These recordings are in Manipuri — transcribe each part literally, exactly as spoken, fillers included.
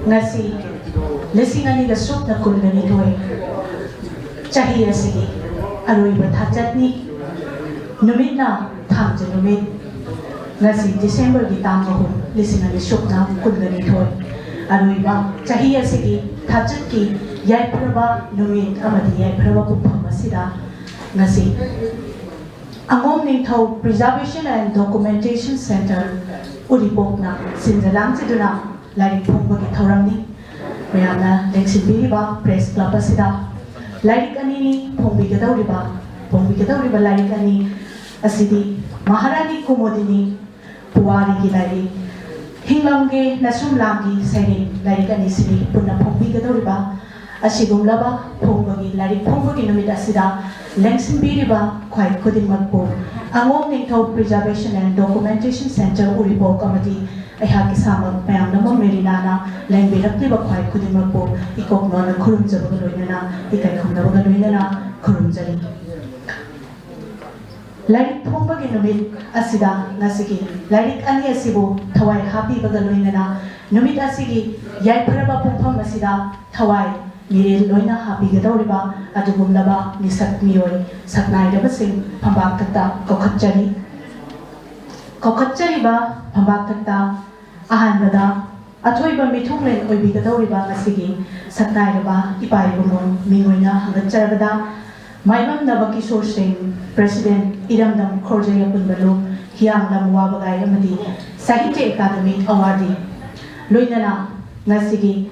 ꯉꯁꯤ ꯂꯤꯁꯤꯡ ꯑꯅꯤꯒ ꯁꯨꯞꯅ ꯀꯨꯟꯒ ꯅꯤꯊꯣꯏ ꯆꯍꯤ ꯑꯁꯤꯒꯤ ꯑꯔꯣꯏꯕ ꯊꯥꯆꯠꯅꯤ꯫ ꯅꯨꯃꯤꯠꯅ ꯊꯥꯡꯖ ꯅꯨꯃꯤꯠ, ꯉꯁꯤ ꯗꯤꯁꯦꯝꯕꯔꯒꯤ ꯇꯥꯡ ꯑꯍꯨꯝ, ꯂꯤꯁꯤꯡ ꯑꯅꯤ ꯁꯨꯞꯅ ꯀꯨꯟꯒ ꯅꯤꯊꯣꯏ, ꯑꯔꯣꯏꯕ ꯆꯍꯤ ꯑꯁꯤꯒꯤ ꯊꯥꯆꯠꯀꯤ ꯌꯥꯏꯐꯔꯕ ꯅꯨꯃꯤꯠ ꯑꯃꯗꯤ ꯌꯥꯏꯐꯔꯕ ꯄꯨꯡꯐꯝ ꯑꯁꯤꯗ ꯉꯁꯤ ꯑꯉꯣꯝ ꯅꯤꯡꯊꯧ Preservation and Documentation Centre, ꯎꯔꯤꯄꯣꯛꯅ ꯁꯤꯟꯖ ꯂꯥꯡꯖꯗꯨꯅ ꯂꯥꯏꯔꯤꯛ ꯐꯣꯡꯕꯒꯤ ꯊꯧꯔꯝꯅꯤ꯫ ꯃꯌꯥꯝꯅ ꯂꯦꯡꯁꯤꯟꯕꯤꯔꯤꯕ ꯄ꯭ꯔꯦꯁ ꯀ꯭ꯂꯕ ꯑꯁꯤꯗ ꯂꯥꯏꯔꯤꯛ ꯑꯅꯤꯅꯤ ꯐꯣꯡꯕꯤꯒꯗꯧꯔꯤꯕ꯫ ꯐꯣꯡꯕꯤꯒꯗꯧꯔꯤꯕ ꯂꯥꯏꯔꯤꯛ ꯑꯅꯤ ꯑꯁꯤꯗꯤ ꯃꯍꯥꯔꯥꯅꯤ ꯀꯨꯃꯨꯗꯤꯅꯤ ꯄꯨꯋꯥꯔꯤꯒꯤ ꯂꯥꯏꯔꯤꯛ, ꯍꯤꯡꯂꯝꯒꯤ ꯅꯁꯨꯝ ꯂꯥꯡꯒꯤ ꯁꯩꯔꯦꯡ, ꯂꯥꯏꯔꯤꯛ ꯑꯅꯤꯁꯤꯅꯤ ꯄꯨꯟꯅ ꯐꯣꯡꯕꯤꯒꯗꯧꯔꯤꯕ꯫ ꯑꯁꯤꯒꯨꯝꯂꯕ ꯐꯣꯡꯕꯒꯤ, ꯂꯥꯏꯔꯤꯛ ꯐꯣꯡꯕꯒꯤ ꯅꯨꯃꯤꯠ ꯑꯁꯤꯗ ꯂꯦꯡꯁꯤꯟꯕꯤꯔꯤꯕ ꯈ꯭ꯋꯥꯏ ꯈꯨꯗꯤꯡꯃꯛꯄꯨ ꯑꯉꯣꯝ ꯅꯤꯡꯊꯧ Preservation and Documentation Centre ꯎꯔꯤꯄꯣꯛ ꯑꯃꯗꯤ ꯑꯩꯍꯥꯛ ꯏꯁꯥꯃꯛ ꯃꯌꯥꯝꯅ ꯃꯦꯔꯤꯅꯥꯅ ꯂꯦꯡꯕꯤꯔꯛꯂꯤꯕ ꯈ꯭ꯋꯥꯏ ꯈꯨꯗꯤꯡꯃꯛꯄꯨ ꯏꯀꯣꯛ ꯅꯣꯟꯅ ꯈꯨꯔꯨꯝꯖꯕꯒ ꯂꯣꯏꯅꯅ, ꯏꯀꯥꯏ ꯈꯨꯝꯅꯕꯒ ꯂꯣꯏꯅꯅ ꯈꯨꯔꯨꯝꯖꯔꯤ꯫ ꯂꯥꯏꯔꯤꯛ ꯐꯣꯡꯕꯒꯤ ꯅꯨꯃꯤꯠ ꯑꯁꯤꯗ ꯉꯁꯤꯒꯤ ꯂꯥꯏꯔꯤꯛ ꯑꯅꯤ ꯑꯁꯤꯕꯨ ꯊꯋꯥꯏ ꯍꯥꯞꯄꯤꯕꯒ ꯂꯣꯏꯅꯅ ꯅꯨꯃꯤꯠ ꯑꯁꯤꯒꯤ ꯌꯥꯏꯐꯔꯕ ꯄꯨꯡꯐꯝ ꯑꯁꯤꯗ ꯊꯋꯥꯏ ꯃꯤꯔꯦꯜ ꯂꯣꯏꯅ ꯍꯥꯞꯄꯤꯒꯗꯧꯔꯤꯕ ꯑꯗꯨꯒꯨꯝꯂꯕ ꯃꯤꯁꯛ ꯃꯤꯑꯣꯏ ꯁꯛꯅꯥꯏꯔꯕꯁꯤꯡ ꯐꯝꯕꯥꯛꯊꯛꯇ ꯀꯧꯈꯠꯆꯔꯤ꯫ ꯀꯧꯈꯠꯆꯔꯤꯕ ꯐꯝꯕꯥꯛꯊꯛꯇ ꯑꯍꯥꯟꯕꯗ ꯑꯊꯣꯏꯕ ꯃꯤꯊꯨꯡꯂꯦꯟ ꯑꯣꯏꯕꯤꯒꯗꯧꯔꯤꯕ ꯉꯁꯤꯒꯤ ꯁꯛꯅꯥꯏꯔꯕ ꯏꯄꯥ ꯏꯕꯨꯡꯉꯣ ꯃꯤꯡ ꯑꯣꯏꯅ ꯍꯪꯒꯠꯆꯔꯕꯗ, ꯃꯥꯏꯕꯝ ꯅꯕꯀꯤꯁꯣꯔ ꯁꯤꯡ, President, ꯏꯔꯝꯗꯝ ꯈꯣꯔꯖꯩ ꯑꯄꯨꯟꯕ ꯂꯨꯞ, ꯍꯤꯌꯥꯡꯂꯝ ꯋꯥꯕꯒꯥꯏ ꯑꯃꯗꯤ ꯁꯥꯍꯤꯇ꯭ꯌ ꯑꯦꯀꯥꯗꯃꯤ ꯑꯦꯋꯥꯔꯗꯤ, ꯂꯣꯏꯅꯅ ꯉꯁꯤꯒꯤ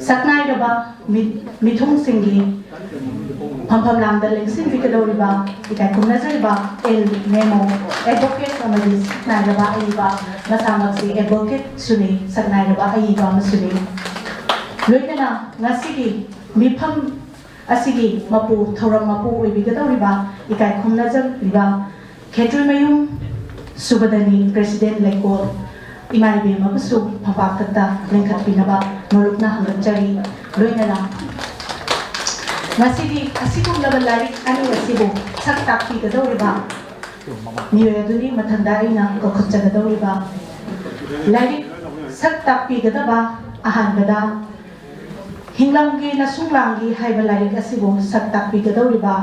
ꯁꯛꯅꯥꯏꯔꯕ ꯃꯤ-, ꯃꯤꯊꯨꯡꯁꯤꯡꯒꯤ ꯐꯝꯐꯝ ꯂꯥꯡꯗ ꯂꯦꯡꯁꯤꯟꯕꯤꯒꯗꯧꯔꯤꯕ ꯏꯀꯥꯏ ꯈꯨꯝꯅꯖꯔꯤꯕ ꯑꯦꯜ ꯃꯦꯃꯣ, advocate ꯑꯃꯗꯤ ꯁꯛꯅꯥꯏꯔꯕ ꯑꯏꯕ, ꯃꯁꯥꯃꯛꯁꯤ advocate ꯁꯨꯅꯤ, ꯁꯛꯅꯥꯏꯔꯕ ꯑꯏꯕ ꯑꯃꯁꯨꯅꯤ꯫ ꯂꯣꯏꯅꯅ ꯉꯁꯤꯒꯤ ꯃꯤꯐꯝ ꯑꯁꯤꯒꯤ ꯃꯄꯨ, ꯊꯧꯔꯝ ꯃꯄꯨ ꯑꯣꯏꯕꯤꯒꯗꯧꯔꯤꯕ ꯏꯀꯥꯏ ꯈꯨꯝꯅꯖꯔꯤꯕ ꯈꯦꯇ꯭ꯔꯤꯃꯌꯨꯝ ꯁꯨꯕꯗꯅꯤ, President ꯂꯩꯀꯣꯜ, ꯏꯃꯥ ꯏꯕꯦꯝꯃꯕꯨꯁꯨ ꯐꯝꯄꯥꯛꯇ ꯂꯦꯡꯈꯠꯄꯤꯅꯕ ꯅꯣꯂꯨꯛꯅ ꯍꯪꯒꯠꯆꯔꯤ꯫ ꯂꯣꯏꯅꯅ ꯉꯁꯤꯒꯤ ꯑꯁꯤꯒꯨꯝꯂꯕ ꯂꯥꯏꯔꯤꯛ ꯑꯅꯤ ꯑꯁꯤꯕꯨ ꯁꯛ ꯇꯥꯛꯄꯤꯒꯗꯧꯔꯤꯕ ꯃꯤꯑꯣꯏ ꯑꯗꯨꯅꯤ ꯃꯊꯪꯗ ꯑꯩꯅ ꯀꯧꯈꯠꯆꯒꯗꯧꯔꯤꯕ꯫ ꯂꯥꯏꯔꯤꯛ ꯁꯛ ꯇꯥꯛꯄꯤꯒꯗꯕ ꯑꯍꯥꯟꯕꯗ ꯍꯤꯡꯂꯝꯒꯤ ꯅꯁꯨꯡꯂꯥꯡꯒꯤ ꯍꯥꯏꯕ ꯂꯥꯏꯔꯤꯛ ꯑꯁꯤꯕꯨ ꯁꯛ ꯇꯥꯛꯄꯤꯒꯗꯧꯔꯤꯕ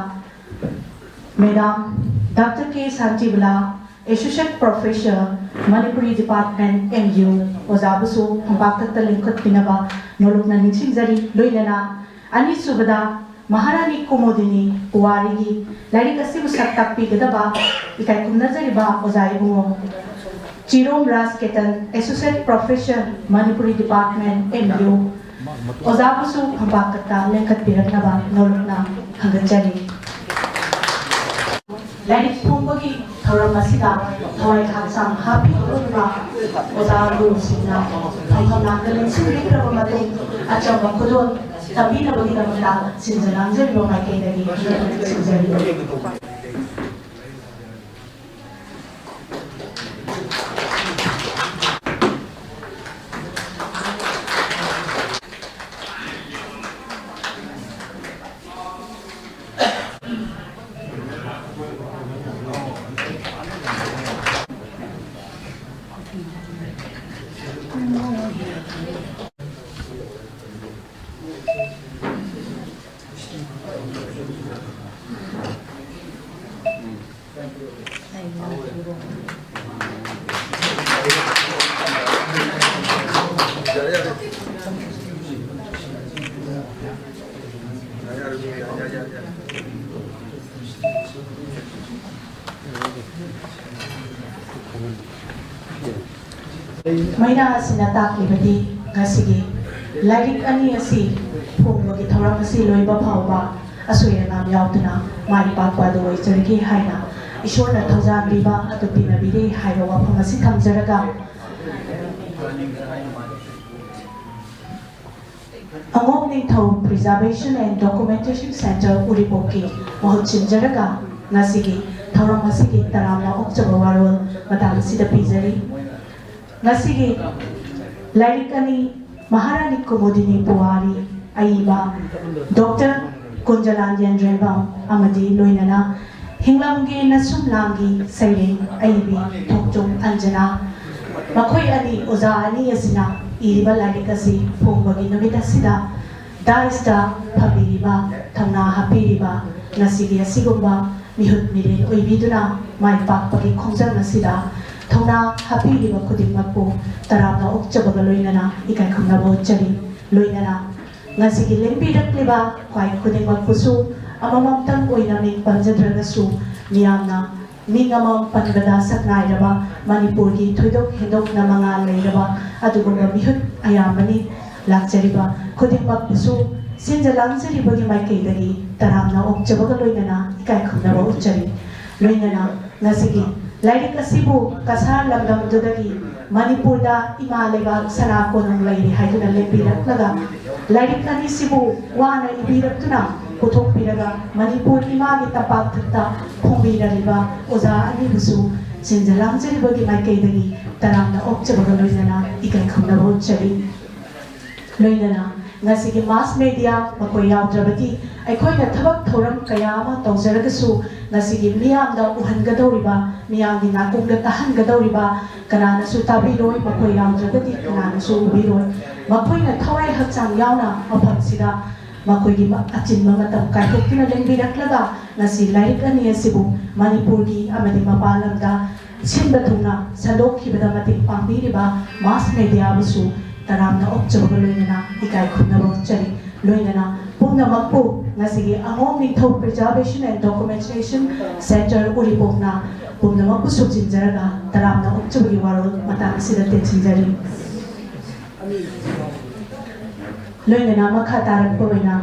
madam doctor K Shantibala, associate professor, Manipuri department, M U, ꯑꯣꯖꯥꯕꯨꯁꯨ ꯈꯣꯡꯄꯥꯛ ꯊꯛꯇ ꯂꯦꯡꯈꯠꯄꯤꯅꯕ ꯅꯣꯂꯨꯛꯅ ꯅꯤꯡꯁꯤꯡꯖꯔꯤ꯫ ꯂꯣꯏꯅꯅ ꯑꯅꯤꯁꯨꯕꯗ ꯃꯍꯥꯔꯥꯅꯤ ꯀꯨꯃꯨꯗꯤꯅꯤ ꯄꯨꯋꯥꯔꯤꯒꯤ ꯂꯥꯏꯔꯤꯛ ꯑꯁꯤꯕꯨ ꯁꯛ ꯇꯥꯛꯄꯤꯒꯗꯕ ꯏꯀꯥꯏ ꯈꯨꯝꯅꯖꯔꯤꯕ ꯑꯣꯖꯥ Ibungo Chirom Raj Ketan, associate professor, Manipuri department, M U, ꯑꯣꯖꯥꯕꯨꯁꯨ ꯈꯣꯡꯄꯥꯛ ꯊꯛꯇ ꯂꯦꯡꯈꯠꯄꯤꯔꯛꯅꯕ ꯅꯣꯂꯨꯛꯅ ꯈꯪꯒꯠꯆꯔꯤ꯫ ꯂꯥꯏꯔꯤꯛ ꯐꯣꯡꯕꯒꯤ ꯊꯧꯔꯝ ꯑꯁꯤꯗ ꯊꯋꯥꯏ ꯍꯛꯆꯥꯡ ꯍꯥꯞꯄꯤꯕ ꯑꯣꯖꯥ ꯒꯨꯔꯨꯁꯤꯡꯅ ꯐꯝꯐꯝ ꯅꯥꯀꯜ ꯂꯦꯡꯁꯤꯟꯕꯤꯈ꯭ꯔꯕ ꯃꯇꯨꯡ, ꯑꯆꯝꯕ ꯈꯨꯗꯣꯜ ꯇꯝꯕꯤꯅꯕꯒꯤꯗꯃꯛꯇ ꯁꯤꯟꯖ ꯂꯥꯡꯖꯔꯤꯕ ꯃꯥꯏꯀꯩꯗꯒꯤ ꯁꯤꯟꯖꯔꯤ꯫ ꯃꯩꯅꯥ ꯑꯁꯤꯅ ꯇꯥꯛꯂꯤꯕꯗꯤ ꯉꯁꯤꯒꯤ ꯂꯥꯏꯔꯤꯛ ꯑꯅꯤ ꯑꯁꯤ ꯐꯣꯡꯕꯒꯤ ꯊꯧꯔꯝ ꯑꯁꯤ ꯂꯣꯏꯕ ꯐꯥꯎꯕ ꯑꯁꯣꯏ ꯑꯉꯥꯝ ꯌꯥꯎꯗꯅ ꯃꯥꯏ ꯄꯥꯛꯄ ꯑꯗꯨ ꯑꯣꯏꯖꯔꯒꯦ ꯍꯥꯏꯅ ꯏꯁꯣꯔꯅ ꯊꯧꯖꯥꯟꯕꯤꯕ ꯑꯗꯨ ꯄꯤꯅꯕꯤꯔꯦ ꯍꯥꯏꯕ ꯋꯥꯐꯝ ꯑꯁꯤ ꯊꯝꯖꯔꯒ, ꯑꯉꯣꯝ ꯅꯤꯡꯊꯧ Preservation and Documentation Centre ꯎꯔꯤꯄꯣꯛꯀꯤ ꯃꯍꯨꯠ ꯁꯤꯟꯖꯔꯒ ꯉꯁꯤꯒꯤ ꯊꯧꯔꯝ ꯑꯁꯤꯒꯤ ꯇꯔꯥꯝꯅ ꯑꯣꯛꯆꯕ ꯋꯥꯔꯣꯜ ꯃꯇꯥꯡ ꯑꯁꯤꯗ ꯄꯤꯖꯔꯤ꯫ ꯉꯁꯤꯒꯤ ꯂꯥꯏꯔꯤꯛ ꯑꯅꯤ, ꯃꯍꯥꯔꯥꯅꯤ ꯀꯨꯃꯨꯗꯤꯅꯤ ꯄꯨꯋꯥꯔꯤ ꯑꯏꯕ ꯗꯣꯛꯇꯔ ꯀꯨꯟꯖꯂꯥꯟ ꯌꯦꯟꯗ꯭ꯔꯦꯝꯕꯝ ꯑꯃꯗꯤ ꯂꯣꯏꯅꯅ ꯍꯤꯡꯂꯝꯒꯤ ꯅꯁꯨꯝꯂꯥꯡꯒꯤ ꯁꯩꯔꯦꯡ ꯑꯏꯕꯤ ꯊꯣꯡꯆꯣꯝ ꯑꯟꯖꯅꯥ, ꯃꯈꯣꯏ ꯑꯅꯤ, ꯑꯣꯖꯥ ꯑꯅꯤ ꯑꯁꯤꯅ ꯏꯔꯤꯕ ꯂꯥꯏꯔꯤꯛ ꯑꯁꯤ ꯐꯣꯡꯕꯒꯤ ꯅꯨꯃꯤꯠ ꯑꯁꯤꯗ ꯗꯥꯏꯁꯇ ꯐꯝꯕꯤꯔꯤꯕ, ꯊꯧꯅꯥ ꯍꯥꯞꯄꯤꯔꯤꯕ, ꯉꯁꯤꯒꯤ ꯑꯁꯤꯒꯨꯝꯕ ꯃꯤꯍꯨꯠ ꯃꯤꯔꯦꯜ ꯑꯣꯏꯕꯤꯗꯨꯅ ꯃꯥꯏ ꯄꯥꯛꯄꯒꯤ ꯈꯣꯡꯖꯪ ꯑꯁꯤꯗ ꯊꯧꯅꯥ ꯍꯥꯞꯄꯤꯔꯤꯕ ꯈꯨꯗꯤꯡꯃꯛꯄꯨ ꯇꯔꯥꯝꯅ ꯑꯣꯛꯆꯕꯒ ꯂꯣꯏꯅꯅ ꯏꯀꯥꯏ ꯈꯨꯝꯅꯕ ꯎꯠꯆꯔꯤ꯫ ꯂꯣꯏꯅꯅ ꯉꯁꯤꯒꯤ ꯂꯦꯡꯕꯤꯔꯛꯂꯤꯕ ꯈ꯭ꯋꯥꯏ ꯈꯨꯗꯤꯡꯃꯛꯄꯨꯁꯨ ꯑꯃꯃꯝꯇꯪ ꯑꯣꯏꯅ ꯃꯤꯡ ꯄꯟꯖꯗ꯭ꯔꯒꯁꯨ, ꯃꯤꯌꯥꯝꯅ ꯃꯤꯡ ꯑꯃꯃꯝ ꯄꯟꯕꯗ ꯁꯛꯅꯥꯏꯔꯕ ꯃꯅꯤꯄꯨꯔꯒꯤ ꯊꯣꯏꯗꯣꯛ ꯍꯦꯟꯗꯣꯛꯅ ꯃꯉꯥꯜ ꯂꯩꯔꯕ ꯑꯗꯨꯒꯨꯝꯕ ꯃꯤꯍꯨꯠ ꯑꯌꯥꯝꯕꯅꯤ꯫ ꯂꯥꯛꯆꯔꯤꯕ ꯈꯨꯗꯤꯡꯃꯛꯄꯨꯁꯨ ꯁꯤꯟꯖ ꯂꯥꯡꯖꯔꯤꯕꯒꯤ ꯃꯥꯏꯀꯩꯗꯒꯤ ꯇꯔꯥꯝꯅ ꯑꯣꯛꯆꯕꯒ ꯂꯣꯏꯅꯅ ꯏꯀꯥꯏ ꯈꯨꯝꯅꯕ ꯎꯠꯆꯔꯤ꯫ ꯂꯣꯏꯅꯅ ꯉꯁꯤꯒꯤ ꯂꯥꯏꯔꯤꯛ ꯑꯁꯤꯕꯨ ꯀꯁꯥꯔ ꯂꯝꯗꯝꯗꯨꯗꯒꯤ ꯃꯅꯤꯄꯨꯔꯗ ꯏꯃꯥ ꯂꯩꯕꯥꯛ ꯁꯅꯥ ꯀꯣꯅꯨꯡ ꯂꯩꯔꯤ ꯍꯥꯏꯗꯨꯅ ꯂꯦꯞꯄꯤꯔꯛꯂꯒ, ꯂꯥꯏꯔꯤꯛ ꯑꯅꯤꯁꯤꯕꯨ ꯋꯥꯅ ꯏꯕꯤꯔꯛꯇꯨꯅ ꯄꯨꯊꯣꯛꯄꯤꯔꯒ ꯃꯅꯤꯄꯨꯔ ꯏꯃꯥꯒꯤ ꯇꯝꯄꯥꯛꯊꯛꯇ ꯐꯣꯡꯕꯤꯔꯛꯂꯤꯕ ꯑꯣꯖꯥ ꯑꯅꯤꯕꯨꯁꯨ ꯁꯤꯟꯖ ꯂꯥꯡꯖꯔꯤꯕꯒꯤ ꯃꯥꯏꯀꯩꯗꯒꯤ ꯇꯔꯥꯝꯅ ꯑꯣꯛꯆꯕꯒ ꯂꯣꯏꯅꯅ ꯏꯀꯥꯏ ꯈꯨꯝꯅꯕ ꯎꯠꯆꯔꯤ꯫ ꯂꯣꯏꯅꯅ ꯉꯁꯤꯒꯤ ꯃꯥꯁ ꯃꯦꯗꯤꯌꯥ ꯃꯈꯣꯏ ꯌꯥꯎꯗ꯭ꯔꯕꯗꯤ ꯑꯩꯈꯣꯏꯅ ꯊꯕꯛ ꯊꯧꯔꯝ ꯀꯌꯥ ꯑꯃ ꯇꯧꯖꯔꯒꯁꯨ, ꯉꯁꯤꯒꯤ ꯃꯤꯌꯥꯝꯗ ꯎꯍꯟꯒꯗꯧꯔꯤꯕ, ꯃꯤꯌꯥꯝꯒꯤ ꯅꯥꯀꯣꯡꯗ ꯇꯥꯍꯟꯒꯗꯧꯔꯤꯕ ꯀꯅꯥꯅꯁꯨ ꯇꯥꯕꯤꯔꯣꯏ, ꯃꯈꯣꯏ ꯌꯥꯎꯗ꯭ꯔꯒꯗꯤ ꯀꯅꯥꯅꯁꯨ ꯎꯕꯤꯔꯣꯏ꯫ ꯃꯈꯣꯏꯅ ꯊꯋꯥꯏ ꯍꯛꯆꯥꯡ ꯌꯥꯎꯅ ꯃꯐꯝꯁꯤꯗ ꯃꯈꯣꯏꯒꯤ ꯃ-, ꯑꯆꯤꯟꯕ ꯃꯇꯝ ꯀꯥꯏꯊꯣꯛꯇꯨꯅ ꯂꯦꯡꯕꯤꯔꯛꯂꯒ ꯉꯁꯤ ꯂꯥꯏꯔꯤꯛ ꯑꯅꯤ ꯑꯁꯤꯕꯨ ꯃꯅꯤꯄꯨꯔꯒꯤ ꯑꯃꯗꯤ ꯃꯄꯥꯟ ꯂꯝꯗ ꯁꯤꯟꯕ ꯊꯨꯡꯅ ꯁꯟꯗꯣꯛꯈꯤꯕꯗ ꯃꯇꯦꯡ ꯄꯥꯡꯕꯤꯔꯤꯕ ꯃꯥꯁ ꯃꯦꯗꯤꯌꯥꯕꯨꯁꯨ ꯇꯔꯥꯝꯅ ꯑꯣꯛꯆꯕꯒ ꯂꯣꯏꯅꯅ ꯏꯀꯥꯏ ꯈꯨꯝꯅꯕ ꯎꯠꯆꯔꯤ꯫ ꯂꯣꯏꯅꯅ ꯄꯨꯝꯅꯃꯛꯄꯨ ꯉꯁꯤꯒꯤ ꯑꯉꯣꯝ ꯅꯤꯡꯊꯧ Preservation and Documentation Centre ꯎꯔꯤꯄꯣꯛꯅ ꯄꯨꯝꯅꯃꯛꯄꯨ ꯁꯨꯞꯆꯤꯟꯖꯔꯒ ꯇꯔꯥꯝꯅ ꯑꯣꯛꯆꯕꯒꯤ ꯋꯥꯔꯣꯜ ꯃꯇꯥꯡ ꯑꯁꯤꯗ ꯇꯦꯟꯁꯤꯟꯖꯔꯤ꯫ ꯂꯣꯏꯅꯅ ꯃꯈꯥ ꯇꯥꯔꯛꯄ ꯑꯣꯏꯅ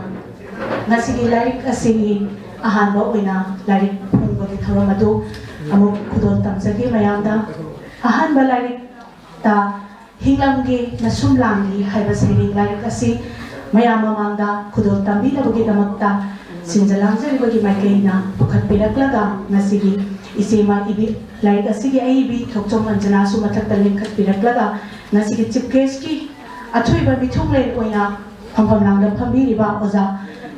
ꯉꯁꯤꯒꯤ ꯂꯥꯏꯔꯤꯛ ꯑꯁꯤꯒꯤ ꯑꯍꯥꯟꯕ ꯑꯣꯏꯅ ꯂꯥꯏꯔꯤꯛ ꯐꯣꯡꯕꯒꯤ ꯊꯧꯔꯝ ꯑꯗꯨ ꯑꯃꯨꯛ ꯈꯨꯗꯣꯜ ꯇꯝꯖꯒꯦ ꯃꯌꯥꯝꯗ꯫ ꯑꯍꯥꯟꯕ ꯂꯥꯏꯔꯤꯛꯇ ꯍꯤꯡꯂꯝꯒꯤ ꯅꯁꯨꯝꯂꯥꯡꯒꯤ ꯍꯥꯏꯕ ꯁꯩꯔꯦꯡ ꯂꯥꯏꯔꯤꯛ ꯑꯁꯤ ꯃꯌꯥꯝ ꯃꯃꯥꯡꯗ ꯈꯨꯗꯣꯜ ꯇꯝꯕꯤꯅꯕꯒꯤꯗꯃꯛꯇ ꯁꯤꯟꯖ ꯂꯥꯡꯖꯔꯤꯕꯒꯤ ꯃꯥꯏꯀꯩꯅ ꯄꯨꯈꯠꯄꯤꯔꯛꯂꯒ, ꯉꯁꯤꯒꯤ ꯏꯆꯦꯃ ꯏꯕꯤ, ꯂꯥꯏꯔꯤꯛ ꯑꯁꯤꯒꯤ ꯑꯏꯕꯤ ꯊꯣꯛꯆꯣꯝ ꯑꯟꯖꯅꯥꯁꯨ ꯃꯊꯛꯇ ꯂꯦꯡꯈꯠꯄꯤꯔꯛꯂꯒ, ꯉꯁꯤꯒꯤ ꯆꯤꯐ ꯒꯦꯁꯀꯤ ꯑꯊꯣꯏꯕ ꯃꯤꯊꯨꯡꯂꯦꯟ ꯑꯣꯏꯅ ꯐꯝꯐꯝ ꯂꯥꯡꯗ ꯐꯝꯕꯤꯔꯤꯕ ꯑꯣꯖꯥ,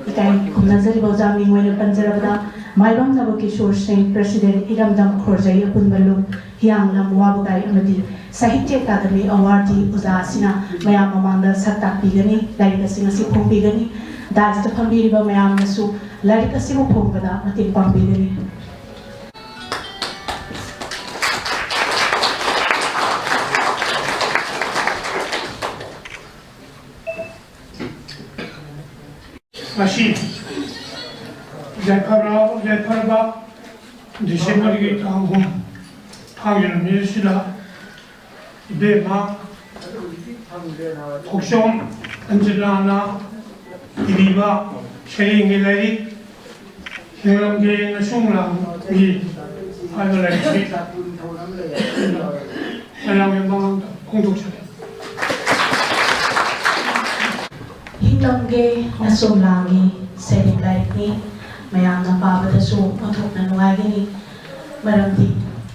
ꯏꯀꯥꯏ ꯈꯨꯝꯅꯖꯔꯤꯕ ꯑꯣꯖꯥ ꯃꯤꯡ ꯑꯣꯏꯅ ꯄꯟꯖꯔꯕꯗ, ꯃꯥꯏꯕꯝꯅꯕ ꯀꯤꯁꯣꯔ ꯁꯤꯡ, ꯄ꯭ꯔꯦꯁꯤꯗꯦꯟ, ꯏꯔꯝꯗꯝ ꯈꯣꯔꯖꯩ ꯑꯄꯨꯟꯕ ꯂꯨꯞ, ꯍꯤꯌꯥꯡꯂꯝ ꯋꯥꯕꯒꯥꯏ ꯑꯃꯗꯤ ꯁꯥꯍꯤꯇ꯭ꯌ ꯑꯦꯀꯥꯗꯃꯤ ꯑꯦꯋꯥꯔꯗꯀꯤ ꯑꯣꯖꯥ ꯑꯁꯤꯅ ꯃꯌꯥꯝ ꯃꯃꯥꯡꯗ ꯁꯛ ꯇꯥꯛꯄꯤꯒꯅꯤ, ꯂꯥꯏꯔꯤꯛ ꯑꯁꯤꯡ ꯑꯁꯤ ꯐꯣꯡꯕꯤꯒꯅꯤ꯫ ꯗꯥꯏꯁꯇ ꯐꯝꯕꯤꯔꯤꯕ ꯃꯌꯥꯝꯅꯁꯨ ꯂꯥꯏꯔꯤꯛ ꯑꯁꯤꯕꯨ ꯐꯣꯡꯕꯗ ꯃꯇꯦꯡ ꯄꯥꯡꯕꯤꯒꯅꯤ꯫ ꯉꯁꯤ ꯌꯥꯏꯐꯔ-, ꯌꯥꯏꯐꯔꯕ ꯗꯤꯁꯦꯝꯕꯔꯒꯤ ꯇꯥꯡ ꯑꯍꯨꯝ ꯊꯥꯡꯖ ꯅꯨꯃꯤꯠ ꯑꯁꯤꯗ ꯏꯕꯦꯝꯃ ꯊꯣꯛꯆꯣꯝ ꯑꯟꯖꯂꯥꯅ ꯏꯕꯤꯕ ꯁꯩꯔꯦꯡꯒꯤ ꯂꯥꯏꯔꯤꯛ ꯍꯤꯡꯂꯝꯒꯦ ꯅꯁꯨꯝꯂꯥꯡꯒꯤ ꯍꯥꯏꯕ ꯂꯥꯏꯔꯤꯛꯁꯤ ꯃꯌꯥꯝꯒꯤ ꯃꯃꯥꯡꯗ ꯐꯣꯡꯗꯣꯛꯆꯔꯤ꯫ ꯍꯤꯡꯂꯝꯒꯦ ꯅꯁꯨꯝꯂꯥꯡꯒꯤ ꯁꯩꯔꯦꯡ ꯂꯥꯏꯔꯤꯛꯅꯤ꯫ ꯃꯌꯥꯝꯅ ꯄꯥꯕꯗꯁꯨ ꯑꯣꯟꯊꯣꯛꯅ ꯅꯨꯡꯉꯥꯏꯒꯅꯤ꯫ ꯃꯔꯝꯗꯤ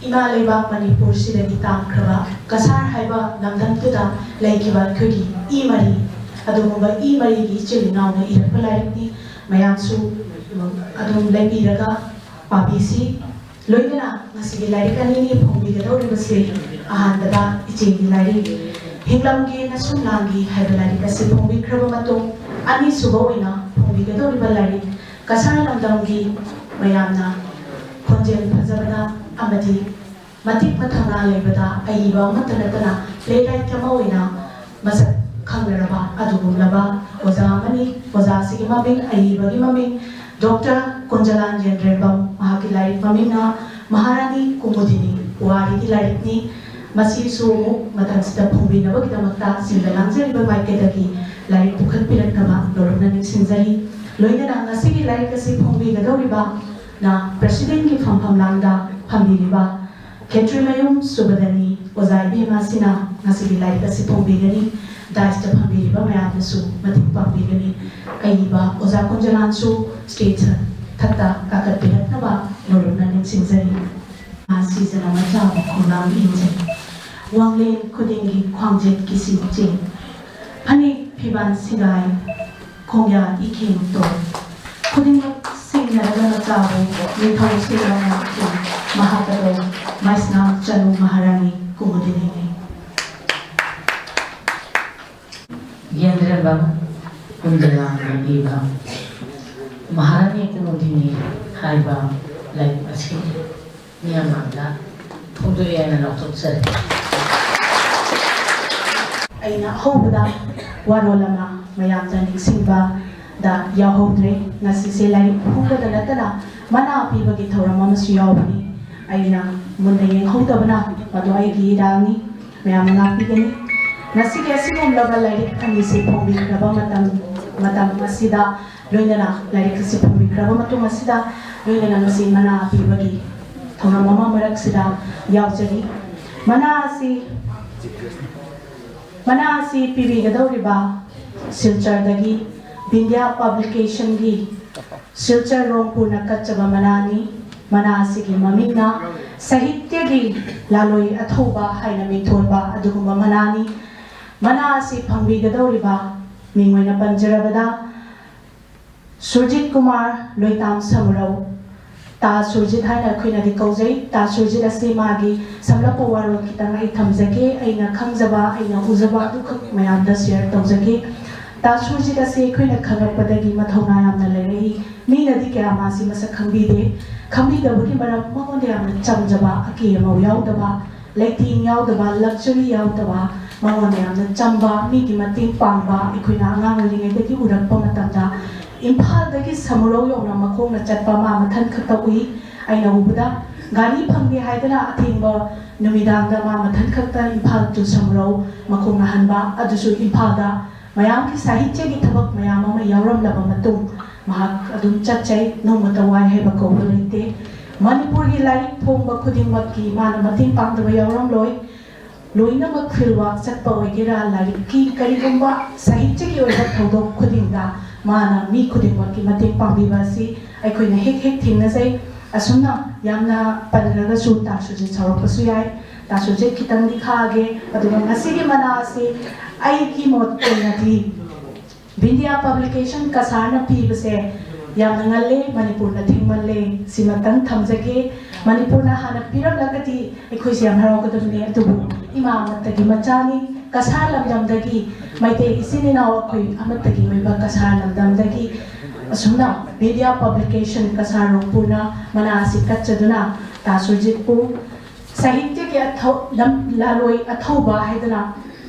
ꯏꯃꯥ ꯂꯩꯕꯥꯛ ꯃꯅꯤꯄꯨꯔꯁꯤꯗꯒꯤ ꯇꯥꯡꯈ꯭ꯔꯕ ꯀꯁꯥꯔ ꯍꯥꯏꯕ ꯂꯝꯗꯝꯗꯨꯗ ꯂꯩꯈꯤꯕ ꯑꯩꯈꯣꯏꯒꯤ ꯏ ꯃꯔꯤ, ꯑꯗꯨꯒꯨꯝꯕ ꯏ ꯃꯔꯤꯒꯤ ꯏꯆꯤꯜ ꯏꯅꯥꯎꯅ ꯏꯔꯛꯄ ꯂꯥꯏꯔꯤꯛꯅꯤ꯫ ꯃꯌꯥꯝꯁꯨ ꯑꯗꯨꯝ ꯂꯩꯕꯤꯔꯒ ꯄꯥꯕꯤꯁꯤ꯫ ꯂꯣꯏꯅꯅ ꯉꯁꯤꯒꯤ ꯂꯥꯏꯔꯤꯛ ꯑꯅꯤꯅꯤ ꯐꯣꯡꯕꯤꯒꯗꯧꯔꯤꯕꯁꯤ꯫ ꯑꯍꯥꯟꯕꯗ ꯏꯆꯦꯒꯤ ꯂꯥꯏꯔꯤꯛ ꯍꯤꯡꯂꯝꯒꯤ ꯅꯁꯨꯝꯂꯥꯡꯒꯤ ꯍꯥꯏꯕ ꯂꯥꯏꯔꯤꯛ ꯑꯁꯤ ꯐꯣꯡꯕꯤꯈ꯭ꯔꯕ ꯃꯇꯨꯡ, ꯑꯅꯤꯁꯨꯕ ꯑꯣꯏꯅ ꯐꯣꯡꯕꯤꯒꯗꯧꯔꯤꯕ ꯂꯥꯏꯔꯤꯛ ꯀꯁꯥꯔ ꯂꯝꯗꯝꯒꯤ ꯃꯌꯥꯝꯅ ꯈꯣꯟꯖꯦꯜ ꯐꯖꯕꯗ ꯑꯃꯗꯤ ꯃꯇꯤꯛ ꯃꯊꯧꯅꯥ ꯂꯩꯕꯗ ꯑꯏꯕ ꯑꯃꯠꯇ ꯅꯠꯇꯅ playwright ꯑꯃ ꯑꯣꯏꯅ ꯃꯁꯛ ꯈꯪꯅꯔꯕ ꯑꯗꯨꯒꯨꯝꯂꯕ ꯑꯣꯖꯥ ꯑꯃꯅꯤ꯫ ꯑꯣꯖꯥ ꯑꯁꯤꯒꯤ ꯃꯃꯤꯡ, ꯑꯏꯕꯒꯤ ꯃꯃꯤꯡ ꯗꯣꯛꯇꯔ ꯀꯨꯟꯖꯂꯥꯟ ꯌꯦꯟꯗ꯭ꯔꯦꯝꯕꯝ꯫ ꯃꯍꯥꯛꯀꯤ ꯂꯥꯏꯔꯤꯛ ꯃꯃꯤꯡꯅ ꯃꯍꯥꯔꯥꯅꯤ ꯀꯨꯃꯨꯗꯤꯅꯤ, ꯄꯨꯋꯥꯔꯤꯒꯤ ꯂꯥꯏꯔꯤꯛꯅꯤ꯫ ꯃꯁꯤꯁꯨ ꯑꯃꯨꯛ ꯃꯇꯝꯁꯤꯗ ꯐꯣꯡꯕꯤꯅꯕꯒꯤꯗꯃꯛꯇ ꯁꯤꯟꯕ ꯂꯥꯡꯖꯔꯤꯕ ꯃꯥꯏꯀꯩꯗꯒꯤ ꯂꯥꯏꯔꯤꯛ ꯄꯨꯈꯠꯄꯤꯔꯛꯅꯕ ꯅꯣꯂꯨꯛꯅ ꯅꯤꯡꯁꯤꯡꯖꯔꯤ꯫ ꯂꯣꯏꯅꯅ ꯉꯁꯤꯒꯤ ꯂꯥꯏꯔꯤꯛ ꯑꯁꯤ ꯐꯣꯡꯕꯤꯒꯗꯧꯔꯤꯕꯅ presidentꯀꯤ ꯐꯝꯐꯝ ꯂꯥꯡꯗ ꯐꯝꯕꯤꯔꯤꯕ ꯈꯦꯇ꯭ꯔꯤꯃꯌꯨꯝ ꯁꯨꯕꯗꯅꯤ ꯑꯣꯖꯥ ꯏꯕꯦꯝꯃ ꯑꯁꯤꯅ ꯉꯁꯤꯒꯤ ꯂꯥꯏꯔꯤꯛ ꯑꯁꯤ ꯐꯣꯡꯕꯤꯒꯅꯤ꯫ Dais ꯇ ꯐꯝꯕꯤꯔꯤꯕ ꯃꯌꯥꯝꯅꯁꯨ ꯃꯇꯦꯡ ꯄꯥꯡꯕꯤꯒꯅꯤ꯫ ꯑꯏꯕ ꯑꯣꯖꯥ ꯀꯨꯟꯖꯂꯥꯟꯁꯨ stage ꯊꯛꯇ ꯀꯥꯈꯠꯄꯤꯔꯛꯅꯕ ꯅꯣꯂꯨꯛꯅ ꯅꯤꯡꯁꯤꯡꯖꯔꯤ꯫ ꯁꯤꯖꯅ ꯃꯆꯥꯕꯨ ꯈꯣꯡꯅꯥꯡ ꯏꯟꯖꯩ꯫ ꯋꯥꯡꯂꯦꯟ ꯈꯨꯗꯤꯡꯒꯤ ꯈ꯭ꯋꯥꯡꯖꯦꯠꯀꯤ ꯁꯤꯡꯆꯦ꯫ ꯐꯅꯦꯛ ꯐꯤꯕꯥꯟ ꯁꯤꯒꯥꯏ ꯈꯣꯡꯌꯥ ꯏꯈꯦꯡ ꯇꯣꯜ꯫ ꯈꯨꯗꯤꯡꯃꯛ ꯁꯤꯡꯅꯔꯒ ꯃꯆꯥꯕꯨ ꯅꯤꯡꯊꯧ ꯁꯤꯡꯅ ꯉꯥꯛꯈꯤ꯫ ꯃꯍꯥꯛ ꯑꯗꯣ ꯃꯩꯁꯅꯥꯝ ꯆꯅꯨ ꯃꯍꯥꯔꯥꯅꯤ ꯀꯨꯃꯨꯗꯤꯅꯤꯅꯤ꯫ ꯌꯦꯡꯗ꯭ꯔꯦꯝꯕꯝ ꯀꯨꯟꯖꯂꯥꯅ ꯏꯕ ꯃꯍꯥꯔꯥꯅꯤ ꯀꯨꯃꯨꯗꯤꯅꯤ ꯍꯥꯏꯕ ꯂꯥꯏꯔꯤꯛ ꯑꯁꯤ ꯃꯤꯌꯥꯝ ꯃꯥꯡꯗ ꯐꯣꯡꯗꯣꯛꯑꯦꯅ ꯂꯥꯎꯊꯣꯛꯆꯔꯤ꯫ ꯑꯩꯅ ꯑꯍꯧꯕꯗ ꯋꯥꯔꯣꯜ ꯑꯃ ꯃꯌꯥꯝꯗ ꯅꯤꯡꯁꯤꯡꯕꯗ ꯌꯥꯎꯍꯧꯗ꯭ꯔꯦ꯫ ꯉꯁꯤꯁꯦ ꯂꯥꯏꯔꯤꯛ ꯐꯣꯡꯕꯗ ꯅꯠꯇꯅ ꯃꯅꯥ ꯄꯤꯕꯒꯤ ꯊꯧꯔꯝ ꯑꯃꯁꯨ ꯌꯥꯎꯕꯅꯤ꯫ ꯑꯩꯅ ꯃꯨꯟꯅ ꯌꯦꯡꯍꯧꯗꯕꯅ ꯃꯗꯨ ꯑꯩꯒꯤ ꯏꯔꯥꯜꯅꯤ꯫ ꯃꯌꯥꯝꯅ ꯉꯥꯛꯄꯤꯒꯅꯤ꯫ ꯉꯁꯤꯒꯤ ꯑꯁꯤꯒꯨꯝꯂꯕ ꯂꯥꯏꯔꯤꯛ ꯑꯅꯤꯁꯤ ꯐꯣꯡꯕꯤꯈ꯭ꯔꯕ ꯃꯇꯝ, ꯃꯇꯝ ꯑꯁꯤꯗ ꯂꯣꯏꯅꯅ ꯂꯥꯏꯔꯤꯛ ꯑꯁꯤ ꯐꯣꯡꯕꯤꯈ꯭ꯔꯕ ꯃꯇꯨꯡ ꯑꯁꯤꯗ ꯂꯣꯏꯅꯅ ꯉꯁꯤ ꯃꯅꯥ ꯄꯤꯕꯒꯤ ꯊꯧꯔꯝ ꯑꯃ ꯃꯔꯛꯁꯤꯗ ꯌꯥꯎꯖꯔꯤ꯫ ꯃꯅꯥ ꯑꯁꯤ, ꯃꯅꯥ ꯑꯁꯤ ꯄꯤꯕꯤꯒꯗꯧꯔꯤꯕ ꯁꯤꯜꯆꯔꯗꯒꯤ ꯕꯤꯟꯗ꯭ꯌꯥ ꯄꯕ꯭ꯂꯤꯀꯦꯁꯟꯒꯤ ꯁꯤꯜꯆꯔ ꯔꯣꯡꯄꯨꯔꯅ ꯀꯠꯆꯕ ꯃꯅꯥꯅꯤ꯫ ꯃꯅꯥ ꯑꯁꯤꯒꯤ ꯃꯃꯤꯡꯅ ꯁꯥꯍꯤꯇ꯭ꯌꯒꯤ ꯂꯥꯂꯣꯏ ꯑꯊꯧꯕ ꯍꯥꯏꯅ ꯃꯤꯡꯊꯣꯟꯕ ꯑꯗꯨꯒꯨꯝꯕ ꯃꯅꯥꯅꯤ꯫ ꯃꯅꯥ ꯑꯁꯤ ꯐꯪꯕꯤꯒꯗꯧꯔꯤꯕ ꯃꯤꯡ ꯑꯣꯏꯅ ꯄꯟꯖꯔꯕꯗ, ꯁꯨꯔꯖꯤꯠ ꯀꯨꯃꯥꯔ ꯂꯣꯏꯇꯥꯝ ꯁꯃꯨꯔꯧ, ꯇꯥ ꯁꯨꯔꯖꯤꯠ ꯍꯥꯏꯅ ꯑꯩꯈꯣꯏꯅꯗꯤ ꯀꯧꯖꯩ꯫ ꯇꯥ ꯁꯨꯔꯖꯤꯠ ꯑꯁꯤ ꯃꯥꯒꯤ ꯁꯝꯂꯞꯄ ꯋꯥꯔꯣꯜ ꯈꯤꯇꯪ ꯑꯩ ꯊꯝꯖꯒꯦ꯫ ꯑꯩꯅ ꯈꯪꯖꯕ, ꯑꯩꯅ ꯎꯖꯕ ꯑꯗꯨꯈꯛ ꯃꯌꯥꯝꯗ ꯁꯤꯌꯔ ꯇꯧꯖꯒꯦ꯫ ꯇꯥ ꯁꯨꯔꯖꯤꯠ ꯑꯁꯤ ꯑꯩꯈꯣꯏꯅ ꯈꯪꯂꯛꯄꯗꯒꯤ ꯃꯊꯧꯅꯥ ꯌꯥꯝꯅ ꯂꯩꯔꯛꯏ꯫ ꯃꯤꯅꯗꯤ ꯀꯌꯥ ꯃꯥꯁꯤ ꯃꯁꯛ ꯈꯪꯕꯤꯗꯦ꯫ ꯈꯪꯕꯤꯗꯕꯒꯤ ꯃꯔꯝ, ꯃꯉꯣꯟꯗ ꯌꯥꯝꯅ ꯆꯝꯖꯕ, ꯑꯀꯦ ꯑꯃꯧ ꯌꯥꯎꯗꯕ, ꯂꯩꯇꯦꯡ ꯌꯥꯎꯗꯕ, ꯂꯛꯖꯔꯤ ꯌꯥꯎꯗꯕ, ꯃꯉꯣꯟꯗ ꯌꯥꯝꯅ ꯆꯝꯕ, ꯃꯤꯒꯤ ꯃꯇꯦꯡ ꯄꯥꯡꯕ, ꯑꯩꯈꯣꯏꯅ ꯑꯉꯥꯡ ꯑꯣꯏꯔꯤꯉꯩꯗꯒꯤ ꯎꯔꯛꯄ ꯃꯇꯝꯗ ꯏꯝꯐꯥꯜꯗꯒꯤ ꯁꯃꯨꯔꯧ ꯌꯧꯅ ꯃꯈꯣꯡꯅ ꯆꯠꯄ ꯃꯥ ꯃꯊꯟ ꯈꯛꯇ ꯎꯏ꯫ ꯑꯩꯅ ꯎꯕꯗ ꯒꯥꯔꯤ ꯐꯪꯗꯦ ꯍꯥꯏꯗꯅ ꯑꯊꯦꯡꯕ ꯅꯨꯃꯤꯗꯥꯡꯗ ꯃꯥ ꯃꯊꯟ ꯈꯛꯇ ꯏꯝꯐꯥꯜ to ꯁꯃꯨꯔꯧ ꯃꯈꯣꯡꯅ ꯍꯟꯕ, ꯑꯗꯨꯁꯨ ꯏꯝꯐꯥꯜꯗ ꯃꯌꯥꯝꯒꯤ ꯁꯥꯍꯤꯇ꯭ꯌꯒꯤ ꯊꯕꯛ ꯃꯌꯥꯝ ꯑꯃ ꯌꯥꯎꯔꯝꯂꯕ ꯃꯇꯨꯡ ꯃꯍꯥꯛ ꯑꯗꯨꯝ ꯆꯠꯆꯩ꯫ ꯅꯣꯡꯃꯇ ꯋꯥꯏ ꯍꯥꯏꯕ ꯀꯧꯕ ꯂꯩꯇꯦ꯫ ꯃꯅꯤꯄꯨꯔꯒꯤ ꯂꯥꯏꯔꯤꯛ ꯐꯣꯡꯕ ꯈꯨꯗꯤꯡꯃꯛꯀꯤ ꯃꯥꯅ ꯃꯇꯦꯡ ꯄꯥꯡꯗꯕ ꯌꯥꯎꯔꯝꯂꯣꯏ꯫ ꯂꯣꯏꯅꯃꯛ field work ꯆꯠꯄ ꯑꯣꯏꯒꯦꯔꯥ, ꯂꯥꯏꯔꯤꯛꯀꯤ ꯀꯔꯤꯒꯨꯝꯕ ꯁꯥꯍꯤꯇ꯭ꯌꯒꯤ ꯑꯣꯏꯕ ꯊꯧꯗꯣꯛ ꯈꯨꯗꯤꯡꯗ ꯃꯥꯅ ꯃꯤ ꯈꯨꯗꯤꯡꯃꯛꯀꯤ ꯃꯇꯦꯡ ꯄꯥꯡꯕꯤꯕ ꯑꯁꯤ ꯑꯩꯈꯣꯏꯅ ꯍꯦꯛ ꯍꯦꯛ ꯊꯦꯡꯅꯖꯩ꯫ ꯑꯁꯨꯝꯅ ꯌꯥꯝꯅ ꯄꯟꯈ꯭ꯔꯒꯁꯨ ꯇꯥ ꯁꯨꯔꯖꯤꯠ ꯁꯥꯎꯔꯛꯄꯁꯨ ꯌꯥꯏ꯫ ꯇꯥ ꯁꯨꯔꯖꯤꯠ ꯈꯤꯇꯪꯗꯤ ꯈꯥꯒꯦ꯫ ꯑꯗꯨꯒ ꯉꯁꯤꯒꯤ ꯃꯅꯥ ꯑꯁꯤ ꯑꯩꯒꯤ ꯃꯣꯠ ꯑꯣꯏꯅꯗꯤ ꯕꯤꯟꯗꯤꯌꯥ ꯄꯕ꯭ꯂꯤꯀꯦꯁꯟ ꯀꯁꯥꯔꯅ ꯄꯤꯕꯁꯦ ꯌꯥꯝꯅ ꯉꯜꯂꯦ, ꯃꯅꯤꯄꯨꯔꯅ ꯊꯦꯡꯃꯜꯂꯦ꯫ ꯁꯤꯃꯇꯪ ꯊꯝꯖꯒꯦ꯫ ꯃꯅꯤꯄꯨꯔꯅ ꯍꯥꯟꯅ ꯄꯤꯔꯝꯂꯒꯗꯤ ꯑꯩꯈꯣꯏꯁꯦ ꯌꯥꯝ ꯍꯔꯥꯎꯒꯗꯕꯅꯦ, ꯑꯗꯨꯕꯨ ꯏꯃꯥ ꯑꯃꯠꯇꯒꯤ ꯃꯆꯥꯅꯤ꯫ ꯀꯁꯥꯔ ꯂꯝꯗꯝꯗꯒꯤ, ꯃꯩꯇꯩ ꯏꯆꯤꯟ ꯏꯅꯥꯎ ꯑꯩꯈꯣꯏ ꯑꯃꯠꯇꯒꯤ ꯑꯣꯏꯕ ꯀꯁꯥꯔ ꯂꯝꯗꯝꯗꯒꯤ ꯑꯁꯨꯝꯅ ꯕꯤꯗ꯭ꯌꯥ ꯄꯕ꯭ꯂꯤꯀꯦꯁꯟ ꯀꯁꯥꯔ ꯔꯣꯡꯄꯨꯔꯅ ꯃꯅꯥ ꯑꯁꯤ ꯀꯠꯆꯗꯨꯅ ꯇꯥ ꯁꯨꯔꯖꯤꯠꯄꯨ ꯁꯥꯍꯤꯇ꯭ꯌꯒꯤ ꯑꯊꯧ-, ꯂꯝ-, ꯂꯥꯂꯣꯏ ꯑꯊꯧꯕ ꯍꯥꯏꯗꯨꯅ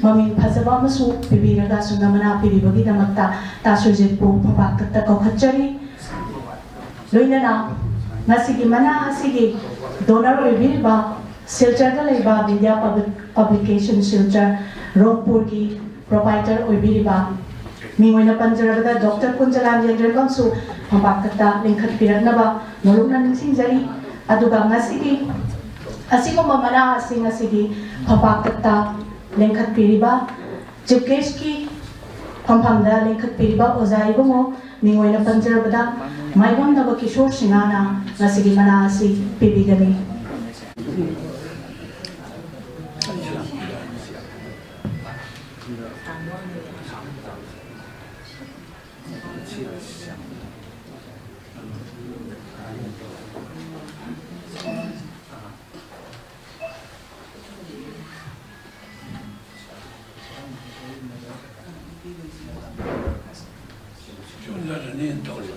ꯃꯃꯤꯡ ꯐꯖꯕ ꯑꯃꯁꯨ ꯄꯤꯕꯤꯔꯒ ꯑꯁꯨꯝꯅ ꯃꯅꯥ ꯄꯤꯕꯤꯕꯒꯤꯗꯃꯛꯇ ꯇꯥ ꯁꯨꯔꯖꯤꯠꯄꯨ ꯐꯝꯄꯥꯛꯇ ꯀꯧꯈꯠꯆꯔꯤ꯫ ꯂꯣꯏꯅꯅ ꯉꯁꯤꯒꯤ ꯃꯅꯥ ꯑꯁꯤꯒꯤ ꯗꯣꯅꯔ ꯑꯣꯏꯕꯤꯔꯤꯕ ꯁꯤꯜꯆꯔꯗ ꯂꯩꯕ ꯕꯤꯗ꯭ꯌꯥ ꯄꯕ꯭ꯂꯤꯛ-, ꯄꯕ꯭ꯂꯤꯀꯦꯁꯟ ꯁꯤꯜꯆꯔ ꯔꯣꯡꯄꯨꯔꯒꯤ ꯄ꯭ꯔꯣꯄꯥꯏꯇꯔ ꯑꯣꯏꯕꯤꯔꯤꯕ ꯃꯤꯡ ꯑꯣꯏꯅ ꯄꯟꯖꯔꯕꯗ ꯗꯣꯛꯇꯔ ꯀꯨꯟꯖꯂꯥꯜ ꯌꯦꯡꯗ꯭ꯔꯦꯝꯕꯝꯁꯨ ꯐꯝꯄꯥꯛꯇ ꯂꯦꯡꯈꯠꯄꯤꯔꯛꯅꯕ ꯅꯣꯂꯨꯛꯅ ꯅꯤꯡꯁꯤꯡꯖꯔꯤ꯫ ꯑꯗꯨꯒ ꯉꯁꯤꯒꯤ ꯑꯁꯤꯒꯨꯝꯕ ꯃꯅꯥ ꯑꯁꯤ ꯉꯁꯤꯒꯤ ꯐꯝꯄꯥꯛꯇ ꯂꯦꯡꯈꯠꯄꯤꯔꯤꯕ ꯆꯤꯐ ꯒꯦꯁꯀꯤ ꯐꯝꯐꯝꯗ ꯂꯦꯡꯈꯠꯄꯤꯔꯤꯕ ꯑꯣꯖꯥ ꯏꯕꯨꯡꯉꯣ ꯃꯤꯡ ꯑꯣꯏꯅ ꯄꯟꯖꯔꯕꯗ ꯃꯥꯏꯕꯝꯅꯕ ꯀꯤꯁꯣꯔ ꯁꯤꯡꯍꯅ ꯉꯁꯤꯒꯤ ꯃꯅꯥ ꯑꯁꯤ ꯄꯤꯕꯤꯒꯅꯤ꯫ ꯆꯨꯝꯅꯗꯅꯦꯅ ꯇꯧꯔꯤ꯫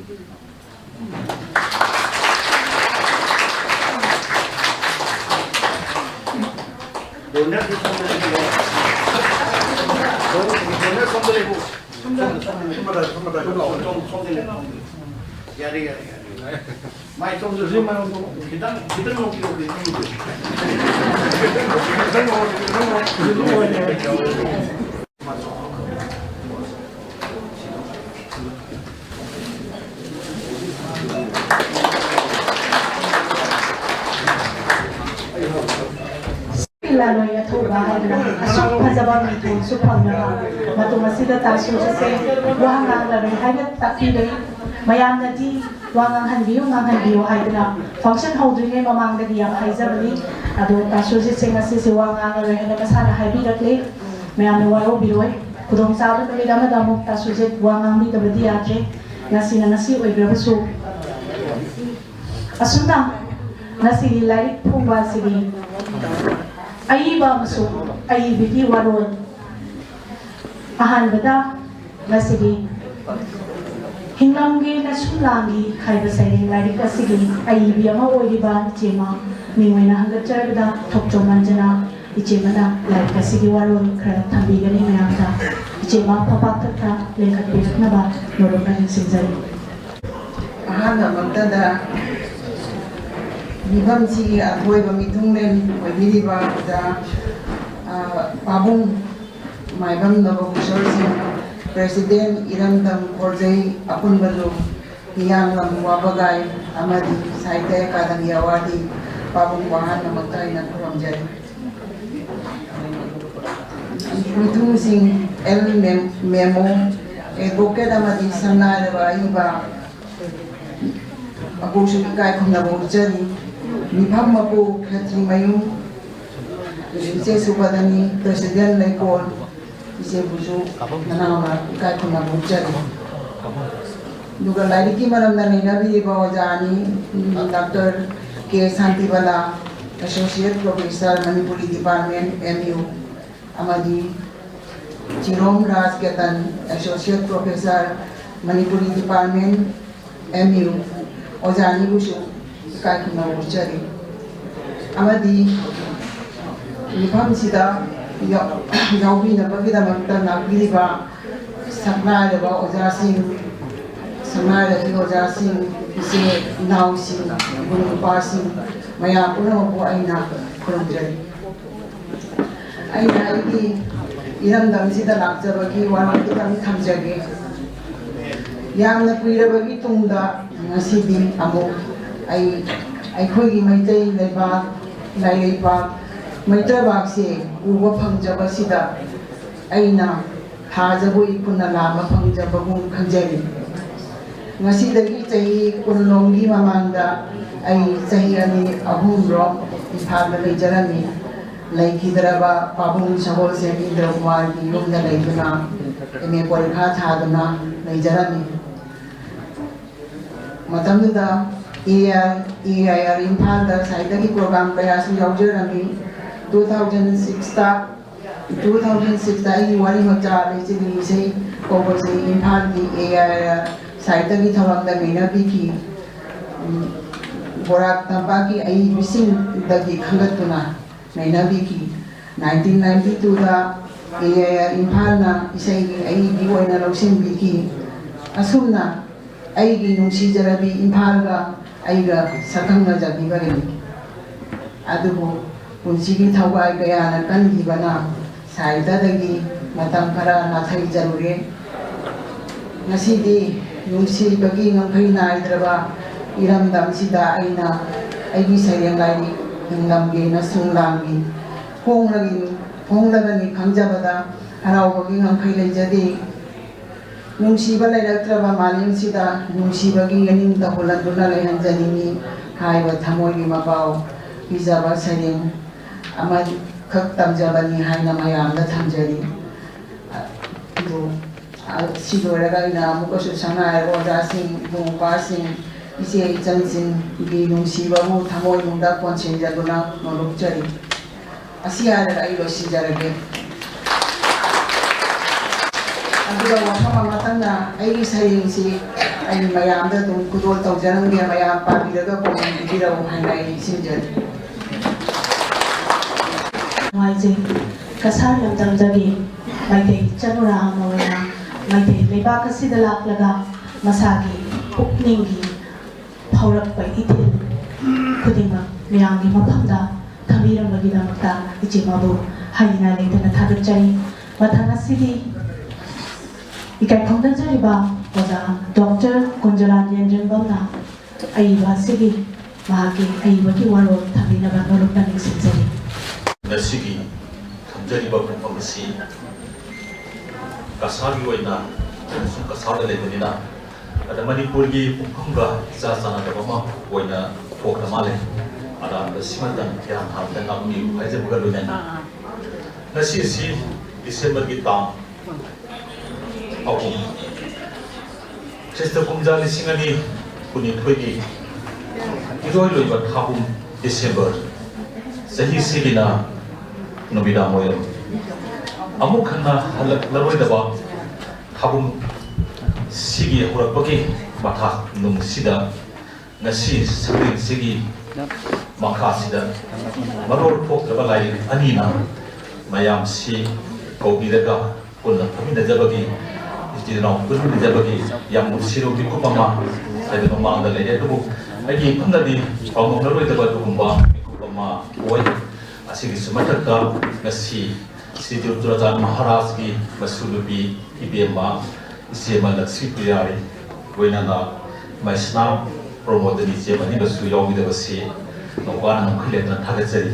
ꯗꯣꯅꯔꯗꯤ ꯁꯣꯝꯗ ꯂꯩꯕꯤꯔꯣ꯫ ꯗꯣꯅꯔ ꯁꯣꯝꯗ ꯂꯩꯕꯤꯔꯣ꯫ ꯁꯣꯝꯗ, ꯁꯣꯝꯗ, ꯁꯣꯝꯗ, ꯁꯣꯝꯗ ꯂꯥꯛꯑꯣ꯫ ꯁꯣꯝ-, ꯁꯣꯝꯗ ꯂꯩꯕꯤꯔꯣ꯫ ꯌꯥꯔꯦ, ꯌꯥꯔꯦ, ꯌꯥꯔꯦ꯫ ꯃꯥꯏ ꯁꯣꯝꯗꯁꯨ ꯈꯤꯇꯪ, ꯈꯤꯇꯪ ꯅꯣꯛꯄꯤꯔꯣ, ꯈꯤꯇꯪ ꯅꯣꯛꯄꯤꯔꯣ꯫ ꯂꯥꯂꯣꯏ ꯑꯊꯧꯕ ꯍꯥꯏꯗꯅ ꯑꯁꯨꯛ ꯐꯖꯕ ꯃꯤꯡꯊꯣꯜꯁꯨ ꯐꯪꯅꯕ ꯃꯇꯨꯡ ꯑꯁꯤꯗ ꯇꯥ ꯁꯨꯔꯖꯤꯠꯁꯦ ꯋꯥ ꯉꯥꯡꯂꯔꯣꯏ ꯍꯥꯏꯅ ꯇꯥꯛꯄꯤꯔꯦ꯫ ꯃꯌꯥꯝꯅꯗꯤ ꯋꯥ ꯉꯥꯡꯍꯟꯕꯤꯌꯨ, ꯉꯥꯡꯍꯟꯕꯤꯌꯨ ꯍꯥꯏꯗꯅ ꯐꯪꯁꯟ ꯍꯧꯗ꯭ꯔꯤꯉꯩ ꯃꯃꯥꯡꯗꯒꯤ ꯌꯥꯝ ꯍꯥꯏꯖꯕꯅꯤ꯫ ꯑꯗꯣ ꯇꯥ ꯁꯨꯔꯖꯤꯠꯁꯦ ꯉꯁꯤꯁꯦ ꯋꯥ ꯉꯥꯡꯉꯔꯣꯏ ꯍꯥꯏꯅ ꯃꯁꯥꯅ ꯍꯥꯏꯕꯤꯔꯛꯂꯦ꯫ ꯃꯌꯥꯝꯅ ꯋꯥꯔꯧꯕꯤꯔꯣꯏ꯫ ꯈꯨꯗꯣꯡꯆꯥꯕ ꯅꯨꯃꯤꯠ ꯑꯃꯗ ꯑꯃꯨꯛ ꯇꯥ ꯁꯨꯔꯖꯤꯠ ꯋꯥ ꯉꯥꯡꯕꯤꯗꯕꯗꯤ ꯌꯥꯗ꯭ꯔꯦ꯫ ꯉꯁꯤꯅ ꯉꯁꯤ ꯑꯣꯏꯈ꯭ꯔꯕꯁꯨ, ꯑꯁꯨꯝꯅ ꯉꯁꯤꯒꯤ ꯂꯥꯏꯔꯤꯛ ꯐꯣꯡꯕ ꯑꯁꯤꯒꯤ ꯑꯏꯕ ꯑꯃꯁꯨꯡ ꯑꯏꯕꯤꯒꯤ ꯋꯥꯔꯣꯜ ꯑꯍꯥꯟꯕꯗ ꯉꯁꯤꯒꯤ ꯍꯤꯡꯂꯝꯒꯤ ꯅꯁꯨꯝꯂꯥꯡꯒꯤ ꯍꯥꯏꯕ ꯁꯩꯔꯦꯡ ꯂꯥꯏꯔꯤꯛ ꯑꯁꯤꯒꯤ ꯑꯏꯕꯤ ꯑꯃ ꯑꯣꯏꯔꯤꯕ ꯏꯆꯦꯃ ꯃꯤꯡ ꯑꯣꯏꯅ ꯍꯪꯒꯠꯆꯔꯕꯗ ꯊꯣꯛꯆꯣꯝ ꯃꯟꯖꯅ ꯏꯆꯦꯃꯅ ꯂꯥꯏꯔꯤꯛ ꯑꯁꯤꯒꯤ ꯋꯥꯔꯣꯜ ꯈꯔ ꯊꯝꯕꯤꯒꯅꯤ ꯃꯌꯥꯝꯗ꯫ ꯏꯆꯦꯃ ꯐꯝꯄꯥꯛ ꯊꯛꯇ ꯂꯦꯡꯈꯠꯄꯤꯔꯛꯅꯕ ꯅꯣꯂꯨꯛꯅ ꯅꯤꯡꯁꯤꯡꯖꯔꯤ꯫ ꯑꯍꯥꯟꯕꯃꯛꯇꯗ ꯃꯤꯐꯝꯁꯤꯒꯤ ꯑꯊꯣꯏꯕ ꯃꯤꯊꯨꯡꯂꯦꯟ ꯑꯣꯏꯕꯤꯔꯤꯕ ꯑꯣꯖꯥ, ꯑ, ꯄꯥꯕꯨꯡ ꯃꯥꯏꯕꯝ ꯅꯕꯀꯨꯁꯣꯔ ꯁꯤꯡ, President ꯏꯔꯝꯗꯝ ꯈꯣꯔꯖꯩ ꯑꯄꯨꯟꯕ ꯂꯨꯞ, ꯍꯤꯌꯥꯡꯂꯝ ꯋꯥꯕꯒꯥꯏ ꯑꯃꯗꯤ ꯁꯥꯍꯤꯇ꯭ꯌ ꯑꯦꯀꯥꯗꯃꯤ ꯑꯦꯋꯥꯔꯗꯤ ꯄꯥꯕꯨꯡꯕꯨ ꯑꯍꯥꯟꯕꯃꯛꯇ ꯑꯩꯅ ꯈꯨꯔꯨꯝꯖꯔꯤ꯫ ꯃꯤꯊꯨꯡꯁꯤꯡ ꯑꯦꯜ ꯃꯦꯝ-, ꯃꯦꯃꯣ, advocate ꯑꯃꯗꯤ ꯁꯪꯅꯥꯏꯔꯕ ꯑꯏꯕ ꯃꯄꯨꯁꯨ ꯏꯀꯥꯏ ꯈꯨꯝꯅꯕ ꯎꯠꯆꯔꯤ꯫ ꯃꯤꯐꯝ ꯃꯄꯨ ꯈꯦꯇ꯭ꯔꯤꯃꯌꯨꯝ ꯏꯆꯦ ꯁꯨꯕꯗꯅꯤ, President ꯂꯩꯀꯣꯜ ꯏꯆꯦꯕꯨꯁꯨ ꯅꯅꯥꯎꯅ ꯏꯀꯥꯏ ꯈꯨꯝꯅꯕ ꯎꯠꯆꯔꯤ꯫ ꯑꯗꯨꯒ ꯂꯥꯏꯔꯤꯛꯀꯤ ꯃꯔꯝꯗ ꯅꯩꯅꯕꯤꯔꯤꯕ ꯑꯣꯖꯥ ꯑꯅꯤ, doctor K Shantibala, Associate Professor, Manipuri Department, M U, ꯑꯃꯗꯤ ꯆꯤꯔꯣꯝ Raj Ketan, Associate Professor, Manipuri Department, M U, ꯑꯣꯖꯥ ꯑꯅꯤꯕꯨꯁꯨ ꯏꯀꯥꯏ ꯈꯨꯝꯅꯕ ꯎꯠꯆꯔꯤ꯫ ꯑꯃꯗꯤ ꯃꯤꯐꯝꯁꯤꯗ ꯌꯥꯎ-, ꯌꯥꯎꯕꯤꯅꯕꯒꯤꯗꯃꯛꯇ ꯂꯥꯛꯄꯤꯔꯤꯕ ꯁꯛꯅꯥꯏꯔꯕ ꯑꯣꯖꯥꯁꯤꯡ, ꯁꯛꯅꯥꯏꯔꯕꯤ ꯑꯣꯖꯥꯁꯤꯡ, ꯏꯆꯦ ꯏꯅꯥꯎꯁꯤꯡ, ꯏꯕꯨꯡ ꯏꯄ꯭ꯋꯥꯁꯤꯡ, ꯃꯌꯥꯝ ꯄꯨꯝꯅꯃꯛꯄꯨ ꯑꯩꯅ ꯈꯨꯔꯨꯝꯖꯔꯤ꯫ ꯑꯩꯅ ꯑꯩꯒꯤ ꯏꯔꯝꯗꯝꯁꯤꯗ ꯂꯥꯛꯆꯕꯒꯤ ꯋꯥꯔꯣꯜ ꯈꯤꯇꯪ ꯊꯝꯖꯒꯦ꯫ ꯌꯥꯝꯅ ꯀꯨꯏꯔꯕꯒꯤ ꯇꯨꯡꯗ ꯉꯁꯤꯗꯤ ꯑꯃꯨꯛ ꯑꯩ ꯑꯩꯈꯣꯏꯒꯤ ꯃꯩꯇꯩ ꯂꯩꯕꯥꯛ, ꯂꯥꯏꯔꯩꯕꯥꯛ, ꯃꯩꯇ꯭ꯔꯕꯥꯛꯁꯦ ꯎꯕ ꯐꯪꯖꯕꯁꯤꯗ ꯑꯩꯅ ꯊꯥꯖꯕꯨ ꯏꯈꯨꯠꯅ ꯂꯥꯝꯕ ꯐꯪꯖꯕꯒꯨꯝ ꯈꯟꯖꯔꯤ꯫ ꯉꯁꯤꯗꯒꯤ ꯆꯍꯤ ꯀꯨꯟꯂꯣꯝꯒꯤ ꯃꯃꯥꯡꯗ ꯑꯩ ꯆꯍꯤ ꯑꯅꯤ ꯑꯍꯨꯝꯔꯣꯝ ꯏꯝꯐꯥꯜꯗ ꯂꯩꯖꯔꯝꯃꯤ꯫ ꯂꯩꯈꯤꯗ꯭ꯔꯕ ꯄꯥꯕꯨꯡ ꯁꯒꯣꯜꯁꯦꯝ ꯏꯟꯗ꯭ꯔ ꯀꯨꯃꯥꯔꯒꯤ ꯌꯨꯝꯗ ꯂꯩꯗꯨꯅ M A ꯄꯔꯤꯈꯥ ꯊꯥꯗꯨꯅ ꯂꯩꯖꯔꯝꯃꯤ꯫ ꯃꯇꯝꯗꯨꯗ A I, A I R ꯏꯝꯐꯥꯜꯗ ꯁꯥꯍꯤꯇ꯭ꯌꯒꯤ program ꯀꯌꯥꯁꯨ ꯌꯥꯎꯖꯔꯝꯃꯤ꯫ Two thousand sixꯇ ꯇꯨ ꯊꯥꯎꯖꯟ ꯁꯤꯛꯁꯇ ꯑꯩꯒꯤ ꯋꯥꯔꯤ ꯃꯆꯥ ꯂꯩꯆꯤꯜꯒꯤ ꯏꯁꯩ ꯀꯧꯕꯁꯤ ꯏꯝꯐꯥꯜꯒꯤ ꯑꯦ ꯑꯥꯏ ꯑꯥꯔ ꯁꯥꯍꯤꯇ꯭ꯌꯒꯤ ꯊꯧꯔꯝꯗ ꯅꯩꯅꯕꯤꯈꯤ꯫ ꯎꯝ, ꯕꯣꯔꯥꯛ ꯇꯝꯄꯥꯛꯀꯤ ꯑꯏꯕꯤꯁꯤꯡꯗꯒꯤ ꯈꯟꯒꯠꯇꯨꯅ ꯅꯩꯅꯕꯤꯈꯤ꯫ ꯅꯥꯏꯟꯇꯤꯟ ꯅꯥꯏꯟꯇꯤ ꯇꯨꯗ ꯑꯦ ꯑꯥꯏ ꯑꯥꯔ ꯏꯝꯐꯥꯜꯅ ꯏꯁꯩꯒꯤ ꯑꯏꯕꯤ ꯑꯣꯏꯅ ꯂꯧꯁꯤꯟꯕꯤꯈꯤ꯫ ꯑꯁꯨꯝꯅ ꯑꯩꯒꯤ ꯅꯨꯡꯁꯤꯖꯔꯕꯤ ꯏꯝꯐꯥꯜꯒ ꯑꯩꯒ ꯁꯛꯈꯪꯅꯖꯕꯤꯕꯅꯤ꯫ ꯑꯗꯨꯕꯨ ꯄꯨꯟꯁꯤꯒꯤ ꯊꯧꯒꯥꯏ ꯀꯌꯥꯅ ꯀꯟꯈꯤꯕꯅ ꯁꯥꯍꯤꯇ꯭ꯌꯗꯒꯤ ꯃꯇꯝ ꯈꯔ ꯅꯥꯊꯩꯖꯔꯨꯔꯦ꯫ ꯉꯁꯤꯗꯤ ꯅꯨꯡꯁꯤꯕꯒꯤ ꯉꯝꯈꯩ ꯅꯥꯏꯗ꯭ꯔꯕ ꯏꯔꯝꯗꯝꯁꯤꯗ ꯑꯩꯅ ꯑꯩꯒꯤ ꯁꯩꯔꯦꯡ ꯂꯥꯏꯔꯤꯛ ꯍꯤꯡꯂꯝꯒꯦꯅ ꯁꯨꯝ ꯂꯥꯡꯂꯤ꯫ ꯐꯣꯡꯂꯒꯅꯤ, ꯐꯣꯡꯂꯒꯅꯤ ꯈꯪꯖꯕꯗ ꯍꯔꯥꯎꯕꯒꯤ ꯉꯝꯈꯩ ꯂꯩꯖꯗꯦ꯫ ꯅꯨꯡꯁꯤꯕ ꯂꯩꯔꯛꯇ꯭ꯔꯕ ꯃꯥꯂꯦꯝꯁꯤꯗ ꯅꯨꯡꯁꯤꯕꯒꯤ ꯌꯦꯅꯤꯡ ꯇꯧꯍꯜꯍꯟꯗꯨꯅ ꯂꯩꯍꯟꯖꯅꯤꯡꯏ ꯍꯥꯏꯕ ꯊꯃꯣꯏꯒꯤ ꯃꯄꯥꯎ ꯄꯤꯖꯕ ꯁꯩꯔꯦꯡ ꯑꯃꯈꯛ ꯇꯝꯖꯕꯅꯤ ꯍꯥꯏꯅ ꯃꯌꯥꯝꯗ ꯊꯝꯖꯔꯤ꯫ ꯑꯗꯨ, ꯑ, ꯁꯤ ꯂꯣꯏꯔꯒ ꯑꯩꯅ ꯑꯃꯨꯛꯀꯁꯨ ꯁꯪꯉꯥꯏ ꯑꯣꯖꯥꯁꯤꯡ, ꯏꯕꯨꯡ ꯏꯄ꯭ꯋꯥꯁꯤꯡ, ꯏꯆꯦ ꯏꯆꯟꯁꯤꯡꯒꯤ ꯅꯨꯡꯁꯤꯕꯕꯨ ꯊꯃꯣꯏꯅꯨꯡꯗ ꯀꯣꯟꯁꯤꯟꯖꯗꯨꯅ ꯅꯣꯂꯨꯛꯆꯔꯤ꯫ ꯑꯁꯤ ꯍꯥꯏꯔꯒ ꯑꯩ ꯂꯣꯏꯁꯤꯟꯖꯔꯒꯦ꯫ ꯑꯗꯨꯒ ꯃꯐꯝ ꯑꯃꯇꯪꯗ ꯑꯩꯒꯤ ꯁꯩꯔꯦꯡꯁꯤ ꯑꯩ ꯃꯌꯥꯝꯗ ꯑꯗꯨꯝ ꯈꯨꯗꯣꯜ ꯇꯧꯖꯔꯝꯒꯦ, ꯃꯌꯥꯝ ꯄꯥꯕꯤꯔꯒ ꯄꯥꯎꯈꯨꯝ ꯄꯤꯕꯤꯔꯛꯎ ꯍꯥꯏꯅ ꯑꯩ ꯅꯤꯡꯁꯤꯡꯖꯔꯤ꯫ ꯅꯨꯡꯉꯥꯏꯖꯩ꯫ ꯀꯁꯥꯔ ꯂꯝꯗꯝꯗꯒꯤ ꯃꯩꯇꯩ ꯆꯅꯨꯔꯥ ꯑꯃ ꯑꯣꯏꯅ ꯃꯩꯇꯩ ꯂꯩꯕꯥꯛ ꯑꯁꯤꯗ ꯂꯥꯛꯂꯒ ꯃꯁꯥꯒꯤ ꯄꯨꯛꯅꯤꯡꯒꯤ ꯐꯥꯎꯔꯛꯄ ꯏꯊꯤꯜ ꯈꯨꯗꯤꯡꯃꯛ ꯃꯌꯥꯝꯒꯤ ꯃꯐꯝꯗ ꯊꯝꯕꯤꯔꯝꯕꯒꯤꯗꯃꯛꯇ ꯏꯆꯦ ꯃꯥꯕꯨ ꯍꯥꯏꯅꯤꯡꯉꯥꯏ ꯂꯩꯇꯅ ꯊꯥꯒꯠꯆꯔꯤ꯫ ꯃꯊꯪ ꯑꯁꯤꯗꯤ ꯏꯀꯥꯏ ꯈꯨꯝꯅꯖꯔꯤꯕ ꯑꯣꯖꯥ ꯗꯣꯛꯇꯔ ꯀꯨꯟꯖꯂꯥ ꯌꯦꯟꯗ꯭ꯔꯤꯡꯕꯝꯅ ꯑꯏꯕ ꯑꯁꯤꯒꯤ ꯃꯍꯥꯛꯀꯤ ꯑꯏꯕꯒꯤ ꯋꯥꯔꯣꯜ ꯊꯝꯕꯤꯅꯕ ꯅꯣꯂꯨꯛꯅ ꯅꯤꯡꯁꯤꯡꯖꯔꯤ꯫ ꯉꯁꯤꯒꯤ ꯊꯝꯖꯔꯤꯕ ꯄꯨꯡꯐꯝ ꯑꯁꯤ ꯀꯁꯥꯔꯒꯤ ꯑꯣꯏꯅ ꯑꯩꯅꯁꯨ ꯀꯁꯥꯔꯗ ꯂꯩꯕꯅꯤꯅ, ꯑꯗ ꯃꯅꯤꯄꯨꯔꯒꯤ ꯄꯨꯡꯐꯝꯒ ꯏꯆꯥ ꯆꯥꯟꯅꯗꯕ ꯑꯃ ꯑꯣꯏꯅ ꯊꯣꯛꯈ꯭ꯔ ꯃꯥꯜꯂꯦ꯫ ꯑꯗ ꯃꯁꯤꯃꯇꯪ ꯒ꯭ꯌꯥꯟ ꯇꯥꯕꯗ ꯉꯥꯛꯄꯤꯌꯨ ꯍꯥꯏꯖꯕꯒ ꯂꯣꯏꯅꯅ, ꯉꯁꯤ ꯑꯁꯤ ꯗꯤꯁꯦꯝꯕꯔꯒꯤ ꯇꯥꯡ ꯑꯍꯨꯝ, ꯈ꯭ꯔꯤꯁꯇ ꯀꯨꯝꯖꯥ ꯂꯤꯁꯤꯡ ꯑꯅꯤ ꯀꯨꯟꯅꯤꯊꯣꯏꯒꯤ ꯏꯔꯣꯏ ꯂꯣꯏꯕ ꯊꯥꯕꯨꯝ ꯗꯤꯁꯦꯝꯕꯔ, ꯆꯍꯤꯁꯤꯒꯤꯅ ꯅꯨꯃꯤꯗꯥꯡ ꯋꯥꯏꯔꯝ ꯑꯃꯨꯛ ꯍꯟꯅ ꯍꯜꯂꯛꯂꯔꯣꯏꯗꯕ ꯊꯥꯕꯨꯝ ꯁꯤꯒꯤ ꯍꯧꯔꯛꯄꯒꯤ ꯃꯊꯥ ꯅꯨꯡꯁꯤꯗ ꯉꯁꯤ ꯁꯛꯂꯦꯟꯁꯤꯒꯤ ꯃꯈꯥꯁꯤꯗ ꯃꯔꯣꯜ ꯊꯣꯛꯇ꯭ꯔꯕ ꯂꯥꯏꯔꯤꯛ ꯑꯅꯤꯅ ꯃꯌꯥꯝꯁꯤ ꯀꯧꯕꯤꯔꯒ ꯄꯨꯟꯅ ꯐꯝꯃꯤꯟꯅꯖꯕꯒꯤ, ꯏꯆꯤꯜ ꯏꯅꯥꯎ ꯄꯨꯟꯃꯤꯟꯅꯖꯕꯒꯤ ꯌꯥꯝ ꯅꯨꯡꯁꯤꯔꯕ ꯃꯤꯀꯨꯞ ꯑꯃ ꯍꯥꯏꯕ ꯃꯃꯥꯡꯗ ꯂꯩꯔꯦ꯫ ꯑꯗꯨꯕꯨ ꯑꯩꯒꯤ ꯏꯐꯝꯗꯗꯤ ꯀꯥꯎꯉꯝꯂꯔꯣꯏꯗꯕ ꯑꯗꯨꯒꯨꯝꯕ ꯃꯤꯀꯨꯞ ꯑꯃ ꯑꯣꯏ꯫ ꯑꯁꯤꯒꯤꯁꯨ ꯃꯊꯛꯇ ꯉꯁꯤ ꯁ꯭ꯔꯤ ꯆꯨꯔꯆꯥꯟ ꯃꯍꯥꯔꯥꯖꯀꯤ ꯃꯁꯨ ꯅꯨꯄꯤ ꯏꯕꯦꯝꯃ ꯏꯆꯦꯃ ꯂꯛꯁꯃꯤ ꯄ꯭ꯔꯤꯌꯥꯔꯤ, ꯂꯣꯏꯅꯅ ꯃꯩꯁꯅꯥꯝ ꯄ꯭ꯔꯃꯣꯗꯅꯤ ꯏꯆꯦ ꯑꯅꯤꯃꯛꯁꯨ ꯌꯥꯎꯕꯤꯗꯕꯁꯤ ꯅꯧꯄꯥꯅ ꯅꯝꯈꯩ ꯂꯦꯞꯇꯅ ꯊꯥꯒꯠꯆꯔꯤ꯫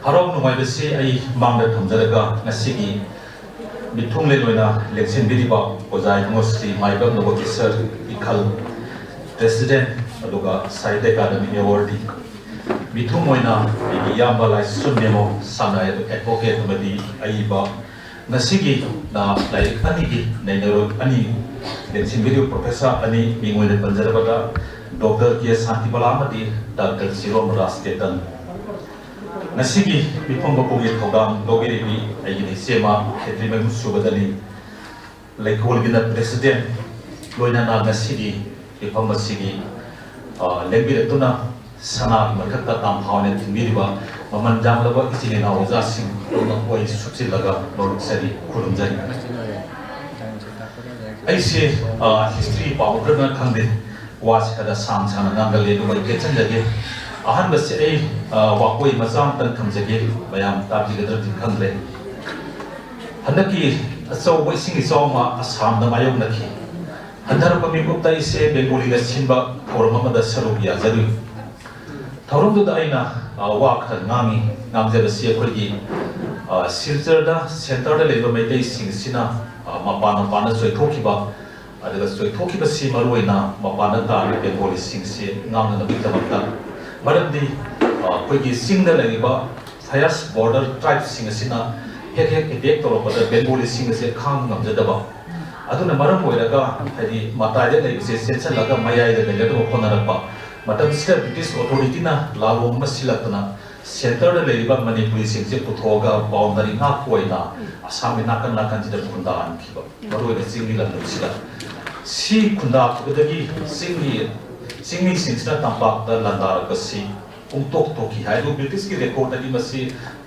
ꯍꯔꯥꯎ ꯅꯨꯡꯉꯥꯏꯕꯁꯤ ꯑꯩ ꯃꯥꯡꯗ ꯊꯝꯖꯔꯒ ꯉꯁꯤꯒꯤ ꯃꯤꯊꯨꯡꯂꯦꯟ ꯑꯣꯏꯅ ꯂꯦꯡꯁꯤꯟꯕꯤꯔꯤꯕ ꯑꯣꯖꯥ ꯏꯕꯨꯡꯉꯣ ꯁ꯭ꯔꯤ ꯃꯥꯏꯕꯝ ꯅꯣꯕꯀꯤꯁꯣꯔ ꯏꯈꯜ, ꯄ꯭ꯔꯦꯁꯤꯗꯦꯟ, ꯑꯗꯨꯒ ꯁꯥꯍꯤꯇ꯭ꯌ ꯑꯦꯀꯥꯗꯃꯤ ꯑꯦꯋꯥꯔꯗꯤ ꯃꯤꯊꯨꯡ ꯑꯣꯏꯅ ꯑꯩꯒꯤ ꯏꯌꯥꯝꯕ ꯂꯥꯏꯁ꯭ꯔꯝ ꯃꯦꯃꯣ ꯁꯥꯅꯥ ꯑꯦꯗꯚꯣꯀꯦꯠ ꯑꯃꯗꯤ ꯑꯏꯕ ꯉꯁꯤꯒꯤ ꯂꯥꯏꯔꯤꯛ ꯑꯅꯤꯒꯤ ꯅꯩꯅꯔꯣꯏ ꯑꯅꯤ ꯂꯦꯡꯁꯤꯟꯕꯤꯔꯤꯕ ꯄ꯭ꯔꯣꯐꯦꯁꯔ ꯑꯅꯤ ꯃꯤꯡ ꯑꯣꯏꯅ ꯄꯟꯖꯔꯕꯗ ꯗꯣꯛꯇꯔ ꯀꯦ ꯁꯥꯟꯇꯤꯕꯂꯥ ꯑꯃꯗꯤ ꯗꯥꯛꯇꯔ ꯁꯤꯔꯣꯝ ꯔꯥꯖꯀꯦꯇꯟ꯫ ꯉꯁꯤꯒꯤ ꯃꯤꯐꯝ ꯃꯄꯨꯒꯤ ꯊꯧꯗꯥꯡ ꯂꯧꯕꯤꯔꯤꯕꯤ ꯑꯩꯒꯤ ꯏꯆꯦꯃ ꯈꯦꯇ꯭ꯔꯤꯃꯌꯨꯝ ꯁꯨꯕꯗꯅꯤ꯫ ꯂꯩꯀꯣꯜꯒꯤꯅ ꯄ꯭ꯔꯦꯁꯤꯗꯦꯟ, ꯂꯣꯏꯅꯅ ꯉꯁꯤꯒꯤ ꯃꯤꯐꯝ ꯑꯁꯤꯒꯤ, ꯑ, ꯂꯦꯡꯕꯤꯔꯛꯇꯨꯅ ꯁꯅꯥꯒꯤ ꯃꯊꯛꯇ ꯇꯝꯐꯥ ꯑꯣꯏꯅ ꯊꯤꯟꯕꯤꯔꯤꯕ ꯃꯃꯜ ꯌꯥꯝꯂꯕ ꯏꯆꯤꯜ ꯏꯅꯥꯎ ꯑꯣꯖꯥꯁꯤꯡ ꯄꯨꯝꯅꯃꯛꯄꯨ ꯑꯩ ꯁꯨꯞꯆꯤꯜꯂꯒ ꯅꯣꯂꯨꯛꯆꯔꯤ, ꯈꯨꯔꯨꯝꯖꯔꯤ꯫ ꯑꯩꯁꯦ, ꯑ, ꯍꯤꯁꯇ꯭ꯔꯤ ꯄꯥꯍꯧꯗ꯭ꯔꯕꯅ ꯈꯪꯗꯦ, ꯋꯥꯁꯦ ꯈꯔ ꯁꯥꯡ ꯁꯥꯡꯅ ꯉꯥꯡꯒꯜꯂꯦ, ꯑꯗꯨꯕꯨ ꯑꯩ ꯇꯦꯟꯁꯤꯟꯖꯒꯦ꯫ ꯑꯍꯥꯟꯕꯁꯦ ꯑꯩ, ꯑ, ꯋꯥꯀꯣꯏ ꯃꯆꯥ ꯑꯃꯇꯪ ꯊꯝꯖꯒꯦ, ꯃꯌꯥꯝ ꯇꯥꯕꯤꯒꯗ꯭ꯔꯗꯤ ꯈꯪꯗ꯭ꯔꯦ꯫ ꯍꯟꯗꯛꯀꯤ ꯑꯆꯧꯕ ꯏꯁꯤꯡ ꯏꯆꯥꯎ ꯑꯃ ꯑꯁꯥꯝꯗ ꯃꯥꯌꯣꯛꯅꯈꯤ꯫ ꯍꯟꯊꯔꯛꯄ ꯃꯤꯀꯨꯞꯇ ꯑꯩꯁꯦ ꯕꯦꯡꯒꯣꯂꯤꯅ ꯁꯤꯟꯕ ꯊꯧꯔꯝ ꯑꯃꯗ ꯁꯔꯨꯛ ꯌꯥꯖꯔꯨꯏ꯫ ꯊꯧꯔꯝꯗꯨꯗ ꯑꯩꯅ, ꯑ, ꯋꯥ ꯈꯔ ꯉꯥꯡꯉꯤ꯫ ꯉꯥꯡꯖꯕꯁꯤ ꯑꯩꯈꯣꯏꯒꯤ, ꯑ, ꯁꯤꯜꯆꯔꯗ ꯁꯦꯟꯇꯔꯗ ꯂꯩꯕ ꯃꯩꯇꯩꯁꯤꯡꯁꯤꯅ, ꯑ, ꯃꯄꯥꯟ ꯃꯄꯥꯟꯗ ꯆꯣꯏꯊꯣꯛꯈꯤꯕ, ꯑꯗꯨꯒ ꯆꯣꯏꯊꯣꯛꯈꯤꯕꯁꯤ ꯃꯔꯨꯑꯣꯏꯅ ꯃꯄꯥꯟꯗ ꯇꯥꯔꯤꯕ ꯕꯦꯡꯒꯣꯂꯤꯁꯤꯡꯁꯤ ꯉꯥꯡꯅꯅꯕꯒꯤꯗꯃꯛꯇ꯫ ꯃꯔꯝꯗꯤ, ꯑ, ꯑꯩꯈꯣꯏꯒꯤ ꯆꯤꯡꯗ ꯂꯩꯔꯤꯕ ꯐꯌꯥꯁ ꯕꯣꯔꯗꯔ ꯇ꯭ꯔꯥꯏꯕꯁꯤꯡ ꯑꯁꯤꯅ ꯍꯦꯛ ꯍꯦꯛ ꯑꯦꯇꯦꯛ ꯇꯧꯔꯛꯄꯗ ꯕꯦꯡꯒꯣꯂꯤꯁꯤꯡ ꯑꯁꯦ ꯈꯥꯡꯕ ꯉꯝꯖꯗꯕ꯫ ꯑꯗꯨꯅ ꯃꯔꯝ ꯑꯣꯏꯔꯒ, ꯍꯥꯏꯗꯤ, ꯃꯇꯥꯏꯗ ꯂꯩꯕꯁꯦ ꯆꯦꯟꯁꯤꯜꯂꯒ ꯃꯌꯥꯏꯗ ꯂꯩꯒꯗꯕ ꯍꯣꯠꯅꯔꯛꯄ꯫ ꯃꯇꯝꯁꯤꯗ ꯕ꯭ꯔꯤꯇꯤꯁ ꯑꯣꯊꯣꯔꯤꯇꯤꯅ ꯂꯥꯂꯣꯡ ꯑꯃ ꯁꯤꯜꯂꯛꯇꯅ ꯁꯦꯟꯇꯔꯗ ꯂꯩꯔꯤꯕ ꯃꯅꯤꯄꯨꯔꯤꯁꯤꯡꯁꯦ ꯄꯨꯊꯣꯛꯑꯒ ꯕꯥꯎꯟꯗꯔꯤ ꯉꯥꯛꯄ ꯑꯣꯏꯅ ꯑꯁꯥꯝꯒꯤ ꯅꯥꯀꯟ ꯅꯥꯀꯟꯁꯤꯗ ꯈꯨꯟꯗꯥꯍꯟꯈꯤꯕ, ꯃꯔꯨꯑꯣꯏꯅ ꯆꯤꯡꯒꯤ ꯂꯝꯗꯝꯁꯤꯗ꯫ ꯁꯤ ꯈꯨꯟꯗꯥꯈꯤꯕꯗꯒꯤ ꯆꯤꯡꯒꯤ ꯆꯤꯡꯃꯤꯁꯤꯡꯁꯤꯅ ꯇꯝꯄꯥꯛꯇ ꯂꯥꯟꯗꯥꯔꯛꯄꯁꯤ ꯄꯨꯡꯇꯣꯛ ꯇꯣꯛꯈꯤ ꯍꯥꯏ꯫ ꯑꯗꯨꯕꯨ ꯕ꯭ꯔꯤꯇꯤꯁꯀꯤ ꯔꯦꯀꯣꯔꯗꯇꯗꯤ ꯃꯁꯤ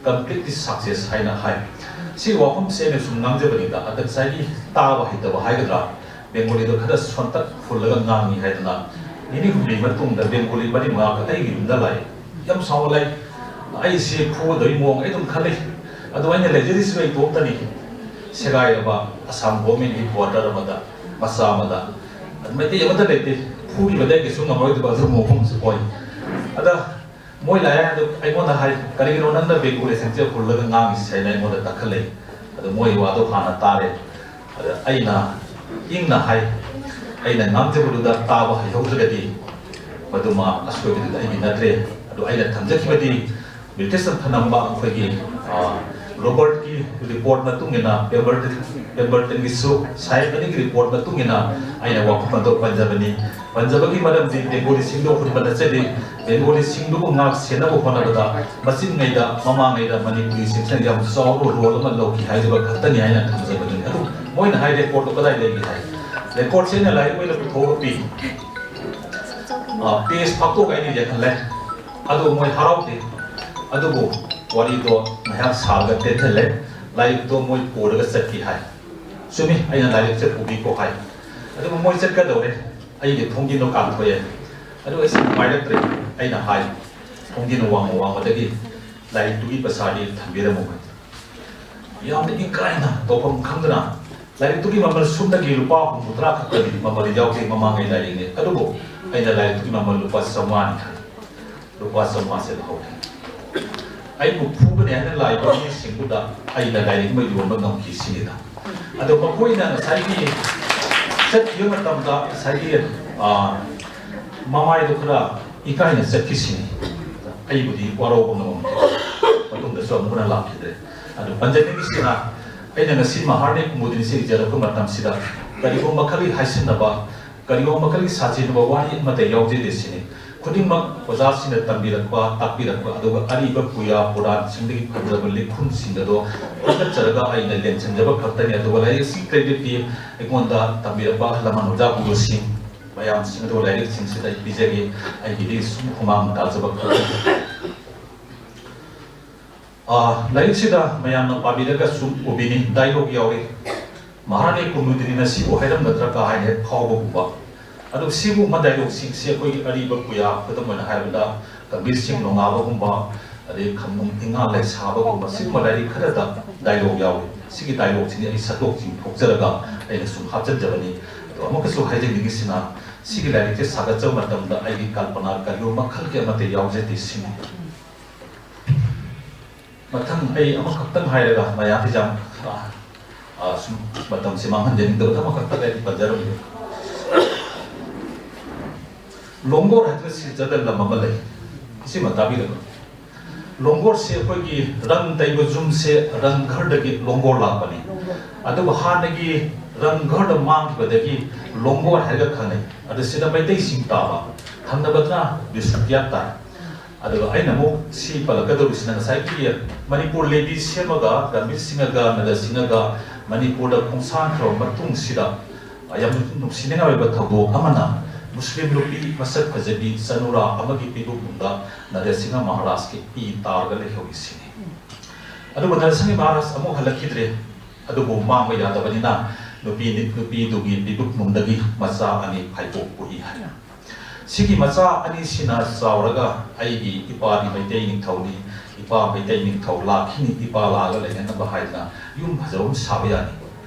completely success ꯍꯥꯏꯅ ꯍꯥꯏ꯫ ꯁꯤ ꯋꯥꯐꯝꯁꯦ ꯑꯩꯅ ꯁꯨꯝ ꯉꯥꯡꯖꯕꯅꯤꯗ, ꯑꯗ ꯉꯁꯥꯏꯒꯤ ꯇꯥꯕ ꯍꯩꯇꯕ ꯍꯥꯏꯒꯗ꯭ꯔꯥ, ꯕꯦꯡꯒꯣꯂꯤꯗꯣ ꯈꯔ ꯁꯣꯟꯇꯛ ꯐꯨꯜꯂꯒ ꯉꯥꯡꯉꯤ ꯍꯥꯏꯗꯅ ꯅꯤꯅꯤ ꯍꯨꯝꯅꯤ ꯃꯇꯨꯡꯗ ꯕꯦꯡꯒꯣꯂꯤ ꯃꯔꯤ ꯃꯉꯥ ꯑꯩꯒꯤ ꯌꯨꯝꯗ ꯂꯥꯛꯏ꯫ ꯌꯥꯝ ꯁꯥꯎꯕ ꯂꯩ꯫ ꯑꯩꯁꯦ ꯐꯨꯒꯗꯧꯔꯤ ꯃꯑꯣꯡ ꯑꯩ ꯑꯗꯨꯝ ꯈꯜꯂꯤ꯫ ꯑꯗꯣ ꯑꯩꯅ ꯂꯩꯖꯔꯤꯁꯤꯁꯨ ꯑꯩ ꯏꯇꯣꯝꯇꯅꯤ꯫ ꯁꯦꯒꯥꯏꯔꯕ ꯑꯁꯥꯝ ꯒꯣꯔꯃꯦꯟꯒꯤ ꯀ꯭ꯋꯥꯇꯔ ꯑꯃꯗ, ꯃꯆꯥ ꯑꯃꯗ꯫ ꯃꯩꯇꯩ ꯑꯃꯠꯇ ꯂꯩꯇꯦ꯫ ꯐꯨꯈꯤꯕꯗ ꯑꯩ ꯀꯩꯁꯨ ꯉꯝꯃꯔꯣꯏꯗꯕ ꯑꯗꯨꯒꯨꯝꯕ ꯃꯐꯝꯁꯨ ꯑꯣꯏ꯫ ꯑꯗ ꯃꯣꯏ ꯂꯥꯛꯑꯦ, ꯑꯗꯣ ꯑꯩꯉꯣꯟꯗ ꯍꯥꯏ, "ꯀꯔꯤꯒꯤꯅꯣ ꯅꯪꯅ ꯕꯦꯡꯒꯣꯂꯤ ꯁꯦꯡꯆꯦ ꯍꯨꯜꯂꯒ ꯉꯥꯡꯉꯤꯁꯤ?" ꯍꯥꯏꯅ ꯑꯩꯉꯣꯟꯗ ꯇꯛꯈꯠꯂꯛꯏ꯫ ꯑꯗꯣ ꯃꯣꯏ ꯋꯥꯗꯣ ꯍꯥꯟꯅ ꯇꯥꯔꯦ꯫ ꯑꯗ ꯑꯩꯅ ꯏꯪꯅ ꯍꯥꯏ, "ꯑꯩꯅ ꯉꯥꯡꯖꯕꯗꯨꯗ ꯇꯥꯕ ꯍꯩꯍꯧꯗ꯭ꯔꯒꯗꯤ ꯃꯗꯨꯃ ꯑꯁꯣꯏꯕꯗꯨꯗꯤ ꯑꯩꯒꯤ ꯅꯠꯇ꯭ꯔꯦ꯫ ꯑꯗꯣ ꯑꯩꯅ ꯊꯝꯖꯈꯤꯕꯗꯤ ꯕ꯭ꯔꯤꯇꯤꯁꯅ ꯊꯅꯝꯕ ꯑꯩꯈꯣꯏꯒꯤ, ꯑ, ꯔꯣꯕꯔꯠꯀꯤ ꯔꯤꯄꯣꯔꯠ ꯃꯇꯨꯡ ꯏꯟꯅ, ꯄꯦꯝꯕꯔꯇꯟ, ꯄꯦꯝꯕꯔꯇꯟꯒꯤꯁꯨ ꯁꯥꯍꯦꯕ ꯑꯅꯤꯒꯤ ꯔꯤꯄꯣꯔꯠ ꯃꯇꯨꯡ ꯏꯟꯅ ꯑꯩꯅ ꯋꯥꯐꯝ ꯑꯗꯨ ꯄꯟꯖꯕꯅꯤ꯫ ꯄꯟꯖꯕꯒꯤ ꯃꯔꯝꯗꯤ ꯕꯦꯡꯒꯣꯂꯤꯁꯤꯡꯗꯨ ꯑꯩꯈꯣꯏ ꯅꯠꯆꯗꯦ꯫ ꯕꯦꯡꯒꯣꯂꯤꯁꯤꯡꯗꯨꯕꯨ ꯉꯥꯛ ꯁꯦꯟꯅꯕ ꯍꯣꯠꯅꯕꯗ ꯃꯆꯤꯟꯉꯩꯗ, ꯃꯃꯥꯡꯉꯩꯗ ꯃꯅꯤꯄꯨꯔꯤꯁꯤꯡꯁꯤꯅ ꯌꯥꯝ ꯆꯥꯎꯕ ꯔꯣꯜ ꯑꯃ ꯂꯧꯈꯤ ꯍꯥꯏꯖꯕ ꯈꯛꯇꯅꯤ ꯍꯥꯏꯅ ꯊꯝꯖꯕꯅꯤ꯫ ꯑꯗꯨ ꯃꯣꯏꯅ ꯍꯥꯏ ꯔꯦꯀꯣꯔꯠꯇꯣ ꯀꯗꯥꯏ ꯂꯩꯒꯦ ꯍꯥꯏ꯫ ꯔꯦꯀꯣꯔꯠꯁꯦ ꯑꯩꯅ ꯂꯥꯏꯔꯤꯛ ꯑꯣꯏꯅ ꯄꯨꯊꯣꯛꯑꯒ ꯄꯤ꯫ ꯑ, ꯄꯦꯖ ꯐꯥꯛꯇꯣꯛꯑꯒ ꯑꯩꯅ ꯌꯦꯡꯍꯜꯂꯦ꯫ ꯑꯗꯣ ꯃꯣꯏ ꯍꯔꯥꯎꯗꯦ꯫ ꯑꯗꯨꯕꯨ ꯋꯥꯔꯤꯗꯣ ꯉꯥꯏꯍꯥꯛ ꯁꯥꯔꯒ ꯇꯦꯟꯊꯜꯂꯦ꯫ ꯂꯥꯏꯔꯤꯛꯇꯣ ꯃꯣꯏ ꯄꯨꯔꯒ ꯆꯠꯈꯤ ꯍꯥꯏ꯫ ꯆꯨꯝꯃꯤ, ꯑꯩꯅ ꯂꯥꯏꯔꯤꯛꯁꯦ ꯄꯨꯕꯤꯀꯣ ꯍꯥꯏ꯫ ꯑꯗꯨꯕꯨ ꯃꯣꯏ ꯆꯠꯀꯗꯧꯔꯦ꯫ ꯑꯩꯒꯤ ꯊꯣꯡꯖꯤꯟꯗꯣ ꯀꯥꯟꯊꯣꯛꯑꯦ꯫ ꯑꯗꯨ ꯑꯩꯁꯦ ꯅꯨꯡꯉꯥꯏꯔꯛꯇ꯭ꯔꯦ꯫ ꯑꯩꯅ ꯍꯥꯏ, "ꯊꯣꯡꯖꯤꯟ ꯋꯥꯡꯃ ꯋꯥꯡꯃꯗꯒꯤ ꯂꯥꯏꯔꯤꯛꯇꯨꯒꯤ ꯄꯩꯁꯥꯗꯤ ꯊꯝꯕꯤꯔꯝꯃꯣ" ꯍꯥꯏ꯫ ꯌꯥꯝꯅ ꯏꯀꯥꯏꯅ ꯇꯧꯐꯝ ꯈꯪꯗꯅ, "ꯂꯥꯏꯔꯤꯛꯇꯨꯒꯤ ꯃꯃꯜ ꯁꯨꯞꯅꯒꯤ ꯂꯨꯄꯥ ꯍꯨꯝꯐꯨꯇꯔꯥ ꯈꯛꯇꯅꯤ, ꯃꯃꯜ ꯌꯥꯎꯗꯦ, ꯃꯃꯥꯡꯉꯩ ꯂꯥꯏꯔꯤꯛꯅꯤ, ꯑꯗꯨꯕꯨ ꯑꯩꯅ ꯂꯥꯏꯔꯤꯛꯇꯨꯒꯤ ꯃꯃꯜ ꯂꯨꯄꯥ ꯆꯥꯝꯃꯉꯥꯅꯤ" ꯍꯥꯏ꯫ ꯂꯨꯄꯥ ꯆꯥꯝꯃꯉꯥꯁꯦ ꯂꯧꯍꯧꯔꯦ꯫ ꯑꯩꯕꯨ ꯐꯨꯒꯅꯤ ꯍꯥꯏꯅ ꯂꯥꯛꯏꯕ ꯃꯤꯁꯤꯡꯗꯨꯗ ꯑꯩꯅ ꯂꯥꯏꯔꯤꯛ ꯑꯃ ꯌꯣꯟꯕ ꯉꯝꯈꯤ ꯁꯤꯅꯤꯗ꯫ ꯑꯗꯣ ꯃꯈꯣꯏꯅ ꯉꯁꯥꯏꯒꯤ ꯆꯠꯈꯤꯕ ꯃꯇꯝꯗ ꯉꯁꯥꯏꯒꯤ, ꯑ, ꯃꯃꯥꯏꯗꯣ ꯈꯔ ꯏꯀꯥꯏꯅ ꯆꯠꯈꯤꯁꯤꯅꯤ꯫ ꯑꯩꯕꯨꯗꯤ ꯋꯥꯔꯧꯕ ꯉꯝꯈꯤꯗꯦ꯫ ꯃꯇꯨꯡꯗꯁꯨ ꯑꯃꯨꯛ ꯍꯟꯅ ꯂꯥꯛꯈꯤꯗ꯭ꯔꯦ꯫ ꯑꯗꯨ ꯄꯟꯖꯅꯤꯡꯉꯤꯁꯤꯅ, ꯑꯩꯅ ꯉꯁꯤ ꯃꯍꯥꯔꯅꯤ ꯀꯨꯃꯨꯗꯤꯅꯤꯁꯤ ꯏꯖꯔꯛꯄ ꯃꯇꯝꯁꯤꯗ ꯀꯔꯤꯒꯨꯝꯕ ꯈꯔꯒꯤ ꯍꯥꯏꯁꯤꯟꯅꯕ, ꯀꯔꯤꯒꯨꯝꯕ ꯈꯔꯒꯤ ꯁꯥꯖꯤꯟꯅꯕ ꯋꯥꯍꯩ ꯑꯃꯠꯇ ꯌꯥꯎꯖꯗꯦ ꯁꯤꯅꯤ꯫ ꯈꯨꯗꯤꯡꯃꯛ ꯑꯣꯖꯥꯁꯤꯡꯅ ꯇꯝꯕꯤꯔꯛꯄ, ꯇꯥꯛꯄꯤꯔꯛꯄ, ꯑꯗꯨꯒ ꯑꯔꯤꯕ ꯄꯨꯌꯥ ꯄꯨꯔꯥꯟꯁꯤꯡꯗꯒꯤ ꯐꯪꯖꯕ ꯂꯤꯈꯨꯝꯁꯤꯡ ꯑꯗꯣ ꯈꯟꯒꯠꯆꯔꯒ ꯑꯩꯅ ꯂꯦꯟꯁꯤꯟꯖꯕ ꯈꯛꯇꯅꯤ꯫ ꯑꯗꯨꯒ ꯂꯥꯏꯔꯤꯛ ꯑꯁꯤ creditꯇꯤ ꯑꯩꯉꯣꯟꯗ ꯇꯝꯕꯤꯔꯛꯄ ꯑꯍꯜ ꯂꯃꯟ ꯑꯣꯖꯥ ꯒꯨꯔꯨꯁꯤꯡ ꯃꯌꯥꯝꯁꯤꯡ ꯑꯗꯨꯒ ꯂꯥꯏꯔꯤꯛꯁꯤꯡꯁꯤꯗ ꯑꯩ ꯄꯤꯖꯒꯦ꯫ ꯑꯩꯒꯤꯗꯤ ꯁꯨꯝ ꯍꯨꯃꯥꯡ ꯇꯥꯖꯕ ꯈꯛꯇꯅꯤ꯫ ꯑꯥ, ꯂꯥꯏꯔꯤꯛꯁꯤꯗ ꯃꯌꯥꯝꯅ ꯄꯥꯕꯤꯔꯒ ꯁꯨꯝ ꯎꯕꯤꯅꯤ, dialogue ꯌꯥꯎꯔꯤ꯫ ꯃꯍꯥꯔꯥꯅꯤ ꯀꯨꯃꯨꯗꯤꯅꯤꯅ ꯁꯤꯕꯨ ꯍꯥꯏꯔꯝꯒꯗ꯭ꯔꯥ ꯀꯥ ꯍꯥꯏꯅ ꯍꯦꯛ ꯐꯥꯎꯕꯒꯨꯝꯕ꯫ ꯑꯗꯨ ꯁꯤꯒꯨꯝꯕ dialogueꯁꯤꯡꯁꯤ ꯑꯩꯈꯣꯏꯒꯤ ꯑꯔꯤꯕ ꯄꯨꯌꯥ, ꯈꯨꯗꯝ ꯑꯣꯏꯅ ꯍꯥꯏꯔꯕꯗ ꯀꯕꯤꯔ ꯁꯤꯡ ꯅꯣꯡꯉꯥꯕꯒꯨꯝꯕ, ꯑꯗꯩ ꯈꯝꯅꯨꯡ ꯏꯉꯥ ꯂꯩꯁꯥꯕꯒꯨꯝꯕ, ꯁꯤꯒꯨꯝꯕ ꯂꯥꯏꯔꯤꯛ ꯈꯔꯗ dialogue ꯌꯥꯎꯏ꯫ ꯁꯤꯒꯤ dialogueꯁꯤꯡꯁꯤ ꯑꯩ ꯁꯛꯇꯣꯛ ꯆꯤꯡꯊꯣꯛꯆꯔꯒ ꯑꯩꯅ ꯁꯨꯝ ꯍꯥꯞꯆꯤꯟꯖꯕꯅꯤ꯫ ꯑꯗꯣ ꯑꯃꯨꯛꯀꯁꯨ ꯍꯥꯏꯖꯅꯤꯡꯉꯤꯁꯤꯅ, ꯁꯤꯒꯤ ꯂꯥꯏꯔꯤꯛꯁꯦ ꯁꯥꯒꯠꯆꯕ ꯃꯇꯝꯗ ꯑꯩꯒꯤ ꯀꯜꯄꯅꯥ ꯀꯩꯒꯨꯝꯕ ꯃꯈꯜꯒꯤ ꯑꯃꯠꯇ ꯌꯥꯎꯖꯗꯦ ꯁꯤꯅꯤ꯫ ꯃꯊꯪ ꯑꯩ ꯑꯃꯈꯛꯇꯪ ꯍꯥꯏꯔꯒ ꯃꯌꯥꯝꯁꯤ ꯌꯥꯝ, ꯑ, ꯑ, ꯁꯨꯝ ꯃꯇꯝꯁꯤ ꯃꯥꯡꯍꯟꯖꯅꯤꯡꯗꯕꯗ ꯑꯃꯈꯛꯇꯪ ꯑꯩ ꯄꯟꯖꯔꯝꯒꯦ꯫ ꯂꯣꯡꯒꯣꯔ ꯍꯥꯏꯗꯅ ꯁꯤꯖꯗ ꯂꯝ ꯑꯃ ꯂꯩ꯫ ꯁꯤꯃ ꯇꯥꯕꯤꯔꯕ? ꯂꯣꯡꯒꯣꯔꯁꯦ ꯑꯩꯈꯣꯏꯒꯤ ꯔꯪ ꯇꯩꯕ ꯌꯨꯝꯁꯦ ꯔꯪ ꯘꯔꯗꯒꯤ ꯂꯣꯡꯒꯣꯔ ꯂꯥꯛꯄꯅꯤ꯫ ꯑꯗꯨꯕꯨ ꯍꯥꯟꯅꯒꯤ ꯔꯪ ꯘꯔꯗ ꯃꯥꯡꯈꯤꯕꯗꯒꯤ ꯂꯣꯡꯒꯣꯔ ꯍꯥꯏꯔꯒ ꯈꯪꯅꯩ꯫ ꯑꯗꯨ ꯁꯤꯗ ꯃꯩꯇꯩꯁꯤꯡ ꯇꯥꯕ, ꯊꯪꯅꯕꯗꯅ ꯕꯤꯁꯅꯨꯄ꯭ꯔꯤꯌꯥ ꯇꯥꯏ꯫ ꯑꯗꯨꯒ ꯑꯩꯅ ꯑꯃꯨꯛ ꯁꯤ ꯄꯜꯂꯛꯀꯗꯧꯔꯤꯁꯤꯅ ꯉꯁꯥꯏꯒꯤ ꯃꯅꯤꯄꯨꯔ ꯂꯦꯕꯤ ꯁꯦꯝꯃꯒ ꯔꯟꯕꯤꯔ ꯁꯤꯡꯍꯒ ꯅꯗꯔ ꯁꯤꯡꯍꯒ ꯃꯅꯤꯄꯨꯔꯗ ꯈꯣꯡꯁꯥꯟꯈ꯭ꯔꯕ ꯃꯇꯨꯡꯁꯤꯗ, ꯑ, ꯌꯥꯝ ꯅꯨꯡꯁꯤꯅꯤꯡꯉꯥꯏ ꯑꯣꯏꯕ ꯊꯧꯗꯣꯛ ꯑꯃꯅ ꯃꯨꯁꯂꯤꯝ ꯅꯨꯄꯤ ꯃꯁꯛ ꯐꯖꯕꯤ ꯆꯅꯨꯔꯥ ꯑꯃꯒꯤ ꯄꯤꯕꯨꯛꯅꯨꯡꯗ ꯅꯗꯔ ꯁꯤꯡꯍ ꯃꯍꯥꯔꯥꯖꯀꯤ ꯄꯤ ꯇꯥꯔꯒ ꯂꯩꯍꯧꯔꯤꯁꯤꯅꯤ꯫ ꯑꯗꯨꯕꯨ ꯅꯗꯔ ꯁꯤꯡꯍ ꯃꯍꯥꯔꯥꯖ ꯑꯃꯨꯛ ꯍꯜꯂꯛꯈꯤꯗ꯭ꯔꯦ꯫ ꯑꯗꯨꯕꯨ ꯃꯥꯡꯕ ꯌꯥꯗꯕꯅꯤꯅ ꯅꯨꯄꯤ, ꯅꯨꯄꯤꯗꯨꯒꯤ ꯄꯤꯕꯨꯛꯅꯨꯡꯗꯒꯤ ꯃꯆꯥ ꯑꯅꯤ ꯐꯥꯏꯕꯣꯛ ꯄꯣꯛꯏ ꯍꯥꯏꯅ꯫ ꯁꯤꯒꯤ ꯃꯆꯥ ꯑꯅꯤꯁꯤꯅ ꯆꯥꯎꯔꯒ ꯑꯩꯒꯤ ꯏꯄꯥꯗꯤ ꯃꯩꯇꯩ ꯅꯤꯡꯊꯧꯅꯤ, ꯏꯄꯥ ꯃꯩꯇꯩ ꯅꯤꯡꯊꯧ ꯂꯥꯛꯈꯤꯅꯤ, ꯏꯄꯥ ꯂꯥꯛꯑꯒ ꯂꯩꯅꯅꯕ ꯍꯥꯏꯗꯅ ꯌꯨꯝ ꯐꯖꯕ ꯑꯃ ꯁꯥꯕ ꯌꯥꯅꯤ꯫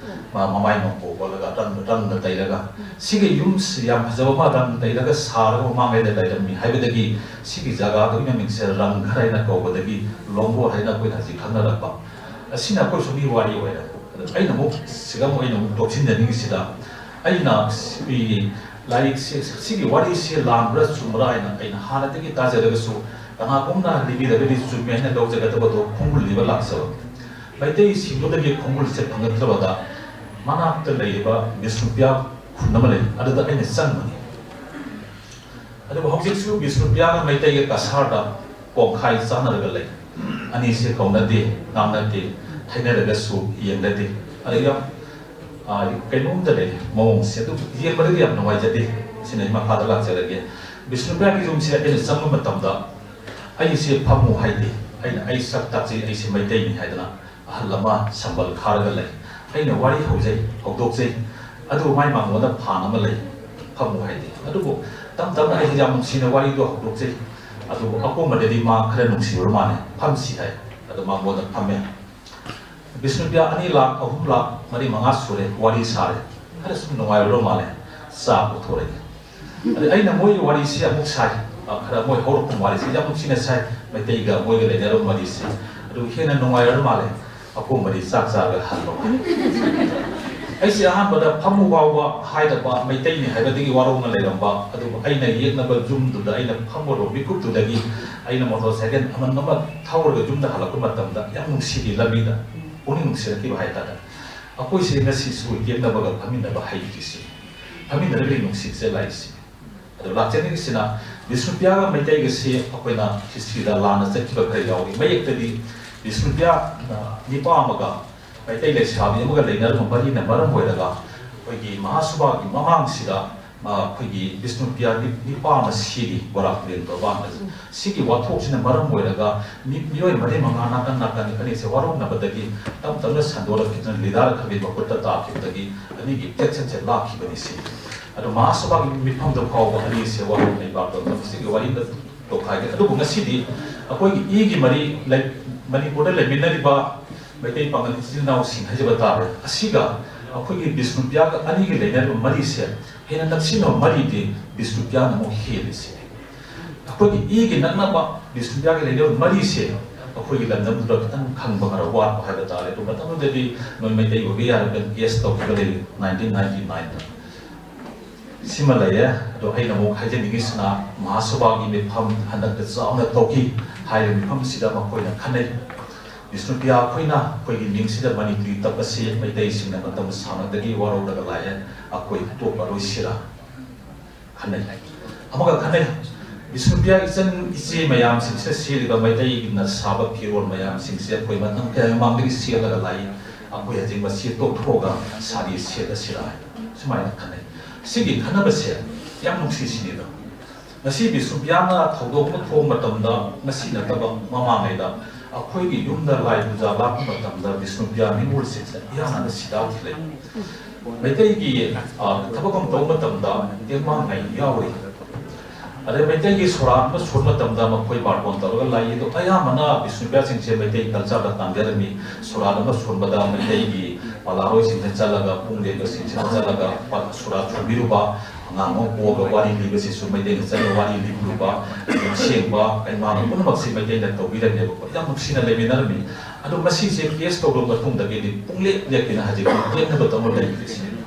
ꯃꯥ ꯃꯃꯥꯏ ꯅꯣꯡꯄꯣꯛ ꯑꯣꯜꯂꯒ ꯔꯪ, ꯔꯪꯅ ꯇꯩꯔꯒ꯫ ꯁꯤꯒꯤ ꯌꯨꯝꯁꯤ ꯌꯥꯝ ꯐꯖꯕ ꯑꯃ ꯔꯪ ꯇꯩꯔꯒ ꯁꯥꯔꯒ ꯃꯃꯥꯡꯉꯩꯗ ꯂꯩꯔꯝꯃꯤ ꯍꯥꯏꯕꯗꯒꯤ ꯁꯤꯒꯤ ꯖꯒꯥꯗꯨꯒꯤ ꯃꯃꯤꯡꯁꯦ ꯔꯪ ꯘꯔ ꯍꯥꯏꯅ ꯀꯧꯕꯗꯒꯤ ꯂꯣꯡꯒꯣꯔ ꯍꯥꯏꯅ ꯑꯩꯈꯣꯏꯅ ꯍꯧꯖꯤꯛ ꯈꯪꯅꯔꯛꯄ꯫ ꯑꯁꯤꯅ ꯑꯩꯈꯣꯏ ꯁꯣꯝꯒꯤ ꯋꯥꯔꯤ ꯑꯣꯏꯔꯦ꯫ ꯑꯗ ꯑꯩꯅ ꯑꯃꯨꯛ ꯁꯤꯗ ꯑꯃꯨꯛ ꯑꯩꯅ ꯑꯃꯨꯛ ꯇꯣꯛꯁꯤꯟꯖꯅꯤꯡꯉꯤꯁꯤꯗ, ꯑꯩꯅ ꯁꯤꯒꯤ ꯂꯥꯏꯔꯤꯛꯁꯦ, ꯁꯤꯒꯤ ꯋꯥꯔꯤꯁꯦ ꯂꯥꯟꯕ꯭ꯔꯥ ꯆꯨꯝꯕ꯭ꯔꯥ ꯍꯥꯏꯅ ꯑꯩꯅ ꯍꯥꯟꯅꯗꯒꯤ ꯇꯥꯖꯔꯒꯁꯨ ꯀꯅꯥꯒꯨꯝꯅ ꯂꯤꯕꯤꯔꯒꯗꯤ ꯆꯨꯝꯃꯦ ꯍꯥꯏꯅ ꯂꯧꯖꯒꯗꯕꯗꯣ ꯈꯣꯡꯒꯨꯜ ꯂꯤꯕ ꯂꯥꯛꯆꯕ꯫ ꯃꯩꯇꯩꯁꯤꯡꯗꯨꯗꯒꯤ ꯈꯣꯡꯒꯨꯜꯁꯦ ꯐꯪꯉꯛꯇ꯭ꯔꯕꯗ ꯃꯅꯥꯛꯇ ꯂꯩꯔꯤꯕ ꯕꯤꯁꯅꯨꯄ꯭ꯔꯤꯌꯥ ꯈꯨꯟ ꯑꯃ ꯂꯩ, ꯑꯗꯨꯗ ꯑꯩꯅ ꯆꯪꯕꯅꯤ꯫ ꯑꯗꯨꯕꯨ ꯍꯧꯖꯤꯛꯁꯨ ꯕꯤꯁꯅꯨꯄ꯭ꯔꯤꯌꯥꯒ ꯃꯩꯇꯩꯒ ꯀꯁꯥꯔꯗ ꯀꯣꯡꯈꯥꯏ ꯆꯥꯟꯅꯔꯒ ꯂꯩ꯫ ꯑꯅꯤꯁꯦ ꯀꯧꯅꯗꯦ, ꯉꯥꯡꯅꯗꯦ, ꯊꯩꯅꯔꯒꯁꯨ ꯌꯦꯡꯅꯗꯦ꯫ ꯑꯗꯨ ꯌꯥꯝ, ꯑ, ꯀꯩꯅꯣꯝꯇ ꯂꯩ ꯃꯑꯣꯡꯁꯦ꯫ ꯑꯗꯨꯕꯨ ꯌꯦꯡꯕꯗꯗꯤ ꯌꯥꯝ ꯅꯨꯡꯉꯥꯏꯖꯗꯦ꯫ ꯁꯤꯅ ꯑꯩ ꯃꯈꯥꯗ ꯂꯥꯛꯆꯔꯒꯦ꯫ ꯕꯤꯁꯅꯨꯄ꯭ꯔꯤꯌꯥꯒꯤ ꯌꯨꯝꯁꯦ ꯑꯩꯅ ꯆꯪꯕ ꯃꯇꯝꯗ ꯑꯩꯁꯦ ꯐꯝꯃꯨ ꯍꯥꯏꯗꯦ꯫ ꯑꯩꯅ ꯑꯩ ꯁꯛ ꯇꯥꯛꯆꯩ, ꯑꯩꯁꯦ ꯃꯩꯇꯩꯅꯤ ꯍꯥꯏꯗꯅ ꯑꯍꯜ ꯑꯃ ꯁꯝꯕꯜ ꯈꯥꯔꯒ ꯂꯩ꯫ ꯑꯩꯅ ꯋꯥꯔꯤ ꯍꯧꯖꯩ, ꯍꯧꯗꯣꯛꯆꯩ꯫ ꯑꯗꯨꯕꯨ ꯃꯥꯏ ꯃꯥꯡꯒꯣꯟꯗ ꯐꯥꯟ ꯑꯃ ꯂꯩ, ꯐꯝꯃꯨ ꯍꯥꯏꯗꯦ꯫ ꯑꯗꯨꯕꯨ ꯇꯞ ꯇꯞꯅ ꯑꯩꯁꯦ ꯌꯥꯝ ꯅꯨꯡꯁꯤꯅ ꯋꯥꯔꯤꯗꯣ ꯍꯧꯗꯣꯛꯆꯩ꯫ ꯑꯗꯨꯕꯨ ꯑꯀꯣꯟꯕꯗꯗꯤ ꯃꯥ ꯈꯔ ꯅꯨꯡꯁꯤꯔꯨꯔ ꯃꯥꯜꯂꯦ, ꯐꯝꯁꯤ ꯍꯥꯏ꯫ ꯑꯗꯨ ꯃꯥꯡꯒꯣꯟꯗ ꯐꯝꯃꯦ꯫ ꯕꯤꯁꯅꯨꯄ꯭ꯔꯤꯌꯥ ꯑꯅꯤ ꯂꯥꯛ, ꯑꯍꯨꯝ ꯂꯥꯛ, ꯃꯔꯤ ꯃꯉꯥ ꯁꯨꯔꯦ ꯋꯥꯔꯤ ꯁꯥꯔꯦ꯫ ꯈꯔ ꯁꯨꯝ ꯅꯨꯡꯉꯥꯏꯔꯨꯔ ꯃꯥꯜꯂꯦ, ꯆꯥ ꯄꯨꯊꯣꯔꯛꯑꯦ꯫ ꯑꯗꯩ ꯑꯩꯅ ꯃꯣꯏꯒꯤ ꯋꯥꯔꯤꯁꯤ ꯑꯃꯨꯛ ꯁꯥꯏ꯫ ꯑ, ꯈꯔ ꯃꯣꯏ ꯍꯧꯔꯛꯐꯝ ꯋꯥꯔꯤꯁꯤ ꯌꯥꯝ ꯅꯨꯡꯁꯤꯅ ꯁꯥꯏ, ꯃꯩꯇꯩꯒ ꯃꯣꯏꯒ ꯂꯩꯅꯔꯝꯕ ꯋꯥꯔꯤꯁꯤ꯫ ꯑꯗꯨ ꯍꯦꯟꯅ ꯅꯨꯡꯉꯥꯏꯔ ꯃꯥꯜꯂꯦ꯫ ꯑꯀꯣꯟꯕꯗꯤ ꯆꯥꯛ ꯆꯥꯔꯒ ꯍꯜꯂꯣ꯫ ꯑꯩꯁꯦ ꯑꯍꯥꯟꯕꯗ ꯐꯝꯃꯨ ꯐꯥꯎꯕ ꯍꯥꯏꯗꯕ, ꯃꯩꯇꯩꯅꯤ ꯍꯥꯏꯕꯗꯒꯤ ꯋꯥꯔꯧꯅ ꯂꯩꯔꯝꯕ, ꯑꯗꯨꯕꯨ ꯑꯩꯅ ꯌꯦꯛꯅꯕ ꯌꯨꯝꯗꯨꯗ ꯑꯩꯅ ꯐꯝꯃꯨꯔꯕ ꯃꯤꯀꯨꯞꯇꯨꯗꯒꯤ ꯑꯩꯅ ꯃꯣꯇꯣꯔ ꯁꯥꯏꯀꯜ ꯑꯃꯟ ꯑꯃ ꯊꯧꯔꯒ ꯌꯨꯝꯗ ꯍꯜꯂꯛꯄ ꯃꯇꯝꯗ ꯌꯥꯝ ꯅꯨꯡꯁꯤꯈꯤ ꯂꯝꯕꯤꯗ꯫ ꯄꯨꯛꯅꯤꯡ ꯅꯨꯡꯁꯤꯔꯛꯈꯤꯕ ꯍꯥꯏꯇꯥꯔꯦ꯫ ꯑꯩꯈꯣꯏꯁꯦ ꯉꯁꯤꯁꯨ ꯌꯦꯛꯅꯕꯒ ꯐꯝꯃꯤꯟꯅꯕ ꯍꯩꯇ꯭ꯔꯤꯁꯤ, ꯐꯝꯃꯤꯟꯅꯔꯒꯗꯤ ꯅꯨꯡꯁꯤꯕꯁꯦ ꯂꯥꯛꯏꯁꯤ꯫ ꯑꯗꯣ ꯂꯥꯛꯆꯅꯤꯡꯉꯤꯁꯤꯅ ꯕꯤꯁꯅꯨꯄ꯭ꯔꯤꯌꯥꯒ ꯃꯩꯇꯩꯒꯁꯤ ꯑꯩꯈꯣꯏꯅ ꯍꯤꯁꯇ꯭ꯔꯤꯗ ꯂꯥꯟꯅ ꯆꯠꯈꯤꯕ ꯈꯔ ꯌꯥꯎꯔꯤ꯫ ꯃꯌꯦꯛꯇꯗꯤ ꯕꯤꯁꯅꯨꯄ꯭ꯔꯤꯌꯥ, ꯑ, ꯅꯤꯄꯥ ꯑꯃꯒ ꯃꯩꯇꯩ ꯂꯩꯁꯥꯕꯤ ꯑꯃꯒ ꯂꯩꯅꯔꯝꯕ ꯃꯔꯤꯅ ꯃꯔꯝ ꯑꯣꯏꯔꯒ ꯑꯩꯈꯣꯏꯒꯤ ꯃꯍꯥꯁꯨꯕꯥꯒꯤ ꯃꯃꯥꯡꯁꯤꯗ, ꯑ, ꯑꯩꯈꯣꯏꯒꯤ ꯕꯤꯁꯅꯨꯄ꯭ꯔꯤꯌꯥ ꯅꯤ-, ꯅꯤꯄꯥ ꯑꯃ ꯁꯤꯔꯤ ꯕꯣꯔꯥꯛꯂꯦꯟ ꯇꯣꯔꯕꯥꯟꯗ꯫ ꯁꯤꯒꯤ ꯋꯥꯊꯣꯛꯁꯤꯅ ꯃꯔꯝ ꯑꯣꯏꯔꯒ ꯃꯤ, ꯃꯤꯑꯣꯏ ꯃꯔꯤ ꯃꯉꯥ ꯅꯥꯀꯟ ꯅꯥꯀꯟ ꯑꯅꯤꯁꯦ ꯋꯥꯔꯧꯅꯕꯗꯒꯤ ꯇꯞ ꯇꯞꯅ ꯁꯟꯗꯣꯔꯛꯈꯤꯗꯨꯅ ꯂꯤꯗꯥꯔ ꯈꯔꯒꯤ ꯃꯈꯨꯠꯇ ꯇꯥꯈꯤꯕꯗꯒꯤ ꯑꯅꯤꯒꯤ ꯇꯦꯟꯁꯟꯁꯦ ꯂꯥꯛꯈꯤꯕꯅꯤ ꯁꯤ꯫ ꯑꯗꯣ ꯃꯍꯥꯁꯨꯕꯥꯒꯤ ꯃꯤꯐꯝꯗ ꯐꯥꯎꯕ ꯑꯅꯤꯁꯦ ꯋꯥꯔꯧꯅꯩ ꯄꯥꯛꯇꯧꯅ ꯃꯁꯤꯒꯤ ꯋꯥꯔꯤꯗ ꯇꯣꯈꯥꯏꯒꯦ꯫ ꯑꯗꯨꯕꯨ ꯉꯁꯤꯗꯤ ꯑꯩꯈꯣꯏꯒꯤ ꯏꯒꯤ ꯃꯔꯤ ꯂꯩ-, ꯃꯅꯤꯄꯨꯔꯗ ꯂꯩꯃꯤꯟꯅꯔꯤꯕ ꯃꯩꯇꯩ ꯄꯥꯉꯜ ꯏꯆꯤꯜ ꯏꯅꯥꯎꯁꯤꯡ ꯍꯥꯏꯖꯕ ꯇꯥꯔꯦ, ꯑꯁꯤꯒ ꯑꯩꯈꯣꯏꯒꯤ ꯕꯤꯁꯅꯨꯄ꯭ꯔꯤꯌꯥꯒ ꯑꯅꯤꯒꯤ ꯂꯩꯅꯔꯤꯕ ꯃꯔꯤꯁꯦ ꯍꯦꯟꯅ ꯅꯛꯁꯤꯟꯅꯕ ꯃꯔꯤꯗꯤ ꯕꯤꯁꯅꯨꯄ꯭ꯔꯤꯌꯥꯅ ꯑꯃꯨꯛ ꯍꯦꯜꯂꯤꯁꯤꯅꯤ꯫ ꯑꯩꯈꯣꯏꯒꯤ ꯏꯒꯤ ꯅꯛꯅꯕ ꯕꯤꯁꯅꯨꯄ꯭ꯔꯤꯌꯥꯒ ꯂꯩꯅꯕ ꯃꯔꯤꯁꯦ ꯑꯩꯈꯣꯏꯒꯤ ꯂꯝꯗꯝꯗꯨꯗ ꯈꯤꯇꯪ ꯈꯪꯕ ꯈꯔ ꯋꯥꯠꯄ ꯍꯥꯏꯕ ꯇꯥꯔꯦ꯫ ꯑꯗꯨ ꯃꯇꯝꯗꯨꯗꯗꯤ ꯅꯣꯏ ꯃꯩꯇꯩ ꯑꯣꯏꯕ ꯌꯥꯔꯒ ꯒꯦꯁ ꯇꯧꯈꯤꯕ ꯂꯩꯔꯦ, ꯅꯥꯏꯟꯇꯤꯟ ꯅꯥꯏꯟꯇꯤ ꯅꯥꯏꯟꯗ꯫ ꯁꯤꯃ ꯂꯩꯔꯦ꯫ ꯑꯗꯣ ꯑꯩꯅ ꯑꯃꯨꯛ ꯍꯥꯏꯖꯅꯤꯡꯉꯤꯁꯤꯅ, ꯃꯍꯥꯁꯨꯕꯥꯒꯤ ꯃꯤꯐꯝ ꯍꯟꯗꯛꯇ ꯆꯥꯎꯅ ꯇꯧꯈꯤ꯫ ꯍꯥꯏꯔꯤꯕ ꯃꯤꯐꯝꯁꯤꯗ ꯃꯈꯣꯏꯅ ꯈꯟꯅꯩ, ꯕꯤꯁꯅꯨꯄ꯭ꯔꯤꯌꯥ ꯑꯩꯈꯣꯏꯅ ꯑꯩꯈꯣꯏꯒꯤ ꯃꯤꯡꯁꯤꯗ ꯃꯅꯤꯄꯨꯔꯤ ꯇꯞ ꯑꯁꯤ ꯃꯩꯇꯩꯁꯤꯡꯅ ꯃꯇꯝ ꯁꯥꯡꯅꯗꯒꯤ ꯋꯥꯔꯧꯔꯒ ꯂꯥꯛꯑꯦ, ꯑꯩꯈꯣꯏ ꯇꯣꯛꯑꯔꯣꯏꯁꯤꯔꯥ ꯈꯟꯅꯩ꯫ ꯑꯃꯒ ꯈꯟꯅꯩ꯫ ꯕꯤꯁꯅꯨꯄ꯭ꯔꯤꯌꯥ ꯏꯆꯟ ꯏꯆꯦ ꯃꯌꯥꯝꯁꯤꯡꯁꯤꯗ ꯁꯦꯠꯂꯤꯕ ꯃꯩꯇꯩꯒꯤꯅ ꯁꯥꯕ ꯐꯤꯔꯣꯜ ꯃꯌꯥꯝꯁꯤꯡꯁꯦ ꯑꯩꯈꯣꯏ ꯃꯇꯝ ꯀꯌꯥ ꯃꯃꯥꯡꯗꯒꯤ ꯁꯦꯠꯂꯒ ꯂꯥꯛꯏ꯫ ꯑꯩꯈꯣꯏ ꯍꯧꯖꯤꯛ ꯃꯁꯤ ꯇꯣꯛꯊꯣꯛꯑꯒ ꯁꯥꯔꯤ ꯁꯦꯠꯂꯁꯤꯔꯥ ꯍꯥꯏꯅ ꯁꯨꯃꯥꯏꯅ ꯈꯟꯅꯩ꯫ ꯁꯤꯒꯤ ꯈꯟꯅꯕꯁꯦ ꯌꯥꯝ ꯅꯨꯡꯁꯤꯁꯤꯅꯤꯗ꯫ ꯉꯁꯤ ꯕꯤꯁꯅꯨꯄ꯭ꯔꯤꯌꯥꯅ ꯊꯧꯗꯣꯛ ꯑꯃ ꯊꯣꯛꯄ ꯃꯇꯝꯗ, ꯉꯁꯤ ꯅꯠꯇꯕ ꯃꯃꯥꯡꯉꯩꯗ, ꯑꯩꯈꯣꯏꯒꯤ ꯌꯨꯝꯗ ꯂꯥꯏ ꯄꯨꯖꯥ ꯂꯥꯛꯄ ꯃꯇꯝꯗ ꯕꯤꯁꯅꯨꯄ꯭ꯔꯤꯌꯥ ꯅꯤꯉꯣꯜꯁꯤꯡꯁꯤꯅ ꯏꯍꯥꯟ ꯍꯥꯟꯅ ꯁꯤꯗꯥ ꯊꯤꯜꯂꯛꯏ꯫ ꯃꯩꯇꯩꯒꯤ, ꯑ, ꯊꯕꯛ ꯑꯃ ꯇꯧꯕ ꯃꯇꯝꯗ ꯇꯦꯡꯕꯥꯡ ꯉꯥꯏ ꯌꯥꯎꯔꯤ꯫ ꯑꯗꯩ ꯃꯩꯇꯩꯒꯤ ꯁꯣꯔꯥꯠ ꯑꯃ ꯁꯣꯟꯕ ꯃꯇꯝꯗ ꯃꯈꯣꯏ ꯕꯥꯔꯇꯣꯟ ꯇꯧꯔꯒ ꯂꯥꯛꯏ꯫ ꯑꯗꯣ ꯑꯌꯥꯝꯕꯅ ꯕꯤꯁꯅꯨꯄ꯭ꯔꯤꯌꯥꯁꯤꯡꯁꯦ ꯃꯩꯇꯩ ꯀꯜꯆꯔꯗ ꯇꯥꯡꯖꯔꯝꯃꯤ꯫ ꯁꯣꯔꯥꯠ ꯑꯃ ꯁꯣꯟꯕꯗ ꯃꯩꯇꯩꯒꯤ ꯄꯂꯥꯔꯣꯏꯁꯤꯡꯗ ꯆꯠꯂꯒ, ꯄꯨꯡ ꯂꯦꯟꯕꯁꯤꯡꯁꯤꯗ ꯆꯠꯂꯒ ꯄ-, ꯁꯣꯔꯥꯠ ꯁꯣꯟꯕꯤꯔꯨꯕ, ꯑꯉꯥꯡ ꯑꯃ ꯄꯣꯛꯑꯒ ꯋꯥꯔꯤ ꯂꯤꯕꯁꯤꯁꯨ ꯃꯩꯇꯩꯅ ꯆꯠꯂꯒ ꯋꯥꯔꯤ ꯂꯤꯕꯤꯔꯨꯕ, ꯑꯗꯨꯝ ꯁꯦꯡꯕ ꯀꯩꯃꯥꯅ ꯄꯨꯝꯅꯃꯛꯁꯤ ꯃꯩꯇꯩꯅ ꯇꯧꯕꯤꯔꯝꯃꯦꯕꯀꯣ꯫ ꯌꯥꯝ ꯅꯨꯡꯁꯤꯅ ꯂꯩꯃꯤꯟꯅꯔꯝꯃꯤ꯫ ꯑꯗꯣ ꯃꯁꯤꯁꯦ ꯀꯦꯁ ꯇꯧꯔꯕ ꯃꯇꯨꯡꯗꯒꯤꯗꯤ ꯄꯨꯡꯂꯦꯞ ꯂꯦꯞꯇꯅ ꯍꯧꯖꯤꯛꯇꯤ ꯌꯦꯠꯅꯕ ꯇꯧꯔ ꯂꯩꯈ꯭ꯔꯤꯁꯤꯅꯤ꯫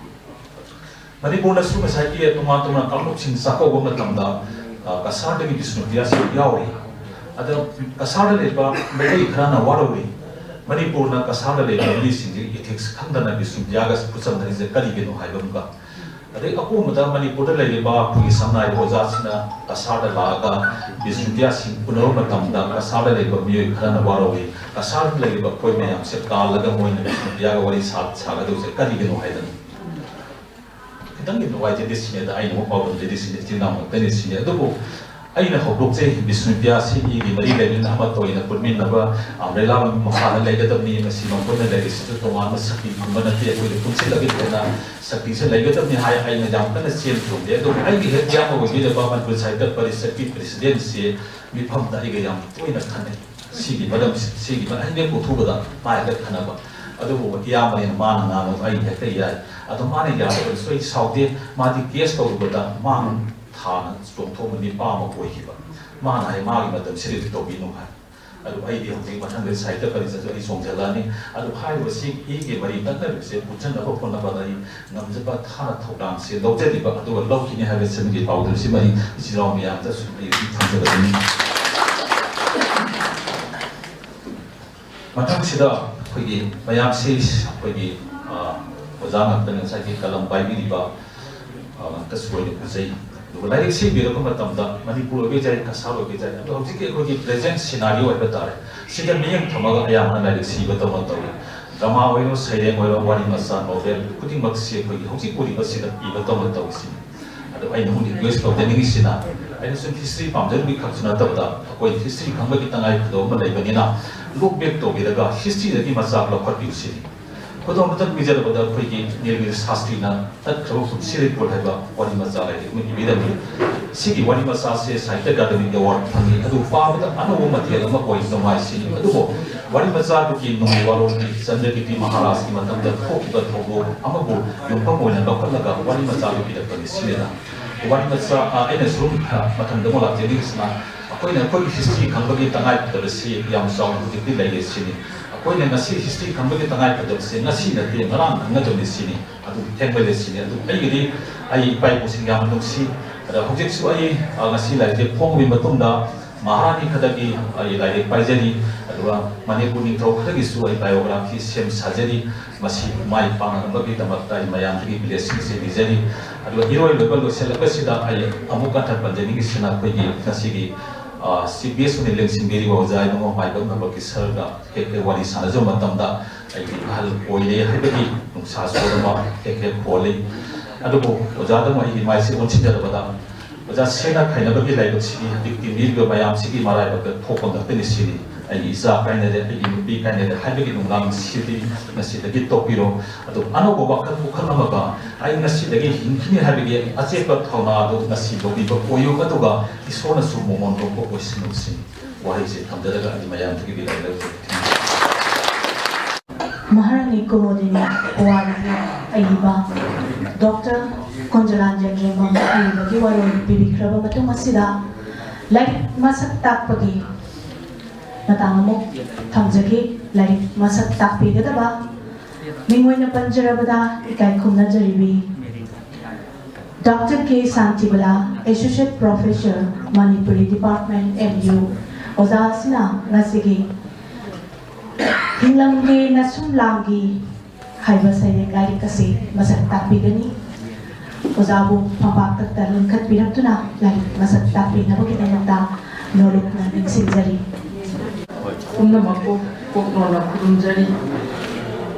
ꯃꯅꯤꯄꯨꯔꯗꯁꯨ ꯉꯁꯥꯏꯒꯤ ꯇꯣꯉꯥꯟ ꯇꯣꯉꯥꯟ ꯀꯥꯡꯂꯨꯞꯁꯤꯡ ꯆꯥꯛꯀꯧꯕ ꯃꯇꯝꯗ, ꯑ, ꯀꯁꯥꯔꯗꯒꯤ ꯕꯤꯁꯅꯨꯄ꯭ꯔꯤꯌꯥꯁꯤ ꯌꯥꯎꯔꯤ꯫ ꯑꯗ ꯀꯁꯥꯔꯗ ꯂꯩꯕ ꯃꯩꯇꯩ ꯈꯔꯅ ꯋꯥꯔꯧꯔꯤ, ꯃꯅꯤꯄꯨꯔꯅ ꯀꯁꯥꯔꯗ ꯂꯩꯕ ꯃꯤꯁꯤꯡꯁꯤ ꯏꯊꯤꯛꯁ ꯈꯪꯗꯅ ꯕꯤꯁꯅꯨꯄ꯭ꯔꯤꯌꯥꯒ ꯈꯨꯠꯆꯟꯅꯔꯤꯁꯦ ꯀꯔꯤꯒꯤꯅꯣ ꯍꯥꯏꯕ ꯑꯃꯒ, ꯑꯗꯩ ꯑꯀꯣꯟꯕꯗ ꯃꯅꯤꯄꯨꯔꯗ ꯂꯩꯔꯤꯕ ꯑꯩꯈꯣꯏꯒꯤ ꯁꯝꯅ ꯍꯥꯏꯔꯕ ꯑꯣꯖꯥꯁꯤꯡꯅ ꯀꯁꯥꯔꯗ ꯂꯥꯛꯑꯒ ꯕꯤꯁꯅꯨꯄ꯭ꯔꯤꯌꯥꯁꯤꯡ ꯎꯅꯕ ꯃꯇꯝꯗ ꯀꯁꯥꯔꯗ ꯂꯩꯕ ꯃꯤꯑꯣꯏ ꯈꯔꯅ ꯋꯥꯔꯧꯏ꯫ ꯀꯁꯥꯔꯗ ꯂꯩꯔꯤꯕ ꯑꯩꯈꯣꯏ ꯃꯌꯥꯝꯁꯦ ꯀꯥꯜꯂꯒ ꯃꯣꯏꯅ ꯕꯤꯁꯅꯨꯄ꯭ꯔꯤꯌꯥꯒ ꯋꯥꯔꯤ ꯁꯥ-, ꯁꯥꯒꯗꯧꯁꯦ ꯀꯔꯤꯒꯤꯅꯣ ꯍꯥꯏꯗꯅ꯫ ꯈꯤꯇꯪꯗꯤ ꯅꯨꯡꯉꯥꯏꯖꯗꯦ ꯁꯤꯅꯦꯗ, ꯑꯩꯅ ꯑꯃꯨꯛ ꯄꯥꯎꯗꯝꯖꯔꯤꯁꯤꯅꯦ, ꯏꯆꯤꯜ ꯏꯅꯥꯎ ꯉꯥꯛꯇꯅꯤ ꯁꯤꯅꯦ꯫ ꯑꯗꯨꯕꯨ ꯑꯩꯅ ꯍꯧꯗꯣꯛꯆꯩ, ꯕꯤꯁꯅꯨꯄ꯭ꯔꯤꯌꯥꯁꯤ ꯃꯤꯒꯤ ꯃꯔꯤ ꯂꯩꯅꯅ ꯑꯃꯠꯇ ꯑꯣꯏꯅ ꯄꯨꯟꯃꯤꯟꯅꯕ, ꯑꯝꯕ꯭ꯔꯦꯂꯥ ꯃꯈꯥꯗ ꯂꯩꯒꯗꯕꯅꯤ꯫ ꯃꯁꯤ ꯃꯈꯣꯏꯅ ꯂꯩꯔꯤꯁꯤꯁꯨ ꯇꯣꯉꯥꯟꯕ ꯁꯛꯇꯤ ꯐꯪꯕ ꯅꯠꯇꯦ, ꯑꯩꯈꯣꯏꯅ ꯄꯨꯟꯁꯤꯜꯂꯒ ꯍꯦꯟꯅ ꯁꯛꯇꯤꯁꯦ ꯂꯩꯒꯗꯕꯅꯤ ꯍꯥꯏ ꯑꯩꯅ ꯌꯥꯝ ꯀꯟꯅ ꯆꯦꯟ ꯆꯣꯡꯗꯦ꯫ ꯑꯗꯨꯕꯨ ꯑꯩꯒꯤ ꯍꯦꯛ ꯏꯌꯥꯝꯕ ꯑꯣꯏꯕꯤꯔꯤꯕ ꯃꯅꯤꯄꯨꯔ ꯁꯥꯍꯤꯇ꯭ꯌ ꯄꯔꯤꯁꯠꯀꯤ ꯄ꯭ꯔꯦꯁꯤꯗꯦꯟꯁꯤ ꯃꯤꯐꯝꯗ ꯑꯩꯒ ꯌꯥꯝ ꯇꯣꯏꯅ ꯈꯟꯅꯩ꯫ ꯁꯤꯒꯤ ꯃꯔꯝꯁꯦ, ꯁꯤꯒꯤ ꯃꯔꯝ ꯑꯩꯅ ꯄꯨꯊꯣꯛꯄꯗ ꯃꯥ ꯍꯦꯛꯇ ꯈꯟꯅꯕ꯫ ꯑꯗꯨꯕꯨ ꯏꯌꯥꯝꯕꯅꯤꯅ ꯃꯥꯅ ꯉꯥꯡꯕꯗꯣ ꯑꯩ ꯍꯦꯛꯇ ꯌꯥꯏ꯫ ꯑꯗꯣ ꯃꯥꯅ ꯌꯥꯗꯕꯁꯨ ꯑꯩ ꯁꯥꯎꯗꯦ꯫ ꯃꯥꯗꯤ ꯀꯦꯁ ꯇꯧꯔꯨꯕꯗ ꯃꯥꯡ ꯊꯥꯅ ꯆꯣꯡꯊꯣꯛꯑꯝꯕ ꯅꯤꯄꯥ ꯑꯃ ꯑꯣꯏꯈꯤꯕ꯫ ꯃꯥꯅ ꯍꯥꯏ, "ꯃꯥꯒꯤ ꯃꯇꯝꯁꯤꯗꯗꯤ ꯇꯧꯕꯤꯅꯨ" ꯍꯥꯏ꯫ ꯑꯗꯨ ꯑꯩꯗꯤ ꯍꯧꯖꯤꯛ ꯃꯊꯪꯗ ꯁꯥꯍꯤꯇ꯭ꯌ ꯄꯔꯤꯁꯠꯁꯨ ꯑꯩ ꯆꯣꯡꯁꯤꯜꯂꯛꯑꯅꯤ꯫ ꯑꯗꯨ ꯍꯥꯏꯔꯤꯕ ꯁꯤ ꯑꯩꯒꯤ ꯃꯔꯤ ꯇꯠꯅꯔꯤꯕꯁꯦ ꯄꯨꯟꯁꯤꯟꯅꯕ ꯍꯣꯠꯅꯕꯗ ꯑꯩ ꯉꯝꯖꯕ ꯊꯥꯅ ꯊꯧꯗꯥꯡꯁꯦ ꯂꯧꯖꯔꯤꯕ ꯑꯗꯨꯒ ꯂꯧꯈꯤꯅꯤ ꯍꯥꯏꯕꯁꯤꯃꯒꯤ ꯄꯥꯎꯗꯝꯁꯤꯃ ꯑꯩ ꯏꯆꯤꯜ ꯏꯅꯥꯎ ꯃꯌꯥꯝꯗꯁꯨ ꯑꯩ ꯑꯗꯨꯝ ꯊꯝꯖꯕꯅꯤ꯫ ꯃꯊꯪꯁꯤꯗ ꯑꯩꯈꯣꯏꯒꯤ ꯃꯌꯥꯝꯁꯤ ꯑꯩꯈꯣꯏꯒꯤ, ꯑ, ꯑꯣꯖꯥ ꯉꯥꯛꯇꯅꯤ, ꯉꯁꯥꯏꯒꯤ ꯀꯂꯝ ꯄꯥꯏꯕꯤꯔꯤꯕ, ꯑ, ꯉꯥꯛꯇꯁꯨ ꯑꯣꯏꯅ ꯎꯖꯩ꯫ ꯑꯗꯨꯒ ꯂꯥꯏꯔꯤꯛꯁꯤ ꯏꯕꯤꯔꯛꯄ ꯃꯇꯝꯗ ꯃꯅꯤꯄꯨꯔ ꯑꯣꯏꯒꯦ ꯌꯥꯏ, ꯀꯁꯥꯔ ꯑꯣꯏꯒꯦ ꯌꯥꯏ, ꯑꯗꯣ ꯍꯧꯖꯤꯛꯀꯤ ꯑꯩꯈꯣꯏꯒꯤ present scenario ꯍꯥꯏꯕ ꯇꯥꯔꯦ, ꯁꯤꯗ ꯃꯤꯠꯌꯦꯡ ꯊꯝꯃꯒ ꯑꯌꯥꯝꯕꯅ ꯂꯥꯏꯔꯤꯛꯁꯤ ꯏꯕ ꯇꯧꯅ ꯇꯧꯏ꯫ ꯗ꯭ꯔꯃꯥ ꯑꯣꯏꯔꯣ, ꯁꯩꯔꯦꯡ ꯑꯣꯏꯔꯣ, ꯋꯥꯔꯤ ꯃꯆꯥ, ꯅꯣꯚꯦꯜ ꯈꯨꯗꯤꯡꯃꯛꯁꯤ ꯑꯩꯈꯣꯏꯒꯤ ꯍꯧꯖꯤꯛ ꯎꯔꯤꯕꯁꯤꯗ ꯏꯕ ꯇꯧꯅ ꯇꯧꯏꯁꯤꯅꯤ꯫ ꯑꯗꯣ ꯑꯩꯅ ꯑꯃꯨꯛ ꯔꯤꯀ꯭ꯋꯦꯁ ꯇꯧꯖꯅꯤꯡꯉꯤꯁꯤꯅ, ꯑꯩꯅ ꯁꯨꯝ ꯍꯤꯁꯇ꯭ꯔꯤ ꯄꯥꯝꯖꯔꯨꯕꯒꯤ ꯈꯛꯁꯨ ꯅꯠꯇꯕꯗ, ꯑꯩꯈꯣꯏ ꯍꯤꯁꯇ꯭ꯔꯤ ꯈꯪꯕꯒꯤ ꯇꯉꯥꯏ ꯐꯗꯕ ꯑꯃ ꯂꯩꯕꯅꯤꯅ, ꯂꯨꯛ ꯕꯦꯛ ꯇꯧꯕꯤꯔꯒ ꯍꯤꯁꯇ꯭ꯔꯤꯗꯒꯤ ꯃꯆꯥꯛ ꯂꯧꯈꯠꯄꯤꯌꯨ ꯁꯤꯅꯤ꯫ ꯈꯨꯗꯝ ꯑꯃꯇꯪ ꯄꯤꯖꯔꯕꯗ, ꯑꯩꯈꯣꯏꯒꯤ ꯅꯤꯜꯒꯤꯔꯤ ꯁꯥꯁꯇ꯭ꯔꯤꯅ ꯇꯠꯈ꯭ꯔꯕ ꯄꯨꯟꯁꯤ ꯂꯩꯀꯣꯜ ꯍꯥꯏꯕ ꯋꯥꯔꯤ ꯃꯆꯥ ꯂꯥꯏꯔꯤꯛ ꯑꯃ ꯏꯕꯤꯔꯝꯃꯤ꯫ ꯁꯤꯒꯤ ꯋꯥꯔꯤ ꯃꯆꯥꯁꯦ ꯁꯥꯍꯤꯇ꯭ꯌ ꯑꯀꯥꯗꯃꯤꯒꯤ ꯑꯦꯋꯥꯔꯗ ꯐꯪꯉꯤ꯫ ꯑꯗꯨ ꯄꯥꯕꯗ ꯑꯅꯧꯕ ꯃꯊꯦꯜ ꯑꯃ ꯑꯣꯏ ꯅꯨꯡꯉꯥꯏ ꯁꯤꯅꯤ꯫ ꯑꯗꯨꯕꯨ ꯋꯥꯔꯤ ꯃꯆꯥꯗꯨꯒꯤ ꯅꯨꯡꯒꯤ ꯋꯥꯔꯣꯜꯗꯤ ꯆꯟꯗ꯭ꯔꯀꯤꯔꯇꯤ ꯃꯍꯥꯔꯥꯖꯀꯤ ꯃꯇꯝꯗ ꯊꯣꯛꯈꯤꯕ ꯊꯧꯗꯣꯛ ꯑꯃꯕꯨ ꯌꯨꯝꯐꯝ ꯑꯣꯏꯅ ꯂꯧꯈꯠꯂꯒ ꯋꯥꯔꯤ ꯃꯆꯥꯗꯨ ꯏꯔꯛꯄꯅꯤ ꯁꯤꯅꯤꯗ꯫ ꯋꯥꯔꯤ ꯃꯆꯥ, ꯑ, ꯑꯩꯅ ꯁꯨꯝ, ꯑ, ꯃꯊꯪꯗ ꯑꯃꯨꯛ ꯂꯥꯛꯆꯅꯤꯡꯉꯤꯁꯤꯅ, ꯑꯩꯈꯣꯏꯅ ꯑꯩꯈꯣꯏꯒꯤ ꯍꯤꯁꯇ꯭ꯔꯤ ꯈꯪꯕꯒꯤ ꯇꯉꯥꯏ ꯐꯗꯕꯁꯤ ꯌꯥꯝ ꯆꯥꯎꯅ ꯍꯧꯖꯤꯛꯇꯤ ꯂꯩꯔꯦ ꯁꯤꯅꯤ꯫ ꯑꯩꯈꯣꯏꯅ ꯉꯁꯤ ꯍꯤꯁꯇ꯭ꯔꯤ ꯈꯪꯕꯒꯤ ꯇꯉꯥꯏ ꯐꯗꯕꯁꯦ ꯉꯁꯤ ꯅꯠꯇꯦ, ꯉꯔꯥꯡ ꯈꯪꯒꯗꯕꯅꯤ ꯁꯤꯅꯤ꯫ ꯑꯗꯨ ꯊꯦꯡꯃꯜꯂꯦ ꯁꯤꯅꯤ꯫ ꯑꯗꯨ ꯑꯩꯒꯤꯗꯤ ꯑꯩ ꯏꯄꯥ ꯏꯄꯨꯁꯤꯡ ꯌꯥꯝꯅ ꯅꯨꯡꯁꯤ꯫ ꯑꯗ ꯍꯧꯖꯤꯛꯁꯨ ꯑꯩ, ꯑ, ꯉꯁꯤ ꯂꯥꯏꯔꯤꯛꯁꯦ ꯐꯣꯡꯕꯒꯤ ꯃꯇꯨꯡꯗ ꯃꯍꯥꯔꯥꯅꯤ ꯈꯔꯗꯒꯤ ꯑꯩ ꯂꯥꯏꯔꯤꯛ ꯄꯥꯏꯖꯔꯤ, ꯑꯗꯨꯒ ꯃꯅꯤꯄꯨꯔ ꯅꯤꯡꯊꯧ ꯈꯔꯒꯤꯁꯨ ꯑꯩ biography ꯁꯦꯝ ꯁꯥꯖꯔꯤ꯫ ꯃꯁꯤ ꯃꯥꯏ ꯄꯥꯛꯅꯅꯕꯒꯤꯗꯃꯛꯇ ꯑꯩ ꯃꯌꯥꯝꯗꯒꯤ blessingꯁꯦ ꯅꯤꯖꯔꯤ꯫ ꯑꯗꯨꯒ ꯏꯔꯣꯏ ꯂꯣꯏꯕ ꯂꯣꯏꯁꯤꯜꯂꯛꯄꯁꯤꯗ ꯑꯩ ꯑꯃꯨꯛ ꯀꯟꯊꯠ ꯄꯟꯖꯅꯤꯡꯉꯤꯁꯤꯅ, ꯑꯩꯈꯣꯏꯒꯤ ꯉꯁꯤꯒꯤ, ꯑ, ꯆꯤꯐ ꯒꯦꯁ ꯑꯣꯏꯅ ꯂꯦꯡꯁꯤꯟꯕꯤꯔꯤꯕ ꯑꯣꯖꯥ ꯏꯕꯨꯡꯉꯣ ꯃꯥꯏꯕꯝ ꯅꯕꯀꯤ ꯁꯔꯒ ꯍꯦꯛ ꯍꯦꯛ ꯋꯥꯔꯤ ꯁꯥꯟꯅꯖꯕ ꯃꯇꯝꯗ ꯑꯩꯒꯤ ꯑꯍꯜ ꯑꯣꯏꯔꯦ ꯍꯥꯏꯕꯒꯤ ꯅꯨꯡꯁꯥ ꯁꯣꯟꯕ ꯍꯦꯛ ꯍꯦꯛ ꯄꯣꯜꯂꯤ꯫ ꯑꯗꯨꯕꯨ ꯑꯣꯖꯥꯗ ꯑꯃꯨꯛ ꯑꯩꯒꯤ ꯃꯥꯏꯁꯦ ꯑꯣꯟꯁꯤꯟꯖꯔꯕꯗ, ꯑꯣꯖꯥ, ꯁꯦꯟꯅ ꯈꯥꯏꯅꯕꯒꯤ ꯂꯥꯏꯕꯛꯁꯤꯗꯤ ꯍꯧꯖꯤꯛꯇꯤ ꯃꯤꯑꯣꯏꯕ ꯃꯌꯥꯝꯁꯤꯒꯤ ꯃꯔꯥꯏꯕꯛꯇ ꯊꯣꯛꯄ ꯉꯥꯛꯇꯅꯤ ꯁꯤꯅꯤ꯫ ꯑꯩꯒꯤ ꯏꯆꯥ ꯀꯥꯏꯅꯔꯦ, ꯑꯩꯒꯤ ꯅꯨꯄꯤ ꯀꯥꯏꯅꯔꯦ ꯍꯥꯏꯕꯒꯤ ꯅꯨꯡꯗꯥꯡ ꯁꯤꯗꯤ ꯉꯁꯤꯗꯒꯤ ꯇꯣꯛꯄꯤꯔꯣ꯫ ꯑꯗꯨ ꯑꯅꯧꯕ ꯋꯥꯈꯜ ꯄꯨꯈꯜ ꯑꯃꯒ ꯑꯩ ꯉꯁꯤꯗꯒꯤ ꯍꯤꯡꯈꯤꯅꯤ ꯍꯥꯏꯕꯒꯤ ꯑꯆꯦꯠꯄ ꯊꯧꯅꯥ ꯑꯗꯨ ꯉꯁꯤ ꯂꯧꯕꯤꯕ ꯑꯣꯏꯌꯨ, ꯑꯗꯨꯒ ꯏꯁꯣꯔꯅꯁꯨ ꯃꯣꯃꯣꯟ ꯂꯧꯕ ꯑꯣꯏꯁꯅꯨ ꯁꯤꯅꯤ꯫ ꯋꯥꯍꯩꯁꯦ ꯊꯝꯖꯔꯒ ꯑꯩ ꯃꯌꯥꯝꯗꯒꯤ ꯕꯤꯗꯥꯏ ꯂꯧꯖꯔꯒꯦ꯫ ꯃꯍꯥꯔꯥꯅꯤ ꯀꯨꯃꯨꯗꯤꯅꯤ ꯄꯨꯋꯥꯔꯤꯒꯤ ꯑꯏꯕ ꯗꯣꯛꯇꯔ ꯀꯨꯟꯖꯂꯥꯟ ꯖꯦꯟꯗ꯭ꯔꯦꯡꯕꯝꯅ ꯏꯕꯒꯤ ꯋꯥꯔꯣꯜ ꯄꯤꯕꯤꯈ꯭ꯔꯕ ꯃꯇꯨꯡ ꯑꯁꯤꯗ ꯂꯥꯏꯔꯤꯛ ꯃꯁꯛ ꯇꯥꯛꯄꯒꯤ ꯃꯇꯥꯡ ꯑꯃꯨꯛ ꯊꯝꯖꯒꯦ꯫ ꯂꯥꯏꯔꯤꯛ ꯃꯁꯛ ꯇꯥꯛꯄꯤꯒꯗꯕ ꯃꯤꯡ ꯑꯣꯏꯅ ꯄꯟꯖꯔꯕꯗ ꯏꯀꯥꯏ ꯈꯨꯝꯅꯖꯔꯤꯕꯤ ꯗꯣꯛꯇꯔ ꯀꯦ Shantibala, Associate Professor, Manipuri Department, M U, ꯑꯣꯖꯥ ꯑꯁꯤꯅ ꯉꯁꯤꯒꯤ ꯍꯤꯡꯂꯝꯒꯤ ꯅꯁꯨꯝ ꯂꯥꯡꯒꯤ ꯍꯥꯏꯕ ꯁꯩꯔꯦꯡ ꯂꯥꯏꯔꯤꯛ ꯑꯁꯤ ꯃꯁꯛ ꯇꯥꯛꯄꯤꯒꯅꯤ꯫ ꯑꯣꯖꯥꯕꯨ ꯐꯝꯄꯥꯛꯇ ꯂꯤꯡꯈꯠꯄꯤꯔꯛꯇꯨꯅ ꯂꯥꯏꯔꯤꯛ ꯃꯁꯛ ꯇꯥꯛꯄꯤꯅꯕꯒꯤꯗꯃꯛꯇ ꯅꯣꯂꯨꯛꯅ ꯅꯤꯡꯁꯤꯡꯖꯔꯤ꯫ ꯄꯨꯝꯅꯃꯛꯄꯨ ꯄꯣꯛꯅꯣꯅ ꯈꯨꯔꯨꯝꯖꯔꯤ꯫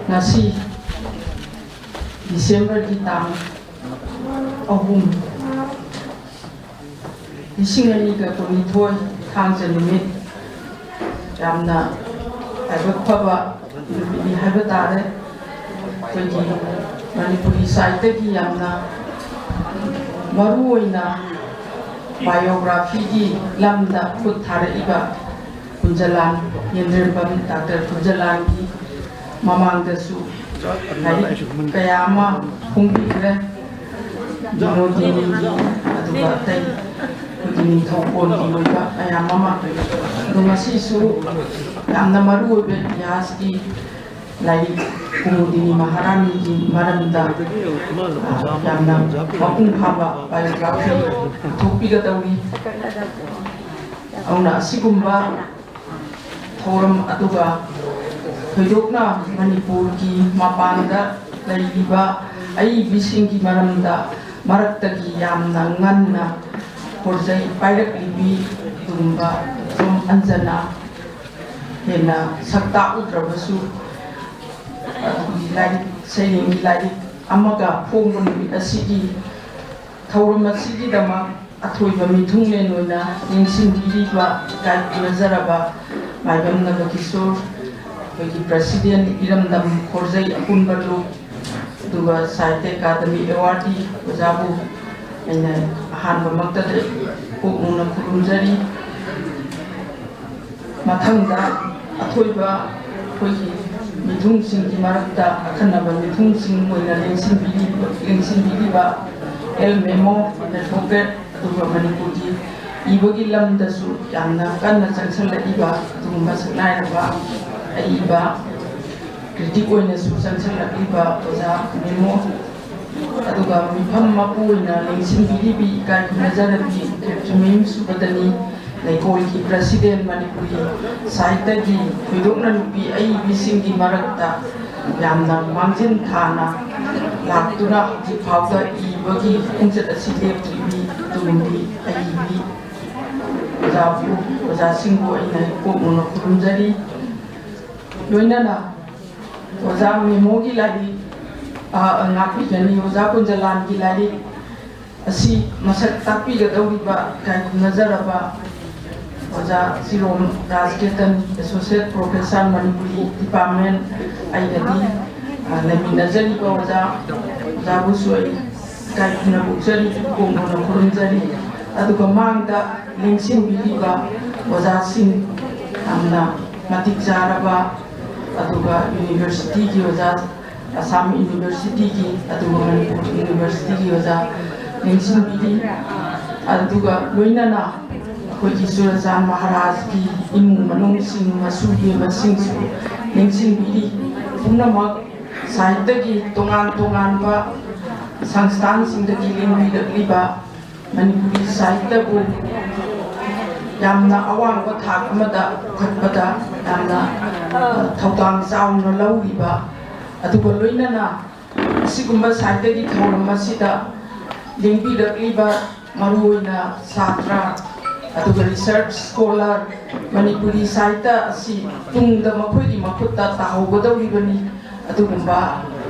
ꯉꯁꯤ ꯗꯤꯁꯦꯝꯕꯔꯒꯤ ꯇꯥꯡ ꯑꯍꯨꯝ, ꯂꯤꯁꯤꯡ ꯑꯅꯤꯒ ꯀꯨꯟꯅꯤꯊꯣꯏ, ꯊꯥꯡꯖ ꯅꯨꯃꯤꯠ, ꯌꯥꯝꯅ ꯂꯥꯏꯕꯛ ꯐꯕ ꯅꯨꯃꯤꯠꯅꯤ ꯍꯥꯏꯕ ꯇꯥꯔꯦ꯫ ꯑꯩꯈꯣꯏꯒꯤ ꯃꯅꯤꯄꯨꯔꯤ ꯁꯥꯍꯤꯇ꯭ꯌꯒꯤ ꯌꯥꯝꯅ ꯃꯔꯨ ꯑꯣꯏꯅ ꯕꯥꯏꯑꯣꯒ꯭ꯔꯥꯐꯤꯒꯤ ꯂꯝꯗ ꯈꯨꯠ ꯊꯥꯔꯛꯏꯕ ꯀꯨꯟꯖꯂꯥꯟ ꯌꯦꯟꯗ꯭ꯔꯦꯝꯕꯝ, ꯗꯥꯛꯇꯔ ꯀꯨꯟꯖꯂꯥꯟꯒꯤ ꯃꯃꯥꯡꯗꯁꯨ ꯂꯥꯏꯔꯤꯛ ꯀꯌꯥ ꯑꯃ ꯐꯣꯡꯕꯤꯈ꯭ꯔꯦ꯫ ꯕꯤꯅꯣꯗꯤꯅꯤꯒꯤ, ꯑꯗꯨꯒ ꯑꯇꯩ ꯑꯩꯈꯣꯏꯒꯤ ꯅꯤꯡꯊꯧ ꯀꯣꯟꯒꯤ ꯑꯣꯏꯕ ꯃꯌꯥꯝ ꯑꯃ꯫ ꯑꯗꯣ ꯉꯁꯤꯁꯨ ꯌꯥꯝꯅ ꯃꯔꯨ ꯑꯣꯏꯕ ꯏꯇꯤꯍꯥꯁꯀꯤ ꯂꯥꯏꯔꯤꯛ ꯀꯨꯃꯨꯗꯤꯅꯤ ꯃꯍꯥꯔꯥꯅꯤꯒꯤ ꯃꯔꯝꯗ, ꯑ, ꯌꯥꯝꯅ ꯃꯄꯨꯡ ꯐꯥꯕ ꯕꯥꯏꯑꯣꯒ꯭ꯔꯥꯐꯤ ꯄꯨꯊꯣꯛꯄꯤꯒꯗꯧꯔꯤ꯫ ꯑꯗꯨꯅ ꯑꯁꯤꯒꯨꯝꯕ ꯊꯧꯔꯝ ꯑꯗꯨꯒ ꯊꯣꯏꯗꯣꯛꯅ ꯃꯅꯤꯄꯨꯔꯒꯤ ꯃꯄꯥꯟꯗ ꯂꯩꯔꯤꯕ ꯑꯏꯕꯤꯁꯤꯡꯒꯤ ꯃꯔꯝꯗ ꯃꯔꯛꯇꯒꯤ ꯌꯥꯝꯅ ꯉꯟꯅ ꯈꯣꯔꯖꯩ ꯄꯥꯏꯔꯛꯂꯤꯕꯤ ꯑꯗꯨꯒꯨꯝꯕ ꯁꯣꯝ ꯑꯟꯖꯅꯥ ꯍꯦꯟꯅ ꯁꯛ ꯇꯥꯛꯎꯗ꯭ꯔꯕꯁꯨ, ꯑꯗꯨꯒꯤ ꯂꯥꯏꯔꯤꯛ, ꯁꯩꯔꯦꯡꯒꯤ ꯂꯥꯏꯔꯤꯛ ꯑꯃꯒ ꯐꯣꯡꯕ ꯅꯨꯃꯤꯠ ꯑꯁꯤꯒꯤ ꯊꯧꯔꯝ ꯑꯁꯤꯒꯤꯗꯃꯛ ꯑꯊꯣꯏꯕ ꯃꯤꯊꯨꯡꯂꯦꯟ ꯑꯣꯏꯅ ꯂꯦꯡꯁꯤꯟꯕꯤꯔꯤꯕ ꯏꯀꯥꯏ ꯈꯨꯝꯅꯖꯔꯕ ꯃꯥꯏꯕꯝ ꯅꯕꯀꯤꯁꯣꯔ, ꯑꯩꯈꯣꯏꯒꯤ ꯄ꯭ꯔꯁꯤꯗꯦꯟ ꯏꯔꯝꯗꯝ ꯈꯣꯔꯖꯩ ꯑꯄꯨꯟꯕ ꯂꯨꯞ, ꯑꯗꯨꯒ ꯁꯥꯍꯤꯇ꯭ꯌ ꯑꯦꯀꯥꯗꯃꯤ ꯑꯦꯋꯥꯔꯗꯤ ꯑꯣꯖꯥꯕꯨ ꯑꯩꯅ ꯑꯍꯥꯟꯕꯃꯛꯇꯗ ꯄꯨꯛꯅꯤꯡꯅ ꯈꯨꯔꯨꯝꯖꯔꯤ꯫ ꯃꯊꯪꯗ ꯑꯊꯣꯏꯕ ꯑꯩꯈꯣꯏꯒꯤ ꯃꯤꯊꯨꯡꯁꯤꯡꯒꯤ ꯃꯔꯛꯇ ꯑꯈꯟꯅꯕ ꯃꯤꯊꯨꯡꯁꯤꯡ ꯑꯣꯏꯅ ꯂꯦꯡꯁꯤꯟꯕꯤꯔꯤꯕ, ꯂꯦꯡꯁꯤꯟꯕꯤꯔꯤꯕ ꯑꯦꯜ ꯃꯦꯃꯣ ꯑꯦꯗꯚꯣꯀꯦꯠ, ꯑꯗꯨꯒ ꯃꯅꯤꯄꯨꯔꯒꯤ ꯏꯕꯒꯤ ꯂꯝꯗꯁꯨ ꯌꯥꯝꯅ ꯀꯟꯅ ꯆꯪꯁꯤꯜꯂꯛꯏꯕ ꯑꯗꯨꯒꯨꯝꯕ ꯁꯛꯅꯥꯏꯔꯕ ꯑꯏꯕ ꯀ꯭ꯔꯤꯇꯤꯛ ꯑꯣꯏꯅꯁꯨ ꯆꯪꯁꯤꯜꯂꯛꯂꯤꯕ ꯑꯣꯖꯥ ꯃꯦꯃꯣ, ꯑꯗꯨꯒ ꯃꯤꯐꯝ ꯃꯄꯨ ꯑꯣꯏꯅ ꯂꯦꯡꯁꯤꯟꯕꯤꯔꯤꯕꯤ ꯏꯀꯥꯏ ꯈꯨꯝꯅꯖꯔꯕꯤ ꯈꯦꯇ꯭ꯔꯤꯃꯌꯨꯝ ꯁꯨꯕꯗꯅꯤ꯫ ꯂꯩꯀꯣꯜꯒꯤ ꯄ꯭ꯔꯁꯤꯗꯦꯟ, ꯃꯅꯤꯄꯨꯔꯤ ꯁꯥꯍꯤꯇ꯭ꯌꯒꯤ ꯊꯣꯏꯗꯣꯛꯅ ꯅꯨꯄꯤ ꯑꯏꯕꯤꯁꯤꯡꯒꯤ ꯃꯔꯛꯇ ꯌꯥꯝꯅ ꯃꯥꯡꯖꯤꯟ ꯊꯥꯅ ꯂꯥꯛꯇꯨꯅ ꯍꯧꯖꯤꯛ ꯐꯥꯎꯗ ꯏꯕꯒꯤ ꯈꯣꯡꯆꯠ ꯑꯁꯤ ꯂꯦꯞꯇ꯭ꯔꯤꯕꯤ ꯇꯨꯡꯒꯤ ꯑꯏꯕꯤ ꯑꯣꯖꯥꯕꯨ, ꯑꯣꯖꯥꯁꯤꯡꯕꯨ ꯑꯩꯅ ꯀꯣꯛꯅꯅ ꯈꯨꯔꯨꯝꯖꯔꯤ꯫ ꯂꯣꯏꯅꯅ ꯑꯣꯖꯥ ꯃꯦꯃꯣꯒꯤ ꯂꯥꯏꯔꯤꯛ, ꯑ, ꯉꯥꯛꯄꯤꯒꯅꯤ, ꯑꯣꯖꯥ ꯀꯨꯟꯖꯂꯥꯟꯒꯤ ꯂꯥꯏꯔꯤꯛ ꯑꯁꯤ ꯃꯁꯛ ꯇꯥꯛꯄꯤꯒꯗꯧꯔꯤꯕ ꯏꯀꯥꯏ ꯈꯨꯝꯅꯖꯔꯕ ꯑꯣꯖꯥ ꯆꯤꯔꯣꯝ ꯔꯥꯖꯀꯦꯇꯟ, Associate Professor, Manipuri Department, ꯑꯩꯒꯗꯤ, ꯑ, ꯂꯩꯃꯤꯟꯅꯖꯔꯤꯕ ꯑꯣꯖꯥ, ꯑꯣꯖꯥꯕꯨꯁꯨ ꯑꯩ ꯏꯀꯥꯏ ꯈꯨꯝꯅꯕ ꯎꯠꯆꯔꯤ, ꯀꯣꯡꯒꯣꯟꯅ ꯈꯨꯔꯨꯝꯖꯔꯤ꯫ ꯑꯗꯨꯒ ꯃꯥꯡꯗ ꯂꯦꯡꯁꯤꯟꯕꯤꯔꯤꯕ ꯑꯣꯖꯥꯁꯤꯡ, ꯌꯥꯝꯅ ꯃꯇꯤꯛ ꯆꯥꯔꯕ, ꯑꯗꯨꯒ universityꯒꯤ ꯑꯣꯖꯥ, ꯑꯁꯥꯝ universityꯒꯤ, ꯑꯗꯨꯒ ꯃꯅꯤꯄꯨꯔ universityꯒꯤ ꯑꯣꯖꯥ ꯂꯦꯡꯁꯤꯟꯕꯤꯔꯤ꯫ ꯑꯗꯨꯒ ꯂꯣꯏꯅꯅ ꯑꯩꯈꯣꯏꯒꯤ ꯆꯨꯔꯆꯥꯟ ꯃꯍꯥꯔꯥꯖꯀꯤ ꯏꯃꯨꯡ ꯃꯅꯨꯡꯁꯤꯡ, ꯃꯁꯨ ꯏꯕꯦꯝꯃꯁꯤꯡꯁꯨ ꯂꯦꯡꯁꯤꯟꯕꯤꯔꯤ꯫ ꯄꯨꯝꯅꯃꯛ ꯁꯥꯍꯤꯇ꯭ꯌꯒꯤ ꯇꯣꯉꯥꯟ ꯇꯣꯉꯥꯟꯕ ꯁꯪꯁꯊꯥꯟꯁꯤꯡꯗꯒꯤ ꯂꯦꯡꯕꯤꯔꯛꯂꯤꯕ ꯃꯅꯤꯄꯨꯔꯤ ꯁꯥꯍꯤꯇ꯭ꯌꯕꯨ ꯌꯥꯝꯅ ꯑꯋꯥꯡꯕ ꯊꯥꯛ ꯑꯃꯗ ꯄꯨꯈꯠꯄꯗ ꯌꯥꯝꯅ, ꯑ, ꯊꯧꯗꯥꯡ ꯆꯥꯎꯅ ꯂꯧꯔꯤꯕ, ꯑꯗꯨꯒ ꯂꯣꯏꯅꯅ ꯑꯁꯤꯒꯨꯝꯕ ꯁꯥꯍꯤꯇ꯭ꯌꯒꯤ ꯊꯧꯔꯝ ꯑꯁꯤꯗ ꯂꯦꯡꯕꯤꯔꯛꯂꯤꯕ ꯃꯔꯨꯑꯣꯏꯅ ꯁꯥꯇ꯭ꯔ, ꯑꯗꯨꯒ research scholar, ꯃꯅꯤꯄꯨꯔꯤ ꯁꯥꯍꯤꯇ꯭ꯌ ꯑꯁꯤ ꯇꯨꯡꯗ ꯃꯈꯣꯏꯒꯤ ꯃꯈꯨꯠꯇ ꯇꯥꯍꯧꯒꯗꯧꯔꯤꯕꯅꯤ꯫ ꯑꯗꯨꯒꯨꯝꯕ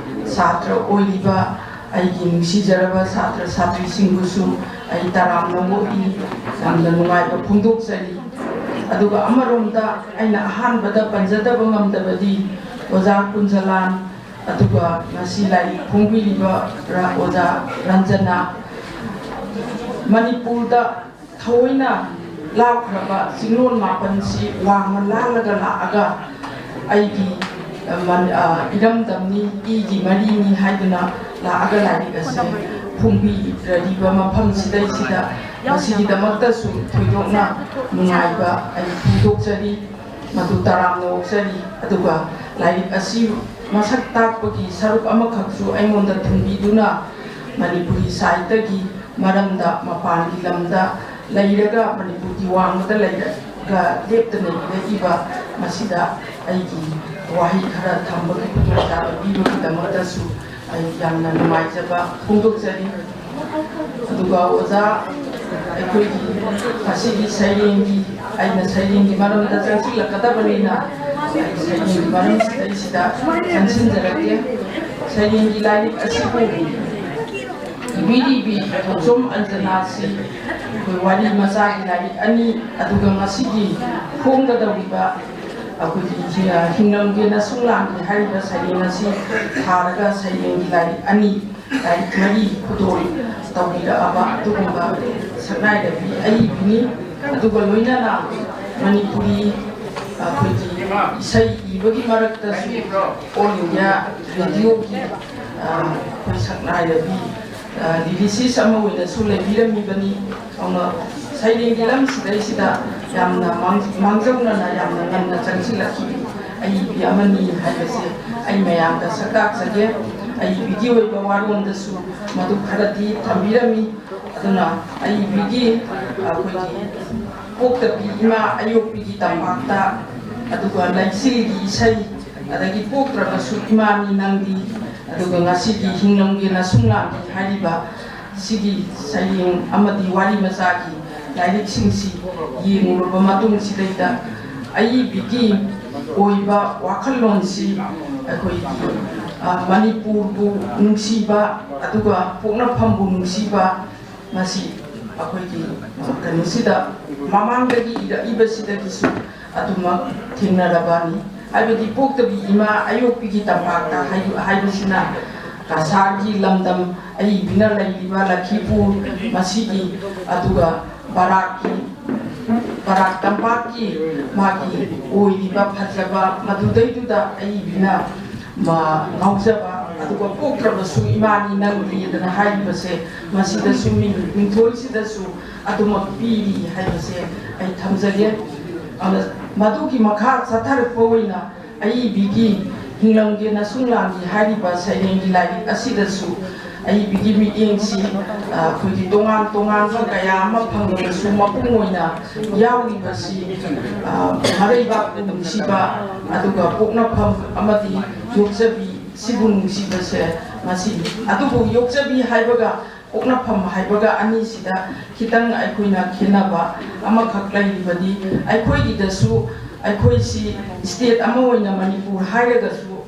ꯁꯥꯇ꯭ꯔ ꯑꯣꯏꯔꯤꯕ ꯑꯩꯒꯤ ꯅꯨꯡꯁꯤꯖꯔꯕ ꯁꯥꯇ꯭ꯔ ꯁꯥꯇ꯭ꯔꯤꯁꯤꯡꯕꯨꯁꯨ ꯑꯩ ꯇꯔꯥꯝꯅ ꯑꯣꯛꯏ, ꯌꯥꯝꯅ ꯅꯨꯡꯉꯥꯏꯕ ꯐꯣꯡꯗꯣꯛꯆꯔꯤ꯫ ꯑꯗꯨꯒ ꯑꯃꯔꯣꯝꯗ ꯑꯩꯅ ꯑꯍꯥꯟꯕꯗ ꯄꯟꯖꯗꯕ ꯉꯝꯗꯕꯗꯤ ꯑꯣꯖꯥ ꯀꯨꯟꯖꯂꯥꯟ, ꯑꯗꯨꯒ ꯉꯁꯤ ꯂꯥꯏꯔꯤꯛ ꯐꯣꯡꯕꯤꯔꯤꯕ ꯔ-, ꯑꯣꯖꯥ ꯔꯟꯖꯅꯥ, ꯃꯅꯤꯄꯨꯔꯗ ꯊꯑꯣꯏꯅ ꯂꯥꯎꯈ꯭ꯔꯕ ꯆꯤꯡꯂꯣꯟ ꯃꯥꯄꯟꯁꯤ ꯋꯥꯡꯃ ꯂꯥꯜꯂꯒ ꯂꯥꯛꯑꯒ ꯑꯩꯒꯤ, ꯑ, ꯃꯟ-, ꯑ, ꯏꯔꯝꯗꯝꯅꯤ, ꯏꯒꯤ ꯃꯔꯤꯅꯤ ꯍꯥꯏꯗꯨꯅ ꯂꯥꯛꯑꯒ ꯂꯥꯏꯔꯤꯛ ꯑꯁꯤ ꯐꯣꯡꯕꯤꯔꯤꯕ ꯃꯐꯝꯁꯤꯗꯩꯁꯤꯗ ꯃꯁꯤꯒꯤꯗꯃꯛꯇꯁꯨ ꯊꯣꯏꯗꯣꯛꯅ ꯅꯨꯡꯉꯥꯏꯕ ꯑꯩ ꯐꯣꯡꯗꯣꯛꯆꯔꯤ꯫ ꯃꯗꯨ ꯇꯔꯥꯝꯅ ꯑꯣꯛꯆꯔꯤ꯫ ꯑꯗꯨꯒ ꯂꯥꯏꯔꯤꯛ ꯑꯁꯤ ꯃꯁꯛ ꯇꯥꯛꯄꯒꯤ ꯁꯔꯨꯛ ꯑꯃꯈꯛꯁꯨ ꯑꯩꯉꯣꯟꯗ ꯊꯝꯕꯤꯗꯨꯅ ꯃꯅꯤꯄꯨꯔꯤ ꯁꯥꯍꯤꯇ꯭ꯌꯒꯤ ꯃꯔꯝꯗ ꯃꯄꯥꯟꯒꯤ ꯂꯝꯗ ꯂꯩꯔꯒ ꯃꯅꯤꯄꯨꯔꯒꯤ ꯋꯥꯡꯃꯗ ꯂꯩꯔꯒ ꯂꯦꯞꯇꯅ ꯏꯔꯛꯏꯕ ꯃꯁꯤꯗ ꯑꯩꯒꯤ ꯋꯥꯍꯩ ꯈꯔ ꯊꯝꯕꯒꯤ ꯈꯨꯗꯣꯡꯆꯥꯕ ꯄꯤꯕꯒꯤꯗꯃꯛꯇꯁꯨ ꯑꯩ ꯌꯥꯝꯅ ꯅꯨꯡꯉꯥꯏꯖꯕ ꯐꯣꯡꯗꯣꯛꯆꯔꯤ꯫ ꯑꯗꯨꯒ ꯑꯣꯖꯥ, ꯑꯩꯈꯣꯏꯒꯤ ꯉꯁꯤꯒꯤ ꯁꯩꯔꯦꯡꯒꯤ, ꯑꯩꯅ ꯁꯩꯔꯦꯡꯒꯤ ꯃꯔꯝꯗ ꯆꯪꯁꯤꯜꯂꯛꯀꯗꯕꯅꯤꯅ, ꯑꯩ ꯁꯩꯔꯦꯡꯒꯤ ꯃꯔꯝꯁꯤꯗꯩꯁꯤꯗ ꯆꯪꯁꯤꯟꯖꯔꯛꯀꯦ꯫ ꯁꯩꯔꯦꯡꯒꯤ ꯂꯥꯏꯔꯤꯛ ꯑꯁꯤꯕꯨ ꯏꯕꯤꯔꯤꯕꯤ ꯊꯣꯡꯆꯣꯝ ꯑꯟꯖꯅꯥꯁꯤ ꯑꯩꯈꯣꯏ ꯋꯥꯔꯤ ꯃꯆꯥꯒꯤ ꯂꯥꯏꯔꯤꯛ ꯑꯅꯤ, ꯑꯗꯨꯒ ꯉꯁꯤꯒꯤ ꯐꯣꯡꯒꯗꯧꯔꯤꯕ ꯑꯩꯈꯣꯏꯒꯤ ꯍꯤꯡꯂꯝꯒꯦ ꯅꯁꯨꯡꯂꯥꯡꯒꯦ ꯍꯥꯏꯔꯤꯕ ꯁꯩꯔꯦꯡ ꯑꯁꯤ ꯊꯥꯔꯒ ꯁꯩꯔꯦꯡꯒꯤ ꯂꯥꯏꯔꯤꯛ ꯑꯅꯤ, ꯂꯥꯏꯔꯤꯛ ꯃꯔꯤ ꯈꯨꯗꯣꯜ ꯇꯧꯕꯤꯔꯛꯑꯕ ꯑꯗꯨꯒꯨꯝꯕ ꯁꯛꯅꯥꯏꯔꯕꯤ ꯑꯏꯕꯤꯅꯤ꯫ ꯑꯗꯨꯒ ꯂꯣꯏꯅꯅ ꯃꯅꯤꯄꯨꯔꯤ ꯑꯩꯈꯣꯏꯒꯤ ꯏꯁꯩ ꯏꯕꯒꯤ ꯃꯔꯛꯇꯁꯨ ꯑꯣꯜ ꯏꯟꯗꯤꯌꯥ ꯔꯦꯗꯤꯑꯣꯒꯤ ꯑꯩꯈꯣꯏ ꯁꯛꯅꯥꯏꯔꯕꯤ ꯂꯤꯔꯤꯁꯤꯁ ꯑꯃ ꯑꯣꯏꯅꯁꯨ ꯂꯩꯕꯤꯔꯝꯃꯤꯕꯅꯤ꯫ ꯑꯗꯨꯅ ꯁꯩꯔꯦꯡꯒꯤ ꯂꯝꯁꯤꯗꯩꯁꯤꯗ ꯌꯥꯝꯅ ꯃꯥꯡ-, ꯃꯥꯡꯖꯧꯅꯅ ꯌꯥꯝꯅ ꯉꯟꯅ ꯆꯪꯁꯤꯜꯂꯛꯈꯤ ꯑꯏꯕꯤ ꯑꯃꯅꯤ ꯍꯥꯏꯕꯁꯦ ꯑꯩ ꯃꯌꯥꯝꯗ ꯁꯛ ꯇꯥꯛꯆꯒꯦ꯫ ꯑꯏꯕꯤꯒꯤ ꯑꯣꯏꯕ ꯋꯥꯔꯣꯜꯗꯁꯨ ꯃꯗꯨ ꯈꯔꯗꯤ ꯊꯝꯕꯤꯔꯝꯃꯤ꯫ ꯑꯗꯨꯅ ꯑꯏꯕꯤꯒꯤ ꯑꯩꯈꯣꯏꯒꯤ ꯄꯣꯛꯇꯕꯤ ꯏꯃꯥ ꯑꯌꯣꯛꯄꯤꯒꯤ ꯇꯝꯄꯥꯛꯇ, ꯑꯗꯨꯒ ꯂꯩꯆꯤꯜꯒꯤ ꯏꯁꯩ, ꯑꯗꯒꯤ ꯄꯣꯛꯇ꯭ꯔꯕꯁꯨ ꯏꯃꯥꯅꯤ ꯅꯪꯗꯤ, ꯑꯗꯨꯒ ꯉꯁꯤꯗꯤ ꯍꯤꯡꯂꯝꯒꯦ ꯅꯁꯨꯡꯂꯥꯡꯒꯦ ꯍꯥꯏꯔꯤꯕ ꯁꯤꯒꯤ ꯁꯩꯔꯦꯡ ꯑꯃꯗꯤ ꯋꯥꯔꯤ ꯃꯆꯥꯒꯤ ꯂꯥꯏꯔꯤꯛꯁꯤꯡꯁꯤ ꯌꯦꯡꯂꯨꯔꯕ ꯃꯇꯨꯡꯁꯤꯗꯩꯗ ꯑꯏꯕꯤꯒꯤ ꯑꯣꯏꯕ ꯋꯥꯈꯜꯂꯣꯟꯁꯤ ꯑꯩꯈꯣꯏꯒꯤ, ꯑ, ꯃꯅꯤꯄꯨꯔꯕꯨ ꯅꯨꯡꯁꯤꯕ, ꯑꯗꯨꯒ ꯄꯣꯛꯅꯐꯝꯕꯨ ꯅꯨꯡꯁꯤꯕ, ꯃꯁꯤ ꯑꯩꯈꯣꯏꯒꯤ ꯀꯩꯅꯣꯁꯤꯗ ꯃꯃꯥꯡꯗꯒꯤ ꯏꯔꯛꯏꯕꯁꯤꯗꯒꯤꯁꯨ ꯑꯗꯨꯃꯛ ꯊꯦꯡꯅꯔꯕꯅꯤ꯫ ꯍꯥꯏꯕꯗꯤ ꯄꯣꯛꯇꯕꯤ ꯏꯃꯥ ꯑꯌꯣꯛꯄꯤꯒꯤ ꯇꯝꯄꯥꯛꯇ ꯍꯥꯏ-, ꯍꯥꯏꯕꯁꯤꯅ ꯀꯁꯥꯔꯒꯤ ꯂꯝꯗꯝ ꯑꯏꯕꯤꯅ ꯂꯩꯔꯤꯕ ꯂꯈꯤꯄꯨꯔ ꯃꯁꯤꯒꯤ, ꯑꯗꯨꯒ ꯕꯔꯥꯛꯀꯤ, ꯕꯔꯥꯛ ꯇꯝꯄꯥꯛꯀꯤ ꯃꯥꯒꯤ ꯑꯣꯏꯔꯤꯕ ꯐꯖꯕ ꯃꯗꯨꯗꯩꯗꯨꯗ ꯑꯏꯕꯤꯅ ꯃ-, ꯉꯥꯎꯖꯕ, ꯑꯗꯨꯒ ꯄꯣꯛꯇ꯭ꯔꯕꯁꯨ ꯏꯃꯥꯅꯤ ꯅꯪꯗꯤꯗꯅ ꯍꯥꯏꯔꯤꯕꯁꯦ, ꯃꯁꯤꯗꯁꯨ ꯃꯤ-, ꯃꯤꯡꯊꯣꯜꯁꯤꯗꯁꯨ ꯑꯗꯨꯃꯛ ꯄꯤꯔꯤ ꯍꯥꯏꯕꯁꯦ ꯑꯩ ꯊꯝꯖꯒꯦ꯫ ꯑꯗꯨꯅ ꯃꯗꯨꯒꯤ ꯃꯈꯥ ꯆꯠꯊꯔꯛꯄ ꯑꯣꯏꯅ ꯑꯏꯕꯤꯒꯤ ꯍꯤꯡꯂꯝꯒꯦ ꯅꯁꯨꯡ ꯂꯥꯡꯒꯦ ꯍꯥꯏꯔꯤꯕ ꯁꯩꯔꯦꯡꯒꯤ ꯂꯥꯏꯔꯤꯛ ꯑꯁꯤꯗꯁꯨ ꯑꯏꯕꯤꯒꯤ ꯃꯤꯠꯌꯦꯡꯁꯤ, ꯑ, ꯑꯩꯈꯣꯏꯒꯤ ꯇꯣꯉꯥꯟ ꯇꯣꯉꯥꯟꯕ ꯀꯌꯥ ꯑꯃ ꯐꯪꯂꯕꯁꯨ ꯃꯄꯨꯡ ꯑꯣꯏꯅ ꯌꯥꯎꯔꯤꯕꯁꯤ, ꯑ, ꯃꯔꯩꯕꯥꯛꯄꯨ ꯅꯨꯡꯁꯤꯕ, ꯑꯗꯨꯒ ꯄꯣꯛꯅꯐꯝ ꯑꯃꯗꯤ ꯌꯣꯛꯆꯕꯤ ꯁꯤꯕꯨ ꯅꯨꯡꯁꯤꯕꯁꯦ ꯃꯁꯤꯅꯤ꯫ ꯑꯗꯨꯕꯨ ꯌꯣꯛꯆꯕꯤ ꯍꯥꯏꯕꯒ ꯄꯣꯛꯅꯐꯝ ꯍꯥꯏꯕꯒ ꯑꯅꯤꯁꯤꯗ ꯈꯤꯇꯪ ꯑꯩꯈꯣꯏꯅ ꯈꯦꯠꯅꯕ ꯑꯃꯈꯛ ꯂꯩꯔꯤꯕꯗꯤ, ꯑꯩꯈꯣꯏꯒꯤꯗꯁꯨ, ꯑꯩꯈꯣꯏꯁꯤ state ꯑꯃ ꯑꯣꯏꯅ ꯃꯅꯤꯄꯨꯔ ꯍꯥꯏꯔꯒꯁꯨ,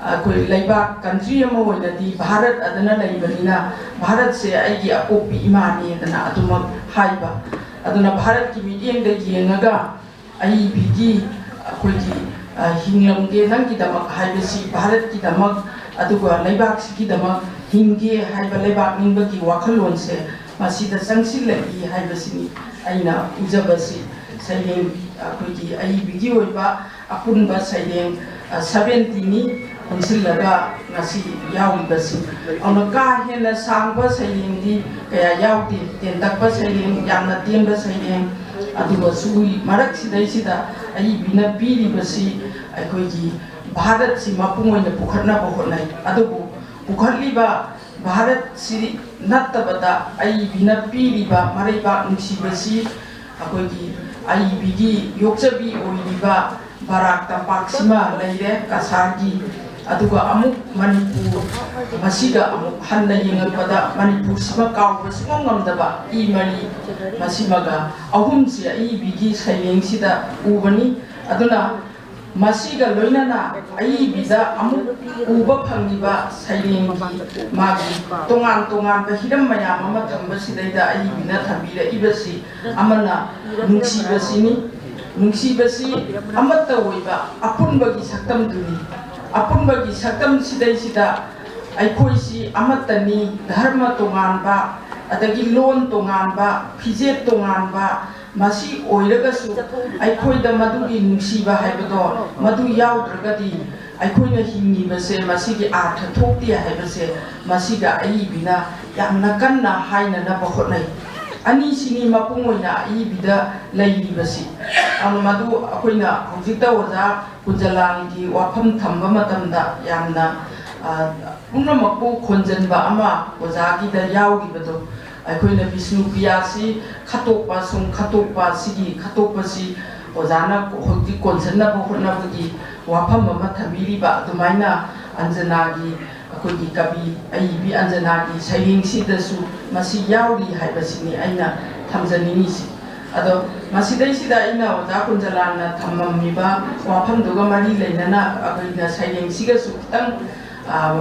ꯑꯩꯈꯣꯏ ꯂꯩꯕꯥꯛ country ꯑꯃ ꯑꯣꯏꯅꯗꯤ ꯚꯥꯔꯠ ꯑꯗꯨꯅ ꯂꯩꯕꯅꯤꯅ, ꯚꯥꯔꯠꯁꯦ ꯑꯩꯒꯤ ꯑꯄꯣꯛꯄꯤ ꯏꯃꯥꯅꯦꯗꯅ ꯑꯗꯨꯃꯛ ꯍꯥꯏꯕ꯫ ꯑꯗꯨꯅ ꯚꯥꯔꯠꯀꯤ ꯃꯤꯠꯌꯦꯡꯗ ꯌꯦꯡꯉꯒ ꯑꯏꯕꯤꯒꯤ ꯑꯩꯈꯣꯏꯒꯤ, ꯑ, ꯍꯤꯡꯂꯝꯒꯦ ꯅꯪꯒꯤꯗꯃꯛ ꯍꯥꯏꯕꯁꯤ ꯚꯥꯔꯠꯀꯤꯗꯃꯛ, ꯑꯗꯨꯒ ꯂꯩꯕꯥꯛꯁꯤꯒꯤꯗꯃꯛ ꯍꯤꯡꯒꯦ ꯍꯥꯏꯕ ꯂꯩꯕꯥꯛ ꯅꯤꯡꯕꯒꯤ ꯋꯥꯈꯜꯂꯣꯟꯁꯦ ꯃꯁꯤꯗ ꯆꯪꯁꯤꯜꯂꯛꯏ ꯍꯥꯏꯕꯁꯤꯅꯤ ꯑꯩꯅ ꯎꯖꯕꯁꯤ꯫ ꯁꯩꯔꯦꯡ, ꯑꯩꯈꯣꯏꯒꯤ ꯑꯏꯕꯤꯒꯤ ꯑꯣꯏꯕ ꯑꯄꯨꯟꯕ ꯁꯩꯔꯦꯡ, ꯑ, seventy ꯅꯤ ꯄꯨꯟꯁꯤꯜꯂꯒ ꯉꯁꯤ ꯌꯥꯎꯔꯤꯕꯁꯤ꯫ ꯑꯗꯨꯅ ꯀꯥ ꯍꯦꯟꯅ ꯁꯥꯡꯕ ꯁꯩꯔꯦꯡꯗꯤ ꯀꯌꯥ ꯌꯥꯎꯗꯦ, ꯇꯦꯟꯇꯛꯄ ꯁꯩꯔꯦꯡ, ꯌꯥꯝꯅ ꯇꯦꯟꯕ ꯁꯩꯔꯦꯡ, ꯑꯗꯨꯒ ꯁꯤꯒꯤ ꯃꯔꯛꯁꯤꯗꯩꯁꯤꯗ ꯑꯏꯕꯤꯅ ꯄꯤꯔꯤꯕꯁꯤ ꯑꯩꯈꯣꯏꯒꯤ ꯚꯥꯔꯠꯁꯤ ꯃꯄꯨꯡ ꯑꯣꯏꯅ ꯄꯨꯈꯠꯅꯕ ꯍꯣꯠꯅꯩ꯫ ꯑꯗꯨꯕꯨ ꯄꯨꯈꯠꯂꯤꯕ ꯚꯥꯔꯠꯁꯤ ꯅꯠꯇꯕꯗ ꯑꯏꯕꯤꯅ ꯄꯤꯔꯤꯕ ꯃꯔꯩꯕꯥꯛ ꯅꯨꯡꯁꯤꯕꯁꯤ ꯑꯩꯈꯣꯏꯒꯤ ꯑꯏꯕꯤꯒꯤ ꯌꯣꯛꯆꯕꯤ ꯑꯣꯏꯔꯤꯕ ꯕꯔꯥꯛ ꯇꯝꯄꯥꯛꯁꯤꯃ ꯂꯩꯔꯦ ꯀꯁꯥꯔꯒꯤ, ꯑꯗꯨꯒ ꯑꯃꯨꯛ ꯃꯅꯤꯄꯨꯔ, ꯃꯁꯤꯒ ꯑꯃꯨꯛ ꯍꯟꯅ ꯌꯦꯡꯉꯛꯄꯗ ꯃꯅꯤꯄꯨꯔꯁꯤꯃ ꯀꯥꯎꯕ ꯁꯨꯡꯉꯝ ꯉꯝꯗꯕ ꯏ ꯃꯔꯤ ꯃꯁꯤꯃꯒ ꯑꯍꯨꯝꯁꯤ ꯑꯏꯕꯤꯒꯤ ꯁꯩꯔꯦꯡꯁꯤꯗ ꯎꯕꯅꯤ꯫ ꯑꯗꯨꯅ ꯃꯁꯤꯒ ꯂꯣꯏꯅꯅ ꯑꯏꯕꯤꯗ ꯑꯃꯨꯛ ꯎꯕ ꯐꯪꯂꯤꯕ ꯁꯩꯔꯦꯡꯒꯤ ꯃꯥꯒꯤ ꯇꯣꯉꯥꯟ ꯇꯣꯉꯥꯟꯕ ꯍꯤꯔꯝ ꯃꯌꯥꯝ ꯑꯃ ꯊꯝꯕꯁꯤꯗꯩꯗ ꯑꯏꯕꯤꯅ ꯊꯝꯕꯤꯔꯛꯏꯕꯁꯤ ꯑꯃꯅ ꯅꯨꯡꯁꯤꯕꯁꯤꯅꯤ꯫ ꯅꯨꯡꯁꯤꯕꯁꯤ ꯑꯃꯠꯇ ꯑꯣꯏꯕ ꯑꯄꯨꯟꯕꯒꯤ ꯁꯛꯇꯝꯗꯨꯅꯤ꯫ ꯑꯄꯨꯟꯕꯒꯤ ꯁꯛꯇꯝꯁꯤꯗꯩꯁꯤꯗ ꯑꯩꯈꯣꯏꯁꯤ ꯑꯃꯠꯇꯅꯤ, ꯙꯔꯃ ꯇꯣꯉꯥꯟꯕ, ꯑꯗꯒꯤ ꯂꯣꯟ ꯇꯣꯉꯥꯟꯕ, ꯐꯤꯖꯦꯠ ꯇꯣꯉꯥꯟꯕ, ꯃꯁꯤ ꯑꯣꯏꯔꯒꯁꯨ ꯑꯩꯈꯣꯏꯗ ꯃꯗꯨꯒꯤ ꯅꯨꯡꯁꯤꯕ ꯍꯥꯏꯕꯗꯣ, ꯃꯗꯨ ꯌꯥꯎꯗ꯭ꯔꯒꯗꯤ ꯑꯩꯈꯣꯏꯅ ꯍꯤꯡꯉꯤꯕꯁꯦ ꯃꯁꯤꯒꯤ ꯑꯥꯔꯊ ꯊꯣꯛꯇꯦ ꯍꯥꯏꯕꯁꯦ ꯃꯁꯤꯗ ꯑꯏꯕꯤꯅ ꯌꯥꯝꯅ ꯀꯟꯅ ꯍꯥꯏꯅꯅꯕ ꯍꯣꯠꯅꯩ꯫ ꯑꯅꯤꯁꯤꯅꯤ ꯃꯄꯨꯡ ꯑꯣꯏꯅ ꯑꯏꯕꯤꯗ ꯂꯩꯔꯤꯕꯁꯤ꯫ ꯑꯗꯨꯅ ꯃꯗꯨ ꯑꯩꯈꯣꯏꯅ ꯍꯧꯖꯤꯛꯇ ꯑꯣꯖꯥ ꯀꯨꯟꯖꯂꯥꯜꯒꯤ ꯋꯥꯐꯝ ꯊꯝꯕ ꯃꯇꯝꯗ ꯌꯥꯝꯅ, ꯑ, ꯄꯨꯝꯅꯃꯛꯄꯨ ꯈꯣꯟꯖꯟꯕ ꯑꯃ ꯑꯣꯖꯥꯒꯤꯗ ꯌꯥꯎꯔꯤꯕꯗꯣ, ꯑꯩꯈꯣꯏꯅ ꯕꯤꯁꯅꯨꯄ꯭ꯔꯤꯌꯥꯁꯤ ꯈꯠꯇꯣꯛꯄ, ꯁꯨꯝ ꯈꯠꯇꯣꯛꯄ, ꯁꯤꯒꯤ ꯈꯠꯇꯣꯛꯄꯁꯤ ꯑꯣꯖꯥꯅ ꯍꯧꯖꯤꯛ ꯀꯣꯟꯁꯤꯟꯅꯕ ꯍꯣꯠꯅꯕꯒꯤ ꯋꯥꯐꯝ ꯑꯃ ꯊꯝꯕꯤꯔꯤꯕ ꯑꯗꯨꯃꯥꯏꯅ ꯑꯟꯖꯅꯥꯒꯤ, ꯑꯩꯈꯣꯏꯒꯤ ꯀꯕꯤ ꯑꯏꯕꯤ ꯑꯟꯖꯅꯥꯒꯤ ꯁꯩꯔꯦꯡꯁꯤꯗꯁꯨ ꯃꯁꯤ ꯌꯥꯎꯔꯤ ꯍꯥꯏꯕꯁꯤꯅꯤ ꯑꯩꯅ ꯊꯝꯖꯅꯤꯡꯉꯤꯁꯤ꯫ ꯑꯗꯣ ꯃꯁꯤꯗꯩꯁꯤꯗ ꯑꯩꯅ ꯑꯣꯖꯥ ꯀꯨꯟꯖꯂꯥꯜꯅ ꯊꯝꯃꯝꯃꯤꯕ ꯋꯥꯐꯝꯗꯨꯒ ꯃꯔꯤ ꯂꯩꯅꯅ ꯑꯩꯈꯣꯏꯅ ꯁꯩꯔꯦꯡꯁꯤꯒꯁꯨ ꯈꯤꯇꯪ, ꯑ,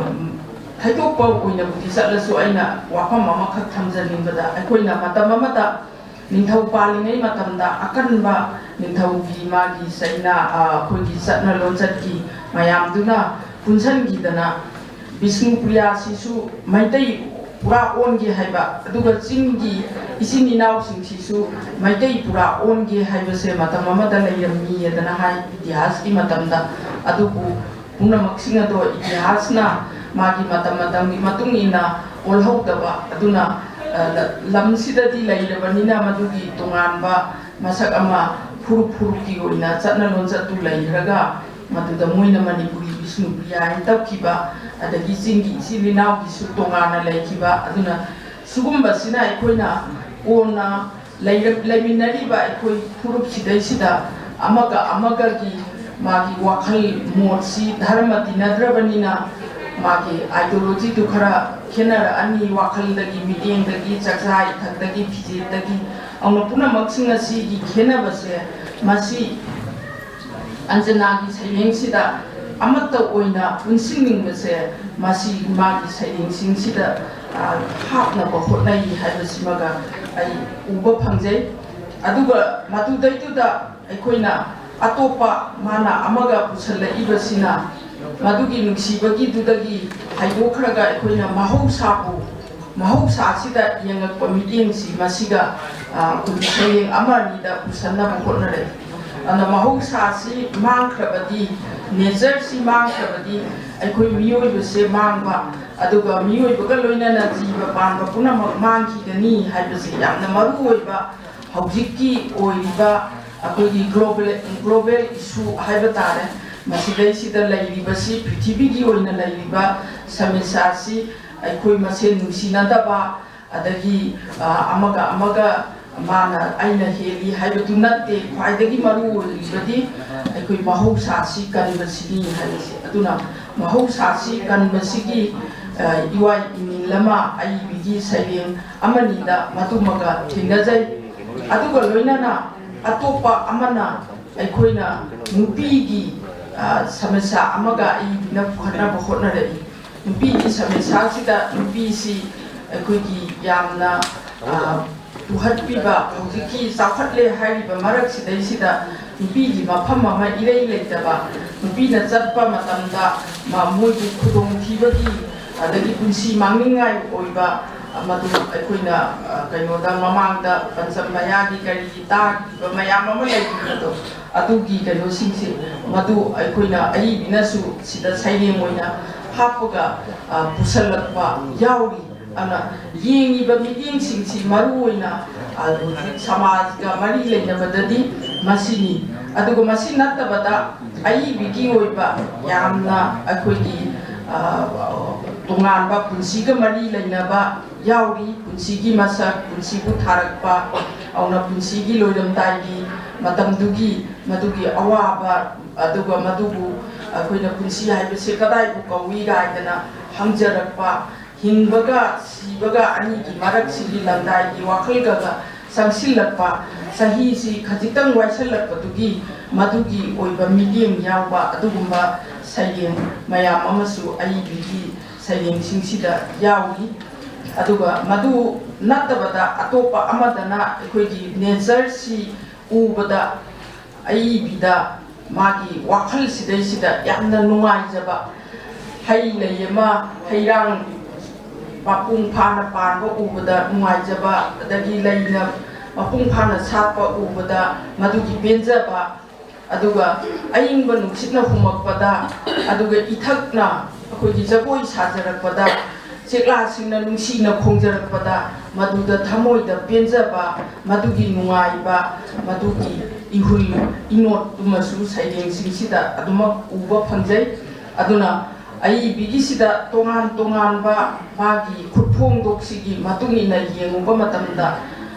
ꯊꯩꯗꯣꯛꯄ ꯑꯣꯏꯅꯕꯨꯗꯤ ꯆꯠꯂꯁꯨ, ꯑꯩꯅ ꯋꯥꯐꯝ ꯑꯃꯈꯛ ꯊꯝꯖꯅꯤꯡꯕꯗ, ꯑꯩꯈꯣꯏꯅ ꯃꯇꯝ ꯑꯃꯗ ꯅꯤꯡꯊꯧ ꯄꯥꯜꯂꯤꯉꯩ ꯃꯇꯝꯗ ꯑꯀꯟꯕ ꯅꯤꯡꯊꯧꯒꯤ ꯃꯥꯒꯤ ꯆꯩꯅꯥ, ꯑ, ꯑꯩꯈꯣꯏꯒꯤ ꯆꯠꯅ ꯂꯣꯟꯆꯠꯀꯤ ꯃꯌꯥꯝꯗꯨꯅ ꯄꯨꯟꯁꯤꯟꯈꯤꯗꯅ ꯕꯤꯁꯅꯨꯄ꯭ꯔꯤꯌꯥꯁꯤꯁꯨ ꯃꯩꯇꯩ ꯄꯨꯔꯥ ꯑꯣꯟꯒꯦ ꯍꯥꯏꯕ, ꯑꯗꯨꯒ ꯆꯤꯡꯒꯤ ꯏꯆꯤꯟ ꯏꯅꯥꯎꯁꯤꯡꯁꯤꯁꯨ ꯃꯩꯇꯩ ꯄꯨꯔꯥ ꯑꯣꯟꯒꯦ ꯍꯥꯏꯕꯁꯦ ꯃꯇꯝ ꯑꯃꯗ ꯂꯩꯔꯝꯃꯤꯗꯅ ꯍꯥꯏ ꯏꯇꯤꯍꯥꯁꯀꯤ ꯃꯇꯝꯗ꯫ ꯑꯗꯨꯕꯨ ꯄꯨꯝꯅꯃꯛꯁꯤꯡ ꯑꯗꯣ ꯏꯇꯤꯍꯥꯁꯅ ꯃꯥꯒꯤ ꯃꯇꯝ ꯃꯇꯝꯒꯤ ꯃꯇꯨꯡ ꯏꯟꯅ ꯑꯣꯜꯍꯧꯗꯕ, ꯑꯗꯨꯅ, ꯑ, ꯂ-, ꯂꯝꯁꯤꯗꯗꯤ ꯂꯩꯔꯕꯅꯤꯅ ꯃꯗꯨꯒꯤ ꯇꯣꯉꯥꯟꯕ ꯃꯁꯛ ꯑꯃ ꯐꯨꯔꯨꯞ ꯐꯨꯔꯨꯞꯀꯤ ꯑꯣꯏꯅ ꯆꯠꯅ ꯂꯣꯟꯆꯠꯇꯨ ꯂꯩꯈ꯭ꯔꯒ, ꯃꯗꯨꯗ ꯃꯣꯏꯅ ꯃꯅꯤꯄꯨꯔꯤ ꯕꯤꯁꯅꯨꯄ꯭ꯔꯤꯌꯥ ꯍꯥꯏꯅ ꯇꯧꯈꯤꯕ, ꯑꯗꯒꯤ ꯆꯤꯡꯒꯤ ꯏꯆꯤꯜ ꯏꯅꯥꯎꯒꯤꯁꯨ ꯇꯣꯉꯥꯟꯅ ꯂꯩꯈꯤꯕ꯫ ꯑꯗꯨꯅ ꯁꯤꯒꯨꯝꯕꯁꯤꯅ ꯑꯩꯈꯣꯏꯅ ꯀꯣꯟꯅ ꯂꯩꯔ-, ꯂꯩꯃꯤꯟꯅꯔꯤꯕ ꯑꯩꯈꯣꯏ ꯐꯨꯔꯨꯞꯁꯤꯗꯩꯁꯤꯗ ꯑꯃꯒ ꯑꯃꯒꯒꯤ ꯃꯥꯒꯤ ꯋꯥꯈꯜ ꯃꯣꯠꯁꯤ ꯙꯔꯃ ꯇꯤꯟꯅꯗ꯭ꯔꯕꯅꯤꯅ ꯃꯥꯒꯤ ideologyꯗꯨ ꯈꯔ ꯈꯦꯠꯅꯔꯛꯑꯅꯤ, ꯋꯥꯈꯜꯗꯒꯤ, ꯃꯤꯠꯌꯦꯡꯗꯒꯤ, ꯆꯥꯛꯆꯥ ꯏꯊꯛꯇꯒꯤ, ꯐꯤꯖꯦꯠꯇꯒꯤ, ꯑꯗꯨꯅ ꯄꯨꯝꯅꯃꯛꯁꯤꯡ ꯑꯁꯤꯒꯤ ꯈꯦꯠꯅꯕꯁꯦ ꯃꯁꯤ ꯑꯟꯖꯅꯥꯒꯤ ꯁꯩꯔꯦꯡꯁꯤꯗ ꯑꯃꯠꯇ ꯑꯣꯏꯅ ꯄꯨꯟꯁꯤꯟꯅꯤꯡꯕꯁꯦ ꯃꯁꯤ ꯃꯥꯒꯤ ꯁꯩꯔꯦꯡꯁꯤꯡꯁꯤꯗ, ꯑ, ꯍꯥꯞꯅꯕ ꯍꯣꯠꯅꯩ ꯍꯥꯏꯕꯁꯤꯃꯒ ꯑꯩ ꯎꯕ ꯐꯪꯖꯩ꯫ ꯑꯗꯨꯒ ꯃꯗꯨꯗꯩꯗꯨꯗ ꯑꯩꯈꯣꯏꯅ ꯑꯇꯣꯞꯄ ꯃꯥꯅ ꯑꯃꯒ ꯄꯨꯁꯜꯂꯛꯏꯕꯁꯤꯅ ꯃꯗꯨꯒꯤ ꯅꯨꯡꯁꯤꯕꯒꯤꯗꯨꯗꯒꯤ ꯍꯥꯏꯗꯣꯛꯈ꯭ꯔꯒ ꯑꯩꯈꯣꯏꯅ ꯃꯍꯧꯁꯥꯕꯨ, ꯃꯍꯧꯁꯥꯁꯤꯗ ꯌꯦꯡꯉꯛꯄ ꯃꯤꯠꯌꯦꯡꯁꯤ ꯃꯁꯤꯒ, ꯑ, ꯑꯩꯈꯣꯏꯒꯤ ꯁꯩꯔꯦꯡ ꯑꯃ ꯑꯅꯤꯗ ꯄꯨꯁꯟꯅꯕ ꯍꯣꯠꯅꯔꯛꯏ꯫ ꯑꯗꯨꯅ ꯃꯍꯧꯁꯥꯁꯤ ꯃꯥꯡꯈ꯭ꯔꯕꯗꯤ, natureꯁꯤ ꯃꯥꯡꯈ꯭ꯔꯕꯗꯤ ꯑꯩꯈꯣꯏ ꯃꯤꯑꯣꯏꯕꯁꯦ ꯃꯥꯡꯕ, ꯑꯗꯨꯒ ꯃꯤꯑꯣꯏꯕꯒ ꯂꯣꯏꯅꯅ ꯖꯤꯕ ꯄꯥꯟꯕ ꯄꯨꯝꯅꯃꯛ ꯃꯥꯡꯈꯤꯒꯅꯤ ꯍꯥꯏꯕꯁꯤ ꯌꯥꯝꯅ ꯃꯔꯨ ꯑꯣꯏꯕ ꯍꯧꯖꯤꯛꯀꯤ ꯑꯣꯏꯔꯤꯕ ꯑꯩꯈꯣꯏꯒꯤ global global issue ꯍꯥꯏꯕ ꯇꯥꯔꯦ꯫ ꯃꯁꯤꯗꯩꯁꯤꯗ ꯂꯩꯔꯤꯕꯁꯤ, ꯄ꯭ꯔꯤꯊꯤꯕꯤꯒꯤ ꯑꯣꯏꯅ ꯂꯩꯔꯤꯕ ꯁꯃꯁ꯭ꯌꯥꯁꯤ ꯑꯩꯈꯣꯏ ꯃꯁꯦꯟ ꯅꯨꯡꯁꯤꯅꯗꯕ, ꯑꯗꯒꯤ ꯑꯃꯒ ꯑꯃꯒ ꯃꯥꯅ ꯑꯩꯅ ꯍꯦꯜꯂꯤ ꯍꯥꯏꯕꯗꯨ ꯅꯠꯇꯦ꯫ ꯈ꯭ꯋꯥꯏꯗꯒꯤ ꯃꯔꯨ ꯑꯣꯏꯔꯤꯕꯗꯤ ꯑꯩꯈꯣꯏ ꯃꯍꯧꯁꯥꯁꯤ ꯀꯟꯕꯁꯤꯅꯤ ꯍꯥꯏꯕꯁꯦ꯫ ꯑꯗꯨꯅ ꯃꯍꯧꯁꯥꯁꯤ ꯀꯟꯕꯁꯤꯒꯤ ꯏꯋꯥꯏ ꯏꯅꯤꯜ ꯑꯃ ꯑꯏꯕꯤꯒꯤ ꯁꯩꯔꯦꯡ ꯑꯃꯅꯤꯗ ꯃꯗꯨꯃꯒ ꯊꯦꯡꯅꯖꯩ꯫ ꯑꯗꯨꯒ ꯂꯣꯏꯅꯅ ꯑꯇꯣꯞꯄ ꯑꯃꯅ ꯑꯩꯈꯣꯏꯅ ꯅꯨꯄꯤꯒꯤ ꯁꯃꯁ꯭ꯌꯥ ꯑꯃꯒ ꯑꯏꯕꯤꯅ ꯄꯨꯈꯠꯅꯕ ꯍꯣꯠꯅꯔꯛꯏ꯫ ꯅꯨꯄꯤꯒꯤ ꯁꯃꯁ꯭ꯌꯥꯁꯤꯗ ꯅꯨꯄꯤꯁꯤ ꯑꯩꯈꯣꯏꯒꯤ ꯌꯥꯝꯅ ꯄꯨꯍꯠꯄꯤꯕ, ꯍꯧꯖꯤꯛꯀꯤ ꯆꯥꯎꯈꯠꯂꯦ ꯍꯥꯏꯔꯤꯕ ꯃꯔꯛꯁꯤꯗꯩꯁꯤꯗ ꯅꯨꯄꯤꯒꯤ ꯃꯐꯝ ꯑꯃ ꯏꯔꯩ ꯂꯩꯇꯕ, ꯅꯨꯄꯤꯅ ꯆꯠꯄ ꯃꯇꯝꯗ ꯃꯣꯏꯒꯤ ꯈꯨꯗꯣꯡꯊꯤꯕꯒꯤ, ꯑꯗꯒꯤ ꯄꯨꯟꯁꯤ ꯃꯥꯡꯅꯤꯡꯉꯥꯏ ꯑꯣꯏꯕ, ꯃꯗꯨ ꯑꯩꯈꯣꯏꯅ ꯀꯩꯅꯣꯗ ꯃꯃꯥꯡꯗ ꯄꯟꯆꯝ ꯃꯌꯥꯒꯤ ꯀꯔꯤꯒꯤ ꯇꯥꯈꯤꯕ ꯃꯌꯥꯝ ꯑꯃ ꯂꯩꯈꯤꯕꯗꯣ, ꯑꯗꯨꯒꯤ ꯀꯩꯅꯣꯁꯤꯡꯁꯦ ꯃꯗꯨ ꯑꯩꯈꯣꯏꯅ ꯑꯏꯕꯤꯅꯁꯨ ꯁꯤꯗ ꯁꯩꯔꯦꯡ ꯑꯣꯏꯅ ꯍꯥꯞꯄꯒ ꯄꯨꯁꯜꯂꯛꯄ ꯌꯥꯎꯔꯤ꯫ ꯑꯗꯨꯅ ꯌꯦꯡꯉꯤꯕ ꯃꯤꯠꯌꯦꯡꯁꯤꯡꯁꯤ ꯃꯔꯨ ꯑꯣꯏꯅ ꯍꯧꯖꯤꯛ ꯁꯃꯥꯖꯒ ꯃꯔꯤ ꯂꯩꯅꯕꯗꯗꯤ ꯃꯁꯤꯅꯤ꯫ ꯑꯗꯨꯒ ꯃꯁꯤ ꯅꯠꯇꯕꯗ ꯑꯏꯕꯤꯒꯤ ꯑꯣꯏꯕ ꯌꯥꯝꯅ ꯑꯩꯈꯣꯏꯒꯤ ꯇꯣꯉꯥꯟꯕ ꯄꯨꯟꯁꯤꯒ ꯃꯔꯤ ꯂꯩꯅꯕ ꯌꯥꯎꯔꯤ꯫ ꯄꯨꯟꯁꯤꯒꯤ ꯃꯁꯛ, ꯄꯨꯟꯁꯤꯕꯨ ꯊꯥꯔꯛꯄ, ꯑꯗꯨꯅ ꯄꯨꯟꯁꯤꯒꯤ ꯂꯣꯏꯔꯝꯗꯥꯏꯒꯤ ꯃꯇꯝꯗꯨꯒꯤ ꯃꯗꯨꯒꯤ ꯑꯋꯥꯕ, ꯑꯗꯨꯒ ꯃꯗꯨꯕꯨ ꯑꯩꯈꯣꯏꯅ ꯄꯨꯟꯁꯤ ꯍꯥꯏꯕꯁꯦ ꯀꯗꯥꯏꯕꯨ ꯀꯧꯏ ꯀꯥꯏꯗꯅ ꯍꯪꯖꯔꯛꯄ, ꯍꯤꯡꯕꯒ ꯁꯤꯕꯒ ꯑꯅꯤꯒꯤ ꯃꯔꯛꯁꯤꯒꯤ ꯂꯝꯗꯥꯏꯒꯤ ꯋꯥꯈꯜꯒꯒ ꯆꯪꯁꯤꯜꯂꯛꯄ, ꯆꯍꯤꯁꯤ ꯈꯖꯤꯛꯇꯪ ꯋꯥꯏꯁꯤꯜꯂꯛꯄꯗꯨꯒꯤ ꯃꯗꯨꯒꯤ ꯑꯣꯏꯕ ꯃꯤꯠꯌꯦꯡ ꯌꯥꯎꯕ ꯑꯗꯨꯒꯨꯝꯕ ꯁꯩꯔꯦꯡ ꯃꯌꯥꯝ ꯑꯃꯁꯨ ꯑꯏꯕꯤꯒꯤ ꯁꯩꯔꯦꯡꯁꯤꯡꯁꯤꯗ ꯌꯥꯎꯔꯤ꯫ ꯑꯗꯨꯒ ꯃꯗꯨ ꯅꯠꯇꯕꯗ ꯑꯇꯣꯞꯄ ꯑꯃꯗꯅ ꯑꯩꯈꯣꯏꯒꯤ ꯅꯦꯆꯔꯁꯤ ꯎꯕꯗ ꯑꯏꯕꯤꯗ ꯃꯥꯒꯤ ꯋꯥꯈꯜꯁꯤꯗꯩꯁꯤꯗ ꯌꯥꯝꯅ ꯅꯨꯡꯉꯥꯏꯖꯕ, ꯍꯩ ꯂꯩ ꯑꯃ, ꯍꯩꯔꯥꯡ ꯃꯄꯨꯡ ꯐꯥꯅ ꯄꯥꯟꯕ ꯎꯕꯗ ꯅꯨꯡꯉꯥꯏꯖꯕ, ꯑꯗꯒꯤ ꯂꯩꯅ ꯃꯄꯨꯡ ꯐꯥꯅ ꯁꯥꯠꯄ ꯎꯕꯗ ꯃꯗꯨꯒꯤ ꯄꯦꯟꯖꯕ, ꯑꯗꯨꯒ ꯑꯏꯪꯕ ꯅꯨꯡꯁꯤꯠꯅ ꯍꯨꯝꯃꯛꯄꯗ, ꯑꯗꯨꯒ ꯏꯊꯛꯅ ꯑꯩꯈꯣꯏꯒꯤ ꯖꯒꯣꯏ ꯁꯥꯖꯔꯛꯄꯗ, ꯆꯦꯛꯂꯥꯁꯤꯡꯅ ꯅꯨꯡꯁꯤꯅ ꯈꯣꯡꯖꯔꯛꯄꯗ, ꯃꯗꯨꯗ ꯊꯃꯣꯏꯗ ꯄꯦꯟꯖꯕ, ꯃꯗꯨꯒꯤ ꯅꯨꯡꯉꯥꯏꯕ, ꯃꯗꯨꯒꯤ ꯏꯍꯨꯜ ꯏꯅꯣꯠꯇꯨꯃꯁꯨ ꯁꯩꯔꯦꯡꯁꯤꯡꯁꯤꯗ ꯑꯗꯨꯃꯛ ꯎꯕ ꯐꯪꯖꯩ꯫ ꯑꯗꯨꯅ ꯑꯏꯕꯤꯒꯤꯁꯤꯗ ꯇꯣꯉꯥꯟ ꯇꯣꯉꯥꯟꯕ ꯃꯥꯒꯤ ꯈꯨꯠꯐꯣꯡꯗꯣꯛꯁꯤꯒꯤ ꯃꯇꯨꯡ ꯏꯟꯅ ꯌꯦꯡꯉꯨꯕ ꯃꯇꯝꯗ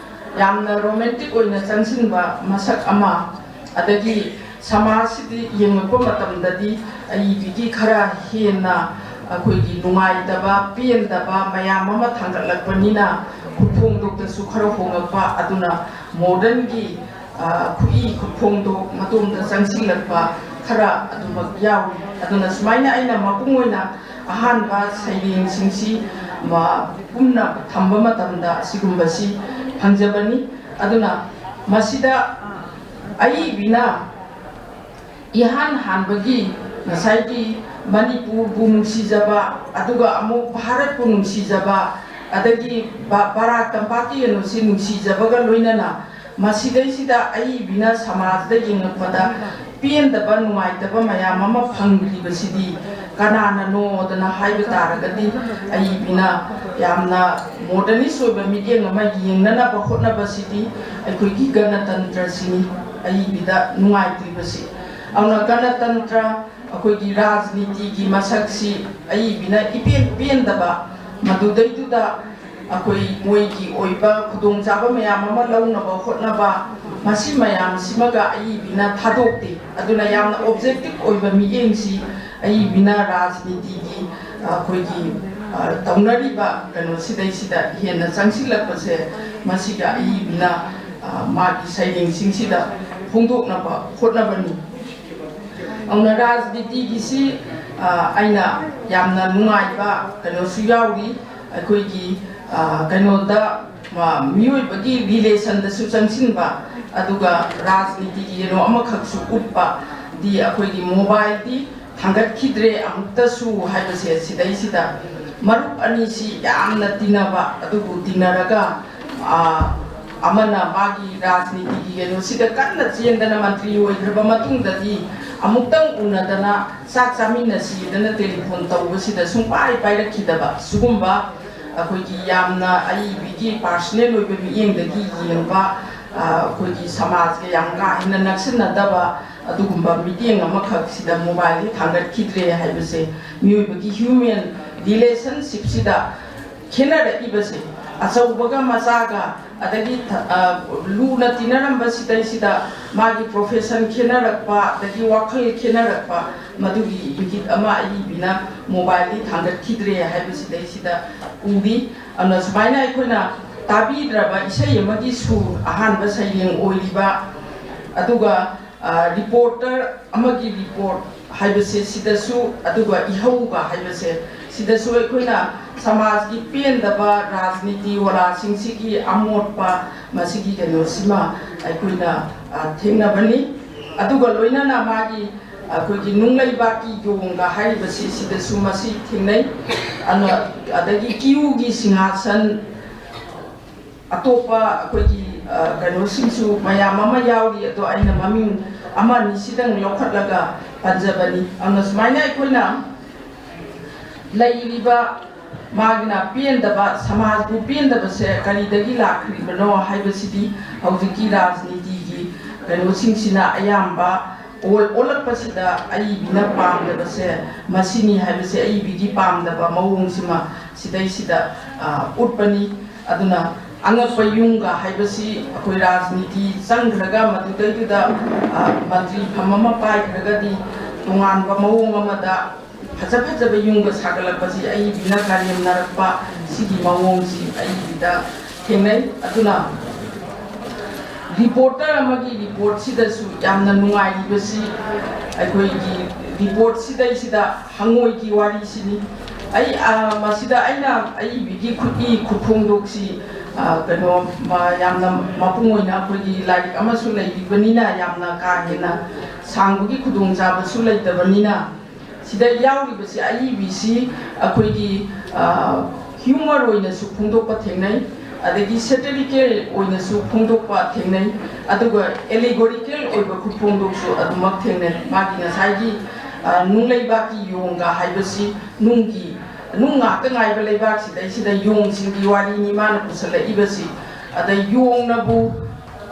ꯌꯥꯝꯅ ꯔꯣꯃꯦꯟꯇꯤꯛ ꯑꯣꯏꯅ ꯆꯪꯁꯤꯟꯕ ꯃꯁꯛ ꯑꯃ, ꯑꯗꯒꯤ ꯁꯃꯥꯖꯁꯤꯗꯤ ꯌꯦꯡꯂꯛꯄ ꯃꯇꯝꯗꯗꯤ ꯑꯏꯕꯤꯒꯤ ꯈꯔ ꯍꯦꯟꯅ ꯑꯩꯈꯣꯏꯒꯤ ꯅꯨꯡꯉꯥꯏꯇꯕ, ꯄꯦꯟꯗꯕ ꯃꯌꯥꯝ ꯑꯃ ꯊꯥꯡꯒꯠꯂꯛꯄꯅꯤꯅ ꯈꯨꯠꯐꯣꯡꯗꯣꯛꯇꯁꯨ ꯈꯔ ꯍꯣꯡꯂꯛꯄ, ꯑꯗꯨꯅ ꯃꯣꯗꯔꯟꯒꯤ, ꯑ, ꯈꯨꯠꯏ ꯈꯨꯠꯐꯣꯡꯗꯣꯛ ꯃꯇꯣꯝꯗ ꯆꯪꯁꯤꯜꯂꯛꯄ ꯈꯔ ꯑꯗꯨꯃꯛ ꯌꯥꯎꯏ꯫ ꯑꯗꯨꯅ ꯁꯨꯃꯥꯏꯅ ꯑꯩꯅ ꯃꯄꯨꯡ ꯑꯣꯏꯅ ꯑꯍꯥꯟꯕ ꯁꯩꯔꯦꯡꯁꯤꯡꯁꯤ ꯃ-, ꯄꯨꯟꯅ ꯊꯝꯕ ꯃꯇꯝꯗ ꯑꯁꯤꯒꯨꯝꯕꯁꯤ ꯐꯪꯖꯕꯅꯤ꯫ ꯑꯗꯨꯅ ꯃꯁꯤꯗ ꯑꯏꯕꯤꯅ ꯏꯍꯥꯟ ꯍꯥꯟꯕꯒꯤ ꯉꯁꯥꯏꯒꯤ ꯃꯅꯤꯄꯨꯔꯕꯨ ꯅꯨꯡꯁꯤꯖꯕ, ꯑꯗꯨꯒ ꯑꯃꯨꯛ ꯚꯥꯔꯠꯄꯨ ꯅꯨꯡꯁꯤꯖꯕ, ꯑꯗꯒꯤ ꯕ-, ꯕꯔꯥꯛ ꯇꯝꯄꯥꯛꯀꯤ ꯀꯩꯅꯣꯁꯤ ꯅꯨꯡꯁꯤꯖꯕꯒ ꯂꯣꯏꯅꯅ ꯃꯁꯤꯗꯩꯁꯤꯗ ꯑꯏꯕꯤꯅ ꯁꯃꯥꯖꯗ ꯌꯦꯡꯉꯛꯄꯗ ꯄꯦꯟꯗꯕ, ꯅꯨꯡꯉꯥꯏꯇꯕ ꯃꯌꯥꯝ ꯑꯃ ꯐꯪꯂꯤꯕꯁꯤꯗꯤ ꯀꯅꯥꯅꯅꯣꯗꯅ ꯍꯥꯏꯕ ꯇꯥꯔꯒꯗꯤ, ꯑꯏꯕꯤꯅ ꯌꯥꯝꯅ ꯃꯣꯗꯔꯅꯤꯁ ꯑꯣꯏꯕ ꯃꯤꯠꯌꯦꯡ ꯑꯃ ꯌꯦꯡꯅꯅꯕ ꯍꯣꯠꯅꯕꯁꯤꯗꯤ ꯑꯩꯈꯣꯏꯒꯤ ꯒꯅꯇꯟꯇ꯭ꯔꯁꯤꯅꯤ ꯑꯏꯕꯤꯗ ꯅꯨꯡꯉꯥꯏꯇ꯭ꯔꯤꯕꯁꯤ꯫ ꯑꯗꯨꯅ ꯒꯅꯇꯟꯇ꯭ꯔ, ꯑꯩꯈꯣꯏꯒꯤ ꯔꯥꯖꯅꯤꯇꯤꯒꯤ ꯃꯁꯛꯁꯤ ꯑꯏꯕꯤꯅ ꯏꯄꯦꯟ ꯄꯦꯟꯗꯕ, ꯃꯗꯨꯗꯩꯗꯨꯗ ꯑꯩꯈꯣꯏ ꯃꯣꯏꯒꯤ ꯑꯣꯏꯕ ꯈꯨꯗꯣꯡꯆꯥꯕ ꯃꯌꯥꯝ ꯑꯃ ꯂꯧꯅꯕ ꯍꯣꯠꯅꯕ, ꯃꯁꯤ ꯃꯌꯥꯝꯁꯤꯃꯒ ꯑꯏꯕꯤꯅ ꯊꯥꯗꯣꯛꯇꯦ꯫ ꯑꯗꯨꯅ ꯌꯥꯝꯅ ꯑꯣꯕꯖꯦꯛꯇꯤꯚ ꯑꯣꯏꯕ ꯃꯤꯠꯌꯦꯡꯁꯤ ꯑꯏꯕꯤꯅ ꯔꯥꯖꯅꯤꯇꯤꯒꯤ, ꯑꯩꯈꯣꯏꯒꯤ, ꯑ, ꯇꯧꯅꯔꯤꯕ ꯀꯩꯅꯣꯁꯤꯗꯩꯁꯤꯗ ꯍꯦꯟꯅ ꯆꯪꯁꯤꯜꯂꯛꯄꯁꯦ, ꯃꯁꯤꯒ ꯑꯏꯕꯤꯅ, ꯑ, ꯃꯥꯒꯤ ꯁꯩꯔꯦꯡꯁꯤꯡꯁꯤꯗ ꯐꯣꯡꯗꯣꯛꯅꯕ ꯍꯣꯠꯅꯕꯅꯤ꯫ ꯑꯗꯨꯅ ꯔꯥꯖꯅꯤꯇꯤꯒꯤꯁꯤ, ꯑ, ꯑꯩꯅ ꯌꯥꯝꯅ ꯅꯨꯡꯉꯥꯏꯕ ꯀꯩꯅꯣꯁꯨ ꯌꯥꯎꯔꯤ꯫ ꯑꯩꯈꯣꯏꯒꯤ, ꯑ, ꯀꯩꯅꯣꯗ, ꯑ, ꯃꯤꯑꯣꯏꯕꯒꯤ ꯔꯤꯂꯦꯁꯟꯗꯁꯨ ꯆꯪꯁꯤꯟꯕ, ꯑꯗꯨꯒ ꯔꯥꯖꯅꯤꯇꯤꯒꯤ ꯀꯩꯅꯣ ꯑꯃꯈꯛꯁꯨ ꯎꯠꯄ, ꯗꯤ ꯑꯩꯈꯣꯏꯒꯤ ꯃꯣꯕꯥꯏꯜꯗꯤ ꯊꯥꯡꯒꯠꯈꯤꯗ꯭ꯔꯦ ꯑꯃꯨꯛꯇꯁꯨ ꯍꯥꯏꯕꯁꯦ, ꯁꯤꯗꯩꯁꯤꯗ ꯃꯔꯨꯞ ꯑꯅꯤꯁꯤ ꯌꯥꯝꯅ ꯇꯤꯟꯅꯕ, ꯑꯗꯨꯕꯨ ꯇꯤꯟꯅꯔꯒ, ꯑ, ꯑꯃꯅ ꯃꯥꯒꯤ ꯔꯥꯖꯅꯤꯇꯤꯒꯤ ꯀꯩꯅꯣꯁꯤꯗ ꯀꯟꯅ ꯆꯦꯟꯗꯅ ꯃꯟꯇ꯭ꯔꯤ ꯑꯣꯏꯈ꯭ꯔꯕ ꯃꯇꯨꯡꯗꯗꯤ ꯑꯃꯨꯛꯇꯪ ꯎꯅꯗꯅ ꯆꯥꯛ ꯆꯥꯃꯤꯟꯅꯁꯤꯗꯅ ꯇꯦꯂꯤꯐꯣꯟ ꯇꯧꯕꯁꯤꯗ ꯁꯨꯡꯄꯥꯏ ꯄꯥꯏꯔꯛꯈꯤꯗꯕ, ꯁꯤꯒꯨꯝꯕ ꯑꯩꯈꯣꯏꯒꯤ ꯌꯥꯝꯅ ꯑꯏꯕꯤꯒꯤ ꯄꯥꯔꯁꯅꯦꯜ ꯑꯣꯏꯕ ꯃꯤꯠꯌꯦꯡꯗꯒꯤ ꯌꯦꯡꯕ, ꯑ, ꯑꯩꯈꯣꯏꯒꯤ ꯁꯃꯥꯖꯀ ꯌꯥꯝ ꯀꯥ ꯍꯦꯟꯅ ꯅꯛꯁꯤꯟꯅꯗꯕ ꯑꯗꯨꯒꯨꯝꯕ ꯃꯤꯠꯌꯦꯡ ꯑꯃꯈꯛꯁꯤꯗ ꯃꯣꯕꯥꯏꯜꯗꯤ ꯊꯥꯡꯒꯠꯈꯤꯗ꯭ꯔꯦ ꯍꯥꯏꯕꯁꯦ, ꯃꯤꯑꯣꯏꯕꯒꯤ ꯍ꯭ꯌꯨꯃꯦꯟ ꯔꯤꯂꯦꯁꯟꯁꯤꯞꯁꯤꯗ ꯈꯦꯠꯅꯔꯛꯏꯕꯁꯦ, ꯑꯆꯧꯕꯒ ꯃꯆꯥꯒ, ꯑꯗꯒꯤ ꯊ-, ꯑ, ꯂꯨꯅ ꯇꯤꯟꯅꯔꯝꯕ ꯁꯤꯗꯩꯁꯤꯗ ꯃꯥꯒꯤ ꯄ꯭ꯔꯣꯐꯦꯁꯟ ꯈꯦꯠꯅꯔꯛꯄ, ꯑꯗꯒꯤ ꯋꯥꯈꯜ ꯈꯦꯠꯅꯔꯛꯄ, ꯃꯗꯨꯒꯤ ꯏꯪꯒꯤꯠ ꯑꯃ ꯑꯏꯕꯤꯅ ꯃꯣꯕꯥꯏꯜꯗꯤ ꯊꯥꯡꯒꯠꯈꯤꯗ꯭ꯔꯦ ꯍꯥꯏꯕꯁꯤꯗꯩꯁꯤꯗ ꯎꯔꯤ꯫ ꯑꯗꯨꯅ ꯁꯨꯃꯥꯏꯅ ꯑꯩꯈꯣꯏꯅ ꯇꯥꯕꯤꯗ꯭ꯔꯕ ꯏꯁꯩ ꯑꯃꯒꯤ ꯁꯨꯔ ꯑꯍꯥꯟꯕ ꯁꯩꯔꯦꯡ ꯑꯣꯏꯔꯤꯕ, ꯑꯗꯨꯒ, ꯑ, ꯔꯤꯄꯣꯔꯇꯔ ꯑꯃꯒꯤ ꯔꯤꯄꯣꯔꯠ ꯍꯥꯏꯕꯁꯦ ꯁꯤꯗꯁꯨ, ꯑꯗꯨꯒ ꯏꯍꯧꯒ ꯍꯥꯏꯕꯁꯦ ꯁꯤꯗꯁꯨ ꯑꯩꯈꯣꯏꯅ ꯁꯃꯥꯖꯀꯤ ꯄꯦꯟꯗꯕ ꯔꯥꯖꯅꯤꯇꯤ ꯋꯥꯂꯥꯁꯤꯡꯁꯤꯒꯤ ꯑꯃꯣꯠꯄ ꯃꯁꯤꯒꯤ ꯀꯩꯅꯣꯁꯤꯃ ꯑꯩꯈꯣꯏꯅ, ꯑ, ꯊꯦꯡꯅꯕꯅꯤ꯫ ꯑꯗꯨꯒ ꯂꯣꯏꯅꯅ ꯃꯥꯒꯤ ꯑꯩꯈꯣꯏꯒꯤ ꯅꯨꯡꯂꯩꯕꯥꯛꯀꯤ ꯌꯣꯡꯒ ꯍꯥꯏꯔꯤꯕꯁꯤ ꯁꯤꯗꯁꯨ ꯃꯁꯤ ꯊꯦꯡꯅꯩ꯫ ꯑꯗꯨꯅ ꯑꯗꯒꯤ ꯀꯤꯌꯨꯒꯤ ꯁꯤꯡꯍꯥꯁꯟ, ꯑꯇꯣꯞꯄ ꯑꯩꯈꯣꯏꯒꯤ, ꯑ, ꯀꯩꯅꯣꯁꯤꯡꯁꯨ ꯃꯌꯥꯝ ꯑꯃ ꯌꯥꯎꯔꯤ, ꯑꯗꯣ ꯑꯩꯅ ꯃꯃꯤꯡ ꯑꯃ ꯑꯅꯤꯁꯤꯗꯪ ꯂꯧꯈꯠꯂꯒ ꯄꯟꯖꯕꯅꯤ꯫ ꯑꯗꯨꯅ ꯁꯨꯃꯥꯏꯅ ꯑꯩꯈꯣꯏꯅ ꯂꯩꯔꯤꯕ ꯃꯥꯒꯤꯅ ꯄꯦꯟꯗꯕ, ꯁꯃꯥꯖꯕꯨ ꯄꯦꯟꯗꯕꯁꯦ ꯀꯔꯤꯗꯒꯤ ꯂꯥꯛꯈ꯭ꯔꯤꯕꯅꯣ ꯍꯥꯏꯕꯁꯤꯗꯤ ꯍꯧꯖꯤꯛꯀꯤ ꯔꯥꯖꯅꯤꯇꯤꯒꯤ ꯀꯩꯅꯣꯁꯤꯡꯁꯤꯅ ꯑꯌꯥꯝꯕ ꯑꯣꯜ-, ꯑꯣꯜꯂꯛꯄꯁꯤꯗ ꯑꯏꯕꯤꯅ ꯄꯥꯝꯗꯕꯁꯦ ꯃꯁꯤꯅꯤ ꯍꯥꯏꯕꯁꯦ, ꯑꯏꯕꯤꯒꯤ ꯄꯥꯝꯗꯕ ꯃꯑꯣꯡꯁꯤꯃ ꯁꯤꯗꯩꯁꯤꯗ, ꯑ, ꯎꯠꯄꯅꯤ꯫ ꯑꯗꯨꯅ ꯑꯉꯛꯄ ꯌꯨꯝꯒ ꯍꯥꯏꯕꯁꯤ ꯑꯩꯈꯣꯏ ꯔꯥꯖꯅꯤꯇꯤ ꯆꯪꯈ꯭ꯔꯒ ꯃꯗꯨꯗꯩꯗꯨꯗ, ꯑ, ꯃꯟꯇ꯭ꯔꯤ ꯐꯝ ꯑꯃ ꯄꯥꯏꯈ꯭ꯔꯒꯗꯤ ꯇꯣꯉꯥꯟꯕ ꯃꯑꯣꯡ ꯑꯃꯗ ꯐꯖ ꯐꯖꯕ ꯌꯨꯝꯒ ꯁꯥꯒꯠꯂꯛꯄꯁꯤ ꯑꯏꯕꯤꯅ ꯀꯔꯦꯝꯅꯔꯛꯄ ꯁꯤꯒꯤ ꯃꯑꯣꯡꯁꯤ ꯑꯏꯕꯤꯗ ꯊꯦꯡꯅꯩ꯫ ꯑꯗꯨꯅ ꯔꯤꯄꯣꯔꯇꯔ ꯑꯃꯒꯤ ꯔꯤꯄꯣꯔꯠꯁꯤꯗꯁꯨ ꯌꯥꯝꯅ ꯅꯨꯡꯉꯥꯏꯔꯤꯕꯁꯤ ꯑꯩꯈꯣꯏꯒꯤ ꯔꯤꯄꯣꯔꯠꯁꯤꯗꯩꯁꯤꯗ ꯍꯪꯉꯣꯏꯒꯤ ꯋꯥꯔꯤꯁꯤꯅꯤ꯫ ꯑꯩ, ꯑ, ꯃꯁꯤꯗ ꯑꯩꯅ ꯑꯏꯕꯤꯒꯤ ꯈꯨꯠꯏ ꯈꯨꯐꯣꯡꯗꯣꯛꯁꯤ, ꯑ, ꯀꯩꯅꯣ, ꯃ-, ꯌꯥꯝꯅ ꯃꯄꯨꯡ ꯑꯣꯏꯅ ꯑꯩꯈꯣꯏꯒꯤ ꯂꯥꯏꯔꯤꯛ ꯑꯃꯁꯨ ꯂꯩꯔꯤꯕꯅꯤꯅ ꯌꯥꯝꯅ ꯀꯥ ꯍꯦꯟꯅ ꯁꯥꯡꯕꯒꯤ ꯈꯨꯗꯣꯡꯆꯥꯕꯁꯨ ꯂꯩꯇꯕꯅꯤꯅ, ꯁꯤꯗ ꯌꯥꯎꯔꯤꯕꯁꯤ, ꯑꯏꯕꯤꯁꯤ ꯑꯩꯈꯣꯏꯒꯤ, ꯑ, ꯍ꯭ꯌꯨꯃꯔ ꯑꯣꯏꯅꯁꯨ ꯐꯣꯡꯗꯣꯛꯄ ꯊꯦꯡꯅꯩ꯫ ꯑꯗꯒꯤ satirical ꯑꯣꯏꯅꯁꯨ ꯐꯣꯡꯗꯣꯛꯄ ꯊꯦꯡꯅꯩ, ꯑꯗꯨꯒ allegorical ꯑꯣꯏꯕ ꯈꯨꯐꯣꯡꯗꯣꯛꯁꯨ ꯑꯗꯨꯃꯛ ꯊꯦꯡꯅꯩ꯫ ꯃꯥꯒꯤ ꯉꯁꯥꯏꯒꯤ, ꯑ, ꯅꯨꯡꯂꯩꯕꯥꯛꯀꯤ ꯌꯣꯡꯒ ꯍꯥꯏꯕꯁꯤ ꯅꯨꯡꯒꯤ, ꯅꯨꯡ ꯉꯥꯛꯇ ꯉꯥꯏꯕ ꯂꯩꯕꯥꯛꯁꯤꯗꯩꯁꯤꯗ ꯌꯣꯡꯁꯤꯡꯒꯤ ꯋꯥꯔꯤꯅꯤ ꯃꯥꯅ ꯄꯨꯁꯜꯂꯛꯏꯕꯁꯤ꯫ ꯑꯗ ꯌꯣꯡꯅꯕꯨ,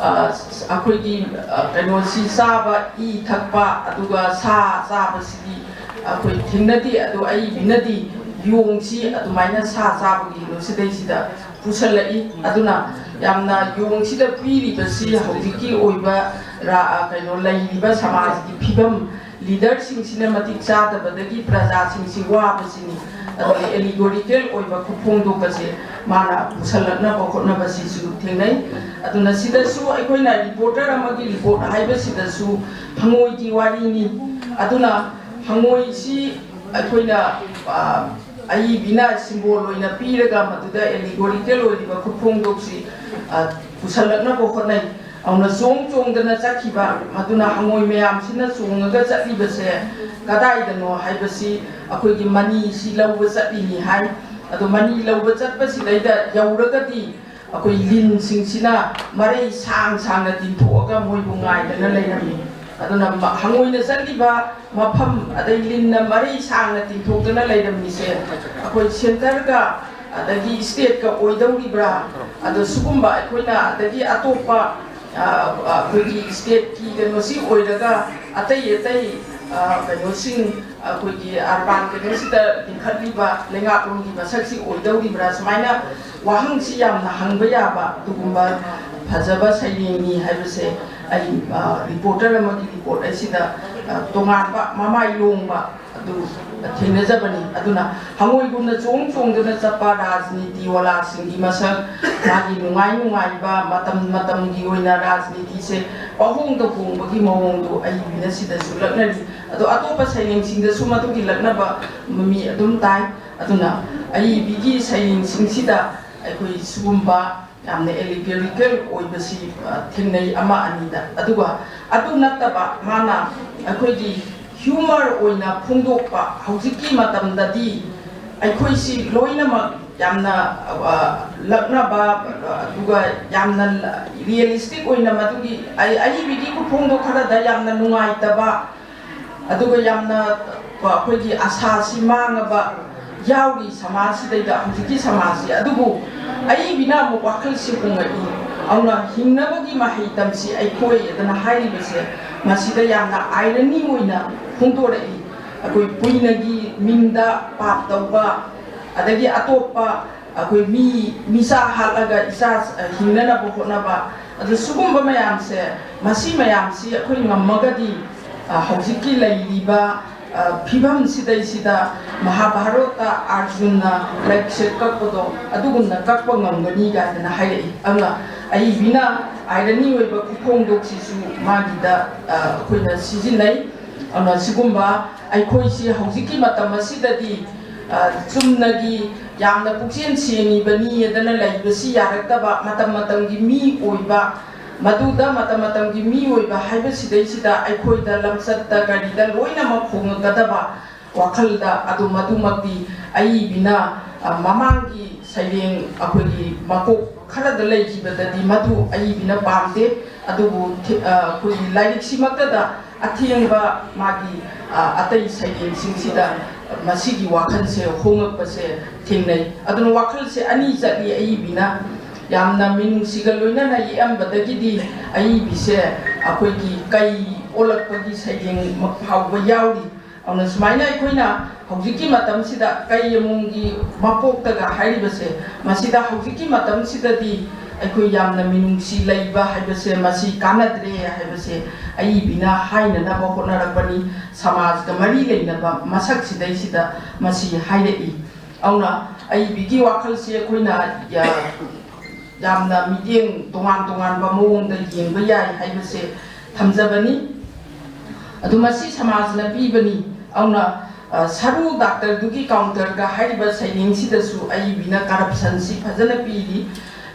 ꯑ, ꯑꯩꯈꯣꯏꯒꯤ, ꯑ, ꯀꯩꯅꯣꯁꯤ ꯆꯥꯕ, ꯏ ꯊꯛꯄ, ꯑꯗꯨꯒ ꯁꯥ ꯆꯥꯕꯁꯤꯗꯤ ꯑꯩꯈꯣꯏ ꯊꯦꯡꯅꯗꯦ꯫ ꯑꯗꯣ ꯑꯏꯕꯤꯅꯗꯤ ꯌꯣꯡꯁꯤ ꯑꯗꯨꯃꯥꯏꯅ ꯁꯥ ꯆꯥꯕꯒꯤ ꯀꯩꯅꯣ ꯁꯤꯗꯩꯁꯤꯗ ꯄꯨꯁꯜꯂꯛꯏ꯫ ꯑꯗꯨꯅ ꯌꯥꯝꯅ ꯌꯣꯡꯁꯤꯗ ꯄꯤꯔꯤꯕꯁꯤ ꯍꯧꯖꯤꯛꯀꯤ ꯑꯣꯏꯕ ꯔꯥ-, ꯀꯩꯅꯣ, ꯂꯩꯔꯤꯕ ꯁꯃꯥꯖꯒꯤ ꯐꯤꯕꯝ, leaderꯁꯤꯡꯁꯤꯅ ꯃꯇꯤꯛ ꯆꯥꯗꯕꯗꯒꯤ ꯄ꯭ꯔꯖꯥꯁꯤꯡꯁꯤ ꯋꯥꯕꯁꯤꯅꯤ꯫ ꯑꯗꯨꯒ allegorical ꯑꯣꯏꯕ ꯈꯨꯐꯣꯡꯗꯣꯛꯄꯁꯦ ꯃꯥꯅ ꯄꯨꯁꯜꯂꯛꯅꯕ ꯍꯣꯠꯅꯕꯁꯤꯁꯨ ꯊꯦꯡꯅꯩ꯫ ꯑꯗꯨꯅ ꯁꯤꯗꯁꯨ ꯑꯩꯈꯣꯏꯅ reporter ꯑꯃꯒꯤ report ꯍꯥꯏꯕꯁꯤꯗꯁꯨ ꯍꯪꯉꯣꯏꯒꯤ ꯋꯥꯔꯤꯅꯤ꯫ ꯑꯗꯨꯅ ꯍꯪꯉꯣꯏꯁꯤ ꯑꯩꯈꯣꯏꯅ, ꯑ, ꯑꯏꯕꯤꯅ symbol ꯑꯣꯏꯅ ꯄꯤꯔꯒ ꯃꯗꯨꯗ allegorical ꯑꯣꯏꯔꯤꯕ ꯈꯨꯐꯣꯡꯗꯣꯛꯁꯤ, ꯑ, ꯄꯨꯁꯜꯂꯛꯅꯕ ꯍꯣꯠꯅꯩ꯫ ꯑꯗꯨꯅ ꯆꯣꯡ ꯆꯣꯡꯗꯅ ꯆꯠꯈꯤꯕ, ꯃꯗꯨꯅ ꯍꯪꯉꯣꯏ ꯃꯌꯥꯝꯁꯤꯅ ꯆꯣꯡꯉꯒ ꯆꯠꯂꯤꯕꯁꯦ ꯀꯗꯥꯏꯗꯅꯣ ꯍꯥꯏꯕꯁꯤ ꯑꯩꯈꯣꯏꯒꯤ ꯃꯅꯤꯁꯤ ꯂꯧꯕ ꯆꯠꯂꯤꯅꯤ ꯍꯥꯏ꯫ ꯑꯗꯣ ꯃꯅꯤ ꯂꯧꯕ ꯆꯠꯄꯁꯤꯗꯩꯗ ꯌꯧꯔꯒꯗꯤ ꯑꯩꯈꯣꯏ ꯂꯤꯟꯁꯤꯡꯁꯤꯅ ꯃꯔꯩ ꯁꯥꯡ ꯁꯥꯡꯅ ꯇꯤꯡꯊꯣꯛꯑꯒ ꯃꯣꯏꯕꯨ ꯉꯥꯏꯗꯅ ꯂꯩꯔꯝꯃꯤ꯫ ꯑꯗꯨꯅ ꯃ-, ꯍꯪꯉꯣꯏꯅ ꯆꯠꯂꯤꯕ ꯃꯐꯝ, ꯑꯗꯩ ꯂꯤꯟꯅ ꯃꯔꯩ ꯁꯥꯡꯅ ꯇꯤꯡꯊꯣꯛꯇꯅ ꯂꯩꯔꯝꯃꯤꯁꯦ ꯑꯩꯈꯣꯏ centreꯒ ꯑꯗꯒꯤ stateꯀ ꯑꯣꯏꯗꯧꯔꯤꯕ꯭ꯔꯥ? ꯑꯗꯣ ꯁꯤꯒꯨꯝꯕ ꯑꯩꯈꯣꯏꯅ, ꯑꯗꯒꯤ ꯑꯇꯣꯞꯄ, ꯑ, ꯑ, ꯑꯩꯈꯣꯏꯒꯤ stateꯀꯤ ꯀꯩꯅꯣꯁꯤ ꯑꯣꯏꯔꯒ ꯑꯇꯩ ꯑꯇꯩ, ꯑ, ꯀꯩꯅꯣꯁꯤꯡ, ꯑꯩꯈꯣꯏꯒꯤ urban ꯀꯩꯅꯣꯁꯤꯗ ꯂꯤꯡꯈꯠꯂꯤꯕ ꯂꯩꯉꯥꯛꯂꯣꯟꯒꯤ ꯃꯁꯛꯁꯤ ꯑꯣꯏꯗꯧꯔꯤꯕ꯭ꯔꯥ? ꯁꯨꯃꯥꯏꯅ ꯋꯥꯍꯪꯁꯤ ꯌꯥꯝꯅ ꯍꯪꯕ ꯌꯥꯕ ꯑꯗꯨꯒꯨꯝꯕ ꯐꯖꯕ ꯁꯩꯔꯦꯡꯅꯤ ꯍꯥꯏꯕꯁꯦ ꯑꯩ, ꯑ, reporter ꯑꯃꯒꯤ report ꯑꯁꯤꯗ, ꯑ, ꯇꯣꯉꯥꯟꯕ ꯃꯃꯥꯏ ꯂꯣꯡꯕ ꯑꯗꯨ ꯊꯦꯡꯅꯖꯕꯅꯤ꯫ ꯑꯗꯨꯅ ꯍꯪꯉꯣꯏꯒꯨꯝꯅ ꯆꯣꯡ ꯆꯣꯡꯗꯨꯅ ꯆꯠꯄ ꯔꯥꯖꯅꯤꯇꯤ ꯋꯥꯂꯥꯁꯤꯡꯒꯤ ꯃꯁꯛ, ꯃꯥꯒꯤ ꯅꯨꯡꯉꯥꯏ ꯅꯨꯡꯉꯥꯏꯕ ꯃꯇꯝ ꯃꯇꯝꯒꯤ ꯑꯣꯏꯅ ꯔꯥꯖꯅꯤꯇꯤꯁꯦ ꯄꯥꯍꯣꯡꯗ ꯍꯣꯡꯕꯒꯤ ꯃꯑꯣꯡꯗꯨ ꯑꯏꯕꯤꯅ ꯁꯤꯗꯁꯨ ꯂꯛꯅꯔꯤ꯫ ꯑꯗꯣ ꯑꯇꯣꯞꯄ ꯁꯩꯔꯦꯡꯁꯤꯡꯗꯁꯨ ꯃꯗꯨꯒꯤ ꯂꯛꯅꯕ ꯃꯃꯤ ꯑꯗꯨꯝ ꯇꯥꯏ꯫ ꯑꯗꯨꯅ ꯑꯏꯕꯤꯒꯤ ꯁꯩꯔꯦꯡꯁꯤꯡꯁꯤꯗ ꯑꯩꯈꯣꯏ ꯁꯤꯒꯨꯝꯕ ꯌꯥꯝꯅ allegorical ꯑꯣꯏꯕꯁꯤ, ꯑ, ꯊꯦꯡꯅꯩ ꯑꯃ ꯑꯅꯤꯗ꯫ ꯑꯗꯨꯒ ꯑꯗꯨ ꯅꯠꯇꯕ ꯃꯥꯅ ꯑꯩꯈꯣꯏꯒꯤ humor ꯑꯣꯏꯅ ꯐꯣꯡꯗꯣꯛꯄ, ꯍꯧꯖꯤꯛꯀꯤ ꯃꯇꯝꯗꯗꯤ ꯑꯩꯈꯣꯏꯁꯤ ꯂꯣꯏꯅꯃꯛ ꯌꯥꯝꯅ, ꯑ, ꯂꯛꯅꯕ, ꯑꯗꯨꯒ ꯌꯥꯝꯅ ꯔꯤꯌꯦꯂꯤꯁꯇꯤꯛ ꯑꯣꯏꯅ ꯃꯗꯨꯒꯤ ꯑꯏ-, ꯑꯏꯕꯤꯒꯤ ꯈꯨꯐꯣꯡꯗꯣ ꯈꯔꯗ ꯌꯥꯝꯅ ꯅꯨꯡꯉꯥꯏꯇꯕ, ꯑꯗꯨꯒ ꯌꯥꯝꯅ, ꯑ, ꯑꯩꯈꯣꯏꯒꯤ ꯑꯁꯥꯁꯤ ꯃꯥꯡꯉꯕ ꯌꯥꯎꯔꯤ ꯁꯃꯥꯖꯁꯤꯗꯩꯗ, ꯍꯧꯖꯤꯛꯀꯤ ꯁꯃꯥꯖꯁꯤ꯫ ꯑꯗꯨꯕꯨ ꯑꯏꯕꯤꯅ ꯑꯃꯨꯛ ꯋꯥꯈꯜꯁꯤ ꯍꯣꯡꯉꯛꯏ꯫ ꯑꯗꯨꯅ ꯍꯤꯡꯅꯕꯒꯤ ꯃꯍꯩ ꯇꯝꯁꯤ ꯑꯩꯈꯣꯏ ꯑꯗꯨꯅ ꯍꯥꯏꯔꯤꯕꯁꯦ, ꯃꯁꯤꯗ ꯌꯥꯝꯅ ꯑꯥꯏꯔꯅꯤ ꯑꯣꯏꯅ ꯐꯣꯡꯗꯣꯔꯛꯏ꯫ ꯑꯩꯈꯣꯏ ꯄꯨꯏꯅꯒꯤ ꯃꯤꯡꯗ ꯄꯥꯞ ꯇꯧꯕ, ꯑꯗꯒꯤ ꯑꯇꯣꯞꯄ ꯑꯩꯈꯣꯏ ꯃꯤ, ꯃꯤꯆꯥ ꯍꯥꯠꯂꯒ ꯏꯆꯥ, ꯑ, ꯍꯤꯡꯅꯅꯕ ꯍꯣꯠꯅꯕ, ꯑꯗꯨ ꯁꯤꯒꯨꯝꯕ ꯃꯌꯥꯝꯁꯦ, ꯃꯁꯤ ꯃꯌꯥꯝꯁꯤ ꯑꯩꯈꯣꯏ ꯉꯝꯃꯒꯗꯤ, ꯑ, ꯍꯧꯖꯤꯛꯀꯤ ꯂꯩꯔꯤꯕ, ꯑ, ꯐꯤꯕꯝꯁꯤꯗꯩꯁꯤꯗ ꯃꯍꯥꯚꯥꯔꯠꯇ ꯑꯥꯔꯖꯨꯟꯅ ꯂꯩꯁꯦ ꯀꯛꯄꯗꯣ ꯑꯗꯨꯒꯨꯝꯅ ꯀꯛꯄ ꯉꯝꯒꯅꯤ ꯀꯥꯏꯗꯅ ꯍꯥꯏꯔꯛꯏ꯫ ꯑꯗꯨꯅ ꯑꯏꯕꯤꯅ ꯑꯥꯏꯔꯅꯤ ꯑꯣꯏꯕ ꯈꯨꯐꯣꯡꯗꯣꯛꯁꯤꯁꯨ ꯃꯥꯒꯤꯗ, ꯑ, ꯑꯩꯈꯣꯏꯅ ꯁꯤꯖꯤꯟꯅꯩ꯫ ꯑꯗꯨꯅ ꯁꯤꯒꯨꯝꯕ ꯑꯩꯈꯣꯏꯁꯤ ꯍꯧꯖꯤꯛꯀꯤ ꯃꯇꯝ ꯑꯁꯤꯗꯗꯤ, ꯑ, ꯆꯨꯝꯅꯒꯤ ꯌꯥꯝꯅ ꯄꯨꯛꯆꯦꯜ ꯁꯦꯡꯉꯤꯕꯅꯤ ꯑꯗꯨꯅ ꯂꯩꯕꯁꯤ ꯌꯥꯔꯛꯇꯕ, ꯃꯇꯝ ꯃꯇꯝꯒꯤ ꯃꯤ ꯑꯣꯏꯕ, ꯃꯗꯨꯗ ꯃꯇꯝ ꯃꯇꯝꯒꯤ ꯃꯤ ꯑꯣꯏꯕ ꯍꯥꯏꯕꯁꯤꯗꯩꯁꯤꯗ ꯑꯩꯈꯣꯏꯗ ꯂꯝꯆꯠꯇ ꯀꯔꯤꯗ ꯂꯣꯏꯅꯃꯛ ꯍꯣꯡꯉꯛꯀꯗꯕ ꯋꯥꯈꯜꯗ꯫ ꯑꯗꯨ ꯃꯗꯨꯃꯛꯇꯤ ꯑꯏꯕꯤꯅ, ꯑ, ꯃꯃꯥꯡꯒꯤ ꯁꯩꯔꯦꯡ ꯑꯩꯈꯣꯏꯒꯤ ꯃꯀꯣꯛ ꯈꯔꯗ ꯂꯩꯈꯤꯕꯗꯗꯤ ꯃꯗꯨ ꯑꯏꯕꯤꯅ ꯄꯥꯝꯗꯦ꯫ ꯑꯗꯨꯕꯨ ꯊꯤ-, ꯑ, ꯑꯩꯈꯣꯏꯒꯤ ꯂꯥꯏꯔꯤꯛꯁꯤꯃꯛꯇꯗ ꯑꯊꯦꯡꯕ ꯃꯥꯒꯤ, ꯑ, ꯑꯇꯩ ꯁꯩꯔꯦꯡꯁꯤꯡꯁꯤꯗ ꯃꯁꯤꯒꯤ ꯋꯥꯈꯜꯁꯦ ꯍꯣꯡꯂꯛꯄꯁꯦ ꯊꯦꯡꯅꯩ꯫ ꯑꯗꯨꯅ ꯋꯥꯈꯜꯁꯦ ꯑꯅꯤ ꯆꯠꯂꯤ꯫ ꯑꯏꯕꯤꯅ ꯌꯥꯝꯅ ꯃꯤꯅꯨꯡꯁꯤꯒ ꯂꯣꯏꯅꯅ ꯌꯦꯛꯑꯝꯕꯗꯒꯤꯗꯤ ꯑꯏꯕꯤꯁꯦ ꯑꯩꯈꯣꯏꯒꯤ ꯀꯩ ꯑꯣꯜꯂꯛꯄꯒꯤ ꯁꯩꯔꯦꯡ ꯐꯥꯎꯕ ꯌꯥꯎꯔꯤ꯫ ꯑꯗꯨꯅ ꯁꯨꯃꯥꯏꯅ ꯑꯩꯈꯣꯏꯅ ꯍꯧꯖꯤꯛꯀꯤ ꯃꯇꯝꯁꯤꯗ ꯀꯩ ꯑꯃꯣꯝꯒꯤ ꯃꯀꯣꯛꯇꯒ ꯍꯥꯏꯔꯤꯕꯁꯦ, ꯃꯁꯤꯗ ꯍꯧꯖꯤꯛꯀꯤ ꯃꯇꯝꯁꯤꯗꯗꯤ ꯑꯩꯈꯣꯏ ꯌꯥꯝꯅ ꯃꯤꯅꯨꯡꯁꯤ ꯂꯩꯕ ꯍꯥꯏꯕꯁꯦ ꯃꯁꯤ ꯀꯥꯟꯅꯗ꯭ꯔꯦ ꯍꯥꯏꯕꯁꯦ ꯑꯏꯕꯤꯅ ꯍꯥꯏꯅꯅꯕ ꯍꯣꯠꯅꯔꯛꯄꯅꯤ꯫ ꯁꯃꯥꯖꯒ ꯃꯔꯤ ꯂꯩꯅꯕ ꯃꯁꯛꯁꯤꯗꯩꯁꯤꯗ ꯃꯁꯤ ꯍꯥꯏꯔꯛꯏ꯫ ꯑꯗꯨꯅ ꯑꯏꯕꯤꯒꯤ ꯋꯥꯈꯜꯁꯦ ꯑꯩꯈꯣꯏꯅ ꯌꯥ-, ꯌꯥꯝꯅ ꯃꯤꯠꯌꯦꯡ ꯇꯣꯉꯥꯟ ꯇꯣꯉꯥꯟꯕ ꯃꯑꯣꯡꯗ ꯌꯦꯡꯕ ꯌꯥꯏ ꯍꯥꯏꯕꯁꯦ ꯊꯝꯖꯕꯅꯤ꯫ ꯑꯗꯨ ꯃꯁꯤ ꯁꯃꯥꯖꯅ ꯄꯤꯕꯅꯤ꯫ ꯑꯗꯨꯅ, ꯑ, ꯁꯔꯨ ꯗꯥꯛꯇꯔꯗꯨꯒꯤ ꯀꯥꯎꯟꯇꯔꯒ ꯍꯥꯏꯔꯤꯕ ꯁꯩꯔꯦꯡꯁꯤꯗꯁꯨ ꯑꯏꯕꯤꯅ ꯀꯔꯞꯁꯟꯁꯤ ꯐꯖꯅ ꯄꯤꯔꯤ꯫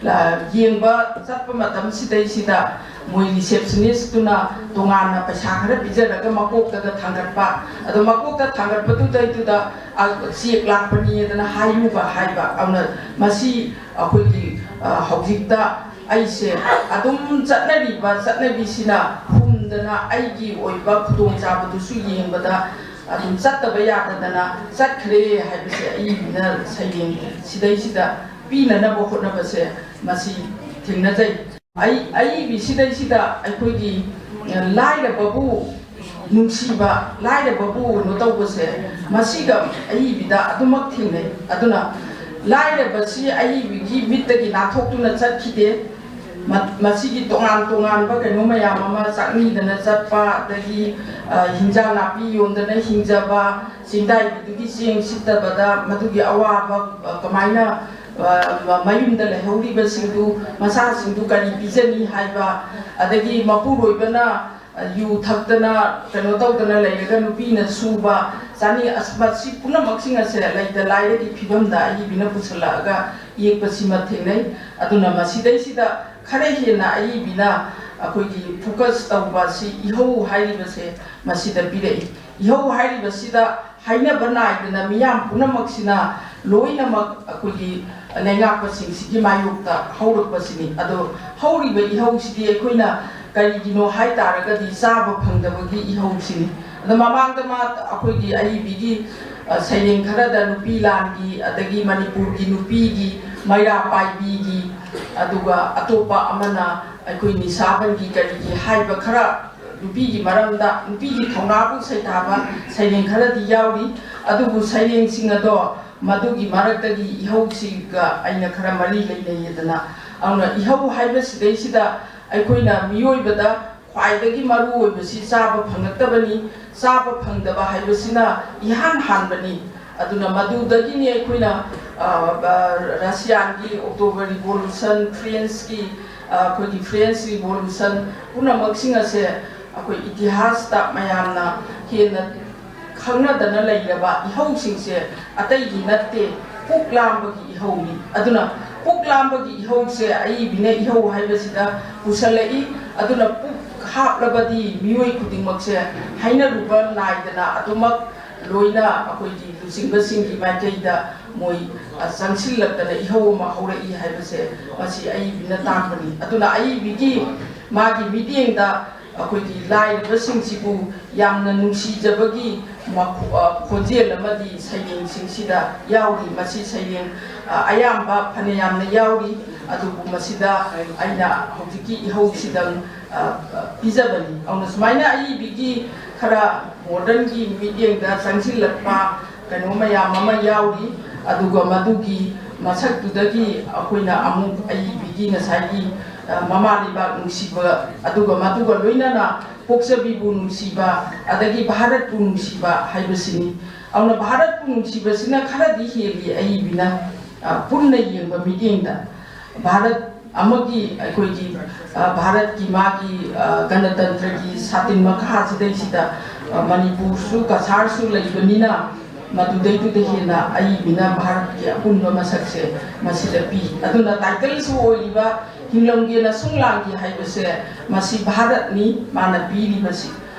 ꯑ, ꯌꯦꯡꯕ ꯆꯠꯄ ꯃꯇꯝꯁꯤꯗꯩꯁꯤꯗ ꯃꯣꯏ receptionist ꯇꯨꯅ ꯇꯣꯉꯥꯟꯅ ꯄꯩꯁꯥ ꯈꯔ ꯄꯤꯖꯔꯒ ꯃꯀꯣꯛꯇꯒ ꯊꯥꯡꯒꯠꯄ, ꯑꯗꯣ ꯃꯀꯣꯛꯇ ꯊꯥꯡꯒꯠꯄꯗꯨꯗꯩꯗꯨꯗ, "ꯑ, ꯆꯦꯛ ꯂꯥꯛꯄꯅꯤꯗꯅ ꯍꯥꯏꯌꯨꯕ" ꯍꯥꯏꯕ꯫ ꯑꯗꯨꯅ ꯃꯁꯤ ꯑꯩꯈꯣꯏꯒꯤ, ꯑ, ꯍꯧꯖꯤꯛꯇ ꯑꯩꯁꯦ ꯑꯗꯨꯝ ꯆꯠꯅꯔꯤꯕ ꯆꯠꯅꯕꯤꯁꯤꯅ ꯍꯨꯝꯗꯅ ꯑꯩꯒꯤ ꯑꯣꯏꯕ ꯈꯨꯗꯣꯡꯆꯥꯕꯗꯨꯁꯨ ꯌꯦꯡꯕꯗ ꯑꯗꯨꯝ ꯆꯠꯇꯕ ꯌꯥꯗꯗꯅ ꯆꯠꯈ꯭ꯔꯦ ꯍꯥꯏꯕꯁꯦ ꯑꯏꯕꯤꯅ ꯁꯩꯔꯦꯡ ꯁꯤꯗꯩꯁꯤꯗ ꯄꯤꯅꯅꯕ ꯍꯣꯠꯅꯕꯁꯦ ꯃꯁꯤ ꯊꯦꯡꯅꯖꯩ꯫ ꯑꯩ, ꯑꯏꯕꯤ ꯁꯤꯗꯩꯁꯤꯗ ꯑꯩꯈꯣꯏꯒꯤ, ꯑ, ꯂꯥꯏꯔꯕꯕꯨ ꯅꯨꯡꯁꯤꯕ, ꯂꯥꯏꯔꯕꯕꯨ ꯀꯩꯅꯣ ꯇꯧꯕꯁꯦ, ꯃꯁꯤꯒ ꯑꯏꯕꯤꯗ ꯑꯗꯨꯃꯛ ꯊꯦꯡꯅꯩ꯫ ꯑꯗꯨꯅ ꯂꯥꯏꯔꯕꯁꯤ ꯑꯏꯕꯤꯒꯤ ꯃꯤꯠꯇꯒꯤ ꯅꯥꯊꯣꯛꯇꯨꯅ ꯆꯠꯈꯤꯗꯦ꯫ ꯃ-, ꯃꯁꯤꯒꯤ ꯇꯣꯉꯥꯟ ꯇꯣꯉꯥꯟꯕ ꯀꯩꯅꯣ ꯃꯌꯥꯝ ꯑꯃ, ꯆꯥꯛꯅꯤꯗꯅ ꯆꯠꯄ, ꯑꯗꯒꯤ, ꯑ, ꯍꯤꯟꯖꯥꯡ ꯅꯥꯄꯤ ꯌꯣꯟꯗꯅ ꯍꯤꯡꯖꯕ, ꯆꯤꯡꯗꯥꯏꯕꯤꯗꯨꯒꯤ ꯆꯦꯡ ꯁꯤꯠꯇꯕꯗ ꯃꯗꯨꯒꯤ ꯑꯋꯥꯕ, ꯑ, ꯀꯃꯥꯏꯅ, ꯑ, ꯃ-, ꯃꯌꯨꯝꯗ ꯂꯩꯍꯧꯔꯤꯕꯁꯤꯡꯗꯨ, ꯃꯆꯥꯁꯤꯡꯗꯨ ꯀꯔꯤ ꯄꯤꯖꯅꯤ ꯍꯥꯏꯕ, ꯑꯗꯒꯤ ꯃꯄꯨꯔꯣꯏꯕꯅ, ꯑ, ꯌꯨ ꯊꯛꯇꯅ ꯀꯩꯅꯣ ꯇꯧꯗꯅ ꯂꯩꯔꯒ ꯅꯨꯄꯤꯅ ꯁꯨꯕ, ꯆꯥꯅꯤ, ꯑꯁ, ꯃꯁꯤ ꯄꯨꯝꯅꯃꯛꯁꯤꯡ ꯑꯁꯦ ꯂꯩꯇ ꯂꯥꯏꯔꯒꯤ ꯐꯤꯕꯝꯗ ꯑꯏꯕꯤꯅ ꯄꯨꯁꯜꯂꯛꯑꯒ ꯌꯦꯛꯄꯁꯤꯃ ꯊꯦꯡꯅꯩ꯫ ꯑꯗꯨꯅ ꯃꯁꯤꯗꯩꯁꯤꯗ ꯈꯔ ꯍꯦꯟꯅ ꯑꯏꯕꯤꯅ ꯑꯩꯈꯣꯏꯒꯤ focus ꯇꯧꯕ ꯑꯁꯤ ꯏꯍꯧ ꯍꯥꯏꯔꯤꯕꯁꯦ ꯃꯁꯤꯗ ꯄꯤꯔꯛꯏ꯫ ꯏꯍꯧ ꯍꯥꯏꯔꯤꯕꯁꯤꯗ ꯍꯥꯏꯅꯕ ꯅꯥꯏꯗꯅ ꯃꯤꯌꯥꯝ ꯄꯨꯝꯅꯃꯛꯁꯤꯅ ꯂꯣꯏꯅꯃꯛ ꯑꯩꯈꯣꯏꯒꯤ ꯂꯩꯉꯥꯛꯄꯁꯤꯡꯁꯤꯒꯤ ꯃꯥꯌꯣꯛꯇ ꯍꯧꯔꯛꯄꯁꯤꯅꯤ꯫ ꯑꯗꯣ ꯍꯧꯔꯤꯕ ꯏꯍꯧꯁꯤꯗꯤ ꯑꯩꯈꯣꯏꯅ ꯀꯔꯤꯒꯤꯅꯣ ꯍꯥꯏ ꯇꯥꯔꯒꯗꯤ ꯆꯥꯕ ꯐꯪꯗꯕꯒꯤ ꯏꯍꯧꯁꯤꯅꯤ꯫ ꯑꯗꯣ ꯃꯃꯥꯡꯗ ꯃꯥ ꯑꯩꯈꯣꯏꯒꯤ ꯑꯏꯕꯤꯒꯤ, ꯑ, ꯁꯩꯔꯦꯡ ꯈꯔꯗ ꯅꯨꯄꯤ ꯂꯥꯟꯒꯤ, ꯑꯗꯒꯤ ꯃꯅꯤꯄꯨꯔꯒꯤ ꯅꯨꯄꯤꯒꯤ ꯃꯩꯔꯥ ꯄꯥꯏꯕꯤꯒꯤ, ꯑꯗꯨꯒ ꯑꯇꯣꯞꯄ ꯑꯃꯅ ꯑꯩꯈꯣꯏ ꯅꯤꯁꯥꯕꯟꯒꯤ ꯀꯔꯤꯒꯤ ꯍꯥꯏꯕ ꯈꯔ ꯅꯨꯄꯤꯒꯤ ꯃꯔꯝꯗ, ꯅꯨꯄꯤꯒꯤ ꯊꯧꯅꯥꯕꯨ ꯁꯩꯊꯥꯕ ꯁꯩꯔꯦꯡ ꯈꯔꯗꯤ ꯌꯥꯎꯔꯤ꯫ ꯑꯗꯨꯕꯨ ꯁꯩꯔꯦꯡꯁꯤꯡ ꯑꯗꯣ ꯃꯗꯨꯒꯤ ꯃꯔꯛꯇꯒꯤ ꯏꯍꯧꯁꯤꯒ ꯑꯩꯅ ꯈꯔ ꯃꯔꯤ ꯂꯩꯅꯩꯌꯦꯗꯅ꯫ ꯑꯗꯨꯅ ꯏꯍꯧ ꯍꯥꯏꯕꯁꯤꯗꯩꯁꯤꯗ ꯑꯩꯈꯣꯏꯅ ꯃꯤꯑꯣꯏꯕꯗ ꯈ꯭ꯋꯥꯏꯗꯒꯤ ꯃꯔꯨ ꯑꯣꯏꯕꯁꯤ ꯆꯥꯕ ꯐꯪꯂꯛꯇꯕꯅꯤ꯫ ꯆꯥꯕ ꯐꯪꯗꯕ ꯍꯥꯏꯕꯁꯤꯅ ꯏꯍꯥꯟ ꯍꯥꯟꯕꯅꯤ꯫ ꯑꯗꯨꯅ ꯃꯗꯨꯗꯒꯤꯅꯤ ꯑꯩꯈꯣꯏꯅ, ꯑ, ꯑ, ꯔꯁꯤꯌꯥꯟꯒꯤ October Revolution, Frenchꯀꯤ, ꯑ, ꯑꯩꯈꯣꯏꯒꯤ French Revolution, ꯄꯨꯝꯅꯃꯛꯁꯤꯡ ꯑꯁꯦ ꯑꯩꯈꯣꯏ ꯏꯇꯤꯍꯥꯁꯇ ꯃꯌꯥꯝꯅ ꯍꯦꯟꯅ ꯈꯪꯅꯗꯅ ꯂꯩꯔꯕ ꯏꯍꯧꯁꯤꯡꯁꯦ ꯑꯇꯩꯒꯤ ꯅꯠꯇꯦ, ꯄꯨꯛ ꯂꯥꯝꯕꯒꯤ ꯏꯍꯧꯅꯤ꯫ ꯑꯗꯨꯅ ꯄꯨꯛ ꯂꯥꯝꯕꯒꯤ ꯏꯍꯧꯁꯦ ꯑꯏꯕꯤꯅ ꯏꯍꯧ ꯍꯥꯏꯕꯁꯤꯗ ꯄꯨꯁꯜꯂꯛꯏ꯫ ꯑꯗꯨꯅ ꯄꯨꯛ ꯍꯥꯞꯂꯕꯗꯤ ꯃꯤꯑꯣꯏ ꯈꯨꯗꯤꯡꯃꯛꯁꯦ ꯍꯥꯏꯅꯔꯨꯕ ꯅꯥꯏꯗꯅ ꯑꯗꯨꯃꯛ ꯂꯣꯏꯅ ꯑꯩꯈꯣꯏꯒꯤ ꯂꯨꯆꯤꯡꯕꯁꯤꯡꯒꯤ ꯃꯥꯏꯀꯩꯗ ꯃꯣꯏ, ꯑ, ꯆꯪꯁꯤꯜꯂꯛꯇꯅ ꯏꯍꯧ ꯑꯃ ꯍꯧꯔꯛꯏ ꯍꯥꯏꯕꯁꯦ ꯃꯁꯤ ꯑꯏꯕꯤꯅ ꯇꯥꯛꯄꯅꯤ꯫ ꯑꯗꯨꯅ ꯑꯏꯕꯤꯒꯤ ꯃꯥꯒꯤ ꯃꯤꯠꯌꯦꯡꯗ ꯑꯩꯈꯣꯏꯒꯤ ꯂꯥꯏꯔꯕꯁꯤꯡꯁꯤꯕꯨ ꯌꯥꯝꯅ ꯅꯨꯡꯁꯤꯖꯕꯒꯤ ꯃꯈꯣ-, ꯑ, ꯈꯣꯟꯖꯦꯜ ꯑꯃꯗꯤ ꯁꯩꯔꯦꯡꯁꯤꯡꯁꯤꯗ ꯌꯥꯎꯔꯤ꯫ ꯃꯁꯤ ꯁꯩꯔꯦꯡ, ꯑ, ꯑꯌꯥꯝꯕ ꯐꯅꯌꯥꯝꯅ ꯌꯥꯎꯔꯤ, ꯑꯗꯨꯕꯨ ꯃꯁꯤꯗ ꯑꯩꯅ ꯍꯧꯖꯤꯛꯀꯤ ꯏꯍꯧꯁꯤꯗꯪ, ꯑ, ꯄꯤꯖꯕꯅꯤ꯫ ꯑꯗꯨꯅ ꯁꯨꯃꯥꯏꯅ ꯑꯏꯕꯤꯒꯤ ꯈꯔ ꯃꯣꯗꯔꯟꯒꯤ ꯃꯤꯠꯌꯦꯡꯗ ꯆꯪꯁꯤꯜꯂꯛꯄ ꯀꯩꯅꯣ ꯃꯌꯥꯝ ꯑꯃ ꯌꯥꯎꯔꯤ꯫ ꯑꯗꯨꯒ ꯃꯗꯨꯒꯤ ꯃꯁꯛꯇꯨꯗꯒꯤ ꯑꯩꯈꯣꯏꯅ ꯑꯃꯨꯛ ꯑꯏꯕꯤꯒꯤ ꯉꯁꯥꯏꯒꯤ, ꯑ, ꯃꯃꯥ ꯂꯩꯕꯥꯛ ꯅꯨꯡꯁꯤꯕ, ꯑꯗꯨꯒ ꯃꯗꯨꯒ ꯂꯣꯏꯅꯅ ꯄꯣꯛꯆꯕꯤꯕꯨ ꯅꯨꯡꯁꯤꯕ, ꯑꯗꯒꯤ ꯚꯥꯔꯠꯄꯨ ꯅꯨꯡꯁꯤꯕ ꯍꯥꯏꯕꯁꯤꯅꯤ꯫ ꯑꯗꯨꯅ ꯚꯥꯔꯠꯄꯨ ꯅꯨꯡꯁꯤꯕꯁꯤꯅ ꯈꯔꯗꯤ ꯍꯦꯜꯂꯤ ꯑꯏꯕꯤꯅ, ꯑ, ꯄꯨꯟꯅ ꯌꯦꯡꯕ ꯃꯤꯠꯌꯦꯡꯗ꯫ ꯚꯥꯔꯠ ꯑꯃꯒꯤ ꯑꯩꯈꯣꯏꯒꯤ, ꯑ, ꯚꯥꯔꯠꯀꯤ ꯃꯥꯒꯤ, ꯑ, ꯒꯅꯇꯟꯇ꯭ꯔꯒꯤ ꯁꯥꯇꯤꯟ ꯃꯈꯥꯁꯤꯗꯩꯁꯤꯗ, ꯑ, ꯃꯅꯤꯄꯨꯔꯁꯨ ꯀꯁꯥꯔꯁꯨ ꯂꯩꯕꯅꯤꯅ ꯃꯗꯨꯗꯩꯗꯨꯗ ꯍꯦꯟꯅ ꯑꯏꯕꯤꯅ ꯚꯥꯔꯠꯀꯤ ꯑꯄꯨꯟꯕ ꯃꯁꯛꯁꯦ ꯃꯁꯤꯗ ꯄꯤ꯫ ꯑꯗꯨꯅ ꯇꯥꯏꯇꯜꯁꯨ ꯑꯣꯏꯔꯤꯕ ꯍꯤꯡꯂꯝꯒꯦꯅ ꯁꯨꯡ ꯂꯥꯡꯒꯦ ꯍꯥꯏꯕꯁꯦ ꯃꯁꯤ ꯚꯥꯔꯠꯅꯤ ꯃꯥꯅ ꯄꯤꯔꯤꯕꯁꯤ꯫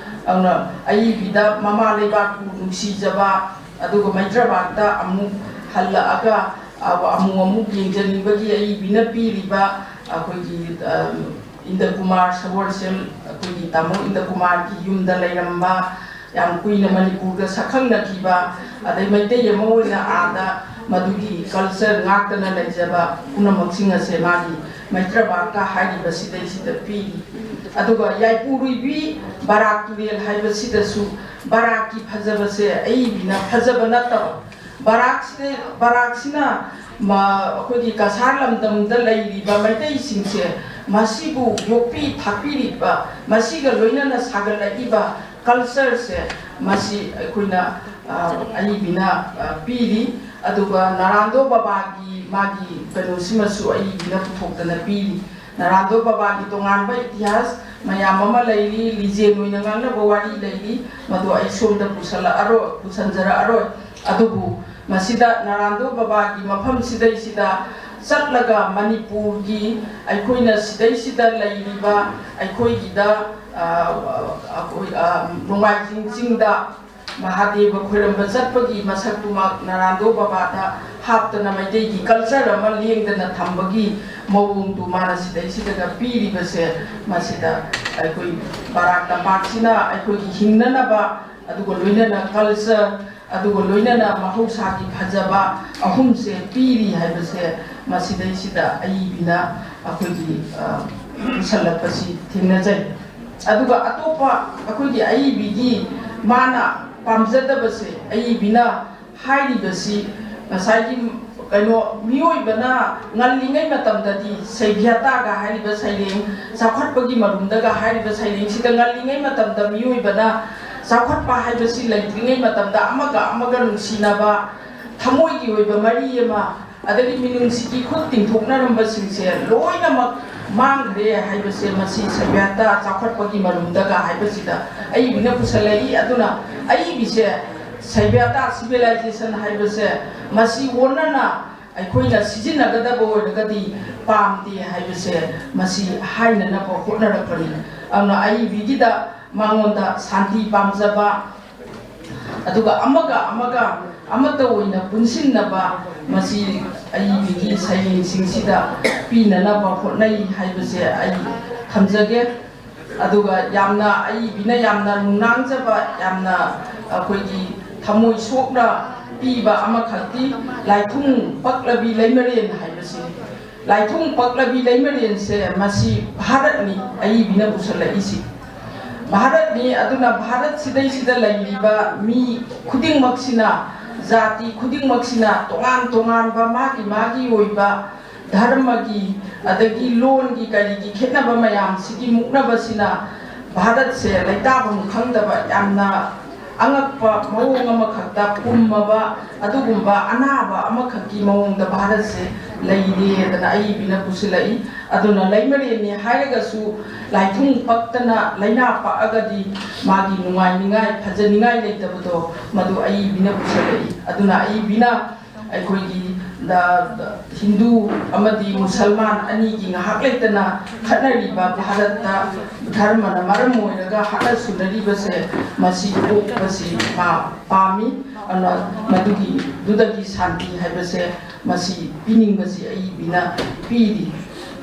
ꯑꯗꯨꯅ ꯑꯏꯕꯤꯗ ꯃꯃꯥ ꯂꯩꯕꯥꯛꯄꯨ ꯅꯨꯡꯁꯤꯖꯕ, ꯑꯗꯨꯒ ꯃꯩꯇ꯭ꯔꯕꯥꯛꯇ ꯑꯃꯨꯛ ꯍꯜꯂꯛꯑꯒ, ꯑ, ꯑꯃꯨꯛ ꯑꯃꯨꯛ ꯌꯦꯡꯖꯅꯤꯡꯕꯒꯤ ꯑꯏꯕꯤꯅ ꯄꯤꯔꯤꯕ ꯑꯩꯈꯣꯏꯒꯤ, ꯑ, ꯏꯟꯗ꯭ꯔꯀꯨꯃꯥꯔ ꯁꯒꯣꯜꯁꯦꯝ, ꯑꯩꯈꯣꯏꯒꯤ ꯇꯥꯃꯣ ꯏꯟꯗ꯭ꯔꯀꯨꯃꯥꯔꯒꯤ ꯌꯨꯝꯗ ꯂꯩꯔꯝꯕ, ꯌꯥꯝ ꯀꯨꯏꯅ ꯃꯅꯤꯄꯨꯔꯒ ꯁꯛꯈꯪꯅꯈꯤꯕ, ꯑꯗꯩ ꯃꯩꯇꯩ ꯑꯃ ꯑꯣꯏꯅ ꯑꯥꯗ ꯃꯗꯨꯒꯤ ꯀꯜꯆꯔ ꯉꯥꯛꯇꯅ ꯂꯩꯖꯕ ꯄꯨꯝꯅꯃꯛꯁꯤꯡ ꯑꯁꯦ ꯃꯥꯒꯤ ꯃꯩꯇ꯭ꯔꯕꯥꯛꯀ ꯍꯥꯏꯔꯤꯕꯁꯤꯗꯩꯁꯤꯗ ꯄꯤꯔꯤ꯫ ꯑꯗꯨꯒ ꯌꯥꯏꯄꯨꯔꯨꯏꯕꯤ ꯕꯔꯥꯛ ꯇꯨꯔꯦꯜ ꯍꯥꯏꯕꯁꯤꯗꯁꯨ ꯕꯔꯥꯛꯀꯤ ꯐꯖꯕꯁꯦ ꯑꯏꯕꯤꯅ ꯐꯖꯕ ꯅꯠꯇꯕ, ꯕꯔꯥꯛꯁꯤꯗ, ꯕꯔꯥꯛꯁꯤꯅ ꯃ-, ꯑꯩꯈꯣꯏꯒꯤ ꯀꯁꯥꯔ ꯂꯝꯗꯝꯗ ꯂꯩꯔꯤꯕ ꯃꯩꯇꯩꯁꯤꯡꯁꯦ ꯃꯁꯤꯕꯨ ꯌꯣꯛꯄꯤ ꯊꯥꯛꯄꯤꯔꯤꯕ, ꯃꯁꯤꯒ ꯂꯣꯏꯅꯅ ꯁꯥꯒꯠꯂꯛꯏꯕ ꯀꯜꯆꯔꯁꯦ ꯃꯁꯤ ꯑꯩꯈꯣꯏꯅ, ꯑ, ꯑꯏꯕꯤꯅ, ꯑ, ꯄꯤꯔꯤ꯫ ꯑꯗꯨꯒ ꯅꯥꯔꯥꯟꯗꯣ ꯕꯕꯥꯒꯤ ꯃꯥꯒꯤ ꯀꯩꯅꯣꯁꯤꯃꯁꯨ ꯑꯏꯕꯤꯅ ꯄꯨꯊꯣꯛꯇꯅ ꯄꯤꯔꯤ꯫ ꯅꯥꯔꯥꯟꯗꯣ ꯕꯕꯥꯒꯤ ꯇꯣꯉꯥꯟꯕ ꯏꯇꯤꯍꯥꯁ ꯃꯌꯥꯝ ꯑꯃ ꯂꯩꯔꯤ, ꯂꯤꯖꯦꯟ ꯑꯣꯏꯅ ꯉꯥꯡꯅꯕ ꯋꯥꯔꯤ ꯂꯩꯔꯤ, ꯃꯗꯨ ꯑꯩ ꯁꯣꯝꯗ ꯄꯨꯁꯜꯂꯛꯑꯔꯣꯏ, ꯄꯨꯁꯟꯖꯔꯛꯑꯔꯣꯏ꯫ ꯑꯗꯨꯕꯨ ꯃꯁꯤꯗ ꯅꯥꯔꯥꯟꯗꯣ ꯕꯕꯥꯒꯤ ꯃꯐꯝꯁꯤꯗꯩꯁꯤꯗ ꯆꯠꯂꯒ ꯃꯅꯤꯄꯨꯔꯒꯤ ꯑꯩꯈꯣꯏꯅ ꯁꯤꯗꯩꯁꯤꯗ ꯂꯩꯔꯤꯕ ꯑꯩꯈꯣꯏꯒꯤꯗ, ꯑ, ꯑꯩꯈꯣꯏ, ꯑ, ꯅꯣꯡꯃꯥꯏꯖꯤꯡ ꯆꯤꯡꯗ ꯃꯍꯥꯗꯦꯕ ꯈꯣꯏꯔꯝꯕ ꯆꯠꯄꯒꯤ ꯃꯁꯛꯇꯨꯃꯛ ꯅꯔꯥꯟꯗꯣ ꯕꯕꯥꯗ ꯍꯥꯞꯇꯅ ꯃꯩꯇꯩꯒꯤ culture ꯑꯃ ꯂꯦꯡꯗꯅ ꯊꯝꯕꯒꯤ ꯃꯑꯣꯡꯗꯨ ꯃꯥꯅ ꯁꯤꯗꯩꯁꯤꯗꯒ ꯄꯤꯔꯤꯕꯁꯦ, ꯃꯁꯤꯗ ꯑꯩꯈꯣꯏ ꯕꯔꯥꯛ ꯇꯝꯄꯥꯛꯁꯤꯅ ꯑꯩꯈꯣꯏꯒꯤ ꯍꯤꯡꯅꯅꯕ, ꯑꯗꯨꯒ ꯂꯣꯏꯅꯅ culture, ꯑꯗꯨꯒ ꯂꯣꯏꯅꯅ ꯃꯍꯧꯁꯥꯒꯤ ꯐꯖꯕ ꯑꯍꯨꯝꯁꯦ ꯄꯤꯔꯤ ꯍꯥꯏꯕꯁꯦ ꯃꯁꯤꯗꯩꯁꯤꯗ ꯑꯏꯕꯤꯅ ꯑꯩꯈꯣꯏꯒꯤ, ꯑ, ꯄꯨꯁꯜꯂꯛꯄꯁꯤ ꯊꯦꯡꯅꯖꯩ꯫ ꯑꯗꯨꯒ ꯑꯇꯣꯞꯄ ꯑꯩꯈꯣꯏꯒꯤ ꯑꯏꯕꯤꯒꯤ ꯃꯥꯅ ꯄꯥꯝꯖꯗꯕꯁꯦ, ꯑꯏꯕꯤꯅ ꯍꯥꯏꯔꯤꯕꯁꯤ ꯉꯁꯥꯏꯒꯤ ꯀꯩꯅꯣ, ꯃꯤꯑꯣꯏꯕꯅ ꯉꯜꯂꯤꯉꯩ ꯃꯇꯝꯗꯗꯤ ꯁꯩꯚ꯭ꯌꯇꯥꯒ ꯍꯥꯏꯔꯤꯕ ꯁꯩꯔꯦꯡ, ꯆꯥꯎꯈꯠꯄꯒꯤ ꯃꯔꯨꯝꯗꯒ ꯍꯥꯏꯔꯤꯕ ꯁꯩꯔꯦꯡꯁꯤꯗ ꯉꯜꯂꯤꯉꯩ ꯃꯇꯝꯗ ꯃꯤꯑꯣꯏꯕꯅ ꯆꯥꯎꯈꯠꯄ ꯍꯥꯏꯕꯁꯤ ꯂꯩꯇ꯭ꯔꯤꯉꯩ ꯃꯇꯝꯗ ꯑꯃꯒ ꯑꯃꯒ ꯅꯨꯡꯁꯤꯅꯕ, ꯊꯃꯣꯏꯒꯤ ꯑꯣꯏꯕ ꯃꯔꯤ ꯑꯃ, ꯑꯗꯒꯤ ꯃꯤꯅꯨꯡꯁꯤꯒꯤ ꯈꯨꯠ ꯇꯤꯡꯊꯣꯛꯅꯔꯝꯕꯁꯤꯡꯁꯦ ꯂꯣꯏꯅꯃꯛ ꯃꯥꯡꯈ꯭ꯔꯦ ꯍꯥꯏꯕꯁꯦ ꯃꯁꯤ ꯁꯩꯕꯤꯌꯥꯇ ꯆꯥꯎꯈꯠꯄꯒꯤ ꯃꯔꯨꯝꯗꯒ ꯍꯥꯏꯕꯁꯤꯗ ꯑꯏꯕꯤꯅ ꯄꯨꯁꯜꯂꯛꯏ꯫ ꯑꯗꯨꯅ ꯑꯏꯕꯤꯁꯦ ꯁꯩꯕꯤꯌꯥꯇ civilization ꯍꯥꯏꯕꯁꯦ ꯃꯁꯤ ꯑꯣꯟꯅꯅ ꯑꯩꯈꯣꯏꯅ ꯁꯤꯖꯤꯟꯅꯒꯗꯕ ꯑꯣꯏꯔꯒꯗꯤ ꯄꯥꯝꯗꯦ ꯍꯥꯏꯕꯁꯦ ꯃꯁꯤ ꯍꯥꯏꯅꯅꯕ ꯍꯣꯠꯅꯔꯛꯄꯅꯤ꯫ ꯑꯗꯨꯅ ꯑꯏꯕꯤꯒꯤꯗ ꯃꯉꯣꯟꯗ ꯁꯥꯟꯇꯤ ꯄꯥꯝꯖꯕ, ꯑꯗꯨꯒ ꯑꯃꯒ ꯑꯃꯒ ꯑꯃꯠꯇ ꯑꯣꯏꯅ ꯄꯨꯟꯁꯤꯟꯅꯕ ꯃꯁꯤ ꯑꯏꯕꯤꯒꯤ ꯁꯩꯔꯦꯡꯁꯤꯡꯁꯤꯗ ꯄꯤꯅꯅꯕ ꯍꯣꯠꯅꯩ ꯍꯥꯏꯕꯁꯦ ꯑꯩ ꯊꯝꯖꯒꯦ꯫ ꯑꯗꯨꯒ ꯌꯥꯝꯅ ꯑꯏꯕꯤꯅ ꯌꯥꯝꯅ ꯅꯨꯡꯅꯥꯡꯖꯕ, ꯌꯥꯝꯅ ꯑꯩꯈꯣꯏꯒꯤ ꯊꯃꯣꯏ ꯁꯣꯛꯅ ꯄꯤꯕ ꯑꯃꯈꯛꯇꯤ ꯂꯥꯏꯊꯨꯡ ꯄꯛꯂꯕꯤ ꯂꯩꯃꯔꯦꯟ ꯍꯥꯏꯕꯁꯤꯅꯤ꯫ ꯂꯥꯏꯊꯨꯡ ꯄꯛꯂꯕꯤ ꯂꯩꯃꯔꯦꯟꯁꯦ ꯃꯁꯤ ꯚꯥꯔꯠꯅꯤ ꯑꯏꯕꯤꯅ ꯄꯨꯁꯜꯂꯛꯏꯁꯤ꯫ ꯚꯥꯔꯠꯅꯤ꯫ ꯑꯗꯨꯅ ꯚꯥꯔꯠ ꯁꯤꯗꯩꯁꯤꯗ ꯂꯩꯔꯤꯕ ꯃꯤ ꯈꯨꯗꯤꯡꯃꯛꯁꯤꯅ, ꯖꯥꯇꯤ ꯈꯨꯗꯤꯡꯃꯛꯁꯤꯅ ꯇꯣꯉꯥꯟ ꯇꯣꯉꯥꯟꯕ ꯃꯥꯒꯤ ꯃꯥꯒꯤ ꯑꯣꯏꯕ ꯙꯔꯃꯒꯤ ꯑꯗꯒꯤ ꯂꯣꯟꯒꯤ ꯀꯔꯤꯒꯤ ꯈꯦꯠꯅꯕ ꯃꯌꯥꯝꯁꯤꯒꯤ ꯃꯨꯛꯅꯕꯁꯤꯅ ꯚꯥꯔꯠꯁꯦ ꯂꯩꯇꯥꯐꯝ ꯈꯪꯗꯕ, ꯌꯥꯝꯅ ꯑꯉꯛꯄ ꯃꯑꯣꯡ ꯑꯃꯈꯛꯇ ꯄꯨꯝꯃꯕ ꯑꯗꯨꯒꯨꯝꯕ ꯑꯅꯥꯕ ꯑꯃꯈꯛꯀꯤ ꯃꯑꯣꯡꯗ ꯚꯥꯔꯠꯁꯦ ꯂꯩꯔꯦꯗꯅ ꯑꯏꯕꯤꯅ ꯄꯨꯁꯤꯜꯂꯛꯏ꯫ ꯑꯗꯨꯅ ꯂꯩꯃꯔꯦꯟꯅꯤ ꯍꯥꯏꯔꯒꯁꯨ ꯂꯥꯏꯊꯨꯡ ꯄꯛꯇꯅ ꯂꯥꯏꯅꯥ ꯄꯛꯑꯒꯗꯤ ꯃꯥꯒꯤ ꯅꯨꯡꯉꯥꯏꯅꯤꯡꯉꯥꯏ, ꯐꯖꯅꯤꯡꯉꯥꯏ ꯂꯩꯇꯕꯗꯣ ꯃꯗꯨ ꯑꯏꯕꯤꯅ ꯄꯨꯁꯤꯜꯂꯛꯏ꯫ ꯑꯗꯨꯅ ꯑꯏꯕꯤꯅ ꯑꯩꯈꯣꯏꯒꯤ ꯗ ꯍꯤꯟꯗꯨ ꯑꯃꯗꯤ ꯃꯨꯁꯜꯃꯥꯟ ꯑꯅꯤꯒꯤ ꯉꯥꯏꯍꯥꯛ ꯂꯩꯇꯅ ꯈꯠꯅꯔꯤꯕ ꯚꯥꯔꯠꯇ ꯙꯔꯃꯅ ꯃꯔꯝ ꯑꯣꯏꯔꯒ ꯍꯥꯠꯅ ꯁꯨꯅꯔꯤꯕꯁꯦ, ꯃꯁꯤ ꯇꯣꯛꯄꯁꯤ ꯃꯥ ꯄꯥꯝꯃꯤ꯫ ꯑꯗꯨꯅ ꯃꯗꯨꯒꯤꯗꯨꯗꯒꯤ ꯁꯥꯟꯇꯤ ꯍꯥꯏꯕꯁꯦ, ꯃꯁꯤ ꯄꯤꯅꯤꯡꯕꯁꯤ ꯑꯏꯕꯤꯅ ꯄꯤꯔꯤ꯫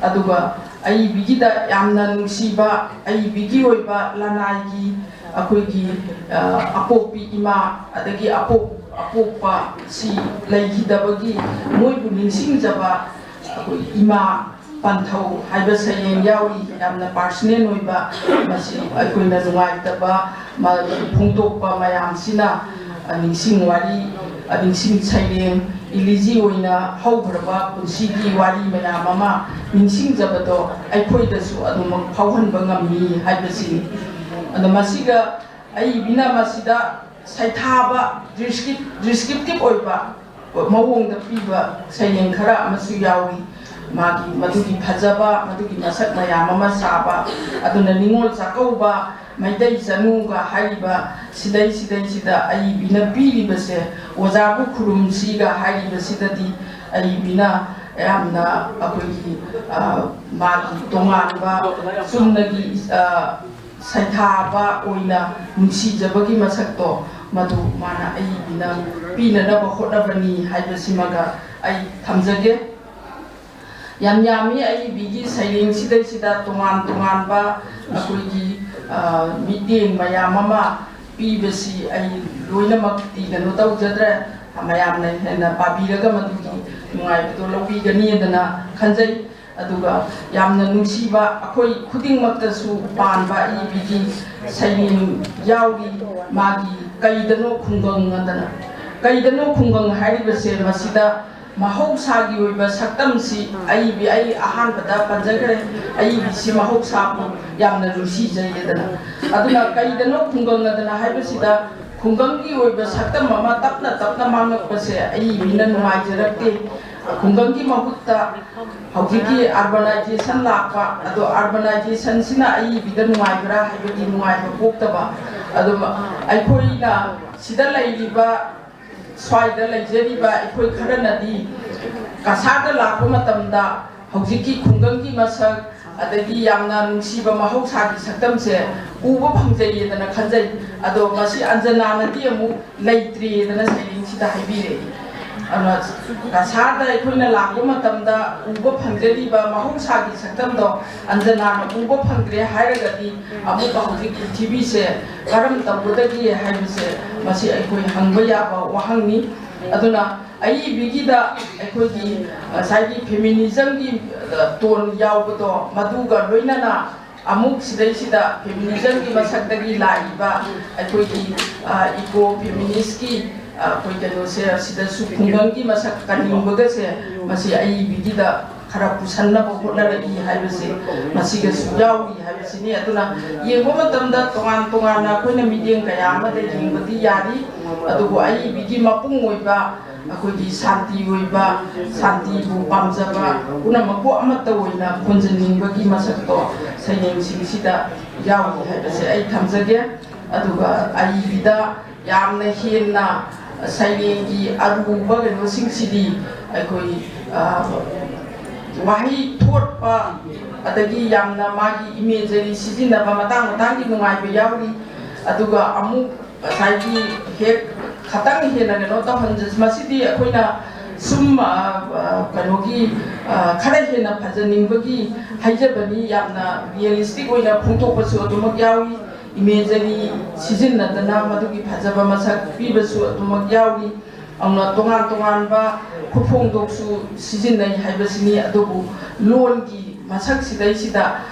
ꯑꯗꯨꯒ ꯑꯏꯕꯤꯒꯤꯗ ꯌꯥꯝꯅ ꯅꯨꯡꯁꯤꯕ, ꯑꯏꯕꯤꯒꯤ ꯑꯣꯏꯕ ꯂꯅꯥꯏꯒꯤ ꯑꯩꯈꯣꯏꯒꯤ, ꯑ, ꯑꯄꯣꯛꯄꯤ ꯏꯃꯥ, ꯑꯗꯒꯤ ꯑꯄꯣꯛ-, ꯑꯄꯣꯛꯄ ꯁꯤ ꯂꯩꯈꯤꯗꯕꯒꯤ ꯃꯣꯏꯕꯨ ꯅꯤꯡꯁꯤꯡꯖꯕ ꯑꯩꯈꯣꯏ ꯏꯃꯥ ꯄꯟꯊꯧ ꯍꯥꯏꯕ ꯁꯩꯔꯦꯡ ꯌꯥꯎꯔꯤ꯫ ꯌꯥꯝꯅ ꯄꯥꯔꯁꯅꯦꯜ ꯑꯣꯏꯕ, ꯃꯁꯤ ꯑꯩꯈꯣꯏꯅ ꯅꯨꯡꯉꯥꯏꯇꯕ ꯃ-, ꯐꯣꯡꯗꯣꯛꯄ ꯃꯌꯥꯝꯁꯤꯅ, ꯑ, ꯅꯤꯡꯁꯤꯡ ꯋꯥꯔꯤ, ꯑ, ꯅꯤꯡꯁꯤꯡ ꯁꯩꯔꯦꯡ, ꯏꯂꯤꯖꯤ ꯑꯣꯏꯅ ꯍꯧꯈ꯭ꯔꯕ ꯄꯨꯟꯁꯤꯒꯤ ꯋꯥꯔꯤ ꯃꯌꯥꯝ ꯑꯃ ꯅꯤꯡꯁꯤꯡꯖꯕꯗꯣ ꯑꯩꯈꯣꯏꯗꯁꯨ ꯑꯗꯨꯃꯛ ꯐꯥꯎꯍꯟꯕ ꯉꯝꯃꯤ ꯍꯥꯏꯕꯁꯤꯅꯤ꯫ ꯑꯗꯣ ꯃꯁꯤꯒ ꯑꯏꯕꯤꯅ ꯃꯁꯤꯗ ꯁꯩꯊꯥꯕ, ꯗꯤꯁꯀ꯭ꯔꯤꯞ-, ꯗꯤꯁꯀ꯭ꯔꯤꯞꯇꯤꯞ ꯑꯣꯏꯕ ꯃꯑꯣꯡꯗ ꯄꯤꯕ ꯁꯩꯔꯦꯡ ꯈꯔ ꯑꯃꯁꯨ ꯌꯥꯎꯔꯤ꯫ ꯃꯥꯒꯤ ꯃꯗꯨꯒꯤ ꯐꯖꯕ, ꯃꯗꯨꯒꯤ ꯃꯁꯛ ꯃꯌꯥꯝ ꯑꯃ ꯁꯥꯕ, ꯑꯗꯨꯅ ꯅꯤꯉꯣꯜ ꯆꯥꯛꯀꯧꯕ, ꯃꯩꯇꯩ ꯆꯅꯨꯒ ꯍꯥꯏꯔꯤꯕ ꯁꯤꯗꯩ ꯁꯤꯗꯩꯁꯤꯗ ꯑꯏꯕꯤꯅ ꯄꯤꯔꯤꯕꯁꯦ, ꯑꯣꯖꯥꯕꯨ ꯈꯨꯔꯨꯝꯁꯤꯒ ꯍꯥꯏꯔꯤꯕꯁꯤꯗꯗꯤ ꯑꯏꯕꯤꯅ ꯌꯥꯝꯅ ꯑꯩꯈꯣꯏꯒꯤ, ꯑ, ꯃꯥꯒꯤ ꯇꯣꯉꯥꯟꯕ ꯆꯨꯝꯅꯒꯤ, ꯑ, ꯁꯩꯊꯥꯕ ꯑꯣꯏꯅ ꯅꯨꯡꯁꯤꯖꯕꯒꯤ ꯃꯁꯛꯇꯣ, ꯃꯗꯨ ꯃꯥꯅ ꯑꯏꯕꯤꯅ ꯄꯤꯅꯅꯕ ꯍꯣꯠꯅꯕꯅꯤ ꯍꯥꯏꯕꯁꯤꯃꯒ ꯑꯩ ꯊꯝꯖꯒꯦ꯫ ꯌꯥꯝ ꯌꯥꯝꯃꯤ ꯑꯏꯕꯤꯒꯤ ꯁꯩꯔꯦꯡꯁꯤꯗꯩꯁꯤꯗ ꯇꯣꯉꯥꯟ ꯇꯣꯉꯥꯟꯕ ꯑꯩꯈꯣꯏꯒꯤ, ꯑ, ꯃꯤꯠꯌꯦꯡ ꯃꯌꯥꯝ ꯑꯃ ꯄꯤꯕꯁꯤ ꯑꯩ ꯂꯣꯏꯅꯃꯛꯇꯤ ꯀꯩꯅꯣ ꯇꯧꯖꯗ꯭ꯔꯦ꯫ ꯃꯌꯥꯝꯅ ꯍꯦꯟꯅ ꯄꯥꯕꯤꯔꯒ ꯃꯗꯨꯒꯤ ꯅꯨꯡꯉꯥꯏꯕꯗꯣ ꯂꯧꯕꯤꯒꯅꯤꯗꯅ ꯈꯟꯖꯩ꯫ ꯑꯗꯨꯒ ꯌꯥꯝꯅ ꯅꯨꯡꯁꯤꯕ ꯑꯩꯈꯣꯏ ꯈꯨꯗꯤꯡꯃꯛꯇꯁꯨ ꯄꯥꯟꯕ ꯑꯏꯕꯤꯒꯤ ꯁꯩꯔꯦꯡ ꯌꯥꯎꯔꯤ꯫ ꯃꯥꯒꯤ "ꯀꯩꯗꯅꯣ ꯈꯨꯡꯒꯪ" ꯑꯗꯅ꯫ "ꯀꯩꯗꯅꯣ ꯈꯨꯡꯒꯪ" ꯍꯥꯏꯔꯤꯕꯁꯦ, ꯃꯁꯤꯗ ꯃꯍꯧꯁꯥꯒꯤ ꯑꯣꯏꯕ ꯁꯛꯇꯝꯁꯤ ꯑꯏꯕꯤ, ꯑꯩ ꯑꯍꯥꯟꯕꯗ ꯄꯟꯖꯈ꯭ꯔꯦ, ꯑꯏꯕꯤꯁꯤ ꯃꯍꯧꯁꯥꯕꯨ ꯌꯥꯝꯅ ꯅꯨꯡꯁꯤꯖꯩꯌꯦꯗꯅ꯫ ꯑꯗꯨꯅ "ꯀꯩꯗꯅꯣ ꯈꯨꯡꯒꯪ" ꯑꯗꯅ ꯍꯥꯏꯕꯁꯤꯗ ꯈꯨꯡꯒꯪꯒꯤ ꯑꯣꯏꯕ ꯁꯛꯇꯝ ꯑꯃ ꯇꯞꯅ ꯇꯞꯅ ꯃꯥꯡꯂꯛꯄꯁꯦ ꯑꯏꯕꯤꯅ ꯅꯨꯡꯉꯥꯏꯖꯔꯛꯇꯦ꯫ ꯈꯨꯡꯒꯪꯒꯤ ꯃꯍꯨꯠꯇ ꯍꯧꯖꯤꯛꯀꯤ ꯑꯔꯕꯅꯥꯏꯖꯦꯁꯟ ꯂꯥꯛꯄ, ꯑꯗꯣ ꯑꯔꯕꯅꯥꯏꯖꯦꯁꯟꯁꯤꯅ ꯑꯏꯕꯤꯗ ꯅꯨꯡꯉꯥꯏꯕ꯭ꯔꯥ ꯍꯥꯏꯕꯗꯤ ꯅꯨꯡꯉꯥꯏꯕ ꯄꯣꯛꯇꯕ꯫ ꯑꯗꯨꯝ ꯑꯩꯈꯣꯏꯅ ꯁꯤꯗ ꯂꯩꯔꯤꯕ ꯁ꯭ꯋꯥꯏꯗ ꯂꯩꯖꯔꯤꯕ ꯑꯩꯈꯣꯏ ꯈꯔꯅꯗꯤ ꯀꯁꯥꯔꯗ ꯂꯥꯛꯄ ꯃꯇꯝꯗ ꯍꯧꯖꯤꯛꯀꯤ ꯈꯨꯡꯒꯪꯒꯤ ꯃꯁꯛ, ꯑꯗꯒꯤ ꯌꯥꯝꯅ ꯅꯨꯡꯁꯤꯕ ꯃꯍꯧꯁꯥꯒꯤ ꯁꯛꯇꯝꯁꯦ ꯎꯕ ꯐꯪꯖꯩꯌꯦꯗꯅ ꯈꯟꯖꯩ꯫ ꯑꯗꯣ ꯃꯁꯤ ꯑꯟꯖꯅꯥꯅꯗꯤ ꯑꯃꯨꯛ ꯂꯩꯇ꯭ꯔꯦꯗꯅ ꯁꯩꯔꯦꯡꯁꯤꯗ ꯍꯥꯏꯕꯤꯔꯛꯏ꯫ ꯑꯗꯨꯅ ꯀꯁꯥꯔꯗ ꯑꯩꯈꯣꯏꯅ ꯂꯥꯛꯄ ꯃꯇꯝꯗ ꯎꯕ ꯐꯪꯖꯔꯤꯕ ꯃꯍꯧꯁꯥꯒꯤ ꯁꯛꯇꯝꯗꯣ ꯑꯟꯖꯅꯥꯅ ꯎꯕ ꯐꯪꯗ꯭ꯔꯦ ꯍꯥꯏꯔꯒꯗꯤ, ꯑꯃꯨꯛꯀ ꯍꯧꯖꯤꯛ ꯄ꯭ꯔꯤꯊꯤꯕꯤꯁꯦ ꯀꯔꯝ ꯇꯧꯒꯗꯒꯦ ꯍꯥꯏꯕꯁꯦ ꯃꯁꯤ ꯑꯩꯈꯣꯏ ꯍꯪꯕ ꯌꯥꯕ ꯋꯥꯍꯪꯅꯤ꯫ ꯑꯗꯨꯅ ꯑꯏꯕꯤꯒꯤꯗ ꯑꯩꯈꯣꯏꯒꯤ ꯉꯁꯥꯏꯒꯤ ꯐꯦꯃꯤꯅꯤꯖꯝꯒꯤ, ꯑ, ꯇꯣꯟ ꯌꯥꯎꯕꯗꯣ, ꯃꯗꯨꯒ ꯂꯣꯏꯅꯅ ꯑꯃꯨꯛ ꯁꯤꯗꯩꯁꯤꯗ ꯐꯦꯃꯤꯅꯤꯖꯝꯒꯤ ꯃꯁꯛꯇꯒꯤ ꯂꯥꯛꯏꯕ ꯑꯩꯈꯣꯏꯒꯤ, ꯑ, ꯏꯀꯣ ꯐꯦꯃꯤꯅꯤꯁꯀꯤ, ꯑ, ꯑꯩꯈꯣꯏ ꯀꯩꯅꯣꯁꯦ, ꯁꯤꯗꯁꯨ ꯈꯨꯡꯒꯪꯒꯤ ꯃꯁꯛ ꯀꯟꯅꯤꯡꯕꯒꯁꯦ ꯃꯁꯤ ꯑꯏꯕꯤꯒꯤꯗ ꯈꯔ ꯄꯨꯁꯟꯅꯕ ꯍꯣꯠꯅꯔꯛꯏ ꯍꯥꯏꯕꯁꯦ ꯃꯁꯤꯒꯁꯨ ꯌꯥꯎꯔꯤ ꯍꯥꯏꯕꯁꯤꯅꯤ꯫ ꯑꯗꯨꯅ ꯌꯦꯡꯕ ꯃꯇꯝꯗ ꯇꯣꯉꯥꯟ ꯇꯣꯉꯥꯟꯅ ꯑꯩꯈꯣꯏꯅ ꯃꯤꯠꯌꯦꯡ ꯀꯌꯥ ꯑꯃꯗ ꯌꯦꯡꯕꯗꯤ ꯌꯥꯔꯤ, ꯑꯗꯨꯕꯨ ꯑꯏꯕꯤꯒꯤ ꯃꯄꯨꯡ ꯑꯣꯏꯕ ꯑꯩꯈꯣꯏꯒꯤ ꯁꯥꯟꯇꯤ ꯑꯣꯏꯕ, ꯁꯥꯟꯇꯤꯕꯨ ꯄꯥꯝꯖꯕ ꯄꯨꯝꯅꯃꯛꯄꯨ ꯑꯃꯠꯇ ꯑꯣꯏꯅ ꯄꯨꯟꯁꯤꯟꯅꯤꯡꯕꯒꯤ ꯃꯁꯛꯇꯣ ꯁꯩꯔꯦꯡꯁꯤꯡꯁꯤꯗ ꯌꯥꯎꯔꯤ ꯍꯥꯏꯕꯁꯦ ꯑꯩ ꯊꯝꯖꯒꯦ꯫ ꯑꯗꯨꯒ ꯑꯏꯕꯤꯗ ꯌꯥꯝꯅ ꯍꯦꯟꯅ ꯁꯩꯔꯦꯡꯒꯤ ꯑꯔꯨꯕ ꯀꯩꯅꯣꯁꯤꯡꯁꯤꯗꯤ ꯑꯩꯈꯣꯏ, ꯑ, ꯋꯥꯍꯩ ꯊꯣꯠꯄ, ꯑꯗꯒꯤ ꯌꯥꯝꯅ ꯃꯥꯒꯤ ꯏꯃꯦꯖꯔꯤ ꯁꯤꯖꯤꯟꯅꯕ ꯃꯇꯥꯡ ꯃꯇꯥꯡꯒꯤ ꯅꯨꯡꯉꯥꯏꯕ ꯌꯥꯎꯔꯤ꯫ ꯑꯗꯨꯒ ꯑꯃꯨꯛ ꯉꯁꯥꯏꯒꯤ ꯍꯦꯛ ꯈꯇꯪ ꯍꯦꯟꯅ ꯀꯩꯅꯣ ꯇꯧꯍꯟꯖ-, ꯃꯁꯤꯗꯤ ꯑꯩꯈꯣꯏꯅ ꯁꯨꯝ, ꯑ, ꯑ, ꯀꯩꯅꯣꯒꯤ, ꯑ, ꯈꯔ ꯍꯦꯟꯅ ꯐꯖꯅꯤꯡꯕꯒꯤ ꯍꯥꯏꯖꯕꯅꯤ꯫ ꯌꯥꯝꯅ ꯔꯤꯌꯦꯂꯤꯁꯇꯤꯛ ꯑꯣꯏꯅ ꯐꯣꯡꯗꯣꯛꯄꯁꯨ ꯑꯗꯨꯃꯛ ꯌꯥꯎꯏ, ꯏꯃꯦꯖꯔꯤ ꯁꯤꯖꯤꯟꯅꯗꯅ ꯃꯗꯨꯒꯤ ꯐꯖꯕ ꯃꯁꯛ ꯄꯤꯕꯁꯨ ꯑꯗꯨꯃꯛ ꯌꯥꯎꯔꯤ꯫ ꯑꯗꯨꯅ ꯇꯣꯉꯥꯟ ꯇꯣꯉꯥꯟꯕ ꯈꯨꯠꯐꯣꯡꯗꯣꯛꯁꯨ ꯁꯤꯖꯤꯟꯅꯩ ꯍꯥꯏꯕꯁꯤꯅꯤ, ꯑꯗꯨꯕꯨ ꯂꯣꯟꯒꯤ ꯃꯁꯛꯁꯤꯗꯩꯁꯤꯗ,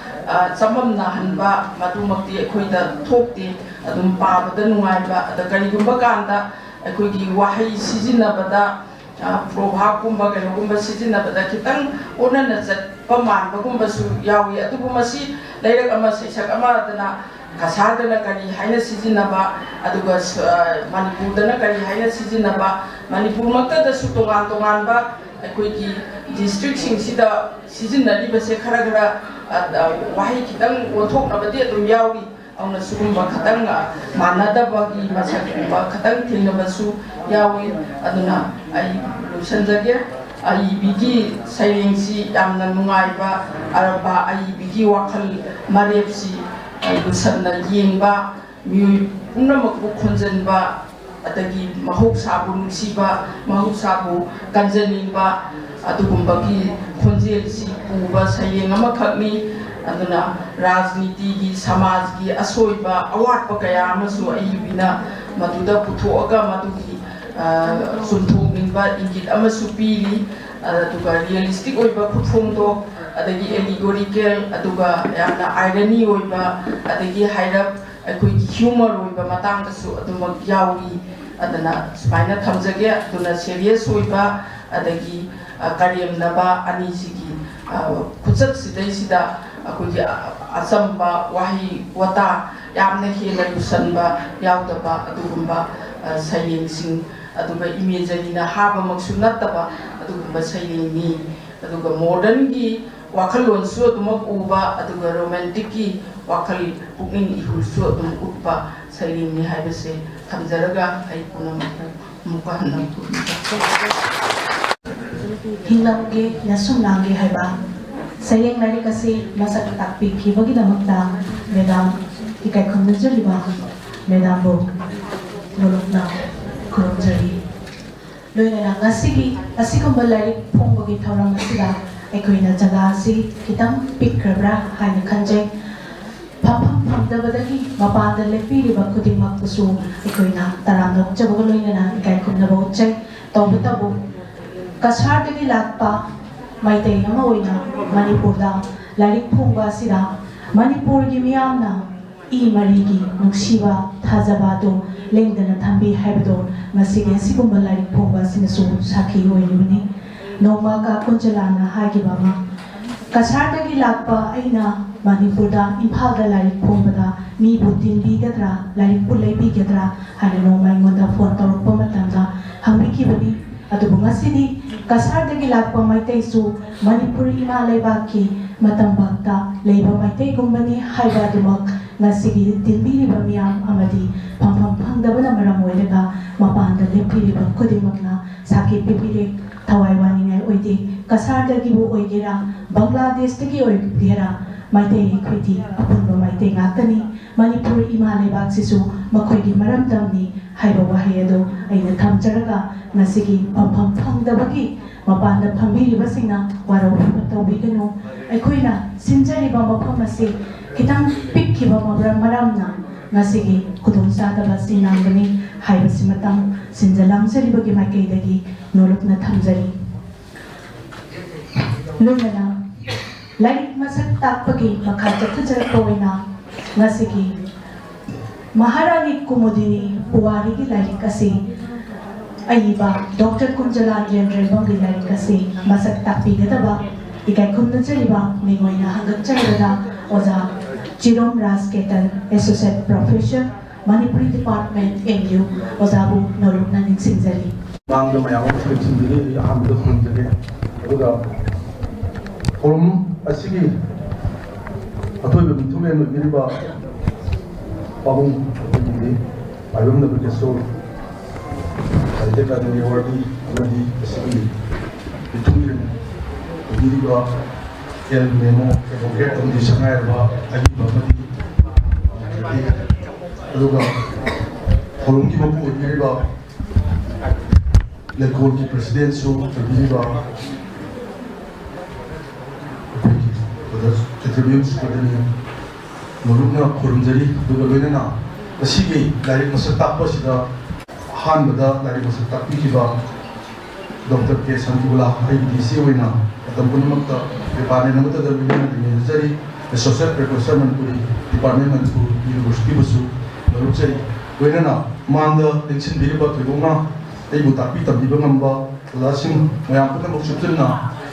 ꯑ, ꯆꯃꯝꯅꯍꯟꯕ ꯃꯗꯨꯃꯛꯇꯤ ꯑꯩꯈꯣꯏꯗ ꯊꯣꯛꯇꯦ꯫ ꯑꯗꯨꯝ ꯄꯥꯕꯗ ꯅꯨꯡꯉꯥꯏꯕ, ꯑꯗ ꯀꯔꯤꯒꯨꯝꯕ ꯀꯥꯟꯗ ꯑꯩꯈꯣꯏꯒꯤ ꯋꯥꯍꯩ ꯁꯤꯖꯤꯟꯅꯕꯗ, ꯑ, ꯄ꯭ꯔꯣꯚꯥꯕꯀꯨꯝꯕ ꯀꯩꯅꯣꯒꯨꯝꯕ ꯁꯤꯖꯤꯟꯅꯕꯗ ꯈꯤꯇꯪ ꯑꯣꯟꯅꯅ ꯆꯠꯄ ꯃꯥꯟꯕꯒꯨꯝꯕꯁꯨ ꯌꯥꯎꯏ꯫ ꯑꯗꯨꯕꯨ ꯃꯁꯤ ꯂꯩꯔꯛ ꯑꯃ ꯁꯩꯁꯛ ꯑꯃꯗꯅ ꯀꯁꯥꯔꯗꯅ ꯀꯔꯤ ꯍꯥꯏꯅ ꯁꯤꯖꯤꯟꯅꯕ, ꯑꯗꯨꯒ ꯁ-, ꯑ, ꯃꯅꯤꯄꯨꯔꯗꯅ ꯀꯔꯤ ꯍꯥꯏꯅ ꯁꯤꯖꯤꯟꯅꯕ, ꯃꯅꯤꯄꯨꯔꯃꯛꯇꯗꯁꯨ ꯇꯣꯉꯥꯟ ꯇꯣꯉꯥꯟꯕ ꯑꯩꯈꯣꯏꯒꯤ ꯗꯤꯁꯇ꯭ꯔꯤꯛꯁꯤꯡꯁꯤꯗ ꯁꯤꯖꯤꯟꯅꯔꯤꯕꯁꯦ ꯈꯔ ꯈꯔ, ꯑ, ꯑ, ꯋꯥꯍꯩ ꯈꯤꯇꯪ ꯑꯣꯟꯊꯣꯛꯅꯕꯗꯤ ꯑꯗꯨꯝ ꯌꯥꯎꯔꯤ꯫ ꯌꯥꯎꯅ ꯁꯤꯒꯨꯝꯕ ꯈꯇꯪ, ꯑ, ꯃꯥꯟꯅꯗꯕꯒꯤ ꯃꯁꯛꯀꯨꯝꯕ ꯈꯇꯪ ꯊꯦꯡꯅꯕꯁꯨ ꯌꯥꯎꯏ꯫ ꯑꯗꯨꯅ ꯑꯩ ꯂꯣꯏꯁꯤꯟꯖꯒꯦ꯫ ꯑꯏꯕꯤꯒꯤ ꯁꯩꯔꯦꯡꯁꯤ ꯌꯥꯝꯅ ꯅꯨꯡꯉꯥꯏꯕ, ꯑꯔꯝꯕ ꯑꯏꯕꯤꯒꯤ ꯋꯥꯈꯜ ꯃꯔꯦꯞꯁꯤ, ꯑ, ꯂꯨꯁꯟꯅ ꯌꯦꯡꯕ, ꯃꯤꯑꯣꯏ ꯄꯨꯝꯅꯃꯛꯄꯨ ꯈꯣꯟꯖꯟꯕ, ꯑꯗꯒꯤ ꯃꯍꯧꯁꯥꯕꯨ ꯅꯨꯡꯁꯤꯕ, ꯃꯍꯧꯁꯥꯕꯨ ꯀꯟꯖꯅꯤꯡꯕ, ꯑꯗꯨꯒꯨꯝꯕꯒꯤ ꯈꯣꯟꯖꯦꯜꯁꯤ ꯄꯨꯕ ꯁꯩꯔꯦꯡ ꯑꯃꯈꯛꯅꯤ꯫ ꯑꯗꯨꯅ ꯔꯥꯖꯅꯤꯇꯤꯒꯤ, ꯁꯃꯥꯖꯒꯤ ꯑꯁꯣꯏꯕ, ꯑꯋꯥꯠꯄ ꯀꯌꯥ ꯑꯃꯁꯨ ꯑꯏꯕꯤꯅ ꯃꯗꯨꯗ ꯄꯨꯊꯣꯛꯑꯒ ꯃꯗꯨꯒꯤ, ꯑ, ꯆꯨꯝꯊꯣꯛꯅꯤꯡꯕ ꯏꯪꯒꯤꯠ ꯑꯃꯁꯨ ꯄꯤꯔꯤ꯫ ꯑꯗꯨꯒ ꯔꯤꯌꯦꯂꯤꯁꯇꯤꯛ ꯑꯣꯏꯕ ꯈꯨꯠꯐꯣꯡꯗꯣ, ꯑꯗꯒꯤ ꯑꯦꯂꯤꯒꯣꯔꯤꯀꯦꯜ, ꯑꯗꯨꯒ ꯌꯥꯝꯅ ꯑꯥꯏꯔꯅꯤ ꯑꯣꯏꯕ, ꯑꯗꯒꯤ ꯍꯥꯏꯔꯞ ꯑꯩꯈꯣꯏꯒꯤ ꯍ꯭ꯌꯨꯃꯔ ꯑꯣꯏꯕ ꯃꯇꯥꯡꯗꯁꯨ ꯑꯗꯨꯃꯛ ꯌꯥꯎꯏ꯫ ꯑꯗꯨꯅ ꯁꯨꯃꯥꯏꯅ ꯊꯝꯖꯒꯦ꯫ ꯑꯗꯨꯅ ꯁꯦꯔꯤꯌꯁ ꯑꯣꯏꯕ ꯑꯗꯒꯤ, ꯑ, ꯀꯔꯦꯝꯅꯕ ꯑꯅꯤꯁꯤꯒꯤ, ꯑ, ꯈꯨꯆꯠꯁꯤꯗꯩꯁꯤꯗ ꯑꯩꯈꯣꯏꯒꯤ, ꯑ, ꯑꯆꯝꯕ ꯋꯥꯍꯩ ꯋꯥꯇꯥ ꯌꯥꯝꯅ ꯍꯦꯟꯅ ꯂꯨꯁꯟꯕ ꯌꯥꯎꯗꯕ ꯑꯗꯨꯒꯨꯝꯕ, ꯑ, ꯁꯩꯔꯦꯡꯁꯤꯡ, ꯑꯗꯨꯒ ꯏꯃꯦꯖꯔꯤꯅ ꯍꯥꯞꯄꯃꯛꯁꯨ ꯅꯠꯇꯕ ꯑꯗꯨꯒꯨꯝꯕ ꯁꯩꯔꯦꯡꯅꯤ꯫ ꯑꯗꯨꯒ ꯃꯣꯗꯔꯟꯒꯤ ꯋꯥꯈꯜꯂꯣꯟꯁꯨ ꯑꯗꯨꯃꯛ ꯎꯕ, ꯑꯗꯨꯒ ꯔꯣꯃꯥꯟꯇꯤꯛꯀꯤ ꯋꯥꯈꯜ ꯄꯨꯛꯅꯤꯡ ꯏꯍꯨꯜꯁꯨ ꯑꯗꯨꯝ ꯎꯠꯄ ꯁꯩꯔꯦꯡꯅꯤ ꯍꯥꯏꯕꯁꯦ ꯊꯝꯖꯔꯒ ꯑꯩ ꯄꯨꯝꯅꯃꯛꯄꯨ ꯑꯃꯨꯛꯀ ꯍꯟꯅ ꯈꯨꯔꯨꯝꯖꯔꯤ꯫ ꯍꯤꯡꯂꯝꯒꯦ ꯅꯁꯨꯝ ꯂꯥꯡꯒꯦ ꯍꯥꯏꯕ ꯁꯩꯔꯦꯡ ꯂꯥꯏꯔꯤꯛ ꯑꯁꯤ ꯃꯁꯛ ꯇꯥꯛꯄꯤꯈꯤꯕꯒꯤꯗꯃꯛꯇ ꯃꯦꯗꯥꯝ ꯏꯀꯥꯏ ꯈꯨꯝꯅꯖꯔꯤꯕ ꯃꯦꯗꯥꯝꯕꯨ ꯅꯣꯂꯨꯛꯅ ꯈꯨꯔꯨꯝꯖꯔꯤ꯫ ꯂꯣꯏꯅꯅ ꯉꯁꯤꯒꯤ ꯑꯁꯤꯒꯨꯝꯕ ꯂꯥꯏꯔꯤꯛ ꯐꯣꯡꯕꯒꯤ ꯊꯧꯔꯝ ꯑꯁꯤꯗ ꯑꯩꯈꯣꯏꯅ ꯖꯒꯥ ꯑꯁꯤ ꯈꯤꯇꯪ ꯄꯤꯛꯈ꯭ꯔꯕ꯭ꯔꯥ ꯍꯥꯏꯅ ꯈꯟꯖꯩ꯫ ꯐꯝꯐꯝ ꯐꯪꯗꯕꯗꯒꯤ ꯃꯄꯥꯟꯗ ꯂꯦꯞꯄꯤꯔꯤꯕ ꯈꯨꯗꯤꯡꯃꯛꯄꯨꯁꯨ ꯑꯩꯈꯣꯏꯅ ꯇꯔꯥꯝꯅ ꯑꯣꯛꯆꯕꯒ ꯂꯣꯏꯅꯅ ꯏꯀꯥꯏ ꯈꯨꯝꯅꯕ ꯎꯠꯆꯩ꯫ ꯇꯧꯕꯇꯕꯨ ꯀꯁꯥꯔꯗꯒꯤ ꯂꯥꯛꯄ ꯃꯩꯇꯩ ꯑꯃ ꯑꯣꯏꯅ ꯃꯅꯤꯄꯨꯔꯗ ꯂꯥꯏꯔꯤꯛ ꯐꯣꯡꯕ ꯑꯁꯤꯗ ꯃꯅꯤꯄꯨꯔꯒꯤ ꯃꯤꯌꯥꯝꯅ ꯏ ꯃꯔꯤꯒꯤ ꯅꯨꯡꯁꯤꯕ ꯊꯥꯖꯕ ꯑꯗꯨ ꯂꯦꯡꯗꯅ ꯊꯝꯕꯤ ꯍꯥꯏꯕꯗꯨ ꯉꯁꯤꯒꯤ ꯑꯁꯤꯒꯨꯝꯕ ꯂꯥꯏꯔꯤꯛ ꯐꯣꯡꯕ ꯑꯁꯤꯅꯁꯨ ꯁꯥꯈꯤ ꯑꯣꯏꯔꯤꯕꯅꯤ꯫ ꯅꯣꯡꯃ ꯀꯥ ꯀꯨꯟꯖꯂꯥꯅ ꯍꯥꯏꯈꯤꯕ ꯑꯃ, ꯀꯁꯥꯔꯗꯒꯤ ꯂꯥꯛꯄ ꯑꯩꯅ ꯃꯅꯤꯄꯨꯔꯗ, ꯏꯝꯐꯥꯜꯗ ꯂꯥꯏꯔꯤꯛ ꯐꯣꯡꯕꯗ ꯃꯤꯕꯨ ꯇꯤꯟꯕꯤꯒꯗ꯭ꯔꯥ, ꯂꯥꯏꯔꯤꯛꯄꯨ ꯂꯩꯕꯤꯒꯗ꯭ꯔꯥ ꯍꯥꯏꯅ ꯅꯣꯡꯃ ꯑꯩꯉꯣꯟꯗ ꯐꯣꯟ ꯇꯧꯔꯛꯄ ꯃꯇꯝꯗ ꯍꯪꯕꯤꯈꯤꯕꯅꯤ꯫ ꯑꯗꯨꯕꯨ ꯉꯁꯤꯗꯤ ꯀꯁꯥꯔꯗꯒꯤ ꯂꯥꯛꯄ ꯃꯩꯇꯩꯁꯨ ꯃꯅꯤꯄꯨꯔ ꯏꯃꯥ ꯂꯩꯕꯥꯛꯀꯤ ꯃꯇꯝ ꯐꯥꯎꯗ ꯂꯩꯕ ꯃꯩꯇꯩꯒꯨꯝꯕꯅꯤ ꯍꯥꯏꯕ ꯑꯗꯨꯃꯛ ꯉꯁꯤꯒꯤ ꯇꯤꯟꯕꯤꯔꯤꯕ ꯃꯤꯌꯥꯝ ꯑꯃꯗꯤ ꯐꯝꯐꯝ ꯐꯪꯗꯕꯅ ꯃꯔꯝ ꯑꯣꯏꯔꯒ ꯃꯄꯥꯟꯗ ꯂꯦꯞꯄꯤꯔꯤꯕ ꯈꯨꯗꯤꯡꯃꯛꯅ ꯁꯥꯈꯤ ꯄꯤꯕꯤꯔꯦ꯫ ꯊꯋꯥꯏ ꯋꯥꯅꯤꯡꯉꯥꯏ ꯑꯣꯏꯗꯦ꯫ ꯀꯁꯥꯔꯗꯒꯤꯕꯨ ꯑꯣꯏꯒꯦꯔꯥ, ꯕꯪꯒ꯭ꯂꯥꯗꯦꯁꯇꯒꯤ ꯑꯣꯏꯒꯦꯔꯥ, ꯃꯩꯇꯩ ꯑꯩꯈꯣꯏꯗꯤ ꯑꯄꯨꯟꯕ ꯃꯩꯇꯩ ꯉꯥꯛꯇꯅꯤ꯫ ꯃꯅꯤꯄꯨꯔ ꯏꯃꯥ ꯂꯩꯕꯥꯛꯁꯤꯁꯨ ꯃꯈꯣꯏꯒꯤ ꯃꯔꯝꯗꯝꯅꯤ ꯍꯥꯏꯕ ꯋꯥꯍꯩ ꯑꯗꯨ ꯑꯩꯅ ꯊꯝꯖꯔꯒ, ꯉꯁꯤꯒꯤ ꯐꯝꯐꯝ ꯐꯪꯗꯕꯒꯤ ꯃꯄꯥꯟꯗ ꯐꯝꯕꯤꯔꯤꯕꯁꯤꯡꯅ ꯋꯥꯔꯧꯕꯤꯕ ꯇꯧꯕꯤꯒꯅꯨ꯫ ꯑꯩꯈꯣꯏꯅ ꯁꯤꯟꯖꯔꯤꯕ ꯃꯐꯝ ꯑꯁꯤ ꯈꯤꯇꯪ ꯄꯤꯛꯈꯤꯕ ꯃꯔꯝ, ꯃꯔꯝꯅ ꯉꯁꯤꯒꯤ ꯈꯨꯗꯣꯡꯆꯥꯗꯕ ꯑꯁꯤ ꯅꯪꯕꯅꯤ ꯍꯥꯏꯕꯁꯤꯃꯇꯪ ꯁꯤꯟꯖ ꯂꯥꯡꯖꯔꯤꯕꯒꯤ ꯃꯥꯏꯀꯩꯗꯒꯤ ꯅꯣꯂꯨꯛꯅ ꯊꯝꯖꯔꯤ꯫ ꯂꯣꯏꯅꯅ ꯂꯥꯏꯔꯤꯛ ꯃꯁꯛ ꯇꯥꯛꯄꯒꯤ ꯃꯈꯥ ꯆꯠꯊꯖꯔꯛꯄ ꯑꯣꯏꯅ ꯉꯁꯤꯒꯤ ꯃꯍꯥꯔꯥꯅꯤ ꯀꯨꯃꯨꯗꯤꯅꯤ ꯄꯨꯋꯥꯔꯤꯒꯤ ꯂꯥꯏꯔꯤꯛ ꯑꯁꯤ ꯑꯏꯕ ꯗꯣꯛꯇꯔ ꯀꯨꯟꯖꯂꯥ ꯌꯦꯟꯗ꯭ꯔꯦꯝꯕꯝꯒꯤ ꯂꯥꯏꯔꯤꯛ ꯑꯁꯤ ꯃꯁꯛ ꯇꯥꯛꯄꯤꯒꯗꯕ ꯏꯀꯥꯏ ꯈꯨꯝꯅꯖꯔꯤꯕ ꯃꯤꯡ ꯑꯣꯏꯅ ꯍꯪꯒꯠꯆꯔꯕꯗ ꯑꯣꯖꯥ Chirom Raj Ketan, associate professor, Manipuri department, M U, ꯑꯣꯖꯥꯕꯨ ꯅꯧꯂꯨꯛꯅ ꯅꯤꯡꯁꯤꯡꯖꯔꯤ꯫ ꯃꯥꯡꯗ ꯃꯌꯥꯝ ꯑꯃ ꯊꯤꯟꯖꯤꯟꯕꯤꯔꯤ, ꯑꯩ ꯑꯍꯥꯟꯕꯗ ꯈꯨꯔꯨꯝꯖꯒꯦ꯫ ꯑꯗꯨꯒ ꯊꯧꯔꯝ ꯑꯁꯤꯒꯤ ꯑꯊꯣꯏꯕ ꯃꯤꯊꯨꯡꯂꯦꯟ ꯑꯣꯏꯕꯤꯔꯤꯕ ꯄꯥꯕꯨꯡ ꯑꯩꯈꯣꯏꯒꯤ ꯃꯥꯏꯕꯝ ꯅꯕꯀꯤꯁꯣꯔ ꯁꯥꯍꯤꯇ꯭ꯌ ꯑꯦꯀꯥꯗꯃꯤ ꯑꯦꯋꯥꯔꯗꯤ ꯑꯃꯗꯤ ꯑꯁꯤꯒꯤ ꯃꯤꯊꯨꯡꯂꯦꯟ ꯑꯣꯏꯕꯤꯔꯤꯕ ꯑꯦꯜ ꯃꯦꯃꯣ ꯑꯦꯗꯚꯣꯀꯦꯠ ꯑꯃꯗꯤ ꯁꯛꯅꯥꯏꯔꯕ ꯑꯏꯕ ꯑꯃꯗꯤ ꯑꯗꯨꯒ ꯊꯧꯔꯝꯒꯤ ꯃꯄꯨ ꯑꯣꯏꯕꯤꯔꯤꯕ ꯂꯩꯀꯣꯜꯒꯤ ꯄ꯭ꯔꯁꯤꯗꯦꯟꯁꯨ ꯑꯣꯏꯕꯤꯔꯤꯕ ꯑꯩꯈꯣꯏꯒꯤ ꯕ꯭ꯔꯗꯔ ꯈꯦꯇ꯭ꯔꯤꯃꯌꯨꯝ ꯁꯨꯀ꯭ꯔꯇꯅꯤ ꯃꯔꯨꯞꯅ ꯈꯨꯔꯨꯝꯖꯔꯤ꯫ ꯑꯗꯨꯒ ꯂꯣꯏꯅꯅ ꯉꯁꯤꯒꯤ ꯂꯥꯏꯔꯤꯛ ꯃꯁꯛ ꯇꯥꯛꯄ ꯑꯁꯤꯗ ꯑꯍꯥꯟꯕꯗ ꯂꯥꯏꯔꯤꯛ ꯃꯁꯛ ꯇꯥꯛꯄꯤꯈꯤꯕ ꯗꯣꯛꯇꯔ ꯀꯦ ꯁꯥꯟꯇꯤꯕꯂꯥ, ꯑꯩꯒꯤ ꯗꯤ ꯁꯤ ꯑꯣꯏꯅ ꯃꯇꯝ ꯄꯨꯝꯅꯃꯛꯇ ꯗꯤꯄꯥꯔꯠꯃꯦꯟ ꯑꯃꯠꯇꯗ ꯂꯣꯏꯅꯅ ꯂꯩꯃꯤꯟꯅꯖꯔꯤ꯫ Associate professor Manipuri department Manipur ꯌꯨꯅꯤꯚꯔꯁꯤꯇꯤꯕꯨꯁꯨ ꯂꯧꯔꯨꯛꯆꯔꯤ꯫ ꯂꯣꯏꯅꯅ ꯃꯥꯡꯗ ꯂꯦꯡꯁꯤꯟꯕꯤꯔꯤꯕ ꯊꯣꯏꯗꯣꯛꯅ ꯑꯩꯕꯨ ꯇꯥꯛꯄꯤ ꯇꯝꯕꯤꯕ ꯉꯝꯕ ꯑꯣꯖꯥꯁꯤꯡ ꯃꯌꯥꯝ ꯄꯨꯝꯅꯃꯛ ꯆꯨꯞꯁꯤꯟꯅ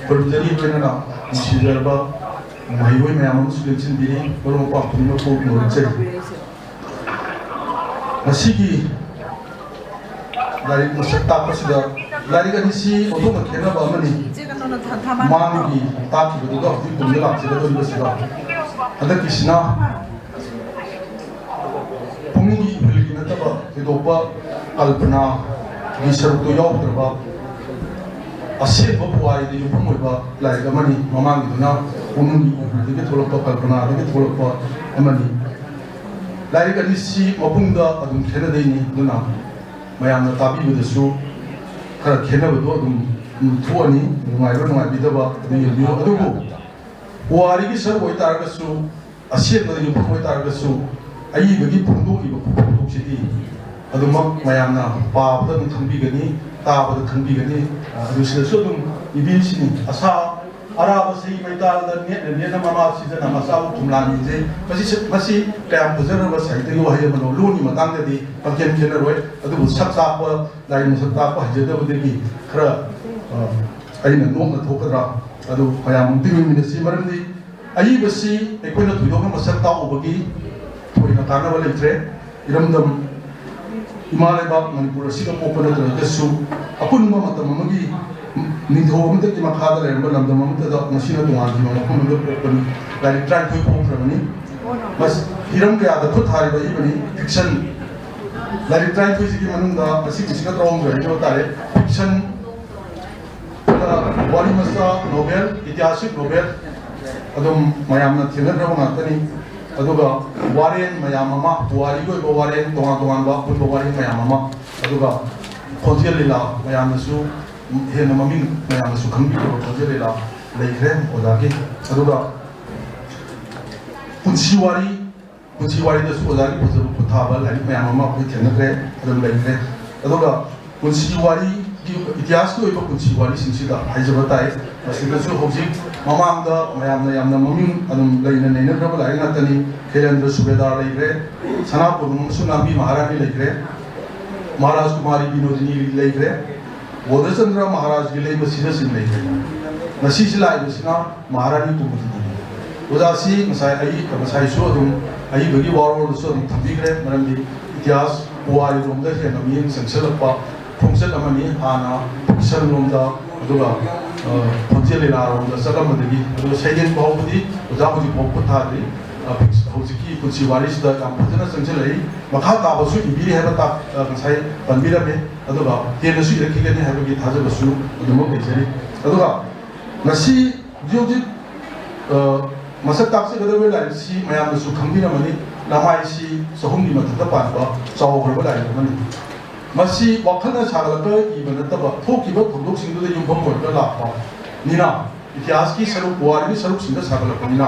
ꯈꯨꯔꯨꯝꯖꯔꯤ꯫ ꯂꯣꯏꯅꯅ ꯅꯨꯡꯁꯤꯖꯔꯕ ꯃꯍꯩꯔꯣꯏ ꯃꯌꯥꯝ ꯑꯃꯁꯨ ꯂꯦꯡꯁꯤꯟꯕꯤꯔꯤ꯫ ꯃꯔꯨꯞ ꯃꯄꯥꯡ ꯄꯨꯝꯅꯃꯛꯄꯨ ꯅꯣꯂꯨꯛꯆꯔꯤ꯫ ꯉꯁꯤꯒꯤ ꯂꯥꯏꯔꯤꯛ ꯃꯁꯛ ꯇꯥꯛꯄꯁꯤꯗ ꯂꯥꯏꯔꯤꯛ ꯑꯅꯤꯁꯤ ꯑꯣꯟꯊꯣꯛꯅ ꯈꯦꯠꯅꯕ ꯑꯃꯅꯤ꯫ ꯃꯥꯡꯒꯤ ꯇꯥꯛꯈꯤꯕꯗꯨꯒ ꯍꯧꯖꯤꯛ ꯇꯨꯡꯗ ꯂꯥꯛꯆꯒꯗꯧꯔꯤꯕꯁꯤꯒ ꯍꯟꯗꯛꯀꯤꯁꯤꯅ ꯊꯣꯏꯗꯣꯛꯄ ꯀꯜꯄꯅꯥꯒꯤ ꯁꯔꯨꯛꯇꯨ ꯌꯥꯎꯗ꯭ꯔꯕ ꯑꯁꯦꯡꯕ ꯄꯨꯋꯥꯔꯤꯗ ꯌꯨꯝꯐꯝ ꯑꯣꯏꯕ ꯂꯥꯏꯔꯤꯛ ꯑꯃꯅꯤ꯫ ꯃꯃꯥꯡꯒꯤꯗꯨꯅ ꯄꯨꯛꯅꯤꯡꯒꯤ ꯎꯄꯨꯗꯒꯤ ꯊꯣꯛꯂꯛꯄ, ꯀꯜꯄꯅꯥꯗꯒꯤ ꯊꯣꯛꯂꯛꯄ ꯑꯃꯅꯤ꯫ ꯂꯥꯏꯔꯤꯛ ꯑꯅꯤꯁꯤ ꯃꯄꯨꯡꯗ ꯑꯗꯨꯝ ꯈꯦꯠꯅꯗꯣꯏꯅꯤ꯫ ꯑꯗꯨꯅ ꯃꯌꯥꯝꯅ ꯇꯥꯕꯤꯕꯗꯁꯨ ꯈꯔ ꯈꯦꯠꯅꯕꯗꯣ ꯑꯗꯨꯝ ꯊꯣꯛꯑꯅꯤ꯫ ꯅꯨꯡꯉꯥꯏꯕ ꯅꯨꯡꯉꯥꯏꯕꯤꯗꯕ ꯑꯗꯨ ꯌꯦꯡꯕꯤꯌꯨ꯫ ꯑꯗꯨꯕꯨ ꯄꯨꯋꯥꯔꯤꯒꯤ ꯁꯔꯨꯛ ꯑꯣꯏꯇꯥꯔꯒꯁꯨ, ꯑꯁꯦꯡꯕꯗ ꯌꯨꯝꯐꯝ ꯑꯣꯏꯇꯥꯔꯒꯁꯨ, ꯑꯏꯕꯒꯤ ꯐꯣꯡꯗꯣꯛꯏꯕ ꯐꯣꯡꯗꯣꯛꯁꯤꯗꯤ ꯑꯗꯨꯃꯛ ꯃꯌꯥꯝꯅ ꯄꯥꯕꯗ ꯑꯗꯨꯝ ꯈꯪꯕꯤꯒꯅꯤ, ꯇꯥꯕꯗ ꯈꯪꯕꯤꯒꯅꯤ꯫ ꯑꯗꯨ ꯁꯤꯗꯁꯨ ꯑꯗꯨꯝ ꯏꯕꯤꯁꯤꯅꯤ꯫ ꯑꯁꯥ ꯑꯔꯥꯕ ꯁꯍꯤ ꯃꯩꯇꯥꯜꯗ ꯅꯦꯠꯅ ꯅꯦꯠꯅ ꯃꯃꯥ ꯁꯤꯗꯅ ꯃꯆꯥꯕꯨ ꯊꯨꯝꯂꯥꯡ ꯅꯤꯡꯖꯩ꯫ ꯃꯁꯤ, ꯃꯁꯤ ꯀꯌꯥꯝ ꯐꯖꯔꯕ ꯁꯥꯍꯤꯇ꯭ꯌꯒꯤ ꯋꯥꯍꯩ ꯑꯃꯅꯣ꯫ ꯂꯣꯟꯒꯤ ꯃꯇꯥꯡꯗꯗꯤ ꯄꯪꯈꯦꯟ ꯈꯦꯟꯅꯔꯣꯏ꯫ ꯑꯗꯨꯕꯨ ꯁꯛ ꯇꯥꯛꯄ, ꯂꯥꯏ ꯃꯁꯛ ꯇꯥꯛꯄ ꯍꯩꯖꯗꯕꯗꯒꯤ ꯈꯔ, ꯑ, ꯑꯩꯅ ꯅꯣꯛꯅ ꯊꯣꯛꯀꯗ꯭ꯔꯥ? ꯑꯗꯨ ꯃꯌꯥꯝ ꯑꯃꯨꯛꯇ ꯌꯦꯡꯃꯤꯟꯅꯁꯤ꯫ ꯃꯔꯝꯗꯤ ꯑꯏꯕꯁꯤ ꯑꯩꯈꯣꯏꯅ ꯊꯣꯏꯗꯣꯛꯅ ꯃꯁꯛ ꯇꯥꯛꯎꯕꯒꯤ ꯊꯣꯏꯅ ꯀꯥꯟꯅꯕ ꯂꯩꯇ꯭ꯔꯦ꯫ ꯏꯔꯝꯗꯝ ꯏꯃꯥ ꯂꯩꯕꯥꯛ ꯃꯅꯤꯄꯨꯔ ꯑꯁꯤꯗ ꯄꯣꯛꯄ ꯅꯠꯇ꯭ꯔꯒꯁꯨ, ꯑꯄꯨꯟꯕ ꯃꯇꯝ ꯑꯃꯒꯤ ꯅꯤꯡꯊꯧ ꯑꯃꯠꯇꯒꯤ ꯃꯈꯥꯗ ꯂꯩꯔꯝꯕ ꯂꯝꯗꯝ ꯑꯃꯠꯇꯗ ꯉꯁꯤꯅ ꯇꯣꯉꯥꯟꯈꯤꯕ ꯃꯐꯝ ꯑꯃꯗ ꯄꯣꯛꯄꯅꯤ꯫ ꯂꯥꯏꯔꯤꯛ ꯇꯔꯥꯅꯤꯊꯣꯏ ꯐꯣꯡꯈ꯭ꯔꯕꯅꯤ꯫ ꯃꯁꯤ ꯍꯤꯔꯝ ꯀꯌꯥꯗ ꯈꯨꯠ ꯊꯥꯔꯤꯕ ꯑꯏꯕꯅꯤ꯫ ꯐꯤꯛꯁꯟ, ꯂꯥꯏꯔꯤꯛ ꯇꯔꯥꯅꯤꯊꯣꯏꯁꯤꯒꯤ ꯃꯅꯨꯡꯗ ꯉꯁꯤꯒꯤꯁꯤꯒ ꯇꯔꯥꯍꯨꯝꯗꯣꯏ ꯍꯥꯏꯖꯕ ꯇꯥꯔꯦ꯫ ꯐꯤꯛꯁꯟ ꯋꯥꯔꯤ ꯃꯆꯥ ꯅꯣꯚꯦꯜ, ꯏꯇꯤꯍꯥꯁꯤꯛ ꯅꯣꯚꯦꯜ ꯑꯗꯨꯝ ꯃꯌꯥꯝꯅ ꯊꯦꯡꯅꯈ꯭ꯔꯕ ꯉꯥꯛꯇꯅꯤ꯫ ꯑꯗꯨꯒ ꯋꯥꯔꯦꯡ ꯃꯌꯥꯝ ꯑꯃ, ꯄꯨꯋꯥꯔꯤꯒꯤ ꯑꯣꯏꯕ ꯋꯥꯔꯦꯡ, ꯇꯣꯉꯥꯟ ꯇꯣꯉꯥꯟꯕ ꯑꯄꯨꯟꯕ ꯋꯥꯔꯦꯡ ꯃꯌꯥꯝ ꯑꯃ, ꯑꯗꯨꯒ ꯈꯣꯟꯖꯦꯜ ꯂꯤꯂꯥ ꯃꯌꯥꯝꯅꯁꯨ ꯍꯦꯟꯅ ꯃꯃꯤꯡ ꯃꯌꯥꯝꯅꯁꯨ ꯈꯪꯕꯤꯈ꯭ꯔꯕ ꯈꯣꯟꯖꯦꯜ ꯂꯤꯂꯥ ꯂꯩꯈ꯭ꯔꯦ ꯑꯣꯖꯥꯒꯤ꯫ ꯑꯗꯨꯒ ꯄꯨꯟꯁꯤ ꯋꯥꯔꯤ, ꯄꯨꯟꯁꯤ ꯋꯥꯔꯤꯗꯁꯨ ꯑꯣꯖꯥꯒꯤ ꯐꯖꯕ ꯈꯨꯠ ꯊꯥꯕ ꯂꯥꯏꯔꯤꯛ ꯃꯌꯥꯝ ꯑꯃ ꯑꯩꯈꯣꯏ ꯊꯦꯡꯅꯈ꯭ꯔꯦ, ꯑꯗꯨꯝ ꯂꯩꯈ꯭ꯔꯦ꯫ ꯑꯗꯨꯒ ꯄꯨꯟꯁꯤ ꯋꯥꯔꯤꯒꯤ, ꯏꯇꯤꯍꯥꯁꯀꯤ ꯑꯣꯏꯕ ꯄꯨꯟꯁꯤ ꯋꯥꯔꯤꯁꯤꯡꯁꯤꯗ ꯍꯥꯏꯖꯕ ꯇꯥꯏ꯫ ꯃꯁꯤꯗꯁꯨ ꯍꯧꯖꯤꯛ ꯃꯃꯥꯡꯗ ꯃꯌꯥꯝꯅ ꯌꯥꯝꯅ ꯃꯃꯤꯡ ꯑꯗꯨꯝ ꯂꯩꯅ ꯅꯩꯅꯈ꯭ꯔꯕ ꯂꯥꯏꯔꯤꯛ ꯉꯥꯛꯇꯅꯤ꯫ ꯈꯦꯂꯦꯟꯗ꯭ꯔ ꯁꯨꯕꯦꯗꯥꯔ ꯂꯩꯈ꯭ꯔꯦ, ꯁꯅꯥ ꯀꯣꯅꯨꯡ ꯑꯃꯁꯨꯡ ꯂꯥꯡꯕꯤ ꯃꯍꯥꯔꯥꯅꯤ ꯂꯩꯈ꯭ꯔꯦ, ꯃꯍꯥꯔꯥꯖ ꯀꯨꯃꯥꯔꯤ ꯕꯤꯅꯣꯗꯤꯅꯤ ꯂꯩꯈ꯭ꯔꯦ, ꯕꯣꯙꯆꯟꯗ꯭ꯔ ꯃꯍꯥꯔꯥꯖꯒꯤ ꯂꯩꯃ ꯁꯤꯗꯁꯤꯡ ꯂꯩꯈ꯭ꯔꯦ꯫ ꯉꯁꯤꯁꯤ ꯂꯥꯛꯏꯕꯁꯤꯅ ꯃꯍꯥꯔꯥꯅꯤ ꯀꯨꯃꯨꯗꯤꯅꯤ꯫ ꯑꯣꯖꯥꯁꯤ ꯉꯁꯥꯏ ꯑꯩ, ꯉꯁꯥꯏꯁꯨ ꯑꯗꯨꯝ ꯑꯏꯕꯒꯤ ꯋꯥꯔꯣꯜꯗꯁꯨ ꯑꯗꯨꯝ ꯊꯝꯕꯤꯈ꯭ꯔꯦ꯫ ꯃꯔꯝꯗꯤ ꯏꯇꯤꯍꯥꯁ ꯄꯨꯋꯥꯔꯤꯔꯣꯝꯗ ꯍꯦꯟꯅ ꯃꯤꯠꯌꯦꯡ ꯆꯪꯁꯤꯜꯂꯛꯄ ꯈꯣꯡꯆꯠ ꯑꯃꯅꯤ꯫ ꯍꯥꯟꯅ ꯐꯤꯛꯁꯟ ꯂꯣꯝꯗ, ꯑꯗꯨꯒ, ꯑ, ꯈꯣꯟꯖꯦꯜ ꯂꯤꯂꯥꯔꯣꯝꯗ ꯆꯠꯂꯝꯕꯗꯒꯤ, ꯑꯗꯨꯒ ꯁꯩꯔꯦꯡ ꯐꯥꯎꯕꯗꯤ ꯑꯣꯖꯥ ꯍꯧꯖꯤꯛ ꯐꯥꯎ ꯈꯨꯠ ꯊꯥꯗ꯭ꯔꯤ꯫ ꯑ, ꯍꯧꯖꯤꯛꯀꯤ ꯄꯨꯟꯁꯤ ꯋꯥꯔꯤꯁꯤꯗ ꯌꯥꯝ ꯐꯖꯅ ꯆꯪꯁꯤꯜꯂꯛꯏ꯫ ꯃꯈꯥ ꯇꯥꯕꯁꯨ ꯏꯕꯤꯔꯤ ꯍꯥꯏꯕ ꯇꯥ-, ꯑ, ꯉꯁꯥꯏ ꯄꯟꯕꯤꯔꯝꯃꯤ꯫ ꯑꯗꯨꯒ ꯍꯦꯟꯅꯁꯨ ꯏꯔꯛꯈꯤꯒꯅꯤ ꯍꯥꯏꯕꯒꯤ ꯊꯥꯖꯕꯁꯨ ꯑꯗꯨꯃꯛ ꯂꯩꯖꯔꯤ꯫ ꯑꯗꯨꯒ ꯉꯁꯤ ꯍꯧꯖꯤꯛ ꯍꯧꯖꯤꯛ, ꯑ, ꯃꯁꯛ ꯇꯥꯛꯆꯒꯗꯧꯔꯤꯕ ꯂꯥꯏꯔꯤꯛꯁꯤ ꯃꯌꯥꯝꯅꯁꯨ ꯈꯪꯕꯤꯔꯝꯃꯅꯤ꯫ ꯂꯃꯥꯏꯁꯤ ꯆꯍꯨꯝꯒꯤ ꯃꯊꯛꯇ ꯄꯥꯟꯕ ꯆꯥꯎꯈ꯭ꯔꯕ ꯂꯥꯏꯔꯤꯛ ꯑꯃꯅꯤ꯫ ꯃꯁꯤ ꯋꯥꯈꯜꯅ ꯁꯥꯒꯠꯂꯛꯄ ꯏꯕ ꯅꯠꯇꯕ, ꯊꯣꯛꯈꯤꯕ ꯊꯧꯗꯣꯛꯁꯤꯡꯗꯨꯗ ꯌꯨꯝꯐꯝ ꯑꯣꯏꯔꯒ ꯂꯥꯛꯄꯅꯤꯅ, ꯏꯇꯤꯍꯥꯁꯀꯤ ꯁꯔꯨꯛ, ꯄꯨꯋꯥꯔꯤꯒꯤ ꯁꯔꯨꯛꯁꯤꯡꯗ ꯁꯥꯒꯠꯂꯛꯄꯅꯤꯅ,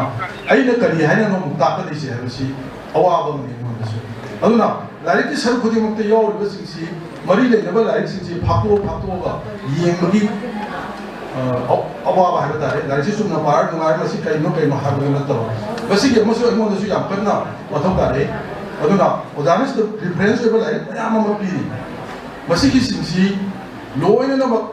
ꯑꯩꯅ ꯀꯔꯤ ꯍꯥꯏꯅ ꯑꯃꯨꯛ ꯇꯥꯛꯀꯗꯣꯏꯁꯦ ꯍꯥꯏꯕꯁꯤ ꯑꯋꯥꯕ ꯑꯃꯅꯤ ꯑꯩꯉꯣꯟꯗꯁꯨ꯫ ꯑꯗꯨꯅ ꯂꯥꯏꯔꯤꯛꯀꯤ ꯁꯔꯨꯛ ꯈꯨꯗꯤꯡꯃꯛꯇ ꯌꯥꯎꯔꯤꯕꯁꯤꯡꯁꯤ, ꯃꯔꯤ ꯂꯩꯅꯕ ꯂꯥꯏꯔꯤꯛꯁꯤꯡꯁꯤ ꯐꯥꯛꯇꯣꯛꯑ ꯐꯥꯛꯇꯣꯛꯑꯒ ꯌꯦꯡꯕꯒꯤ, ꯑ, ꯑ-, ꯑꯋꯥꯕ ꯍꯥꯏꯕ ꯇꯥꯔꯦ꯫ ꯂꯥꯏꯔꯤꯛꯁꯤ ꯆꯨꯝꯅ ꯄꯥꯔ ꯅꯨꯡꯉꯥꯏ, ꯃꯁꯤ ꯀꯔꯤꯅꯣ ꯀꯔꯤꯅꯣ ꯍꯥꯏꯕꯗꯨ ꯅꯠꯇꯕ, ꯃꯁꯤꯒꯤ ꯑꯃꯁꯨ ꯑꯩꯉꯣꯟꯗꯁꯨ ꯌꯥꯝ ꯀꯟꯅ ꯃꯊꯧ ꯇꯥꯔꯛꯏ꯫ ꯑꯗꯨꯅ ꯑꯣꯖꯥꯅ ꯁꯤꯗ reference ꯑꯣꯏꯕ ꯂꯥꯏꯔꯤꯛ ꯃꯌꯥꯝ ꯑꯃ ꯄꯤꯔꯤ꯫ ꯃꯁꯤꯒꯤꯁꯤꯡꯁꯤ ꯂꯣꯏꯅꯃꯛ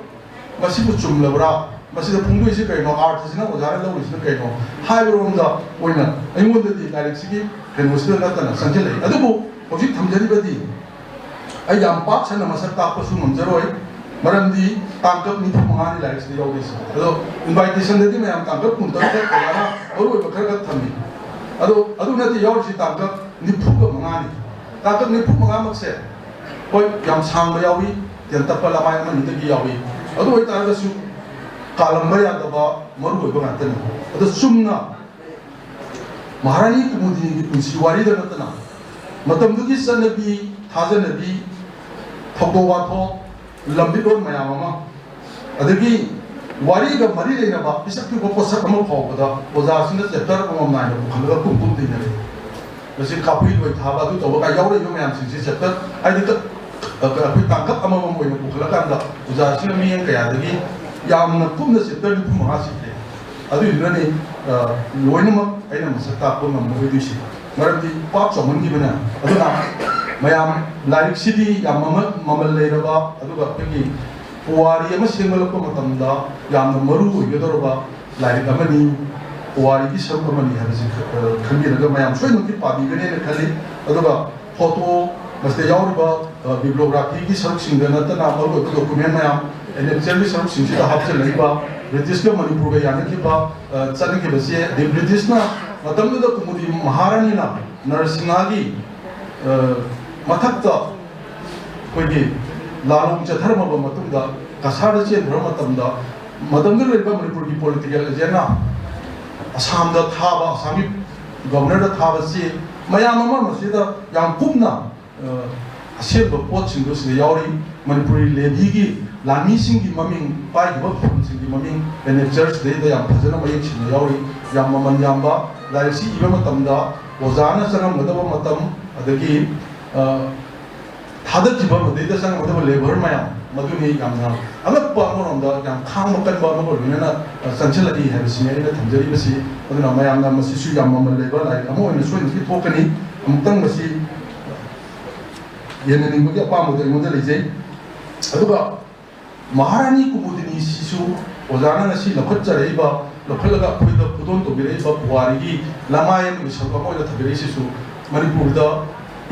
ꯃꯁꯤꯕꯨ ꯆꯨꯝꯂꯕ꯭ꯔꯥ? ꯃꯁꯤꯗ ꯐꯣꯡꯗꯣꯛꯏꯁꯤ ꯀꯩꯅꯣ? ꯑꯥꯔꯊꯁꯤꯅ ꯑꯣꯖꯥꯅ ꯂꯧꯔꯤꯁꯤꯅ ꯀꯩꯅꯣ? ꯍꯥꯏꯕꯔꯣꯝꯗ ꯑꯣꯏꯅ ꯑꯩꯉꯣꯟꯗꯗꯤ ꯂꯥꯏꯔꯤꯛꯁꯤꯒꯤ ꯀꯩꯅꯣꯁꯤꯗ ꯅꯠꯇꯅ ꯆꯪꯁꯤꯜꯂꯛꯏ꯫ ꯑꯗꯨꯕꯨ ꯍꯧꯖꯤꯛ ꯊꯝꯖꯔꯤꯕꯗꯤ ꯑꯩ ꯌꯥꯝ ꯄꯥꯛ ꯁꯟꯅ ꯃꯁꯛ ꯇꯥꯛꯄꯁꯨ ꯉꯝꯖꯔꯣꯏ, ꯃꯔꯝꯗꯤ ꯇꯥꯡꯀꯛ ꯅꯤꯐꯨ ꯃꯉꯥꯅꯤ ꯂꯥꯏꯔꯤꯛꯁꯤꯗ ꯌꯥꯎꯔꯤꯁꯦ꯫ ꯑꯗꯣ invitation ꯗꯗꯤ ꯃꯌꯥꯝ ꯇꯥꯡꯀꯛ ꯀꯨꯟꯇꯔꯨꯛ ꯈꯛ ꯑꯣꯖꯥꯅ ꯃꯔꯨꯑꯣꯏꯕ ꯈꯔ ꯈꯛ ꯊꯝꯃꯤ꯫ ꯑꯗꯣ ꯑꯗꯨ ꯅꯠꯇꯦ, ꯌꯥꯎꯔꯤꯁꯤ ꯇꯥꯡꯀꯛ ꯅꯤꯐꯨꯒ ꯃꯉꯥꯅꯤ꯫ ꯇꯥꯡꯀꯛ ꯅꯤꯐꯨ ꯃꯉꯥꯃꯛꯁꯦ, ꯍꯣꯏ, ꯌꯥꯝ ꯁꯥꯡꯕ ꯌꯥꯎꯏ, ꯇꯦꯟꯇꯛꯄ ꯂꯃꯥꯏ ꯑꯃꯅꯤꯗꯒꯤ ꯌꯥꯎꯏ꯫ ꯑꯗꯨ ꯑꯣꯏꯇꯥꯔꯒꯁꯨ ꯀꯥꯜꯂꯝꯕ ꯌꯥꯗꯕ ꯃꯔꯨꯑꯣꯏꯕ ꯉꯥꯛꯇꯅꯤ꯫ ꯑꯗꯣ ꯆꯨꯝꯅ ꯃꯍꯥꯔꯥꯅꯤ ꯀꯨꯃꯨꯗꯤꯅꯤꯒꯤ ꯄꯨꯟꯁꯤ ꯋꯥꯔꯤꯗ ꯅꯠꯇꯅ ꯃꯇꯝꯗꯨꯒꯤ ꯆꯠꯅꯕꯤ, ꯊꯥꯖꯅꯕꯤ, ꯊꯧꯗꯣꯛ ꯋꯥꯊꯣꯛ, ꯂꯝꯕꯤꯠꯂꯣꯟ ꯃꯌꯥꯝ ꯑꯃ, ꯑꯗꯒꯤ ꯋꯥꯔꯤꯒ ꯃꯔꯤ ꯂꯩꯅꯕ ꯄꯤꯁꯛ ꯄꯤꯛꯄ ꯄꯣꯠꯁꯛ ꯑꯃ ꯐꯥꯎꯕꯗ ꯑꯣꯖꯥꯁꯤꯡꯅ chapter ꯑꯃꯃꯝ ꯅꯥꯏꯅ ꯄꯨꯈꯠꯂꯒ ꯄꯨꯡ ꯄꯨꯡ ꯇꯤꯟꯅꯔꯦ꯫ ꯃꯁꯤ ꯀꯥꯐꯩ ꯂꯣꯏ ꯊꯥꯕ ꯑꯗꯨ ꯇꯧꯕ ꯀꯥꯏ ꯌꯥꯎꯔꯛꯏꯕ ꯃꯌꯥꯝꯁꯤꯡꯁꯤ chapter, ꯍꯥꯏꯗꯤ ꯀ-, ꯑ, ꯑꯩꯈꯣꯏ ꯇꯥꯡꯀꯛ ꯑꯃꯃꯝ ꯑꯣꯏꯅ ꯄꯨꯈꯠꯂꯀꯥꯟꯗ ꯑꯣꯖꯥꯁꯤꯡꯅ ꯃꯤꯠꯌꯦꯡ ꯀꯌꯥꯗꯒꯤ ꯌꯥꯝꯅ ꯀꯨꯞꯅ chapter ꯅꯤꯐꯨ ꯃꯉꯥ ꯁꯤꯈ꯭ꯔꯦ꯫ ꯑꯗꯨꯏꯗꯨꯅꯅꯤ, ꯑ, ꯂꯣꯏꯅꯃꯛ ꯑꯩꯅ ꯃꯁꯛ ꯇꯥꯛꯄ ꯉꯝꯃꯔꯣꯏꯗꯣꯏꯁꯦ꯫ ꯃꯔꯝꯗꯤ ꯄꯥꯛ ꯆꯥꯎꯃꯟꯈꯤꯕꯅ꯫ ꯑꯗꯨꯅ ꯃꯌꯥꯝ, ꯂꯥꯏꯔꯤꯛꯁꯤꯗꯤ ꯌꯥꯝ ꯃꯃꯜ, ꯃꯃꯜ ꯂꯩꯔꯕ, ꯑꯗꯨꯒ ꯑꯩꯈꯣꯏꯒꯤ ꯄꯨꯋꯥꯔꯤ ꯑꯃ ꯁꯦꯝꯒꯠꯂꯛꯄ ꯃꯇꯝꯗ ꯌꯥꯝꯅ ꯃꯔꯨ ꯑꯣꯏꯒꯗꯧꯔꯕ ꯂꯥꯏꯔꯤꯛ ꯑꯃꯅꯤ, ꯄꯨꯋꯥꯔꯤꯒꯤ ꯁꯔꯨꯛ ꯑꯃꯅꯤ ꯍꯥꯏꯕꯁꯤ ꯈ-, ꯑ, ꯈꯟꯕꯤꯔꯒ ꯃꯌꯥꯝ ꯁꯣꯏꯗꯅꯃꯛꯀꯤ ꯄꯥꯕꯤꯒꯅꯦꯅ ꯈꯜꯂꯤ꯫ ꯑꯗꯨꯒ photo, ꯃꯁꯤꯗ ꯌꯥꯎꯔꯤꯕ, ꯑ, bibliography ꯒꯤ ꯁꯔꯨꯛꯁꯤꯡꯗ ꯅꯠꯇꯅ ꯃꯔꯨꯑꯣꯏꯕ document ꯃꯌꯥꯝ, ꯏꯟꯇꯦꯂꯦꯛꯆꯨꯋꯦꯜꯒꯤ ꯁꯔꯨꯛꯁꯤꯡꯁꯤꯗ ꯍꯥꯞꯆꯤꯜꯂꯛꯏꯕ ꯕ꯭ꯔꯤꯇꯤꯁꯀ ꯃꯅꯤꯄꯨꯔꯒ ꯌꯥꯅꯈꯤꯕ, ꯑ, ꯆꯠꯅꯈꯤꯕꯁꯦ, ꯑꯗꯩ ꯕ꯭ꯔꯤꯇꯤꯁꯅ ꯃꯇꯝꯗꯨꯗ ꯀꯨꯃꯨꯗꯤ ꯃꯍꯥꯔꯥꯅꯤꯅ ꯅꯔꯁꯤꯡꯍꯥꯒꯤ, ꯑ, ꯃꯊꯛꯇ ꯑꯩꯈꯣꯏꯒꯤ ꯂꯥꯂꯣꯡ ꯆꯠꯊꯔꯝꯃꯕ ꯃꯇꯨꯡꯗ, ꯀꯁꯥꯔꯗ ꯆꯦꯟꯈ꯭ꯔꯕ ꯃꯇꯝꯗ, ꯃꯇꯝꯗꯨꯗ ꯂꯩꯔꯤꯕ ꯃꯅꯤꯄꯨꯔꯒꯤ ꯄꯣꯂꯤꯇꯤꯀꯦꯜ ꯑꯦꯖꯦꯟꯅ ꯑꯁꯥꯝꯗ ꯊꯥꯕ, ꯑꯁꯥꯝꯒꯤ ꯒꯕꯔꯅꯔꯗ ꯊꯥꯕ ꯆꯦ ꯃꯌꯥꯝ ꯑꯃ ꯃꯁꯤꯗ ꯌꯥꯝ ꯀꯨꯞꯅ, ꯑ, ꯑꯁꯦꯡꯕ ꯄꯣꯠꯁꯤꯡꯗꯣ ꯁꯤꯗ ꯌꯥꯎꯔꯤ꯫ ꯃꯅꯤꯄꯨꯔꯤ ꯂꯦꯚꯤꯒꯤ ꯂꯥꯟꯃꯤꯁꯤꯡꯒꯤ ꯃꯃꯤꯡ, ꯄꯥꯏꯈꯤꯕ ꯈꯨꯟꯁꯤꯡꯒꯤ ꯃꯃꯤꯡ, ꯑꯦꯅꯦꯛꯆꯔ ꯁꯤꯗꯩꯗ ꯌꯥꯝ ꯐꯖꯅ ꯃꯌꯦꯛ ꯁꯦꯡꯅ ꯌꯥꯎꯔꯤ꯫ ꯌꯥꯝ ꯃꯃꯜ ꯌꯥꯝꯕ, ꯂꯥꯏꯔꯤꯛꯁꯤ ꯏꯕ ꯃꯇꯝꯗ ꯑꯣꯖꯥꯅ ꯆꯪꯉꯝꯒꯗꯕ ꯃꯇꯝ, ꯑꯗꯒꯤ, ꯑ, ꯊꯥꯗꯈꯤꯕ, ꯃꯗꯩꯗ ꯆꯪꯒꯗꯕ ꯂꯦꯕꯔ ꯃꯌꯥꯝ, ꯃꯗꯨꯅꯤ ꯌꯥꯝꯅ ꯑꯉꯛꯄ, ꯑꯃꯔꯣꯝꯗ ꯌꯥꯝ ꯈꯥꯡꯕ ꯀꯟꯕ ꯑꯃꯒ ꯂꯣꯏꯅꯅ, ꯑ, ꯆꯪꯁꯤꯜꯂꯛꯏ ꯍꯥꯏꯕꯁꯤꯅꯤ ꯑꯩꯅ ꯊꯝꯖꯔꯤꯕꯁꯤ꯫ ꯑꯗꯨꯅ ꯃꯌꯥꯝꯅ ꯃꯁꯤꯁꯨ ꯌꯥꯝ ꯃꯃꯜ ꯂꯩꯕ ꯂꯥꯏꯔꯤꯛ ꯑꯃ ꯑꯣꯏꯅ ꯁꯣꯏꯗꯅ ꯊꯣꯛꯀꯅꯤ꯫ ꯑꯃꯨꯛꯇꯪ ꯃꯁꯤ ꯌꯦꯡꯍꯟꯅꯤꯡꯕꯒꯤ ꯑꯄꯥꯝꯕꯗꯣ ꯑꯩꯉꯣꯟꯗ ꯂꯩꯖꯩ꯫ ꯑꯗꯨꯒ ꯃꯍꯥꯔꯥꯅꯤ ꯀꯨꯃꯨꯗꯤꯅꯤꯁꯤꯁꯨ ꯑꯣꯖꯥꯅ ꯉꯁꯤ ꯂꯧꯈꯠꯆꯔꯛꯏꯕ, ꯂꯧꯈꯠꯂꯒ ꯑꯩꯈꯣꯏꯗ ꯈꯨꯗꯣꯜ ꯇꯧꯕꯤꯔꯛꯏꯕ ꯄꯨꯋꯥꯔꯤꯒꯤ ꯂꯃꯥꯏ ꯑꯃꯒꯤ ꯁꯔꯨꯛ ꯑꯃ ꯑꯣꯏꯅ ꯊꯝꯕꯤꯔꯛꯏꯁꯤꯁꯨ ꯃꯅꯤꯄꯨꯔꯗ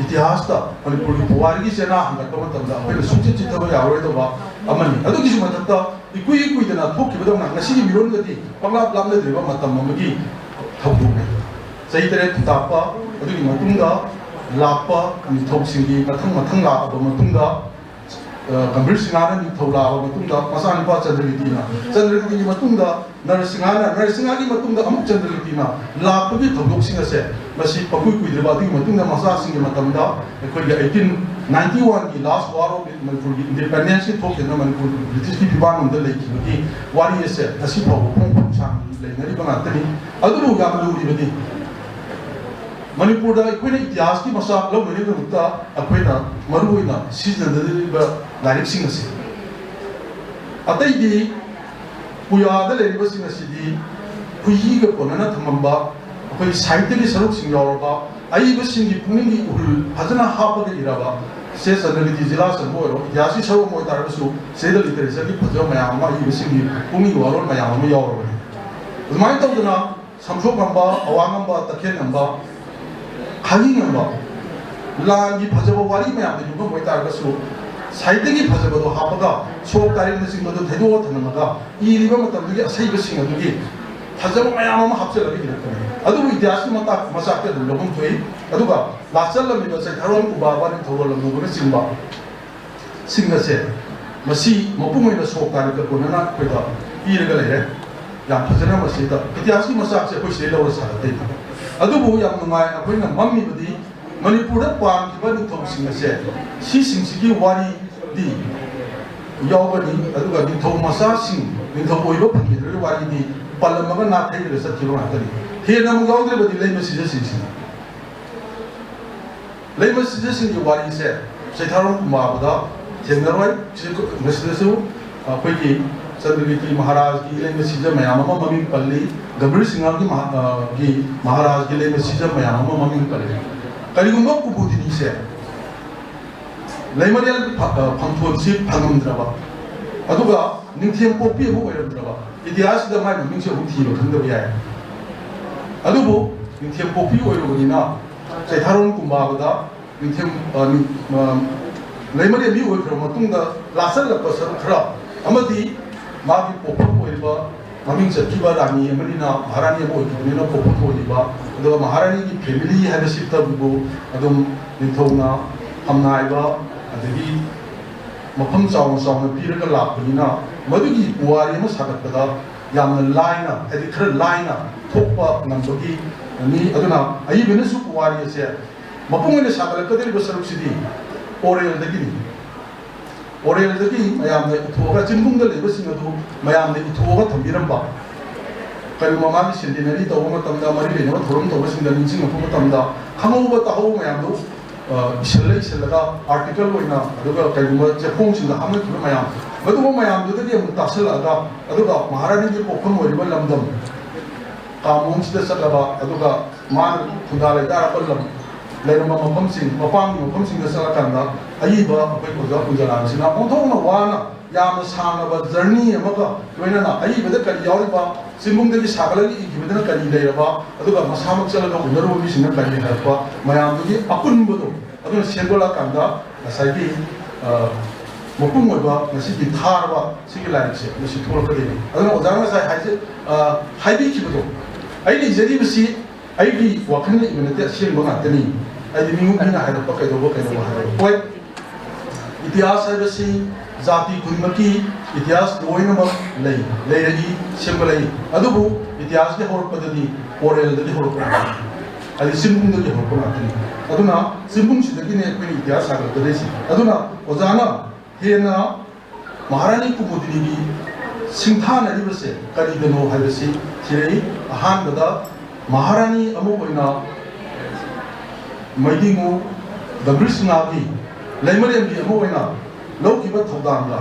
ꯏꯇꯤꯍꯥꯁꯇ ꯃꯅꯤꯄꯨꯔꯒꯤ ꯄꯨꯋꯥꯔꯤꯒꯤ ꯆꯦꯅꯥ ꯍꯟꯒꯠꯄ ꯃꯇꯝꯗ ꯑꯩꯈꯣꯏꯅ ꯁꯨꯡꯆꯤꯠ ꯆꯤꯠꯊꯕ ꯌꯥꯔꯣꯏꯗꯕ ꯑꯃꯅꯤ꯫ ꯑꯗꯨꯒꯤꯁꯨ ꯃꯊꯛꯇ ꯏꯀꯨꯏ ꯀꯨꯏꯗꯅ ꯊꯣꯛꯈꯤꯕꯗꯧꯅ ꯉꯁꯤꯒꯤ ꯃꯤꯔꯣꯟꯒꯗꯤ ꯄꯪꯂꯥꯞ ꯂꯥꯞꯅꯗ꯭ꯔꯤꯕ ꯃꯇꯝ ꯑꯃꯒꯤ ꯊꯧꯗꯣꯛꯅꯤ꯫ ꯆꯍꯤ ꯇꯔꯦꯠ ꯊꯥꯞꯄ, ꯑꯗꯨꯒꯤ ꯃꯇꯨꯡꯗ ꯂꯥꯛꯄ ꯅꯤꯡꯊꯧꯁꯤꯡꯒꯤ ꯃꯊꯪ ꯃꯊꯪ ꯂꯥꯛꯂꯕ ꯃꯇꯨꯡꯗ, ꯑ, ꯒꯝꯚꯤꯔ ꯁꯤꯡꯍꯅ ꯅꯤꯡꯊꯧ ꯂꯥꯛꯂꯕ ꯃꯇꯨꯡꯗ ꯃꯆꯥꯅꯨꯄꯥ ꯆꯟꯗ꯭ꯔꯒꯤꯇꯤꯅ, ꯆꯟꯗ꯭ꯔꯒꯤꯇꯤꯒꯤ ꯃꯇꯨꯡꯗ ꯅꯔꯁꯤꯡꯍꯅ, ꯅꯔꯁꯤꯡꯍꯒꯤ ꯃꯇꯨꯡꯗ ꯑꯃꯨꯛ ꯆꯟꯗ꯭ꯔꯒꯤꯇꯤꯅ ꯂꯥꯛꯄꯒꯤ ꯊꯧꯗꯣꯛꯁꯤꯡ ꯑꯁꯦ ꯃꯁꯤ ꯄꯀꯨꯏ ꯀꯨꯏꯗ꯭ꯔꯤꯕ ꯑꯗꯨꯒꯤ ꯃꯇꯨꯡꯗ ꯃꯆꯥꯁꯤꯡꯒꯤ ꯃꯇꯝꯗ ꯑꯩꯈꯣꯏꯒꯤ eighteen ninety one ꯒꯤ last war of ꯃꯅꯤꯄꯨꯔꯒꯤ independence ꯀꯤ ꯊꯣꯛꯈꯤꯗꯅ ꯃꯅꯤꯄꯨꯔ ꯕ꯭ꯔꯤꯇꯤꯁꯀꯤ ꯐꯤꯕꯥꯛꯅꯨꯡꯗ ꯂꯩꯈꯤꯕꯒꯤ ꯋꯥꯔꯤ ꯑꯁꯦ ꯉꯁꯤ ꯐꯥꯎꯕ ꯐꯣꯡ ꯐꯣꯡ ꯁꯥꯡꯅ ꯂꯩꯅꯔꯤꯕ ꯉꯥꯛꯇꯅꯤ꯫ ꯑꯗꯨꯕꯨ ꯌꯥꯝ ꯂꯨꯔꯤꯕꯗꯤ ꯃꯅꯤꯄꯨꯔꯗ ꯑꯩꯈꯣꯏꯅ ꯏꯇꯤꯍꯥꯁꯀꯤ ꯃꯆꯥꯛ ꯂꯧꯅꯅꯕꯒꯤꯗꯃꯛꯇ ꯑꯩꯈꯣꯏꯅ ꯃꯔꯨꯑꯣꯏꯅ ꯁꯤꯖꯤꯟꯅꯗꯣꯔꯤꯕ ꯂꯥꯏꯔꯤꯛꯁꯤꯡ ꯑꯁꯤ, ꯑꯇꯩꯗꯤ ꯄꯨꯌꯥꯗ ꯂꯩꯔꯤꯕꯁꯤꯡ ꯑꯁꯤꯗꯤ ꯈꯨꯌꯤꯒ ꯀꯣꯟꯅꯅ ꯊꯝꯃꯝꯕ, ꯑꯩꯈꯣꯏꯒꯤ ꯁꯥꯍꯤꯇ꯭ꯌꯒꯤ ꯁꯔꯨꯛꯁꯤꯡ ꯌꯥꯎꯔꯕ, ꯑꯏꯕꯁꯤꯡꯒꯤ ꯄꯨꯛꯅꯤꯡꯒꯤ ꯏꯍꯨꯜ ꯐꯖꯅ ꯍꯥꯞꯄꯒ ꯏꯔꯕ, ꯁꯦ ꯆꯟꯗ꯭ꯔꯒꯤꯇꯤ ꯖꯤꯂꯥ ꯆꯟꯕ ꯑꯣꯏꯔꯣ, ꯏꯇꯤꯍꯥꯁꯀꯤ ꯁꯔꯨꯛ ꯑꯃ ꯑꯣꯏꯇꯥꯔꯒꯁꯨ ꯁꯤꯗꯩꯗ ꯂꯤꯇꯔꯦꯆꯔꯒꯤ ꯐꯖꯕ ꯃꯌꯥꯝ ꯑꯃ, ꯑꯏꯕꯁꯤꯡꯒꯤ ꯄꯨꯛꯅꯤꯡꯒꯤ ꯋꯥꯔꯣꯜ ꯃꯌꯥꯝ ꯑꯃ ꯌꯥꯎꯔꯕꯅꯤ꯫ ꯑꯗꯨꯃꯥꯏꯅ ꯇꯧꯗꯅ ꯁꯝꯁꯣꯛ ꯉꯝꯕ, ꯑꯋꯥꯡ ꯉꯝꯕ, ꯇꯈꯦꯜ ꯉꯝꯕ, ꯈꯥꯒꯤ ꯉꯝꯕ, ꯂꯥꯟꯒꯤ ꯐꯖꯕ ꯋꯥꯔꯤ ꯃꯌꯥꯝꯗ ꯌꯨꯝꯐꯝ ꯑꯣꯏꯇꯥꯔꯒꯁꯨ, ꯁꯥꯍꯤꯇ꯭ꯌꯒꯤ ꯐꯖꯕꯗꯣ ꯍꯥꯞꯄꯒ, ꯁꯣꯛ ꯇꯥꯔꯤꯛꯅꯆꯤꯡꯕꯗꯣ ꯊꯩꯗꯣꯛꯑ ꯊꯝꯂꯝꯃꯒ, ꯏꯔꯤꯕ ꯃꯇꯝꯗꯨꯒꯤ ꯑꯁꯩꯕꯁꯤꯡ ꯑꯗꯨꯒꯤ ꯐꯖꯕ ꯃꯌꯥꯝ ꯑꯃ ꯍꯥꯞꯆꯤꯜꯂꯒ ꯏꯔꯛꯄꯅꯤ꯫ ꯑꯗꯨꯕꯨ ꯏꯇꯤꯍꯥꯁꯀꯤ ꯃꯇꯥꯛ ꯃꯆꯥꯛꯇꯤ ꯑꯗꯨꯝ ꯂꯧꯐꯝ ꯊꯣꯛꯏ꯫ ꯑꯗꯨꯒ ꯂꯥꯛꯆꯜꯂꯝꯃꯤꯕ ꯆꯩꯊꯥꯔꯣꯟ ꯀꯨꯝꯕꯥꯕ, ꯅꯤꯡꯊꯧꯔꯣꯜ ꯂꯝꯂꯧꯕꯅꯆꯤꯡꯕ ꯁꯤꯡ ꯑꯁꯦ, ꯃꯁꯤ ꯃꯄꯨꯡ ꯑꯣꯏꯅ ꯁꯣꯛ ꯇꯥꯔꯤꯛꯀ ꯀꯣꯟꯅꯅ ꯑꯩꯈꯣꯏꯗ ꯄꯤꯔꯒ ꯂꯩꯔꯦ꯫ ꯌꯥꯝ ꯐꯖꯅ ꯃꯁꯤꯗ ꯏꯇꯤꯍꯥꯁꯀꯤ ꯃꯆꯥꯛꯁꯦ ꯑꯩꯈꯣꯏ ꯁꯤꯗꯩ ꯂꯧꯔ ꯁꯥꯒꯠꯇꯣꯏꯅꯤ꯫ ꯑꯗꯨꯕꯨ ꯌꯥꯝ ꯅꯨꯡꯉꯥꯏ, ꯑꯩꯈꯣꯏꯅ ꯃꯝꯃꯤꯕꯗꯤ ꯃꯅꯤꯄꯨꯔꯗ ꯄꯥꯟꯈꯤꯕ ꯅꯤꯡꯊꯧꯁꯤꯡ ꯑꯁꯦ, ꯁꯤꯁꯤꯡꯁꯤꯒꯤ ꯋꯥꯔꯤꯗꯤ ꯌꯥꯎꯒꯅꯤ, ꯑꯗꯨꯒ ꯅꯤꯡꯊꯧ ꯃꯆꯥꯁꯤꯡ, ꯅꯤꯡꯊꯧ ꯑꯣꯏꯕ ꯐꯪꯈꯤꯗ꯭ꯔꯕꯒꯤ ꯋꯥꯔꯤꯗꯤ ꯄꯜꯂꯝꯃꯒ ꯅꯥꯊꯩꯔꯒ ꯆꯠꯈꯤꯕ ꯉꯥꯛꯇꯅꯤ꯫ ꯍꯦꯟꯅ ꯑꯃꯨꯛ ꯌꯥꯎꯗ꯭ꯔꯕꯗꯤ ꯂꯩꯃ ꯁꯤꯖꯁꯤꯡꯁꯤꯅꯤ꯫ ꯂꯩꯃ ꯁꯤꯖꯁꯤꯡꯒꯤ ꯋꯥꯔꯤꯁꯦ ꯆꯩꯊꯥꯔꯣꯟ ꯀꯨꯝꯕꯥꯕꯗ ꯊꯦꯡꯅꯔꯣꯏ꯫ ꯁꯤ-, ꯃꯁꯤꯗꯁꯨ ꯑꯩꯈꯣꯏꯒꯤ ꯆꯟꯗ꯭ꯔꯀꯤꯔꯇꯤ ꯃꯍꯥꯔꯥꯖꯀꯤ ꯂꯩꯃ ꯁꯤꯖ ꯃꯌꯥꯝ ꯑꯃ ꯃꯃꯤꯡ ꯄꯜꯂꯤ, ꯒꯝꯚꯤꯔ ꯁꯤꯡꯍꯒꯤ ꯃꯍꯥ-, ꯑ, ꯒꯤ ꯃꯍꯥꯔꯥꯖꯀꯤ ꯂꯩꯃ ꯁꯤꯖ ꯃꯌꯥꯝ ꯑꯃ ꯃꯃꯤꯡ ꯄꯜꯂꯤ꯫ ꯀꯔꯤꯒꯨꯝꯕ ꯀꯨꯃꯨꯗꯤꯅꯤꯁꯦ ꯂꯩꯃꯔꯦꯜ ꯐ-, ꯑ, ꯐꯝꯊꯣꯟꯁꯤ ꯐꯪꯉꯝꯗ꯭ꯔꯕ, ꯑꯗꯨꯒ ꯅꯤꯡꯊꯦꯝ ꯄꯣꯛꯄꯤ ꯑꯃ ꯑꯣꯏꯔꯝꯗ꯭ꯔꯕ, ꯏꯇꯤꯍꯥꯁꯁꯤꯗ ꯃꯥꯏ ꯃꯃꯤꯡꯁꯦ ꯑꯃꯨꯛ ꯊꯤꯕ ꯈꯪꯗꯕ ꯌꯥꯏ꯫ ꯑꯗꯨꯕꯨ ꯅꯤꯡꯊꯦꯝ ꯄꯣꯛꯄꯤ ꯑꯣꯏꯔꯨꯕꯅꯤꯅ ꯆꯩꯊꯥꯔꯣꯟ ꯀꯨꯝꯕꯥꯕꯗ ꯅꯤꯡꯊꯦꯝ, ꯑ, ꯅꯤꯡ-, ꯑ, ꯂꯩꯃꯔꯦꯝꯕꯤ ꯑꯣꯏꯈ꯭ꯔꯕ ꯃꯇꯨꯡꯗ ꯂꯥꯆꯜꯂꯛꯄ ꯁꯔꯨꯛ ꯈꯔ ꯑꯃꯗꯤ ꯃꯥꯒꯤ ꯄꯣꯛꯐꯝ ꯑꯣꯏꯔꯤꯕ ꯃꯃꯤꯡ ꯆꯠꯈꯤꯕ ꯔꯥꯅꯤ ꯑꯃꯅꯤꯅ, ꯃꯍꯥꯔꯥꯅꯤ ꯑꯃ ꯑꯣꯏꯈꯤꯕꯅꯤꯅ ꯄꯣꯛꯐꯝ ꯑꯣꯏꯔꯤꯕ, ꯑꯗꯨꯒ ꯃꯍꯥꯔꯥꯅꯤꯒꯤ ꯐꯦꯃꯤꯂꯤ ꯍꯥꯏꯕꯁꯤꯇꯕꯨ ꯑꯗꯨꯝ ꯅꯤꯡꯊꯧꯅ ꯐꯝꯅꯥꯏꯕ, ꯑꯗꯒꯤ ꯃꯐꯝ ꯆꯥꯎꯅ ꯆꯥꯎꯅ ꯄꯤꯔꯒ ꯂꯥꯛꯄꯅꯤꯅ ꯃꯗꯨꯒꯤ ꯄꯨꯋꯥꯔꯤ ꯑꯃ ꯁꯥꯒꯠꯄꯗ ꯌꯥꯝꯅ ꯂꯥꯏꯅ, ꯍꯥꯏꯗꯤ ꯈꯔ ꯂꯥꯏꯅ ꯊꯣꯛꯄ ꯉꯝꯕꯒꯤ ꯃꯤ꯫ ꯑꯗꯨꯅ ꯑꯏꯕꯅꯁꯨ ꯄꯨꯋꯥꯔꯤ ꯑꯁꯦ ꯃꯄꯨꯡ ꯑꯣꯏꯅ ꯁꯥꯒꯠꯂꯛꯀꯗꯧꯔꯤꯕ ꯁꯔꯨꯛꯁꯤꯗꯤ ꯑꯣꯔꯦꯜꯗꯒꯤꯅꯤ꯫ ꯑꯣꯔꯦꯜꯗꯒꯤ ꯃꯌꯥꯝꯅ ꯏꯊꯣꯛꯑꯒ, ꯆꯤꯟꯕꯨꯡꯗ ꯂꯩꯕꯁꯤꯡ ꯑꯗꯨ ꯃꯌꯥꯝꯅ ꯏꯊꯣꯛꯑꯒ ꯊꯝꯕꯤꯔꯝꯕ, ꯀꯔꯤꯒꯨꯝꯕ ꯃꯥꯒꯤ ꯁꯦꯟꯇꯤꯅꯔꯤ ꯇꯧꯕ ꯃꯇꯝꯗ, ꯃꯔꯤ ꯂꯩꯅꯕ ꯊꯧꯔꯝ ꯇꯧꯕꯁꯤꯡꯗ ꯅꯤꯡꯁꯤꯡꯂꯛꯄ ꯃꯇꯝꯗ, ꯈꯪꯍꯧꯕ ꯇꯥꯍꯧꯕ ꯃꯌꯥꯝꯗꯨ, ꯑ, ꯏꯁꯤꯜꯂ ꯏꯁꯤꯜꯂꯒ ꯑꯥꯔꯇꯤꯀꯜ ꯑꯣꯏꯅ, ꯑꯗꯨꯒ ꯀꯔꯤꯒꯨꯝꯕ ꯆꯦꯐꯣꯡꯁꯤꯡꯗ ꯍꯥꯞꯅꯈꯤꯕ ꯃꯌꯥꯝ, ꯃꯗꯨꯒꯨꯝꯕ ꯃꯌꯥꯝꯗꯨꯗꯒꯤ ꯑꯃꯨꯛ ꯇꯥꯁꯤꯜꯂꯛꯑꯒ, ꯑꯗꯨꯒ ꯃꯍꯥꯔꯥꯅꯤꯒꯤ ꯄꯣꯛꯐꯝ ꯑꯣꯏꯔꯤꯕ ꯂꯝꯗꯝ ꯀꯥꯃꯣꯟꯁꯤꯗ ꯆꯠꯂꯕ, ꯑꯗꯨꯒ ꯃꯥꯅ ꯈꯨꯟꯗꯥ ꯂꯩꯇꯥꯔꯕ ꯂꯝ ꯂꯩꯔꯝꯕ ꯃꯐꯝꯁꯤꯡ, ꯃꯄꯥꯟꯒꯤ ꯃꯐꯝꯁꯤꯡꯗ ꯆꯠꯂꯀꯥꯟꯗ ꯑꯏꯕ ꯑꯩꯈꯣꯏ ꯑꯣꯖꯥ ꯀꯨꯟꯖꯂꯥꯟꯁꯤꯅ ꯑꯣꯟꯊꯣꯛꯅ ꯋꯥꯅ ꯌꯥꯝꯅ ꯁꯥꯡꯂꯕ ꯖꯔꯅꯤ ꯑꯃꯒ ꯂꯣꯏꯅꯅ ꯑꯏꯕꯗ ꯀꯔꯤ ꯌꯥꯎꯔꯤꯕ, ꯆꯤꯡꯕꯨꯡꯗꯒꯤ ꯁꯥꯒꯠꯂꯒ ꯏꯈꯤꯕꯗꯅ ꯀꯔꯤ ꯂꯩꯔꯕ, ꯑꯗꯨꯒ ꯃꯁꯥꯃꯛ ꯆꯠꯂꯒ ꯎꯅꯔꯨꯕ ꯃꯤꯁꯤꯡꯅ ꯀꯔꯤ ꯍꯥꯏꯔꯛꯄ, ꯃꯌꯥꯝꯗꯨꯒꯤ ꯑꯄꯨꯟꯕꯗꯣ ꯑꯗꯨꯅ ꯁꯦꯝꯗꯣꯛꯂꯛꯑꯀꯥꯟꯗ ꯉꯁꯥꯏꯒꯤ, ꯑ, ꯃꯄꯨꯡ ꯑꯣꯏꯕ ꯉꯁꯤꯒꯤ ꯊꯥꯔꯕ ꯁꯤꯒꯤ ꯂꯥꯏꯔꯤꯛꯁꯦ ꯃꯁꯤ ꯊꯣꯛꯂꯛꯀꯗꯣꯏꯅꯤ꯫ ꯑꯗꯨꯅ ꯑꯣꯖꯥꯅ ꯉꯁꯥꯏ ꯍꯥꯏꯖ-, ꯑ, ꯍꯥꯏꯕꯤꯈꯤꯕꯗꯣ, ꯑꯩꯅ ꯏꯖꯔꯤꯕꯁꯤ ꯑꯩꯒꯤ ꯋꯥꯈꯜꯅ ꯏꯕ ꯅꯠꯇꯦ, ꯑꯁꯦꯡꯕ ꯉꯥꯛꯇꯅꯤ꯫ ꯍꯥꯏꯗꯤ ꯃꯤꯉꯣ-, ꯃꯤꯅ ꯍꯥꯏꯔꯛꯄ ꯀꯩꯗꯧꯕ ꯀꯩꯗꯧꯕ ꯍꯥꯏꯔꯛꯄ꯫ ꯍꯣꯏ, ꯏꯇꯤꯍꯥꯁ ꯍꯥꯏꯕꯁꯤ ꯖꯥꯇꯤ ꯈꯨꯗꯤꯡꯃꯛꯀꯤ ꯏꯇꯤꯍꯥꯁ ꯂꯣꯏꯅꯃꯛ ꯂꯩ, ꯂꯩꯔꯛꯏ, ꯁꯦꯝꯒꯠꯂꯛꯏ꯫ ꯑꯗꯨꯕꯨ ꯏꯇꯤꯍꯥꯁꯀꯤ ꯍꯧꯔꯛꯄꯗꯗꯤ ꯑꯣꯔꯦꯜꯗꯒꯤ ꯍꯧꯔꯛꯄ ꯉꯥꯛꯇꯅꯤ, ꯍꯥꯏꯗꯤ ꯆꯤꯟꯕꯨꯡꯗꯒꯤ ꯍꯧꯔꯛꯄ ꯉꯥꯛꯇꯅꯤ꯫ ꯑꯗꯨꯅ ꯆꯤꯟꯕꯨꯡꯁꯤꯗꯒꯤꯅꯦ ꯑꯩꯈꯣꯏꯅ ꯏꯇꯤꯍꯥꯁ ꯁꯥꯒꯠꯂꯛꯀꯗꯣꯏꯁꯤ꯫ ꯑꯗꯨꯅ ꯑꯣꯖꯥꯅ ꯍꯦꯟꯅ ꯃꯍꯥꯔꯥꯅꯤ ꯀꯨꯃꯨꯗꯤꯅꯤꯒꯤ ꯁꯤꯡꯊꯥꯅꯔꯤꯕꯁꯦ ꯀꯔꯤꯗꯅꯣ ꯍꯥꯏꯕꯁꯤ ꯊꯤꯔꯛꯏ꯫ ꯑꯍꯥꯟꯕꯗ ꯃꯍꯥꯔꯥꯅꯤ ꯑꯃ ꯑꯣꯏꯅ ꯃꯩꯗꯤꯉꯨ ꯒꯝꯚꯤꯔ ꯁꯤꯡꯍꯒꯤ ꯂꯩꯃꯔꯦꯟꯕꯤ ꯑꯃ ꯑꯣꯏꯅ ꯂꯧꯈꯤꯕ ꯊꯧꯗꯥꯡꯗ,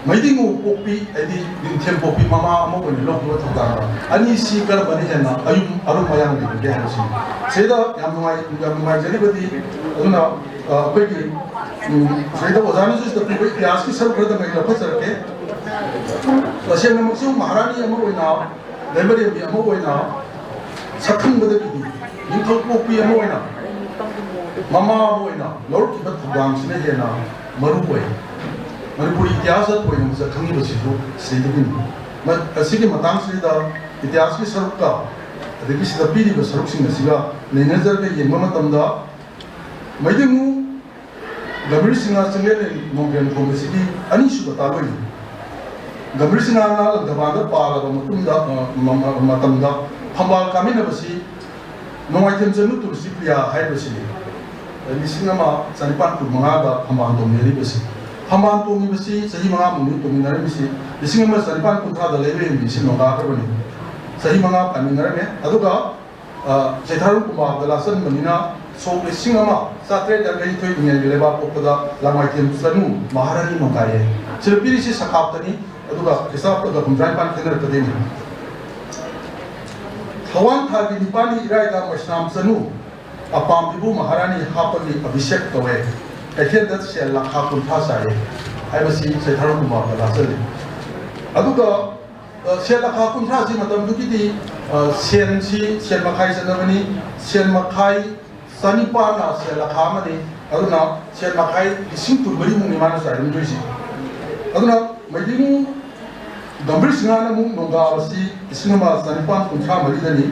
ꯃꯩꯗꯤꯉꯨ ꯄꯣꯛꯄꯤ ꯍꯥꯏꯗꯤ ꯅꯤꯡꯊꯦꯝ ꯄꯣꯛꯄꯤ ꯃꯃꯥ ꯑꯃ ꯑꯣꯏꯅ ꯂꯧꯈꯤꯕ ꯊꯧꯗꯥꯡꯗ ꯑꯅꯤꯁꯤ ꯀꯔꯝꯕꯅ ꯍꯦꯟꯅ ꯑꯌꯨꯝ ꯑꯔꯨꯝ ꯑꯌꯥꯡ ꯂꯩꯕꯒꯦ ꯍꯥꯏꯕꯁꯤ꯫ ꯁꯤꯗ ꯌꯥꯝ ꯅꯨꯡꯉꯥꯏ-, ꯌꯥꯝ ꯅꯨꯡꯉꯥꯏꯖꯔꯤꯕꯗꯤ, ꯑꯗꯨꯅ, ꯑ, ꯑꯩꯈꯣꯏꯒꯤ, ꯎꯝ, ꯁꯤꯗ ꯑꯣꯖꯥꯅꯁꯨ ꯁꯤꯗ ꯄꯤꯕ ꯏꯇꯤꯍꯥꯁꯀꯤ ꯁꯔꯨꯛ ꯈꯔꯗꯪ ꯑꯩ ꯂꯧꯈꯠꯆꯔꯛꯀꯦ꯫ ꯇꯁꯦꯡꯅꯃꯛꯁꯨ ꯃꯍꯥꯔꯥꯅꯤ ꯑꯃ ꯑꯣꯏꯅ, ꯂꯩꯃꯔꯦꯟꯕꯤ ꯑꯃ ꯑꯣꯏꯅ ꯁꯛꯈꯪꯕꯗꯒꯤꯗꯤ ꯅꯤꯡꯊꯧ ꯄꯣꯛꯄꯤ ꯑꯃ ꯑꯣꯏꯅ, ꯃꯃꯥ ꯑꯃ ꯑꯣꯏꯅ ꯂꯧꯔꯛꯈꯤꯕ ꯊꯧꯗꯥꯡꯁꯤꯅ ꯍꯦꯟꯅ ꯃꯔꯨ ꯑꯣꯏ꯫ ꯃꯅꯤꯄꯨꯔꯤ ꯏꯇꯤꯍꯥꯁꯇ ꯊꯣꯏꯅ ꯃꯁꯛ ꯈꯪꯉꯤꯕꯁꯤꯁꯨ ꯁꯤꯗꯒꯤꯅꯤ꯫ ꯃ-, ꯑꯁꯤꯒꯤ ꯃꯇꯥꯡꯁꯤꯗ ꯏꯇꯤꯍꯥꯁꯀꯤ ꯁꯔꯨꯛꯀ ꯑꯗꯒꯤ ꯁꯤꯗ ꯄꯤꯔꯤꯕ ꯁꯔꯨꯛꯁꯤꯡ ꯑꯁꯤꯒ ꯅꯩꯅꯖꯔꯒ ꯌꯦꯡꯕ ꯃꯇꯝꯗ, ꯃꯩꯗꯤꯉꯨ ꯒꯝꯚꯤꯔ ꯁꯤꯡꯍ ꯆꯤꯡꯂꯦꯟ ꯅꯣꯡꯒ꯭ꯔꯦꯟ ꯊꯣꯡꯕꯁꯤꯒꯤ ꯑꯅꯤꯁꯨꯕ ꯇꯥꯂꯣꯏꯅꯤ꯫ ꯒꯝꯚꯤꯔ ꯁꯤꯡꯍꯅ ꯂꯪꯊꯕꯥꯜꯗ ꯄꯥꯜꯂꯕ ꯃꯇꯨꯡꯗ, ꯑ, ꯃ-, ꯃ-, ꯃꯇꯝꯗ ꯐꯝꯕꯥꯜ ꯀꯥꯃꯤꯟꯅꯕꯁꯤ ꯅꯣꯡꯃꯥꯏꯊꯦꯝ ꯆꯅꯨ ꯇꯨꯜꯁꯤ ꯄ꯭ꯔꯤꯌꯥ ꯍꯥꯏꯔꯤꯕꯁꯤꯅꯤ꯫ ꯂꯤꯁꯤꯡ ꯑꯃ ꯆꯅꯤꯄꯥꯟ ꯀꯨꯟ ꯃꯉꯥꯗ ꯐꯝꯕꯥꯜ ꯇꯣꯡꯅꯔꯤꯕꯁꯤ꯫ ꯐꯝꯕꯥꯜ ꯇꯣꯡꯉꯤꯕꯁꯤ ꯆꯍꯤ ꯃꯉꯥꯃꯨꯛꯅꯤ ꯇꯣꯡꯃꯤꯟꯅꯔꯝꯃꯤꯁꯤ꯫ ꯂꯤꯁꯤꯡ ꯑꯃ ꯆꯅꯤꯄꯥꯟ ꯀꯨꯟꯊ꯭ꯔꯥꯗ ꯂꯩꯃꯔꯦꯟꯕꯤꯁꯤ ꯅꯣꯡꯒꯥꯈ꯭ꯔꯕꯅꯤ꯫ ꯆꯍꯤ ꯃꯉꯥ ꯄꯥꯟꯃꯤꯟꯅꯔꯝꯃꯦ꯫ ꯑꯗꯨꯒ, ꯑ, ꯆꯩꯊꯥꯔꯣꯟ ꯀꯨꯝꯕꯥꯕꯗ ꯂꯥꯠꯆꯟꯕꯅꯤꯅ ꯁꯣꯛ ꯂꯤꯁꯤꯡ ꯑꯃ ꯆꯥꯇ꯭ꯔꯦꯠ ꯌꯥꯡꯈꯩ ꯅꯤꯊꯣꯏ ꯏꯉꯦꯜꯒꯤ ꯂꯩꯕꯥꯛ ꯄꯣꯛꯄꯗ ꯂꯥꯡꯃꯥꯏꯊꯦꯝ ꯆꯅꯨ ꯃꯍꯥꯔꯥꯅꯤ ꯅꯣꯡꯒꯥꯏꯌꯦ꯫ ꯁꯤꯗ ꯄꯤꯔꯤꯁꯤ ꯁꯀꯥꯞꯇꯅꯤ, ꯑꯗꯨꯒ ꯈ꯭ꯔꯤꯁꯇꯥꯕꯇꯒ ꯍꯨꯝꯗ꯭ꯔꯥ ꯅꯤꯄꯥꯟ ꯈꯦꯠꯅꯔꯛꯀꯗꯣꯏꯅꯤ꯫ ꯊꯋꯥꯟ ꯊꯥꯒꯤ ꯅꯤꯄꯥꯜꯅꯤ ꯏꯔꯥꯏꯗ ꯃꯩꯁꯅꯥꯝ ꯆꯅꯨ ꯑꯄꯥꯝꯕꯤꯕꯨ ꯃꯍꯥꯔꯥꯅꯤ ꯍꯥꯞꯄꯒꯤ ꯑꯚꯤꯁꯦꯛ ꯇꯧꯋꯦ꯫ ꯀꯩꯊꯦꯜꯗ ꯁꯦꯜ ꯂꯥꯈꯥ ꯀꯨꯟꯊ꯭ꯔꯥ ꯆꯥꯏꯌꯦ ꯍꯥꯏꯕꯁꯤ ꯆꯩꯊꯥꯔꯣꯟ ꯀꯨꯝꯕꯥꯕꯗ ꯂꯥꯠꯆꯜꯂꯤ꯫ ꯑꯗꯨꯒ, ꯑ, ꯁꯦꯜ ꯂꯥꯈꯥ ꯀꯨꯟꯊ꯭ꯔꯥꯁꯤ ꯃꯇꯝꯗꯨꯒꯤꯗꯤ, ꯑ, ꯁꯦꯟꯁꯤ ꯁꯦꯟ ꯃꯈꯥꯏ ꯆꯠꯅꯕꯅꯤ꯫ ꯁꯦꯟ ꯃꯈꯥꯏ ꯆꯅꯤꯄꯥꯟꯅ ꯁꯦꯜ ꯂꯥꯈꯥ ꯑꯃꯅꯤ꯫ ꯑꯗꯨꯅ ꯁꯦꯟ ꯃꯈꯥꯏ ꯂꯤꯁꯤꯡ ꯀꯨꯟꯃꯔꯤꯃꯨꯛꯅꯤ ꯃꯥꯅ ꯆꯥꯏꯔꯝꯗꯣꯏꯁꯤ꯫ ꯑꯗꯨꯅ ꯃꯩꯗꯤꯡ ꯒꯝꯚꯤꯔ ꯁꯤꯡꯍꯅ ꯑꯃꯨꯛ ꯅꯣꯡꯒꯥ ꯑꯁꯤ ꯂꯤꯁꯤꯡ ꯑꯃ ꯆꯅꯤꯄꯥꯟ ꯀꯨꯟꯊ꯭ꯔꯥ ꯃꯔꯤꯗꯅꯤ,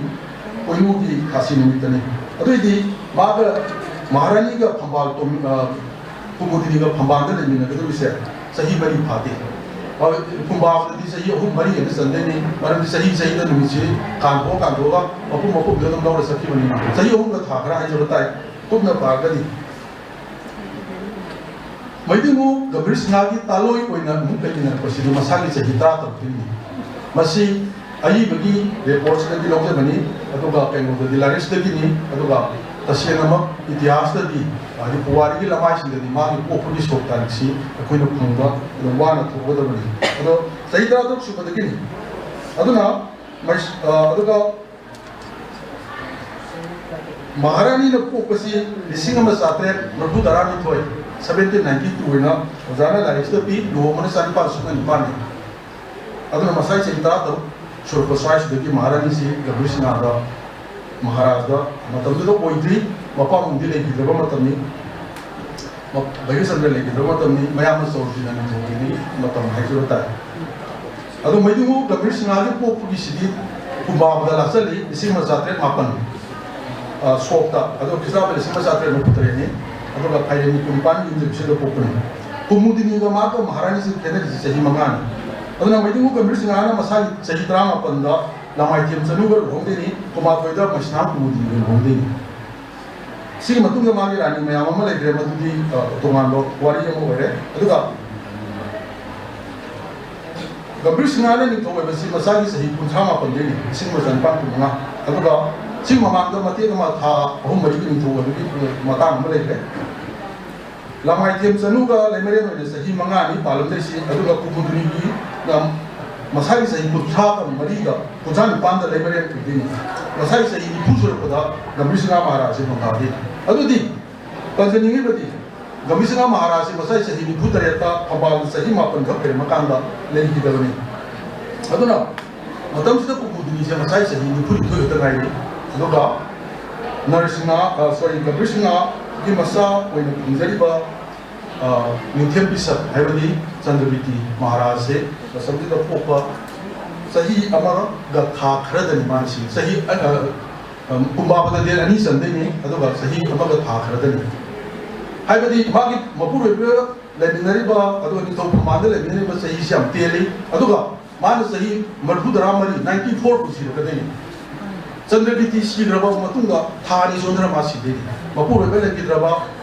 ꯄꯣꯏꯅꯨꯒꯤ ꯈꯥꯁꯤ ꯅꯨꯃꯤꯠꯇꯅꯤ꯫ ꯑꯗꯨꯏꯗꯤ ꯃꯥꯒ ꯃꯍꯥꯔꯥꯅꯤꯒ ꯐꯝꯕꯥꯜ ꯇꯣꯝ-, ꯑ, ꯀꯨꯃꯨꯗꯤꯅꯤꯒ ꯐꯝꯕꯥꯜꯗ ꯂꯩꯃꯤꯟꯅꯒꯗꯧꯔꯤꯁꯦ ꯆꯍꯤ ꯃꯔꯤ ꯐꯥꯗꯦ꯫ ꯑ, ꯐꯨꯝꯕꯥꯜꯗꯗꯤ ꯆꯍꯤ ꯑꯍꯨꯝ ꯃꯔꯤ ꯍꯦꯟꯅ ꯆꯟꯗꯣꯏꯅꯤ, ꯃꯔꯝꯗꯤ ꯆꯍꯤ ꯆꯍꯤꯗ ꯅꯨꯃꯤꯠꯁꯤ ꯀꯥꯟꯊꯣꯛꯑ ꯀꯥꯟꯊꯣꯛꯑꯒ ꯃꯄꯨꯝ ꯃꯄꯨꯝꯗ ꯑꯗꯨꯝ ꯂꯧꯔ ꯆꯠꯈꯤꯕꯅꯤꯅ ꯆꯍꯤ ꯑꯍꯨꯝꯒ ꯊꯥ ꯈꯔ ꯍꯥꯏꯖꯕ ꯇꯥꯏ꯫ ꯀꯨꯞꯅ ꯄꯥꯔꯒꯗꯤ ꯃꯩꯗꯤꯡꯉꯨ ꯒꯝꯚꯤꯔ ꯁꯤꯡꯍꯒꯤ ꯇꯥꯂꯣꯏ ꯑꯣꯏꯅ ꯑꯃꯨꯛ ꯂꯩꯃꯤꯟꯅꯔꯛꯄꯁꯤꯗꯤ ꯃꯁꯥꯒꯤ ꯆꯍꯤ ꯇꯔꯥꯇꯔꯨꯛꯇꯒꯤꯅꯤ꯫ ꯃꯁꯤ ꯑꯏꯕꯒꯤ ꯔꯦꯀꯣꯔꯠꯁꯤꯗꯒꯤ ꯂꯧꯖꯕꯅꯤ, ꯑꯗꯨꯒ ꯀꯩꯅꯣꯗꯗꯤ ꯂꯥꯏꯔꯤꯛꯁꯤꯗꯒꯤꯅꯤ, ꯑꯗꯨꯒ ꯇꯁꯦꯡꯅꯃꯛ ꯏꯇꯤꯍꯥꯁꯇꯗꯤ, ꯍꯥꯏꯗꯤ ꯄꯨꯋꯥꯔꯤꯒꯤ ꯂꯃꯥꯏꯁꯤꯡꯗꯗꯤ ꯃꯥꯒꯤ ꯄꯣꯛꯄꯒꯤ ꯁꯣꯛ ꯇꯥꯔꯤꯛꯁꯤ ꯑꯩꯈꯣꯏꯅ ꯐꯪꯕ ꯑꯗꯨꯝ ꯋꯥꯅ ꯊꯣꯛꯀꯗꯕꯅꯤ꯫ ꯑꯗꯣ ꯆꯍꯤ ꯇꯔꯥꯇꯔꯨꯛ ꯁꯨꯕꯗꯒꯤꯅꯤ꯫ ꯑꯗꯨꯅ ꯃꯩ-, ꯑ, ꯑꯗꯨꯒ ꯃꯍꯥꯔꯥꯅꯤꯅ ꯄꯣꯛꯄꯁꯤ ꯂꯤꯁꯤꯡ ꯑꯃ ꯆꯥꯇ꯭ꯔꯦꯠ ꯃꯔꯤꯐꯨ ꯇꯔꯥꯅꯤꯊꯣꯏ, seventeen ninety two ꯍꯥꯏꯅ ꯑꯣꯖꯥꯅ ꯂꯥꯏꯔꯤꯛꯁꯤꯗ ꯄꯤ, ꯂꯨꯍꯣꯡꯕꯅ ꯆꯅꯤꯄꯥꯟ ꯁꯨꯞꯅ ꯅꯤꯄꯥꯟꯅꯤ꯫ ꯑꯗꯨꯅ ꯃꯁꯥꯏ ꯆꯍꯤ ꯇꯔꯥꯇꯔꯨꯛ ꯁꯨꯔꯛꯄ ꯁ꯭ꯋꯥꯏꯁꯤꯗꯒꯤ ꯃꯍꯥꯔꯥꯅꯤꯁꯤ ꯒꯝꯚꯤꯔ ꯁꯤꯡꯍꯗ ꯃꯍꯥꯔꯥꯖꯗ ꯃꯇꯝꯗꯨꯗ ꯑꯣꯏꯗ꯭ꯔꯤ, ꯃꯄꯥꯝꯗꯤ ꯂꯩꯈꯤꯗ꯭ꯔꯕ ꯃꯇꯝꯅꯤ꯫ ꯃ-, ꯚꯩꯒ꯭ꯌꯆꯟꯗ꯭ꯔ ꯂꯩꯈꯤꯗ꯭ꯔꯕ ꯃꯇꯝꯅꯤ, ꯃꯌꯥꯝꯅ ꯆꯧꯔꯆꯤꯅ ꯅꯤꯡꯊꯧꯒꯤ ꯃꯇꯝ ꯍꯥꯏꯖꯕ ꯇꯥꯔꯦ꯫ ꯑꯗꯣ ꯃꯩꯗꯤꯡꯉꯨ ꯒꯝꯚꯤꯔ ꯁꯤꯡꯍꯒꯤ ꯄꯣꯛꯄꯒꯤꯁꯤꯗꯤ ꯀꯨꯝꯕꯥꯕꯗ ꯂꯥꯛꯆꯜꯂꯤ, ꯂꯤꯁꯤꯡ ꯑꯃ ꯆꯥꯇ꯭ꯔꯦꯠ ꯃꯥꯄꯟ, ꯑ, ꯁꯣꯛꯇ, ꯑꯗꯣ ꯈ꯭ꯔꯤꯁꯇꯥꯕꯗ ꯂꯤꯁꯤꯡ ꯑꯃ ꯆꯥꯇ꯭ꯔꯦꯠ ꯃꯔꯤꯐꯨ ꯇꯔꯦꯠꯅꯤ꯫ ꯑꯗꯨꯒ ꯐꯥꯏꯔꯦꯟꯒꯤ ꯀꯨꯟꯅꯤꯄꯥꯟ ꯌꯨꯝꯖꯕꯤꯁꯤꯗ ꯄꯣꯛꯄꯅꯤ꯫ ꯀꯨꯃꯨꯗꯤꯅꯤꯒ ꯃꯥꯒ ꯃꯍꯥꯔꯥꯅꯤꯁꯤꯒ ꯈꯦꯠꯅꯔꯤꯁꯤ ꯆꯍꯤ ꯃꯉꯥꯅꯤ꯫ ꯑꯗꯨꯅ ꯃꯩꯗꯤꯡꯉꯨ ꯒꯝꯚꯤꯔ ꯁꯤꯡꯍꯅ ꯃꯁꯥꯒꯤ ꯆꯍꯤ ꯇꯔꯥꯃꯥꯄꯟꯗ ꯂꯃꯥꯏꯊꯦꯝ ꯆꯅꯨꯒ ꯂꯨꯍꯣꯡꯗꯣꯏꯅꯤ, ꯀꯨꯟꯃꯥꯊꯣꯏꯗ ꯃꯩꯁꯅꯥꯝ ꯀꯨꯃꯨꯗꯤꯅꯤꯒ ꯂꯨꯍꯣꯡꯗꯣꯏꯅꯤ꯫ ꯁꯤꯒꯤ ꯃꯇꯨꯡꯗ ꯃꯥꯒꯤ ꯔꯥꯅꯤ ꯃꯌꯥꯝ ꯑꯃ ꯂꯩꯈ꯭ꯔꯦ, ꯃꯗꯨꯗꯤ, ꯑ, ꯇꯣꯉꯥꯟꯕ ꯋꯥꯔꯤ ꯑꯃ ꯑꯣꯏꯔꯦ꯫ ꯑꯗꯨꯒ ꯒꯝꯚꯤꯔ ꯁꯤꯡꯍꯅ ꯅꯤꯡꯊꯧ ꯑꯣꯏꯕꯁꯤ ꯃꯁꯥꯒꯤ ꯆꯍꯤ ꯀꯨꯟꯊ꯭ꯔꯥ ꯃꯥꯄꯟꯗꯒꯤꯅꯤ, ꯂꯤꯁꯤꯡ ꯑꯃ ꯆꯅꯤꯄꯥꯟ ꯀꯨꯟꯃꯉꯥ꯫ ꯑꯗꯨꯒ ꯁꯤꯒꯤ ꯃꯃꯥꯡꯗ ꯃꯇꯦꯛ ꯑꯃ ꯊꯥ ꯑꯍꯨꯝ ꯃꯔꯤꯒꯤ ꯅꯤꯡꯊꯧ ꯑꯣꯏꯕꯒꯤ ꯃꯇꯥꯡ ꯑꯃ ꯂꯩꯈ꯭ꯔꯦ꯫ ꯂꯃꯥꯏꯊꯦꯝ ꯆꯅꯨꯒ ꯂꯩꯃꯔꯦꯟ ꯑꯣꯏꯅ ꯆꯍꯤ ꯃꯉꯥꯅꯤ ꯄꯥꯜꯂꯝꯗꯣꯏꯁꯤ, ꯑꯗꯨꯒ ꯀꯨꯃꯨꯗꯤꯅꯤꯒꯤ ꯃꯁꯥꯒꯤ ꯆꯍꯤ ꯀꯨꯟꯊ꯭ꯔꯥꯒ ꯃꯔꯤꯒ ꯀꯨꯟꯊ꯭ꯔꯥ ꯅꯤꯄꯥꯟꯗ ꯂꯩꯃꯔꯦꯟ ꯑꯣꯏꯗꯣꯏꯅꯤ꯫ ꯃꯁꯥꯒꯤ ꯆꯍꯤ ꯅꯤꯐꯨ ꯁꯨꯔꯛꯄꯗ ꯒꯝꯚꯤꯔ ꯁꯤꯡꯍ ꯃꯍꯥꯔꯥꯖꯁꯤ ꯅꯣꯡꯗꯥꯗꯣꯏꯅꯤ꯫ ꯑꯗꯨꯗꯤ ꯄꯟꯖꯅꯤꯡꯉꯤꯕꯗꯤ ꯒꯝꯚꯤꯔ ꯁꯤꯡꯍ ꯃꯍꯥꯔꯥꯖꯁꯤ ꯃꯁꯥꯒꯤ ꯆꯍꯤ ꯅꯤꯐꯨ ꯇꯔꯦꯠꯇ ꯐꯝꯕꯥꯜꯗ ꯆꯍꯤ ꯃꯥꯄꯟꯈꯛ ꯂꯩꯔꯝꯃꯀꯥꯟꯗ ꯂꯩꯈꯤꯗꯕꯅꯤ꯫ ꯑꯗꯨꯅ ꯃꯇꯝꯁꯤꯗ ꯀꯨꯃꯨꯗꯤꯅꯤꯁꯦ ꯃꯁꯥꯒꯤ ꯆꯍꯤ ꯅꯤꯐꯨ ꯅꯤꯊꯣꯏ ꯈꯛꯇ ꯉꯥꯏꯔꯤ꯫ ꯑꯗꯨꯒ ꯅꯔꯁꯤꯡꯍ, ꯑ, sorry, ꯒꯝꯚꯤꯔ ꯁꯤꯡꯍ ꯒꯤ ꯃꯆꯥ ꯑꯣꯏꯅ ꯐꯪꯖꯔꯤꯕ, ꯑ, ꯅꯤꯡꯊꯦꯝ ꯕꯤꯁꯞ ꯍꯥꯏꯕꯗꯤ ꯆꯟꯗ꯭ꯔꯕꯤꯇꯤ ꯃꯍꯥꯔꯥꯖꯁꯦ ꯃꯇꯝꯗꯨꯗ ꯄꯣꯛꯄ ꯆꯍꯤ ꯑꯃꯒ ꯊꯥ ꯈꯔꯗꯅꯤ ꯃꯥꯅ ꯁꯤ꯫ ꯆꯍꯤ, ꯑ, ꯑ, ꯀꯨꯝꯕꯥꯕꯗ ꯗꯦꯠ ꯑꯅꯤ ꯆꯟꯗꯣꯏꯅꯤ, ꯑꯗꯨꯒ ꯆꯍꯤ ꯑꯃꯒ ꯊꯥ ꯈꯔꯗꯅꯤ꯫ ꯍꯥꯏꯕꯗꯤ ꯃꯥꯒꯤ ꯃꯄꯨꯔꯣꯏꯕ ꯂꯩꯃꯤꯟꯅꯔꯤꯕ, ꯑꯗꯨꯒ ꯅꯤꯡꯊꯧ ꯐꯝꯕꯥꯜꯗ ꯂꯩꯃꯤꯟꯅꯔꯤꯕ ꯆꯍꯤꯁꯤ ꯌꯥꯝ ꯇꯦꯜꯂꯤ꯫ ꯑꯗꯨꯒ ꯃꯥꯅ ꯆꯍꯤ ꯃꯔꯤꯐꯨ ꯇꯔꯥ ꯃꯔꯤ, ninety four ꯄꯨꯟꯁꯤꯔꯛꯀꯗꯣꯏꯅꯤ꯫ ꯆꯟꯗ꯭ꯔꯕꯤꯇꯤ ꯁꯤꯈ꯭ꯔꯕ ꯃꯇꯨꯡꯗ ꯊꯥ ꯑꯅꯤ ꯆꯣꯟꯗꯅ ꯃꯥ ꯁꯤꯗꯣꯏꯅꯤ꯫ ꯃꯄꯨꯔꯣꯏꯕ ꯂꯩꯈꯤꯗ꯭ꯔꯕ,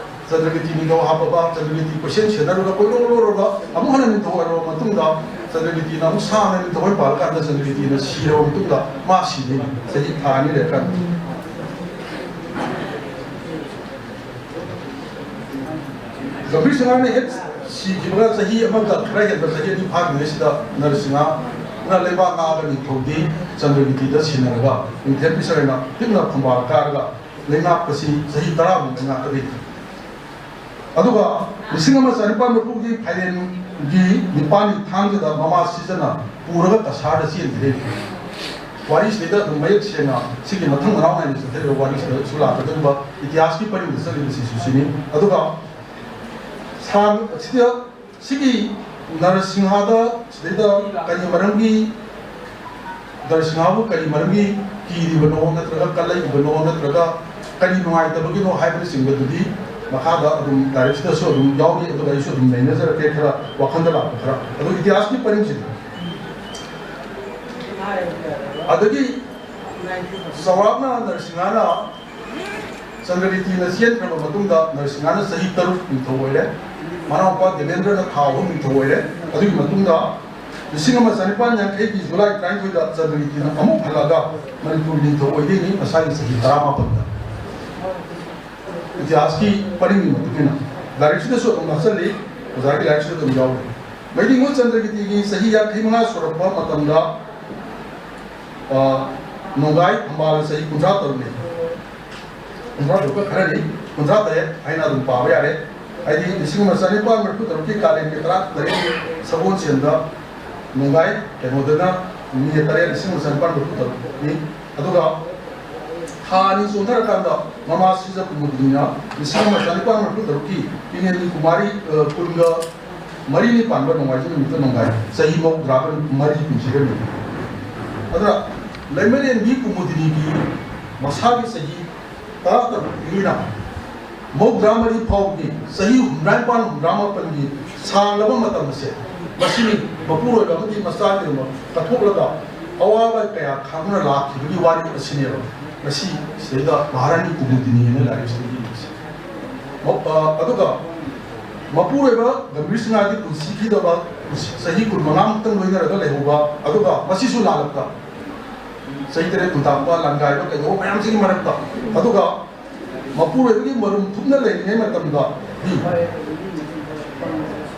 ꯆꯟꯗ꯭ꯔꯕꯤꯇꯤ ꯅꯤꯡꯊꯧ ꯍꯥꯞꯄꯕ, ꯆꯟꯗ꯭ꯔꯕꯤꯇꯤ ꯀꯣꯏꯁꯦꯟ ꯁꯦꯟꯅꯔꯒ ꯀꯣꯏꯂꯣ ꯂꯣꯔꯒ ꯑꯃꯨꯛ ꯍꯟꯅ ꯅꯤꯡꯊꯧ ꯑꯣꯏꯔꯕ ꯃꯇꯨꯡꯗ ꯆꯟꯗ꯭ꯔꯕꯤꯇꯤꯅ ꯑꯃꯨꯛ ꯁꯥꯡꯅ ꯅꯤꯡꯊꯧ ꯑꯣꯏꯅ ꯄꯥꯜꯂꯀꯥꯟꯗ ꯆꯟꯗ꯭ꯔꯕꯤꯇꯤꯅ ꯁꯤꯔꯕ ꯃꯇꯨꯡꯗ ꯃꯥ ꯁꯤꯗꯣꯏꯅꯤ꯫ ꯆꯍꯤ ꯊꯥ ꯑꯅꯤ ꯂꯩꯔꯀꯥꯟꯗ꯫ ꯒꯝꯚꯤꯔ ꯁꯤꯡꯍꯅ ꯍꯦꯛ ꯁꯤꯈꯤꯕꯒ ꯆꯍꯤ ꯑꯃꯒ ꯈꯔ ꯍꯦꯟꯕ, ꯆꯍꯤ ꯑꯅꯤ ꯐꯥꯗ꯭ꯔꯤꯉꯩꯁꯤꯗ ꯅꯔꯁꯤꯡꯍꯅ ꯂꯩꯕꯥꯛ ꯉꯥꯛꯑꯒ ꯅꯤꯡꯊꯧꯗꯤ ꯆꯟꯗ꯭ꯔꯕꯤꯇꯤꯗ ꯁꯤꯟꯅꯔꯒ ꯅꯤꯡꯊꯦꯝ ꯕꯤꯁꯞꯅ ꯇꯤꯛꯅ ꯐꯝꯕꯥꯜ ꯀꯥꯔꯒ ꯂꯩꯉꯥꯛꯄꯁꯤ ꯆꯍꯤ ꯇꯔꯥꯃꯨꯛ ꯂꯩꯉꯥꯛꯀꯗꯣꯏꯅꯤ꯫ ꯑꯗꯨꯒ ꯂꯤꯁꯤꯡ ꯑꯃ ꯆꯅꯤꯄꯥꯟ ꯃꯔꯤꯐꯨꯒꯤ ꯐꯥꯏꯔꯦꯟꯒꯤ ꯅꯤꯄꯥꯟꯅꯤ ꯊꯥꯡꯖꯗ ꯃꯃꯥ ꯁꯤꯖꯅ ꯄꯨꯔꯒ ꯀꯁꯥꯔꯗ ꯆꯦꯟꯈꯤꯗꯣꯏꯅꯤ꯫ ꯋꯥꯔꯤꯁꯤꯗꯩꯗ ꯑꯗꯨꯝ ꯃꯌꯦꯛ ꯁꯦꯡꯅ ꯁꯤꯒꯤ ꯃꯊꯪ ꯃꯅꯥꯎ ꯅꯥꯏꯅ ꯆꯠꯊꯔꯤꯕ ꯋꯥꯔꯤꯁꯤꯗꯁꯨ ꯂꯥꯛꯀꯗꯧꯔꯤꯕ ꯏꯇꯤꯍꯥꯁꯀꯤ ꯄꯔꯤꯡꯗ ꯆꯠꯂꯤꯕꯁꯤꯁꯨ ꯁꯤꯅꯤ꯫ ꯑꯗꯨꯒ ꯁꯥꯡ-, ꯁꯤꯗ ꯁꯤꯒꯤ ꯅꯔꯁꯤꯡꯍꯗ ꯁꯤꯗꯩꯗ ꯀꯔꯤ ꯃꯔꯝꯒꯤ, ꯅꯔꯁꯤꯡꯍꯕꯨ ꯀꯔꯤ ꯃꯔꯝꯒꯤ ꯀꯤꯔꯤꯕꯅꯣ ꯅꯠꯇ꯭ꯔꯒ ꯀꯜꯂꯛꯏꯕꯅꯣ ꯅꯠꯇ꯭ꯔꯒ ꯀꯔꯤ ꯅꯨꯡꯉꯥꯏꯇꯕꯒꯤꯅꯣ ꯍꯥꯏꯕꯅꯆꯤꯡꯕꯗꯨꯗꯤ ꯃꯈꯥꯗ ꯑꯗꯨꯝ ꯂꯥꯏꯔꯤꯛꯁꯤꯗꯁꯨ ꯑꯗꯨꯝ ꯌꯥꯎꯔꯤ꯫ ꯑꯗꯨꯒ ꯑꯩꯁꯨ ꯑꯗꯨꯝ ꯅꯩꯅꯖꯔꯛꯀꯦ ꯈꯔ ꯋꯥꯈꯜꯗ ꯂꯥꯛꯄ ꯈꯔ꯫ ꯑꯗꯨ ꯏꯇꯤꯍꯥꯁꯀꯤ ꯄꯔꯤꯡꯁꯤꯗꯤ ꯑꯗꯒꯤ ꯆꯥꯎꯔꯥꯛꯅ ꯅꯔꯁꯤꯡꯍꯅ ꯆꯟꯗ꯭ꯔꯕꯤꯇꯤꯅ ꯆꯦꯟꯈ꯭ꯔꯕ ꯃꯇꯨꯡꯗ ꯅꯔꯁꯤꯡꯍꯅ ꯆꯍꯤ ꯇꯔꯨꯛ ꯅꯤꯡꯊꯧ ꯑꯣꯏꯔꯦ꯫ ꯃꯅꯥꯎꯄꯥ ꯗꯦꯕꯦꯟꯗ꯭ꯔꯅ ꯊꯥ ꯑꯍꯨꯝ ꯅꯤꯡꯊꯧ ꯑꯣꯏꯔꯦ꯫ ꯑꯗꯨꯒꯤ ꯃꯇꯨꯡꯗ ꯂꯤꯁꯤꯡ ꯑꯃ ꯆꯅꯤꯄꯥꯟ ꯌꯥꯡꯈꯩꯒꯤ ꯖꯨꯂꯥꯏ ꯇꯔꯥꯅꯤꯊꯣꯏꯗ ꯆꯟꯗ꯭ꯔꯕꯤꯇꯤꯅ ꯑꯃꯨꯛ ꯍꯜꯂꯒ ꯃꯅꯤꯄꯨꯔꯒꯤ ꯅꯤꯡꯊꯧ ꯑꯣꯏꯗꯣꯏꯅꯤ, ꯃꯁꯥꯒꯤ ꯆꯍꯤ ꯇꯔꯥꯃꯥꯄꯟꯗ꯫ ꯏꯇꯤꯍꯥꯁꯀꯤ ꯄꯔꯤꯡꯒꯤ ꯃꯇꯨꯡ ꯏꯟꯅ ꯂꯥꯏꯔꯤꯛꯁꯤꯗꯁꯨ ꯑꯗꯨꯝ ꯍꯥꯞꯆꯜꯂꯤ, ꯑꯣꯖꯥꯒꯤ ꯂꯥꯏꯔꯤꯛꯁꯤꯗ ꯑꯗꯨꯝ ꯌꯥꯎꯔꯤ꯫ ꯃꯩꯇꯩꯅꯤꯉꯣꯜ ꯆꯟꯗ꯭ꯔꯕꯤꯇꯤꯒꯤ ꯆꯍꯤ ꯌꯥꯡꯈꯩ ꯃꯉꯥ ꯁꯨꯔꯛꯄ ꯃꯇꯝꯗ, ꯑ, ꯅꯣꯡꯒꯥꯏ ꯐꯝꯕꯥꯜꯅ ꯆꯍꯤ ꯀꯨꯟꯊ꯭ꯔꯥ ꯇꯔꯨꯛꯅꯤ꯫ ꯀꯨꯟꯊ꯭ꯔꯥ ꯇꯔꯨꯛꯀ ꯈꯔꯅꯤ, ꯀꯨꯟꯊ꯭ꯔꯥ ꯇꯔꯦꯠ ꯍꯥꯏꯅ ꯑꯗꯨꯝ ꯄꯥꯕ ꯌꯥꯔꯦ꯫ ꯍꯥꯏꯗꯤ ꯂꯤꯁꯤꯡ ꯑꯃ ꯆꯅꯤꯄꯥꯟ ꯃꯔꯤꯐꯨ ꯇꯔꯨꯛꯀꯤ ꯀꯥꯂꯦꯟꯒꯤ ꯇꯔꯥ ꯇꯔꯦꯠꯀꯤ ꯁꯒꯣꯜꯁꯦꯟꯗ ꯅꯣꯡꯒꯥꯏ ꯀꯩꯅꯣꯗꯅ ꯃꯦ ꯇꯔꯦꯠ, ꯂꯤꯁꯤꯡ ꯑꯃ ꯆꯅꯤꯄꯥꯟ ꯃꯔꯤꯐꯨ ꯇꯔꯨꯛꯅꯤ꯫ ꯑꯗꯨꯒ ꯊꯥ ꯑꯅꯤ ꯆꯣꯟꯊꯔꯀꯥꯟꯗ ꯃꯃꯥ ꯁꯤꯖ ꯀꯨꯃꯨꯗꯤꯅꯤꯅ ꯂꯤꯁꯤꯡ ꯑꯃ ꯆꯅꯤꯄꯥꯟ ꯃꯔꯤꯐꯨ ꯇꯔꯨꯛꯀꯤ ꯏꯪꯉꯦꯟꯒꯤ ꯀꯨꯃꯥꯔꯤ, ꯑ, ꯀꯨꯟꯒ ꯃꯔꯤꯅꯤ ꯄꯥꯟꯕ ꯅꯣꯡꯃꯥꯏꯖꯤꯡ ꯅꯨꯃꯤꯠꯇ ꯅꯣꯡꯒꯥꯏ ꯆꯍꯤ ꯃꯧꯗ꯭ꯔꯥꯒ ꯃꯔꯤ ꯄꯨꯟꯁꯤꯔꯝꯃꯤ꯫ ꯑꯗꯨꯅ ꯂꯩꯃꯔꯦꯟꯕꯤ ꯀꯨꯃꯨꯗꯤꯅꯤꯒꯤ ꯃꯁꯥꯒꯤ ꯆꯍꯤ ꯇꯔꯥꯇꯔꯨꯛꯇꯒꯤꯅ ꯃꯧꯗ꯭ꯔꯥ ꯃꯔꯤ ꯐꯥꯎꯕꯒꯤ ꯆꯍꯤ ꯍꯨꯝꯗ꯭ꯔꯥ ꯅꯤꯄꯥꯟ, ꯍꯨꯝꯗ꯭ꯔꯥ ꯃꯥꯄꯟꯒꯤ ꯁꯥꯡꯂꯕ ꯃꯇꯝ ꯑꯁꯦ ꯃꯁꯤꯅꯤ ꯃꯄꯨꯔꯣꯏꯕ ꯑꯃꯗꯤ ꯃꯆꯥꯒꯤꯗꯃꯛ ꯀꯠꯊꯣꯛꯂꯒ ꯑꯋꯥꯕ ꯀꯌꯥ ꯈꯥꯡꯗꯨꯅ ꯂꯥꯛꯈꯤꯕꯒꯤ ꯋꯥꯔꯤ ꯑꯁꯤꯅꯦꯕ ꯉꯁꯤ ꯁꯤꯗꯩꯗ ꯃꯍꯥꯔꯥꯅꯤ ꯀꯨꯃꯨꯗꯤꯅꯤ ꯍꯥꯏꯅ ꯂꯥꯏꯔꯤꯛꯁꯤꯗ ꯏꯔꯤꯕꯁꯦ꯫ ꯃ-, ꯑ, ꯑꯗꯨꯒ ꯃꯄꯨꯔꯣꯏꯕ ꯒꯝꯚꯤꯔ ꯁꯤꯡꯍꯗꯤ ꯄꯨꯟꯁꯤꯈꯤꯗꯕ, ꯆꯍꯤ ꯀꯨꯟꯃꯉꯥꯃꯨꯛꯇꯪ ꯂꯣꯏꯅꯔꯒ ꯂꯩꯍꯧꯕ, ꯑꯗꯨꯒ ꯃꯁꯤꯁꯨ ꯂꯥꯜꯂꯛꯄ ꯆꯍꯤ ꯇꯔꯦꯠ ꯈꯨꯟꯇꯥꯛꯄ, ꯂꯥꯟꯒꯥꯏꯕ ꯀꯩꯗꯧꯕ ꯃꯌꯥꯝꯁꯤꯒꯤ ꯃꯔꯛꯇ, ꯑꯗꯨꯒ ꯃꯄꯨꯔꯣꯏꯕꯒꯤ ꯃꯔꯨꯝ ꯊꯨꯞꯅ ꯂꯩꯔꯤꯉꯩ ꯃꯇꯝꯗꯗꯤ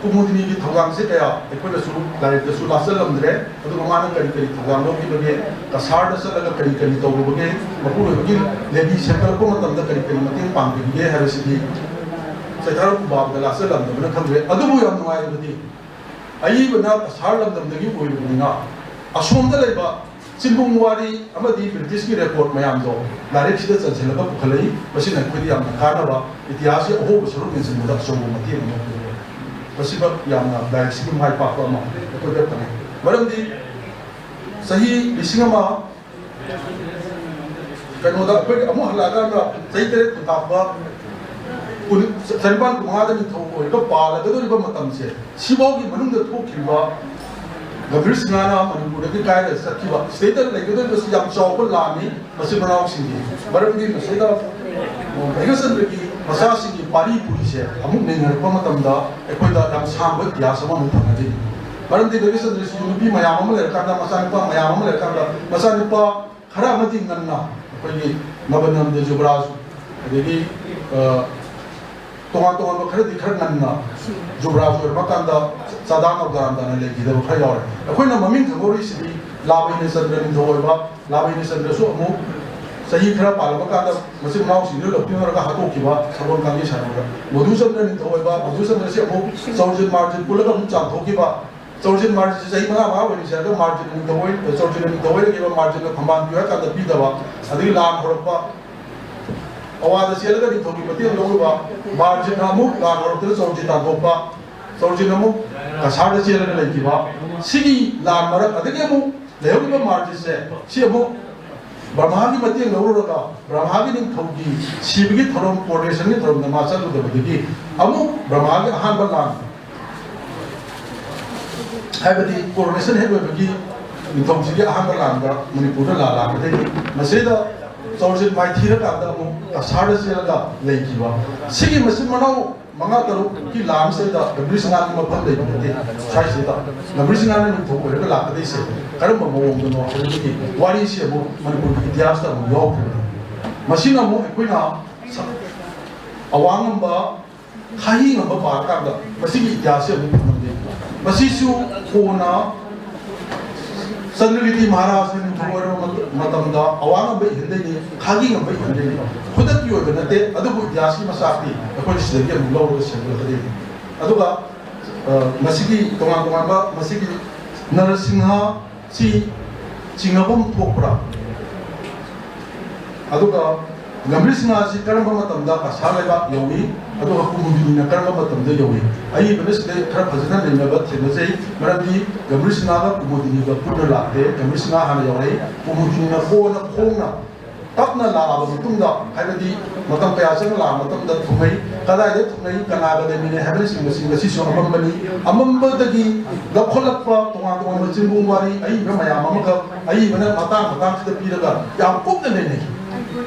ꯀꯨꯃꯨꯗꯤꯅꯤꯒꯤ ꯊꯧꯗꯥꯡꯁꯦ ꯀꯌꯥ ꯑꯩꯈꯣꯏꯅꯁꯨ ꯂꯥꯏꯔꯤꯛꯇꯁꯨ ꯂꯥꯆꯜꯂꯝꯗ꯭ꯔꯦ꯫ ꯑꯗꯨꯒ ꯃꯥꯅ ꯀꯔꯤ ꯀꯔꯤ ꯊꯧꯗꯥꯡ ꯂꯧꯈꯤꯕꯒꯦ, ꯀꯁꯥꯔꯗ ꯆꯠꯂꯒ ꯀꯔꯤ ꯀꯔꯤ ꯇꯧꯔꯨꯕꯒꯦ, ꯃꯄꯨꯔꯣꯏꯕꯒꯤ ꯂꯦꯕꯤ ꯁꯦꯝꯒꯠꯂꯛꯄ ꯃꯇꯝꯗ ꯀꯔꯤ ꯀꯔꯤ ꯃꯇꯦꯡ ꯄꯥꯡꯕꯤꯒꯦ ꯍꯥꯏꯕꯁꯤꯗꯤ ꯆꯩꯊꯥꯔꯣꯜ ꯈꯨꯕꯥꯛꯇ ꯂꯥꯆꯜꯂꯝꯗꯕꯅ ꯈꯪꯗ꯭ꯔꯦ꯫ ꯑꯗꯨꯕꯨ ꯌꯥꯝ ꯅꯨꯡꯉꯥꯏꯔꯕꯗꯤ ꯑꯏꯕꯅ ꯀꯁꯥꯔ ꯂꯝꯗꯝꯗꯒꯤ ꯑꯣꯏꯔꯕꯅꯤꯅ ꯑꯁꯣꯝꯗ ꯂꯩꯕ ꯆꯤꯡꯕꯨꯡ ꯋꯥꯔꯤ ꯑꯃꯗꯤ ꯕ꯭ꯔꯤꯇꯤꯁꯀꯤ ꯔꯦꯀꯣꯔꯗ ꯃꯌꯥꯝꯗꯣ ꯂꯥꯏꯔꯤꯛꯁꯤꯗ ꯆꯟꯁꯤꯜꯂꯒ ꯄꯨꯈꯠꯂꯛꯏ꯫ ꯃꯁꯤꯅ ꯑꯩꯈꯣꯏꯗ ꯌꯥꯝꯅ ꯀꯥꯟꯅꯕ, ꯏꯇꯤꯍꯥꯁꯀꯤ ꯑꯍꯣꯕ ꯁꯔꯨꯛ ꯃꯦꯟꯁꯤꯟꯕꯗ ꯑꯆꯧꯕ ꯃꯇꯦꯡ ꯑꯃ ꯑꯣꯏ꯫ ꯃꯁꯤꯃꯛ ꯌꯥꯝꯅ ꯂꯥꯏꯔꯤꯛꯁꯤꯒꯤ ꯃꯥꯏ ꯄꯥꯛꯄ ꯑꯃ ꯑꯩꯈꯣꯏꯗ ꯐꯪꯉꯤ꯫ ꯃꯔꯝꯗꯤ ꯆꯍꯤ ꯂꯤꯁꯤꯡ ꯑꯃ ꯀꯩꯅꯣꯗ ꯑꯩꯈꯣꯏꯒꯤ ꯑꯃꯨꯛ ꯍꯜꯂꯛꯑꯀꯥꯟꯗ ꯆꯍꯤ ꯇꯔꯦꯠ ꯈꯨꯟꯇꯥꯛꯄ ꯀꯨꯟ-, ꯆꯅꯤꯄꯥꯟ ꯀꯨꯟꯃꯉꯥꯗ ꯅꯤꯡꯊꯧ ꯑꯣꯏꯔꯒ ꯄꯥꯜꯂꯒꯗꯧꯔꯤꯕ ꯃꯇꯝꯁꯦ, ꯁꯤꯐꯥꯎꯒꯤ ꯃꯅꯨꯡꯗ ꯊꯣꯛꯈꯤꯕ ꯒꯝꯚꯤꯔ ꯁꯤꯡꯍꯅ ꯃꯅꯤꯄꯨꯔꯗꯒꯤ ꯀꯥꯏꯔꯒ ꯆꯠꯈꯤꯕ, ꯁꯤꯗꯩꯗ ꯂꯩꯒꯗꯧꯔꯤꯕꯁꯤ ꯌꯥꯝ ꯆꯥꯎꯕ ꯂꯥꯟꯅꯤ꯫ ꯃꯆꯤꯟ ꯃꯅꯥꯎꯁꯤꯡꯒꯤ ꯃꯔꯝꯗꯤ ꯃꯁꯤꯗ ꯚꯩꯒ꯭ꯌꯥꯆꯟꯗ꯭ꯔꯒꯤ ꯃꯆꯥꯁꯤꯡꯒꯤ ꯄꯥꯔꯤ ꯄꯨꯔꯤꯁꯦ ꯑꯃꯨꯛ ꯅꯩꯅꯔꯛꯄ ꯃꯇꯝꯗ ꯑꯩꯈꯣꯏꯗ ꯌꯥꯝ ꯁꯥꯡꯕ ꯏꯇꯤꯍꯥꯁ ꯑꯃ ꯑꯃꯨꯛ ꯐꯪꯒꯗꯣꯏꯅꯤ꯫ ꯃꯔꯝꯗꯤ ꯚꯩꯒ꯭ꯌꯥꯆꯟꯗ꯭ꯔꯁꯤꯁꯨ ꯅꯨꯄꯤ ꯃꯌꯥꯝ ꯑꯃ ꯂꯩꯔꯀꯥꯟꯗ, ꯃꯆꯥꯅꯨꯄꯥ ꯃꯌꯥꯝ ꯑꯃ ꯂꯩꯔꯀꯥꯟꯗ, ꯃꯆꯥꯅꯨꯄꯥ ꯈꯔ ꯑꯃꯗꯤ ꯉꯟꯅ ꯑꯩꯈꯣꯏꯒꯤ ꯅꯕꯅꯟꯗ ꯖꯨꯕꯔꯥꯖ, ꯑꯗꯒꯤ, ꯑ, ꯇꯣꯉꯥꯟ ꯇꯣꯉꯥꯟꯕ ꯈꯔꯗꯤ ꯈꯔ ꯉꯟꯅ ꯖꯨꯕꯔꯥꯖ ꯑꯣꯏꯔꯝꯃꯀꯥꯟꯗ ꯆꯥꯗꯥ ꯅꯧꯗꯥꯔꯥꯝꯗꯥꯅ ꯂꯩꯈꯤꯗꯕ ꯈꯔ ꯌꯥꯎꯔꯦ꯫ ꯑꯩꯈꯣꯏꯅ ꯃꯃꯤꯡ ꯈꯪꯍꯧꯔꯤꯁꯤꯗꯤ ꯂꯥꯕꯩꯅ ꯆꯟꯗ꯭ꯔ ꯅꯤꯡꯊꯧ ꯑꯣꯏꯕ, ꯂꯥꯕꯩꯅ ꯆꯟꯗ꯭ꯔꯁꯨ ꯑꯃꯨꯛ ꯆꯍꯤ ꯈꯔ ꯄꯥꯜꯂꯝꯃꯀꯥꯟꯗ ꯃꯆꯤꯟ ꯃꯅꯥꯎꯁꯤꯡꯗꯨ ꯂꯧꯊꯣꯛꯅꯔꯒ ꯍꯥꯠꯇꯣꯛꯈꯤꯕ ꯁꯒꯣꯜ ꯀꯥꯡꯖꯩ ꯁꯥꯟꯅꯕꯗ꯫ ꯃꯙꯨꯆꯟꯗ꯭ꯔ ꯅꯤꯡꯊꯧ ꯑꯣꯏꯕ, ꯃꯙꯨꯆꯟꯗ꯭ꯔꯁꯤ ꯑꯃꯨꯛ ꯆꯧꯔꯖꯤꯠ ꯃꯥꯔꯖꯤꯠ ꯄꯨꯜꯂꯒ ꯑꯃꯨꯛ ꯆꯥꯝꯊꯣꯛꯈꯤꯕ꯫ ꯆꯧꯔꯖꯤꯠ ꯃꯥꯔꯖꯤꯠꯁꯦ ꯆꯍꯤ ꯃꯉꯥ ꯃꯉꯥ ꯑꯣꯏꯅ ꯁꯤꯔꯒ ꯃꯥꯔꯖꯤꯠꯅ ꯅꯤꯡꯊꯧ ꯑꯣꯏ-, ꯆꯧꯔꯖꯤꯠꯅ ꯅꯤꯡꯊꯧ ꯑꯣꯏꯔꯒꯦꯕ, ꯃꯥꯔꯖꯤꯠꯅ ꯐꯝꯕꯥꯜ ꯄꯤꯌꯨ ꯍꯥꯏ ꯀꯥꯟꯗ ꯄꯤꯗꯕ, ꯑꯗꯒꯤ ꯂꯥꯟ ꯍꯧꯔꯛꯄ, ꯑꯋꯥꯗ ꯆꯦꯜꯂꯒ ꯅꯤꯡꯊꯧꯒꯤ ꯃꯇꯦꯡ ꯂꯧꯔꯨꯕ, ꯃꯥꯔꯖꯤꯠꯅ ꯑꯃꯨꯛ ꯂꯥꯟ ꯍꯧꯔꯛꯇꯅ ꯆꯧꯔꯖꯤꯠ ꯇꯥꯟꯊꯣꯛꯄ, ꯆꯧꯔꯖꯤꯠꯅ ꯑꯃꯨꯛ ꯀꯁꯥꯔꯗ ꯆꯦꯜꯂꯒ ꯂꯩꯈꯤꯕ, ꯁꯤꯒꯤ ꯂꯥꯟ ꯃꯔꯛ, ꯑꯗꯒꯤ ꯑꯃꯨꯛ ꯂꯩꯍꯧꯔꯤꯕ ꯃꯥꯔꯖꯤꯠꯁꯦ, ꯁꯤ ꯑꯃꯨꯛ ꯕ꯭ꯔꯍꯃꯥꯒꯤ ꯃꯇꯦꯡ ꯂꯧꯔꯨꯔꯒ, ꯕ꯭ꯔꯍꯃꯥꯒꯤ ꯅꯤꯡꯊꯧꯒꯤ ꯁꯤꯕꯒꯤ ꯊꯧꯔꯝ, coronation ꯒꯤ ꯊꯧꯔꯝꯗ ꯃꯥ ꯆꯠꯂꯨꯗꯕꯗꯒꯤ, ꯑꯃꯨꯛ ꯕ꯭ꯔꯍꯃꯥꯒꯤ ꯑꯍꯥꯟꯕ ꯂꯥꯟ, ꯍꯥꯏꯕꯗꯤ coronation ꯍꯦꯛ ꯂꯣꯏꯕꯒꯤ ꯅꯤꯡꯊꯧꯁꯤꯒꯤ ꯑꯍꯥꯟꯕ ꯂꯥꯟꯗ ꯃꯅꯤꯄꯨꯔꯗ ꯂꯥꯟ ꯂꯥꯛꯄꯗꯒꯤ, ꯃꯁꯤꯗ ꯆꯧꯔꯖꯤꯠ ꯃꯥꯏꯊꯤꯔꯀꯥꯟꯗ ꯑꯃꯨꯛ ꯀꯁꯥꯔꯗ ꯆꯦꯜꯂꯒ ꯂꯩꯈꯤꯕ꯫ ꯁꯤꯒꯤ ꯃꯆꯤꯟ ꯃꯅꯥꯎ ꯃꯉꯥ ꯇꯔꯨꯛꯀꯤ ꯂꯥꯟꯁꯤꯗ ꯒꯝꯚꯤꯔ ꯁꯤꯡꯍꯒꯤ ꯃꯐꯝ ꯂꯩꯕ ꯅꯠꯇꯦ꯫ ꯁ꯭ꯋꯥꯏꯁꯤꯗ ꯒꯝꯚꯤꯔ ꯁꯤꯡꯍꯅ ꯅꯤꯡꯊꯧ ꯑꯣꯏꯔꯒ ꯂꯥꯛꯀꯗꯣꯏꯁꯦ ꯀꯔꯝꯕ ꯃꯑꯣꯡꯗꯅꯣ ꯍꯥꯏꯕꯒꯤ ꯋꯥꯔꯤꯁꯤ ꯑꯃꯨꯛ ꯃꯅꯤꯄꯨꯔꯒꯤ ꯏꯇꯤꯍꯥꯁꯇ ꯑꯃꯨꯛ ꯌꯥꯎꯈꯤꯕꯅꯤ꯫ ꯃꯁꯤꯅ ꯑꯃꯨꯛ ꯑꯩꯈꯣꯏꯅ ꯁ-, ꯑꯋꯥꯡꯉꯝꯕ, ꯈꯥꯍꯤ ꯉꯝꯕ ꯄꯥꯔꯀꯥꯟꯗ ꯃꯁꯤꯒꯤ ꯏꯇꯤꯍꯥꯁꯁꯦ ꯑꯃꯨꯛ ꯐꯪꯉꯝꯗꯦ꯫ ꯃꯁꯤꯁꯨ ꯀꯣꯟꯅ ꯆꯟꯗ꯭ꯔꯀꯤꯔꯇꯤ ꯃꯍꯥꯔꯥꯖꯅ ꯅꯤꯡꯊꯧ ꯑꯣꯏꯔꯕ ꯃꯇꯝꯗ ꯑꯋꯥꯡꯉꯝꯕ ꯏꯍꯟꯗꯣꯏꯅꯤ, ꯈꯥꯒꯤ ꯉꯝꯕ ꯏꯍꯟꯗꯣꯏꯅꯤ꯫ ꯈꯨꯗꯛꯀꯤ ꯑꯣꯏꯕ ꯅꯠꯇꯦ, ꯑꯗꯨꯕꯨ ꯏꯇꯤꯍꯥꯁꯀꯤ ꯃꯆꯥꯛꯇꯤ ꯑꯩꯈꯣꯏꯅ ꯁꯤꯗꯒꯤ ꯑꯃꯨꯛ ꯂꯧꯔꯒ ꯁꯦꯝꯒꯠꯂꯛꯀꯗꯣꯏꯅꯤ꯫ ꯑꯗꯨꯒ, ꯑ, ꯃꯁꯤꯒꯤ ꯇꯣꯉꯥꯟ ꯇꯣꯉꯥꯟꯕ, ꯃꯁꯤꯒꯤ ꯅꯔꯁꯤꯡꯍ ꯁꯤ ꯆꯤꯡꯅꯐꯝ ꯊꯣꯛꯄ꯭ꯔꯥ? ꯑꯗꯨꯒ ꯒꯝꯚꯤꯔ ꯁꯤꯡꯍ ꯑꯁꯤ ꯀꯔꯝꯕ ꯃꯇꯝꯗ ꯀꯁꯥꯔ ꯂꯩꯕꯥꯛ ꯌꯧꯏ? ꯑꯗꯨꯒ ꯀꯨꯃꯨꯗꯤꯅꯤꯅ ꯀꯔꯝꯕ ꯃꯇꯝꯗ ꯌꯧꯏ? ꯑꯏꯕꯅ ꯁꯤꯗꯩ ꯈꯔ ꯐꯖꯅ ꯅꯩꯅꯕ ꯊꯦꯡꯅꯖꯩ꯫ ꯃꯔꯝꯗꯤ ꯒꯝꯚꯤꯔ ꯁꯤꯡꯍꯒ ꯀꯨꯃꯨꯗꯤꯅꯤꯒ ꯄꯨꯟꯅ ꯂꯥꯛꯇꯦ꯫ ꯒꯝꯚꯤꯔ ꯁꯤꯡꯍ ꯍꯥꯟꯅ ꯌꯧꯔꯛꯏ꯫ ꯀꯨꯃꯨꯗꯤꯅꯤꯅ ꯀꯣꯟꯅ ꯈꯣꯡꯅ ꯇꯞꯅ ꯂꯥꯛꯂꯕ ꯃꯇꯨꯡꯗ, ꯍꯥꯏꯕꯗꯤ ꯃꯇꯝ ꯀꯌꯥ ꯆꯪꯅ ꯂꯥꯛꯂꯕ ꯃꯇꯨꯡꯗ ꯊꯨꯡꯅꯩ, ꯀꯗꯥꯏꯗ ꯊꯨꯡꯅꯩ, ꯀꯅꯥꯒ ꯂꯩꯃꯤꯟꯅꯩ ꯍꯥꯏꯕꯅꯆꯤꯡꯕꯁꯤꯡ ꯑꯁꯤꯁꯨ ꯑꯃꯝꯕꯅꯤ꯫ ꯑꯃꯝꯕꯗꯒꯤ ꯂꯧꯈꯠꯂꯛꯄ ꯇꯣꯉꯥꯟ ꯇꯣꯉꯥꯟꯕ ꯆꯤꯡꯒꯣꯡ ꯋꯥꯔꯤ ꯑꯏꯕ ꯃꯌꯥꯝ ꯑꯃꯈꯛ ꯑꯏꯕꯅ ꯃꯇꯥꯡ ꯃꯇꯥꯡꯁꯤꯗ ꯄꯤꯔꯒ ꯌꯥꯝ ꯀꯨꯞꯅ ꯅꯩꯅꯩ꯫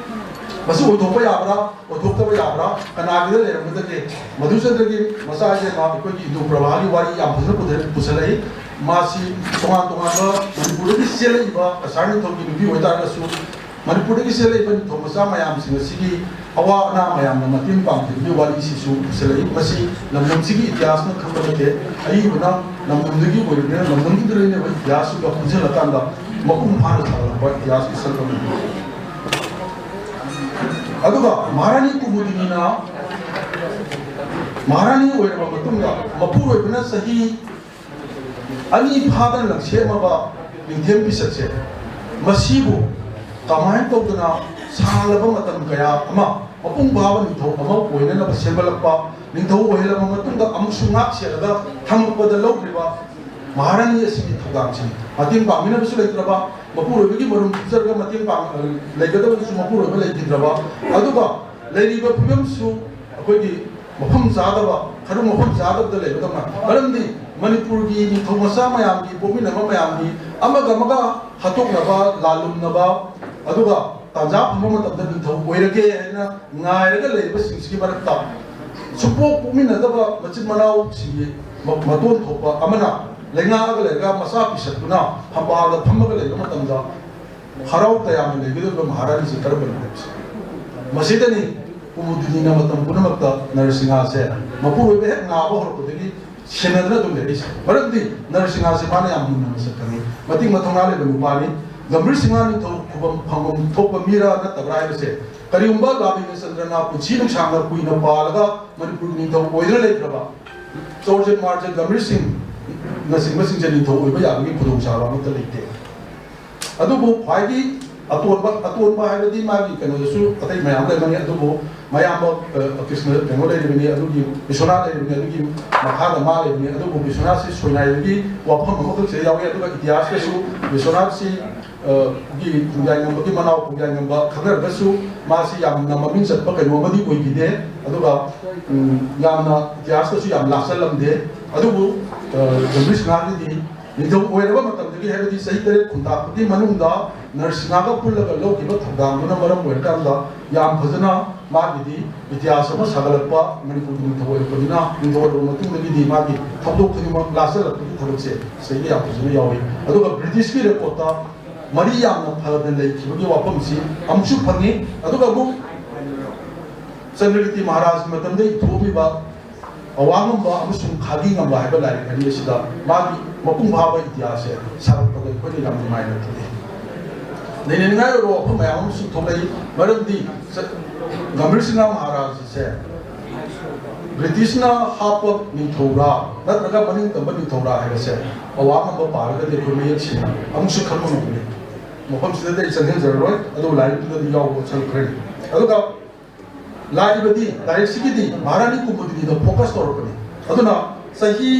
ꯃꯁꯤ ꯑꯣꯏꯊꯣꯛꯄ ꯌꯥꯕ꯭ꯔꯥ, ꯑꯣꯏꯊꯣꯛꯇꯕ ꯌꯥꯕ꯭ꯔꯥ, ꯀꯅꯥꯒꯤꯗ ꯂꯩꯔꯝꯒꯗꯒꯦ? ꯃꯙꯨꯆꯟꯗ꯭ꯔꯒꯤ ꯃꯆꯥ ꯏꯕꯦꯝꯃ ꯑꯩꯈꯣꯏꯒꯤ ꯏꯟꯗꯨ ꯄ꯭ꯔꯚꯥꯒꯤ ꯋꯥꯔꯤ ꯌꯥꯝ ꯐꯖꯅ ꯄꯨꯊ-, ꯄꯨꯁꯜꯂꯛꯏ꯫ ꯃꯥꯁꯤ ꯇꯣꯉꯥꯟ ꯇꯣꯉꯥꯟꯕ ꯃꯅꯤꯄꯨꯔꯗꯒꯤ ꯆꯦꯜꯂꯛꯏꯕ ꯀꯁꯥꯔ ꯅꯤꯡꯊꯧꯒꯤ ꯅꯨꯄꯤ ꯑꯣꯏꯇꯥꯔꯒꯁꯨ, ꯃꯅꯤꯄꯨꯔꯗꯒꯤ ꯆꯦꯜꯂꯛꯏꯕ ꯅꯤꯡꯊꯧ ꯃꯆꯥ ꯃꯌꯥꯝꯁꯤꯡ ꯑꯁꯤꯒꯤ ꯑꯋꯥ ꯑꯅꯥ ꯃꯌꯥꯝꯅ ꯃꯇꯦꯡ ꯄꯥꯡꯈꯤꯕꯒꯤ ꯋꯥꯔꯤꯁꯤꯁꯨ ꯄꯨꯁꯤꯜꯂꯛꯏ꯫ ꯃꯁꯤ ꯂꯝꯗꯝꯁꯤꯒꯤ ꯏꯇꯤꯍꯥꯁꯅ ꯈꯪꯕ ꯅꯠꯇꯦ, ꯑꯏꯕꯅ ꯂꯝꯗꯝꯗꯨꯒꯤ ꯑꯣꯏꯔꯤꯕꯅꯤꯅ ꯂꯝꯗꯝꯗꯨꯗ ꯂꯩꯅꯕ ꯏꯇꯤꯍꯥꯁꯇꯨꯒ ꯄꯨꯟꯁꯤꯜꯂꯀꯥꯟꯗ ꯃꯄꯨꯡ ꯐꯥꯅ ꯁꯥꯒꯠꯂꯛꯄ ꯏꯇꯤꯍꯥꯁꯀꯤ ꯁꯔꯨꯛ ꯑꯃꯅꯤ꯫ ꯑꯗꯨꯒ ꯃꯍꯥꯔꯥꯅꯤ ꯀꯨꯃꯨꯗꯤꯅꯤꯅ ꯃꯍꯥꯔꯥꯅꯤ ꯑꯣꯏꯔꯕ ꯃꯇꯨꯡꯗ ꯃꯄꯨꯔꯣꯏꯕꯅ ꯆꯍꯤ ꯑꯅꯤ ꯐꯥꯗꯅ ꯂꯪꯁꯦꯝꯃꯕ ꯅꯤꯡꯊꯦꯝ ꯄꯤꯁꯛꯁꯦ, ꯃꯁꯤꯕꯨ ꯀꯃꯥꯏꯅ ꯇꯧꯗꯅ ꯁꯥꯡꯂꯕ ꯃꯇꯝ ꯀꯌꯥ ꯑꯃ ꯃꯄꯨꯡ ꯐꯥꯕ ꯅꯤꯡꯊꯧ ꯑꯃ ꯑꯣꯏꯅꯅꯕ ꯁꯦꯝꯒꯠꯂꯛꯄ, ꯅꯤꯡꯊꯧ ꯑꯣꯏꯍꯜꯂꯕ ꯃꯇꯨꯡꯗ ꯑꯃꯨꯛꯁꯨ ꯉꯥꯛ ꯁꯦꯜꯂꯒ ꯊꯝꯃꯛꯄꯗ ꯂꯧꯈ꯭ꯔꯤꯕ ꯃꯍꯥꯔꯥꯅꯤ ꯑꯁꯤꯒꯤ ꯊꯧꯗꯥꯡꯁꯤꯅꯤ꯫ ꯃꯇꯦꯡ ꯄꯥꯡꯕꯤꯅꯕꯁꯨ ꯂꯩꯇ꯭ꯔꯕ, ꯃꯄꯨꯔꯣꯏꯕꯒꯤ ꯃꯔꯨꯝ ꯄꯤꯖꯔꯒ ꯃꯇꯦꯡ ꯄꯥꯡ ꯂꯩꯒꯗꯕꯗꯨꯁꯨ ꯃꯄꯨꯔꯣꯏꯕ ꯂꯩꯈꯤꯗ꯭ꯔꯕ, ꯑꯗꯨꯒ ꯂꯩꯔꯤꯕ ꯐꯤꯕꯝꯁꯨ ꯑꯩꯈꯣꯏꯒꯤ ꯃꯐꯝ ꯆꯥꯗꯕ, ꯈꯔ ꯃꯐꯝ ꯆꯥꯗꯕꯗ ꯂꯩꯕꯗꯧꯅ꯫ ꯃꯔꯝꯗꯤ ꯃꯅꯤꯄꯨꯔꯒꯤ ꯅꯤꯡꯊꯧ ꯃꯆꯥ ꯃꯌꯥꯝꯒꯤ, ꯄꯣꯛꯃꯤꯟꯅꯕ ꯃꯌꯥꯝꯒꯤ ꯑꯃꯒ ꯑꯃꯒ ꯍꯥꯠꯇꯣꯛꯅꯕ, ꯂꯥꯜꯂꯨꯝꯅꯕ, ꯑꯗꯨꯒ ꯇꯥꯟꯖꯥ ꯐꯪꯕ ꯃꯇꯝꯗ ꯅꯤꯡꯊꯧ ꯑꯣꯏꯔꯒꯦ ꯍꯥꯏꯅ ꯉꯥꯏꯔꯒ ꯂꯩꯔꯤꯕꯁꯤꯡꯁꯤꯒꯤ ꯃꯔꯛꯇ ꯁꯨꯡꯄꯣꯛ ꯄꯣꯛꯃꯤꯟꯅꯗꯕ ꯃꯆꯤꯟ ꯃꯅꯥꯎꯁꯤꯡꯒꯤ ꯃ-, ꯃꯇꯣꯟ ꯊꯣꯛꯄ ꯑꯃꯅ ꯂꯩꯉꯥꯛꯑꯒ ꯂꯩꯔꯒ ꯃꯆꯥ ꯄꯤꯁꯛꯇꯨꯅ ꯐꯝꯕꯥꯜꯗ ꯐꯝꯃꯒ ꯂꯩꯕ ꯃꯇꯝꯗ ꯍꯔꯥꯎ ꯇꯌꯥꯝꯅ ꯂꯩꯒꯗꯧꯔꯤꯕ ꯃꯍꯥꯔꯥꯅꯤꯁꯤ ꯀꯔꯝꯕꯅꯣ ꯍꯥꯏꯕꯁꯤ꯫ ꯃꯁꯤꯗꯅꯤ ꯀꯨꯃꯨꯗꯤꯅꯤꯅ ꯃꯇꯝ ꯄꯨꯝꯅꯃꯛꯇ ꯅꯔꯁꯤꯡꯍꯥꯁꯦ ꯃꯄꯨꯔꯣꯏꯕ ꯍꯦꯛ ꯅꯥꯕ ꯍꯧꯔꯛꯄꯗꯒꯤ ꯁꯦꯟꯅꯗꯨꯅ ꯑꯗꯨꯝ ꯂꯩꯔꯛꯏꯁꯦ꯫ ꯃꯔꯝꯗꯤ ꯅꯔꯁꯤꯡꯍꯥꯁꯦ ꯃꯥꯅ ꯌꯥꯝ ꯃꯨꯟꯅ ꯃꯁꯛ ꯈꯪꯉꯤ, ꯃꯇꯤꯛ ꯃꯊꯧꯅꯥ ꯂꯩꯕ ꯅꯨꯄꯥꯅꯤ꯫ ꯒꯝꯚꯤꯔ ꯁꯤꯡꯍ ꯅꯤꯡꯊꯧ ꯈꯨꯕꯝ ꯐꯪꯐꯝ ꯊꯣꯛꯄ ꯃꯤꯔꯥ ꯅꯠꯇꯕ꯭ꯔꯥ ꯍꯥꯏꯕꯁꯦ ꯀꯔꯤꯒꯨꯝꯕ ꯂꯥꯕꯤꯟꯗ꯭ꯔ ꯆꯟꯗ꯭ꯔꯅ ꯄꯨꯟꯁꯤ ꯅꯨꯡꯁꯥꯡꯅ ꯀꯨꯏꯅ ꯄꯥꯜꯂꯒ ꯃꯅꯤꯄꯨꯔꯒꯤ ꯅꯤꯡꯊꯧ ꯑꯣꯏꯗꯨꯅ ꯂꯩꯈ꯭ꯔꯕ ꯆꯧꯔꯆꯟ ꯃꯍꯥꯔꯥꯖ ꯒꯝꯚꯤꯔ ꯁꯤꯡꯅꯆꯤꯡꯕꯁꯤꯡꯁꯦ ꯅꯤꯡꯊꯧ ꯑꯣꯏꯕ ꯌꯥꯕꯒꯤ ꯈꯨꯗꯣꯡꯆꯥꯕ ꯑꯃꯠꯇ ꯂꯩꯇꯦ꯫ ꯑꯗꯨꯕꯨ ꯈ꯭ꯋꯥꯏꯒꯤ ꯑꯇꯣꯟꯕ, ꯑꯇꯣꯟꯕ ꯍꯥꯏꯕꯗꯤ ꯃꯥꯒꯤ ꯀꯩꯅꯣꯗꯁꯨ ꯑꯇꯩ ꯃꯌꯥꯝ ꯂꯩꯔꯝꯒꯅꯤ, ꯑꯗꯨꯕꯨ ꯃꯌꯥꯝꯕ, ꯑ, ꯀ꯭ꯔꯤꯁꯅ ꯀꯩꯅꯣ ꯂꯩꯔꯤꯕꯅꯤ, ꯑꯗꯨꯒꯤ ꯕꯤꯁ꯭ꯋꯅꯥꯊ ꯂꯩꯔꯤꯕꯅꯤ, ꯑꯗꯨꯒꯤ ꯃꯈꯥꯗ ꯃꯥ ꯂꯩꯕꯅꯤ꯫ ꯑꯗꯨꯕꯨ ꯕꯤꯁ꯭ꯋꯅꯥꯊꯁꯤ ꯁꯣꯏꯅꯥꯏꯕꯒꯤ ꯋꯥꯐꯝ ꯑꯃꯈꯛ ꯁꯤꯗ ꯌꯥꯎꯏ꯫ ꯑꯗꯨꯒ ꯏꯇꯤꯍꯥꯁꯇꯁꯨ ꯕꯤꯁ꯭ꯋꯅꯥꯊꯁꯤ, ꯑ, ꯒꯤ ꯈꯣꯡꯖꯥꯏ ꯉꯝꯕꯒꯤ ꯃꯅꯥꯎ ꯈꯣꯡꯖꯥꯏ ꯉꯝꯕ ꯈꯪꯅꯔꯒꯁꯨ ꯃꯥꯁꯤ ꯌꯥꯝꯅ ꯃꯃꯤꯡ ꯆꯠꯄ ꯀꯩꯅꯣ ꯑꯃꯗꯤ ꯑꯣꯏꯈꯤꯗꯦ꯫ ꯑꯗꯨꯒ, ꯎꯝ, ꯌꯥꯝꯅ ꯏꯇꯤꯍꯥꯁꯇꯁꯨ ꯌꯥꯝ ꯂꯥꯛꯆꯜꯂꯝꯗꯦ꯫ ꯑꯗꯨꯕꯨ, ꯑ, ꯒꯝꯚꯤꯔ ꯁꯤꯡꯍꯒꯤꯗꯤ ꯅꯤꯡꯊꯧ ꯑꯣꯏꯔꯕ ꯃꯇꯝꯗꯒꯤ, ꯍꯥꯏꯕꯗꯤ ꯆꯍꯤ ꯇꯔꯦꯠ ꯈꯨꯟꯇꯥꯛꯄꯒꯤ ꯃꯅꯨꯡꯗ ꯅꯔꯁꯤꯡꯍꯒ ꯄꯨꯜꯂꯒ ꯂꯧꯈꯤꯕ ꯊꯧꯗꯥꯡꯗꯨꯅ ꯃꯔꯝ ꯑꯣꯏꯔꯀꯥꯟꯗ ꯌꯥꯝ ꯐꯖꯅ ꯃꯥꯒꯤꯗꯤ ꯏꯇꯤꯍꯥꯁ ꯑꯃ ꯁꯥꯒꯠꯂꯛꯄ, ꯃꯅꯤꯄꯨꯔꯒꯤ ꯅꯤꯡꯊꯧ ꯑꯣꯏꯔꯛꯄꯅꯤꯅ, ꯅꯤꯡꯊꯧ ꯑꯣꯏꯔꯕ ꯃꯇꯨꯡꯗꯒꯤꯗꯤ ꯃꯥꯒꯤ ꯊꯧꯗꯣꯛ ꯈꯨꯗꯤꯡꯃꯛ ꯂꯥꯛꯆꯜꯂꯛꯄꯒꯤ ꯊꯕꯛꯁꯦ ꯁꯤꯗꯩꯗ ꯌꯥꯝ ꯐꯖꯅ ꯌꯥꯎꯏ꯫ ꯑꯗꯨꯒ ꯕ꯭ꯔꯤꯇꯤꯁꯀꯤ ꯔꯦꯀꯣꯔꯠꯇ ꯃꯔꯤ ꯌꯥꯝꯅ ꯐꯅ ꯂꯩꯈꯤꯕꯒꯤ ꯋꯥꯐꯝꯁꯤ ꯑꯃꯨꯛꯁꯨ ꯐꯪꯉꯤ꯫ ꯑꯗꯨꯒ ꯑꯃꯨꯛ ꯆꯟꯗ꯭ꯔꯀꯤꯔꯇꯤ ꯃꯍꯥꯔꯥꯖꯀꯤ ꯃꯇꯝꯗ ꯏꯊꯣꯛꯂꯤꯕ ꯑꯋꯥꯡꯉꯝꯕ ꯑꯃꯁꯨꯡ ꯈꯥꯒꯤ ꯉꯝꯕ ꯍꯥꯏꯕ ꯂꯥꯏꯔꯤꯛ ꯑꯅꯤ ꯑꯁꯤꯗ ꯃꯥꯒꯤ ꯃꯄꯨꯡ ꯐꯥꯕ ꯏꯇꯤꯍꯥꯁꯁꯦ ꯁꯥꯒꯠꯄꯗ ꯑꯩꯈꯣꯏꯅ ꯌꯥꯝ ꯅꯨꯡꯉꯥꯏꯅ ꯊꯣꯛꯏ꯫ ꯅꯩꯅꯅꯤꯡꯉꯥꯏ ꯑꯣꯏꯕ ꯋꯥꯐꯝ ꯃꯌꯥꯝ ꯑꯃꯁꯨ ꯊꯣꯛꯂꯛꯏ꯫ ꯃꯔꯝꯗꯤ ꯆ-, ꯒꯝꯚꯤꯔ ꯁꯤꯡꯍ ꯃꯍꯥꯔꯥꯖꯁꯦ ꯕ꯭ꯔꯤꯇꯤꯁꯅ ꯍꯥꯞꯄ ꯅꯤꯡꯊꯧꯔꯥ ꯅꯠꯇ꯭ꯔꯒ ꯃꯅꯤꯡ ꯇꯝꯕ ꯅꯤꯡꯊꯧꯔꯥ ꯍꯥꯏꯕꯁꯦ ꯑꯋꯥꯡ ꯑꯃ ꯄꯥꯔꯒꯗꯤ ꯑꯩꯈꯣꯏ ꯃꯌꯦꯛ ꯁꯦꯡꯅ ꯑꯃꯨꯛꯁꯨ ꯈꯪꯕ ꯉꯝꯒꯅꯤ꯫ ꯃꯐꯝꯁꯤꯗꯗꯤ ꯑꯩ ꯆꯪꯁꯤꯟꯖꯔꯔꯣꯏ, ꯑꯗꯨꯕꯨ ꯂꯥꯏꯔꯤꯛꯇꯨꯗꯗꯤ ꯌꯥꯎꯕ ꯁꯔꯨꯛ ꯈꯔꯅꯤ꯫ ꯑꯗꯨꯒ ꯂꯥꯛꯏꯕꯗꯤ ꯂꯥꯏꯔꯤꯛꯁꯤꯒꯤꯗꯤ ꯃꯍꯥꯔꯥꯅꯤ ꯀꯨꯃꯨꯗꯤꯅꯤꯗ ꯐꯣꯀꯁ ꯇꯧꯔꯛꯄꯅꯤ꯫ ꯑꯗꯨꯅ ꯆꯍꯤ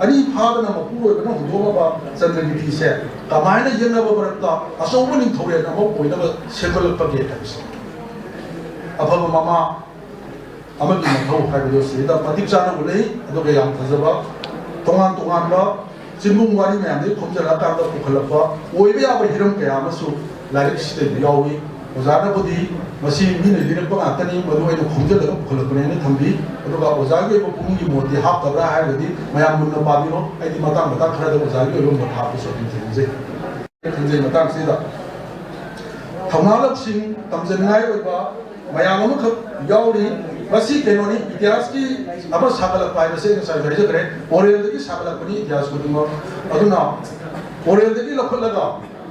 ꯑꯅꯤ ꯐꯥꯗꯅ ꯃꯄꯨꯔꯣꯏꯕꯅ ꯍꯧꯗꯣꯛꯂꯕ ꯆꯟꯗ꯭ꯔꯒꯤꯇꯤꯁꯦ ꯀꯃꯥꯏꯅ ꯌꯦꯛꯅꯕ ꯃꯔꯛꯇ ꯑꯆꯧꯕ ꯅꯤꯡꯊꯧꯔꯦꯜ ꯑꯃ ꯑꯣꯏꯅꯕ ꯁꯦꯝꯒꯠꯂꯛꯄꯒꯦ ꯍꯥꯏꯕꯁꯦ꯫ ꯑꯐꯕ ꯃꯃꯥ ꯑꯃꯒꯤ ꯃꯊꯧ ꯍꯥꯏꯕꯗꯨ ꯁꯤꯗ ꯃꯇꯤꯛ ꯆꯥꯅ ꯎꯠꯂꯛꯏ꯫ ꯑꯗꯨꯒ ꯌꯥꯝ ꯐꯖꯕ ꯇꯣꯉꯥꯟ ꯇꯣꯉꯥꯟꯕ ꯆꯤꯟꯕꯨꯡ ꯋꯥꯔꯤ ꯃꯌꯥꯝꯗꯒꯤ ꯈꯣꯝꯖꯤꯜꯂꯛꯑꯀꯥꯟꯗ ꯄꯨꯈꯠꯂꯛꯄ ꯑꯣꯏꯕ ꯌꯥꯕ ꯍꯤꯔꯝ ꯀꯌꯥ ꯑꯃꯁꯨ ꯂꯥꯏꯔꯤꯛꯁꯤꯗ ꯌꯥꯎꯏ꯫ ꯑꯣꯖꯥꯅꯕꯨꯗꯤ ꯃꯁꯤ ꯃꯤꯅ ꯂꯤꯔꯛꯄ ꯉꯥꯛꯇꯅꯤ, ꯃꯗꯨ ꯑꯩꯅ ꯈꯣꯝꯖꯤꯜꯂꯒ ꯄꯨꯈꯠꯂꯛꯄꯅꯦꯅ ꯊꯝꯕꯤ꯫ ꯑꯗꯨꯒ ꯑꯣꯖꯥꯒꯤ ꯑꯣꯏꯕ ꯄꯨꯛꯅꯤꯡꯒꯤ ꯃꯣꯠꯇꯤ ꯍꯥꯞꯇꯕ꯭ꯔꯥ ꯍꯥꯏꯔꯒꯗꯤ ꯃꯌꯥꯝ ꯃꯨꯟꯅ ꯄꯥꯕꯤꯔꯣ꯫ ꯑꯩꯗꯤ ꯃꯇꯥꯡ ꯃꯇꯥꯡ ꯈꯔꯗ ꯑꯣꯖꯥꯒꯤ ꯑꯣꯏꯕ ꯃꯣꯠ ꯍꯥꯞꯄꯁꯨ ꯑꯗꯨꯝ ꯊꯦꯡꯅꯖꯩ꯫ ꯈꯟꯖꯩ ꯃꯇꯥꯡꯁꯤꯗ ꯊꯧꯅꯥ ꯂꯧꯁꯤꯡ ꯇꯝꯖꯅꯤꯡꯉꯥꯏ ꯑꯣꯏꯕ ꯃꯌꯥꯝ ꯑꯃꯈꯛ ꯌꯥꯎꯔꯤ꯫ ꯃꯁꯤ ꯀꯩꯅꯣꯅꯤ, ꯏꯇꯤꯍꯥꯁꯀꯤ ꯑꯃ ꯁꯥꯒꯠꯂꯛꯄ ꯍꯥꯏꯕꯁꯦ ꯑꯩ ꯉꯁꯥꯏꯁꯨ ꯍꯥꯏꯖꯈ꯭ꯔꯦ, ꯑꯣꯔꯦꯜꯗꯒꯤ ꯁꯥꯒꯠꯂꯛꯄꯅꯤ ꯏꯇꯤꯍꯥꯁ ꯈꯨꯗꯤꯡꯃꯛ꯫ ꯑꯗꯨꯅ ꯑꯣꯔꯦꯜꯗꯒꯤ ꯂꯧꯈꯠꯂꯒ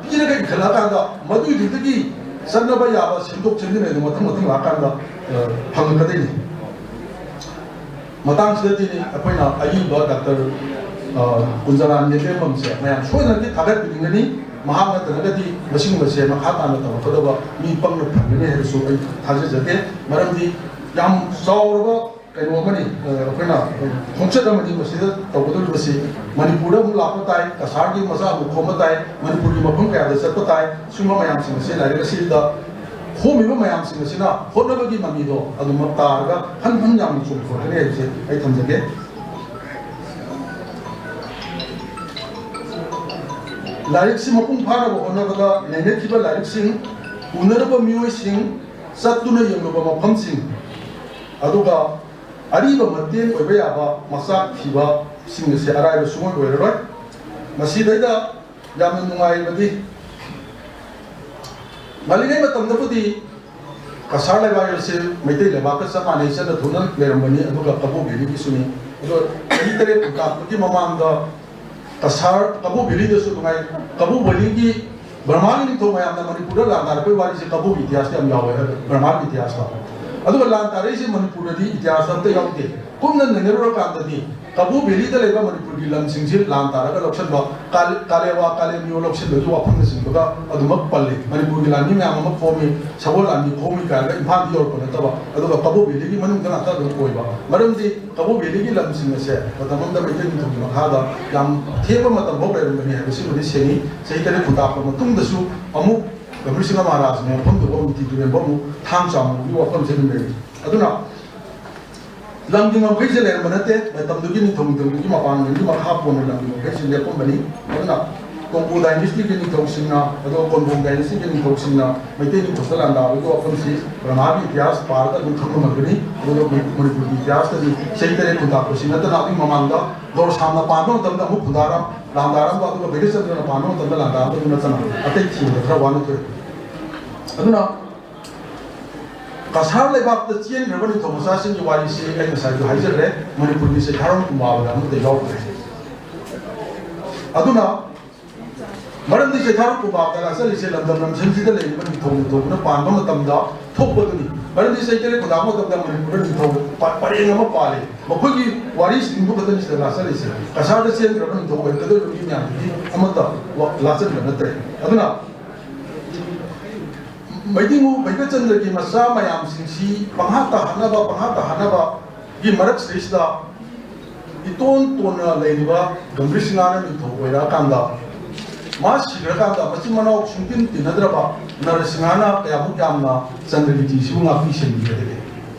ꯄꯤꯔꯒ ꯏꯈꯠꯂꯛꯑꯀꯥꯟꯗ ꯃꯗꯨꯏꯗꯨꯗꯒꯤ ꯆꯠꯅꯕ ꯌꯥꯕ ꯁꯦꯝꯗꯣꯛ ꯁꯦꯝꯖꯤꯟ ꯑꯗꯨ ꯃꯊꯪ ꯃꯊꯪ ꯂꯥꯛꯑꯀꯥꯟꯗ ꯐꯪꯉꯛꯀꯗꯣꯏꯅꯤ꯫ ꯃꯇꯥꯡꯁꯤꯗꯗꯤ ꯑꯩꯈꯣꯏꯅ ꯑꯏꯕ ꯗꯥꯛꯇꯔ ꯀꯨꯟꯖꯔꯥꯟ ꯌꯦꯡꯕꯝꯁꯦ ꯃꯌꯥꯝ ꯁꯣꯏꯗꯅꯗꯤ ꯊꯥꯒꯠꯄꯤꯅꯤꯡꯒꯅꯤ꯫ ꯃꯍꯥꯛ ꯅꯠꯇ꯭ꯔꯒꯗꯤ ꯃꯁꯤꯒꯨꯝꯕꯁꯦ ꯃꯈꯥ ꯇꯥꯅ ꯇꯧꯔꯛꯀꯗꯕ ꯃꯤ ꯄꯪꯅ ꯐꯪꯒꯅꯤ ꯍꯥꯏꯕꯁꯨ ꯑꯩ ꯊꯥꯖꯖꯗꯦ꯫ ꯃꯔꯝꯗꯤ ꯌꯥꯝ ꯆꯥꯎꯔꯕ ꯀꯩꯅꯣ ꯑꯃꯅꯤ, ꯑꯩꯈꯣꯏꯅ ꯈꯣꯡꯆꯠ ꯑꯃꯅꯤ ꯃꯁꯤꯗ ꯇꯧꯒꯗꯧꯔꯤꯕꯁꯤ꯫ ꯃꯅꯤꯄꯨꯔꯗ ꯑꯃꯨꯛ ꯂꯥꯛꯄ ꯇꯥꯏ, ꯀꯁꯥꯔꯒꯤ ꯃꯆꯥ ꯑꯃꯨꯛ ꯈꯣꯝꯕ ꯇꯥꯏ, ꯃꯅꯤꯄꯨꯔꯒꯤ ꯃꯐꯝ ꯀꯌꯥꯗ ꯆꯠꯄ ꯇꯥꯏ꯫ ꯁꯨꯝꯕ ꯃꯌꯥꯝꯁꯤꯡ ꯑꯁꯤ ꯂꯥꯏꯔꯤꯛ ꯑꯁꯤꯗ ꯈꯣꯝꯃꯤꯕ ꯃꯌꯥꯝꯁꯤꯡ ꯑꯁꯤꯅ ꯍꯣꯠꯅꯕꯒꯤ ꯃꯃꯤꯗꯣ ꯑꯗꯨꯃꯛ ꯇꯥꯔꯒ ꯐꯟ ꯐꯟ ꯌꯥꯝꯅ ꯆꯣꯡꯊꯣꯔꯛꯀꯅꯤ ꯍꯥꯏꯕꯁꯦ ꯑꯩ ꯊꯝꯖꯒꯦ꯫ ꯂꯥꯏꯔꯤꯛꯁꯤ ꯃꯄꯨꯡ ꯐꯥꯅꯕ ꯍꯣꯠꯅꯕꯗ ꯅꯩꯅꯈꯤꯕ ꯂꯥꯏꯔꯤꯛꯁꯤꯡ, ꯎꯅꯔꯕ ꯃꯤꯑꯣꯏꯁꯤꯡ, ꯆꯠꯇꯨꯅ ꯌꯦꯡꯂꯨꯕ ꯃꯐꯝꯁꯤꯡ, ꯑꯗꯨꯒ ꯑꯔꯤꯕ ꯃꯇꯦꯡ ꯑꯣꯏꯕ ꯌꯥꯕ ꯃꯆꯥꯛ ꯊꯤꯕꯁꯤꯡ ꯑꯁꯤ ꯑꯔꯥꯏꯕ ꯁꯨꯡꯑꯣꯏ ꯑꯣꯏꯔꯔꯣꯏ꯫ ꯃꯁꯤꯗꯩꯗ ꯌꯥꯝꯅ ꯅꯨꯡꯉꯥꯏꯕꯗꯤ, ꯉꯜꯂꯤꯉꯩ ꯃꯇꯝꯗꯕꯨꯗꯤ ꯀꯁꯥꯔ ꯂꯩꯕꯥꯛ ꯑꯁꯤ ꯃꯩꯇꯩ ꯂꯩꯕꯥꯛꯀ ꯆꯞ ꯃꯥꯟꯅꯩ, ꯆꯠꯅ ꯊꯨꯅ ꯂꯩꯔꯝꯕꯅꯤ꯫ ꯑꯗꯨꯒ ꯀꯕꯣ ꯚꯦꯂꯤꯒꯤꯁꯨꯅꯤ꯫ ꯑꯗꯣ ꯆꯍꯤ ꯇꯔꯦꯠ ꯂꯥꯛꯄꯒꯤ ꯃꯃꯥꯡꯗ ꯀꯁꯥꯔ ꯀꯕꯣ ꯚꯦꯂꯤꯗꯁꯨ ꯅꯨꯡꯉꯥꯏ꯫ ꯀꯕꯣ ꯚꯦꯂꯤꯒꯤ ꯕꯔꯃꯥꯒꯤ ꯅꯤꯡꯊꯧ ꯃꯌꯥꯝꯅ ꯃꯅꯤꯄꯨꯔꯗ ꯂꯥꯟ ꯇꯥꯔꯛꯄꯒꯤ ꯋꯥꯔꯤꯁꯦ ꯀꯕꯣꯒꯤ ꯏꯇꯤꯍꯥꯁꯇ ꯌꯥꯝ ꯌꯥꯎꯋꯦ, ꯕꯔꯃꯥꯒꯤ ꯏꯇꯤꯍꯥꯁꯇ꯫ ꯑꯗꯨꯒ ꯂꯥꯟ ꯇꯥꯔꯛꯏꯁꯦ ꯃꯅꯤꯄꯨꯔꯗꯗꯤ ꯏꯇꯤꯍꯥꯁꯇ ꯑꯝꯇ ꯌꯥꯎꯗꯦ꯫ ꯀꯨꯞꯅ ꯅꯩꯅꯔꯨꯔꯀꯥꯟꯗꯗꯤ ꯀꯕꯣ ꯚꯦꯂꯤꯗ ꯂꯩꯕ ꯃꯅꯤꯄꯨꯔꯒꯤ ꯂꯝꯁꯤꯡꯁꯤ ꯂꯥꯟ ꯇꯥꯔꯒ ꯂꯧꯁꯤꯟꯕ, ꯀꯥꯂꯦ-, ꯀꯥꯂꯦꯋꯥ, ꯀꯥꯂꯦꯃꯤꯌꯣ ꯂꯧꯁꯤꯟꯕꯒꯤ ꯋꯥꯐꯝꯅꯆꯤꯡꯕꯒ ꯑꯗꯨꯃꯛ ꯄꯜꯂꯤ꯫ ꯃꯅꯤꯄꯨꯔꯒꯤ ꯂꯥꯟꯃꯤ ꯃꯌꯥꯝ ꯑꯃ ꯈꯣꯝꯃꯤ, ꯁꯒꯣꯜ ꯂꯥꯟꯃꯤ ꯈꯣꯝꯃꯤ ꯀꯥꯏꯅꯒ ꯏꯝꯐꯥꯜꯗ ꯌꯧꯔꯛꯄ ꯅꯠꯇꯕ, ꯑꯗꯨꯒ ꯀꯕꯣ ꯚꯦꯂꯤꯒꯤ ꯃꯅꯨꯡꯗ ꯉꯥꯛꯇ ꯑꯗꯨꯝ ꯑꯣꯏꯕ꯫ ꯃꯔꯝꯗꯤ ꯀꯕꯣ ꯚꯦꯂꯤꯒꯤ ꯂꯝꯁꯤꯡ ꯑꯁꯦ ꯃꯇꯝ ꯑꯃꯗ ꯃꯩꯇꯩ ꯅꯤꯡꯊꯧꯒꯤ ꯃꯈꯥꯗ ꯌꯥꯝ ꯑꯊꯦꯡꯕ ꯃꯇꯝ ꯐꯥꯎ ꯂꯩꯔꯝꯕꯅꯤ ꯍꯥꯏꯕꯁꯤꯃꯗꯤ ꯁꯦꯡꯉꯤ꯫ ꯆꯍꯤ ꯇꯔꯦꯠ ꯈꯨꯟꯇꯥꯛꯄ ꯃꯇꯨꯡꯗꯁꯨ ꯑꯃꯨꯛ ꯒꯝꯚꯤꯔ ꯁꯤꯡꯍ ꯃꯍꯥꯔꯥꯖꯅ ꯃꯐꯝꯗꯨꯕꯨ ꯑꯃꯨꯛ ꯇꯤꯗꯨꯔꯦꯟꯕꯨ ꯑꯃꯨꯛ ꯊꯥꯡ ꯆꯥꯝꯕꯒꯤ ꯋꯥꯐꯝꯁꯦ ꯑꯗꯨꯝ ꯂꯩꯔꯤ꯫ ꯑꯗꯨꯅ ꯂꯝꯒꯤ ꯉꯝꯈꯩꯁꯦ ꯂꯩꯔꯝꯕ ꯅꯠꯇꯦ꯫ ꯃꯇꯝꯗꯨꯒꯤ ꯅꯤꯡꯊꯧ ꯅꯤꯡꯊꯧꯒꯤ ꯃꯄꯥꯡꯒꯜꯒꯤ ꯃꯈꯥ ꯄꯣꯟꯅ ꯂꯝꯒꯤ ꯉꯝꯈꯩꯁꯦ ꯂꯦꯞꯄꯝꯕꯅꯤ꯫ ꯑꯗꯨꯅ ꯇꯣꯡꯄꯨ ꯗꯥꯏꯅꯦꯁꯇꯤꯒꯤ ꯅꯤꯡꯊꯧꯁꯤꯡꯅ, ꯑꯗꯨꯒ ꯀꯣꯟꯕꯣꯡ ꯗꯥꯏꯅꯦꯁꯇꯤꯒꯤ ꯅꯤꯡꯊꯧꯁꯤꯡꯅ ꯃꯩꯇꯩ ꯅꯤꯡꯊꯧꯗ ꯂꯥꯟꯗꯥꯕꯒꯤ ꯋꯥꯐꯝꯁꯤ ꯕ꯭ꯔꯍꯃꯥꯒꯤ ꯏꯇꯤꯍꯥꯁ ꯄꯥꯔꯒ ꯑꯗꯨꯝ ꯈꯪꯕ ꯉꯝꯒꯅꯤ꯫ ꯑꯗꯨꯒ ꯃꯅꯤꯄꯨꯔꯒꯤ ꯏꯇꯤꯍꯥꯁꯇꯗꯤ ꯆꯍꯤ ꯇꯔꯦꯠ ꯈꯨꯟꯇꯥꯛꯄꯁꯤ ꯅꯠꯇꯅ ꯑꯗꯨꯒꯤ ꯃꯃꯥꯡꯗ ꯒꯧꯔꯁꯥꯝꯅ ꯄꯥꯟꯕ ꯃꯇꯝꯗ ꯑꯃꯨꯛ ꯈꯨꯟꯗꯥꯔꯝ-, ꯂꯥꯟꯗꯥꯔꯝꯕ, ꯑꯗꯨꯒ ꯚꯩꯒ꯭ꯌꯆꯟꯗ꯭ꯔꯅ ꯄꯥꯟꯕ ꯃꯇꯝꯗ ꯂꯥꯟꯗꯥꯔꯝꯕꯗꯨ ꯅꯠꯇꯅ ꯑꯇꯩ ꯊꯤꯕꯗ ꯈꯔ ꯋꯥꯅ ꯊꯣꯛꯏ꯫ ꯑꯗꯨꯅ ꯀꯁꯥꯔ ꯂꯩꯕꯥꯛꯇ ꯆꯦꯟꯈ꯭ꯔꯕ ꯅꯤꯡꯊꯧ ꯃꯆꯥꯁꯤꯡꯒꯤ ꯋꯥꯔꯤꯁꯤ ꯑꯩ ꯉꯁꯥꯏꯁꯨ ꯍꯥꯏꯖꯈ꯭ꯔꯦ, ꯃꯅꯤꯄꯨꯔꯒꯤ ꯆꯩꯊꯥꯔꯣꯟ ꯀꯨꯝꯕꯥꯕꯗ ꯑꯃꯠꯇ ꯌꯥꯎꯗ꯭ꯔꯦ꯫ ꯑꯗꯨꯅ ꯃꯔꯝꯗꯤ ꯆꯩꯊꯥꯔꯣꯟ ꯀꯨꯝꯕꯥꯕꯗ ꯂꯥꯛꯆꯔꯤꯁꯦ ꯂꯝꯗꯝ ꯂꯝꯁꯤꯡꯁꯤꯗ ꯂꯩꯔꯤꯕ ꯅꯤꯡꯊꯧ ꯅꯤꯡꯊꯧꯗꯨꯅ ꯄꯥꯟꯕ ꯃꯇꯝꯗ ꯊꯣꯛꯄꯗꯨꯅꯤ꯫ ꯃꯔꯝꯗꯤ ꯆꯍꯤ ꯇꯔꯦꯠ ꯈꯨꯟꯇꯥꯛꯄ ꯃꯇꯝꯗ ꯃꯅꯤꯄꯨꯔꯗ ꯅꯤꯡꯊꯧ ꯄ-, ꯄꯔꯦꯡ ꯑꯃ ꯄꯥꯜꯂꯤ꯫ ꯃꯈꯣꯏꯒꯤ ꯋꯥꯔꯤꯁꯤꯡꯗꯨ ꯈꯛꯇꯅꯤ ꯁꯤꯗ ꯂꯥꯛꯆꯔꯤꯁꯦ꯫ ꯀꯁꯥꯔꯗ ꯆꯦꯟꯈ꯭ꯔꯕ ꯅꯤꯡꯊꯧ ꯑꯣꯏꯔꯛꯀꯗꯧꯔꯤꯕ ꯃꯤ ꯃꯌꯥꯝꯗꯨꯗꯤ ꯑꯃꯠꯇ ꯋꯥ-, ꯂꯥꯛꯆꯔꯤꯕ ꯅꯠꯇ꯭ꯔꯦ꯫ ꯑꯗꯨꯅ ꯃꯩꯗꯤꯡꯉꯨ ꯚꯩꯒ꯭ꯌꯆꯟꯗ꯭ꯔꯒꯤ ꯃꯆꯥ ꯃꯌꯥꯝꯁꯤꯡꯁꯤ ꯄꯪꯍꯥꯠꯇ ꯍꯥꯠꯅꯕ, ꯄꯪꯍꯥꯠꯇ ꯍꯥꯠꯅꯕꯒꯤ ꯃꯔꯛꯁꯤꯗꯩꯁꯤꯗ ꯏꯇꯣꯟ ꯇꯣꯟꯅ ꯂꯩꯔꯤꯕ ꯒꯝꯚꯤꯔ ꯁꯤꯡꯍꯅ ꯅꯤꯡꯊꯧ ꯑꯣꯏꯔꯛꯑꯀꯥꯟꯗ, ꯃꯥ ꯁꯤꯈ꯭ꯔꯀꯥꯟꯗ ꯃꯆꯤꯟ ꯃꯅꯥꯎ ꯁꯨꯡꯇꯤꯟ ꯇꯤꯟꯅꯗ꯭ꯔꯕ ꯅꯔꯁꯤꯡꯍꯅ ꯀꯌꯥꯃꯨꯛ ꯌꯥꯝꯅ ꯆꯟꯗ꯭ꯔꯒꯤꯇꯤꯁꯤꯕꯨ ꯉꯥꯛꯄꯤ ꯁꯦꯟꯕꯤꯒꯗꯒꯦ?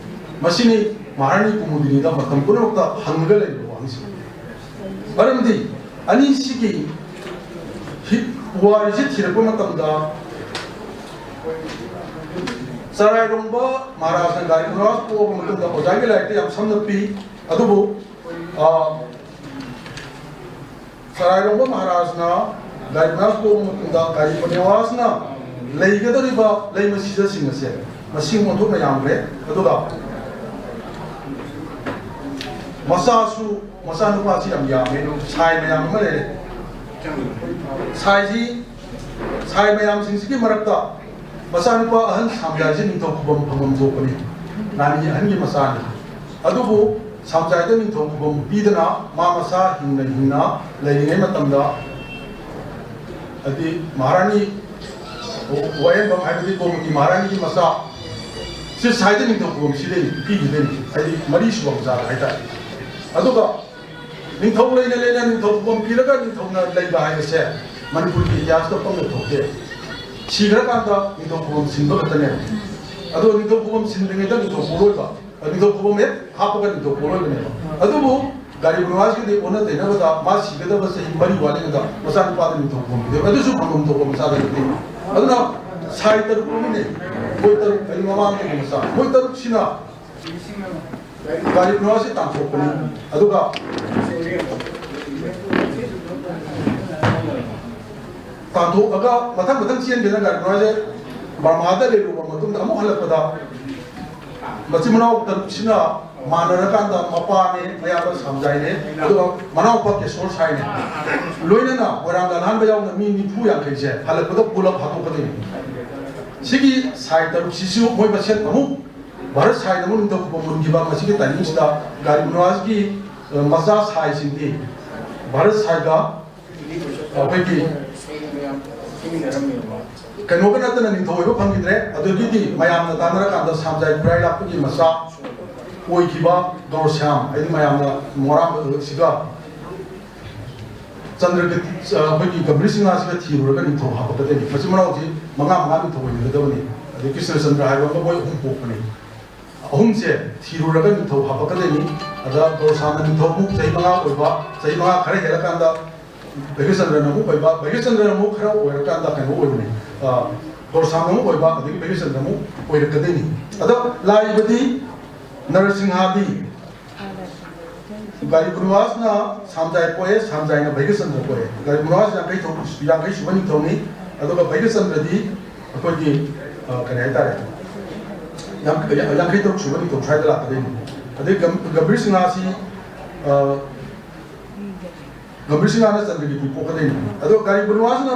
ꯃꯁꯤꯅꯤ ꯃꯍꯥꯔꯥꯅꯤ ꯀꯨꯃꯨꯗꯤꯅꯤꯗ ꯃꯇꯝ ꯄꯨꯝꯅꯃꯛꯇ ꯍꯪꯉꯒ ꯂꯩꯔꯤꯕ ꯋꯥꯍꯪꯁꯤꯡ꯫ ꯃꯔꯝꯗꯤ ꯑꯅꯤꯁꯤꯒꯤ ꯍꯤ-, ꯄꯨꯋꯥꯔꯤꯁꯤ ꯊꯤꯔꯛꯄ ꯃꯇꯝꯗ ꯆꯔꯥꯏꯔꯣꯡꯕ ꯃꯍꯥꯔꯥꯖꯅ ꯒꯥꯏ ꯒꯨꯔꯨꯔꯥꯖ ꯄꯣꯛꯑꯕ ꯃꯇꯨꯡꯗ ꯑꯣꯖꯥꯒꯤ ꯂꯥꯏꯔꯤꯛꯇ ꯌꯥꯝ ꯁꯝꯅ ꯄꯤ꯫ ꯑꯗꯨꯕꯨ, ꯑ, ꯆꯔꯥꯏꯔꯣꯡꯕ ꯃꯍꯥꯔꯥꯖꯅ ꯒꯥꯏ ꯒꯨꯔꯨꯔꯥꯖ ꯄꯣꯛꯑꯕ ꯃꯇꯨꯡꯗ ꯒꯥꯏ ꯄꯅꯦꯋꯥꯁꯅ ꯂꯩꯒꯗꯧꯔꯤꯕ ꯂꯩꯃ ꯁꯤꯖꯁꯤꯡ ꯑꯁꯦ ꯃꯁꯤꯡ ꯑꯣꯟꯊꯣꯛꯅ ꯌꯥꯝꯈ꯭ꯔꯦ꯫ ꯑꯗꯨꯒ ꯃꯆꯥꯁꯨ, ꯃꯆꯥꯅꯨꯄꯥꯁꯤ ꯌꯥꯝ ꯌꯥꯝꯃꯦ꯫ ꯁꯥꯏ ꯃꯌꯥꯝ ꯑꯃ ꯂꯩꯔꯦ꯫ ꯁꯥꯏꯁꯤ, ꯁꯥꯏ ꯃꯌꯥꯝꯁꯤꯡꯁꯤꯒꯤ ꯃꯔꯛꯇ ꯃꯆꯥꯅꯨꯄꯥ ꯑꯍꯟ ꯁꯥꯝꯖꯥꯏꯁꯤ ꯅꯤꯡꯊꯧ ꯈꯨꯕꯝ ꯐꯝꯕꯝ ꯊꯣꯛꯄꯅꯤ꯫ ꯔꯥꯅꯤ ꯑꯍꯟꯒꯤ ꯃꯆꯥꯅꯤ꯫ ꯑꯗꯨꯕꯨ ꯁꯥꯝꯖꯥꯏꯗ ꯅꯤꯡꯊꯧ ꯈꯨꯕꯝ ꯄꯤꯗꯅ ꯃꯥ ꯃꯁꯥ ꯍꯤꯡꯅ ꯍꯤꯡꯅ ꯂꯩꯔꯤꯉꯩ ꯃꯇꯝꯗ, ꯍꯥꯏꯗꯤ ꯃꯍꯥꯔꯥꯅꯤ ꯋꯥꯌꯦꯟꯕꯝ ꯍꯥꯏꯕꯗꯤ ꯒꯣꯃꯇꯤ ꯃꯍꯥꯔꯥꯅꯤꯒꯤ ꯃꯆꯥ ꯁꯤ ꯁꯥꯏꯗ ꯅꯤꯡꯊꯧ ꯈꯨꯕꯝ ꯁꯤꯗꯩ ꯄꯤꯈꯤꯗꯣꯏꯅꯤ, ꯍꯥꯏꯗꯤ ꯃꯔꯤ ꯁꯨꯕ ꯃꯆꯥꯗ ꯍꯥꯏꯇꯥꯔꯦ꯫ ꯑꯗꯨꯒ ꯅꯤꯡꯊꯧ ꯂꯩꯅ ꯂꯩꯅ ꯅꯤꯡꯊꯧ ꯈꯨꯕꯝ ꯄꯤꯔꯒ ꯅꯤꯡꯊꯧꯅ ꯂꯩꯕ ꯍꯥꯏꯕꯁꯦ ꯃꯅꯤꯄꯨꯔꯒꯤ ꯏꯇꯤꯍꯥꯁꯇ ꯄꯪꯅ ꯊꯣꯛꯇꯦ꯫ ꯁꯤꯈ꯭ꯔꯀꯥꯟꯗ ꯅꯤꯡꯊꯧ ꯈꯨꯕꯝ ꯁꯤꯟꯕ ꯈꯛꯇꯅꯦ꯫ ꯑꯗꯣ ꯅꯤꯡꯊꯧ ꯈꯨꯕꯝ ꯁꯤꯟꯗ꯭ꯔꯤꯉꯩꯗ ꯅꯤꯡꯊꯧ ꯄꯣꯂꯣꯏꯕ, ꯅꯤꯡꯊꯧ ꯈꯨꯕꯝ ꯍꯦꯛ ꯍꯥꯞꯄꯒ ꯅꯤꯡꯊꯧ ꯄꯣꯂꯣꯏꯕꯅꯦꯕ꯫ ꯑꯗꯨꯕꯨ ꯒꯥꯔꯤ ꯕꯅꯨꯋꯥꯁꯀꯤꯗꯤ ꯑꯣꯟꯅ ꯇꯩꯅꯕꯗ ꯃꯥ ꯁꯤꯒꯗꯕ ꯆꯍꯤ ꯃꯔꯤ ꯋꯥꯠꯂꯤꯉꯩꯗ ꯃꯆꯥꯅꯨꯄꯥꯗ ꯅꯤꯡꯊꯧ ꯈꯨꯕꯝ ꯄꯤꯗꯦꯕ, ꯑꯗꯨꯁꯨ ꯐꯪꯐꯝ ꯊꯣꯛꯄ ꯃꯆꯥꯗ ꯅꯠꯇꯦ꯫ ꯑꯗꯨꯅ ꯁꯥꯏ ꯇꯔꯨꯛ ꯑꯃꯅꯦ, ꯃꯣꯏ ꯇꯔꯨꯛ, ꯑꯩ ꯃꯃꯥꯡꯗꯒꯤ ꯃꯆꯥ, ꯃꯣꯏ ꯇꯔꯨꯛꯁꯤꯅ ꯒꯥꯔꯤ ꯕꯅꯨꯋꯥꯁꯤ ꯇꯥꯟꯊꯣꯛꯄꯅꯤ꯫ ꯑꯗꯨꯒ ꯇꯥꯟꯊꯣꯛꯑꯒ ꯃꯊꯪ ꯃꯊꯪ ꯆꯦꯟꯒꯦꯅ ꯒꯥꯔꯤ ꯕꯅꯨꯋꯥꯁꯦ ꯕꯔꯃꯥꯗ ꯂꯩꯔꯨꯕ ꯃꯇꯨꯡꯗ ꯑꯃꯨꯛ ꯍꯜꯂꯛꯄꯗ ꯃꯆꯤꯟ ꯃꯅꯥꯎ ꯇꯔꯨꯛꯁꯤꯅ ꯃꯥꯟꯅꯔꯀꯥꯟꯗ ꯃꯄꯥꯅꯦ, ꯃꯌꯥꯝꯕ ꯁꯥꯝꯖꯥꯏꯅꯦ, ꯑꯗꯨꯒ ꯃꯅꯥꯎꯄꯥ ꯀꯦꯁꯣꯔ ꯁꯥꯏꯅꯦ, ꯂꯣꯏꯅꯅ ꯃꯣꯏꯔꯥꯡꯗ ꯑꯍꯥꯟꯕ ꯌꯥꯎꯅ ꯃꯤ ꯅꯤꯐꯨ ꯌꯥꯡꯈꯩꯁꯦ ꯍꯜꯂꯛꯄꯗ ꯄꯨꯂꯞ ꯍꯥꯠꯇꯣꯛꯀꯗꯣꯏꯅꯤ꯫ ꯁꯤꯒꯤ ꯁꯥꯏ ꯇꯔꯨꯛꯁꯤꯁꯨ ꯃꯣꯏ ꯃꯁꯦꯟ ꯑꯃꯨꯛ ꯚꯥꯔꯠ ꯁꯥꯏꯗ ꯑꯃꯨꯛ ꯅꯤꯡꯊꯧ ꯈꯨꯕꯝ ꯃꯨꯟꯈꯤꯕ ꯃꯁꯤꯒꯤ ꯇꯥꯏꯃꯤꯡꯁꯤꯗ ꯒꯥꯔꯤ ꯕꯅꯨꯋꯥꯁꯀꯤ, ꯑ, ꯃꯆꯥ ꯁꯥꯏꯁꯤꯡꯗꯤ ꯚꯥꯔꯠ ꯁꯥꯏꯒ ꯑꯩꯈꯣꯏꯒꯤ ꯀꯩꯅꯣꯒ ꯅꯠꯇꯅ ꯅꯤꯡꯊꯧ ꯑꯣꯏꯕ ꯐꯪꯈꯤꯗ꯭ꯔꯦ꯫ ꯑꯗꯨꯗꯒꯤꯗꯤ ꯃꯌꯥꯝꯅ ꯇꯥꯟꯅꯔꯀꯥꯟꯗ ꯁꯥꯝꯖꯥꯏ ꯈꯨꯔꯥꯏ ꯂꯥꯛꯄꯒꯤ ꯃꯆꯥ ꯑꯣꯏꯈꯤꯕ ꯒꯧꯔꯁ꯭ꯌꯥꯝ, ꯍꯥꯏꯗꯤ ꯃꯌꯥꯝꯅ ꯃꯣꯔꯥꯡ ꯁꯤꯒ ꯆꯟꯗ꯭ꯔꯒ, ꯑꯩꯈꯣꯏꯒꯤ ꯒꯝꯚꯤꯔ ꯁꯤꯡꯍꯁꯤꯒ ꯊꯤꯔꯨꯔꯒ ꯅꯤꯡꯊꯧ ꯍꯥꯞꯄꯛꯀꯗꯣꯏꯅꯤ꯫ ꯃꯆꯤꯟ ꯃꯅꯥꯎꯁꯤ ꯃꯉꯥ ꯃꯉꯥ ꯅꯤꯡꯊꯧ ꯑꯣꯏꯅꯒꯗꯕꯅꯤ꯫ ꯑꯗꯩ ꯀ꯭ꯔꯤꯁꯅꯆꯟꯗ꯭ꯔ ꯍꯥꯏꯕ ꯑꯃ ꯃꯣꯏ ꯑꯍꯨꯝ ꯄꯣꯛꯄꯅꯤ꯫ ꯑꯍꯨꯝꯁꯦ ꯊꯤꯔꯨꯔꯒ ꯅꯤꯡꯊꯧ ꯍꯥꯞꯄꯛꯀꯗꯣꯏꯅꯤ꯫ ꯑꯗ ꯒꯧꯔꯁ꯭ꯌꯥꯝꯅ ꯅꯤꯡꯊꯧ ꯑꯃꯨꯛ ꯆꯍꯤ ꯃꯉꯥ ꯑꯣꯏꯕ, ꯆꯍꯤ ꯃꯉꯥ ꯈꯔ ꯍꯦꯜꯂꯀꯥꯟꯗ ꯚꯩꯒ꯭ꯌꯆꯟꯗ꯭ꯔꯅ ꯑꯃꯨꯛ ꯑꯣꯏꯕ, ꯚꯩꯒ꯭ꯌꯆꯟꯗ꯭ꯔꯅ ꯑꯃꯨꯛ ꯈꯔ ꯑꯣꯏꯔꯀꯥꯟꯗ ꯀꯩꯅꯣ ꯑꯣꯏꯕꯅꯤ, ꯑ, ꯒꯧꯔꯁ꯭ꯌꯥꯝꯅ ꯑꯃꯨꯛ ꯑꯣꯏꯕ, ꯑꯗꯒꯤ ꯚꯩꯒ꯭ꯌꯆꯟꯗ꯭ꯔ ꯑꯃꯨꯛ ꯑꯣꯏꯔꯛꯀꯗꯣꯏꯅꯤ꯫ ꯑꯗꯣ ꯂꯥꯛꯏꯕꯗꯤ ꯅꯔꯁꯤꯡꯍꯥꯗꯤ ꯒꯥꯔꯤ ꯕꯅꯨꯋꯥꯁꯅ ꯁꯥꯝꯖꯥꯏ ꯄꯣꯛꯑꯦ, ꯁꯥꯝꯖꯥꯏꯅ ꯚꯩꯒ꯭ꯌꯆꯟꯗ꯭ꯔ ꯄꯣꯛꯑꯦ꯫ ꯒꯥꯔꯤ ꯕꯅꯨꯋꯥꯁ ꯌꯥꯡꯈꯩ ꯊꯧ-, ꯌꯥꯡꯈꯩ ꯁꯨꯕ ꯅꯤꯡꯊꯧꯅꯤ, ꯑꯗꯨꯒ ꯚꯩꯒ꯭ꯌꯆꯟꯗ꯭ꯔꯗꯤ ꯑꯩꯈꯣꯏꯒꯤ, ꯑ, ꯀꯔꯤ ꯍꯥꯏꯇꯥꯔꯦ, ꯌꯥꯡ-, ꯌꯥꯡꯈꯩ ꯇꯔꯨꯛ ꯁꯨꯕ ꯅꯤꯡꯊꯧ ꯁ꯭ꯋꯥꯏꯗ ꯂꯥꯛꯀꯗꯣꯏꯅꯤ꯫ ꯑꯗꯩ ꯒꯝ-, ꯒꯝꯚꯤꯔ ꯁꯤꯡꯍꯁꯤ, ꯑ, ꯒꯝꯚꯤꯔ ꯁꯤꯡꯍꯅ ꯆꯟꯗ꯭ꯔꯒꯤꯇꯤ ꯄꯣꯛꯀꯗꯣꯏꯅꯤ꯫ ꯑꯗꯣ ꯒꯥꯔꯤ ꯕꯅꯨꯋꯥꯁꯅ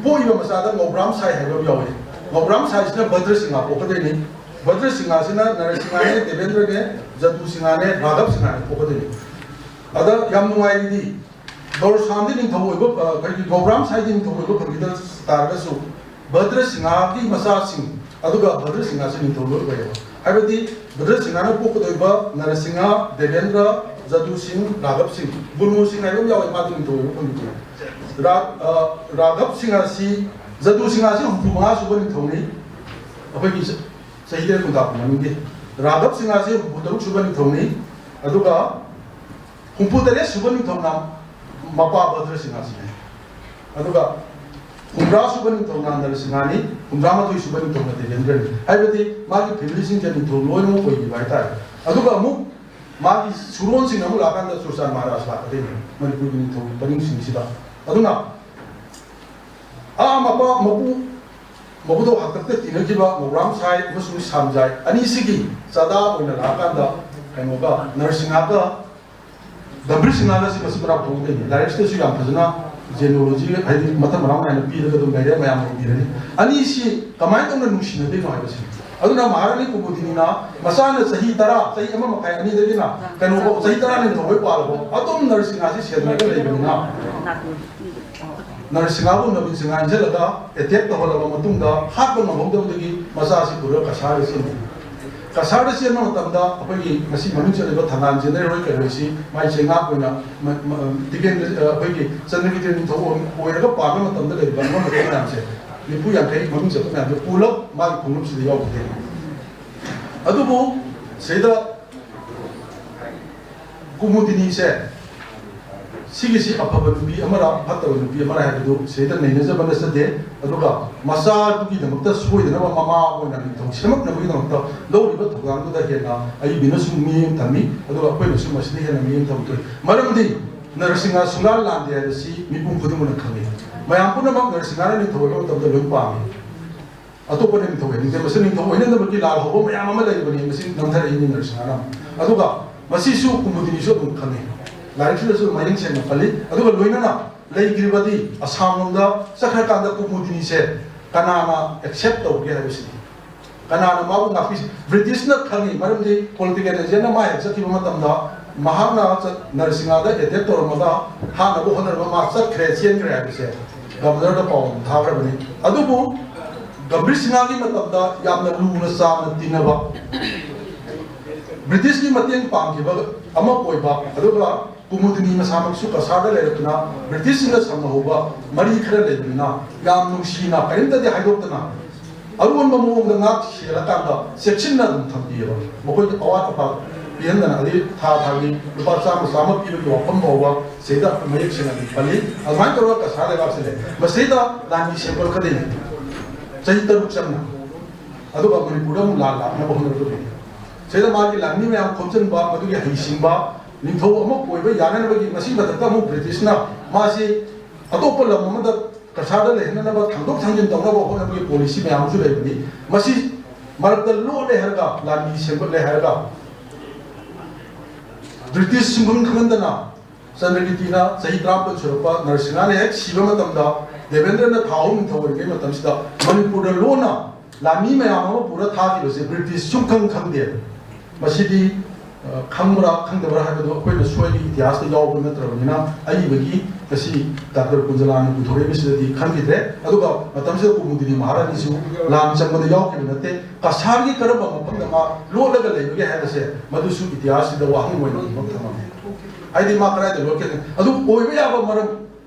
ꯄꯣꯛꯏꯕ ꯃꯆꯥꯗ ꯉꯧꯕ꯭ꯔꯥꯝ ꯁꯥꯏ ꯍꯥꯏꯕ ꯑꯃ ꯌꯥꯎꯏ꯫ ꯉꯧꯕ꯭ꯔꯥꯝ ꯁꯥꯏꯁꯤꯅ ꯚꯗ꯭ꯔ ꯁꯤꯡꯍ ꯄꯣꯛꯀꯗꯣꯏꯅꯤ꯫ ꯚꯗ꯭ꯔ ꯁꯤꯡꯍꯁꯤꯅ ꯅꯔꯁꯤꯡꯍꯅꯦ, ꯗꯦꯕꯦꯟꯗ꯭ꯔꯅꯦ, ꯖꯗꯨ ꯁꯤꯡꯍꯅꯦ, ꯔꯥꯘꯕ ꯁꯤꯡꯍꯅꯦ ꯊꯣꯛꯀꯗꯣꯏꯅꯤ꯫ ꯑꯗ ꯌꯥꯝ ꯅꯨꯡꯉꯥꯏꯔꯤꯗꯤ ꯗꯣꯔꯁꯥꯝꯗꯤ ꯅꯤꯡꯊꯧ ꯑꯣꯏꯕ, ꯑ, ꯑꯩꯈꯣꯏꯒꯤ ꯒꯣꯕ꯭ꯔꯥꯝ ꯁꯥꯏꯗꯤ ꯅꯤꯡꯊꯧ ꯑꯣꯏꯕ ꯐꯪꯈꯤꯗ ꯇꯥꯔꯒꯁꯨ ꯚꯗ꯭ꯔ ꯁꯤꯡꯍꯒꯤ ꯃꯆꯥꯁꯤꯡ ꯑꯗꯨꯒ ꯚꯗ꯭ꯔ ꯁꯤꯡꯍꯁꯤ ꯅꯤꯡꯊꯧ ꯂꯣꯏ ꯑꯣꯏꯌꯦꯕ꯫ ꯍꯥꯏꯕꯗꯤ ꯚꯗ꯭ꯔ ꯁꯤꯡꯍꯅ ꯄꯣꯛꯀꯗꯧꯔꯤꯕ ꯅꯔꯁꯤꯡꯍ, ꯗꯦꯕꯦꯟꯗ꯭ꯔ, ꯖꯗꯨ ꯁꯤꯡ, ꯔꯥꯘꯕ ꯁꯤꯡ, ꯒꯨꯔꯃꯨ ꯁꯤꯡ ꯍꯥꯏꯕ ꯑꯃ ꯌꯥꯎꯋꯦ, ꯃꯥꯗꯤ ꯅꯤꯡꯊꯧ ꯑꯣꯏꯕ ꯐꯪꯈꯤꯗꯦ꯫ ꯔꯥ-, ꯑ, ꯔꯥꯘꯕ ꯁꯤꯡꯍꯁꯤ, ꯖꯗꯨ ꯁꯤꯡꯍꯁꯤ ꯍꯨꯝꯐꯨ ꯃꯉꯥ ꯁꯨꯕ ꯅꯤꯡꯊꯧꯅꯤ꯫ ꯑꯩꯈꯣꯏꯒꯤ ꯆ-, ꯆꯍꯤ ꯇꯔꯦꯠ ꯈꯨꯟꯇꯥꯛꯄ ꯃꯅꯨꯡꯒꯤ꯫ ꯔꯥꯘꯕ ꯁꯤꯡꯍꯁꯤ ꯍꯨꯝꯐꯨ ꯇꯔꯨꯛ ꯁꯨꯕ ꯅꯤꯡꯊꯧꯅꯤ꯫ ꯑꯗꯨꯒ ꯍꯨꯝꯐꯨ ꯇꯔꯦꯠ ꯁꯨꯕ ꯅꯤꯡꯊꯧꯅ ꯃꯄꯥ ꯚꯗ꯭ꯔ ꯁꯤꯡꯍꯁꯤꯅꯤ꯫ ꯑꯗꯨꯒ ꯍꯨꯝꯗ꯭ꯔꯥ ꯁꯨꯕ ꯅꯤꯡꯊꯧꯅ ꯅꯔꯁꯤꯡꯍꯅꯤ, ꯍꯨꯝꯗ꯭ꯔꯥ ꯃꯥꯊꯣꯏ ꯁꯨꯕ ꯅꯤꯡꯊꯧꯅ ꯗꯦꯕꯦꯟꯗ꯭ꯔꯅꯤ꯫ ꯍꯥꯏꯕꯗꯤ ꯃꯥꯒꯤ ꯐꯦꯃꯤꯂꯤꯁꯤꯡꯁꯦ ꯅꯤꯡꯊꯧ ꯂꯣꯏꯅꯃꯛ ꯑꯣꯏꯈꯤꯕ ꯍꯥꯏꯇꯥꯔꯦ꯫ ꯑꯗꯨꯒ ꯑꯃꯨꯛ ꯃꯥꯒꯤ ꯁꯨꯔꯣꯟꯁꯤꯡ ꯑꯃꯨꯛ ꯂꯥꯛꯀꯥꯟꯗ ꯆꯨꯔꯆꯥꯟ ꯃꯍꯥꯔꯥꯖ ꯂꯥꯛꯀꯗꯣꯏꯅꯤ ꯃꯅꯤꯄꯨꯔꯒꯤ ꯅꯤꯡꯊꯧ ꯄꯔꯤꯡꯁꯤꯡꯁꯤꯗ꯫ ꯑꯗꯨꯅ ꯑꯥ ꯃꯄꯥ ꯃꯄꯨ ꯃꯕꯨꯗꯧ ꯍꯥꯛꯇꯛꯇ ꯇꯤꯟꯅꯈꯤꯕ ꯃꯧꯔꯥꯝ ꯁꯥꯏ ꯑꯃꯁꯨꯡ ꯁꯥꯝꯖꯥꯏ ꯑꯅꯤꯁꯤꯒꯤ ꯆꯥꯗꯥ ꯑꯣꯏꯅ ꯂꯥꯛꯑꯀꯥꯟꯗ ꯀꯩꯅꯣꯒ ꯅꯔꯁꯤꯡꯍꯒ ꯒꯝꯚꯤꯔ ꯁꯤꯡꯍꯒꯁꯤ ꯃꯁꯤ ꯃꯔꯥ ꯐꯣꯡꯗꯣꯏꯅꯤ꯫ ꯂꯥꯏꯔꯤꯛꯁꯤꯗꯁꯨ ꯌꯥꯝ ꯐꯖꯅ genealogy ꯍꯥꯏꯗꯤ ꯃꯊꯪ ꯃꯅꯥꯎ ꯅꯥꯏꯅ ꯄꯤꯔꯒ ꯑꯗꯨꯝ ꯂꯩꯔꯦ, ꯃꯌꯥꯝꯅ ꯎꯕꯤꯔꯅꯤ꯫ ꯑꯅꯤꯁꯤ ꯀꯃꯥꯏꯅ ꯇꯧꯅ ꯅꯨꯡꯁꯤꯅꯗꯣꯏꯅꯣ ꯍꯥꯏꯕꯁꯤ꯫ ꯑꯗꯨꯅ ꯃꯍꯥꯔꯥꯅꯤ ꯀꯨꯃꯨꯗꯤꯅꯤꯅ ꯃꯆꯥꯅ ꯆꯍꯤ ꯇꯔꯥ, ꯆꯍꯤ ꯑꯃ ꯃꯈꯥꯏ, ꯑꯅꯤꯗꯒꯤꯅ ꯀꯩꯅꯣꯐꯥꯎ ꯆꯍꯤ ꯇꯔꯥ ꯅꯤꯊꯣꯏ ꯄꯥꯜꯂꯐꯥꯎ ꯑꯗꯨꯝ ꯅꯔꯁꯤꯡꯍꯁꯤ ꯁꯦꯟꯅꯔꯒ ꯂꯩꯕꯅꯤꯅ ꯅꯔꯁꯤꯡꯍꯕꯨ ꯅꯕꯤꯟ ꯁꯤꯡꯍ ꯏꯟꯁꯤꯜꯂꯒ ꯑꯦꯇꯦꯛ ꯇꯧꯍꯜꯂꯕ ꯃꯇꯨꯡꯗ ꯍꯥꯠꯄ ꯉꯝꯍꯧꯗꯕꯗꯒꯤ ꯃꯆꯥꯁꯤ ꯄꯨꯔꯒ ꯀꯁꯥꯔꯗ ꯆꯦꯟꯈꯤ꯫ ꯀꯁꯥꯔꯗ ꯆꯦꯟꯕ ꯃꯇꯝꯗ ꯑꯩꯈꯣꯏꯒꯤ ꯉꯁꯤ ꯃꯃꯤꯡ ꯆꯠꯂꯤꯕ ꯊꯪꯒꯥꯜ ꯖꯦꯅꯦꯔꯦꯜ ꯀꯩꯅꯣꯁꯤ ꯃꯥꯏ ꯆꯩꯉꯥꯛ ꯑꯣꯏꯅ ꯃ-, ꯃ-, ꯇꯤꯀꯦꯟꯗ꯭ꯔ-, ꯑ, ꯑꯩꯈꯣꯏꯒꯤ ꯆꯟꯗ꯭ꯔꯒꯤꯇꯦꯟ ꯅꯤꯡꯊꯧ ꯑꯣꯏ-, ꯑꯣꯏꯔꯒ ꯄꯥꯟꯕ ꯃꯇꯝꯗ ꯂꯩꯔꯤꯕ ꯑꯉꯝꯕ ꯃꯌꯥꯝꯁꯦ, ꯅꯤꯐꯨ ꯌꯥꯡꯈꯩ ꯃꯃꯤꯡ ꯆꯠꯄ ꯃꯌꯥꯝꯁꯦ ꯄꯨꯂꯞ ꯃꯥꯒꯤ ꯈꯣꯡꯂꯞꯁꯤꯗ ꯌꯥꯎꯈꯤꯗꯦ꯫ ꯑꯗꯨꯕꯨ ꯁꯤꯗ ꯀꯨꯃꯨꯗꯤꯅꯤꯁꯦ ꯁꯤꯒꯤꯁꯤ ꯑꯐꯕ ꯅꯨꯄꯤ ꯑꯃꯔ ꯐꯠꯇꯕ ꯅꯨꯄꯤ ꯑꯃꯔ ꯍꯥꯏꯕꯗꯨ ꯁꯤꯗ ꯅꯩꯅꯖꯕ ꯅꯠꯆꯗꯦ꯫ ꯑꯗꯨꯒ ꯃꯆꯥꯗꯨꯒꯤꯗꯃꯛꯇ ꯁꯣꯏꯗꯅꯕ ꯃꯃꯥ ꯑꯣꯏꯅ ꯅꯤꯡꯊꯧ ꯁꯦꯝꯃꯛꯅꯕꯒꯤꯗꯃꯛꯇ ꯂꯧꯔꯤꯕ ꯊꯧꯗꯥꯡꯗꯨꯗ ꯍꯦꯟꯅ ꯑꯏꯕꯤꯅꯁꯨ ꯃꯤꯠꯌꯦꯡ ꯊꯝꯃꯤ, ꯑꯗꯨꯒ ꯑꯩꯈꯣꯏꯅꯁꯨ ꯃꯁꯤꯗ ꯍꯦꯟꯅ ꯃꯤꯠꯌꯦꯡ ꯊꯝꯗꯣꯏ꯫ ꯃꯔꯝꯗꯤ ꯅꯔꯁꯤꯡꯍ ꯁꯨꯡꯂꯥꯟ ꯂꯥꯟꯗꯦ ꯍꯥꯏꯕꯁꯤ ꯃꯤꯄꯨꯝ ꯈꯨꯗꯤꯡꯃꯛꯅ ꯈꯪꯏ꯫ ꯃꯌꯥꯝ ꯄꯨꯝꯅꯃꯛ ꯅꯔꯁꯤꯡꯍꯅ ꯅꯤꯡꯊꯧ ꯑꯣꯏꯕ ꯃꯇꯝꯗ ꯂꯣꯏ ꯄꯥꯝꯃꯤ꯫ ꯑꯇꯣꯞꯄꯅ ꯅꯤꯡꯊꯧ ꯑꯣꯏꯅꯤꯡꯗꯦ꯫ ꯃꯁꯤ ꯅꯤꯡꯊꯧ ꯑꯣꯏꯅꯅꯕꯒꯤ ꯂꯥꯜꯍꯧꯕ ꯃꯌꯥꯝ ꯑꯃ ꯂꯩꯔꯤꯕꯅꯤ꯫ ꯃꯁꯤ ꯅꯝꯊꯔꯛꯏꯅꯤ ꯅꯔꯁꯤꯡꯍꯅ꯫ ꯑꯗꯨꯒ ꯃꯁꯤꯁꯨ ꯀꯨꯃꯨꯗꯤꯅꯤꯁꯨ ꯑꯗꯨꯝ ꯈꯪꯉꯤ꯫ ꯂꯥꯏꯔꯤꯛꯁꯤꯗꯁꯨ ꯃꯌꯦꯛ ꯁꯦꯡꯅ ꯄꯜꯂꯤ꯫ ꯑꯗꯨꯒ ꯂꯣꯏꯅꯅ ꯂꯩꯈ꯭ꯔꯤꯕꯗꯤ ꯑꯁꯥꯝ ꯂꯣꯝꯗ ꯆꯠꯈ꯭ꯔꯀꯥꯟꯗ ꯀꯨꯃꯨꯗꯤꯅꯤꯁꯦ ꯀꯅꯥꯅ accept ꯇꯧꯒꯦ ꯍꯥꯏꯕꯁꯤꯅꯤ꯫ ꯀꯅꯥꯅ ꯃꯥꯕꯨ ꯉꯥꯛꯄꯤ? ꯕ꯭ꯔꯤꯇꯤꯁꯅ ꯈꯪꯉꯤ, ꯃꯔꯝꯗꯤ ꯄꯣꯂꯤꯇꯤꯀꯦꯜ ꯑꯦꯖꯦꯟꯅ ꯃꯥ ꯍꯦꯛ ꯆꯠꯈꯤꯕ ꯃꯇꯝꯗ ꯃꯍꯥꯛꯅ ꯆꯠ-, ꯅꯔꯁꯤꯡꯍꯥꯗ ꯑꯦꯇꯦꯛ ꯇꯧꯔꯝꯃꯒ ꯍꯥꯠꯅꯕ ꯍꯣꯠꯅꯔꯒ ꯃꯥ ꯆꯠꯈ꯭ꯔꯦ, ꯆꯦꯟꯈ꯭ꯔꯦ ꯍꯥꯏꯕꯁꯦ ꯒꯕꯔꯅꯔꯗ ꯄꯥꯎ ꯑꯃ ꯊꯥꯈ꯭ꯔꯕꯅꯤ꯫ ꯑꯗꯨꯕꯨ ꯒꯝꯚꯤꯔ ꯁꯤꯡꯍꯒꯤ ꯃꯇꯝꯗ ꯌꯥꯝꯅ ꯂꯨꯅ ꯆꯥꯟꯅ ꯇꯤꯟꯅꯕ, ꯕ꯭ꯔꯤꯇꯤꯁꯀꯤ ꯃꯇꯦꯡ ꯄꯥꯡꯈꯤꯕ ꯑꯃ ꯑꯣꯏꯕ, ꯑꯗꯨꯒ ꯀꯨꯃꯨꯗꯤꯅꯤ ꯃꯁꯥꯃꯛꯁꯨ ꯀꯁꯥꯔꯗ ꯂꯩꯔꯛꯇꯨꯅ ꯕ꯭ꯔꯤꯇꯤꯁꯁꯤꯡꯒ ꯁꯝꯅꯍꯧꯕ ꯃꯔꯤ ꯈꯔ ꯂꯩꯕꯅꯤꯅ, ꯌꯥꯝ ꯅꯨꯡꯁꯤꯅ ꯀꯔꯤꯝꯇꯗꯤ ꯍꯥꯏꯗꯣꯛꯇꯅ ꯑꯔꯣꯟꯕ ꯃꯑꯣꯡꯗ ꯉꯥꯛ ꯁꯦꯜꯂꯀꯥꯟꯗ ꯆꯦꯛꯁꯤꯟꯅ ꯑꯗꯨꯝ ꯊꯝꯕꯤꯑꯕ꯫ ꯃꯈꯣꯏꯒꯤ ꯑꯋꯥꯠ ꯑꯄꯥ ꯄꯤꯍꯟꯗꯅ, ꯑꯗꯩ ꯊꯥ ꯊꯥꯒꯤ ꯂꯨꯄꯥ ꯆꯥꯝꯃ ꯆꯥꯝꯃ ꯄꯤꯕꯒꯤ ꯋꯥꯐꯝ ꯐꯥꯎꯕ ꯁꯤꯗ ꯃꯌꯦꯛ ꯁꯦꯡꯅ ꯑꯗꯨꯝ ꯄꯜꯂꯤ꯫ ꯑꯗꯨꯃꯥꯏꯅ ꯇꯧꯔꯒ ꯀꯁꯥꯔ ꯂꯩꯕꯥꯛꯁꯤ ꯂꯩ꯫ ꯃꯁꯤꯗ ꯂꯥꯟꯃꯤ ꯁꯦꯝꯒꯠꯂꯛꯀꯗꯣꯏꯅꯤ, ꯆꯍꯤ ꯇꯔꯨꯛ ꯆꯪꯅ꯫ ꯑꯗꯨꯒ ꯃꯅꯤꯄꯨꯔꯗ ꯑꯃꯨꯛ ꯂꯥꯟ ꯂꯥꯛꯅꯕ ꯍꯣꯠꯅꯔꯛꯀꯗꯣꯏꯅꯤ꯫ ꯁꯤꯗ ꯃꯥꯒꯤ ꯂꯥꯟꯃꯤ ꯃꯌꯥꯝ ꯈꯣꯝꯖꯤꯟꯕ, ꯃꯗꯨꯒꯤ ꯍꯩꯁꯤꯡꯕ, ꯅꯤꯡꯊꯧ ꯑꯃ ꯑꯣꯏꯕ ꯌꯥꯅꯅꯕꯒꯤ, ꯃꯁꯤꯒꯤ ꯃꯊꯛꯇ ꯑꯃꯨꯛ ꯕ꯭ꯔꯤꯇꯤꯁꯅ ꯃꯥꯁꯤ ꯑꯇꯣꯞꯄ ꯂꯝ ꯑꯃꯗ ꯀꯁꯥꯔꯗ ꯂꯩꯍꯟꯅꯅꯕ ꯊꯥꯡꯗꯣꯛ ꯊꯥꯡꯖꯤꯟ ꯇꯧꯅꯕ ꯍꯣꯠꯅꯕꯒꯤ ꯄꯣꯂꯤꯁꯤ ꯃꯌꯥꯝ ꯑꯃꯁꯨ ꯂꯩꯕꯅꯤ꯫ ꯃꯁꯤ ꯃꯔꯛꯇ ꯂꯣꯠꯂꯦ ꯍꯥꯏꯔꯒ, ꯂꯥꯟꯃꯤ ꯁꯦꯝꯒꯠꯂꯦ ꯍꯥꯏꯔꯒ, ꯕ꯭ꯔꯤꯇꯤꯁ ꯁꯨꯡꯈꯪ ꯈꯪꯍꯟꯗꯅ ꯆꯟꯗ꯭ꯔꯀꯤꯔꯇꯤꯅ ꯆꯍꯤ ꯇꯔꯥꯃꯥꯄꯜ ꯁꯨꯔꯛꯄ ꯅꯔꯁꯤꯡꯍꯅ ꯍꯦꯛ ꯁꯤꯕ ꯃꯇꯝꯗ, ꯗꯦꯕꯦꯟꯗ꯭ꯔꯅ ꯊꯥ ꯑꯍꯨꯝ ꯅꯤꯡꯊꯧ ꯑꯣꯏꯔꯤꯉꯩ ꯃꯇꯝꯁꯤꯗ ꯃꯅꯤꯄꯨꯔꯗ ꯂꯣꯟꯅ ꯂꯥꯟꯃꯤ ꯃꯌꯥꯝ ꯑꯃ ꯄꯨꯔ ꯊꯥꯈꯤꯕꯁꯦ ꯕ꯭ꯔꯤꯇꯤꯁ ꯁꯨꯡꯈꯪ ꯈꯪꯗꯦ꯫ ꯃꯁꯤꯗꯤ, ꯑ, ꯈꯪꯕ꯭ꯔꯥ ꯈꯪꯗꯕ꯭ꯔꯥ ꯍꯥꯏꯕꯗꯨ ꯑꯩꯈꯣꯏꯅ ꯁꯣꯏꯕ ꯏꯇꯤꯍꯥꯁꯇ ꯌꯥꯎꯕ ꯅꯠꯇ꯭ꯔꯕꯅꯤꯅ, ꯑꯏꯕꯒꯤ ꯉꯁꯤ ꯗꯥꯛꯇꯔ ꯀꯨꯟꯖꯂꯥꯅ ꯄꯨꯊꯣꯔꯛꯏꯕꯁꯤꯗꯗꯤ ꯈꯪꯈꯤꯗ꯭ꯔꯦ꯫ ꯑꯗꯨꯒ ꯃꯇꯝꯁꯤꯗ ꯀꯨꯃꯨꯗꯤꯅꯤ ꯃꯍꯥꯔꯥꯅꯤꯁꯨ ꯂꯥꯟ ꯆꯪꯕꯗ ꯌꯥꯎꯈꯤꯕ ꯅꯠꯇꯦ꯫ ꯀꯁꯥꯔꯒꯤ ꯀꯔꯝꯕ ꯃꯐꯝꯗ ꯃꯥ ꯂꯣꯠꯂꯒ ꯂꯩꯕꯒꯦ ꯍꯥꯏꯕꯁꯦ ꯃꯗꯨꯁꯨ ꯏꯇꯤꯍꯥꯁꯁꯤꯗ ꯋꯥꯍꯪ ꯑꯣꯏꯅ ꯑꯗꯨꯝ ꯊꯝꯃꯝꯃꯤ꯫ ꯍꯥꯏꯗꯤ ꯃꯥ ꯀꯗꯥꯏꯗ ꯂꯣꯠꯀꯦ? ꯑꯗꯨ ꯑꯣꯏꯕ ꯌꯥꯕ ꯃꯔꯝ,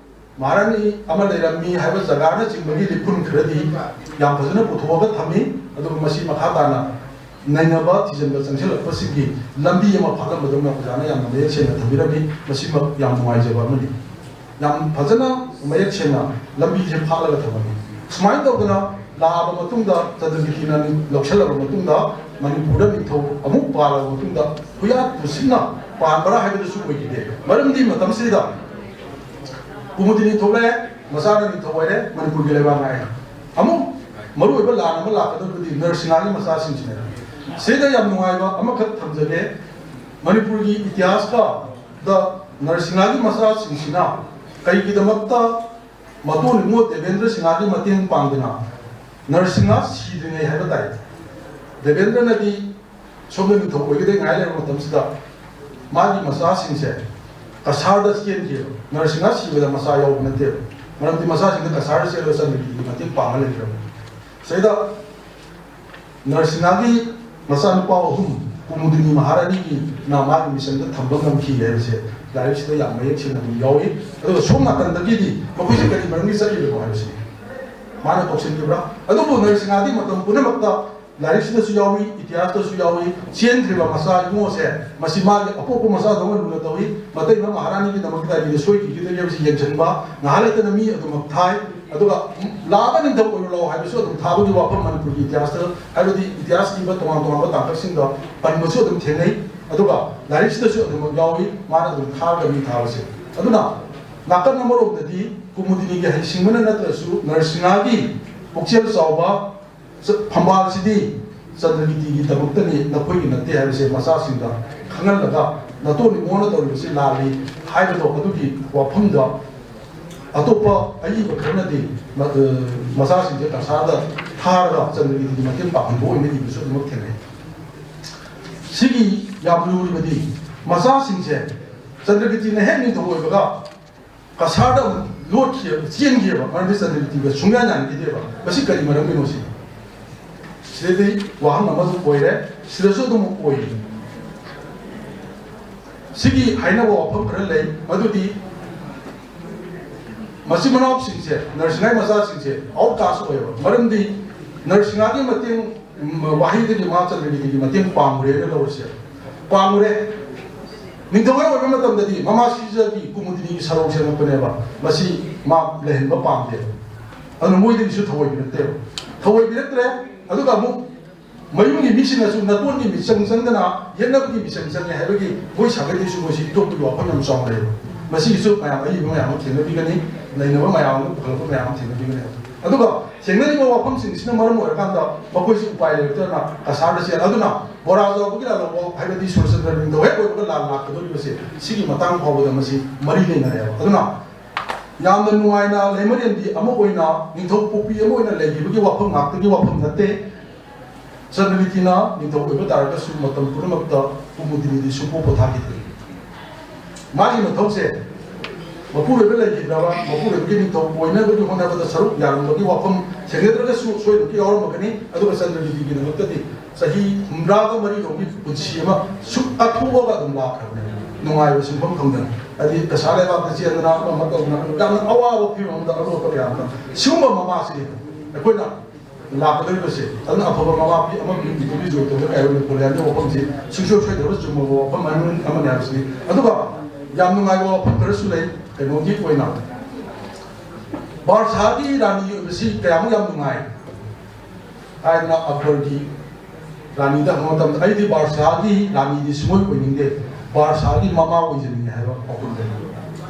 ꯃꯍꯥꯔꯥꯅꯤ ꯑꯃ ꯂꯩꯔꯝꯃꯤ ꯍꯥꯏꯕ ꯖꯒꯥꯅꯆꯤꯡꯕꯒꯤ ꯂꯤꯈꯨꯟ ꯈꯔꯗꯤ ꯌꯥꯝ ꯐꯖꯅ ꯄꯨꯊꯣꯛꯑꯒ ꯊꯝꯃꯤ꯫ ꯑꯗꯨꯒ ꯃꯁꯤ ꯃꯈꯥ ꯇꯥꯅ ꯅꯩꯅꯕ ꯊꯤꯖꯤꯟꯕ ꯆꯪꯁꯤꯜꯂꯛꯄꯁꯤꯡꯒꯤ ꯂꯝꯕꯤ ꯑꯃ ꯐꯥꯠꯂꯝꯕꯗꯧꯅ ꯑꯣꯖꯥꯅ ꯌꯥꯝꯅ ꯃꯌꯦꯛ ꯁꯦꯡꯅ ꯊꯝꯕꯤꯔꯝꯃꯤ꯫ ꯃꯁꯤꯃꯛ ꯌꯥꯝ ꯅꯨꯡꯉꯥꯏꯖꯕ ꯑꯃꯅꯤ꯫ ꯌꯥꯝ ꯐꯖꯅ ꯃꯌꯦꯛ ꯁꯦꯡꯅ ꯂꯝꯕꯤꯁꯦ ꯐꯥꯠꯂꯒ ꯊꯝꯃꯝꯃꯤ꯫ ꯁꯨꯃꯥꯏꯅ ꯇꯧꯗꯅ ꯂꯥꯛꯑꯕ ꯃꯇꯨꯡꯗ, ꯆꯟꯗ꯭ꯔꯀꯤꯔꯇꯤꯅ ꯂꯧꯁꯜꯂꯕ ꯃꯇꯨꯡꯗ, ꯃꯅꯤꯄꯨꯔꯗ ꯅꯤꯡꯊꯧ ꯑꯃꯨꯛ ꯄꯥꯜꯂꯕ ꯃꯇꯨꯡꯗ ꯍꯨꯌꯥꯠ ꯄꯨꯁꯤꯟꯅ ꯄꯥꯟꯕ꯭ꯔꯥ ꯍꯥꯏꯕꯗꯨꯁꯨ ꯑꯣꯏꯈꯤꯗꯦ꯫ ꯃꯔꯝꯗꯤ ꯃꯇꯝꯁꯤꯗ ꯀꯨꯃꯨꯗꯤꯅꯤ ꯊꯣꯛꯂꯛꯑꯦ, ꯃꯆꯥꯅ ꯅꯤꯡꯊꯧ ꯑꯣꯏꯔꯦ, ꯃꯅꯤꯄꯨꯔꯒꯤ ꯂꯩꯕꯥꯛ ꯉꯥꯛꯑꯦ꯫ ꯑꯃꯨꯛ ꯃꯔꯨꯑꯣꯏꯕ ꯂꯥꯟ ꯑꯃ ꯂꯥꯛꯀꯗꯧꯕꯗꯤ ꯅꯔꯁꯤꯡꯍꯥꯒꯤ ꯃꯆꯥꯁꯤꯡꯁꯤꯅꯦ꯫ ꯁꯤꯗ ꯌꯥꯝ ꯅꯨꯡꯉꯥꯏꯕ ꯑꯃꯈꯛ ꯊꯝꯖꯒꯦ꯫ ꯃꯅꯤꯄꯨꯔꯒꯤ ꯏꯇꯤꯍꯥꯁꯇ ꯅꯔꯁꯤꯡꯍꯥꯒꯤ ꯃꯆꯥꯁꯤꯡꯁꯤꯅ ꯀꯩꯒꯤꯗꯃꯛꯇ ꯃꯇꯣꯟ ꯏꯕꯨꯡꯉꯣ ꯗꯦꯕꯦꯟꯗ꯭ꯔ ꯁꯤꯡꯍꯒꯤ ꯃꯇꯦꯡ ꯄꯥꯡꯗꯅ ꯅꯔꯁꯤꯡꯍ ꯁꯤꯗ꯭ꯔꯤꯉꯩ ꯍꯥꯏꯕ ꯇꯥꯏ, ꯗꯦꯕꯦꯟꯗ꯭ꯔꯅꯗꯤ ꯁꯣꯝꯗ ꯅꯤꯡꯊꯧ ꯑꯣꯏꯒꯗꯦ ꯉꯥꯏ ꯂꯩꯔꯕ ꯃꯇꯝꯁꯤꯗ ꯃꯥꯒꯤ ꯃꯆꯥꯁꯤꯡꯁꯦ ꯀꯁꯥꯔꯗ ꯆꯦꯟꯈꯤꯕ, ꯅꯔꯁꯤꯡꯍꯥ ꯁꯤꯕꯗ ꯃꯆꯥ ꯌꯥꯎꯕ ꯅꯠꯇꯦꯕ꯫ ꯃꯔꯝꯗꯤ ꯃꯆꯥꯁꯤꯡꯗ ꯀꯁꯥꯔꯗ ꯆꯦꯜꯂꯒ ꯆꯟꯗ꯭ꯔꯒꯤꯗꯤ ꯃꯇꯦꯡ ꯄꯥꯡꯉ ꯂꯩꯈ꯭ꯔꯕ꯫ ꯁꯤꯗ ꯅꯔꯁꯤꯡꯍꯥꯒꯤ ꯃꯆꯥꯅꯨꯄꯥ ꯑꯍꯨꯝ ꯀꯨꯃꯨꯗꯤꯅꯤ ꯃꯍꯥꯔꯥꯅꯤꯒꯤꯅ ꯃꯥꯒꯤ ꯃꯤꯁꯟꯗ ꯊꯝꯕ ꯉꯝꯈꯤ ꯍꯥꯏꯕꯁꯦ ꯂꯥꯏꯔꯤꯛꯁꯤꯗ ꯌꯥꯝ ꯃꯌꯦꯛ ꯁꯦꯡꯅ ꯑꯗꯨꯝ ꯌꯥꯎꯏ꯫ ꯑꯗꯨꯒ ꯁꯣꯝ ꯅꯥꯀꯟꯗꯒꯤꯗꯤ ꯃꯈꯣꯏꯁꯦ ꯀꯔꯤ ꯃꯔꯝꯒꯤ ꯆꯠꯂꯤꯕꯅꯣ ꯍꯥꯏꯕꯁꯤ ꯃꯥꯅ ꯀꯧꯁꯤꯟꯈꯤꯕ꯭ꯔꯥ? ꯑꯗꯨꯕꯨ ꯅꯔꯁꯤꯡꯍꯥꯗꯤ ꯃꯇꯝ ꯄꯨꯝꯅꯃꯛꯇ ꯂꯥꯏꯔꯤꯛꯁꯤꯗꯁꯨ ꯌꯥꯎꯏ, ꯏꯇꯤꯍꯥꯁꯇꯁꯨ ꯌꯥꯎꯏ꯫ ꯆꯦꯟꯈ꯭ꯔꯤꯕ ꯃꯆꯥ ꯏꯕꯨꯡꯉꯣꯁꯦ ꯃꯁꯤ ꯃꯥꯒꯤ ꯑꯄꯣꯛꯄ ꯃꯆꯥꯗꯧꯅ ꯂꯨꯅ ꯇꯧꯏ꯫ ꯃꯇꯩꯃ ꯃꯍꯥꯔꯥꯅꯤꯒꯤꯗꯃꯛꯇ ꯑꯩꯒꯤꯗ ꯁꯣꯏꯈꯤꯒꯗꯒꯦ ꯍꯥꯏꯕꯁꯤ ꯌꯦꯡꯁꯤꯟꯕ, ꯉꯥꯏꯍꯥꯛ ꯂꯩꯇꯅ ꯃꯤ ꯑꯗꯨꯃꯛ ꯊꯥꯏ꯫ ꯑꯗꯨꯒ ꯂꯥꯛꯑꯒ ꯅꯤꯡꯊꯧ ꯑꯣꯏꯔꯨ ꯂꯥꯛꯑꯣ ꯍꯥꯏꯕꯁꯨ ꯑꯗꯨꯝ ꯊꯥꯕꯒꯤ ꯋꯥꯐꯝ ꯃꯅꯤꯄꯨꯔꯒꯤ ꯏꯇꯤꯍꯥꯁꯇ, ꯍꯥꯏꯕꯗꯤ ꯏꯇꯤꯍꯥꯁ ꯏꯕ ꯇꯣꯉꯥꯟ ꯇꯣꯉꯥꯟꯕ ꯇꯥꯡꯀꯛꯁꯤꯡꯗ ꯄꯟꯕꯁꯨ ꯑꯗꯨꯝ ꯊꯦꯡꯅꯩ꯫ ꯑꯗꯨꯒ ꯂꯥꯏꯔꯤꯛꯁꯤꯗꯁꯨ ꯑꯗꯨꯃꯛ ꯌꯥꯎꯏ, ꯃꯥꯅ ꯑꯗꯨꯝ ꯊꯥꯔꯒ ꯃꯤ ꯊꯥꯕꯁꯦ꯫ ꯑꯗꯨꯅ ꯅꯥꯀꯟ ꯑꯃꯔꯣꯝꯗꯗꯤ ꯀꯨꯃꯨꯗꯤꯅꯤꯒꯤ ꯍꯩꯁꯤꯡꯕꯅ ꯅꯠꯇ꯭ꯔꯁꯨ ꯅꯔꯁꯤꯡꯍꯥꯒꯤ ꯄꯨꯛꯆꯦꯜ ꯆꯥꯎꯕ ꯆ-, ꯐꯝꯕꯥꯜꯁꯤꯗꯤ ꯆꯟꯗ꯭ꯔꯒꯤꯇꯤꯒꯤꯗꯃꯛꯇꯅꯤ, ꯅꯈꯣꯏꯒꯤ ꯅꯠꯇꯦ ꯍꯥꯏꯕꯁꯦ ꯃꯆꯥꯁꯤꯡꯗ ꯈꯪꯍꯜꯂꯒ ꯅꯇꯣꯟ ꯏꯃꯣꯅ ꯇꯧꯔꯤꯕꯁꯤ ꯂꯥꯜꯂꯤ ꯍꯥꯏꯕꯗꯣ ꯑꯗꯨꯒꯤ ꯋꯥꯐꯝꯗ ꯑꯇꯣꯞꯄ ꯑꯏꯕ ꯈꯔꯅꯗꯤ ꯃ-, ꯑ, ꯃꯆꯥꯁꯤꯡꯁꯦ ꯀꯁꯥꯔꯗ ꯊꯥꯔꯒ ꯆꯟꯗ꯭ꯔꯒꯤꯇꯤꯒꯤ ꯃꯇꯦꯡ ꯄꯥꯡꯍꯟꯕ ꯑꯣꯏꯅ ꯏꯕꯁꯨ ꯑꯗꯨꯃꯛ ꯊꯦꯡꯅꯩ꯫ ꯁꯤꯒꯤ ꯌꯥꯝ ꯂꯨꯔꯤꯕꯗꯤ ꯃꯆꯥꯁꯤꯡꯁꯦ ꯆꯟꯗ꯭ꯔꯒꯤꯇꯤꯅ ꯍꯦꯛ ꯅꯤꯡꯊꯧ ꯑꯣꯏꯕꯒ ꯀꯁꯥꯔꯗ ꯑꯃꯨꯛ ꯂꯣꯠꯈꯤꯑꯕ, ꯆꯦꯟꯈꯤꯑꯕ, ꯃꯔꯝꯗꯤ ꯆꯟꯗ꯭ꯔꯒꯤꯇꯤꯒ ꯁꯨꯡꯌꯥ ꯌꯥꯅꯈꯤꯗꯦꯕ꯫ ꯃꯁꯤ ꯀꯔꯤ ꯃꯔꯝꯒꯤꯅꯣ ꯁꯤ? ꯁꯤꯗꯩꯗꯤ ꯋꯥꯍꯪ ꯑꯃꯁꯨ ꯑꯣꯏꯔꯦ, ꯁꯤꯗꯁꯨ ꯑꯗꯨꯝ ꯑꯣꯏꯔꯤ꯫ ꯁꯤꯒꯤ ꯍꯥꯏꯅꯕ ꯋꯥꯐꯝ ꯈꯔ ꯂꯩ, ꯃꯗꯨꯗꯤ ꯃꯆꯤꯟ ꯃꯅꯥꯎꯁꯤꯡꯁꯦ, ꯅꯔꯁꯤꯡꯍꯥꯏ ꯃꯆꯥꯁꯤꯡꯁꯦ outcast ꯑꯣꯏꯌꯦꯕ꯫ ꯃꯔꯝꯗꯤ ꯅꯔꯁꯤꯡꯍꯥꯒꯤ ꯃꯇꯦꯡ, ꯎꯝ, ꯋꯥꯍꯩꯗꯒꯤ ꯃꯥ ꯆꯟꯗ꯭ꯔꯒꯤꯇꯤꯒꯤ ꯃꯇꯦꯡ ꯄꯥꯡꯉꯨꯔꯦꯅ ꯂꯧꯔꯁꯦ꯫ ꯄꯥꯡꯉꯨꯔꯦ꯫ ꯅꯤꯡꯊꯧ ꯑꯣꯏꯕ ꯃꯇꯝꯗꯗꯤ ꯃꯃꯥ ꯁꯤꯖꯒꯤ ꯀꯨꯃꯨꯗꯤꯅꯤꯒꯤ ꯁꯔꯧ ꯁꯦꯝꯃꯛꯄꯅꯦꯕ꯫ ꯃꯁꯤ ꯃꯥ ꯂꯩꯍꯟꯕ ꯄꯥꯝꯗꯦ꯫ ꯑꯗꯨꯅ ꯃꯣꯏꯗꯒꯤꯁꯨ ꯊꯑꯣꯏꯕꯤꯔꯛꯇꯦꯕ꯫ ꯊꯑꯣꯏꯕꯤꯔꯛꯇ꯭ꯔꯦ꯫ ꯑꯗꯨꯒ ꯑꯃꯨꯛ ꯃꯌꯨꯝꯒꯤ ꯃꯤꯁꯤꯡꯅꯁꯨ ꯅꯇꯣꯟꯒꯤ ꯃꯤꯆꯪ ꯆꯪꯗꯅ ꯌꯦꯠꯅꯕꯒꯤ ꯃꯤꯆꯪ ꯆꯪꯉꯦ ꯍꯥꯏꯕꯒꯤ ꯃꯣꯏ ꯁꯥꯒꯩꯗꯩꯁꯨ ꯃꯣꯏꯁꯤ ꯏꯟꯊꯣꯛꯄꯒꯤ ꯋꯥꯐꯝ ꯌꯥꯝ ꯆꯥꯎꯅ ꯂꯩꯌꯦꯕ꯫ ꯃꯁꯤꯒꯤꯁꯨ ꯃꯌꯥꯝ ꯑꯏꯕ ꯃꯌꯥꯝ ꯑꯃ ꯊꯦꯡꯅꯕꯤꯒꯅꯤ, ꯅꯩꯅꯕ ꯃꯌꯥꯝ ꯑꯃ ꯄꯨꯈꯠꯂꯛꯄ ꯃꯌꯥꯝ ꯑꯃ ꯊꯦꯡꯅꯕꯤꯒꯅꯤ꯫ ꯑꯗꯨꯒ ꯊꯦꯡꯅꯔꯤꯕ ꯋꯥꯐꯝꯁꯤꯡꯁꯤꯅ ꯃꯔꯝ ꯑꯣꯏꯔꯀꯥꯟꯗ ꯃꯈꯣꯏꯁꯨ ꯎꯄꯥꯏ ꯂꯩꯔꯛꯇꯅ ꯀꯁꯥꯔꯗ ꯆꯦꯜꯂꯦ꯫ ꯑꯗꯨꯅ ꯕꯣꯔꯥꯖꯥꯎꯕꯒꯤ ꯂꯥꯜꯍꯧꯕ ꯍꯥꯏꯕꯗꯤ ꯁꯨꯔꯆꯟꯗ꯭ꯔ ꯅꯤꯡꯊꯧ ꯍꯦꯛ ꯑꯣꯏꯕꯒ ꯂꯥꯟ ꯂꯥꯛꯀꯗꯧꯔꯤꯕꯁꯦ ꯁꯤꯒꯤ ꯃꯇꯥꯡ ꯐꯥꯎꯕꯗ ꯃꯁꯤ ꯃꯔꯤ ꯂꯩꯅꯔꯦꯕ꯫ ꯑꯗꯨꯅ ꯌꯥꯝꯅ ꯅꯨꯡꯉꯥꯏꯅ ꯂꯩꯃꯔꯦꯟꯕꯤ ꯑꯃ ꯑꯣꯏꯅ, ꯅꯤꯡꯊꯧ ꯄꯣꯛꯄꯤ ꯑꯃ ꯑꯣꯏꯅ ꯂꯩꯈꯤꯕꯒꯤ ꯋꯥꯐꯝ ꯉꯥꯛꯇꯒꯤ ꯋꯥꯐꯝ ꯅꯠꯇꯦ꯫ ꯆꯟꯗ꯭ꯔꯅꯤꯇꯤꯅ ꯅꯤꯡꯊꯧ ꯑꯣꯏꯕ ꯇꯥꯔꯒꯁꯨ ꯃꯇꯝ ꯄꯨꯝꯅꯃꯛꯇ ꯀꯨꯃꯨꯗꯤꯅꯤꯗꯤ ꯁꯨꯡꯄꯣ ꯄꯣꯊꯥꯈꯤꯗꯦ꯫ ꯃꯥꯒꯤ ꯃꯊꯧꯁꯦ ꯃꯄꯨꯔꯣꯏꯕ ꯂꯩꯈꯤꯗ꯭ꯔꯕ, ꯃꯄꯨꯔꯣꯏꯕꯒꯤ ꯅꯤꯡꯊꯧ ꯑꯣꯏꯅꯕꯒꯤ ꯍꯣꯠꯅꯕꯗ ꯁꯔꯨꯛ ꯌꯥꯔꯝꯕꯒꯤ ꯋꯥꯐꯝ ꯊꯦꯡꯅꯗ꯭ꯔꯒꯁꯨ ꯁꯣꯏꯗꯅ ꯌꯥꯎꯔꯝꯃꯒꯅꯤ꯫ ꯑꯗꯨꯒ ꯆꯟꯗ꯭ꯔꯅꯤꯇꯤꯒꯤꯗꯃꯛꯇꯗꯤ ꯆꯍꯤ ꯍꯨꯝꯗ꯭ꯔꯥꯒ ꯃꯔꯤꯔꯣꯝꯒꯤ ꯄꯨꯟꯁꯤ ꯑꯃ ꯁꯨꯛ ꯀꯠꯊꯣꯛꯑꯒ ꯑꯗꯨꯝ ꯂꯥꯛꯈ꯭ꯔꯕꯅꯦ, ꯅꯨꯡꯉꯥꯏꯕ ꯁꯤꯟꯐꯝ ꯈꯪꯗꯅ꯫ ꯍꯥꯏꯗꯤ ꯄꯩꯁꯥ ꯂꯩꯕꯥꯛꯇ ꯆꯦꯟꯗꯅ ꯑꯃ ꯑꯃ ꯇꯧꯗꯅ ꯌꯥꯝꯅ ꯑꯋꯥꯕ ꯐꯤꯕꯝ ꯑꯃꯗ ꯑꯔꯣꯞꯄ ꯀꯌꯥ ꯑꯃꯗ꯫ ꯁꯤꯒꯨꯝꯕ ꯃꯃꯥꯁꯤꯅꯤ ꯑꯩꯈꯣꯏꯅ ꯂꯥꯛꯀꯗꯧꯔꯤꯕꯁꯦ꯫ ꯑꯗꯨꯅ ꯑꯐꯕ ꯃꯃꯥ ꯃꯄꯤ ꯑꯃ ꯄꯤꯕꯤꯗꯨꯒꯤ ꯖꯣꯏ ꯇꯧꯖ ꯀꯥꯏꯕ ꯅꯦꯄꯣꯂꯤꯌꯥꯟꯒꯤ ꯋꯥꯐꯝꯁꯤ ꯁꯨꯡꯁꯣꯏ ꯁꯣꯏꯗꯕ ꯆꯨꯝꯃꯕ ꯋꯥꯐꯝ ꯑꯃꯅꯤ ꯍꯥꯏꯕꯁꯤꯅꯤ꯫ ꯑꯗꯨꯒ ꯌꯥꯝ ꯅꯨꯡꯉꯥꯏꯕ ꯋꯥꯐꯝ ꯈꯔꯁꯨ ꯂꯩ꯫ ꯀꯩꯅꯣꯒꯤ ꯑꯣꯏꯅ ꯕꯥꯔꯁꯥꯒꯤ ꯔꯥꯅꯤ ꯑꯣꯏꯕꯁꯤ ꯀꯌꯥꯃꯨꯛ ꯌꯥꯝ ꯅꯨꯡꯉꯥꯏ ꯍꯥꯏꯗꯅ ꯑꯛꯕꯔꯒꯤ ꯔꯥꯅꯤꯗ ꯍꯪꯕ ꯃꯇꯝꯗ, "ꯑꯩꯗꯤ ꯕꯥꯔꯁꯥꯒꯤ ꯔꯥꯅꯤꯗꯤ ꯁꯨꯡꯑꯣꯏ ꯑꯣꯏꯅꯤꯡꯗꯦ, ꯕꯥꯔꯁꯥꯒꯤ ꯃꯃꯥ ꯑꯣꯏꯖꯅꯤꯡꯉꯦ" ꯍꯥꯏꯕ ꯄꯥꯎꯈꯨꯝꯗꯅꯤ꯫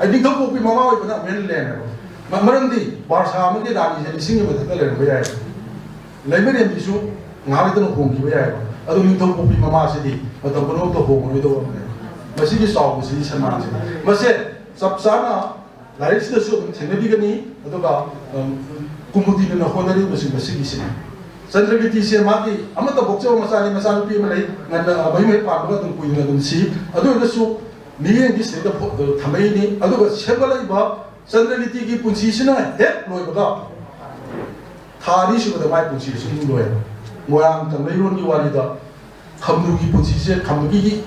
ꯑꯩ ꯅꯤꯡꯊꯧ ꯄꯣꯛꯄꯤ ꯃꯃꯥ ꯑꯣꯏꯕꯅ ꯃꯦꯟ ꯂꯦꯟꯅꯦꯕ꯫ ꯃ-, ꯃꯔꯝꯗꯤ ꯕꯥꯔꯁꯥ ꯑꯃꯒꯤ ꯔꯥꯅꯤꯁꯦ ꯂꯤꯁꯤꯡꯒꯤ ꯃꯊꯛꯇ ꯂꯩꯔꯝꯕ ꯌꯥꯏ꯫ ꯂꯩꯃꯔꯦꯟꯕꯤꯁꯨ ꯉꯥꯏꯍꯥꯛ ꯂꯩꯇꯅ ꯍꯣꯡꯈꯤꯕ ꯌꯥꯏꯑꯕ꯫ ꯑꯗꯨ ꯅꯤꯡꯊꯧ ꯄꯣꯛꯄꯤ ꯃꯃꯥꯁꯤꯗꯤ ꯃꯇꯝ ꯄꯨꯝꯅꯃꯛꯇ ꯍꯣꯡꯉꯔꯣꯏꯗꯕ ꯑꯃꯅꯦꯕ꯫ ꯃꯁꯤꯒꯤ ꯆꯥꯎꯕꯁꯤꯗꯤ ꯁꯟꯃꯥꯟꯁꯤꯅꯤ꯫ ꯃꯁꯦ ꯆꯞ ꯆꯥꯅ ꯂꯥꯏꯔꯤꯛꯁꯤꯗꯁꯨ ꯑꯗꯨꯝ ꯊꯦꯡꯅꯕꯤꯒꯅꯤ꯫ ꯑꯗꯨꯒ, ꯎꯝ, ꯀꯨꯃꯨꯗꯤꯅꯤꯅ ꯍꯣꯠꯅꯔꯤꯕꯁꯤꯡ ꯃꯁꯤꯒꯤꯁꯤꯅꯤ꯫ ꯆꯟꯗ꯭ꯔꯒꯤꯇꯤꯁꯦ ꯃꯥꯒꯤ ꯑꯃꯠꯇ ꯄꯣꯛꯆꯕ ꯃꯆꯥꯅꯤ, ꯃꯆꯥꯅꯨꯄꯤ ꯑꯃ ꯂꯩ, ꯉꯟꯅ, ꯑ, ꯃꯌꯨꯝ ꯍꯦꯛ ꯄꯥꯟꯕꯒ ꯑꯗꯨꯝ ꯀꯨꯏꯅ ꯑꯗꯨꯝ ꯁꯤ꯫ ꯑꯗꯨ ꯑꯣꯏꯔꯒꯁꯨ ꯃꯤꯠꯌꯦꯡꯗꯤ ꯁꯤꯗꯩꯗ ꯐꯣ-, ꯊꯝꯃꯛꯏꯅꯤ꯫ ꯑꯗꯨꯒ ꯁꯦꯝꯒꯠꯂꯛꯏꯕ ꯆꯟꯗ꯭ꯔꯒꯤꯇꯤꯒꯤ ꯄꯨꯟꯁꯤꯁꯤꯅ ꯍꯦꯛ ꯂꯣꯏꯕꯒ ꯊꯥ ꯑꯅꯤ ꯁꯨꯕꯗ ꯃꯥꯏ ꯄꯨꯟꯁꯤꯁꯤ ꯑꯗꯨꯝ ꯂꯣꯏꯔꯦ꯫ ꯃꯣꯏꯔꯥꯡ ꯀꯪꯂꯩꯔꯣꯟꯒꯤ ꯋꯥꯔꯤꯗ ꯈꯝꯅꯨꯒꯤ ꯄꯨꯟꯁꯤꯁꯦ ꯈꯝꯅꯨꯒꯤ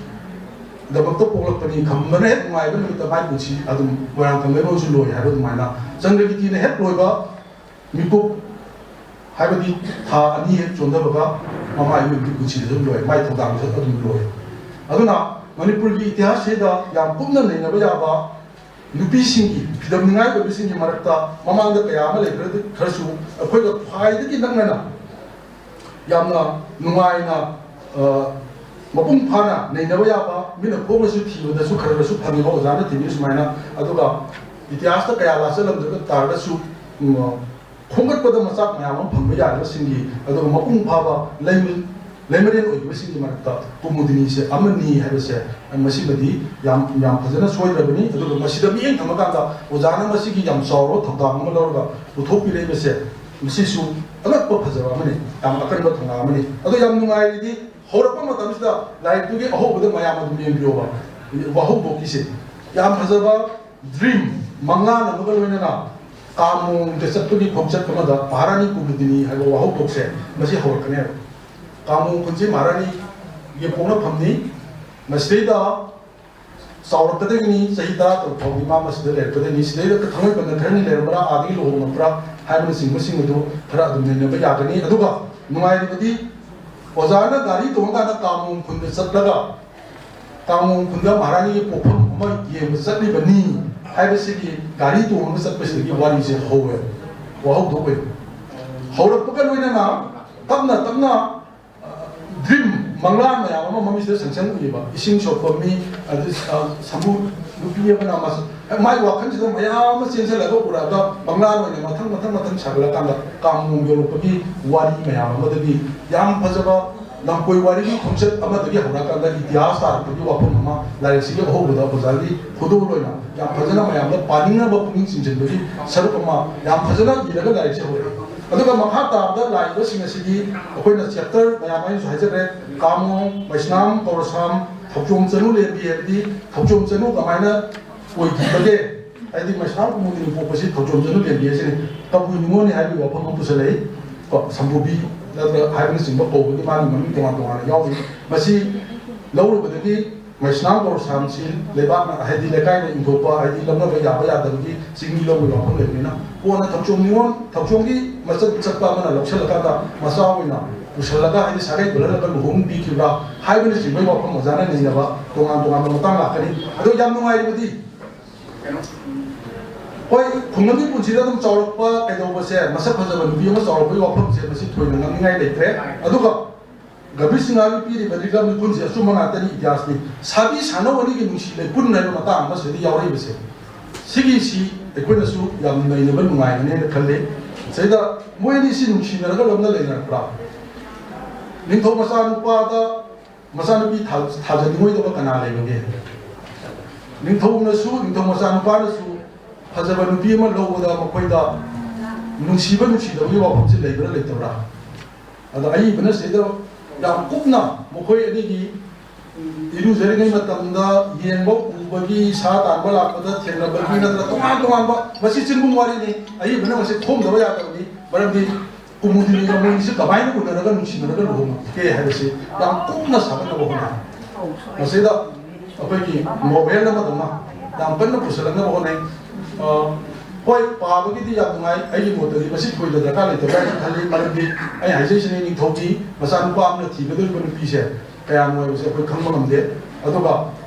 ꯗꯃꯛꯇ ꯄꯣꯛꯂꯛꯄꯅꯤ, ꯈꯝꯕꯅ ꯍꯦꯛ ꯅꯨꯡꯉꯥꯏꯕ ꯅꯨꯃꯤꯠꯇ ꯃꯥꯏ ꯄꯨꯟꯁꯤ ꯑꯗꯨꯝ ꯃꯣꯏꯔꯥꯡ ꯀꯪꯂꯩꯔꯣꯟꯁꯨ ꯂꯣꯏ ꯍꯥꯏꯕ ꯑꯗꯨꯃꯥꯏꯅ ꯆꯟꯗ꯭ꯔꯒꯤꯇꯤꯅ ꯍꯦꯛ ꯂꯣꯏꯕ ꯃꯤꯀꯨꯞ, ꯍꯥꯏꯕꯗꯤ ꯊꯥ ꯑꯅꯤ ꯍꯦꯛ ꯆꯣꯟꯊꯕꯒ ꯃꯃꯥ ꯏꯕꯦꯝꯒꯤ ꯄꯨꯟꯁꯤꯗ ꯑꯗꯨꯝ ꯂꯣꯏ, ꯃꯥꯏ ꯊꯧꯗꯥꯡꯁꯨ ꯑꯗꯨꯝ ꯂꯣꯏ꯫ ꯑꯗꯨꯅ ꯃꯅꯤꯄꯨꯔꯒꯤ ꯏꯇꯤꯍꯥꯁꯁꯤꯗ ꯌꯥꯝ ꯀꯨꯞꯅ ꯅꯩꯅꯕ ꯌꯥꯕ ꯅꯨꯄꯤꯁꯤꯡꯒꯤ, ꯐꯤꯗꯝꯅꯤꯡꯉꯥꯏ ꯑꯣꯏꯕꯁꯤꯡꯒꯤ ꯃꯔꯛꯇ ꯃꯃꯥꯡꯗ ꯀꯌꯥ ꯑꯃ ꯂꯩꯈ꯭ꯔ-, ꯈꯔꯁꯨ ꯑꯩꯈꯣꯏꯒ ꯈ꯭ꯋꯥꯏꯗꯒꯤ ꯅꯛꯅꯅ ꯌꯥꯝꯅ ꯅꯨꯡꯉꯥꯏꯅ, ꯑ, ꯃꯄꯨꯡ ꯐꯥꯅ ꯅꯩꯅꯕ ꯌꯥꯕ, ꯃꯤꯅ ꯈꯣꯡꯅꯁꯨ ꯊꯤꯕꯗꯁꯨ ꯈꯔ ꯈꯔꯁꯨ ꯐꯪꯉꯤꯕ ꯑꯣꯖꯥꯅ ꯊꯤꯕꯤ ꯁꯨꯃꯥꯏꯅ꯫ ꯑꯗꯨꯒ ꯏꯇꯤꯍꯥꯁꯇ ꯀꯌꯥ ꯂꯥꯛꯆꯜꯂꯝꯗ꯭ꯔ ꯇꯥꯔꯒꯁꯨ, ꯎꯝ, ꯈꯣꯝꯒꯠꯄꯗ ꯃꯆꯥꯛ ꯃꯌꯥꯝ ꯑꯃ ꯐꯪꯕ ꯌꯥꯔꯤꯕꯁꯤꯡꯒꯤ, ꯑꯗꯨꯒ ꯃꯄꯨꯡ ꯐꯥꯕ ꯂꯩꯃ-, ꯂꯩꯃꯔꯦꯟ ꯑꯣꯏꯈꯤꯕꯁꯤꯡꯒꯤ ꯃꯔꯛꯇ ꯀꯨꯃꯨꯗꯤꯅꯤꯁꯦ ꯑꯃꯅꯤ ꯍꯥꯏꯕꯁꯦ, ꯃꯁꯤꯃꯗꯤ ꯌꯥꯝ, ꯌꯥꯝ ꯐꯖꯅ ꯁꯣꯏꯗ꯭ꯔꯕꯅꯤ꯫ ꯑꯗꯨꯒ ꯃꯁꯤꯗ ꯃꯤꯠꯌꯦꯡ ꯊꯝꯃꯀꯥꯟꯗ ꯑꯣꯖꯥꯅ ꯃꯁꯤꯒꯤ ꯌꯥꯝ ꯆꯥꯎꯔꯕ ꯊꯧꯗꯥꯡ ꯑꯃ ꯂꯧꯔꯒ ꯄꯨꯊꯣꯛꯄꯤꯔꯛꯏꯕꯁꯦ, ꯃꯁꯤꯁꯨ ꯑꯉꯛꯄ ꯐꯖꯕ ꯑꯃꯅꯤ, ꯌꯥꯝ ꯑꯀꯟꯕ ꯊꯧꯅꯥ ꯑꯃꯅꯤ꯫ ꯑꯗꯣ ꯌꯥꯝ ꯅꯨꯡꯉꯥꯏꯔꯤꯗꯤ ꯍꯧꯔꯛꯄ ꯃꯇꯝꯁꯤꯗ ꯂꯥꯏꯔꯤꯛꯇꯨꯒꯤ ꯑꯍꯧꯕꯗ ꯃꯌꯥꯝ ꯑꯗꯨꯝ ꯌꯦꯡꯕꯤꯌꯣꯕ, ꯋꯥꯍꯧꯗꯣꯛꯀꯤꯁꯦ ꯌꯥꯝ ꯐꯖꯕ dream, ꯃꯪꯂꯥꯟ ꯑꯃꯒ ꯂꯣꯏꯅꯅ ꯀꯥꯃꯣꯡꯗ ꯆꯠꯄꯒꯤ ꯈꯣꯡꯆꯠ ꯑꯃꯗ ꯃꯍꯥꯔꯥꯅꯤ ꯀꯨꯃꯨꯗꯤꯅꯤ ꯍꯥꯏꯕ ꯋꯥꯍꯧꯗꯣꯛꯁꯦ ꯃꯁꯤ ꯍꯧꯔꯛꯀꯅꯦꯕ꯫ ꯀꯥꯃꯣꯡ ꯈꯨꯟꯁꯤ ꯃꯍꯥꯔꯥꯅꯤꯒꯤ ꯄꯣꯛꯅꯐꯝꯅꯤ꯫ ꯃꯁꯤꯗꯩꯗ ꯆꯥꯎꯔꯛꯀꯗꯣꯏꯅꯤ, ꯆꯍꯤ ꯇꯔꯥ ꯇꯔꯨꯛ ꯐꯥꯎꯗꯤ ꯃꯥ ꯃꯁꯤꯗ ꯂꯩꯔꯛꯀꯗꯣꯏꯅꯤ꯫ ꯁꯤꯗꯩꯗ ꯊꯥꯡꯃꯩꯕꯟꯗ ꯈꯔꯅꯤ ꯂꯩꯔꯝꯕ꯭ꯔꯥ, ꯑꯥꯗꯒꯤ ꯂꯨꯍꯣꯡꯉꯛꯄ꯭ꯔꯥ ꯍꯥꯏꯕꯅꯆꯤꯡꯕꯁꯤꯡ ꯑꯗꯨ ꯈꯔ ꯑꯗꯨꯝ ꯅꯩꯅꯕ ꯌꯥꯒꯅꯤ꯫ ꯑꯗꯨꯒ ꯅꯨꯡꯉꯥꯏꯔꯤꯕꯗꯤ ꯑꯣꯖꯥꯅ ꯒꯥꯔꯤ ꯇꯣꯡꯉꯀꯥꯟꯗ ꯀꯥꯃꯣꯡ ꯈꯨꯟꯗ ꯆꯠꯂꯒ ꯀꯥꯃꯣꯡ ꯈꯨꯟꯗ ꯃꯍꯥꯔꯥꯅꯤꯒꯤ ꯄꯣꯛꯐꯝ ꯑꯃ ꯌꯦꯡꯕ ꯆꯠꯂꯤꯕꯅꯤ ꯍꯥꯏꯕꯁꯤꯒꯤ ꯒꯥꯔꯤ ꯇꯣꯡꯉꯒ ꯆꯠꯄꯁꯤꯗꯒꯤ ꯋꯥꯔꯤꯁꯦ ꯍꯧꯋꯦ, ꯋꯥꯍꯧꯗꯣꯛ ꯑꯣꯏ꯫ ꯍꯧꯔꯛꯄꯒ ꯂꯣꯏꯅꯅ ꯇꯞꯅ ꯇꯞꯅ dream, ꯃꯪꯂꯥꯟ ꯃꯌꯥꯝ ꯑꯃ ꯃꯃꯤꯠꯁꯤꯗ ꯁꯪꯁꯪ ꯎꯏꯌꯦꯕ꯫ ꯏꯁꯤꯡ ꯁꯣꯛꯄ ꯃꯤ, ꯑꯗꯨ, ꯑ, ꯁꯃꯨ ꯅꯨꯄꯤ ꯑꯃꯅ ꯃꯥꯁꯨ, ꯃꯥꯏ ꯋꯥꯈꯜꯁꯤꯗ ꯃꯌꯥꯝ ꯑꯃ ꯆꯦꯟꯁꯤꯜꯂꯒ ꯎꯔꯛꯑꯒ ꯃꯪꯂꯥꯟ ꯑꯣꯏꯅ ꯃꯊꯪ ꯃꯊꯪ ꯃꯊꯪ ꯁꯥꯒꯠꯂꯀꯥꯟꯗ ꯀꯥꯃꯣꯡ ꯌꯧꯔꯛꯄꯒꯤ ꯋꯥꯔꯤ ꯃꯌꯥꯝ ꯑꯃꯗꯒꯤ ꯌꯥꯝ ꯐꯖꯕ ꯂꯝꯀꯣꯏ ꯋꯥꯔꯤꯒꯤ ꯈꯣꯡꯆꯠ ꯑꯃꯗꯒꯤ ꯍꯧꯔꯛꯑꯀꯥꯟꯗ ꯏꯇꯤꯍꯥꯁ ꯇꯥꯔꯛꯄꯒꯤ ꯋꯥꯐꯝ ꯑꯃ ꯂꯥꯏꯔꯤꯛꯁꯤꯒꯤ ꯑꯍꯧꯕꯗ ꯑꯣꯖꯥꯒꯤ ꯈꯨꯗꯣꯜ ꯑꯣꯏꯅ ꯌꯥꯝ ꯐꯖꯅ ꯃꯌꯥꯝꯗ ꯄꯥꯅꯤꯡꯅꯕ ꯄꯨꯛꯅꯤꯡ ꯆꯤꯡꯁꯤꯟꯕꯒꯤ ꯁꯔꯨꯛ ꯑꯃ ꯌꯥꯝ ꯐꯖꯅ ꯏꯔꯒ ꯂꯥꯏꯔꯤꯛꯁꯦ ꯍꯧꯔꯛꯑꯦ꯫ ꯑꯗꯨꯒ ꯃꯈꯥ ꯇꯥꯕꯗ ꯂꯥꯛꯏꯕꯁꯤꯡ ꯑꯁꯤꯗꯤ ꯑꯩꯈꯣꯏꯅ chapter ꯃꯌꯥꯝ ꯑꯩꯅꯁꯨ ꯍꯥꯏꯖꯈ꯭ꯔꯦ, ꯀꯥꯃꯣꯡ, ꯃꯩꯁꯅꯥꯝ, ꯀꯧꯔꯁꯥꯝ, ꯊꯧꯆꯣꯝ ꯆꯅꯨ ꯂꯦꯝꯕꯤ ꯍꯥꯏꯕꯗꯤ ꯊꯧꯆꯣꯝ ꯆꯅꯨ ꯀꯃꯥꯏꯅ ꯑꯣꯏꯈꯤꯕꯒꯦ, ꯍꯥꯏꯗꯤ ꯃꯩꯁꯅꯥꯝ ꯀꯨꯃꯨꯗꯤꯅꯤ ꯄꯣꯛꯄꯁꯤ ꯊꯧꯆꯣꯝ ꯆꯅꯨ ꯂꯦꯝꯕꯤ ꯍꯥꯏꯁꯤꯅꯤ꯫ ꯀꯕꯨꯏ ꯅꯤꯉꯣꯜꯅꯤ ꯍꯥꯏꯕꯒꯤ ꯋꯥꯐꯝ ꯑꯃ ꯄꯨꯁꯜꯂꯛꯏ꯫ ꯀꯣ, ꯁꯝꯕꯨꯕꯤ ꯅꯠꯇ꯭ꯔꯒ ꯍꯥꯏꯕꯅꯆꯤꯡꯕ ꯀꯧꯕꯒꯤ ꯃꯥꯒꯤ ꯃꯃꯤꯡ ꯇꯣꯉꯥꯟ ꯇꯣꯉꯥꯟꯅ ꯌꯥꯎꯔꯤ꯫ ꯃꯁꯤ ꯂꯧꯔꯨꯕꯗꯒꯤ ꯃꯩꯁꯅꯥꯝ ꯀꯧꯔꯁꯥꯝꯁꯤ ꯂꯩꯕꯥꯛꯅ, ꯍꯥꯏꯗꯤ ꯂꯩꯀꯥꯏꯅ ꯏꯟꯊꯣꯛꯄ, ꯍꯥꯏꯗꯤ ꯂꯧꯅꯕ ꯌꯥꯕ ꯌꯥꯗꯕꯒꯤ ꯆꯤꯡꯃꯤ ꯂꯧꯕꯒꯤ ꯋꯥꯐꯝ ꯂꯩꯕꯅꯤꯅ, ꯀꯣꯟꯅ ꯊꯧꯆꯣꯝ ꯅꯤꯉꯣꯜ, ꯊꯧꯆꯣꯝꯒꯤ ꯃꯆꯠ ꯆꯠꯄ ꯑꯃꯅ ꯂꯧꯁꯤꯜꯂꯀꯥꯟꯗ ꯃꯆꯥ ꯑꯣꯏꯅ ꯄꯨꯁꯜꯂꯒ, ꯍꯥꯏꯗꯤ ꯁꯥꯒꯩ ꯄꯨꯜꯍꯜꯂꯒ ꯂꯨꯍꯣꯡꯕꯤꯈꯤꯕ꯭ꯔꯥ ꯍꯥꯏꯕꯅꯆꯤꯡꯕꯒꯤ ꯋꯥꯐꯝ ꯑꯣꯖꯥꯅ ꯅꯩꯅꯕ ꯇꯣꯉꯥꯟ ꯇꯣꯉꯥꯟꯕ ꯃꯇꯥꯡ ꯂꯥꯛꯀꯅꯤ꯫ ꯑꯗꯣ ꯌꯥꯝ ꯅꯨꯡꯉꯥꯏꯔꯤꯕꯗꯤ, ꯍꯣꯏ, ꯈꯨꯡꯒꯪꯒꯤ ꯄꯨꯟꯁꯤꯗ ꯑꯗꯨꯝ ꯆꯥꯎꯔꯛꯄ ꯀꯩꯗꯧꯕꯁꯦ, ꯃꯁꯛ ꯐꯖꯕ ꯅꯨꯄꯤ ꯑꯃ ꯆꯥꯎꯔꯛꯄꯒꯤ ꯋꯥꯐꯝꯁꯦ, ꯃꯁꯤ ꯊꯣꯏꯅ ꯉꯥꯡꯅꯤꯡꯉꯥꯏ ꯂꯩꯇ꯭ꯔꯦ꯫ ꯑꯗꯨꯒ ꯒꯝꯚꯤꯔ ꯁꯤꯡꯍꯒꯤ ꯄꯤꯔꯤꯕ ꯔꯤꯒꯝ ꯂꯤꯈꯨꯟꯁꯦ ꯑꯆꯨꯝꯕ ꯉꯥꯛꯇꯅꯤ, ꯏꯇꯤꯍꯥꯁꯅꯤ꯫ ꯁꯥꯕꯤ ꯁꯥꯅꯧ ꯑꯅꯤꯒꯤ ꯅꯨꯡꯁꯤ ꯂꯩꯄꯨꯟ ꯍꯥꯏꯕ ꯃꯇꯥꯡ ꯑꯃꯁꯤꯗ ꯌꯥꯎꯔꯛꯏꯕꯁꯦ, ꯁꯤꯒꯤꯁꯤ ꯑꯩꯈꯣꯏꯅꯁꯨ ꯌꯥꯝ ꯅꯩꯅꯕ ꯅꯨꯡꯉꯥꯏꯒꯅꯤ ꯍꯥꯏꯅ ꯈꯜꯂꯤ꯫ ꯁꯤꯗ ꯃꯣꯏ ꯑꯅꯤꯁꯤ ꯅꯨꯡꯁꯤꯅꯔꯒ ꯂꯣꯏꯅ ꯂꯩꯅꯔꯛꯄ꯭ꯔꯥ? ꯅꯤꯡꯊꯧ ꯃꯆꯥꯅꯨꯄꯥꯗ ꯃꯆꯥꯅꯨꯄꯤ ꯊꯥ-, ꯊꯥꯖꯅꯤꯡꯉꯣꯏꯗꯕ ꯀꯅꯥ ꯂꯩꯕꯒꯦ? ꯅꯤꯡꯊꯧꯅꯁꯨ, ꯅꯤꯡꯊꯧ ꯃꯆꯥꯅꯨꯄꯥꯅꯁꯨ ꯐꯖꯕ ꯅꯨꯄꯤ ꯑꯃ ꯂꯧꯕꯗ ꯃꯈꯣꯏꯗ ꯅꯨꯡꯁꯤꯕ ꯅꯨꯡꯁꯤꯗꯕꯒꯤ ꯋꯥꯐꯝꯁꯤ ꯂꯩꯕ꯭ꯔꯥ ꯂꯩꯇꯕ꯭ꯔꯥ? ꯑꯗꯣ ꯑꯏꯕꯅ ꯁꯤꯗ ꯌꯥꯝ ꯀꯨꯞꯅ ꯃꯈꯣꯏ ꯑꯅꯤꯒꯤ ꯏꯔꯨꯖꯔꯤꯉꯩ ꯃꯇꯝꯗ ꯌꯦꯡꯕ ꯎꯕꯒꯤ, ꯁꯥ ꯇꯥꯟꯕ ꯂꯥꯛꯄꯗ ꯊꯦꯡꯅꯕꯒꯤ ꯅꯠꯇ꯭ꯔꯒ ꯇꯣꯉꯥꯟ ꯇꯣꯉꯥꯟꯕ, ꯃꯁꯤ ꯆꯤꯟꯕꯨꯝ ꯋꯥꯔꯤꯅꯤ, ꯑꯏꯕꯅ ꯃꯁꯤ ꯊꯣꯝꯗꯕ ꯌꯥꯗꯕꯅꯤ꯫ ꯃꯔꯝꯗꯤ ꯀꯨꯃꯨꯗꯤꯅꯤꯒ ꯃꯣꯏꯅꯤꯁꯤ ꯀꯃꯥꯏꯅ ꯎꯅꯔꯒ ꯅꯨꯡꯁꯤꯅꯔꯒ ꯂꯨꯍꯣꯡꯉꯛꯀꯦ ꯍꯥꯏꯕꯁꯤ ꯌꯥꯝ ꯀꯨꯞꯅ ꯁꯥꯒꯠꯅꯕ ꯍꯣꯠꯅꯩ꯫ ꯃꯁꯤꯗ ꯑꯩꯈꯣꯏꯒꯤ ꯅꯣꯚꯦꯜ ꯑꯃꯗꯧꯅ ꯌꯥꯝ ꯀꯟꯅ ꯄꯨꯁꯜꯂꯛꯅꯕ ꯍꯣꯠꯅꯩ꯫ ꯑ, ꯍꯣꯏ, ꯄꯥꯕꯒꯤꯗꯤ ꯌꯥꯝ ꯅꯨꯡꯉꯥꯏ꯫ ꯑꯩꯒꯤ ꯃꯣꯠꯇꯗꯤ ꯃꯁꯤ ꯊꯣꯏꯅ ꯗꯔꯀꯥꯔ ꯂꯩꯇꯕ꯭ꯔꯥ ꯍꯥꯏꯅ ꯈꯜꯂꯤ꯫ ꯃꯔꯝꯗꯤ ꯑꯩ ꯍꯥꯏꯖꯩꯁꯤꯅꯤ, ꯅꯤꯡꯊꯧꯒꯤ ꯃꯆꯥꯅꯨꯄꯥ ꯑꯃꯅ ꯊꯤꯒꯗꯧꯔꯤꯕ ꯅꯨꯄꯤꯁꯦ ꯀꯌꯥꯅꯣ ꯍꯥꯏꯕꯁꯦ ꯑꯩꯈꯣꯏ ꯈꯪꯕ ꯉꯝꯗꯦ꯫ ꯑꯗꯨꯒ,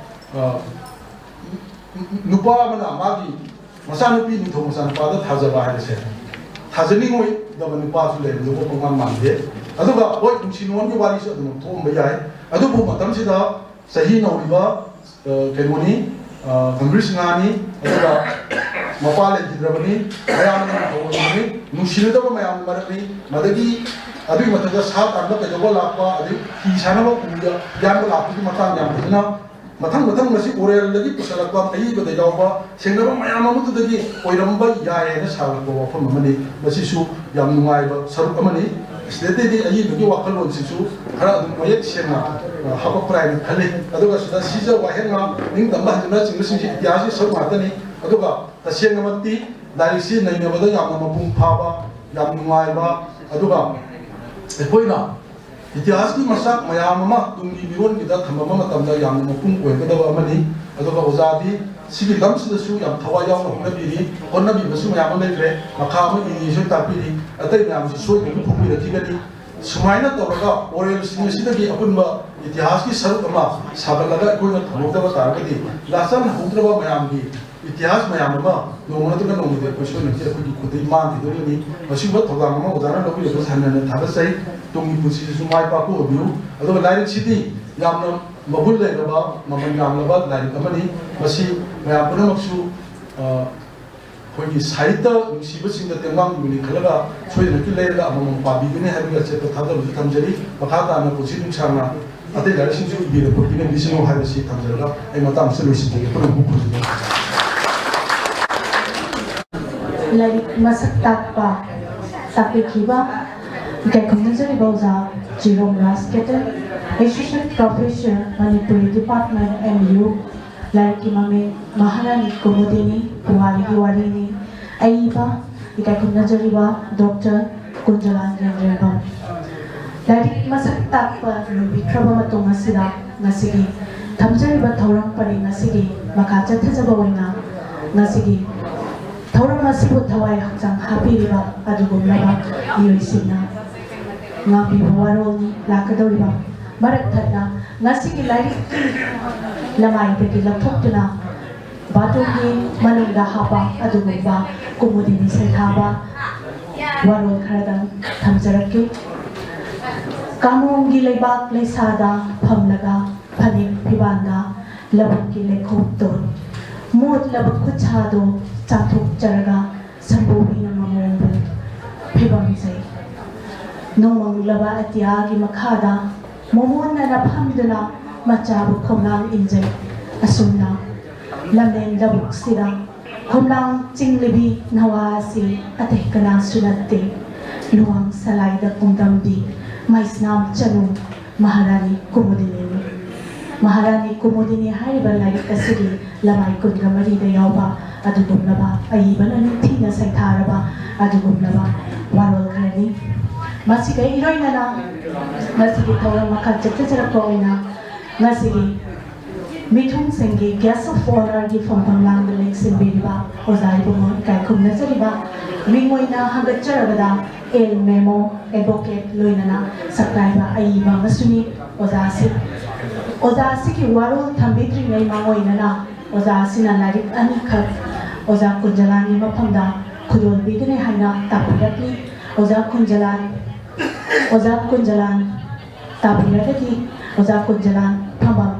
ꯑ, ꯅꯨꯄꯥ ꯑꯃꯅ ꯃꯥꯒꯤ ꯃꯆꯥꯅꯨꯄꯤ, ꯅꯤꯡꯊꯧ ꯃꯆꯥꯅꯨꯄꯥꯗ ꯊꯥꯖꯕ ꯍꯥꯏꯕꯁꯦ ꯊꯥꯖꯅꯤꯡꯉꯣꯏꯗꯕ ꯅꯨꯄꯥꯁꯨ ꯂꯩꯔꯝꯗꯧꯕ ꯄꯪꯃꯥꯟ ꯃꯥꯟꯗꯦ꯫ ꯑꯗꯨꯒ ꯍꯣꯏ, ꯅꯨꯡꯁꯤ ꯅꯨꯡꯉꯣꯟꯒꯤ ꯋꯥꯔꯤꯁꯨ ꯑꯗꯨꯃꯛ ꯊꯣꯛꯑꯝꯕ ꯌꯥꯏ꯫ ꯑꯗꯨꯕꯨ ꯃꯇꯝꯁꯤꯗ ꯆꯍꯤ ꯅꯧꯔꯤꯕ, ꯑ, ꯀꯩꯅꯣꯅꯤ, ꯑ, ꯒꯝꯚꯤꯔ ꯁꯤꯡꯍꯥꯅꯤ, ꯑꯗꯨꯒ ꯃꯄꯥ ꯂꯩꯈꯤꯗ꯭ꯔꯕꯅꯤ, ꯃꯌꯥꯝꯕꯅ ꯇꯧꯕꯅꯤ, ꯅꯨꯡꯁꯤꯅꯗꯕ ꯃꯌꯥꯝ ꯃꯔꯛꯅꯤ꯫ ꯃꯗꯒꯤ ꯑꯗꯨꯒꯤ ꯃꯊꯛꯇ ꯁꯥ ꯇꯥꯟꯕ ꯀꯩꯗꯧꯕ ꯂꯥꯛꯄ, ꯑꯗꯩ ꯐꯤ ꯁꯥꯅꯕ ꯎꯕꯗ ꯌꯥꯟꯕ ꯂꯥꯛꯄꯒꯤ ꯃꯇꯥꯡ ꯌꯥꯝ ꯐꯖꯅ ꯃꯊꯪ ꯃꯊꯪ ꯃꯁꯤ ꯑꯣꯔꯦꯜꯗꯒꯤ ꯄꯨꯁꯜꯂꯛꯄ ꯑꯏꯕꯗ ꯌꯥꯎꯕ ꯊꯦꯡꯅꯕ ꯃꯌꯥꯝ ꯑꯃꯗꯨꯗꯒꯤ ꯑꯣꯏꯔꯝꯕ ꯌꯥꯏ ꯍꯥꯏꯅ ꯁꯥꯒꯠꯄ ꯋꯥꯐꯝ ꯑꯃꯅꯤ꯫ ꯃꯁꯤꯁꯨ ꯌꯥꯝ ꯅꯨꯡꯉꯥꯏꯕ ꯁꯔꯨꯛ ꯑꯃꯅꯤ꯫ ꯁꯤꯗꯩꯗꯤ ꯑꯏꯕꯒꯤ ꯋꯥꯈꯜꯂꯣꯟꯁꯤꯁꯨ ꯈꯔ ꯑꯗꯨꯝ ꯃꯌꯦꯛ ꯁꯦꯡꯅ, ꯑ, ꯍꯥꯄꯛꯄ꯭ꯔꯥ ꯍꯥꯏꯅ ꯈꯜꯂꯤ꯫ ꯑꯗꯨꯒ ꯁꯤꯗ ꯁꯤꯖ ꯋꯥꯍꯦꯡꯅ ꯅꯤꯡꯇꯝꯕ ꯍꯟꯗꯨꯅꯆꯤꯡꯕꯁꯤꯡꯁꯤ ꯏꯇꯤꯍꯥꯁꯀꯤ ꯁꯔꯨꯛ ꯉꯥꯛꯇꯅꯤ꯫ ꯑꯗꯨꯒ ꯇꯁꯦꯡꯅꯃꯛꯇꯤ ꯂꯥꯏꯔꯤꯛꯁꯤ ꯅꯩꯅꯕꯗ ꯌꯥꯝꯅ ꯃꯄꯨꯡ ꯐꯥꯕ, ꯌꯥꯝ ꯅꯨꯡꯉꯥꯏꯕ, ꯑꯗꯨꯒ ꯑꯩꯈꯣꯏꯅ ꯏꯇꯤꯍꯥꯁꯀꯤ ꯃꯆꯥꯛ ꯃꯌꯥꯝ ꯑꯃ ꯇꯨꯡꯒꯤ ꯃꯤꯔꯣꯟꯒꯤꯗ ꯊꯝꯂꯝꯕ ꯃꯇꯝꯗ ꯌꯥꯝꯅ ꯃꯄꯨꯡ ꯑꯣꯏꯒꯗꯕ ꯑꯃꯅꯤ꯫ ꯑꯗꯨꯒ ꯑꯣꯖꯥꯗꯤ ꯁꯤꯒꯤ ꯂꯝꯁꯤꯗꯁꯨ ꯌꯥꯝ ꯊꯋꯥꯏ ꯌꯥꯎꯅ ꯍꯣꯠꯅꯕꯤꯔꯤ, ꯍꯣꯠꯅꯕꯤꯕꯁꯨ ꯃꯌꯥꯝ ꯑꯃ ꯂꯩꯈ꯭ꯔꯦ, ꯃꯈꯥ ꯑꯃ ꯏꯅꯤꯁꯨ ꯇꯥꯛꯄꯤꯔꯤ, ꯑꯇꯩ ꯃꯌꯥꯝꯁꯨ ꯁꯣꯏꯗꯅ ꯐꯣꯡꯕꯤꯔꯛꯈꯤꯒꯅꯤ꯫ ꯁꯨꯃꯥꯏꯅ ꯇꯧꯔꯒ ꯑꯣꯔꯦꯜꯁꯤꯡ ꯑꯁꯤꯗꯒꯤ ꯑꯄꯨꯟꯕ ꯏꯇꯤꯍꯥꯁꯀꯤ ꯁꯔꯨꯛ ꯑꯃ ꯁꯥꯒꯠꯂꯒ ꯑꯩꯈꯣꯏꯅ ꯊꯝꯍꯧꯗꯕ ꯇꯥꯔꯒꯗꯤ, ꯂꯥꯆꯟꯍꯧꯗ꯭ꯔꯕ ꯃꯌꯥꯝꯒꯤ ꯏꯇꯤꯍꯥꯁ ꯃꯌꯥꯝ ꯑꯃ ꯅꯣꯡꯃ ꯅꯠꯇ꯭ꯔꯒ ꯅꯣꯡꯃꯗꯤ ꯑꯩꯈꯣꯏ ꯁꯣꯏꯗꯅ ꯑꯩꯈꯣꯏꯒꯤ ꯈꯨꯠꯇꯒꯤ ꯃꯥꯡꯈꯤꯗꯣꯔꯤꯕꯅꯤ꯫ ꯃꯁꯤꯒꯨꯝꯕ ꯊꯧꯗꯥꯡ ꯑꯃ ꯑꯣꯖꯥꯅ ꯂꯧꯕꯤꯔꯛꯄꯁꯦ ꯍꯟꯅ ꯍꯟꯅ ꯊꯥꯒꯠꯆꯔꯤ꯫ ꯇꯨꯡꯒꯤ ꯄꯨꯟꯁꯤꯗꯁꯨ ꯃꯥꯏ ꯄꯥꯛꯄ ꯑꯣꯏꯕꯤꯌꯨ꯫ ꯑꯗꯨꯒ ꯂꯥꯏꯔꯤꯛꯁꯤꯗꯤ ꯌꯥꯝꯅ ꯃꯒꯨꯟ ꯂꯩꯔꯕ, ꯃꯃꯜ ꯌꯥꯝꯂꯕ ꯂꯥꯏꯔꯤꯛ ꯑꯃꯅꯤ꯫ ꯃꯁꯤ ꯃꯌꯥꯝ ꯄꯨꯝꯅꯃꯛꯁꯨ, ꯑ, ꯑꯩꯈꯣꯏꯒꯤ ꯁꯥꯍꯤꯇ꯭ꯌ ꯅꯨꯡꯁꯤꯕꯁꯤꯡꯗ ꯇꯦꯡꯕꯥꯡ ꯌꯨꯅꯤ ꯈꯜꯂꯒ ꯁꯣꯏꯗꯅꯀꯤ ꯂꯩꯔꯒ ꯑꯃꯃꯝ ꯄꯥꯕꯤꯒꯅꯤ ꯍꯥꯏꯕꯒꯤ ꯑꯆꯦꯠꯄ ꯊꯥꯖꯕꯁꯨ ꯊꯝꯖꯔꯤ꯫ ꯃꯈꯥ ꯇꯥꯅ ꯄꯨꯟꯁꯤ ꯅꯨꯡꯁꯥꯡꯅ ꯑꯇꯩ ꯂꯥꯏꯔꯤꯛꯁꯤꯡꯁꯨ ꯏꯕꯤꯔꯛꯄ ꯄꯤꯅꯕꯤꯁꯅꯨ ꯍꯥꯏꯕꯁꯤ ꯊꯝꯖꯔꯒ ꯑꯩ ꯃꯇꯥꯡ ꯑꯁꯤꯗ ꯂꯣꯏꯁꯤꯟꯖꯒꯦ꯫ ꯄꯨꯝꯅꯃꯛꯄꯨ ꯈꯨꯔꯨꯝꯖꯔꯤ꯫ ꯂꯥꯏꯔꯤꯛ ꯃꯁꯛ ꯇꯥꯛꯄ, ꯇꯥꯛꯄꯤꯈꯤꯕ ꯏꯀꯥꯏ ꯈꯨꯝꯅꯖꯔꯤꯕ ꯑꯣꯖꯥ Chirom Raj Ketan, Associate Professor, Manipuri Department, M U, ꯂꯥꯏꯔꯤꯛꯀꯤ ꯃꯃꯤꯡ ꯃꯍꯥꯔꯥꯅꯤ ꯀꯨꯃꯨꯗꯤꯅꯤ, ꯄꯨꯋꯥꯔꯤꯒꯤ ꯋꯥꯔꯤꯅꯤ꯫ ꯑꯏꯕ ꯏꯀꯥꯏ ꯈꯨꯝꯅꯖꯔꯤꯕ ꯗꯣꯛꯇꯔ ꯀꯨꯟꯖꯂꯥꯟ ꯌꯥꯏꯔꯦꯝꯕꯝ꯫ ꯂꯥꯏꯔꯤꯛ ꯃꯁꯛ ꯇꯥꯛꯄ ꯂꯣꯏꯕꯤꯈ꯭ꯔꯕ ꯃꯇꯨꯡ ꯑꯁꯤꯗ ꯉꯁꯤꯒꯤ ꯊꯝꯖꯔꯤꯕ ꯊꯧꯔꯝ ꯄꯔꯦꯡ ꯑꯁꯤꯒꯤ ꯃꯈꯥ ꯆꯠꯊꯖꯕ ꯑꯣꯏꯅ ꯉꯁꯤꯒꯤ ꯊꯧꯔꯝ ꯑꯁꯤꯕꯨ ꯊꯋꯥꯏ ꯍꯛꯆꯥꯡ ꯍꯥꯞꯄꯤꯔꯤꯕ ꯑꯗꯨꯒꯨꯝꯂꯕ ꯃꯤꯑꯣꯏꯁꯤꯡꯅ ꯉꯥꯡꯕꯤꯕ ꯋꯥꯔꯣꯜꯅꯤ ꯂꯥꯛꯀꯗꯧꯔꯤꯕ꯫ ꯃꯔꯛ ꯊꯠꯅ ꯉꯁꯤꯒꯤ ꯂꯥꯏꯔꯤꯛꯀꯤ ꯂꯃꯥꯏꯗꯒꯤ ꯂꯧꯊꯣꯛꯇꯨꯅ ꯕꯥꯇꯣꯟꯒꯤ ꯃꯅꯨꯡꯗ ꯍꯥꯞꯄ ꯑꯗꯨꯒꯨꯝꯕ ꯀꯨꯃꯨꯗꯤꯅꯤ ꯁꯩꯊꯥꯕ ꯋꯥꯔꯣꯜ ꯈꯔꯗꯪ ꯊꯝꯖꯔꯛꯀꯦ꯫ ꯀꯥꯃꯣꯡꯒꯤ ꯂꯩꯕꯥꯛ ꯂꯩꯁꯥꯗ ꯐꯝꯂꯒ ꯐꯅꯦꯛ ꯐꯤꯕꯥꯟꯗ ꯂꯧꯕꯨꯛꯀꯤ ꯂꯩꯈꯣꯝ ꯇꯣꯟ ꯃꯣꯠꯂꯕ ꯈꯨꯠꯁꯥꯗꯣ ꯆꯥꯝꯊꯣꯛꯆꯔꯒ ꯁꯝꯕꯨ ꯍꯨꯏꯅ ꯃꯃꯣꯟꯕꯨ ꯐꯤꯕꯝꯖꯩ꯫ ꯅꯣꯡꯃꯪꯂꯕ ꯑꯇꯤꯌꯥꯒꯤ ꯃꯈꯥꯗ ꯃꯣꯃꯣꯟꯅꯅ ꯐꯝꯗꯨꯅ ꯃꯆꯥꯕꯨ ꯈꯣꯝꯂꯥꯡ ꯏꯟꯖꯩ꯫ ꯑꯁꯨꯝꯅ ꯂꯝꯂꯦꯟ ꯂꯧꯕꯨꯛꯁꯤꯗ ꯈꯣꯝꯂꯥꯡ ꯆꯤꯡꯂꯤꯕꯤ ꯅꯋꯥ ꯑꯁꯤ ꯑꯇꯩ ꯀꯅꯥꯁꯨ ꯅꯠꯇꯦ, ꯂꯨꯋꯥꯡ ꯁꯂꯥꯏꯗ ꯄꯨꯡꯗꯝꯕꯤ ꯃꯩꯁꯅꯥꯝ ꯆꯅꯨ ꯃꯍꯥꯔꯥꯅꯤ ꯀꯨꯃꯨꯗꯤꯅꯤꯅꯤ꯫ ꯃꯍꯥꯔꯥꯅꯤ ꯀꯨꯃꯨꯗꯤꯅꯤ ꯍꯥꯏꯔꯤꯕ ꯂꯥꯏꯔꯤꯛ ꯑꯁꯤꯒꯤ ꯂꯃꯥꯏ ꯀꯨꯟꯒ ꯃꯔꯤꯗ ꯌꯥꯎꯕ ꯑꯗꯨꯒꯨꯝꯂꯕ ꯑꯏꯕꯅ ꯅꯤꯡꯊꯤꯅ ꯁꯩꯊꯥꯔꯕ ꯑꯗꯨꯒꯨꯝꯂꯕ ꯋꯥꯔꯣꯜ ꯈꯔꯅꯤ꯫ ꯃꯁꯤꯒ ꯏꯔꯣꯏꯅꯅ ꯉꯁꯤꯒꯤ ꯊꯧꯔꯝ ꯃꯈꯥ ꯆꯠꯊꯖꯔꯛꯄ ꯑꯣꯏꯅ ꯉꯁꯤꯒꯤ ꯃꯤꯊꯨꯡꯁꯤꯡꯒꯤ Guest of Honourꯒꯤ ꯐꯝꯐꯝ ꯂꯥꯡꯗ ꯂꯦꯡꯁꯤꯟꯕꯤꯔꯤꯕ ꯑꯣꯖꯥ ꯏꯕꯨꯡꯉꯣ ꯏꯀꯥꯏ ꯈꯨꯝꯅꯖꯔꯤꯕ ꯃꯤꯡ ꯑꯣꯏꯅ ꯍꯪꯒꯠꯆꯔꯕꯗ ꯑꯦꯜ ꯃꯦꯃꯣ ꯑꯦꯗꯚꯣꯀꯦꯠ ꯂꯣꯏꯅꯅ ꯁꯛꯅꯥꯏꯕ ꯑꯏꯕ ꯑꯃꯁꯨꯅꯤ꯫ ꯑꯣꯖꯥ ꯑꯁꯤ ꯑꯣꯖꯥ ꯑꯁꯤꯒꯤ ꯋꯥꯔꯣꯜ ꯊꯝꯕꯤꯗ꯭ꯔꯤꯉꯩ ꯃꯥꯡꯑꯣꯏꯅꯅ ꯑꯣꯖꯥ ꯑꯁꯤꯅ ꯂꯥꯏꯔꯤꯛ ꯑꯅꯤꯈꯛ ꯑꯣꯖꯥ ꯀꯨꯟꯖꯂꯥꯟꯒꯤ ꯃꯐꯝꯗ ꯈꯨꯗꯣꯜꯕꯤꯒꯅꯤ ꯍꯥꯏꯅ ꯇꯥꯛꯄꯤꯔꯛꯂꯤ꯫ ꯑꯣꯖꯥ ꯀꯨꯟꯖꯂꯥꯟ ꯑꯣꯖꯥ ꯀꯨꯟꯖꯂꯥꯟ ꯇꯥꯕꯤꯔꯒꯗꯤ ꯑꯣꯖꯥ ꯀꯨꯟꯖꯂꯥꯟ ꯐꯝꯕꯥꯛ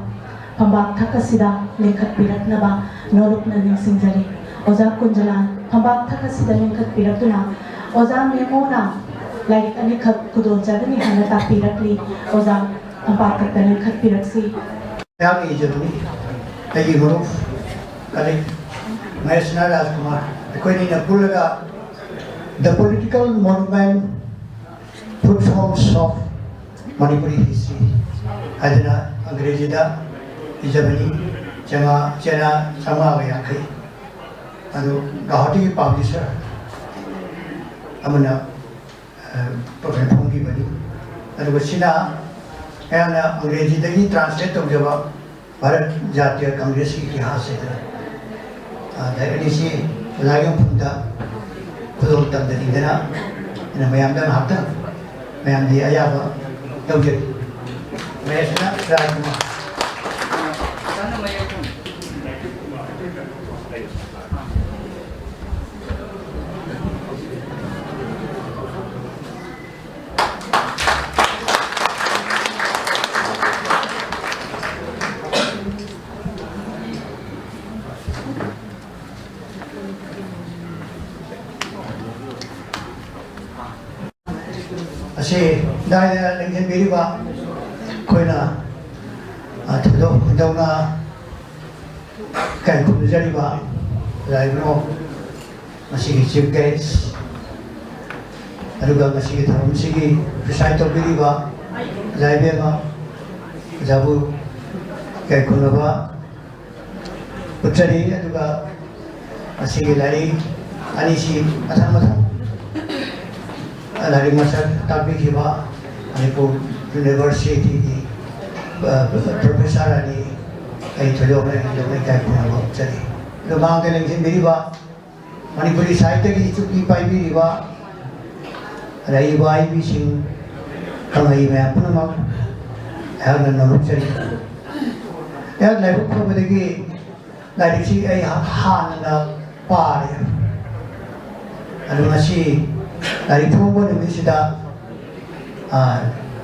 ꯐꯝꯕꯥꯛ ꯊꯛ ꯑꯁꯤꯗ ꯂꯤꯡꯈꯠꯄꯤꯔꯛꯅꯕ ꯅꯣꯂꯨꯛꯅ ꯅꯤꯡꯁꯤꯡꯖꯔꯤ꯫ ꯑꯣꯖꯥ ꯀꯨꯟꯖꯂꯥꯟ ꯐꯝꯕꯥꯛ ꯊꯛ ꯑꯁꯤꯗ ꯂꯤꯡꯈꯠꯄꯤꯔꯛꯇꯨꯅ ꯑꯣꯖꯥ ꯃꯦꯃꯣꯅ ꯂꯥꯏꯔꯤꯛ ꯑꯅꯤꯈꯛ ꯈꯨꯗꯣꯜꯖꯒꯅꯤ ꯍꯥꯏꯅ ꯇꯥꯛꯄꯤꯔꯛꯂꯤ꯫ ꯑꯣꯖꯥ ꯐꯝꯕꯥꯛ ꯊꯛꯇ ꯂꯤꯡꯈꯠꯄꯤꯔꯛꯁꯤ꯫ ꯑꯩꯍꯥꯛꯅ ꯏꯖꯕꯅꯤ꯫ ꯑꯩꯒꯤ ꯃꯔꯨꯞ ꯀꯂꯤꯛ ꯃꯍꯦꯁꯅꯥ ꯔꯥꯖꯀꯨꯃꯥꯔ ꯑꯩꯈꯣꯏꯅꯤꯅ ꯄꯨꯜꯂꯒ The Political Monument, Footholds of Manipuri History ꯍꯥꯏꯗꯅ ꯑꯪꯒ꯭ꯔꯦꯖꯤꯗ ꯏꯖꯕꯅꯤ꯫ ꯆꯦꯅꯥ ꯆꯦꯅꯥ ꯆꯥꯝꯃꯉꯥꯒ ꯌꯥꯡꯈꯩ꯫ ꯑꯗꯨ ꯒꯧꯍꯥꯇꯤꯒꯤ ꯄꯥꯕ꯭ꯂꯤꯁꯔ ꯑꯃꯅ ꯄ꯭ꯔꯣꯒ꯭ꯔꯥꯝ ꯐꯣꯡꯈꯤꯕꯅꯤ꯫ ꯑꯗꯨꯒ ꯁꯤꯅ ꯑꯩꯍꯥꯛꯅ ꯑꯪꯒ꯭ꯔꯦꯖꯤꯗꯒꯤ ꯇ꯭ꯔꯥꯟꯁꯂꯦꯠ ꯇꯧꯖꯕ ꯚꯥꯔꯠ ꯖꯥꯇꯤꯌ ꯀꯪꯒ꯭ꯔꯦꯁꯀꯤ ꯏꯇꯤꯍꯥꯁ ꯍꯥꯏꯗꯅ, ꯑ, ꯂꯥꯏꯔꯤꯛ ꯑꯅꯤꯁꯤ ꯑꯣꯖꯥꯒꯤ ꯃꯐꯝꯗ ꯈꯨꯗꯣꯜ ꯇꯝꯖꯅꯤꯡꯗꯅ ꯑꯩꯅ ꯃꯌꯥꯝꯗ ꯉꯥꯏꯍꯥꯛꯇꯪ ꯃꯌꯥꯝꯒꯤ ꯑꯌꯥꯕ ꯂꯧꯖꯔꯤ꯫ ꯃꯍꯦꯁꯅ ꯔꯥꯖꯀꯨꯃꯥꯔ꯫ ꯑꯁꯤ ꯗꯥꯏꯗ ꯂꯦꯡꯁꯤꯟꯕꯤꯔꯤꯕ ꯑꯩꯈꯣꯏꯅ, ꯑ, ꯊꯣꯏꯗꯣꯛ ꯍꯦꯟꯗꯣꯛꯅ ꯏꯀꯥꯏ ꯈꯨꯝꯅꯖꯔꯤꯕ ꯂꯥꯏꯕꯨꯡ ꯃꯁꯤꯒꯤ ꯆꯤꯐ ꯒꯦꯁ, ꯑꯗꯨꯒ ꯃꯁꯤꯒꯤ ꯊꯧꯔꯝꯁꯤꯒꯤ ꯄ꯭ꯔꯤꯁꯥꯏꯠ ꯇꯧꯕꯤꯔꯤꯕ ꯑꯣꯖꯥ ꯏꯕꯦꯝꯃ, ꯑꯣꯖꯥꯕꯨ ꯏꯀꯥꯏ ꯈꯨꯝꯅꯕ ꯎꯠꯆꯔꯤ꯫ ꯑꯗꯨꯒ ꯃꯁꯤꯒꯤ ꯂꯥꯏꯔꯤꯛ ꯑꯅꯤꯁꯤ ꯃꯊꯪ ꯃꯊꯪ ꯂꯥꯏꯔꯤꯛ ꯃꯁꯛ ꯇꯥꯛꯄꯤꯈꯤꯕ ꯃꯅꯤꯄꯨꯔ ꯌꯨꯅꯤꯚꯔꯁꯤꯇꯤꯒꯤ, ꯑ, ꯄ꯭ꯔꯣꯐꯦꯁꯔ ꯑꯅꯤ ꯑꯩ ꯊꯣꯏꯗꯣꯛꯅ ꯍꯦꯟꯗꯣꯛꯅ ꯏꯀꯥꯏ ꯈꯨꯝꯅꯕ ꯎꯠꯆꯔꯤ꯫ ꯑꯗꯨ ꯃꯥꯡꯗ ꯂꯦꯡꯁꯤꯟꯕꯤꯔꯤꯕ ꯃꯅꯤꯄꯨꯔꯤ ꯁꯥꯍꯤꯇ꯭ꯌꯒꯤ ꯆꯨꯞꯄꯤ ꯄꯥꯏꯕꯤꯔꯤꯕ ꯑꯔꯩꯕ ꯑꯏꯕꯤꯁꯤꯡ, ꯈꯪꯍꯩ ꯃꯌꯥꯝ ꯄꯨꯝꯅꯃꯛ ꯑꯩꯍꯥꯛꯅ ꯅꯣꯂꯨꯛꯆꯔꯤ꯫ ꯑꯩꯍꯥꯛ ꯂꯥꯏꯕꯛ ꯐꯕꯗꯒꯤ ꯂꯥꯏꯔꯤꯛꯁꯤ ꯑꯩ ꯍꯥꯟꯅꯅ ꯄꯥꯔꯦ꯫ ꯑꯗꯨ ꯉꯁꯤ ꯂꯥꯏꯔꯤꯛ ꯐꯣꯡꯕ ꯅꯨꯃꯤꯠꯁꯤꯗ, ꯑ,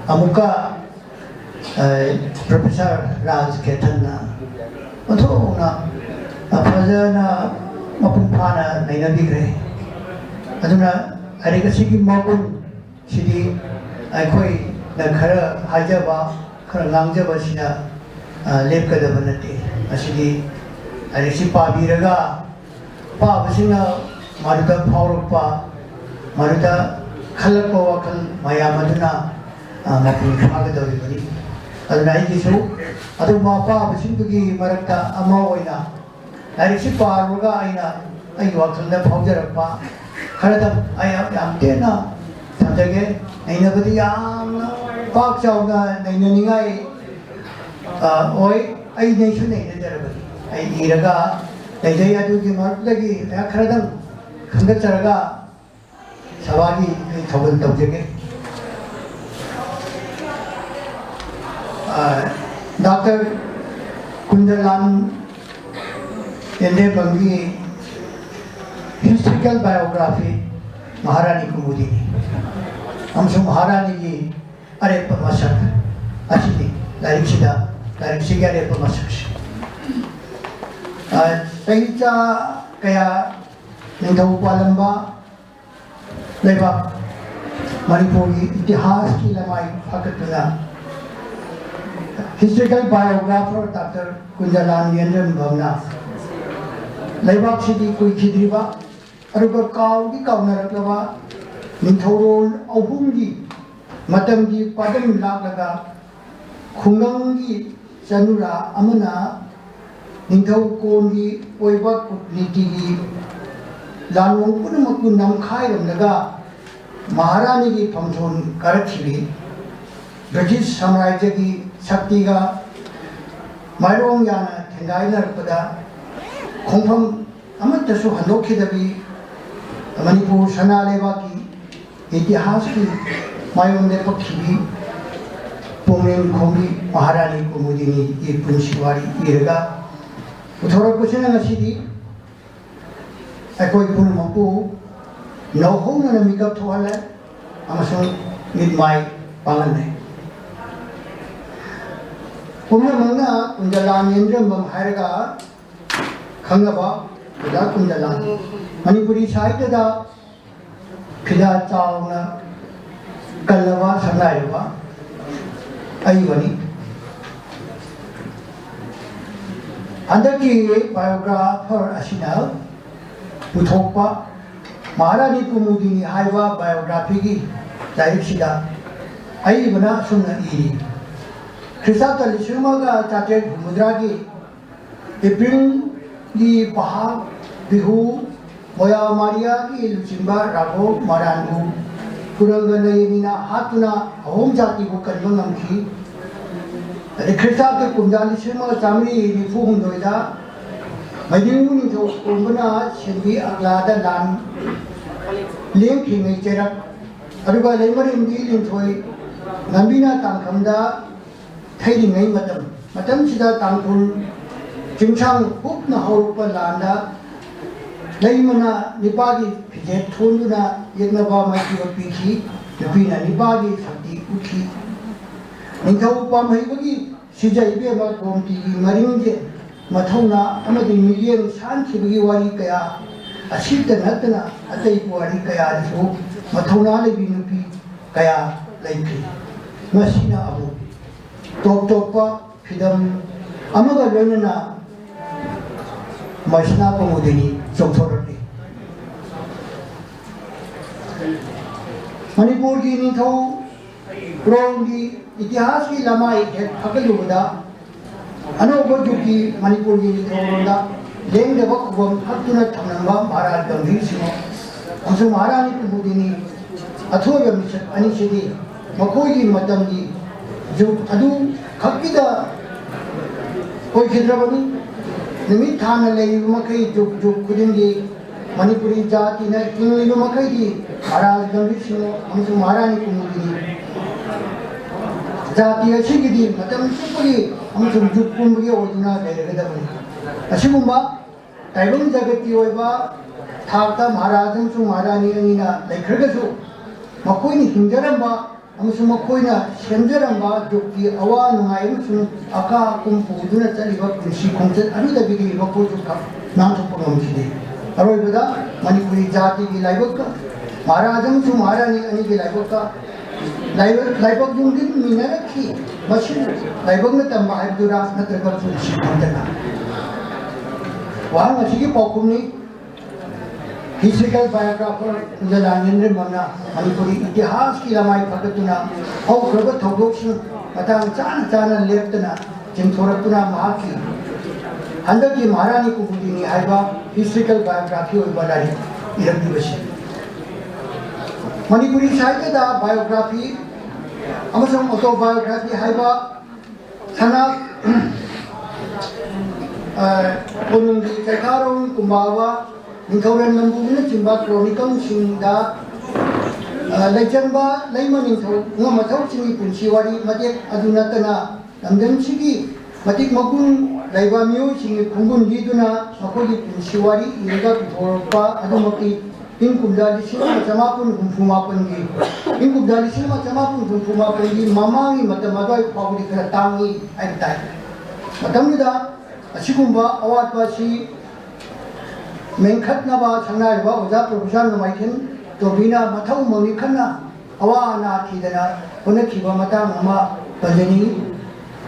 ꯑꯃꯨꯛꯀ ꯑ, ꯄ꯭ꯔꯣꯐꯦꯁꯔ ꯔꯥꯖ ꯀꯦꯊꯟꯅ ꯑꯣꯟꯊꯣꯛꯅ, ꯑ, ꯐꯖꯅ ꯃꯄꯨꯡ ꯐꯥꯅ ꯅꯩꯅꯕꯤꯈ꯭ꯔꯦ꯫ ꯑꯗꯨꯅ ꯂꯥꯏꯔꯤꯛ ꯑꯁꯤꯒꯤ ꯃꯒꯨꯟ ꯁꯤꯗꯤ ꯑꯩꯈꯣꯏꯅ ꯈꯔ ꯍꯥꯏꯖꯕ, ꯈꯔ ꯉꯥꯡꯖꯕꯁꯤꯅ, ꯑ, ꯂꯦꯞꯀꯗꯕ ꯅꯠꯇꯦ꯫ ꯃꯁꯤꯗꯤ ꯂꯥꯏꯔꯤꯛꯁꯤ ꯄꯥꯕꯤꯔꯒ ꯄꯥꯕꯁꯤꯡꯅ ꯃꯗꯨꯗ ꯐꯥꯎꯔꯛꯄ, ꯃꯗꯨꯗ ꯈꯜꯂꯛꯄ ꯋꯥꯈꯜ ꯃꯌꯥꯝ ꯑꯗꯨꯅ, ꯑ, ꯃꯄꯨꯡ ꯐꯥꯒꯗꯧꯔꯤꯕꯅꯤ꯫ ꯑꯗꯨꯅ ꯑꯩꯒꯤꯁꯨ ꯑꯗꯨꯒꯨꯝꯕ ꯑꯄꯥꯕꯁꯤꯡꯗꯨꯒꯤ ꯃꯔꯛꯇ ꯑꯃ ꯑꯣꯏꯅ ꯂꯥꯏꯔꯤꯛꯁꯤ ꯄꯥꯔꯨꯔꯒ ꯑꯩꯅ ꯑꯩꯒꯤ ꯋꯥꯈꯜꯗ ꯐꯥꯎꯖꯔꯛꯄ ꯈꯔꯗꯪ ꯑꯩ ꯌꯥꯝ, ꯌꯥꯝ ꯇꯦꯟꯅ ꯊꯝꯖꯒꯦ꯫ ꯅꯩꯅꯕꯗꯤ ꯌꯥꯝꯅ ꯄꯥꯛ ꯆꯥꯎꯅ ꯅꯩꯅꯅꯤꯡꯉꯥꯏ, ꯑ, ꯑꯣꯏ꯫ ꯑꯩ ꯅꯩꯁꯨ ꯅꯩꯅꯖꯔꯕꯅꯤ꯫ ꯑꯩ ꯏꯔꯒ ꯂꯩꯖꯩ꯫ ꯑꯗꯨꯒꯤ ꯃꯔꯛꯇꯒꯤ ꯈꯔꯗꯪ ꯈꯟꯒꯠꯆꯔꯒ ꯁꯚꯥꯒꯤ ꯑꯩ ꯊꯧꯒꯜ ꯇꯧꯖꯒꯦ꯫ ꯑ, ꯗꯥꯛꯇꯔ ꯀꯨꯟꯖꯂꯥꯟ ꯌꯦꯟꯗꯦꯝꯕꯝꯒꯤ historical biography ꯃꯍꯥꯔꯥꯅꯤ ꯀꯨꯃꯨꯗꯤꯅꯤ ꯑꯃꯁꯨꯡ ꯃꯍꯥꯔꯥꯅꯤꯒꯤ ꯑꯔꯦꯞꯄ ꯃꯁꯛ ꯑꯁꯤꯅꯤ꯫ ꯂꯥꯏꯔꯤꯛꯁꯤꯗ, ꯂꯥꯏꯔꯤꯛꯁꯤꯒꯤ ꯑꯔꯦꯞꯄ ꯃꯁꯛꯁꯤ, ꯑ, ꯆꯍꯤ ꯆꯥ ꯀꯌꯥ ꯅꯤꯡꯊꯧ ꯄꯥꯜꯂꯝꯕ ꯂꯩꯕꯥꯛ ꯃꯅꯤꯄꯨꯔꯒꯤ ꯏꯇꯤꯍꯥꯁꯀꯤ ꯂꯃꯥꯏ ꯐꯥꯀꯠꯇꯨꯅ historical biographer ꯗꯥꯛꯇꯔ ꯀꯨꯟꯖꯂꯥꯟ ꯌꯦꯟꯗꯦꯝꯕꯝꯅ ꯂꯩꯕꯥꯛꯁꯤꯒꯤ ꯀꯨꯏꯈꯤꯗ꯭ꯔꯤꯕ ꯑꯗꯨꯒ ꯀꯥꯎꯗꯤ ꯀꯥꯎꯅꯔꯛꯂꯕ ꯅꯤꯡꯊꯧꯔꯣꯜ ꯑꯍꯨꯝꯒꯤ ꯃꯇꯝꯒꯤ ꯄꯥꯗꯝ ꯂꯥꯛꯂꯒ ꯈꯨꯡꯒꯪꯒꯤ ꯆꯅꯨꯔꯥ ꯑꯃꯅ ꯅꯤꯡꯊꯧ ꯀꯣꯟꯒꯤ ꯑꯣꯏꯕ ꯀꯨꯠꯅꯤꯇꯤꯒꯤ ꯂꯥꯂꯣꯡ ꯄꯨꯝꯅꯃꯛꯄꯨ ꯅꯝꯈꯥꯏꯔꯝꯂꯒ ꯃꯍꯥꯔꯥꯅꯤꯒꯤ ꯐꯝꯊꯣꯟ ꯀꯥꯔꯛꯈꯤꯕꯤ ꯕ꯭ꯔꯤꯇꯤꯁ ꯁꯥꯝꯔꯥꯖ꯭ꯌꯒꯤ ꯁꯛꯇꯤꯒ ꯃꯥꯏꯔꯣꯡ ꯌꯥꯅ ꯊꯦꯡꯒꯥꯏꯅꯔꯛꯄꯗ ꯈꯣꯡꯐꯝ ꯑꯃꯠꯇꯁꯨ ꯍꯟꯗꯣꯛꯈꯤꯗꯕꯤ ꯃꯅꯤꯄꯨꯔ ꯁꯅꯥ ꯂꯩꯕꯥꯛꯀꯤ ꯏꯇꯤꯍꯥꯁꯀꯤ ꯃꯥꯌꯣꯟꯗ ꯄꯛꯈꯤꯕꯤ ꯄꯨꯡꯂꯦꯟ ꯈꯣꯡꯕꯤ ꯃꯍꯥꯔꯥꯅꯤ ꯀꯨꯃꯨꯗꯤꯅꯤꯒꯤ ꯄꯨꯟꯁꯤ ꯋꯥꯔꯤ ꯏꯔꯒ ꯄꯨꯊꯣꯔꯛꯄꯁꯤꯅ ꯉꯁꯤꯗꯤ ꯑꯩꯈꯣꯏ ꯄꯨꯝꯅꯃꯛꯄꯨ ꯅꯧꯍꯧꯅꯅ ꯃꯤꯀꯞ ꯊꯣꯛꯍꯜꯂꯦ ꯑꯃꯁꯨꯡ ꯃꯤꯠꯃꯥꯏ ꯄꯥꯡꯍꯜꯂꯦ꯫ ꯄꯨꯝꯅꯃꯛꯅ ꯀꯨꯟꯖꯂꯥꯟ ꯌꯦꯟꯗ꯭ꯔꯦꯝꯕꯝ ꯍꯥꯏꯔꯒ ꯈꯪꯅꯕ ꯑꯣꯖꯥ ꯀꯨꯟꯖꯂꯥꯟ ꯃꯅꯤꯄꯨꯔꯤ ꯁꯥꯍꯤꯇ꯭ꯌꯗ ꯐꯤꯗꯥ ꯆꯥꯎꯅ ꯀꯜꯂꯕ ꯁꯛꯅꯥꯏꯔꯕ ꯑꯏꯕꯅꯤ꯫ ꯍꯟꯗꯛꯀꯤ biographer ꯑꯁꯤꯅ ꯄꯨꯊꯣꯛꯄ ꯃꯍꯥꯔꯥꯅꯤ ꯀꯨꯃꯨꯗꯤꯅꯤ ꯍꯥꯏꯕ ꯕꯥꯏꯑꯣꯒ꯭ꯔꯥꯐꯤꯒꯤ ꯂꯥꯏꯔꯤꯛꯁꯤꯗ ꯑꯏꯕꯅ ꯑꯁꯨꯝꯅ ꯏꯔꯤ꯫ ꯈ꯭ꯔꯤꯁꯇꯥꯕꯇ ꯂꯤꯁꯤꯡ ꯑꯃꯒ ꯆꯥꯇ꯭ꯔꯦꯠ ꯍꯨꯝꯐꯨꯇꯔꯥꯒꯤ ꯑꯦꯄ꯭ꯔꯤꯜꯒꯤ ꯕꯍꯥ ꯕꯤꯍꯨ ꯃꯣꯌꯥ ꯃꯥꯔꯤꯌꯥꯒꯤ ꯂꯨꯆꯤꯡꯕ ꯔꯥꯘꯣ ꯃꯔꯥꯟꯕꯨ ꯀꯨꯔꯪꯒ ꯅꯌꯦꯅꯤꯅ ꯍꯥꯠꯇꯨꯅ ꯑꯍꯣꯝ ꯖꯥꯇꯤꯕꯨ ꯀꯟꯕ ꯉꯝꯈꯤ꯫ ꯑꯗꯩ ꯈ꯭ꯔꯤꯁꯇꯥꯕꯒꯤ ꯀꯨꯝꯖꯥ ꯂꯤꯁꯤꯡ ꯑꯃꯒ ꯆꯥꯃꯔꯤ ꯅꯤꯐꯨ ꯍꯨꯝꯗꯣꯏꯗ ꯃꯩꯗꯤꯡꯕꯨ ꯅꯤꯡꯊꯧ ꯀꯣꯝꯕꯅ ꯁꯦꯝꯕꯤ ꯑꯒ꯭ꯂꯥꯗ ꯂꯥꯟ ꯂꯦꯡꯈ꯭ꯔꯤꯉꯩ ꯆꯩꯔꯛ, ꯑꯗꯨꯒ ꯂꯩꯃꯔꯦꯝꯕꯤ ꯂꯤꯟꯊꯣꯏ ꯉꯝꯕꯤꯅ ꯇꯥꯡꯈꯝꯗ ꯊꯩꯔꯤꯉꯩ ꯃꯇꯝ, ꯃꯇꯝꯁꯤꯗ ꯇꯥꯡꯈꯨꯜ ꯆꯤꯡꯁꯥꯡ ꯍꯨꯞꯅ ꯍꯧꯔꯛꯄ ꯂꯥꯟꯗ ꯂꯩꯃꯅ ꯅꯤꯄꯥꯒꯤ ꯐꯤꯖꯦꯠ ꯊꯣꯟꯗꯨꯅ ꯌꯦꯛꯅꯕ ꯃꯥꯏꯊꯤꯕ ꯄꯤꯈꯤ꯫ ꯅꯨꯄꯤꯅ ꯅꯤꯄꯥꯒꯤ ꯁꯛꯇꯤ ꯎꯠꯈꯤ꯫ ꯅꯤꯡꯊꯧ ꯄꯥꯝꯍꯩꯕꯒꯤ ꯁꯤꯖ ꯏꯕꯦꯝꯃ ꯒꯣꯝꯇꯤꯒꯤ ꯃꯔꯤꯡꯒꯤ ꯃꯊꯧꯅꯥ ꯑꯃꯗꯤ ꯃꯤꯠꯌꯦꯡ ꯁꯥꯟꯈꯤꯕꯒꯤ ꯋꯥꯔꯤ ꯀꯌꯥ, ꯑꯁꯤꯇ ꯅꯠꯇꯅ ꯑꯇꯩ ꯋꯥꯔꯤ ꯀꯌꯥꯗꯁꯨ ꯃꯊꯧꯅꯥ ꯂꯩꯕꯤ ꯅꯨꯄꯤ ꯀꯌꯥ ꯂꯩꯈ꯭ꯔꯤ꯫ ꯃꯁꯤꯅ ꯑꯃꯨꯛ ꯇꯣꯞ ꯇꯣꯞꯄ ꯐꯤꯗꯝ ꯑꯃꯒ ꯂꯣꯏꯅꯅ ꯃꯩꯁꯅꯥ ꯀꯨꯃꯨꯗꯤꯅꯤ ꯆꯣꯡꯊꯣꯔꯛꯂꯤ꯫ ꯃꯅꯤꯄꯨꯔꯒꯤ ꯅꯤꯡꯊꯧ ꯔꯣꯝꯒꯤ ꯏꯇꯤꯍꯥꯁꯀꯤ ꯂꯃꯥꯏ ꯍꯦꯛ ꯐꯒꯠꯂꯨꯕꯗ, ꯑꯅꯧꯕ ꯖꯨꯒꯀꯤ ꯃꯅꯤꯄꯨꯔꯒꯤ ꯅꯤꯡꯊꯧꯔꯣꯜꯗ ꯂꯦꯡꯗꯕ ꯈꯨꯕꯝ ꯍꯛꯇꯨꯅ ꯊꯝꯂꯝꯕ ꯃꯍꯥꯔꯥꯖ ꯒꯝꯚꯤꯔ ꯁꯤꯡꯍ ꯑꯃꯁꯨꯡ ꯃꯍꯥꯔꯥꯅꯤ ꯀꯨꯃꯨꯗꯤꯅꯤ ꯑꯊꯣꯏꯕ ꯃꯤꯁꯛ ꯑꯅꯤꯁꯤꯗꯤ ꯃꯈꯣꯏꯒꯤ ꯃꯇꯝꯒꯤ ꯖꯨꯒ ꯑꯗꯨ ꯈꯛꯀꯤꯗ ꯑꯣꯏꯈꯤꯗ꯭ꯔꯕꯅꯤ꯫ ꯅꯨꯃꯤꯠ ꯊꯥꯅ ꯂꯩꯔꯤꯕ ꯃꯈꯩ ꯖꯨꯒ ꯖꯨꯒ ꯈꯨꯗꯤꯡꯒꯤ ꯃꯅꯤꯄꯨꯔꯤ ꯖꯥꯇꯤꯅ ꯍꯤꯡꯂꯤꯕ ꯃꯈꯩꯗꯤ ꯃꯍꯥꯔꯥꯖ ꯒꯝꯚꯤꯔ ꯁꯤꯡꯍ ꯑꯃꯁꯨꯡ ꯃꯍꯥꯔꯥꯅꯤ ꯀꯨꯃꯨꯗꯤꯅꯤ ꯖꯥꯇꯤ ꯑꯁꯤꯒꯤꯗꯤ ꯃꯇꯝ ꯆꯨꯞꯄꯒꯤ ꯑꯃꯁꯨꯡ ꯖꯨꯒ ꯄꯨꯝꯕꯒꯤ ꯑꯣꯏꯗꯨꯅ ꯂꯩꯔꯒꯗꯕꯅꯤ꯫ ꯑꯁꯤꯒꯨꯝꯕ ꯇꯥꯏꯕꯪ ꯖꯒꯠꯀꯤ ꯑꯣꯏꯕ ꯊꯥꯛꯇ ꯃꯍꯥꯔꯥꯖ ꯑꯃꯁꯨꯡ ꯃꯍꯥꯔꯥꯅꯤ ꯑꯅꯤꯅ ꯂꯩꯈ꯭ꯔꯒꯁꯨ, ꯃꯈꯣꯏꯅ ꯍꯤꯡꯖꯔꯝꯕ ꯑꯃꯁꯨꯡ ꯃꯈꯣꯏꯅ ꯁꯦꯝꯖꯔꯝꯕ ꯖꯨꯒꯀꯤ ꯑꯋꯥ ꯅꯨꯡꯉꯥꯏ ꯑꯃꯁꯨꯡ ꯑꯀꯥ ꯑꯀꯨꯝ ꯄꯨꯗꯨꯅ ꯆꯠꯂꯤꯕ ꯄꯨꯟꯁꯤ ꯈꯣꯡꯆꯠ ꯑꯗꯨꯗꯒꯤꯗꯤ ꯃꯈꯣꯏꯁꯨ ꯈꯛ ꯅꯥꯟꯊꯣꯛꯄ ꯉꯝꯈꯤꯗꯦ꯫ ꯑꯔꯣꯏꯕꯗ ꯃꯅꯤꯄꯨꯔꯤ ꯖꯥꯇꯤꯒꯤ ꯂꯥꯏꯕꯛꯇ, ꯃꯍꯥꯔꯥꯖ ꯑꯃꯁꯨꯡ ꯃꯍꯥꯔꯥꯅꯤ ꯑꯅꯤꯒꯤ ꯂꯥꯏꯕꯛꯇ ꯂꯥꯏꯕꯛ, ꯂꯥꯏꯕꯛ ꯌꯨꯝꯕꯤꯟꯃꯤꯟꯅꯔꯛꯈꯤ꯫ ꯃꯁꯤ ꯂꯥꯏꯕꯛꯅ ꯇꯝꯕ ꯍꯥꯏꯕꯗꯨꯔꯥ, ꯅꯠꯇ꯭ꯔꯒ ꯄꯨꯟꯁꯤ ꯈꯛꯇꯅ? ꯋꯥꯍꯪ ꯑꯁꯤꯒꯤ ꯄꯥꯎꯈꯨꯝꯅꯤ꯫ Historical biographer ꯀꯨꯟꯖꯂꯥꯜ ꯌꯦꯟꯗ꯭ꯔꯦꯝꯕꯝꯅ ꯃꯅꯤꯄꯨꯔꯤ ꯏꯇꯤꯍꯥꯁꯀꯤ ꯂꯃꯥꯏ ꯐꯒꯠꯇꯨꯅ ꯍꯧꯈ꯭ꯔꯕ ꯊꯧꯗꯣꯛꯁꯤꯡ ꯃꯇꯥꯡ ꯆꯥꯅ ꯆꯥꯅ ꯂꯦꯞꯇꯅ ꯆꯤꯡꯊꯣꯔꯛꯇꯨꯅ ꯃꯍꯥꯛꯀꯤ ꯍꯟꯗꯛꯀꯤ ꯃꯍꯥꯔꯥꯅꯤ ꯀꯨꯃꯨꯗꯤꯅꯤ ꯍꯥꯏꯕ historical biography ꯑꯣꯏꯕ ꯂꯥꯏꯔꯤꯛ ꯏꯔꯝꯂꯤꯕꯁꯤ꯫ ꯃꯅꯤꯄꯨꯔꯤ ꯁꯥꯍꯤꯇ꯭ꯌꯗ biography ꯑꯃꯁꯨꯡ autobiography ꯍꯥꯏꯕ ꯁꯅꯥ, ꯑ, ꯀꯣꯅꯨꯡꯒꯤ ꯆꯩꯈꯥꯔꯣꯝ ꯀꯨꯝꯕꯥꯕ ꯅꯤꯡꯊꯧꯔꯦꯜ ꯅꯝꯕꯨꯅꯆꯤꯡꯕ chronicleꯁꯤꯡꯗ, ꯑ, ꯂꯩꯆꯟꯕ ꯂꯩꯃ ꯅꯤꯡꯊꯧ ꯉꯝꯃꯊꯧꯁꯤꯡꯒꯤ ꯄꯨꯟꯁꯤ ꯋꯥꯔꯤ ꯃꯇꯦꯛ ꯑꯗꯨ ꯅꯠꯇꯅ ꯂꯝꯗꯝꯁꯤꯒꯤ ꯃꯇꯤꯛ ꯃꯒꯨꯟ ꯂꯩꯕ ꯃꯤꯑꯣꯏꯁꯤꯡꯒꯤ ꯈꯣꯡꯒꯨꯟ ꯂꯤꯗꯨꯅ ꯃꯈꯣꯏꯒꯤ ꯄꯨꯟꯁꯤ ꯋꯥꯔꯤ ꯏꯔꯒ ꯄꯨꯊꯣꯔꯛꯄ ꯑꯗꯨꯃꯛꯇꯤ ꯏꯪ ꯀꯨꯝꯖꯥ ꯂꯤꯁꯤꯡ ꯑꯃ ꯆꯃꯥꯄꯟ ꯍꯨꯝꯐꯨ ꯃꯥꯄꯟꯒꯤ, ꯏꯪ ꯀꯨꯝꯖꯥ ꯂꯤꯁꯤꯡ ꯑꯃ ꯆꯃꯥꯄꯟ ꯍꯨꯝꯐꯨ ꯃꯥꯄꯟꯒꯤ ꯃꯃꯥꯡꯒꯤ ꯃꯇꯝ ꯑꯗꯨꯋꯥꯏ ꯐꯥꯎꯕꯗꯤ ꯈꯔ ꯇꯥꯡꯏ ꯍꯥꯏꯕ ꯇꯥꯏ꯫ ꯃꯇꯝꯗꯨꯗ ꯑꯁꯤꯒꯨꯝꯕ ꯑꯋꯥꯠꯄ ꯑꯁꯤ ꯃꯦꯟꯈꯠꯅꯕ ꯁꯪꯅꯥꯏꯔꯕ ꯑꯣꯖꯥ ꯄ꯭ꯔꯣꯐꯦꯁꯔ ꯅꯣꯡꯃꯥꯏꯊꯦꯝ ꯇꯣꯝꯕꯤꯅ ꯃꯊꯧ ꯃꯉꯤ ꯈꯟꯅ ꯑꯋꯥ ꯑꯅꯥ ꯊꯤꯗꯅ ꯍꯣꯠꯅꯈꯤꯕ ꯃꯇꯥꯡ ꯑꯃ ꯄꯟꯖꯅꯤꯡꯏ꯫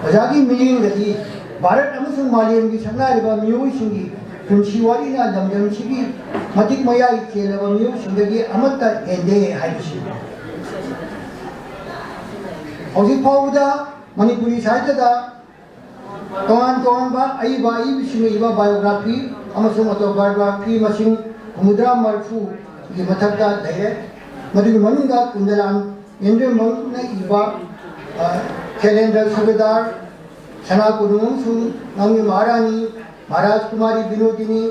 ꯑꯣꯖꯥꯒꯤ ꯃꯤꯠꯌꯦꯡꯗꯗꯤ ꯚꯥꯔꯠ ꯑꯃꯁꯨꯡ ꯃꯥꯂꯦꯝꯒꯤ ꯁꯛꯅꯥꯏꯔꯕ ꯃꯤꯑꯣꯏꯁꯤꯡꯒꯤ ꯄꯨꯟꯁꯤ ꯋꯥꯔꯤꯅ ꯂꯝꯗꯝꯁꯤꯒꯤ ꯃꯇꯤꯛ ꯃꯌꯥꯏ ꯆꯦꯜꯂꯕ ꯃꯤꯑꯣꯏꯁꯤꯡꯗꯒꯤ ꯑꯃꯠꯇ ꯍꯦꯟꯗꯦ ꯍꯥꯏꯕꯁꯤ꯫ ꯍꯧꯖꯤꯛ ꯐꯥꯎꯕꯗ ꯃꯅꯤꯄꯨꯔꯤ ꯁꯥꯍꯤꯇ꯭ꯌꯗ ꯇꯣꯉꯥꯟ ꯇꯣꯉꯥꯟꯕ ꯑꯏꯕ ꯑꯏꯕꯤꯁꯤꯡꯅ ꯏꯕ biography ꯑꯃꯁꯨꯡ autobiography ꯃꯁꯤꯡ ꯍꯨꯝꯐꯨꯇꯔꯥ ꯃꯔꯤꯐꯨꯒꯤ ꯃꯊꯛꯇ ꯂꯩꯔꯦ꯫ ꯃꯗꯨꯒꯤ ꯃꯅꯨꯡꯗ ꯀꯨꯟꯖꯂꯥꯜ ꯌꯦꯟꯗ꯭ꯔꯦꯝꯕꯝꯅ ꯏꯕ, ꯑ, ꯁꯩꯂꯦꯟꯗ꯭ꯔ ꯁꯨꯕꯦꯗꯥꯔ, ꯁꯅꯥ ꯀꯣꯅꯨꯡ ꯑꯃꯁꯨꯡ ꯉꯝꯒꯤ ꯃꯍꯥꯔꯥꯅꯤ, ꯃꯍꯥꯔꯥꯖ ꯀꯨꯃꯥꯔꯤ ꯕꯤꯅꯣꯗꯤꯅꯤ,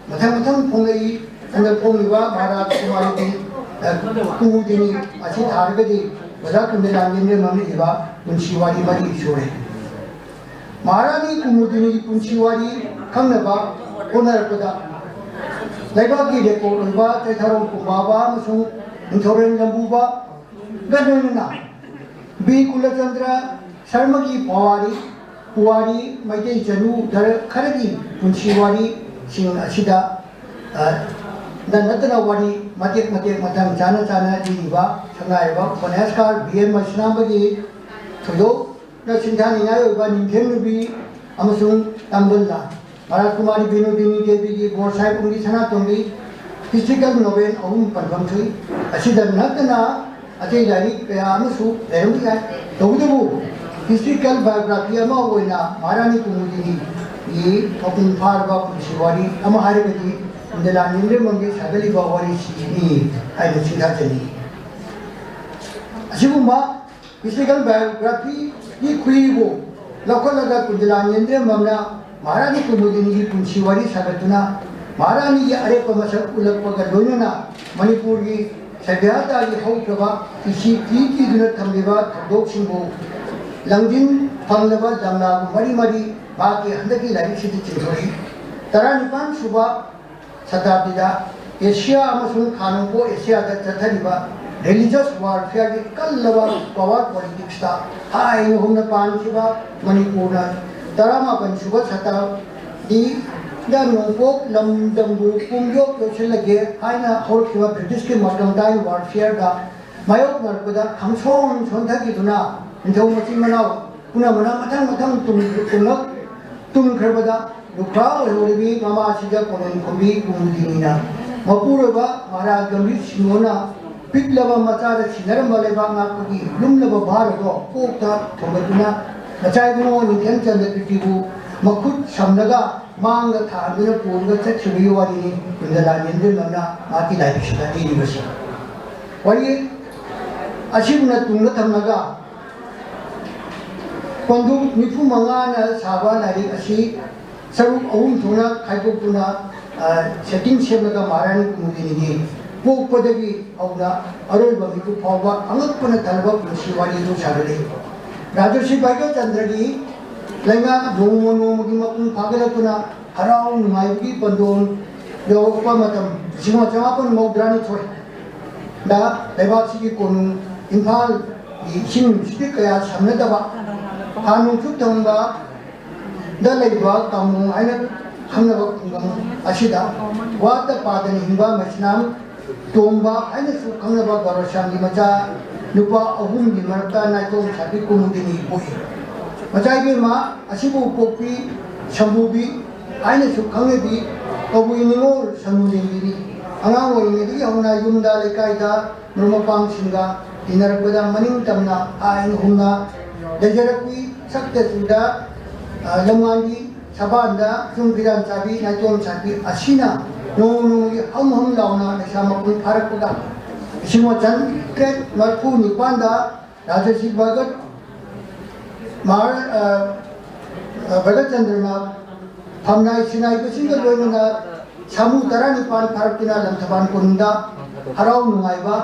ꯃꯊꯪ ꯃꯊꯪ ꯐꯣꯡꯂꯛꯏ꯫ ꯍꯟꯗꯛ ꯐꯣꯡꯂꯤꯕ ꯃꯍꯥꯔꯥꯖ ꯀꯨꯃꯥꯔꯤ ꯕꯤ-, ꯑ, ꯀꯨꯃꯨꯗꯤꯅꯤ ꯑꯁꯤ ꯊꯥꯔꯒꯗꯤ ꯑꯣꯖꯥ ꯀꯨꯟꯖꯂꯥꯜ ꯌꯦꯟꯗ꯭ꯔꯦꯝꯕꯝꯅ ꯏꯕ ꯄꯨꯟꯁꯤ ꯋꯥꯔꯤ ꯃꯔꯤ ꯁꯨꯔꯦ꯫ ꯃꯍꯥꯔꯥꯅꯤ ꯀꯨꯃꯨꯗꯤꯅꯤꯒꯤ ꯄꯨꯟꯁꯤ ꯋꯥꯔꯤ ꯈꯪꯅꯕ ꯍꯣꯠꯅꯔꯛꯄꯗ ꯂꯩꯕꯥꯛꯀꯤ record ꯑꯣꯏꯕ ꯆꯩꯊꯥꯔꯣꯜ ꯀꯨꯝꯕꯥꯕ ꯑꯃꯁꯨꯡ ꯅꯤꯡꯊꯧꯔꯦꯜ ꯂꯝꯕꯨꯕꯒ ꯂꯣꯏꯅꯅ ꯕꯤ ꯀꯨꯂꯆꯟꯗ꯭ꯔ ꯁꯔꯃꯒꯤ ꯄꯋꯥꯔꯤ, ꯄꯨꯋꯥꯔꯤ, ꯃꯩꯇꯩ ꯆꯅꯨ ꯈꯔ-, ꯈꯔꯒꯤ ꯄꯨꯟꯁꯤ ꯋꯥꯔꯤꯁꯤꯡ ꯑꯁꯤꯗ, ꯑ, ꯅ-, ꯅꯠꯇꯅ ꯋꯥꯔꯤ ꯃꯇꯦꯛ ꯃꯇꯦꯛ ꯃꯇꯥꯡ ꯆꯥꯅ ꯆꯥꯅ ꯂꯤꯔꯤꯕ ꯁꯉꯥꯏꯔꯕ ꯎꯄꯅ꯭ꯌꯥꯁꯀꯥꯔ ꯕꯤ ꯑꯦꯝ ꯃꯩꯁꯅꯥꯝꯕꯒꯤ ꯊꯣꯏꯗꯣꯛ ꯅ ꯁꯤꯡꯊꯥꯅꯤꯡꯉꯥꯏ ꯑꯣꯏꯕ ꯅꯤꯡꯊꯦꯝ ꯅꯨꯄꯤ ꯑꯃꯁꯨꯡ ꯇꯥꯡꯒꯨꯜ ꯂꯥꯟ, ꯃꯍꯥꯔꯥꯖ ꯀꯨꯃꯥꯔꯤ ꯕꯤꯅꯣꯗꯤꯅꯤ ꯗꯦꯕꯤꯒꯤ ꯕꯣꯔ ꯁꯥꯍꯦꯕ ꯑꯣꯡꯕꯤ ꯁꯅꯥꯇꯣꯝꯕꯤ, ꯍꯤꯁꯇꯣꯔꯤꯀꯦꯜ ꯅꯣꯚꯦꯜ ꯑꯍꯨꯝ ꯄꯟꯐꯝ ꯊꯣꯛꯏ꯫ ꯑꯁꯤꯗ ꯅꯠꯇꯅ ꯑꯇꯩ ꯂꯥꯏꯔꯤꯛ ꯀꯌꯥ ꯑꯃꯁꯨ ꯂꯩꯔꯝꯕ ꯌꯥꯏ꯫ ꯇꯧꯕꯇꯕꯨ ꯍꯤꯁꯇꯣꯔꯤꯀꯦꯜ ꯕꯥꯏꯑꯣꯒ꯭ꯔꯥꯐꯤ ꯑꯃ ꯑꯣꯏꯅ ꯃꯍꯥꯔꯥꯅꯤ ꯀꯨꯃꯨꯗꯤꯅꯤꯒꯤ ꯃꯄꯨꯡ ꯐꯥꯔꯕ ꯄꯨꯟꯁꯤ ꯋꯥꯔꯤ ꯑꯃ ꯍꯥꯏꯔꯒꯗꯤ ꯀꯨꯟꯖꯂꯥ ꯅꯦꯟꯗ꯭ꯔꯦꯝꯕꯝꯒꯤ ꯁꯥꯒꯠꯂꯤꯕ ꯋꯥꯔꯤꯁꯤꯅꯤ ꯍꯥꯏꯅ ꯁꯤꯡꯊꯥꯖꯅꯤꯡꯏ꯫ ꯑꯁꯤꯒꯨꯝꯕ ꯍꯤꯁꯇꯣꯔꯤꯀꯦꯜ ꯕꯥꯏꯑꯣꯒ꯭ꯔꯥꯐꯤꯒꯤ ꯈꯨꯍꯤꯕꯨ ꯂꯧꯈꯠꯂꯒ ꯀꯨꯟꯖꯂꯥ ꯅꯦꯟꯗ꯭ꯔꯦꯝꯕꯝꯅ ꯃꯍꯥꯔꯥꯅꯤ ꯀꯨꯃꯨꯗꯤꯅꯤꯒꯤ ꯄꯨꯟꯁꯤ ꯋꯥꯔꯤ ꯁꯥꯒꯠꯇꯨꯅ ꯃꯍꯥꯔꯥꯅꯤꯒꯤ ꯑꯔꯦꯞꯄ ꯃꯁꯛ ꯎꯠꯂꯛꯄꯒ ꯂꯣꯏꯅꯅ ꯃꯅꯤꯄꯨꯔꯒꯤ ꯁꯚ꯭ꯌꯇꯥꯒꯤ ꯍꯧꯈ꯭ꯔꯕ ꯏꯁꯤ ꯄꯤ ꯄꯤꯗꯨꯅ ꯊꯝꯂꯤꯕ ꯊꯧꯗꯣꯛꯁꯤꯡꯕꯨ ꯂꯪꯖꯤꯟ ꯐꯪꯂꯕ ꯂꯝꯂꯥꯕꯨ ꯃꯔꯤ ꯃꯔꯤ ꯃꯍꯥꯛꯀꯤ ꯍꯟꯗꯛꯀꯤ ꯂꯥꯏꯔꯤꯛꯁꯤꯗ ꯆꯤꯡꯊꯣꯔꯛꯏ꯫ ꯇꯔꯥꯅꯤꯄꯥꯟ ꯁꯨꯕ ꯁꯇꯥꯕꯗꯤꯗ ꯑꯦꯁꯤꯌꯥ ꯑꯃꯁꯨꯡ ꯈꯥ ꯅꯣꯡꯄꯣꯛ ꯑꯦꯁꯤꯌꯥꯗ ꯆꯠꯊꯔꯤꯕ ꯔꯤꯂꯤꯖꯁ ꯋꯥꯔꯐꯤꯌꯔꯒꯤ ꯀꯜꯂꯕ ꯄꯋꯥꯔ ꯄꯣꯂꯤꯇꯤꯛꯁꯇ ꯍꯥꯏꯅ ꯍꯧꯅ ꯄꯥꯟꯈꯤꯕ ꯃꯅꯤꯄꯨꯔꯅ ꯇꯔꯥꯃꯥꯄꯟ ꯁꯨꯕ ꯁꯇꯥꯕꯗꯤꯗ ꯅꯣꯡꯄꯣꯛ ꯂꯝꯗꯝꯕꯨ ꯄꯨꯡꯌꯣꯛ ꯌꯣꯛꯁꯤꯜꯂꯒꯦ ꯍꯥꯏꯅ ꯍꯧꯔꯛꯈꯤꯕ ꯕ꯭ꯔꯤꯇꯤꯁꯀꯤ ꯃꯔꯀꯟꯇꯥꯏꯜ ꯋꯥꯔꯐꯤꯌꯔꯗ ꯃꯥꯌꯣꯛꯅꯔꯛꯄꯗ ꯈꯪꯁꯣꯟ ꯁꯣꯟꯊꯈꯤꯗꯨꯅ ꯅꯤꯡꯊꯧ ꯃꯆꯤꯟ ꯃꯅꯥꯎ ꯄꯨꯝꯅꯃꯛꯅ ꯃꯊꯪ ꯃꯊꯪ ꯇꯨꯡ-, ꯇꯨꯡꯂꯛ-, ꯇꯨꯡꯈ꯭ꯔꯕꯗ ꯂꯨꯈ꯭ꯔꯥ ꯑꯣꯏꯍꯧꯔꯤꯕꯤ ꯃꯃꯥꯁꯤꯗ ꯀꯣꯅꯨꯡ ꯈꯨꯝꯕꯤ ꯀꯨꯃꯨꯗꯤꯅꯤꯅ ꯃꯄꯨꯔꯣꯏꯕ ꯃꯍꯥꯔꯥꯖ ꯒꯝꯚꯤꯔ ꯁꯤꯡꯍꯅ ꯄꯤꯛꯂꯕ ꯃꯆꯥꯗ ꯁꯤꯟꯅꯔꯝꯕ ꯂꯩꯕꯥꯛ ꯉꯥꯛꯄꯒꯤ ꯂꯨꯝꯂꯕ ꯚꯥꯔ ꯑꯗꯣ ꯀꯣꯛꯇ ꯊꯣꯡꯒꯠꯇꯨꯅ ꯃꯆꯥ ꯏꯕꯨꯡꯉꯣ ꯅꯤꯡꯊꯦꯝ ꯆꯟꯗ꯭ꯔ ꯀꯤꯔꯇꯤꯕꯨ ꯃꯈꯨꯠ ꯁꯝꯂꯒ ꯃꯥꯡꯗ ꯊꯥꯡꯗꯨꯅ ꯄꯨꯔꯒ ꯆꯠꯈꯤꯕꯒꯤ ꯋꯥꯔꯤꯅꯤ ꯀꯨꯟꯖꯂꯥ ꯅꯦꯟꯗ꯭ꯔꯦꯝꯕꯝꯅ ꯃꯍꯥꯛꯀꯤ ꯂꯥꯏꯔꯤꯛꯁꯤꯗ ꯂꯤꯔꯤꯕꯁꯤ꯫ ꯋꯥꯔꯤ ꯑꯁꯤꯒꯨꯝꯅ ꯇꯨꯡꯗ ꯊꯝꯂꯒ ꯄꯟꯗꯨꯞ ꯅꯤꯐꯨ ꯃꯉꯥꯅ ꯁꯥꯕ ꯂꯥꯏꯔꯤꯛ ꯑꯁꯤ ꯁꯔꯨꯛ ꯑꯍꯨꯝ ꯊꯣꯛꯅ ꯈꯥꯏꯗꯣꯛꯇꯨꯅ, ꯑ, ꯁꯦꯠꯇꯤꯡ ꯁꯦꯝꯂꯒ ꯃꯍꯥꯔꯥꯅꯤ ꯀꯨꯃꯨꯗꯤꯅꯤꯒꯤ ꯄꯣꯛꯄꯗꯒꯤ ꯍꯧꯅ ꯑꯔꯣꯏꯕ ꯃꯤꯀꯨꯞ ꯐꯥꯎꯕ ꯑꯉꯛꯄꯅ ꯊꯜꯂꯕ ꯄꯨꯟꯁꯤ ꯋꯥꯔꯤꯗꯨ ꯁꯥꯒꯠꯂꯤ꯫ ꯔꯥꯖꯔꯁꯤ ꯚꯥꯒ꯭ꯌꯆꯟꯗ꯭ꯔꯒꯤ ꯂꯩꯉꯥꯛ ꯅꯣꯡꯃ ꯅꯣꯡꯃꯒꯤ ꯃꯄꯨꯡ ꯐꯥꯒꯠꯂꯛꯇꯨꯅ ꯍꯔꯥꯎ ꯅꯨꯡꯉꯥꯏꯕꯒꯤ ꯄꯟꯗꯣꯡ ꯌꯧꯔꯛꯄ ꯃꯇꯝ ꯂꯤꯁꯤꯡ ꯑꯃ ꯆꯃꯥꯄꯟ ꯃꯧꯗ꯭ꯔꯥ ꯅꯤꯊꯣꯏꯗ ꯂꯩꯕꯥꯛꯁꯤꯒꯤ ꯀꯣꯅꯨꯡ ꯏꯝꯐꯥꯜꯒꯤ ꯏꯁꯤꯡ ꯅꯨꯡꯁꯤꯠꯀꯤ ꯀꯌꯥ ꯁꯝꯅꯗꯕ ꯍꯥ ꯅꯣꯡꯆꯨꯞ ꯊꯪꯕ ꯗ ꯂꯩꯕ ꯀꯥꯡꯃꯣꯡ ꯍꯥꯏꯅ ꯈꯪꯅꯕ ꯈꯨꯡꯒꯪ ꯑꯁꯤꯗ ꯋꯥꯠꯇ ꯄꯥꯗꯅ ꯍꯤꯡꯕ ꯃꯩꯁꯅꯥꯝ ꯇꯣꯝꯕ ꯍꯥꯏꯅꯁꯨ ꯈꯪꯅꯕ ꯒꯧꯔꯁ꯭ꯌꯥꯝꯒꯤ ꯃꯆꯥ ꯅꯨꯄꯥ ꯑꯍꯨꯝꯒꯤ ꯃꯔꯛꯇ ꯅꯥꯏꯇꯣꯝ ꯁꯥꯕꯤ ꯀꯨꯃꯨꯗꯤꯅꯤ ꯄꯣꯛꯏ꯫ ꯃꯆꯥ ꯏꯕꯦꯝꯃ ꯑꯁꯤꯕꯨ ꯄꯣꯛꯄꯤ ꯁꯝꯕꯨꯕꯤ ꯍꯥꯏꯅꯁꯨ ꯈꯪꯅꯕꯤ ꯀꯕꯨꯏ ꯅꯤꯉꯣꯜ ꯁꯅꯨ ꯂꯦꯝꯕꯤꯅꯤ꯫ ꯑꯉꯥꯡ ꯑꯣꯏꯔꯤꯉꯩꯗꯒꯤ ꯍꯧꯅ ꯌꯨꯝꯗ, ꯂꯩꯀꯥꯏꯗ, ꯃꯔꯨꯞ ꯃꯄꯥꯡꯁꯤꯡꯒ ꯇꯤꯟꯅꯔꯛꯄꯗ ꯃꯅꯤꯡ ꯇꯝꯅ ꯑꯥꯏꯟ ꯍꯨꯝꯅ ꯂꯩꯖꯔꯛꯄꯤ꯫ ꯁꯛꯇ ꯆꯨꯗ, ꯑ, ꯂꯝꯉꯥꯟꯕꯤ, ꯁꯕꯥꯟꯗ ꯌꯨꯝ ꯐꯤꯔꯥꯟ ꯆꯥꯕꯤ, ꯅꯥꯏꯇꯣꯝ ꯁꯥꯕꯤ ꯑꯁꯤꯅ ꯅꯣꯡꯃ ꯅꯣꯡꯃꯒꯤ ꯍꯝ ꯍꯝ ꯂꯥꯎꯅ ꯂꯩꯁꯥ ꯃꯄꯨꯡ ꯐꯥꯔꯛꯄꯒ ꯂꯤꯁꯤꯡ ꯑꯃ ꯆꯥꯇ꯭ꯔꯦꯠ ꯃꯔꯤꯐꯨ ꯅꯤꯄꯥꯟꯗ ꯔꯥꯖꯔꯁꯤ ꯚꯒꯠ ꯃꯍꯥꯔ-, ꯑ, ꯑ, ꯚꯒꯠ ꯆꯟꯗ꯭ꯔꯅ ꯐꯝꯅꯥꯏ ꯁꯤꯟꯅꯥꯏꯕꯁꯤꯡꯒ ꯂꯣꯏꯅꯅ ꯁꯥꯃꯨ ꯇꯔꯥꯅꯤꯄꯥꯟ ꯐꯥꯔꯛꯇꯨꯅ ꯂꯪꯊꯕꯥꯜ ꯀꯣꯅꯨꯡꯗ ꯍꯔꯥꯎ ꯅꯨꯡꯉꯥꯏꯕ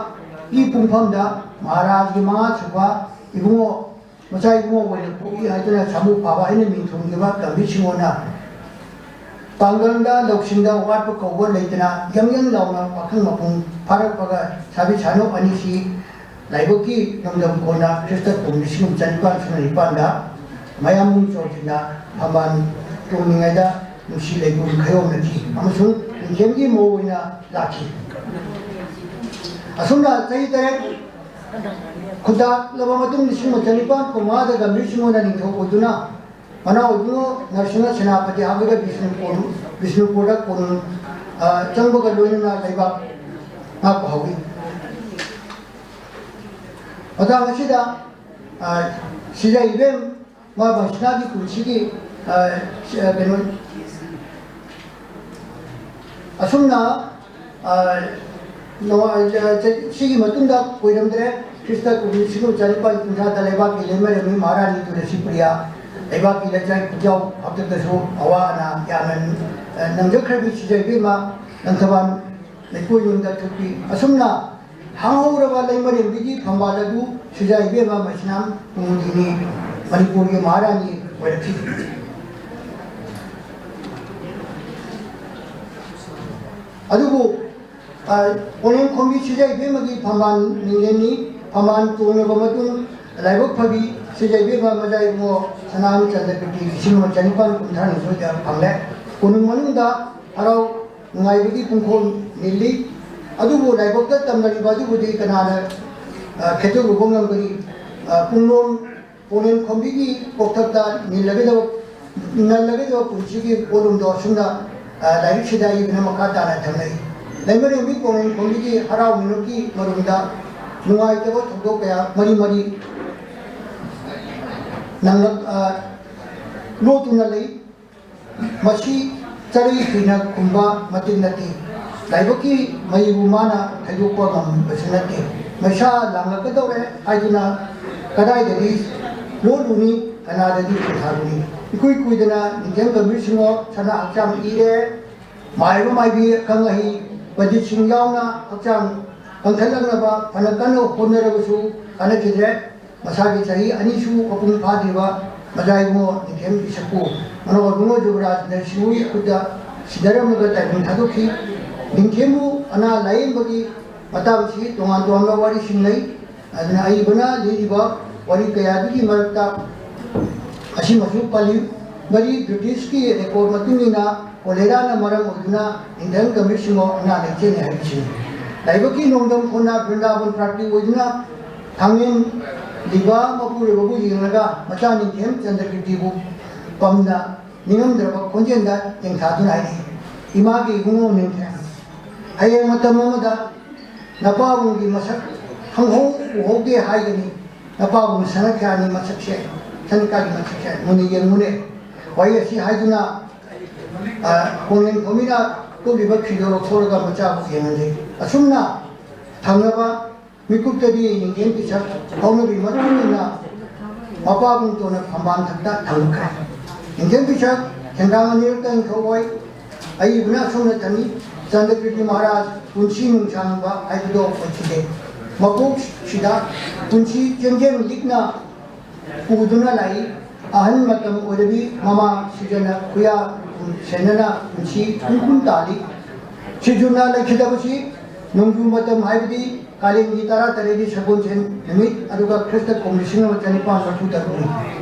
ꯏ ꯄꯨꯡꯐꯝꯗ ꯃꯍꯥꯔꯥꯖꯒꯤ ꯃꯉꯥꯁꯨꯕ ꯏꯕꯨꯡꯉꯣ, ꯃꯆꯥ ꯏꯕꯨꯡꯉꯣ ꯑꯣꯏꯅ ꯄꯣꯛꯏ ꯍꯥꯏꯗꯨꯅ ꯁꯥꯃꯨ ꯐꯥꯕ ꯍꯥꯏꯅ ꯃꯤꯡ ꯊꯣꯟꯈꯤꯕ ꯒꯝꯚꯤꯔ ꯁꯤꯡꯍꯅ ꯄꯥꯡꯒꯜꯗ ꯂꯧꯁꯤꯡꯗ ꯋꯥꯠꯄ ꯀꯧꯕ ꯂꯩꯇꯅ ꯌꯪ ꯌꯪ ꯂꯥꯎꯅ ꯄꯥꯈꯪ ꯃꯄꯨꯡ ꯐꯥꯔꯛꯄꯒ ꯁꯥꯕꯤ ꯁꯥꯅꯧ ꯑꯅꯤꯁꯤ ꯂꯥꯏꯕꯛꯀꯤ ꯂꯝꯗꯝ ꯀꯣꯟꯅ ꯈ꯭ꯔꯤꯁꯇ ꯀꯨꯝ ꯂꯤꯁꯤꯡ ꯑꯃ ꯆꯅꯤꯄꯥꯟ ꯁꯨꯞꯅ ꯅꯤꯄꯥꯟꯗ ꯃꯌꯥꯝꯕꯨꯡ ꯆꯣꯔꯖꯤꯠꯅ ꯐꯝꯕꯥꯜ ꯇꯣꯡꯂꯤꯉꯩꯗ ꯅꯨꯡꯁꯤ ꯂꯩꯕꯨꯡ ꯈꯥꯏꯌꯣꯛꯅꯈꯤ ꯑꯃꯁꯨꯡ ꯃꯤꯡꯊꯦꯝꯒꯤ ꯃꯧ ꯑꯣꯏꯅ ꯂꯥꯛꯈꯤ꯫ ꯑꯁꯨꯝꯅ ꯆꯍꯤ ꯇꯔꯦꯠ ꯈꯨꯟꯇꯥꯛꯂꯕ ꯃꯇꯨꯡ ꯂꯤꯁꯤꯡ ꯑꯃ ꯆꯅꯤꯄꯥꯟ ꯀꯨꯟꯃꯉꯥꯗ ꯒꯝꯚꯤꯔ ꯁꯤꯡꯍꯅ ꯅꯤꯡꯊꯧ ꯑꯣꯏꯗꯨꯅ ꯃꯅꯥꯎ ꯏꯕꯨꯡꯉꯣ ꯅꯔꯁꯤꯡꯍ ꯁꯦꯅꯥꯄꯇꯤ ꯍꯥꯞꯄꯗ ꯕꯤꯁꯅꯨꯄꯨꯔ, ꯕꯤꯁꯅꯨꯄꯨꯔꯗ ꯀꯣꯅꯨꯡ, ꯑ, ꯆꯪꯕꯒ ꯂꯣꯏꯅꯅ ꯂꯩꯕꯥꯛ ꯉꯥꯛꯄ ꯍꯧꯏ꯫ ꯃꯇꯥꯡ ꯑꯁꯤꯗ, ꯑ, ꯁꯤꯖ ꯏꯕꯦꯝ ꯃꯥ ꯃꯁꯤꯅꯥꯒꯤ ꯄꯨꯟꯁꯤꯒꯤ, ꯑ, ꯁꯤ-, ꯑ, ꯀꯩꯅꯣ, ꯑꯁꯨꯝꯅ, ꯑ, ꯅꯣ-, ꯑ, ꯆ-, ꯁꯤꯒꯤ ꯃꯇꯨꯡꯗ ꯀꯨꯏꯔꯝꯗ꯭ꯔꯦ, ꯈ꯭ꯔꯤꯁꯇ ꯀꯨꯝ ꯂꯤꯁꯤꯡ ꯑꯃ ꯆꯅꯤꯄꯥꯟ ꯀꯨꯟꯊ꯭ꯔꯥꯗ ꯂꯩꯕꯥꯛꯀꯤ ꯂꯩꯃꯔꯦꯝꯕꯤ ꯃꯍꯥꯔꯥꯅꯤ ꯇꯨꯂꯁꯤ ꯄ꯭ꯔꯤꯌꯥ ꯂꯩꯕꯥꯛꯀꯤ ꯂꯩꯆꯥꯏ ꯈꯨꯟꯖꯥꯎ ꯍꯥꯛꯇꯛꯇꯁꯨ ꯑꯋꯥ ꯑꯅꯥ ꯌꯥꯝꯅ, ꯑ, ꯅꯪꯖꯈ꯭ꯔꯕꯤ ꯁꯤꯖ ꯏꯕꯦꯝꯃ ꯂꯪꯊꯕꯥꯜ ꯂꯩꯀꯣꯜ ꯌꯨꯝꯗ ꯊꯣꯛꯄꯤ꯫ ꯑꯁꯨꯝꯅ ꯍꯥꯡꯍꯧꯔꯕ ꯂꯩꯃꯔꯦꯝꯕꯤꯒꯤ ꯐꯝꯕꯥꯜ ꯑꯗꯨ ꯁꯤꯖ ꯏꯕꯦꯝꯃ ꯃꯁꯤꯅꯥꯝ ꯀꯨꯃꯨꯗꯤꯅꯤ ꯃꯅꯤꯄꯨꯔꯒꯤ ꯃꯍꯥꯔꯥꯅꯤ ꯑꯣꯏꯔꯛꯈꯤ꯫ ꯑꯗꯨꯕꯨ, ꯑ, ꯄꯣꯂꯦꯝ ꯈꯣꯝꯕꯤ ꯁꯤꯖ ꯏꯕꯦꯝꯃꯒꯤ ꯐꯝꯕꯥꯜ ꯃꯤꯡꯂꯦꯟꯅꯤ꯫ ꯐꯝꯕꯥꯜ ꯇꯣꯡꯂꯕ ꯃꯇꯨꯡ ꯂꯥꯏꯕꯛ ꯐꯕꯤ ꯁꯤꯖ ꯏꯕꯦꯝꯃ ꯃꯆꯥ ꯏꯕꯨꯡꯉꯣ ꯁꯅꯥꯝ ꯆꯟꯗ꯭ꯔ ꯀꯤꯔꯇꯤ ꯂꯤꯁꯤꯡ ꯑꯃ ꯆꯅꯤꯄꯥꯟ ꯀꯨꯟꯊ꯭ꯔꯥ ꯅꯤꯊꯣꯏꯗ ꯐꯪꯂꯦ꯫ ꯀꯣꯅꯨꯡ ꯃꯅꯨꯡꯗ ꯍꯔꯥꯎ ꯅꯨꯡꯉꯥꯏꯕꯒꯤ ꯄꯨꯡꯈꯣꯜ ꯅꯤꯜꯂꯤ꯫ ꯑꯗꯨꯕꯨ ꯂꯥꯏꯕꯛꯇ ꯇꯝꯅꯔꯤꯕ ꯑꯗꯨꯕꯨꯗꯤ ꯀꯅꯥꯅ, ꯑ, ꯈꯦꯠꯇꯣꯛꯂꯨꯕ ꯉꯝꯒꯅꯤ? ꯑ, ꯄꯨꯡꯂꯣꯟ ꯄꯣꯂꯦꯝ ꯈꯣꯝꯕꯤꯒꯤ ꯀꯣꯛꯊꯛꯇ ꯅꯤꯜꯂꯒꯗꯕ, ꯅꯜꯂꯒꯗꯕ ꯄꯨꯟꯁꯤꯒꯤ ꯄꯣꯠꯂꯨꯝꯗꯣ ꯑꯁꯨꯝꯅ, ꯑ, ꯂꯥꯏꯔꯤꯛꯁꯤꯗ ꯏꯗꯨꯅ ꯃꯈꯥ ꯇꯥꯅ ꯊꯝꯂꯛꯏ꯫ ꯂꯩꯃꯔꯦꯝꯕꯤ ꯀꯣꯅꯨꯡ ꯈꯣꯝꯕꯤꯒꯤ ꯍꯔꯥꯎ ꯃꯤꯅꯣꯛꯀꯤ ꯃꯔꯨꯝꯗ ꯅꯨꯡꯉꯥꯏꯇꯕ ꯊꯧꯗꯣꯛ ꯀꯌꯥ ꯃꯔꯤ ꯃꯔꯤ ꯅꯪꯂꯛ-, ꯑ, ꯂꯣꯠꯇꯨꯅ ꯂꯩ꯫ ꯃꯁꯤ ꯆꯔꯩ ꯊꯤꯅ ꯈꯨꯝꯕ ꯃꯇꯤꯛ ꯅꯠꯇꯦ꯫ ꯂꯥꯏꯕꯛꯀꯤ ꯃꯩꯕꯨ ꯃꯥꯅ ꯊꯩꯗꯣꯛꯄ ꯉꯝꯕꯁꯨ ꯅꯠꯇꯦ꯫ ꯃꯩꯁꯥ ꯂꯥꯡꯂꯛꯀꯗꯧꯔꯦ ꯍꯥꯏꯗꯨꯅ ꯀꯗꯥꯏꯗꯗꯤ ꯂꯣꯠꯂꯨꯅꯤ, ꯀꯅꯥꯗꯗꯤ ꯈꯨꯟꯊꯥꯔꯨꯅꯤ? ꯏꯀꯨꯏ ꯀꯨꯏꯗꯅ ꯅꯤꯡꯊꯦꯝ ꯒꯝꯚꯤꯔ ꯁꯤꯡꯍ ꯁꯅꯥ ꯍꯛꯆꯥꯡ ꯏꯔꯦ꯫ ꯃꯥꯏꯕ ꯃꯥꯏꯕꯤ ꯑꯈꯪ ꯑꯍꯩ ꯄꯟꯗꯤꯠꯁꯤꯡ ꯌꯥꯎꯅ ꯍꯛꯆꯥꯡ ꯀꯟꯈꯠꯂꯛꯅꯕ ꯐꯅ ꯀꯟꯅ ꯍꯣꯠꯅꯔꯕꯁꯨ ꯀꯥꯟꯅꯈꯤꯗ꯭ꯔꯦ꯫ ꯃꯁꯥꯒꯤ ꯆꯍꯤ ꯑꯅꯤꯁꯨ ꯃꯄꯨꯡ ꯐꯥꯗ꯭ꯔꯤꯕ ꯃꯖꯥ ꯏꯕꯨꯡꯉꯣ ꯅꯤꯡꯊꯦꯝ ꯏꯁꯛꯄꯨ ꯃꯅꯣꯍꯔ ꯏꯕꯨꯡꯉꯣ ꯖꯨꯕꯔꯥꯖꯅ ꯁꯤꯟꯃꯤ ꯈꯨꯠꯇ ꯁꯤꯟꯅꯔꯝꯂꯒ ꯇꯥꯏꯕꯪ ꯊꯥꯗꯣꯛꯈꯤ꯫ ꯅꯤꯡꯊꯦꯝꯕꯨ ꯑꯅꯥ ꯂꯥꯌꯦꯡꯕꯒꯤ ꯃꯇꯥꯡꯁꯤ ꯇꯣꯉꯥꯟ ꯇꯣꯉꯥꯟꯕ ꯋꯥꯔꯤꯁꯤꯡ ꯂꯩ꯫ ꯑꯗꯨꯅ ꯑꯏꯕꯅ ꯂꯤꯔꯤꯕ ꯋꯥꯔꯤ ꯀꯌꯥꯗꯨꯒꯤ ꯃꯔꯛꯇ ꯑꯁꯤꯃꯁꯨ ꯄꯜꯂꯤ꯫ ꯃꯔꯤ ꯕ꯭ꯔꯤꯇꯤꯁꯀꯤ ꯔꯦꯀꯣꯔꯗ ꯃꯇꯨꯡ ꯏꯟꯅ ꯀꯣꯂꯦꯔꯥꯅ ꯃꯔꯝ ꯑꯣꯏꯗꯨꯅ ꯅꯤꯡꯊꯦꯝ ꯒꯝꯚꯤꯔ ꯁꯤꯡꯍ ꯑꯅꯥ ꯂꯥꯏꯌꯦꯡ ꯆꯦꯜꯂꯤ ꯍꯥꯏꯕꯁꯤꯅꯤ꯫ ꯂꯥꯏꯕꯛꯀꯤ ꯅꯣꯡꯗꯝ ꯈꯣꯟꯅ ꯕ꯭ꯔꯤꯟꯗꯥꯕꯟ ꯄ꯭ꯔꯥꯔꯇꯤ ꯑꯣꯏꯗꯨꯅ ꯊꯥꯡꯂꯦꯟ ꯂꯤꯕ ꯃꯄꯨꯔꯣꯏꯕꯕꯨ ꯌꯦꯡꯂꯒ ꯃꯆꯥ ꯅꯤꯡꯊꯦꯝ ꯆꯟꯗ꯭ꯔꯀꯤꯔꯇꯤꯕꯨ ꯄꯝꯅ ꯅꯤꯡꯉꯝꯗ꯭ꯔꯕ ꯈꯣꯟꯖꯦꯜꯗ ꯇꯦꯡꯊꯥꯗꯨꯅ ꯍꯥꯏꯔꯛꯏ, "ꯏꯃꯥꯒꯤ ꯏꯕꯨꯡꯉꯣ ꯅꯤꯡꯊꯦꯝ, ꯍꯌꯦꯡ ꯃꯇꯝ ꯑꯃꯗ ꯅꯄꯥꯕꯨꯡꯒꯤ ꯃꯁꯛ ꯈꯪꯍꯧ ꯎꯍꯧꯗꯦ ꯍꯥꯏꯒꯅꯤ꯫ ꯅꯄꯥꯕꯨꯡ ꯁꯅꯥ ꯀꯌꯥꯅꯤ ꯃꯁꯛꯁꯦ, ꯁꯅꯤꯀꯥꯒꯤ ꯃꯁꯛꯁꯦ ꯃꯨꯟꯅ ꯌꯦꯡꯉꯨꯅꯦ"꯫ ꯋꯥꯍꯩ ꯑꯁꯤ ꯍꯥꯏꯗꯨꯅ, ꯑ, ꯀꯣꯡꯂꯦꯟ ꯈꯣꯝꯕꯤꯅ ꯀꯨꯞꯂꯤꯕ ꯐꯤꯗꯣ ꯂꯧꯊꯣꯛꯂꯒ ꯃꯆꯥꯕꯨ ꯌꯦꯡꯍꯜꯂꯤ꯫ ꯑꯁꯨꯝꯅ ꯊꯪꯅꯕ ꯃꯤꯀꯨꯞꯇꯗꯤ ꯅꯤꯡꯊꯦꯝ ꯄꯤꯁꯛ ꯍꯧꯅꯕꯤ ꯃꯇꯨꯡ ꯏꯟꯅ ꯃꯄꯥꯕꯨꯡ ꯇꯣꯟꯅ ꯐꯝꯕꯥꯜ ꯊꯛꯇ ꯊꯝꯈ꯭ꯔꯦ꯫ ꯅꯤꯡꯊꯦꯝ ꯄꯤꯁꯛ ꯈꯦꯟꯗꯥꯡ ꯑꯅꯤꯔꯛꯇ ꯅꯤꯡꯊꯧ ꯑꯣꯏ꯫ ꯑꯏꯕꯅ ꯑꯁꯨꯝꯅ ꯊꯝꯃꯤ, ꯆꯟꯗ꯭ꯔꯀꯤꯔꯇꯤ ꯃꯍꯥꯔꯥꯖ ꯄꯨꯟꯁꯤ ꯅꯨꯡꯁꯥꯡꯕ ꯍꯥꯏꯕꯗꯣ ꯑꯣꯏꯈꯤꯗꯦ꯫ ꯃꯀꯣꯛꯁꯤꯗ ꯄꯨꯟꯁꯤ ꯆꯦꯟꯖꯦꯜ ꯂꯤꯛꯅ ꯄꯨꯗꯨꯅ ꯂꯥꯛꯏ꯫ ꯑꯍꯜ ꯃꯇꯝ ꯑꯣꯏꯔꯕꯤ ꯃꯃꯥ ꯁꯤꯖꯅ ꯈꯨꯌꯥ ꯁꯦꯟꯅꯅ ꯄꯨꯟꯁꯤ ꯀꯨꯡ ꯀꯨꯡ ꯇꯥꯜꯂꯤ꯫ ꯁꯤꯖꯨꯅ ꯂꯩꯈꯤꯗꯕꯁꯤ ꯅꯣꯡꯖꯨ ꯃꯇꯝ ꯍꯥꯏꯕꯗꯤ ꯀꯥꯂꯦꯟꯒꯤ ꯇꯔꯥ ꯇꯔꯦꯠꯅꯤ ꯁꯒꯣꯜꯁꯦꯟ ꯅꯨꯃꯤꯠ, ꯑꯗꯨꯒ ꯈ꯭ꯔꯤꯁꯇ ꯀꯨꯝ ꯂꯤꯁꯤꯡ ꯑꯃ ꯆꯅꯤꯄꯥꯟ ꯃꯔꯤꯐꯨ ꯇꯔꯨꯛꯅꯤ꯫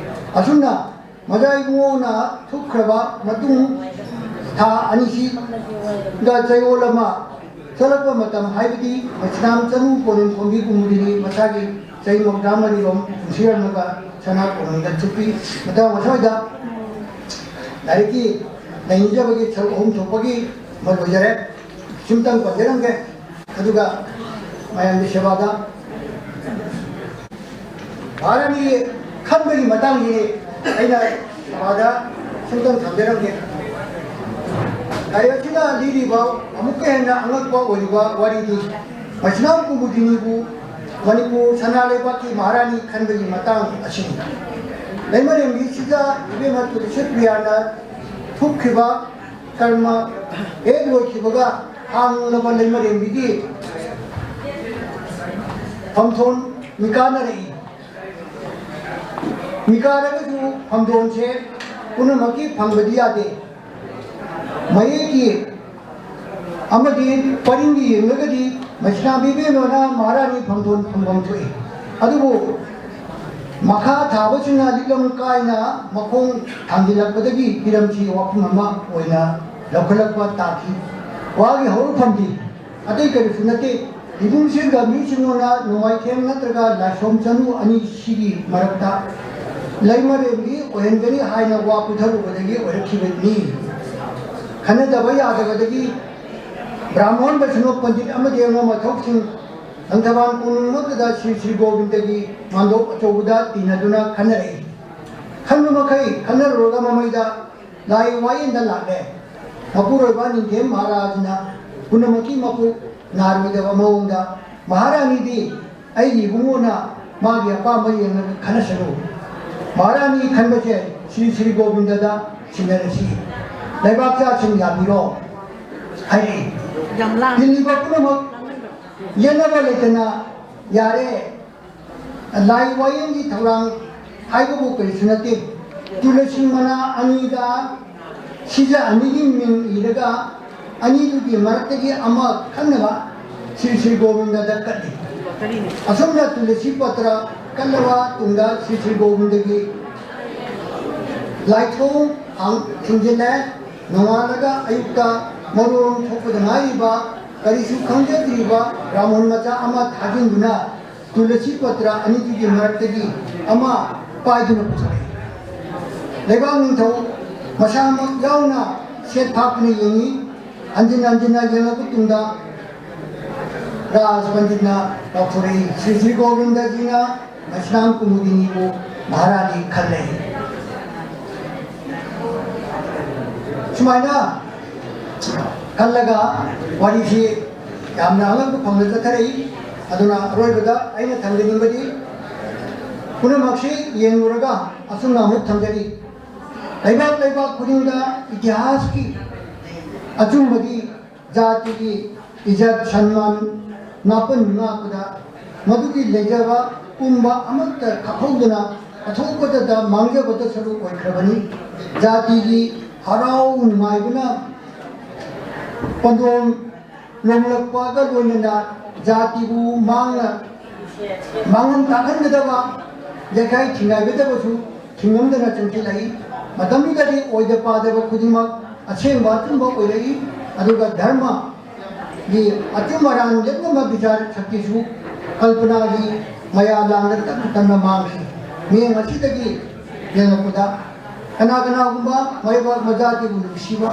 ꯑꯁꯨꯝꯅ ꯃꯖꯥ ꯏꯕꯨꯡꯉꯣꯅ ꯊꯨꯞꯈ꯭ꯔꯕ ꯃꯇꯨꯡ ꯊꯥ ꯑꯅꯤꯁꯤꯗ ꯆꯌꯣꯜ ꯑꯃ ꯆꯠꯂꯛꯄ ꯃꯇꯝ ꯍꯥꯏꯕꯗꯤ ꯃꯁꯤꯅꯥꯝ ꯆꯅꯨ ꯀꯣꯅꯨꯡ ꯈꯣꯝꯕꯤ ꯀꯨꯃꯨꯗꯤꯅꯤ ꯃꯁꯥꯒꯤ ꯆꯍꯤ ꯃꯧꯗ꯭ꯔꯥ ꯃꯔꯤꯔꯣꯝ ꯄꯨꯟꯁꯤꯔꯝꯂꯒ ꯁꯅꯥ ꯀꯣꯅꯨꯡꯗ ꯆꯠꯄꯤ꯫ ꯃꯇꯥꯡ ꯑꯁ꯭ꯋꯥꯏꯗ ꯂꯥꯏꯔꯤꯛꯀꯤ ꯅꯩꯅꯖꯕꯒꯤ ꯁꯔꯨꯛ ꯑꯍꯨꯝ ꯊꯣꯛꯄꯒꯤ ꯑꯃ ꯂꯣꯏꯖꯔꯦ꯫ ꯁꯤꯝꯇꯪ ꯄꯟꯖꯔꯝꯒꯦ꯫ ꯑꯗꯨꯒ ꯃꯌꯥꯝꯒꯤ ꯁꯦꯕꯥꯗ ꯃꯍꯥꯔꯥꯅꯤ ꯈꯟꯕꯒꯤ ꯃꯇꯥꯡꯁꯤ ꯑꯩꯅ ꯁꯦꯕꯥꯗ ꯁꯤꯝꯇꯪ ꯊꯝꯖꯔꯝꯒꯦ꯫ ꯂꯥꯏꯔꯤꯛ ꯑꯁꯤꯅ ꯂꯤꯔꯤꯕ ꯑꯃꯨꯛꯀ ꯍꯦꯟꯅ ꯑꯉꯛꯄ ꯑꯣꯏꯔꯤꯕ ꯋꯥꯔꯤꯗꯤ ꯃꯁꯤꯅꯥꯝ ꯀꯨꯃꯨꯗꯤꯅꯤꯕꯨ ꯃꯅꯤꯄꯨꯔ ꯁꯅꯥ ꯂꯩꯕꯥꯛꯀꯤ ꯃꯍꯥꯔꯥꯅꯤ ꯈꯟꯕꯒꯤ ꯃꯇꯥꯡ ꯑꯁꯤꯅꯤ꯫ ꯂꯩꯃꯔꯦꯝꯕꯤꯁꯤꯗ ꯏꯕꯦꯝꯃ ꯇꯨꯂꯁꯤ ꯄ꯭ꯔꯤꯌꯥꯅ ꯊꯨꯞꯈꯤꯕ ꯀꯔꯃ ꯍꯦꯛ ꯂꯣꯏꯈꯤꯕꯒ ꯍꯥꯡꯂꯕ ꯂꯩꯃꯔꯦꯝꯕꯤꯒꯤ ꯐꯝꯊꯣꯟ ꯃꯤꯀꯥꯅꯔꯛꯏ꯫ ꯃꯤꯀꯥꯔꯒꯁꯨ ꯐꯝꯊꯣꯟꯁꯦ ꯄꯨꯝꯅꯃꯛꯀꯤ ꯐꯪꯕꯗꯤ ꯌꯥꯗꯦ꯫ ꯃꯌꯦꯛꯀꯤ ꯑꯃꯗꯤ ꯄꯔꯤꯡꯒꯤ ꯌꯦꯡꯂꯒꯗꯤ ꯃꯁꯤꯅꯥꯝ ꯏꯕꯦꯝꯃꯅ ꯃꯍꯥꯔꯥꯅꯤ ꯐꯝꯊꯣꯟ ꯐꯝꯐꯝ ꯊꯣꯛꯏ꯫ ꯑꯗꯨꯕꯨ ꯃꯈꯥ ꯊꯥꯕꯁꯤꯡꯅ ꯂꯤꯛꯂꯝ ꯀꯥꯏꯅ ꯃꯈꯣꯡ ꯊꯥꯡꯖꯤꯜꯂꯛꯄꯗꯒꯤ ꯍꯤꯔꯝꯁꯤ ꯋꯥꯐꯝ ꯑꯃ ꯑꯣꯏꯅ ꯂꯧꯈꯠꯂꯛꯄ ꯇꯥꯈꯤ꯫ ꯋꯥꯒꯤ ꯍꯧꯔꯛꯐꯝꯗꯤ ꯑꯇꯩ ꯀꯔꯤꯁꯨ ꯅꯠꯇꯦ꯫ ꯏꯕꯨꯡꯁꯤꯡꯒ ꯃꯤꯁꯤꯡꯅ ꯅꯣꯡꯃꯥꯏꯊꯦꯝ ꯅꯠꯇ꯭ꯔꯒ ꯂꯥꯏꯁꯣꯝ ꯆꯅꯨ ꯑꯅꯤꯁꯤꯒꯤ ꯃꯔꯛꯇ ꯂꯩꯃꯔꯦꯝꯕꯤ ꯑꯣꯏꯍꯟꯒꯅꯤ ꯍꯥꯏꯅ ꯋꯥ ꯄꯨꯊꯔꯨꯕꯗꯒꯤ ꯑꯣꯏꯔꯛꯈꯤꯕꯅꯤ꯫ ꯈꯟꯅꯗꯕ ꯌꯥꯗꯕꯗꯒꯤ ꯕ꯭ꯔꯥꯍꯃꯣꯟ ꯕꯩꯁꯅꯣ ꯄꯟꯗꯤꯠ ꯑꯃꯗꯤ ꯑꯉꯝ ꯑꯊꯧꯁꯤꯡ ꯂꯪꯊꯕꯥꯜ ꯀꯣꯅꯨꯡꯃꯛꯇꯗ ꯁ꯭ꯔꯤ ꯁ꯭ꯔꯤ ꯒꯣꯕꯤꯟꯗꯒꯤ ꯃꯥꯟꯗꯣꯞ ꯑꯆꯧꯕꯗ ꯇꯤꯟꯅꯗꯨꯅ ꯈꯟꯅꯔꯛꯏ꯫ ꯈꯟꯕ ꯃꯈꯩ ꯈꯟꯅꯔꯨꯔꯒ ꯃꯃꯩꯗ ꯂꯥꯏ ꯋꯥꯌꯦꯜꯗ ꯂꯥꯛꯂꯦ꯫ ꯃꯄꯨꯔꯣꯏꯕ ꯅꯤꯡꯊꯦꯝ ꯃꯍꯥꯔꯥꯖꯅ ꯄꯨꯝꯅꯃꯛꯀꯤ ꯃꯄꯨ ꯅꯥꯔꯣꯏꯗꯕ ꯃꯑꯣꯡꯗ ꯃꯍꯥꯔꯥꯅꯤꯗꯤ ꯑꯩꯒꯤ ꯏꯕꯨꯡꯉꯣꯅ ꯃꯥꯒꯤ ꯑꯄꯥꯝꯕ ꯌꯦꯡꯂꯒ ꯈꯟꯅꯁꯅꯨ꯫ ꯃꯍꯥꯔꯥꯅꯤ ꯈꯟꯕꯁꯦ ꯁ꯭ꯔꯤ ꯁ꯭ꯔꯤ ꯒꯣꯕꯤꯟꯗꯗ ꯁꯤꯟꯅꯔꯁꯤ꯫ ꯂꯩꯕꯥꯛꯆꯥꯁꯤꯡ ꯌꯥꯕꯤꯔꯣ ꯍꯥꯏꯔꯛꯏ꯫ ꯌꯥꯝ ꯂꯥꯡ- ꯇꯤꯜꯂꯤꯕ ꯄꯨꯝꯅꯃꯛ ꯌꯦꯠꯅꯕ ꯂꯩꯇꯅ ꯌꯥꯔꯦ꯫ ꯂꯥꯏ ꯋꯥꯌꯦꯜꯒꯤ ꯊꯧꯔꯥꯡ ꯍꯥꯏꯕꯕꯨ ꯀꯔꯤꯁꯨ ꯅꯠꯇꯦ꯫ ꯇꯨꯂꯁꯤ ꯃꯅꯥ ꯑꯅꯤꯗ ꯁꯤꯖ ꯑꯅꯤꯒꯤ ꯃꯤꯡ ꯏꯔꯒ ꯑꯅꯤꯗꯨꯒꯤ ꯃꯔꯛꯇꯒꯤ ꯑꯃ ꯈꯟꯅꯕ ꯁ꯭ꯔꯤ ꯁ꯭ꯔꯤ ꯒꯣꯕꯤꯟꯗꯗ ꯀꯠꯂꯤ꯫ ꯑꯁꯨꯝꯅ ꯇꯨꯂꯁꯤ ꯄꯇ꯭ꯔ ꯀꯠꯂꯕ ꯇꯨꯡꯗ ꯁ꯭ꯔꯤ ꯁ꯭ꯔꯤ ꯒꯣꯕꯤꯟꯗꯒꯤ ꯂꯥꯏꯊꯣꯡ ꯍꯥꯡ ꯊꯤꯡꯖꯤꯜꯂꯦ꯫ ꯅꯣꯡꯉꯥꯜꯂꯒ ꯑꯌꯨꯛꯇ ꯃꯔꯣꯜ ꯊꯣꯛꯄꯗ ꯉꯥꯏꯔꯤꯕ ꯀꯔꯤꯁꯨ ꯈꯪꯖꯗ꯭ꯔꯤꯕ ꯕ꯭ꯔꯥꯍꯃꯣꯟ ꯃꯆꯥ ꯑꯃ ꯊꯥꯖꯤꯟꯗꯨꯅ ꯇꯨꯂꯁꯤ ꯄꯇ꯭ꯔ ꯑꯅꯤꯗꯨꯒꯤ ꯃꯔꯛꯇꯒꯤ ꯑꯃ ꯄꯥꯏꯗꯨꯅ ꯄꯨꯊꯣꯔꯛꯏ꯫ ꯂꯩꯕꯥꯛ ꯅꯤꯡꯊꯧ ꯃꯁꯥꯃꯛ ꯌꯥꯎꯅ ꯁꯦꯠ ꯐꯥꯛꯇꯨꯅ ꯌꯦꯡꯉꯤ꯫ ꯍꯟꯖꯤꯟ ꯍꯟꯖꯤꯟꯅ ꯌꯦꯡꯂꯕ ꯇꯨꯡꯗ ꯔꯥꯖ ꯄꯟꯗꯤꯠꯅ ꯂꯥꯎꯊꯣꯔꯛꯏ, "ꯁ꯭ꯔꯤ ꯁ꯭ꯔꯤ ꯒꯣꯕꯤꯟꯗꯖꯤꯅ ꯃꯁꯤꯔꯥꯝ ꯀꯨꯃꯨꯗꯤꯅꯤꯕꯨ ꯃꯍꯥꯔꯥꯅꯤ ꯈꯜꯂꯦ"꯫ ꯁꯨꯃꯥꯏꯅ ꯈꯜꯂꯒ ꯋꯥꯔꯤꯁꯤ ꯌꯥꯝꯅ ꯑꯉꯛꯄ ꯐꯪꯅ ꯆꯠꯊꯔꯛꯏ꯫ ꯑꯗꯨꯅ ꯑꯔꯣꯏꯕꯗ ꯑꯩꯅ ꯊꯝꯖꯅꯤꯡꯕꯗꯤ, ꯄꯨꯝꯅꯃꯛꯁꯤ ꯌꯦꯡꯂꯨꯔꯒ ꯑꯁꯨꯝꯅ ꯑꯃꯨꯛ ꯊꯝꯖꯔꯤ, ꯂꯩꯕꯥꯛ ꯂꯩꯕꯥꯛ ꯈꯨꯗꯤꯡꯗ ꯏꯇꯤꯍꯥꯁꯀꯤ ꯑꯆꯨꯝꯕꯒꯤ ꯖꯥꯇꯤꯒꯤ ꯏꯖꯠ ꯁꯟꯃꯥꯟ ꯉꯥꯛꯄꯟ ꯉꯥꯛꯄꯗ ꯃꯗꯨꯒꯤ ꯂꯩꯖꯕ ꯄꯨꯝꯕ ꯑꯃꯠꯇ ꯈꯛꯍꯧꯗꯅ ꯑꯊꯣꯛꯄꯗꯇ ꯃꯥꯡꯖꯕꯇ ꯁꯔꯨꯛ ꯑꯣꯏꯈ꯭ꯔꯕꯅꯤ꯫ ꯖꯥꯇꯤꯒꯤ ꯍꯔꯥꯎ ꯅꯨꯡꯉꯥꯏꯕꯅ ꯄꯟꯗꯣꯝ ꯂꯣꯝꯂꯛꯄꯒ ꯂꯣꯏꯅꯅ ꯖꯥꯇꯤꯕꯨ ꯃꯥꯡꯅ ꯃꯥꯡꯍꯟ ꯇꯥꯛꯍꯟꯒꯗꯕ, ꯌꯩꯈꯥꯏ ꯊꯤꯡꯒꯥꯏꯒꯗꯕꯁꯨ ꯊꯤꯡꯉꯝꯗꯅ ꯆꯪꯁꯤꯜꯂꯛꯏ꯫ ꯃꯇꯝꯗꯨꯗꯗꯤ ꯑꯣꯏꯗ ꯄꯥꯗꯕ ꯈꯨꯗꯤꯡꯃꯛ ꯑꯁꯦꯡꯕ ꯑꯆꯨꯝꯕ ꯑꯣꯏꯔꯛꯏ꯫ ꯑꯗꯨꯒ ꯙꯔꯃꯒꯤ ꯑꯆꯨꯝ ꯑꯔꯥꯟ ꯂꯦꯞꯅꯕ ꯕꯤꯆꯥꯔ ꯁꯛꯇꯤꯁꯨ ꯀꯜꯄꯅꯥꯒꯤ ꯃꯌꯥ ꯂꯥꯡꯗ ꯇꯞꯅ ꯇꯞꯅ ꯃꯥꯡꯈꯤ꯫ ꯃꯤꯠꯌꯦꯡ ꯑꯁꯤꯗꯒꯤ ꯌꯦꯡꯂꯛꯄꯗ ꯀꯅꯥ ꯀꯅꯥꯒꯨꯝꯕ ꯃꯩꯕꯥꯛ ꯃꯖꯥꯇꯤꯕꯨ ꯅꯨꯡꯁꯤꯕ,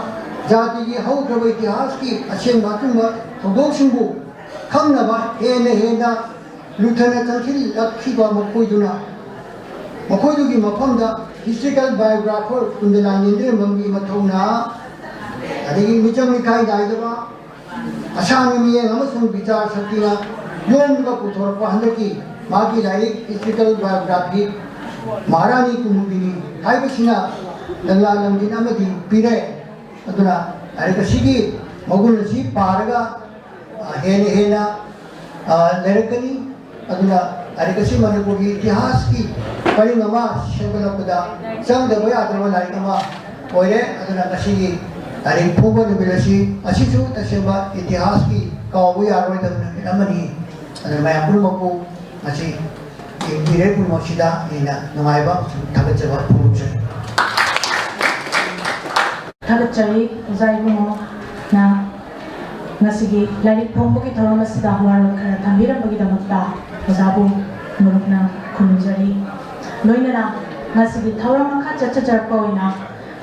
ꯖꯥꯇꯤꯒꯤ ꯍꯧꯈ꯭ꯔꯕ ꯏꯇꯤꯍꯥꯁꯀꯤ ꯑꯁꯦꯡꯕ ꯑꯆꯨꯝꯕ ꯊꯧꯗꯣꯛꯁꯤꯡꯕꯨ ꯈꯪꯅꯕ ꯍꯦꯟꯅ ꯍꯦꯟꯅ ꯂꯨꯊꯅ ꯆꯪꯁꯤꯜꯂꯛꯈꯤꯕ ꯃꯈꯣꯏꯗꯨꯅ, ꯃꯈꯣꯏꯗꯨꯒꯤ ꯃꯐꯝꯗ historical biographer ꯀꯨꯟꯗꯂꯥ ꯅꯦꯟꯗ꯭ꯔꯦꯝꯕꯝꯒꯤ ꯃꯊꯧꯅꯥ, ꯑꯗꯒꯤ ꯃꯤꯆꯪ ꯃꯤꯈꯥꯏ ꯅꯥꯏꯗꯕ, ꯑꯁꯥꯡꯕ ꯃꯤꯠꯌꯦꯡ ꯑꯃꯁꯨꯡ ꯕꯤꯆꯥꯔ ꯁꯛꯇꯤꯅ ꯌꯣꯝꯂꯒ ꯄꯨꯊꯣꯔꯛꯄ ꯍꯟꯗꯛꯀꯤ ꯃꯥꯒꯤ ꯂꯥꯏꯔꯤꯛ historical biography ꯃꯍꯥꯔꯥꯅꯤ ꯀꯨꯃꯨꯗꯤꯅꯤ ꯍꯥꯏꯕꯁꯤꯅ ꯂꯪꯂꯥ ꯂꯪꯖꯤꯟ ꯑꯃꯗꯤ ꯄꯤꯔꯦ꯫ ꯑꯗꯨꯅ ꯂꯥꯏꯔꯤꯛ ꯑꯁꯤꯒꯤ ꯃꯒꯨꯟ ꯑꯁꯤ ꯄꯥꯔꯒ, ꯑ, ꯍꯦꯟꯅ ꯍꯦꯟꯅ, ꯑ, ꯂꯩꯔꯛꯀꯅꯤ꯫ ꯑꯗꯨꯅ ꯂꯥꯏꯔꯤꯛ ꯑꯁꯤ ꯃꯅꯤꯄꯨꯔꯒꯤ ꯏꯇꯤꯍꯥꯁꯀꯤ ꯄꯔꯤꯡ ꯑꯃ ꯁꯦꯝꯒꯠꯂꯛꯄꯗ ꯆꯪꯗꯕ ꯌꯥꯗ꯭ꯔꯕ ꯂꯥꯏꯔꯤꯛ ꯑꯃ ꯑꯣꯏꯔꯦ꯫ ꯑꯗꯨꯅ ꯉꯁꯤꯒꯤ ꯂꯥꯏꯔꯤꯛ ꯐꯣꯡꯕ ꯅꯨꯃꯤꯠ ꯑꯁꯤ, ꯑꯁꯤꯁꯨ ꯇꯁꯦꯡꯕ ꯏꯇꯤꯍꯥꯁꯀꯤ ꯀꯥꯎꯕ ꯌꯥꯔꯣꯏꯗꯕ ꯅꯨꯃꯤꯠ ꯑꯃꯅꯤ꯫ ꯑꯗꯨꯅ ꯃꯌꯥꯝ ꯄꯨꯝꯅꯃꯛꯄꯨ ꯉꯁꯤ ꯌꯦꯡꯕꯤꯔꯦ ꯄꯨꯝꯅꯃꯛꯁꯤꯗ ꯑꯩꯅ ꯅꯨꯡꯉꯥꯏꯕ ꯑꯃꯁꯨꯡ ꯊꯥꯒꯠꯆꯕ ꯐꯣꯡꯗꯣꯛꯆꯔꯤ꯫ ꯊꯥꯒꯠꯆꯔꯤ ꯑꯣꯖꯥ ꯏꯕꯨꯡꯉꯣꯅ ꯉꯁꯤꯒꯤ ꯂꯥꯏꯔꯤꯛ ꯐꯣꯡꯕꯒꯤ ꯊꯧꯔꯝ ꯑꯁꯤꯗ ꯋꯥꯔꯣꯜ ꯈꯔ ꯊꯝꯕꯤꯔꯝꯕꯒꯤꯗꯃꯛꯇ ꯑꯣꯖꯥꯕꯨ ꯃꯔꯨꯞꯅ ꯈꯨꯔꯨꯝꯖꯔꯤ꯫ ꯂꯣꯏꯅꯅ ꯉꯁꯤꯒꯤ ꯊꯧꯔꯝ ꯃꯈꯥ ꯆꯠꯊꯖꯔꯛꯄ ꯑꯣꯏꯅ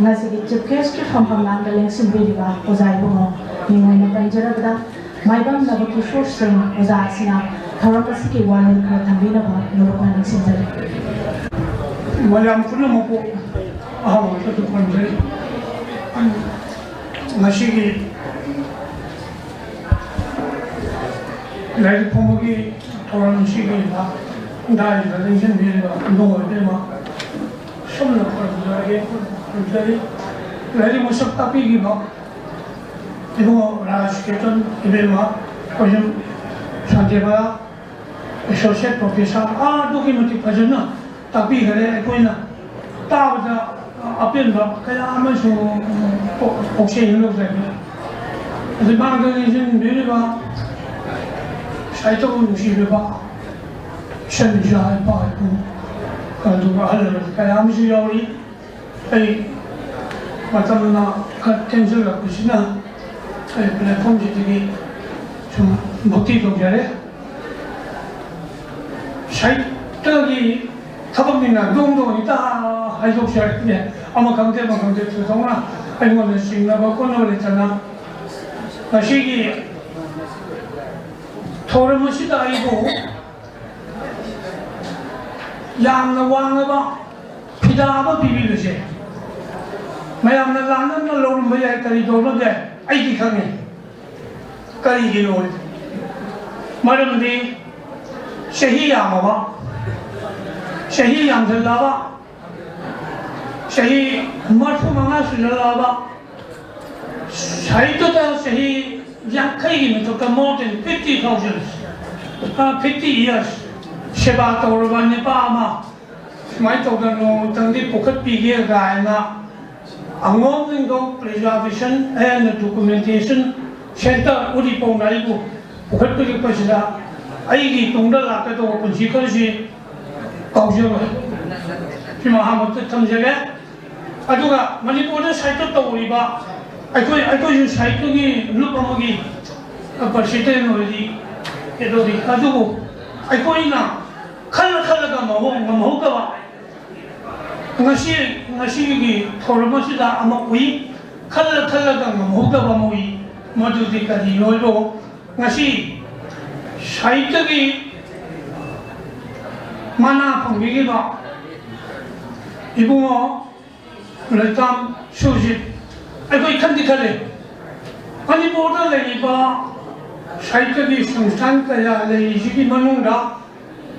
ꯉꯁꯤꯒꯤ ꯆꯤꯐ ꯒꯦꯁꯀꯤ ꯐꯝꯐꯝ ꯂꯥꯡꯗ ꯂꯦꯡꯁꯤꯟꯕꯤꯔꯤꯕ ꯑꯣꯖꯥ ꯏꯕꯨꯡꯉꯣ, ꯃꯤꯡ ꯑꯣꯏꯅ ꯄꯟꯖꯔꯕꯗ, ꯃꯥꯏꯕꯝ ꯅꯕꯀꯤꯁꯣꯔ ꯁꯤꯡ ꯑꯣꯖꯥ ꯑꯁꯤꯅ ꯊꯧꯔꯝ ꯑꯁꯤꯒꯤ ꯋꯥꯔꯣꯜ ꯈꯔ ꯊꯝꯕꯤꯅꯕ ꯅꯣꯂꯨꯛꯅ ꯅꯤꯡꯁꯤꯡꯖꯔꯤ꯫ ꯃꯌꯥꯝ ꯄꯨꯝꯅꯃꯛꯄꯨ ꯑꯍꯥꯟꯕꯗ ꯈꯨꯔꯨꯝꯖꯔꯤ꯫ ꯉꯁꯤꯒꯤ ꯂꯥꯏꯔꯤꯛ ꯐꯣꯡꯕꯒꯤ ꯊꯧꯔꯝꯁꯤꯒꯤ ꯗꯥꯏꯗ ꯂꯦꯡꯁꯤꯟꯕꯤꯔꯤꯕ ꯏꯕꯨꯡꯉꯣ ꯏꯕꯦꯝꯃ, ꯁꯣꯝꯅ ꯈꯨꯔꯨꯝꯖꯔꯒꯦ, ꯈꯨꯔꯨꯝꯖꯔꯤ꯫ ꯂꯥꯏꯔꯤꯛ ꯃꯁꯛ ꯇꯥꯛꯄꯤꯈꯤꯕ ꯏꯕꯨꯡꯉꯣ ꯔꯥꯖ ꯀꯤꯔꯇꯟ, ꯏꯕꯦꯝꯃ ꯀꯣꯏꯖꯝ ꯁꯥꯟꯇꯤꯕꯂꯥ, ꯑꯦꯁꯣꯁꯤꯌꯦꯠ ꯄ꯭ꯔꯣꯐꯦꯁꯔ, ꯑꯗꯨꯛꯀꯤ ꯃꯇꯤꯛ ꯐꯖꯅ ꯇꯥꯛꯄꯤꯈꯔꯦ꯫ ꯑꯩꯈꯣꯏꯅ ꯇꯥꯕꯗ ꯑꯄꯦꯟꯕ ꯀꯌꯥ ꯑꯃꯁꯨ ꯄꯣꯛ-, ꯄꯣꯛꯆꯩ ꯍꯥꯏꯅ ꯂꯧꯖꯒꯦ꯫ ꯑꯗꯨ ꯃꯥꯡꯗ ꯂꯦꯡꯁꯤꯟꯕꯤꯔꯤꯕ ꯁꯥꯍꯤꯇ꯭ꯌꯕꯨ ꯅꯨꯡꯁꯤꯕꯤꯕ ꯏꯆꯟ ꯏꯆꯥ, ꯏꯄꯥ ꯏꯄꯨ, ꯑꯗꯨꯒ ꯑꯍꯜ ꯂꯃꯟ ꯀꯌꯥ ꯑꯃꯁꯨ ꯌꯥꯎꯔꯤ꯫ ꯑꯩ ꯃꯇꯝꯅ ꯈꯔ ꯊꯦꯡꯖꯤꯜꯂꯛꯄꯁꯤꯅ ꯑꯩ ꯄ꯭ꯂꯦꯠꯐꯣꯝꯁꯤꯗꯒꯤ ꯁꯨꯝ ꯚꯛꯇꯤ ꯇꯧꯖꯔꯦ꯫ ꯁꯥꯍꯤꯇ꯭ꯌꯒꯤ ꯊꯕꯛꯅꯤꯅ ꯗꯣꯡ ꯗꯣꯡ ꯍꯦꯛꯇ ꯍꯥꯏꯗꯣꯛꯆꯔꯛꯀꯦ꯫ ꯑꯃ ꯈꯪꯗꯦ, ꯑꯃ ꯈꯪꯗꯦ, ꯊꯣꯏꯗꯣꯛꯅ ꯑꯩꯉꯣꯟꯗ ꯆꯤꯡꯅꯕ ꯈꯣꯠꯅꯕ ꯂꯩꯇꯅ ꯉꯁꯤꯒꯤ ꯊꯧꯔꯝ ꯑꯁꯤꯗ ꯑꯩꯕꯨ ꯌꯥꯝꯅ ꯋꯥꯡꯂꯕ ꯐꯤꯗꯥ ꯑꯃ ꯄꯤꯕꯤꯕꯁꯦ ꯃꯌꯥꯝꯅ ꯂꯥꯟꯅꯅ ꯂꯧꯔꯝꯕ ꯌꯥꯏ, ꯀꯔꯤ ꯇꯧꯔꯝꯕ ꯌꯥꯏ, ꯑꯩꯗꯤ ꯈꯪꯉꯤ꯫ ꯀꯔꯤꯒꯤꯅꯣ? ꯃꯔꯝꯗꯤ ꯆꯍꯤ ꯌꯥꯝꯃꯕ, ꯆꯍꯤ ꯌꯥꯝꯁꯤꯜꯂꯛꯑꯕ, ꯆꯍꯤ ꯃꯔꯤꯐꯨ ꯃꯉꯥ ꯁꯨꯖꯜꯂꯛꯑꯕ, ꯁꯥꯍꯤꯇ꯭ꯌꯗ ꯆꯍꯤ ꯌꯥꯡꯈꯩꯒꯤ ꯃꯊꯛꯇ, more than fifty thousand, ꯑ, fifty years ꯁꯦꯕꯥ ꯇꯧꯔꯕ ꯅꯤꯄꯥ ꯑꯃ ꯁꯨꯃꯥꯏꯅ ꯇꯧꯗꯅ ꯅꯣꯡꯃꯇꯪꯗꯤ ꯄꯨꯈꯠꯄꯤꯒꯦ ꯀꯥꯏꯅ ꯑꯉꯣꯝ ꯅꯤꯡꯊꯧ Preservation and Documentation Centre ꯎꯔꯤꯄꯣꯛꯅ ꯑꯩꯕꯨ ꯄꯨꯈꯠꯄꯤꯔꯛꯄꯁꯤꯗ ꯑꯩꯒꯤ ꯇꯨꯡꯗ ꯂꯥꯛꯀꯗꯧꯕ ꯄꯨꯟꯁꯤ ꯈꯔꯁꯤ ꯀꯥꯎꯖꯔꯣꯏ꯫ ꯁꯤꯃ ꯑꯍꯥꯟꯕꯗ ꯊꯝꯖꯒꯦ꯫ ꯑꯗꯨꯒ ꯃꯅꯤꯄꯨꯔꯗ ꯁꯥꯍꯤꯇ꯭ꯌ ꯇꯧꯔꯤꯕ ꯑꯩꯈꯣꯏ, ꯑꯩꯈꯣꯏꯁꯨ ꯁꯥꯍꯤꯇ꯭ꯌꯒꯤ ꯂꯨꯞ ꯑꯃꯒꯤ ꯄ꯭ꯔꯁꯤꯗꯦꯟ ꯑꯣꯏꯔꯤ, ꯀꯩꯗꯧꯔꯤ꯫ ꯑꯗꯨꯕꯨ ꯑꯩꯈꯣꯏꯅ ꯈꯜꯂ ꯈꯜꯂꯒ ꯃꯑꯣꯡ ꯉꯝꯍꯧꯗꯕ, ꯉꯁꯤ ꯉꯁꯤꯒꯤ ꯊꯧꯔꯝ ꯑꯁꯤꯗ ꯑꯃ ꯎꯏ, ꯈꯜꯂ ꯈꯜꯂꯒ ꯉꯝꯍꯧꯗꯕ ꯑꯃ ꯎꯏ꯫ ꯃꯗꯨꯗꯤ ꯀꯔꯤꯅꯣ ꯍꯥꯏꯕꯨ, ꯉꯁꯤ ꯁꯥꯍꯤꯇ꯭ꯌꯒꯤ ꯃꯅꯥ ꯐꯪꯕꯤꯈꯤꯕ ꯏꯕꯨꯡꯉꯣ ꯂꯩꯇꯥꯝ ꯁꯨꯔꯖꯤꯠ, ꯑꯩꯈꯣꯏ ꯈꯟꯗꯤ ꯈꯜꯂꯦ, ꯃꯅꯤꯄꯨꯔꯗ ꯂꯩꯔꯤꯕ ꯁꯥꯍꯤꯇ꯭ꯌꯒꯤ ꯁꯪꯁꯊꯥꯟ ꯀꯌꯥ ꯂꯩꯔꯤꯁꯤꯒꯤ ꯃꯅꯨꯡꯗ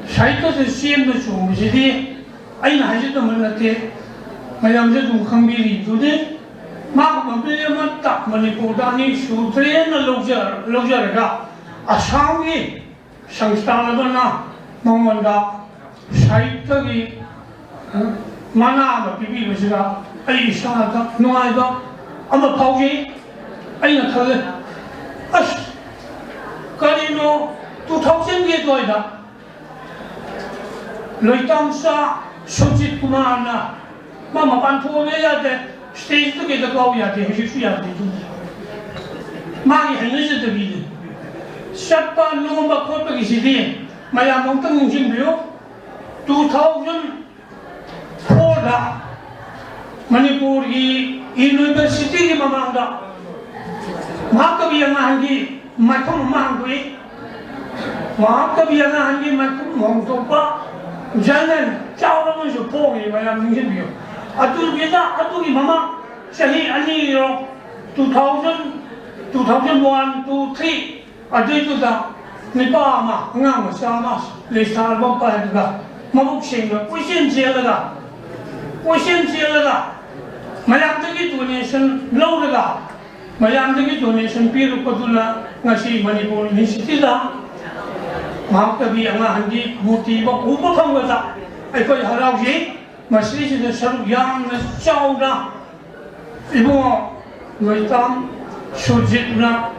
ꯁꯥꯍꯤꯇ꯭ꯌꯗ ꯆꯦꯟꯕ ꯆꯣꯡꯕꯁꯤꯗꯤ ꯑꯩꯅ ꯍꯥꯏꯖꯗꯕ ꯅꯠꯇꯦ, ꯃꯌꯥꯝꯁꯨ ꯑꯗꯨꯝ ꯈꯪꯕꯤꯔꯤꯗꯨꯅꯤ꯫ ꯃꯥꯒꯨꯝꯕ ꯃꯤ ꯑꯃꯠꯇ ꯃꯅꯤꯄꯨꯔꯗ ꯑꯅꯤ ꯁꯨꯗ꯭ꯔꯦꯅ ꯂꯧꯖ-, ꯂꯧꯖꯔꯒ ꯑꯁꯥꯝꯒꯤ ꯁꯪꯁꯊꯥꯟ ꯑꯃꯅ ꯃꯉꯣꯟꯗ ꯁꯥꯍꯤꯇ꯭ꯌꯒꯤ, ꯑ, ꯃꯅꯥ ꯑꯃ ꯄꯤꯕꯤꯕꯁꯤꯗ ꯑꯩ ꯏꯁꯥꯗ ꯅꯨꯡꯉꯥꯏꯕ ꯑꯃ ꯐꯥꯎꯖꯩ꯫ ꯑꯩꯅ ꯈꯜꯂꯦ, ꯑꯁ, ꯀꯔꯤꯅꯣ, ꯇꯨ ꯊꯥꯎꯖꯟꯒꯤ ꯑꯗꯨꯋꯥꯏꯗ ꯂꯣꯏꯇꯥꯝꯆꯥ ꯁꯨꯔꯖꯤꯠ ꯀꯨꯃꯥꯔꯅ ꯃꯥ ꯃꯄꯥꯟ ꯊꯣꯛꯑꯒ ꯌꯥꯗꯦ, ꯁ꯭ꯇꯦꯖꯇ ꯀꯩꯗ ꯀꯥꯎ ꯌꯥꯗꯦ, ꯍꯧꯖꯤꯛꯁꯨ ꯌꯥꯗꯦ꯫ ꯑꯗꯨ ꯃꯥꯒꯤ ꯍꯩꯅꯖꯗꯕꯤꯗ ꯆꯠꯄ ꯅꯣꯝꯕ ꯈꯣꯠꯄꯒꯤꯁꯤꯗꯤ ꯃꯌꯥꯝ ꯑꯃꯨꯛꯇꯪ ꯅꯤꯡꯁꯤꯡꯕꯤꯌꯨ꯫ ꯇꯨ ꯊꯥꯎꯖꯟ ꯐꯣꯔꯗ ꯃꯅꯤꯄꯨꯔꯒꯤ ꯌꯨꯅꯤꯚꯔꯁꯤꯇꯤꯒꯤ ꯃꯃꯥꯡꯗ ꯃꯍꯥꯀꯕꯤ ꯑꯉꯥꯡꯒꯤ ꯃꯥꯏꯈꯨꯝ ꯑꯃ ꯍꯥꯡꯗꯣꯛꯏ꯫ ꯃꯍꯥꯀꯕꯤ ꯑꯉꯥꯡꯒꯤ ꯃꯥꯏꯈꯨꯝ ꯍꯣꯡꯗꯣꯛꯄ ꯖꯔꯅꯦꯜ ꯆꯥꯎꯔ ꯑꯃꯁꯨ ꯐꯣꯡꯉꯤ, ꯃꯌꯥꯝ ꯅꯤꯡꯁꯤꯡꯕꯤꯌꯨ꯫ ꯑꯗꯨꯒꯤꯗ, ꯑꯗꯨꯒꯤ ꯃꯃꯥꯡ ꯆꯍꯤ ꯑꯅꯤꯔꯣ, two thousand, two thousand one, two, three, ꯑꯗꯨꯏꯗꯨꯗ ꯅꯨꯄꯥ ꯑꯃ, ꯑꯉꯥꯡ ꯃꯆꯥ ꯑꯃ, ꯂꯩꯁꯥ ꯑꯃ ꯄꯥꯏꯔꯒ ꯃꯕꯨꯛ ꯁꯦꯡꯅ ꯀꯣꯏꯆꯦꯟ ꯆꯦꯜꯂꯒ, ꯀꯣꯏꯆꯦꯟ ꯆꯦꯜꯂꯒ ꯃꯌꯥꯝꯗꯒꯤ ꯗꯣꯅꯦꯁꯟ ꯂꯧꯔꯒ, ꯃꯌꯥꯝꯗꯒꯤ ꯗꯣꯅꯦꯁꯟ ꯄꯤꯔꯛꯄꯗꯨꯅ ꯉꯁꯤ ꯃꯅꯤꯄꯨꯔ ꯌꯨꯅꯤꯚꯔꯁꯤꯇꯤꯗ ꯃꯍꯥꯀꯕꯤ ꯑꯉꯥꯡꯒꯤ ꯃꯨꯔꯇꯤ ꯑꯃ ꯎꯕ ꯐꯪꯕꯗ ꯑꯩꯈꯣꯏ ꯍꯔꯥꯎꯖꯩ꯫ ꯃꯁꯤꯁꯤꯗ ꯁꯔꯨꯛ ꯌꯥꯝꯅ ꯆꯥꯎꯅ ꯏꯕꯨꯡꯉꯣ ꯂꯣꯏꯇꯥꯝ ꯁꯨꯔꯖꯤꯠꯅ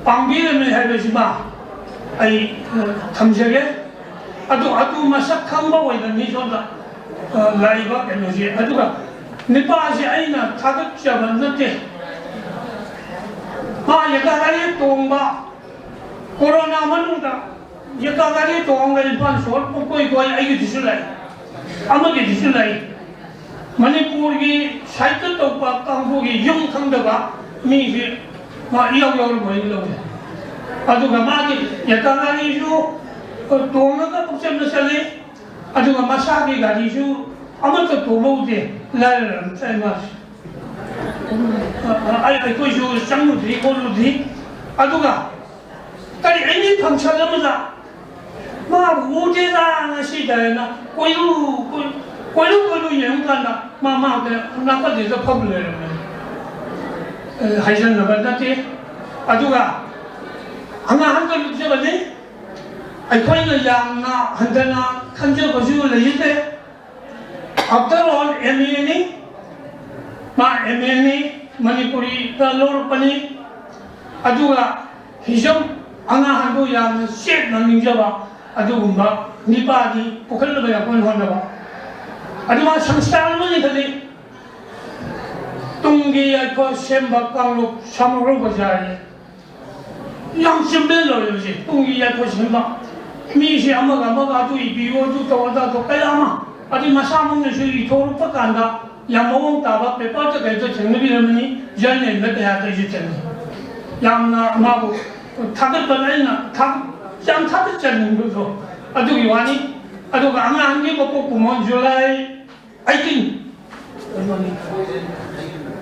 ꯄꯥꯡꯕꯤꯔꯝꯃꯤ ꯍꯥꯏꯕꯁꯤꯃ ꯑꯩ, ꯑ, ꯊꯝꯖꯒꯦ꯫ ꯑꯗꯨ, ꯑꯗꯨ ꯃꯁꯛ ꯈꯪꯕ ꯑꯣꯏꯅꯅꯤ ꯁꯣꯝꯗ, ꯑ, ꯂꯥꯛꯏꯕ ꯀꯩꯅꯣꯁꯦ꯫ ꯑꯗꯨꯒ ꯅꯨꯄꯥꯁꯦ ꯑꯩꯅ ꯊꯥꯒꯠꯆꯕ ꯅꯠꯇꯦ, ꯃꯥ ꯌꯦꯀꯥ ꯒꯥꯔꯤ ꯇꯣꯡꯕ, ꯀꯣꯔꯣꯅꯥ ꯃꯅꯨꯡꯗ ꯌꯦꯀꯥ ꯒꯥꯔꯤ ꯇꯣꯡꯉꯒ ꯏꯝꯐꯥꯜ ꯁꯣꯍꯣꯔ ꯄꯨꯡꯀꯣꯏ ꯀꯣꯏ, ꯑꯩꯒꯤꯗꯨꯁꯨ ꯂꯩ, ꯑꯃꯒꯤꯗꯨꯁꯨ ꯂꯩ꯫ ꯃꯅꯤꯄꯨꯔꯒꯤ ꯁꯥꯍꯤꯇ꯭ꯌ ꯇꯧꯕ ꯀꯥꯡꯕꯨꯒꯤ ꯌꯨꯝ ꯈꯪꯗꯕ ꯃꯤꯁꯤ ꯃꯥ ꯏꯌꯥꯎ ꯌꯥꯎꯔꯝꯃꯣꯏ ꯂꯧꯏ꯫ ꯑꯗꯨꯒ ꯃꯥꯒꯤ ꯌꯥꯇꯥ ꯒꯥꯔꯤꯁꯨ ꯇꯣꯡꯉꯒ ꯄꯨꯛꯆꯟꯗ ꯆꯠꯂꯤ꯫ ꯑꯗꯨꯒ ꯃꯁꯥꯒꯤ ꯒꯥꯔꯤꯁꯨ ꯑꯃꯠꯇ ꯇꯣꯡꯍꯧꯗꯦ꯫ ꯂꯥꯏꯔꯔꯝ ꯆꯠꯂꯤ ꯃꯥꯁꯤ꯫ ꯑꯩ ꯑꯩꯈꯣꯏꯁꯨ ꯆꯪꯉꯨꯗ꯭ꯔꯤ ꯈꯣꯠꯂꯨꯗ꯭ꯔꯤ꯫ ꯑꯗꯨꯒ ꯀꯔꯤ ꯑꯦꯅꯤ ꯐꯪꯁꯟ ꯑꯃꯗ ꯃꯥꯕꯨ ꯎꯗꯦꯗ ꯉꯁꯤꯗ ꯍꯥꯏꯅ ꯀꯣꯏꯔꯨ ꯀꯣꯏꯔꯨ ꯀꯣꯏꯔꯨ ꯌꯦꯡꯉꯨꯀꯥꯟꯗ ꯃꯥ ꯃꯥꯗ ꯅꯥꯀꯟꯗꯨꯗ ꯐꯝ ꯂꯩꯔꯝꯃꯦ꯫ ꯍꯥꯏꯖꯟꯅꯕ ꯅꯠꯇꯦ꯫ ꯑꯗꯨꯒ ꯑꯉꯥꯡ ꯍꯟꯗꯛ ꯂꯨꯞꯆꯕꯅꯤ꯫ ꯑꯩꯈꯣꯏꯅ ꯌꯥꯝꯅ ꯍꯟꯊꯅ ꯈꯟꯖꯕꯁꯨ ꯂꯩꯖꯗꯦ꯫ ꯑꯥꯐꯇꯔ ꯑꯣꯜ ꯑꯦꯝ ꯑꯦꯅꯤ꯫ ꯃꯥ ꯑꯦꯝ ꯑꯦꯅꯤ꯫ ꯃꯅꯤꯄꯨꯔꯤꯗ ꯂꯧꯔꯛꯄꯅꯤ꯫ ꯑꯗꯨꯒ ꯍꯤꯖꯝ ꯑꯉꯥꯡꯗꯨ ꯌꯥꯝꯅ ꯆꯦꯠꯅ ꯅꯤꯡꯖꯕ ꯑꯗꯨꯒꯨꯝꯕ ꯅꯤꯄꯥꯗꯤ ꯄꯨꯈꯠꯅꯕ ꯌꯥꯝ ꯀꯟꯅ ꯍꯣꯠꯅꯕ꯫ ꯑꯗꯨ ꯃꯥ ꯁꯪꯁꯊꯥꯟ ꯑꯃ ꯂꯤꯡꯈꯠꯂꯤ꯫ ꯇꯨꯡꯒꯤ ꯌꯥꯏꯐ ꯁꯦꯝꯕ ꯀꯥꯡꯂꯨꯞ ꯁꯃꯒ꯭ꯔ ꯕꯖꯥꯔꯒꯤ ꯌꯥꯝ ꯆꯨꯝꯃꯦ ꯂꯧꯔꯤꯕꯁꯦ꯫ ꯇꯨꯡꯒꯤ ꯌꯥꯏꯐ ꯁꯦꯝꯕ ꯃꯤꯁꯦ ꯑꯃꯒ ꯑꯃꯒ ꯑꯗꯨ ꯏꯕꯤꯌꯨ, ꯑꯗꯨ ꯇꯧ, ꯑꯗꯥ ꯇꯧ, ꯀꯌꯥ ꯑꯃ ꯑꯗꯩ ꯃꯁꯥꯃꯛꯅꯁꯨ ꯏꯊꯣꯔꯛꯄ ꯀꯥꯟꯗ ꯌꯥꯝ ꯃꯑꯣꯡ ꯇꯥꯕ ꯄꯦꯄꯔꯗ ꯀꯩꯗ ꯊꯦꯡꯅꯕꯤꯔꯝꯃꯅꯤ꯫ ꯖꯔꯅꯦꯜꯗ ꯀꯌꯥꯗ ꯑꯩꯁꯨ ꯊꯦꯡꯅꯩ꯫ ꯌꯥꯝꯅ ꯃꯥꯕꯨ ꯊꯥꯒꯠꯄ ꯑꯩꯅ ꯊꯥ- ꯌꯥꯝ ꯊꯥꯒꯠꯆꯅꯤꯡꯕꯗꯣ ꯑꯗꯨꯒꯤ ꯋꯥꯅꯤ꯫ ꯑꯗꯨꯒ ꯑꯉꯥꯡꯒꯤ ꯃꯀꯣꯛ ꯀꯨꯝꯃꯣꯟ ꯖꯨꯂꯥꯏ ꯑꯩꯠꯇꯤꯟ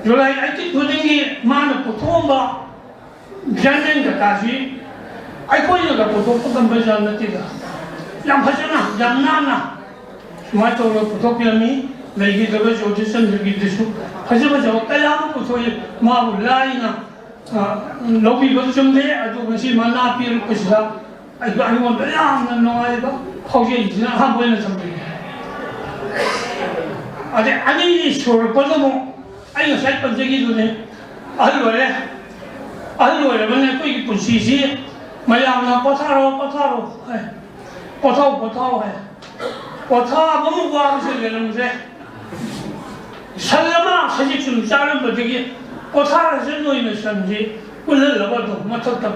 ꯖꯨꯂꯥꯏ ꯑꯩꯠꯇꯤꯟ ꯈꯨꯗꯤꯡꯒꯤ ꯃꯥꯅ ꯄꯨꯊꯣꯛꯑꯝꯕ ꯖꯔꯅꯦꯜ ꯀꯩꯀꯥꯁꯤ ꯑꯩꯈꯣꯏꯅꯒ ꯄꯨꯊꯣꯛꯄ ꯉꯝꯕ ꯖꯥꯠ ꯅꯠꯇꯦꯗ꯫ ꯌꯥꯝ ꯐꯖꯅ, ꯌꯥꯝ ꯅꯥꯟꯅ ꯁꯨꯃꯥꯏꯅ ꯇꯧꯔꯒ ꯄꯨꯊꯣꯛꯄꯤꯔꯝꯃꯤ꯫ ꯂꯩꯈꯤꯗꯕ ꯖꯣꯇꯤꯁ ꯆꯟꯗ꯭ꯔꯒꯤꯗꯨꯁꯨ ꯐꯖ ꯐꯖꯕ ꯀꯌꯥ ꯑꯃ ꯄꯨꯊꯣꯛꯏ꯫ ꯃꯥꯕꯨ ꯂꯥꯏꯅ ꯂꯧꯕꯤꯕ ꯆꯨꯝꯗꯦ꯫ ꯑꯗꯨ ꯉꯁꯤ ꯃꯅꯥ ꯄꯤꯔꯛꯄꯁꯤꯗ ꯑꯩ ꯑꯩꯉꯣꯟꯗ ꯌꯥꯝꯅ ꯅꯨꯡꯉꯥꯏꯕ ꯐꯥꯎꯖꯩꯁꯤꯅ ꯑꯍꯥꯟꯕ ꯑꯣꯏꯅ ꯊꯝꯖꯒꯦ꯫ ꯑꯗꯩ ꯑꯅꯤꯗꯤ ꯁꯨꯔꯛꯄꯗ ꯑꯃꯨꯛ ꯑꯩ ꯉꯁꯥꯏ ꯄꯟꯖꯈꯤꯗꯨꯅꯦ꯫ ꯑꯍꯜ ꯑꯣꯏꯔꯦ꯫ ꯑꯍꯜ ꯑꯣꯏꯔꯕꯅꯤꯅ ꯑꯩꯈꯣꯏꯒꯤ ꯄꯨꯟꯁꯤꯁꯤ ꯃꯌꯥꯝꯅ "ꯄꯣꯊꯥꯔꯣ, ꯄꯣꯊꯥꯔꯣ" ꯍꯥꯏ꯫ "ꯄꯣꯊꯥꯎ, ꯄꯣꯊꯥꯎ" ꯍꯥꯏ꯫ ꯄꯣꯊꯥꯕ ꯑꯃꯨꯛ ꯋꯥꯕꯁꯦ ꯂꯩꯔꯝꯗ꯭ꯔꯦ꯫ ꯁꯟ ꯑꯃ ꯁꯖꯤꯛ ꯁꯨꯝ ꯆꯥꯔꯝꯕꯗꯒꯤ ꯄꯣꯊꯥꯔꯁꯦ ꯅꯣꯏꯅ ꯁꯟꯁꯤ ꯀꯨꯜꯍꯜꯂꯒ ꯑꯗꯨꯝ ꯃꯊꯛꯇ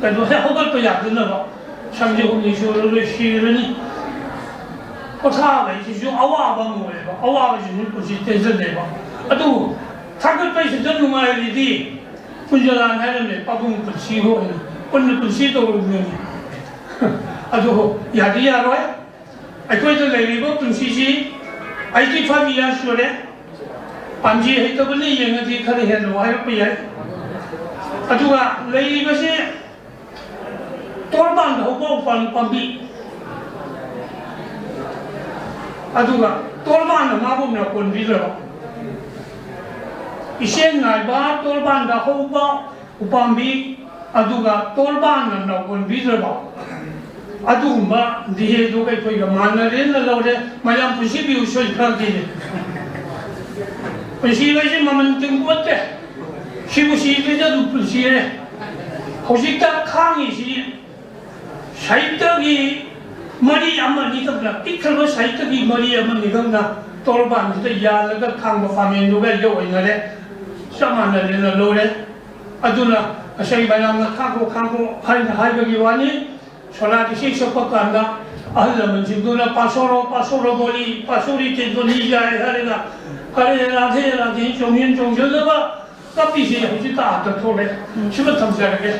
ꯀꯩꯅꯣ ꯍꯦꯛ ꯍꯧꯒꯠꯄ ꯌꯥꯗꯅꯕ ꯁꯟꯁꯦ ꯍꯨꯝꯅꯤ ꯁꯨꯔꯔꯣꯏ, ꯁꯤꯔꯅꯤ꯫ ꯄꯣꯊꯥꯕ ꯍꯥꯏꯁꯤꯁꯨ ꯑꯋꯥꯕ ꯑꯃ ꯑꯣꯏꯌꯦꯕ, ꯑꯋꯥꯕꯁꯤꯁꯨ ꯄꯨꯟꯁꯤ ꯇꯦꯟꯖꯜꯂꯦꯕ꯫ ꯑꯗꯨ ꯊꯥꯒꯠꯄꯩꯁꯤꯗ ꯅꯨꯡꯉꯥꯏꯔꯤꯗꯤ ꯀꯨꯟꯖꯂꯥꯟ ꯍꯥꯏꯔꯝꯃꯦ, ꯄꯥꯕꯨꯡ ꯄꯨꯟꯁꯤꯕꯨ ꯑꯣꯏꯅ ꯄꯨꯟꯅ ꯄꯨꯟꯁꯤ ꯇꯧꯔꯨꯕꯅꯤ꯫ ꯑꯗꯨ ꯌꯥꯗꯤ ꯌꯥꯔꯣꯏ꯫ ꯑꯩꯈꯣꯏꯗ ꯂꯩꯔꯤꯕ ꯄꯨꯟꯁꯤꯁꯤ ꯑꯩꯠꯇꯤ ꯐꯥꯏꯚ ꯏꯌꯥꯔ ꯁꯨꯔꯦ꯫ ꯄꯥꯟꯖꯤ ꯍꯩꯇꯕꯅ ꯌꯦꯡꯉꯗꯤ ꯈꯔ ꯍꯦꯟꯅ ꯍꯥꯏꯔꯛꯄ ꯌꯥꯏ꯫ ꯑꯗꯨꯒ ꯂꯩꯔꯤꯕꯁꯤ ꯇꯣꯔꯕꯥꯟꯗ ꯍꯧꯕ ꯎꯄꯥꯜ ꯄꯥꯝꯕꯤ, ꯑꯗꯨꯒ ꯇꯣꯔꯕꯥꯟꯅ ꯃꯥꯕꯨ ꯅꯥꯀꯣꯟꯕꯤꯗ꯭ꯔꯕ? ꯏꯁꯦꯡ ꯅꯥꯏꯕ ꯇꯣꯔꯕꯥꯟꯗ ꯍꯧꯕ ꯎꯄꯥꯝꯕꯤ, ꯑꯗꯨꯒ ꯇꯣꯔꯕꯥꯟꯅ ꯅꯥꯀꯣꯟꯕꯤꯗ꯭ꯔꯕ? ꯑꯗꯨꯒꯨꯝꯕ ꯗꯤꯍꯦꯗꯨꯒ ꯑꯩꯈꯣꯏꯒ ꯃꯥꯟꯅꯔꯦꯅ ꯂꯧꯔꯦ꯫ ꯃꯌꯥꯝ ꯄꯨꯟꯁꯤꯕꯤꯌꯨ ꯁꯣꯏ ꯈꯪꯗꯦ꯫ ꯄꯨꯟꯁꯤ ꯍꯥꯏꯁꯦ ꯃꯃꯜ ꯇꯤꯡꯄꯣꯠꯇꯦ꯫ ꯁꯤꯕꯨ ꯁꯤꯗ꯭ꯔꯤꯗ ꯑꯗꯨꯝ ꯄꯨꯟꯁꯤꯔꯦ꯫ ꯍꯧꯖꯤꯛꯇ ꯈꯥꯡꯉꯤꯁꯤ ꯁꯥꯍꯤꯇ꯭ꯌꯒꯤ ꯃꯔꯤ ꯑꯃ ꯑꯅꯤꯈꯛꯅ, ꯄꯤꯛꯈ꯭ꯔꯕ ꯁꯥꯍꯤꯇ꯭ꯌꯒꯤ ꯃꯔꯤ ꯑꯃ ꯑꯅꯤꯈꯛꯅ ꯇꯣꯔꯕꯥꯟꯁꯤꯗ ꯌꯥꯜꯂꯒ ꯈꯥꯡꯕ ꯄꯥꯃꯦꯟꯗꯨꯒ ꯑꯩꯒ ꯑꯣꯏꯅꯔꯦ꯫ ꯆꯞ ꯃꯥꯟꯅꯔꯦꯅ ꯂꯧꯔꯦ꯫ ꯑꯗꯨꯅ ꯉꯁꯥꯏ ꯃꯌꯥꯝꯅ "ꯈꯥꯡꯈꯣ, ꯈꯥꯡꯈꯣ" ꯍꯥꯏꯅ ꯍꯥꯏꯕꯒꯤ ꯋꯥꯅꯤ꯫ ꯁꯣꯔꯥꯠ ꯏꯁꯩ ꯁꯛꯄ ꯀꯥꯟꯗ ꯑꯍꯜ ꯂꯃꯟꯁꯤꯡꯗꯨꯅ "ꯄꯥꯁꯣꯔꯣ, ꯄꯥꯁꯣꯔꯣ ꯕꯣꯂꯤ, ꯄꯥꯁꯣꯔꯤ ꯇꯦꯟꯗꯣꯅꯤ" ꯌꯥꯏ ꯍꯥꯏꯔꯒ "ꯍꯔꯦ ꯔꯥꯙꯦ, ꯔꯥꯙꯦ ꯆꯣꯡꯁꯤꯟ ꯆꯣꯡꯁꯤꯜꯂꯒ ꯀꯞꯄꯤꯁꯤ ꯍꯧꯖꯤꯛꯇ ꯑꯥꯗ ꯊꯣꯛꯂꯦ꯫ ꯁꯤꯃ ꯊꯝꯖꯔꯒꯦ꯫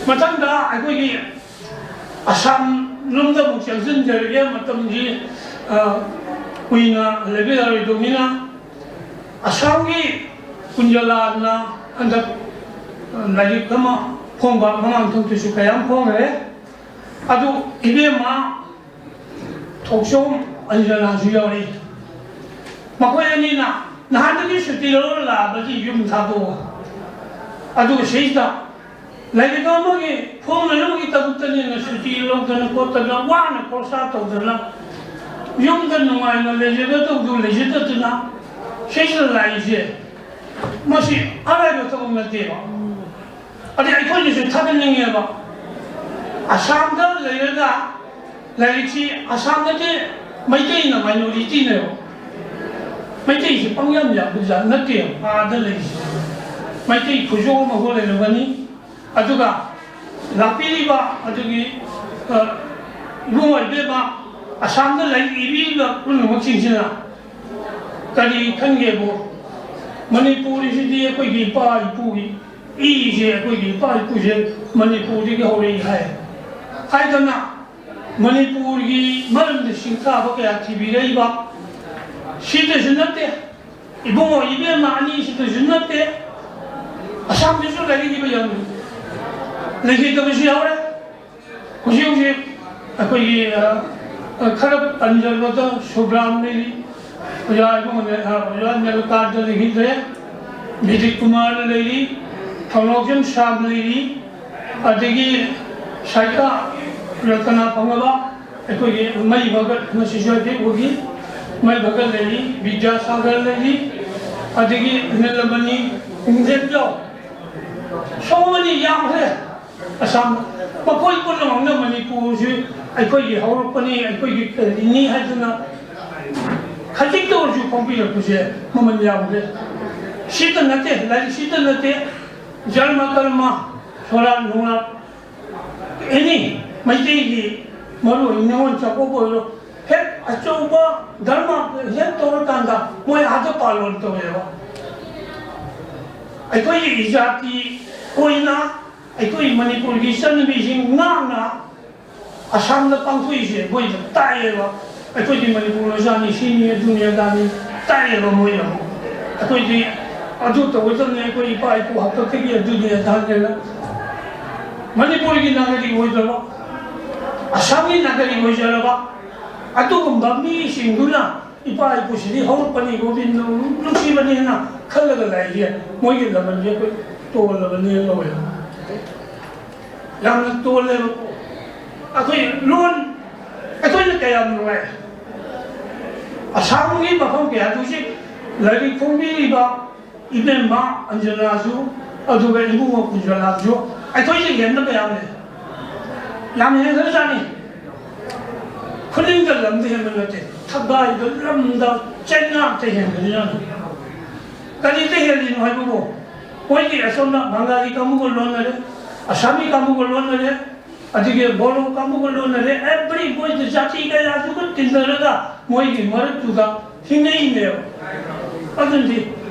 ꯃꯊꯪꯗ ꯑꯩꯈꯣꯏꯒꯤ ꯑꯁꯥꯝ ꯂꯣꯝꯗ ꯑꯃꯨꯛ ꯆꯪꯁꯤꯟꯖꯔꯒꯦ, ꯃꯇꯝꯁꯤ, ꯑ, ꯀꯨꯏꯅ ꯂꯩꯕ ꯌꯥꯔꯣꯏꯗꯧꯅꯤꯅ꯫ ꯑꯁꯥꯝꯒꯤ ꯀꯨꯟꯖꯂꯥꯅ ꯍꯟꯗꯛ, ꯑ, ꯂꯥꯏꯔꯤꯛ ꯑꯃ ꯐꯣꯡꯕ, ꯃꯃꯥꯡ ꯊꯣꯛꯇꯁꯨ ꯀꯌꯥꯝ ꯐꯣꯡꯈ꯭ꯔꯦ꯫ ꯑꯗꯨ ꯏꯕꯦꯝꯃ ꯊꯣꯛꯆꯣꯝ ꯑꯟꯖꯅꯥꯁꯨ ꯌꯥꯎꯔꯤ꯫ ꯃꯈꯣꯏ ꯑꯅꯤꯅ ꯅꯍꯥꯟꯗꯒꯤ ꯁꯨꯇꯤ ꯂꯧꯔ ꯂꯥꯛꯑꯕꯁꯤ ꯌꯨꯝ ꯊꯥꯗꯣꯛꯑꯒ, ꯑꯗꯨꯒ ꯁꯤꯗ ꯂꯥꯏꯔꯤꯛ ꯑꯃꯒꯤ ꯐꯣꯡꯅꯅꯕꯒꯤꯗꯃꯛꯇꯅꯤꯅ ꯁꯨꯇꯤ ꯂꯧꯗꯅ ꯈꯣꯠꯇꯅ ꯋꯥꯅ ꯈꯣꯔꯁꯥ ꯇꯧꯗꯅ ꯌꯨꯝꯗ ꯅꯨꯡꯉꯥꯏꯅ ꯂꯩꯖꯒꯗꯧꯗꯨ ꯂꯩꯖꯗꯗꯨꯅ ꯁꯤꯗ ꯂꯥꯛꯏꯁꯦ, ꯃꯁꯤ ꯑꯔꯥꯏꯕ ꯊꯕꯛ ꯅꯠꯇꯦꯕ꯫ ꯑꯗꯩ ꯑꯩꯈꯣꯏꯅꯁꯨ ꯊꯥꯒꯠꯅꯤꯡꯉꯦꯕ, ꯑꯁꯥꯝꯗ ꯂꯩꯔꯒ ꯂꯥꯏꯔꯤꯛꯁꯤ, ꯑꯁꯥꯝꯗꯗꯤ ꯃꯩꯇꯩꯅ ꯃꯥꯏꯅꯣꯔꯤꯇꯤꯅꯦꯕ꯫ ꯃꯩꯇꯩꯁꯤ ꯄꯪꯌꯥꯝ ꯌꯥꯝꯕ ꯖꯥꯠ ꯅꯠꯇꯦ꯫ ꯑꯥꯗ ꯂꯩꯔꯤꯁꯤ ꯃꯩꯇꯩ ꯈꯨꯖꯣ ꯑꯃ ꯍꯣ ꯂꯩꯔꯝꯒꯅꯤ꯫ ꯑꯗꯨꯒ ꯂꯥꯛꯄꯤꯔꯤꯕ ꯑꯗꯨꯒꯤ, ꯑ, ꯏꯕꯨꯡꯉꯣ ꯏꯕꯦꯝꯃ ꯑꯁꯥꯝꯗ ꯂꯥꯏꯔꯤꯛ ꯏꯕꯤꯔꯤꯕ ꯄꯨꯝꯅꯃꯛꯁꯤꯡꯁꯤꯅ ꯀꯔꯤ ꯈꯟꯒꯦꯕꯨ, ꯃꯅꯤꯄꯨꯔꯤꯁꯤꯗꯤ ꯑꯩꯈꯣꯏꯒꯤ ꯏꯄꯥ ꯏꯄꯨꯒꯤ ꯏꯁꯦ, ꯑꯩꯈꯣꯏꯒꯤ ꯏꯄꯥ ꯏꯄꯨꯁꯦ ꯃꯅꯤꯄꯨꯔꯗꯒꯤ ꯍꯧꯔꯛꯏ ꯍꯥꯏ꯫ ꯍꯥꯏꯗꯅ ꯃꯅꯤꯄꯨꯔꯒꯤ ꯃꯔꯝꯗ ꯁꯤꯡꯊꯥꯕ ꯀꯌꯥ ꯊꯤꯕꯤꯔꯛꯏꯕ꯫ ꯁꯤꯗꯁꯨ ꯅꯠꯇꯦ, ꯏꯕꯨꯡꯉꯣ ꯏꯕꯦꯝꯃ ꯑꯅꯤꯁꯤꯗꯁꯨ ꯅꯠꯇꯦ, ꯑꯁꯥꯝꯗꯁꯨ ꯂꯥꯏꯔꯤꯛ ꯏꯕ ꯌꯥꯝ ꯂꯩꯈꯤꯗꯕꯁꯨ ꯌꯥꯎꯔꯦ꯫ ꯍꯧꯖꯤꯛ ꯍꯧꯖꯤꯛ ꯑꯩꯈꯣꯏꯒꯤ, ꯑ, ꯑ, ꯈꯔ ꯄꯟꯖꯕꯗ ꯁꯨꯕ꯭ꯔꯥꯝ ꯂꯩꯔꯤ, ꯑꯣꯖꯥ ꯏꯕꯨꯡꯉꯣ, ꯑ, ꯑꯣꯖꯥ ꯅꯦꯂꯀꯥꯟꯇ ꯂꯩꯈꯤꯗ꯭ꯔꯦ, ꯕꯤꯗꯤꯠ ꯀꯨꯃꯥꯔ ꯂꯩꯔꯤ, ꯊꯧꯅꯥꯎꯖꯝ ꯁꯥꯝ ꯂꯩꯔꯤ, ꯑꯗꯒꯤ ꯁꯥꯏꯀꯥ ꯔꯇꯅꯥ ꯐꯪꯉꯕ, ꯑꯩꯈꯣꯏꯒꯤ ꯃꯩ ꯚꯒꯠ, ꯉꯁꯤꯁꯨ ꯑꯩꯈꯣꯏ ꯎꯈꯤ, ꯃꯩ ꯚꯒꯠ ꯂꯩꯔꯤ, ꯕꯤꯗ꯭ꯌꯥꯁꯥꯒꯔ ꯂꯩꯔꯤ, ꯑꯗꯒꯤ ꯅꯤꯂꯃꯅꯤ, ꯏꯟꯗ꯭ꯔꯦꯟꯖꯥꯎ, so many ꯌꯥꯝꯈ꯭ꯔꯦ꯫ ꯑꯁꯥꯝ, ꯃꯈꯣꯏ ꯄꯨꯝꯅꯃꯛꯅ ꯃꯅꯤꯄꯨꯔꯁꯤ ꯑꯩꯈꯣꯏꯒꯤ ꯍꯧꯔꯛꯄꯅꯤ, ꯑꯩꯈꯣꯏꯒꯤ ꯀꯔꯤꯅꯤ ꯍꯥꯏꯗꯨꯅ ꯈꯖꯤꯛꯇ ꯑꯣꯏꯔꯁꯨ ꯐꯣꯡꯕꯤꯔꯛꯄꯁꯦ ꯃꯃꯜ ꯌꯥꯝꯈ꯭ꯔꯦ꯫ ꯁꯤꯇ ꯅꯠꯇꯦ, ꯂꯥꯏꯔꯤꯛ ꯁꯤꯇ ꯅꯠꯇꯦ, ꯙꯔꯃ ꯀꯔꯃ, ꯁꯣꯔꯥꯠ ꯅꯨꯡꯂꯥꯠ, ꯑꯦꯅꯤ ꯃꯩꯇꯩꯒꯤ ꯃꯔꯨ ꯑꯣꯏꯅ ꯅꯤꯉꯣꯜ ꯆꯥꯛꯀꯧꯕ ꯑꯣꯏꯔꯣ, ꯍꯦꯛ ꯑꯆꯧꯕ ꯙꯔꯃ ꯍꯦꯛ ꯇꯧꯔꯀꯥꯟꯗ ꯃꯣꯏ ꯑꯥꯗ ꯄꯥꯂꯣꯟ ꯇꯧꯋꯦꯕ꯫ ꯑꯩꯈꯣꯏꯒꯤ ꯏꯖꯥꯇꯤ ꯑꯣꯏꯅ ꯑꯩꯈꯣꯏ ꯃꯅꯤꯄꯨꯔꯒꯤ ꯆꯠꯅꯕꯤꯁꯤꯡ ꯉꯥꯛꯅ ꯑꯁꯥꯝꯗ ꯄꯥꯡꯊꯣꯛꯏꯁꯦ ꯃꯣꯏꯗ ꯇꯥꯛꯑꯦꯕ꯫ ꯑꯩꯈꯣꯏꯗꯤ ꯃꯅꯤꯄꯨꯔ ꯃꯆꯥꯅꯤ, ꯁꯤꯅꯤ, ꯑꯗꯨꯅꯤ, ꯑꯗꯥꯅꯤ ꯇꯥꯛꯑꯦꯕ ꯃꯣꯏꯅ ꯑꯃꯨꯛ꯫ ꯑꯩꯈꯣꯏꯗꯤ ꯑꯗꯨ ꯇꯧꯒꯗꯕꯅꯤ, ꯑꯩꯈꯣꯏ ꯏꯄꯥ ꯏꯄꯨ ꯍꯥꯛꯇꯛꯇꯒꯤ ꯑꯗꯨꯅꯤ ꯑꯗꯥꯅꯦꯅ꯫ ꯃꯅꯤꯄꯨꯔꯒꯤ ꯅꯥꯒꯔꯤꯛ ꯑꯣꯏꯖꯔꯕ, ꯑꯁꯥꯝꯒꯤ ꯅꯥꯒꯔꯤꯛ ꯑꯣꯏꯖꯔꯕ ꯑꯗꯨꯒꯨꯝꯕ ꯃꯤꯁꯤꯡꯗꯨꯅ ꯏꯄꯥ ꯏꯄꯨꯁꯤꯗꯤ ꯍꯧꯔꯛꯄꯅꯤ, ꯒꯣꯕꯤꯟꯗ ꯅꯨꯡꯁꯤꯕꯅꯦꯅ ꯈꯜꯂꯒ ꯂꯥꯛꯏꯁꯦ, ꯃꯣꯏꯒꯤ ꯂꯃꯟꯁꯦ ꯑꯩꯈꯣꯏ ꯇꯣꯜꯂꯕꯅꯦꯅ ꯂꯧꯋꯦ꯫ ꯌꯥꯝꯅ ꯇꯣꯜꯂꯦꯕ꯫ ꯑꯩꯈꯣꯏ ꯂꯣꯟ, ꯑꯩꯈꯣꯏꯅ ꯀꯌꯥꯝ ꯅꯨꯡꯉꯥꯏ꯫ ꯑꯁꯥꯝꯒꯤ ꯃꯐꯝ ꯀꯌꯥꯗ ꯍꯧꯖꯤꯛ ꯂꯥꯏꯔꯤꯛ ꯐꯣꯡꯕꯤꯔꯤꯕ ꯏꯕꯦꯝꯃ ꯑꯟꯖꯅꯥꯁꯨ, ꯑꯗꯨꯒ ꯏꯕꯨꯡꯉꯣ ꯀꯨꯟꯖꯂꯥꯁꯨ ꯑꯩꯈꯣꯏꯗꯒꯤ ꯍꯦꯟꯅ ꯀꯌꯥꯝ ꯂꯩ꯫ ꯌꯥꯝ ꯍꯦꯟꯈ꯭ꯔꯖꯥꯠꯅꯤ꯫ ꯈꯨꯅꯤꯡꯗ ꯂꯝꯗ ꯍꯦꯟꯕ ꯅꯠꯇꯦ, ꯊꯒꯥꯏꯗ, ꯂꯝꯗ, ꯆꯩꯅꯥꯛꯇ ꯍꯦꯟꯈ꯭ꯔꯖꯥꯠꯅꯤ꯫ ꯀꯔꯤꯗ ꯍꯦꯜꯂꯤꯅꯣ ꯍꯥꯏꯕꯕꯨ, ꯃꯣꯏꯗꯤ ꯑꯁꯣꯝꯗ ꯕꯪꯒꯥꯂꯤ ꯀꯥꯡꯕꯨꯒ ꯂꯣꯟꯅꯔꯦ, ꯑꯁꯥꯃꯤ ꯀꯥꯡꯕꯨꯒ ꯂꯣꯟꯅꯔꯦ, ꯑꯗꯨꯒꯤ ꯕꯣꯔꯣ ꯀꯥꯡꯕꯨꯒ ꯂꯣꯟꯅꯔꯦ꯫ ꯑꯦꯚ꯭ꯔꯤ ꯃꯣꯏꯗ ꯖꯥꯇꯤ ꯀꯌꯥꯁꯨꯒ ꯇꯤꯟꯅꯔꯒ ꯃꯣꯏꯒꯤ ꯃꯔꯛꯇꯨꯗ ꯍꯤꯡꯅꯩꯅꯦꯕ꯫ ꯑꯗꯨꯗꯤ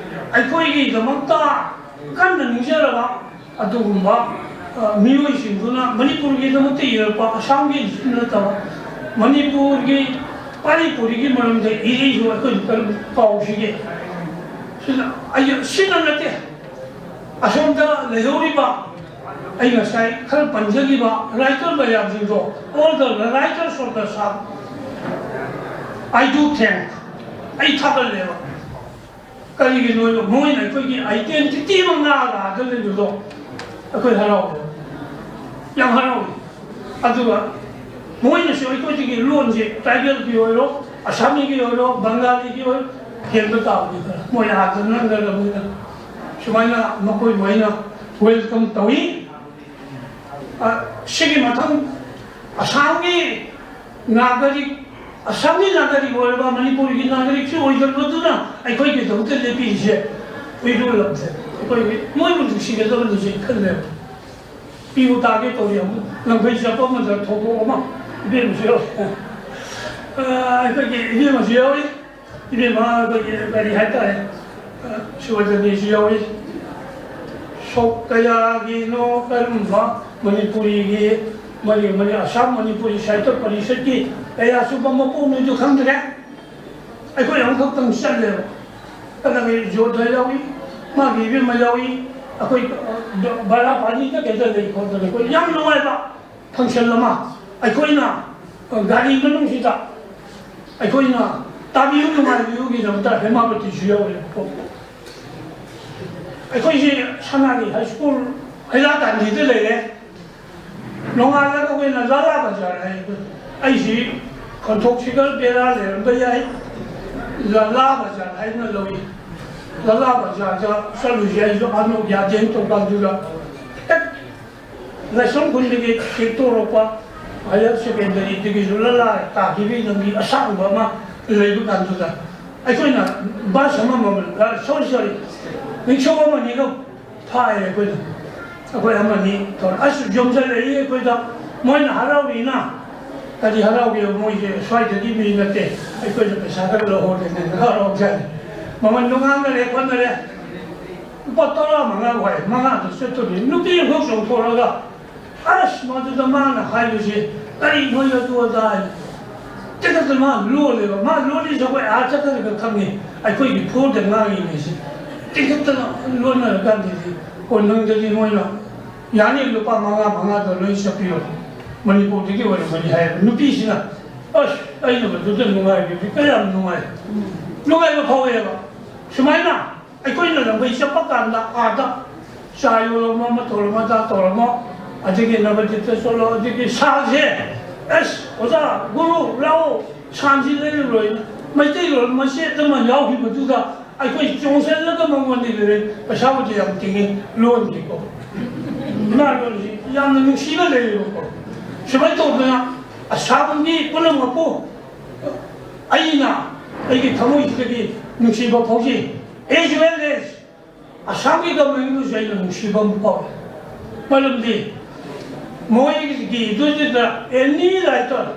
ꯑꯩꯈꯣꯏꯒꯤꯗꯃꯛꯇ ꯀꯟꯅ ꯅꯤꯡꯖꯔꯕ ꯑꯗꯨꯒꯨꯝꯕ, ꯑ, ꯃꯤꯑꯣꯏꯁꯤꯡꯗꯨꯅ ꯃꯅꯤꯄꯨꯔꯒꯤꯗꯃꯛꯇ ꯏꯔꯛꯄ, ꯑꯁꯥꯝꯒꯤ ꯅꯠꯇꯕ, ꯃꯅꯤꯄꯨꯔꯒꯤ ꯄꯥꯔꯤꯄꯨꯔꯤꯒꯤ ꯃꯔꯝꯗ ꯏꯔꯛꯏꯕ ꯑꯩꯈꯣꯏ ꯄꯥꯎꯁꯤꯒꯤ ꯁꯤꯅ, ꯑꯩ, ꯁꯤꯅ ꯅꯠꯇꯦ꯫ ꯑꯁꯣꯝꯗ ꯂꯩꯍꯧꯔꯤꯕ ꯑꯩ ꯉꯁꯥꯏ ꯈꯔ ꯄꯟꯖꯈꯤꯕ writer ꯃꯌꯥꯝꯁꯤꯡꯗꯣ, all the writers of the South, I do thank, ꯑꯩ ꯊꯥꯒꯠꯂꯦꯕ꯫ ꯀꯔꯤꯒꯤꯅꯣ? ꯃꯣꯏꯅ ꯑꯩꯈꯣꯏꯒꯤ ꯑꯥꯏꯗꯦꯟꯇꯤꯇꯤ ꯑꯃ ꯉꯥꯛꯑꯒ ꯂꯩꯕꯗꯣ ꯑꯩꯈꯣꯏ ꯍꯔꯥꯎꯋꯦ, ꯌꯥꯝ ꯍꯔꯥꯎꯋꯦ꯫ ꯑꯗꯨꯒ ꯃꯣꯏꯅꯁꯨ ꯑꯩꯈꯣꯏꯗꯒꯤ ꯂꯣꯟꯁꯦ, ꯇ꯭ꯔꯥꯏꯕꯦꯜꯒꯤ ꯑꯣꯏꯔꯣ, ꯑꯁꯥꯃꯤꯒꯤ ꯑꯣꯏꯔꯣ, ꯕꯪꯒꯥꯂꯤꯒꯤ ꯑꯣꯏꯔꯣ, ꯍꯦꯟꯕ ꯇꯥꯕꯅꯤ꯫ ꯈꯔ ꯃꯣꯏ ꯑꯥꯗ ꯅꯛꯅꯔꯕꯅꯤꯅ ꯁꯨꯃꯥꯏꯅ ꯃꯈꯣꯏꯕꯨ ꯑꯩꯅ ꯋꯦꯜꯀꯝ ꯇꯧꯏ꯫ ꯑ, ꯁꯤꯒꯤ ꯃꯊꯪ ꯑꯁꯥꯝꯒꯤ ꯅꯥꯒꯔꯤꯛ, ꯑꯁꯥꯝꯒꯤ ꯅꯥꯒꯔꯤꯛ ꯑꯣꯏꯔꯕ ꯃꯅꯤꯄꯨꯔꯒꯤ ꯅꯥꯒꯔꯤꯛꯁꯨ ꯑꯣꯏꯖꯔꯕꯗꯨꯅ ꯑꯩꯈꯣꯏꯒꯤꯗꯃꯛꯇ ꯂꯦꯞꯄꯤꯔꯤꯁꯦ, ꯎꯏꯔꯨ ꯂꯝꯁꯦ ꯑꯩꯈꯣꯏꯒꯤ ꯃꯣꯏꯕꯨ ꯅꯨꯡꯁꯤꯒꯗꯕꯅꯤꯁꯦ ꯈꯜꯂꯦꯕ꯫ ꯄꯤꯕꯨ ꯇꯥꯒꯦ ꯇꯧꯔꯤ꯫ ꯑꯃꯨꯛ ꯂꯝꯈꯩ ꯆꯠꯄ ꯑꯃꯗ ꯊꯧꯗꯣꯛ ꯑꯃ ꯏꯕꯦꯝꯃꯁꯨ ꯌꯥꯎꯔꯦ꯫ ꯑ, ꯑꯩꯈꯣꯏꯒꯤ ꯏꯕꯦꯝꯃꯁꯨ ꯌꯥꯎꯔꯤ꯫ ꯏꯕꯦꯝꯃ ꯑꯩꯈꯣꯏꯒꯤ ꯀꯔꯤ ꯍꯥꯏꯇꯥꯔꯦ, ꯑ, ꯁꯨꯕꯗꯅꯤꯁꯨ ꯌꯥꯎꯔꯤ꯫ ꯁꯣꯛ ꯀꯌꯥꯒꯤꯅꯣ ꯀꯔꯝꯕ ꯃꯅꯤꯄꯨꯔꯤꯒꯤ, ꯃꯅꯤ-, ꯃꯅꯤ-, ꯑꯁꯥꯝ ꯃꯅꯤꯄꯨꯔꯤ ꯁꯥꯍꯤꯇ꯭ꯌ ꯄꯔꯤꯁꯠꯀꯤ ꯀꯌꯥ ꯁꯨꯕ ꯃꯄꯣꯛꯅꯣꯗꯨ ꯈꯪꯗ꯭ꯔꯦ꯫ ꯑꯩꯈꯣꯏ ꯑꯃꯈꯛꯇꯪ ꯆꯠꯂꯦꯕ꯫ ꯑꯗꯒꯤ ꯖꯣꯙ ꯌꯥꯎꯏ, ꯃꯥꯒꯤ ꯏꯕꯦꯝꯃ ꯌꯥꯎꯏ꯫ ꯑꯩꯈꯣꯏ, ꯑ, ꯕꯔꯥ ꯄꯥꯔꯇꯤꯗ ꯀꯩꯗ ꯂꯩ ꯈꯣꯠꯇꯅ ꯑꯩꯈꯣꯏ ꯌꯥꯝ ꯅꯨꯡꯉꯥꯏꯕ ꯐꯪꯁꯟ ꯑꯃ꯫ ꯑꯩꯈꯣꯏꯅ, ꯑ, ꯒꯥꯔꯤ ꯃꯅꯨꯡꯁꯤꯗ ꯑꯩꯈꯣꯏꯅ ꯇꯥꯕꯤꯌꯨ ꯅꯨꯡꯉꯥꯏꯕꯤꯌꯨꯒꯤꯗꯃꯛꯇ ꯍꯦꯃꯥꯄꯇꯤꯁꯨ ꯌꯥꯎꯔꯦꯕꯀꯣ꯫ ꯑꯩꯈꯣꯏꯁꯤ ꯁꯅꯥꯒꯤ ꯍꯥꯏ ꯁ꯭ꯀꯨꯜ ꯍꯩꯔꯥꯀꯥꯟꯗꯤꯗ ꯂꯩꯔꯦ꯫ ꯅꯣꯡꯉꯥꯜꯂꯒ ꯑꯩꯈꯣꯏꯅ ꯂꯥꯂꯥ ꯕꯖꯥꯔ ꯍꯥꯏ꯫ ꯑꯩꯁꯤ ꯈꯣꯟꯊꯣꯛꯁꯤꯒ ꯕꯦꯔꯥ ꯂꯩꯔꯝꯕ ꯌꯥꯏ꯫ ꯂꯥꯂꯥ ꯕꯖꯥꯔ ꯍꯥꯏꯅ ꯂꯧꯏ꯫ ꯂꯥꯂꯥ ꯕꯖꯥꯔꯗ ꯆꯠꯂꯨꯁꯤ꯫ ꯑꯩꯁꯨ ꯑꯅꯣꯛ ꯌꯥꯗꯦꯅ ꯇꯧꯀꯥꯟꯗꯨꯗ ꯍꯦꯛ ꯂꯥꯏꯁ꯭ꯔꯝ ꯈꯨꯟꯗꯒꯤ ꯍꯦꯛꯇꯣꯔꯛꯄ ꯍꯥꯌꯔ ꯁꯦꯀꯦꯟꯗꯔꯤꯗꯒꯤꯁꯨ ꯂꯥꯂꯥ ꯇꯥꯈꯤꯕꯒꯤ ꯂꯝꯕꯤ ꯑꯁꯥꯡꯕ ꯑꯃ ꯂꯩꯕ ꯀꯥꯟꯗꯨꯗ ꯑꯩꯈꯣꯏꯅ ꯕꯁ ꯑꯃꯃꯝ, ꯑ, ꯁꯣꯔꯤ, ꯁꯣꯔꯤ, ꯔꯤꯛꯁꯣ ꯑꯃꯅꯤꯒ ꯐꯥꯏ ꯑꯩꯈꯣꯏꯅ꯫ ꯑꯩꯈꯣꯏ ꯑꯃꯅꯤ ꯇꯧꯔ ꯑꯁ ꯌꯣꯝꯁꯤꯜꯂꯛꯏ ꯑꯩꯈꯣꯏꯗ꯫ ꯃꯣꯏꯅ ꯍꯔꯥꯎꯔꯤꯅ ꯀꯔꯤ ꯍꯔꯥꯎꯒꯦ? ꯃꯣꯏꯁꯦ ꯁ꯭ꯋꯥꯏꯗꯒꯤ ꯃꯤ ꯅꯠꯇꯦ, ꯑꯩꯈꯣꯏꯅ ꯄꯩꯁꯥ ꯈꯔ ꯂꯧꯍꯧꯔꯦꯅꯦ ꯍꯔꯥꯎꯖꯥꯠꯅꯤ꯫ ꯃꯃꯟꯗꯣ ꯉꯥꯡꯅꯔꯦ ꯈꯣꯠꯅꯔꯦ, ꯂꯨꯄꯥ ꯇꯔꯥ ꯃꯉꯥ ꯋꯥꯏ ꯃꯉꯥꯗ ꯆꯠꯇꯣꯔꯤ꯫ ꯅꯨꯄꯤ ꯑꯃꯈꯛ ꯆꯣꯡꯊꯣꯔꯛꯑꯒ ꯑꯁ ꯃꯗꯨꯗ ꯃꯥꯅ ꯍꯥꯏꯕꯁꯤ ꯀꯔꯤ ꯃꯣꯏ ꯑꯗꯨ ꯑꯗꯥ ꯍꯥꯏ꯫ ꯇꯤꯀꯠꯇ ꯃꯥ ꯂꯣꯜꯂꯦꯕ꯫ ꯃꯥ ꯂꯣꯜꯂꯤꯁꯦ ꯑꯩꯈꯣꯏ ꯑꯥ ꯆꯠꯈ꯭ꯔꯒ ꯈꯪꯉꯤ꯫ ꯑꯩꯈꯣꯏꯒꯤ ꯐꯣꯔꯗ ꯉꯥꯡꯉꯤꯅꯦꯁꯦ꯫ ꯇꯤꯀꯠꯇꯅ ꯂꯣꯟꯅꯔꯀꯥꯟꯗꯗꯤ ꯀꯣꯅꯨꯡꯗꯗꯤ ꯃꯣꯏꯅ ꯌꯥꯅꯤ, ꯂꯨꯄꯥ ꯃꯉꯥ ꯃꯉꯥꯗ ꯂꯣꯏ ꯆꯠꯄꯤꯔꯣ, ꯃꯅꯤꯄꯨꯔꯗꯒꯤ ꯑꯣꯏꯔꯝꯒꯅꯤ ꯍꯥꯏꯌꯦꯕ꯫ ꯅꯨꯄꯤꯁꯤꯅ ꯑꯁ ꯑꯩꯅ ꯃꯗꯨꯗ ꯅꯨꯡꯉꯥꯏꯕꯗꯤ ꯀꯌꯥꯝ ꯅꯨꯡꯉꯥꯏ, ꯅꯨꯡꯉꯥꯏꯕ ꯐꯥꯎꯋꯦꯕ꯫ ꯁꯨꯃꯥꯏꯅ ꯑꯩꯈꯣꯏꯅ ꯂꯝꯕꯩ ꯆꯠꯄ ꯀꯥꯟꯗ ꯑꯥꯗ ꯆꯥ ꯌꯣꯜꯂꯝꯃꯣ, ꯑꯃ ꯇꯧꯔꯝꯃꯣ, ꯑꯗꯥ ꯇꯧꯔꯝꯃꯣ, ꯑꯗꯒꯤ ꯅꯕꯗꯤꯞꯇ ꯆꯠꯂꯣ, ꯑꯗꯒꯤ ꯁꯥꯁꯦ ꯑꯁ ꯑꯣꯖꯥ ꯒꯨꯔꯨ ꯂꯥꯛꯑꯣ, ꯁꯥꯟꯁꯤ ꯂꯩꯔꯨꯔꯣꯏꯅ ꯃꯩꯇꯩꯂꯣꯟ ꯃꯆꯦꯠ ꯑꯃ ꯌꯥꯎꯈꯤꯕꯗꯨꯗ ꯑꯩꯈꯣꯏ ꯆꯣꯡꯁꯤꯜꯂꯒ ꯃꯉꯣꯟꯗ ꯂꯩꯔꯦ꯫ ꯄꯩꯁꯥꯕꯨꯗꯤ ꯌꯥꯝ ꯇꯤꯡꯉꯤ, ꯂꯣꯟꯗꯤꯀꯣ꯫ ꯏꯃꯥ ꯂꯣꯟꯁꯤ ꯌꯥꯝꯅ ꯅꯨꯡꯁꯤꯕ ꯂꯩꯌꯦꯕꯀꯣ꯫ ꯁꯨꯃꯥꯏꯅ ꯇꯧꯗꯅ ꯑꯁꯥꯝꯒꯤ ꯄꯨꯝꯅꯃꯛꯄꯨ ꯑꯩꯅ ꯑꯩꯒꯤ ꯊꯃꯣꯏꯁꯤꯗꯒꯤ ꯅꯨꯡꯁꯤꯕ ꯐꯥꯎꯖꯩ꯫ As well as ꯑꯁꯥꯝꯒꯤ ꯒꯃꯦꯟꯕꯨꯁꯨ ꯑꯩꯅ ꯅꯨꯡꯁꯤꯕ ꯑꯃ ꯐꯥꯎꯏ꯫ ꯃꯔꯝꯗꯤ ꯃꯣꯏꯒꯤꯗꯨꯗ any writer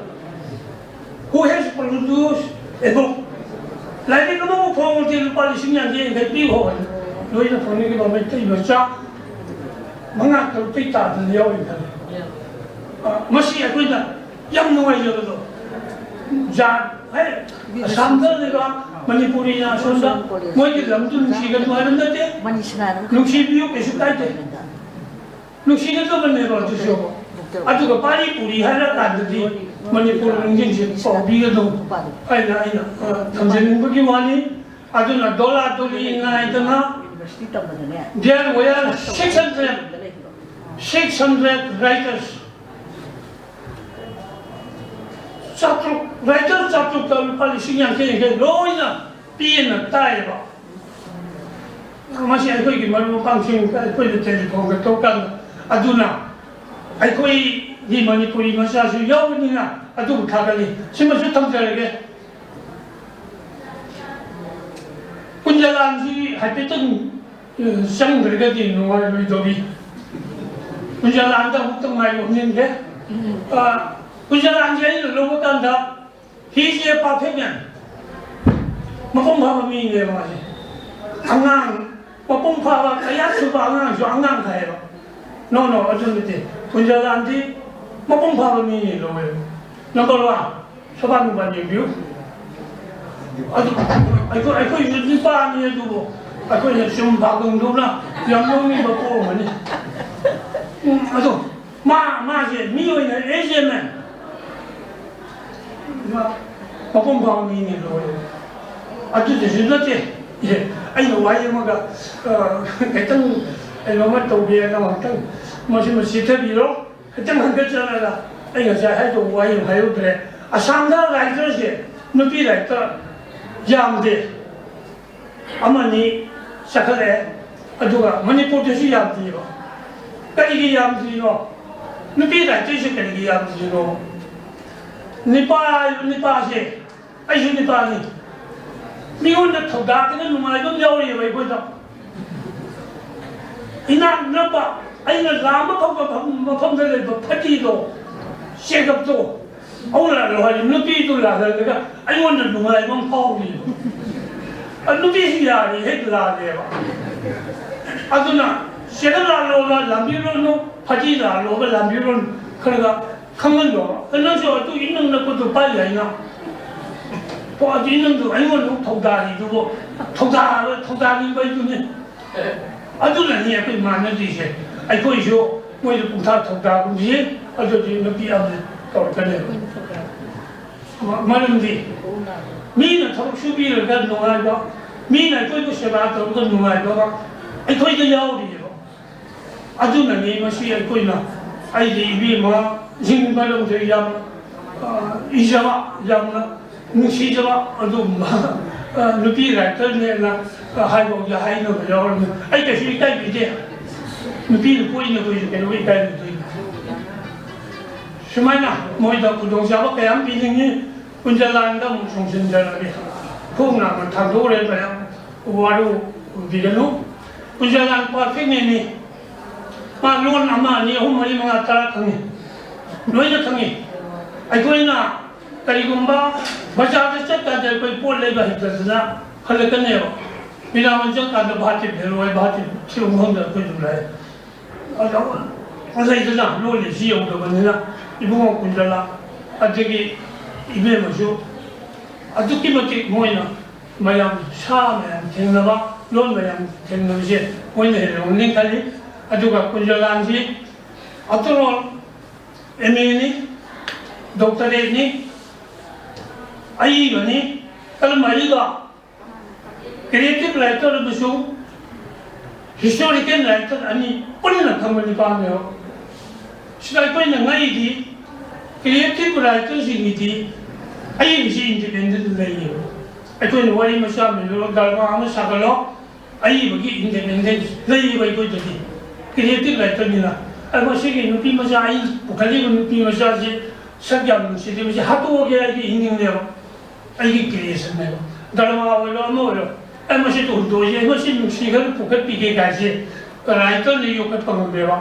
who has produced a book, ꯂꯥꯏꯔꯤꯛ ꯑꯃꯕꯨ ꯐꯣꯡꯉꯗꯤ ꯂꯨꯄꯥ ꯂꯤꯁꯤꯡ ꯌꯥꯡꯈꯩ ꯌꯥꯡꯈꯩ ꯄꯤꯕ ꯍꯧꯔꯅꯤ꯫ ꯂꯣꯏꯅ ꯐꯪꯅꯤꯡꯉꯤꯕ ꯃꯩꯇꯩ ꯃꯆꯥ ꯃꯉꯥ ꯇꯔꯨꯛꯇꯩ ꯇꯥꯗꯅ ꯌꯥꯎꯔꯤ ꯈꯜꯂꯤ꯫ ꯑ, ꯃꯁꯤ ꯑꯩꯈꯣꯏꯅ ꯌꯥꯝ ꯅꯨꯡꯉꯥꯏꯖꯕꯗꯣ꯫ ꯖꯥꯠ ꯍꯥꯏ, ꯑꯁꯥꯝꯗ ꯂꯩꯕ ꯃꯅꯤꯄꯨꯔꯤꯅ ꯑꯁꯣꯝꯗ ꯃꯣꯏꯒꯤ ꯂꯝꯗꯨ ꯅꯨꯡꯁꯤꯒꯅꯨ ꯍꯥꯏꯕ ꯅꯠꯇꯦ꯫ ꯅꯨꯡꯁꯤꯕꯤꯌꯨ, ꯀꯩꯁꯨ ꯀꯥꯏꯗꯦ꯫ ꯅꯨꯡꯁꯤꯒꯗꯕꯅꯦꯕ ꯑꯗꯨꯁꯨ꯫ ꯑꯗꯨꯒ ꯄꯥꯔꯤ ꯄꯨꯔꯤ ꯍꯥꯏꯔ ꯀꯥꯟꯗꯗꯤ ꯃꯅꯤꯄꯨꯔ ꯅꯨꯡꯊꯤꯟꯁꯦ ꯄꯥꯎꯕꯤꯒꯗꯧꯕ ꯍꯥꯏꯅ ꯑꯩꯅ, ꯑ, ꯊꯝꯖꯅꯤꯡꯕꯒꯤ ꯋꯥꯅꯤ꯫ ꯑꯗꯨꯅ Dola ꯗꯣꯂꯤ ꯉꯥꯏꯗꯅ, there were six hundred, six hundred writers, ꯆꯥꯇ꯭ꯔꯨꯛ, writer ꯆꯥꯇ꯭ꯔꯨꯛꯇ ꯂꯨꯄꯥ ꯂꯤꯁꯤꯡ ꯌꯥꯡꯈꯩ ꯌꯥꯡꯈꯩ ꯂꯣꯏꯅ ꯄꯤꯑꯅ ꯇꯥꯏꯌꯦꯕ꯫ ꯃꯁꯤ ꯑꯩꯈꯣꯏꯒꯤ ꯃꯔꯨꯞ ꯃꯄꯥꯡꯁꯤꯡ ꯑꯩꯈꯣꯏꯅ ꯇꯦꯂꯤꯐꯣꯟꯒ ꯇꯧꯔꯀꯥꯟꯗ, ꯑꯗꯨꯅ ꯑꯩꯈꯣꯏꯒꯤ ꯃꯅꯤꯄꯨꯔꯤ ꯃꯆꯥꯁꯨ ꯌꯥꯎꯕꯅꯤꯅ ꯑꯗꯨꯕꯨ ꯊꯥꯒꯠꯂꯤ꯫ ꯁꯤꯃꯁꯨ ꯊꯝꯖꯔꯒꯦ꯫ ꯀꯨꯟꯖꯂꯥꯟꯁꯤ ꯍꯥꯏꯐꯦꯠꯇꯪ, ꯑ, ꯆꯪꯗ꯭ꯔꯒꯗꯤ ꯅꯨꯡꯉꯥꯏꯔꯣꯏꯗꯧꯔꯤ꯫ ꯀꯨꯟꯖꯂꯥꯟꯗ ꯑꯃꯨꯛꯇ ꯉꯥꯏꯌꯨ ꯍꯥꯏꯅꯤꯡꯗꯦ꯫ ꯎꯝ꯫ ꯑ, ꯀꯨꯟꯖꯂꯥꯟꯁꯦ ꯑꯩꯅ ꯂꯧꯕ ꯀꯥꯟꯗ, he's a perfect man. ꯃꯄꯨꯡ ꯐꯥꯕ ꯃꯤꯅꯦꯕ ꯃꯥꯁꯦ꯫ ꯑꯉꯥꯡ, ꯃꯄꯨꯡ ꯐꯥꯕ ꯀꯌꯥ ꯁꯨꯕ ꯑꯉꯥꯡꯁꯨ ꯑꯉꯥꯡ ꯍꯥꯏꯌꯦꯕ꯫ No, no, ꯑꯗꯨ ꯅꯠꯇꯦ꯫ ꯀꯨꯟꯖꯂꯥꯟꯗꯤ ꯃꯄꯨꯡ ꯐꯥꯕ ꯃꯤꯅꯤ ꯂꯧꯋꯦꯕ꯫ Number one, ꯁꯣꯐꯥ ꯅꯨꯡꯕꯥ ꯌꯦꯡꯕꯤꯌꯨ꯫ ꯑꯗꯨ, ꯑꯩꯈꯣꯏ, ꯑꯩꯈꯣꯏꯁꯨ ꯅꯨꯄꯥꯅꯤ, ꯑꯗꯨꯕꯨ ꯑꯩꯈꯣꯏꯅ ꯁꯨꯝ ꯐꯥꯒꯨꯝꯗꯧꯅ ꯌꯥꯝ ꯅꯣꯛꯅꯤꯡꯕ ꯄꯣꯛꯑꯝꯒꯅꯤ꯫ ꯎꯝ, ꯑꯗꯣ ꯃꯥ, ꯃꯥꯁꯦ ꯃꯤ ꯑꯣꯏꯅ as a man, ꯃꯥ ꯃꯄꯨꯡ ꯐꯥꯕ ꯃꯤꯅꯦ ꯂꯣꯏꯔꯦ꯫ ꯑꯗꯨꯗꯁꯨ ꯅꯠꯇꯦ꯫ ꯑꯦ, ꯑꯩꯅ ꯋꯥꯍꯩ ꯑꯃꯒ, ꯑ, ꯈꯤꯇꯪ ꯀꯩꯅꯣꯝꯃ ꯇꯧꯒꯦꯅ ꯉꯥꯛꯇꯪ ꯃꯁꯤꯃ ꯆꯤꯊꯕꯤꯔꯣ꯫ ꯈꯤꯇꯪ ꯍꯟꯒꯠꯆꯔꯒ ꯑꯩ ꯉꯁꯥꯏ ꯍꯥꯏꯗꯧꯕ ꯋꯥꯍꯩ ꯑꯃ ꯍꯥꯏꯍꯧꯗ꯭ꯔꯦ꯫ ꯑꯁꯥꯝꯗ writerꯁꯦ, ꯅꯨꯄꯤ writer ꯌꯥꯝꯗꯦ꯫ ꯑꯃꯅꯤ ꯆꯠꯈꯠꯂꯛꯑꯦ꯫ ꯑꯗꯨꯒ ꯃꯅꯤꯄꯨꯔꯗꯁꯨ ꯌꯥꯝꯗ꯭ꯔꯤꯕ꯫ ꯀꯔꯤꯒꯤ ꯌꯥꯝꯗ꯭ꯔꯤꯅꯣ? ꯅꯨꯄꯤ writerꯁꯦ ꯀꯔꯤꯒꯤ ꯌꯥꯝꯗ꯭ꯔꯤꯅꯣ? ꯅꯤꯄꯥ, ꯅꯤꯄꯥꯁꯦ, ꯑꯩꯁꯨ ꯅꯤꯄꯥꯅꯤ꯫ ꯃꯤꯉꯣꯟꯗ ꯊꯧꯗꯥꯗꯅ ꯅꯨꯡꯉꯥꯏꯕ ꯑꯃ ꯌꯥꯎꯔꯤꯑꯕ ꯑꯩꯈꯣꯏꯗ꯫ ꯏꯅꯥꯛ ꯅꯛꯄ, ꯑꯩꯅ ꯂꯥꯝꯕ ꯐꯥꯎꯕ ꯃꯐꯝꯗ ꯂꯩꯕ ꯐꯇꯤꯗꯣ, ꯆꯦꯒꯞꯇꯣ, ꯑꯃꯨꯛ ꯂꯥꯛꯂꯣ ꯍꯥꯏ, ꯅꯨꯄꯤꯗꯨ ꯂꯥꯛꯍꯜꯂꯒ ꯑꯩꯉꯣꯟꯗ ꯅꯨꯡꯉꯥꯏꯕ ꯑꯃ ꯐꯥꯎꯔꯤꯕ꯫ ꯑ, ꯅꯨꯄꯤꯁꯤ ꯌꯥꯔꯤ ꯍꯦꯛ ꯂꯥꯜꯂꯦꯕ꯫ ꯑꯗꯨꯅ ꯆꯦꯒꯞ ꯂꯥꯜꯂꯣꯒ ꯂꯥꯝꯕꯤꯔꯨꯅꯨ, ꯐꯇꯤ ꯂꯥꯜꯂꯣꯒ ꯂꯥꯝꯕꯤꯔꯨꯅꯨ, ꯈꯔꯒ ꯈꯪꯍꯟꯕ꯫ ꯑ, ꯅꯪꯁꯨ ꯑꯗꯨ ꯏꯅꯪ ꯅꯛꯄꯗꯨ ꯄꯥꯏ ꯍꯥꯏꯅ꯫ ꯍꯣ, ꯑꯗꯨ ꯏꯅꯪꯗꯨ ꯑꯩꯉꯣꯟꯗ ꯑꯃꯨꯛ ꯊꯧꯗꯥꯔꯤꯗꯨꯕꯨ, ꯊꯧꯗꯥ-, ꯊꯧꯗꯥꯅꯤꯡꯕꯩꯗꯨꯅꯤ꯫ ꯑꯗꯨꯅꯅꯤ ꯑꯩꯈꯣꯏ ꯃꯥꯟꯅꯗ꯭ꯔꯤꯁꯦ꯫ ꯑꯩꯈꯣꯏꯁꯨ ꯃꯣꯏꯗ ꯄꯨꯡꯊꯥ ꯊꯧꯗꯥꯒꯨꯝꯁꯤ, ꯑꯗꯨꯗꯤ ꯅꯨꯄꯤ ꯑꯃ ꯇꯧꯔꯛꯀꯅꯦꯕ꯫ ꯃ-, ꯃꯔꯝꯗꯤ ꯃꯤꯅ ꯊꯕꯛ ꯁꯨꯕꯤꯔꯒ ꯅꯨꯡꯉꯥꯏꯕ, ꯃꯤꯅ ꯑꯩꯈꯣꯏꯕꯨ ꯁꯦꯕꯥ ꯇꯧꯔꯒ ꯅꯨꯡꯉꯥꯏꯕ ꯑꯩꯈꯣꯏꯗ ꯌꯥꯎꯔꯤꯑꯕ꯫ ꯑꯗꯨꯅꯅꯤ ꯃꯁꯤ ꯑꯩꯈꯣꯏꯅ, ꯑꯩꯒꯤ ꯏꯕꯦꯝꯃꯁꯤꯡ ꯃꯔꯝꯗ ꯌꯥꯝ, ꯑ, ꯏꯖꯕ, ꯌꯥꯝꯅ ꯅꯨꯡꯁꯤꯖꯕ ꯑꯗꯨꯒꯨꯝꯕ, ꯑ, ꯅꯨꯄꯤ writerꯅꯦꯅ, ꯑ, ꯍꯥꯏꯕ ꯍꯥꯏꯅꯕ ꯌꯥꯎꯔꯝꯃꯤ꯫ ꯑꯩ ꯀꯩꯁꯨ ꯏꯀꯥꯏꯕꯤꯗꯦ꯫ ꯅꯨꯄꯤꯅ ꯄꯣꯛꯏꯅ ꯑꯩꯈꯣꯏꯁꯨ ꯀꯩꯗꯧꯕꯩ ꯏꯀꯥꯏꯔꯨꯗꯣꯏꯅꯣ? ꯁꯨꯃꯥꯏꯅ ꯃꯣꯏꯗ ꯈꯨꯗꯣꯡꯆꯥꯕ ꯀꯌꯥ ꯑꯃ ꯄꯤꯅꯤꯡꯉꯤ꯫ ꯀꯨꯟꯖꯂꯥꯟꯗ ꯑꯃꯨꯛ ꯆꯣꯡꯁꯤꯟꯖꯔꯛꯑꯒꯦ꯫ ꯈꯣꯡ ꯅꯥꯝꯃ ꯊꯥꯡꯗꯣꯛꯎꯔꯦ ꯃꯌꯥꯝ꯫ ꯋꯥꯔꯧꯕꯤꯒꯅꯨ꯫ ꯀꯨꯟꯖꯂꯥꯟ perfectꯅꯦꯃꯤ꯫ ꯃꯥ ꯂꯣꯟ ꯑꯃ, ꯑꯅꯤ, ꯑꯍꯨꯝ, ꯃꯔꯤ, ꯃꯉꯥ, ꯇꯔꯥ ꯈꯪꯉꯤ꯫ ꯂꯣꯏꯅ ꯈꯪꯉꯤ꯫ ꯑꯩꯈꯣꯏꯅ ꯀꯔꯤꯒꯨꯝꯕ ꯕꯖꯥꯔꯗ ꯆꯠꯀꯥꯟꯗ ꯑꯩꯈꯣꯏ ꯄꯣꯠ ꯂꯩꯕ ꯍꯩꯇꯗꯅ ꯍꯜꯂꯛꯀꯅꯦꯕ꯫ ꯃꯤꯔꯥꯃꯟ ꯆꯠꯀꯥꯟꯗ ꯚꯥꯇꯤꯞ ꯂꯩꯔꯣꯏ, ꯚꯥꯇꯤꯞ ꯊꯤꯕ ꯃꯐꯝꯗ ꯑꯩꯈꯣꯏ ꯑꯗꯨꯝ ꯂꯩ꯫ ꯑꯗꯣ ꯂꯩꯗꯅ ꯂꯣꯜꯂꯤꯁꯤ ꯌꯧꯗꯕꯅꯤꯅ ꯏꯕꯨꯡꯉꯣ ꯀꯨꯟꯖꯂꯥ ꯑꯗꯒꯤ ꯏꯕꯦꯝꯃꯁꯨ ꯑꯗꯨꯛꯀꯤ ꯃꯇꯤꯛ ꯃꯣꯏꯅ ꯃꯌꯥꯝ ꯁꯥ ꯃꯌꯥꯝ ꯊꯦꯡꯅꯕ, ꯂꯣꯟ ꯃꯌꯥꯝ ꯊꯦꯡꯅꯕꯁꯦ ꯃꯣꯏꯅ ꯍꯦꯜꯂꯝꯒꯅꯤ ꯈꯜꯂꯤ꯫ ꯑꯗꯨꯒ ꯀꯨꯟꯖꯂꯥꯟꯁꯤ after all ꯑꯦꯝ ꯑꯦꯅꯤ, ꯗꯣꯛꯇꯔꯦꯠꯅꯤ, ꯑꯏꯕꯅꯤ꯫ ꯀꯔꯝꯕ ꯑꯏꯕ? ꯀ꯭ꯔꯤꯌꯦꯇꯤꯚ ꯔꯥꯏꯇꯔ ꯑꯃꯁꯨꯡ ꯍꯤꯁꯇꯣꯔꯤꯀꯦꯜ ꯔꯥꯏꯇꯔ ꯑꯅꯤ ꯄꯨꯟꯅ ꯈꯪꯕ ꯅꯤꯄꯥꯅꯦꯕ꯫ ꯁꯤꯗ ꯑꯩꯈꯣꯏꯅ ꯉꯛꯏꯗꯤ ꯀ꯭ꯔꯤꯌꯦꯇꯤꯚ ꯔꯥꯏꯇꯔꯁꯤꯡꯒꯤꯗꯤ ꯑꯏꯕꯁꯤ ꯏꯟꯗꯤꯄꯦꯟꯗꯦꯟ ꯂꯩꯌꯦꯕ꯫ ꯑꯩꯈꯣꯏꯅ ꯋꯥꯔꯤ ꯃꯆꯥ ꯑꯃ ꯂꯤꯔꯣ, ꯗ꯭ꯔꯃꯥ ꯑꯃ ꯁꯥꯒꯠꯂꯣ, ꯑꯏꯕꯒꯤ ꯏꯟꯗꯤꯄꯦꯟꯗꯦꯟꯁ ꯂꯩꯌꯦꯕ ꯑꯩꯈꯣꯏꯗꯗꯤ꯫ ꯀ꯭ꯔꯤꯌꯦꯇꯤꯚ ꯔꯥꯏꯇꯔꯅꯤꯅ ꯑꯩ ꯃꯁꯤꯒꯤ ꯅꯨꯄꯤ ꯃꯆꯥ, ꯑꯩ ꯄꯨꯈꯠꯂꯤꯕ ꯅꯨꯄꯤ ꯃꯆꯥꯁꯤ ꯁꯛ ꯌꯥꯝ ꯅꯨꯡꯁꯤꯗꯦ, ꯃꯁꯤ ꯍꯥꯠꯇꯣꯛꯑꯒꯦ ꯑꯩꯒꯤ ꯏꯅꯤꯡꯅꯦꯕ꯫ ꯑꯩꯒꯤ ꯀ꯭ꯔꯤꯌꯦꯁꯟꯅꯦꯕ꯫ ꯗ꯭ꯔꯃꯥ ꯑꯣꯏꯔꯣ ꯑꯃ ꯑꯣꯏꯔꯣ, ꯑꯩ ꯃꯁꯤꯗ ꯍꯨꯟꯗꯣꯛꯑꯁꯦ, ꯑꯩ ꯃꯁꯤ ꯅꯨꯡꯁꯤꯈ꯭ꯔ ꯄꯨꯈꯠꯄꯤꯒꯦ ꯀꯥꯏꯁꯦ ꯔꯥꯏꯇꯔꯅ ꯌꯣꯛꯈꯠꯄ ꯉꯝꯃꯦꯕ꯫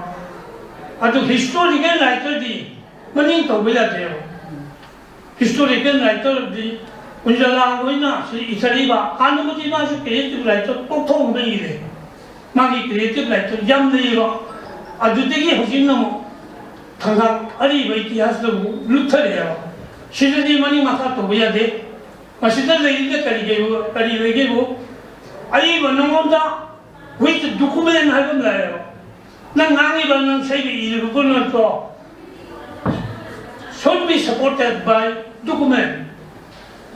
ꯑꯗꯨ ꯍꯤꯁꯇꯣꯔꯤꯀꯦꯜ ꯔꯥꯏꯇꯔꯗꯤ ꯃꯅꯤꯡ ꯇꯧꯕ ꯌꯥꯗꯦꯕ꯫ ꯍꯤꯁꯇꯣꯔꯤꯀꯦꯜ ꯔꯥꯏꯇꯔꯗꯤ ꯀꯨꯟꯖꯂꯥ ꯍꯣꯏꯅ ꯁꯤ ꯏꯊꯔꯛꯏꯕ, ꯍꯥꯟꯅꯕꯨꯗꯤ ꯃꯥꯁꯨ ꯀ꯭ꯔꯤꯌꯦꯇꯤꯚ ꯔꯥꯏꯇꯔ ꯄꯣꯛꯊꯣꯛꯑꯝꯕ ꯏꯔꯦ꯫ ꯃꯥꯒꯤ ꯀ꯭ꯔꯤꯌꯦꯇꯤꯚ ꯂꯥꯏꯔꯤꯛꯇꯨ ꯌꯥꯝ ꯂꯩꯌꯦꯕ꯫ ꯑꯗꯨꯗꯒꯤ ꯍꯧꯖꯤꯛꯅ ꯑꯃꯨꯛ ꯊꯪꯒꯥꯡ ꯑꯔꯤꯕ ꯏꯇꯤꯍꯥꯁꯇ ꯑꯃꯨꯛ ꯂꯨꯞꯊꯔꯛꯑꯦꯕ꯫ ꯁꯤꯗꯗꯤ ꯃꯅꯤꯡ ꯃꯈꯥ ꯇꯧꯕ ꯌꯥꯗꯦ꯫ ꯃꯁꯤꯗ ꯂꯩꯔꯤꯗ ꯀꯔꯤ ꯂꯩꯕ-, ꯀꯔꯤ ꯂꯩꯒꯦꯕꯨ, ꯑꯏꯕ ꯅꯉꯣꯟꯗ with document ꯍꯥꯏꯕ ꯑꯃ ꯂꯩꯌꯦꯕ꯫ ꯅꯪ ꯉꯥꯡꯉꯤꯕ, ꯅꯪ ꯏꯁꯩꯗ ꯏꯔꯤꯕ ꯄꯣꯠ ꯅꯠꯇ꯭ꯔꯣ? Should be supported by document꯫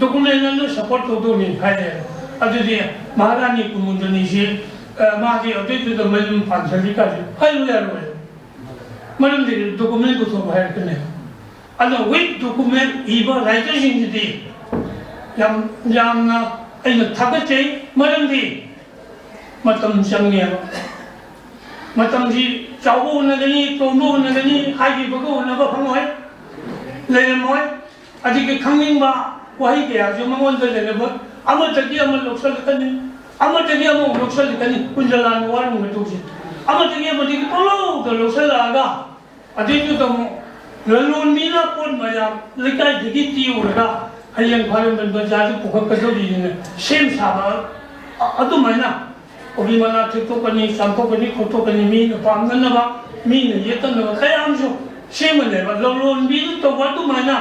Document ꯑꯗꯨ support ꯇꯧꯗꯧꯅꯤ ꯍꯥꯏꯔꯦ꯫ ꯑꯗꯨꯗꯤ ꯃꯍꯥꯔꯥꯅꯤ ꯀꯨꯃꯨꯗꯅꯤꯁꯤ, ꯑ, ꯃꯥꯗꯤ ꯑꯗꯨꯏꯗꯨꯗ ꯃꯌꯨꯝ ꯄꯥꯟꯁꯤꯜꯂꯤ ꯀꯥꯏꯁꯤ ꯍꯥꯏꯕ ꯌꯥꯔꯣꯏ꯫ ꯃꯔꯝꯗꯤ document ꯄꯨꯊꯣꯛꯑꯣ ꯍꯥꯏꯔꯛꯀꯅꯤ꯫ ꯑꯗꯣ with document ꯏꯕ ꯔꯥꯏꯇꯔꯁꯤꯡꯁꯤꯗꯤ ꯌꯥꯝ, ꯌꯥꯝꯅ ꯑꯩꯅ ꯊꯥꯒꯠꯆꯩ꯫ ꯃꯔꯝꯗꯤ ꯃꯇꯝ ꯆꯪꯉꯦꯕ꯫ ꯃꯇꯝꯁꯤ ꯆꯥꯎꯕ ꯎꯅꯒꯅꯤ, ꯇꯣꯝꯕ ꯎꯅꯒꯅꯤ ꯍꯥꯏꯈꯤꯕꯒ ꯎꯅꯕ ꯐꯪꯉꯣꯏ, ꯂꯩꯔꯝꯃꯣꯏ꯫ ꯑꯗꯒꯤ ꯈꯪꯅꯤꯡꯕ ꯋꯥꯍꯩ ꯀꯌꯥꯁꯨ ꯃꯉꯣꯟꯗ ꯂꯩꯔꯝꯃꯣꯏ꯫ ꯑꯃꯗꯒꯤ ꯑꯃ ꯂꯧꯁꯜꯂꯛꯀꯅꯤ, ꯑꯃꯗꯒꯤ ꯑꯃ ꯂꯧꯁꯜꯂꯛꯀꯅꯤ꯫ ꯀꯨꯟꯖꯂꯥꯟ ꯋꯥꯔꯨꯝ ꯃꯇꯨꯡꯁꯦ ꯑꯃꯗꯒꯤ ꯑꯃꯗꯒꯤ ꯄꯪꯂꯧꯗ ꯂꯧꯁꯜꯂꯛꯑꯒ ꯑꯗꯨꯏꯗꯨꯗ ꯑꯃꯨꯛ ꯂꯂꯣꯟꯕꯤꯅ ꯄꯣꯠ ꯃꯌꯥꯝ ꯂꯩꯀꯥꯏꯗꯒꯤ ꯇꯤꯎꯔꯒ ꯍꯌꯦꯡ ꯈ꯭ꯋꯥꯏꯔꯝꯕꯟ ꯕꯖꯥꯔꯗ ꯄꯨꯈꯠꯀꯗꯧꯔꯤꯅ ꯁꯦꯝ ꯁꯥꯕ, ꯑ-, ꯑꯗꯨꯃꯥꯏꯅ ꯀꯣꯕꯤ ꯃꯅꯥ ꯊꯦꯛꯇꯣꯛꯀꯅꯤ, ꯆꯥꯝꯊꯣꯛꯀꯅꯤ, ꯈꯣꯠꯇꯣꯛꯀꯅꯤ, ꯃꯤꯅ ꯄꯥꯝꯅꯅꯕ, ꯃꯤꯅ ꯌꯦꯠꯇꯅꯕ ꯀꯌꯥ ꯑꯃꯁꯨ ꯁꯦꯝꯒꯅꯦꯕ꯫ ꯂꯂꯣꯟꯕꯤꯅ ꯇꯧꯕ ꯑꯗꯨꯃꯥꯏꯅ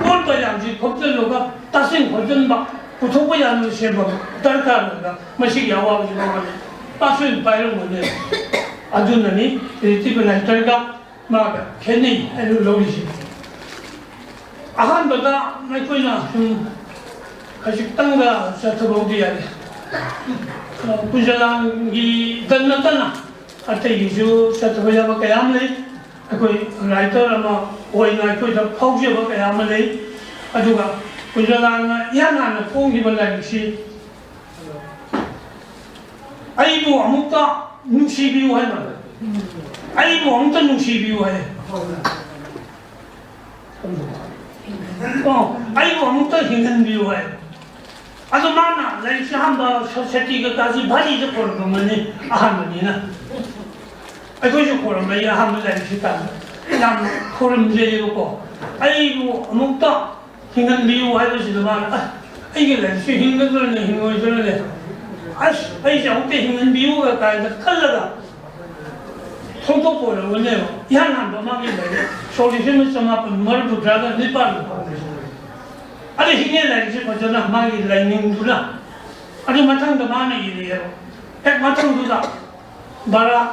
ꯄꯣꯠ ꯃꯌꯥꯝꯁꯤ ꯈꯣꯝꯖꯤꯜꯂꯒ ꯇꯥꯁꯤꯟ ꯈꯣꯝꯖꯤꯟꯕ, ꯄꯨꯊꯣꯛꯄ ꯌꯥꯅꯕ ꯁꯦꯝꯕ ꯗꯔꯀꯥꯔ ꯑꯣꯏꯕ ꯃꯁꯤꯒꯤ ꯑꯋꯥꯕꯁꯤ ꯃꯃꯜ ꯄꯥꯛꯁꯨ ꯄꯥꯏꯔꯝꯒꯅꯤ꯫ ꯑꯗꯨꯅꯅꯤ ꯔꯤꯇꯤꯀꯨꯂꯥꯏꯇꯔꯒ ꯃꯥꯒ ꯈꯦꯠꯅꯩ ꯍꯥꯏꯅ ꯂꯧꯔꯤꯁꯤ꯫ ꯑꯍꯥꯟꯕꯗ ꯑꯩꯈꯣꯏꯅ ꯁꯨꯝ ꯈꯖꯤꯛꯇꯪꯒ ꯆꯠꯊꯕꯧꯗꯤ ꯌꯥꯏ꯫ ꯀꯨꯟꯖꯂꯥꯡꯒꯤꯗ ꯅꯠꯇꯅ ꯑꯇꯩꯒꯤꯁꯨ ꯆꯠꯊꯕ ꯌꯥꯕ ꯀꯌꯥ ꯑꯃ ꯂꯩ꯫ ꯑꯩꯈꯣꯏ ꯔꯥꯏꯇꯔ ꯑꯃ ꯑꯣꯏꯅ ꯑꯩꯈꯣꯏꯗ ꯐꯥꯎꯖꯕ ꯀꯌꯥ ꯑꯃ ꯂꯩ꯫ ꯑꯗꯨꯒ ꯀꯨꯟꯖꯂꯥꯡꯅ ꯏꯍꯥꯟ ꯍꯥꯟꯅ ꯐꯣꯡꯈꯤꯕ ꯂꯥꯏꯔꯤꯛꯁꯤ ꯑꯩꯕꯨ ꯑꯃꯨꯛꯇ ꯅꯨꯡꯁꯤꯕꯤꯌꯨ ꯍꯥꯏꯕ꯫ ꯑꯩꯕꯨ ꯑꯃꯨꯛꯇ ꯅꯨꯡꯁꯤꯕꯤꯌꯨ ꯍꯥꯏ꯫ ꯑꯣ, ꯑꯩꯕꯨ ꯑꯃꯨꯛꯇ ꯍꯤꯡꯍꯟꯕꯤꯌꯨ ꯍꯥꯏ꯫ ꯑꯗꯣ ꯃꯥꯅ ꯂꯥꯏꯔꯤꯛꯁꯦ ꯑꯍꯥꯟꯕ ꯁꯣꯁꯥꯏꯇꯤ ꯀꯩꯀꯥꯁꯤ ꯚꯥꯔꯤꯗ ꯈꯣꯏꯔꯝꯕꯅꯤ ꯑꯍꯥꯟꯕꯅꯤꯅ꯫ ꯑꯩꯈꯣꯏꯁꯨ ꯈꯣꯏꯔꯝꯕ, ꯑꯩ ꯑꯍꯥꯟꯕ ꯂꯥꯏꯔꯤꯛꯁꯤ ꯇꯝꯕ ꯌꯥꯝ ꯈꯣꯏꯔꯝꯖꯩꯌꯦꯕꯀꯣ꯫ ꯑꯩꯕꯨ ꯑꯃꯨꯛꯇ ꯍꯤꯡꯍꯟꯕꯤꯌꯨ ꯍꯥꯏꯕꯁꯤꯗ ꯃꯥꯅ, "ꯑ, ꯑꯩꯒꯤ ꯂꯥꯏꯔꯤꯛꯁꯤ ꯍꯤꯡꯒꯗ꯭ꯔꯅꯦ, ꯍꯤꯡꯉꯣꯏꯗ꯭ꯔꯅꯦ? ꯑꯁ, ꯑꯩꯁꯦ ꯑꯃꯨꯛꯇ ꯍꯤꯡꯍꯟꯕꯤꯌꯨꯒ" ꯀꯥꯏꯅ ꯈꯜꯂꯒ ꯐꯣꯡꯗꯣꯛꯄ ꯑꯣꯏꯔꯝꯒꯅꯦꯕ꯫ ꯏꯍꯥꯟ ꯍꯥꯟꯕ ꯃꯥꯒꯤ ꯂꯥꯏꯔꯤꯛ ꯁꯣꯛ ꯂꯤꯁꯤꯡ ꯑꯃ ꯆꯃꯥꯄꯟ ꯃꯔꯤꯐꯨꯇꯔꯥꯒ ꯅꯤꯄꯥꯟꯗ ꯐꯣꯡꯕꯁꯦ꯫ ꯑꯗꯨ ꯍꯤꯡꯉꯦ ꯂꯥꯏꯔꯤꯛꯁꯦ ꯐꯖꯅ ꯃꯥꯒꯤ ꯂꯥꯏꯅꯤꯡꯗꯨꯅ꯫ ꯑꯗꯨ ꯃꯊꯪꯗ ꯃꯥꯅ ꯏꯔꯛꯑꯦꯕ꯫ ꯍꯦꯛ ꯃꯊꯪꯗꯨꯗ ꯕꯔꯥꯛ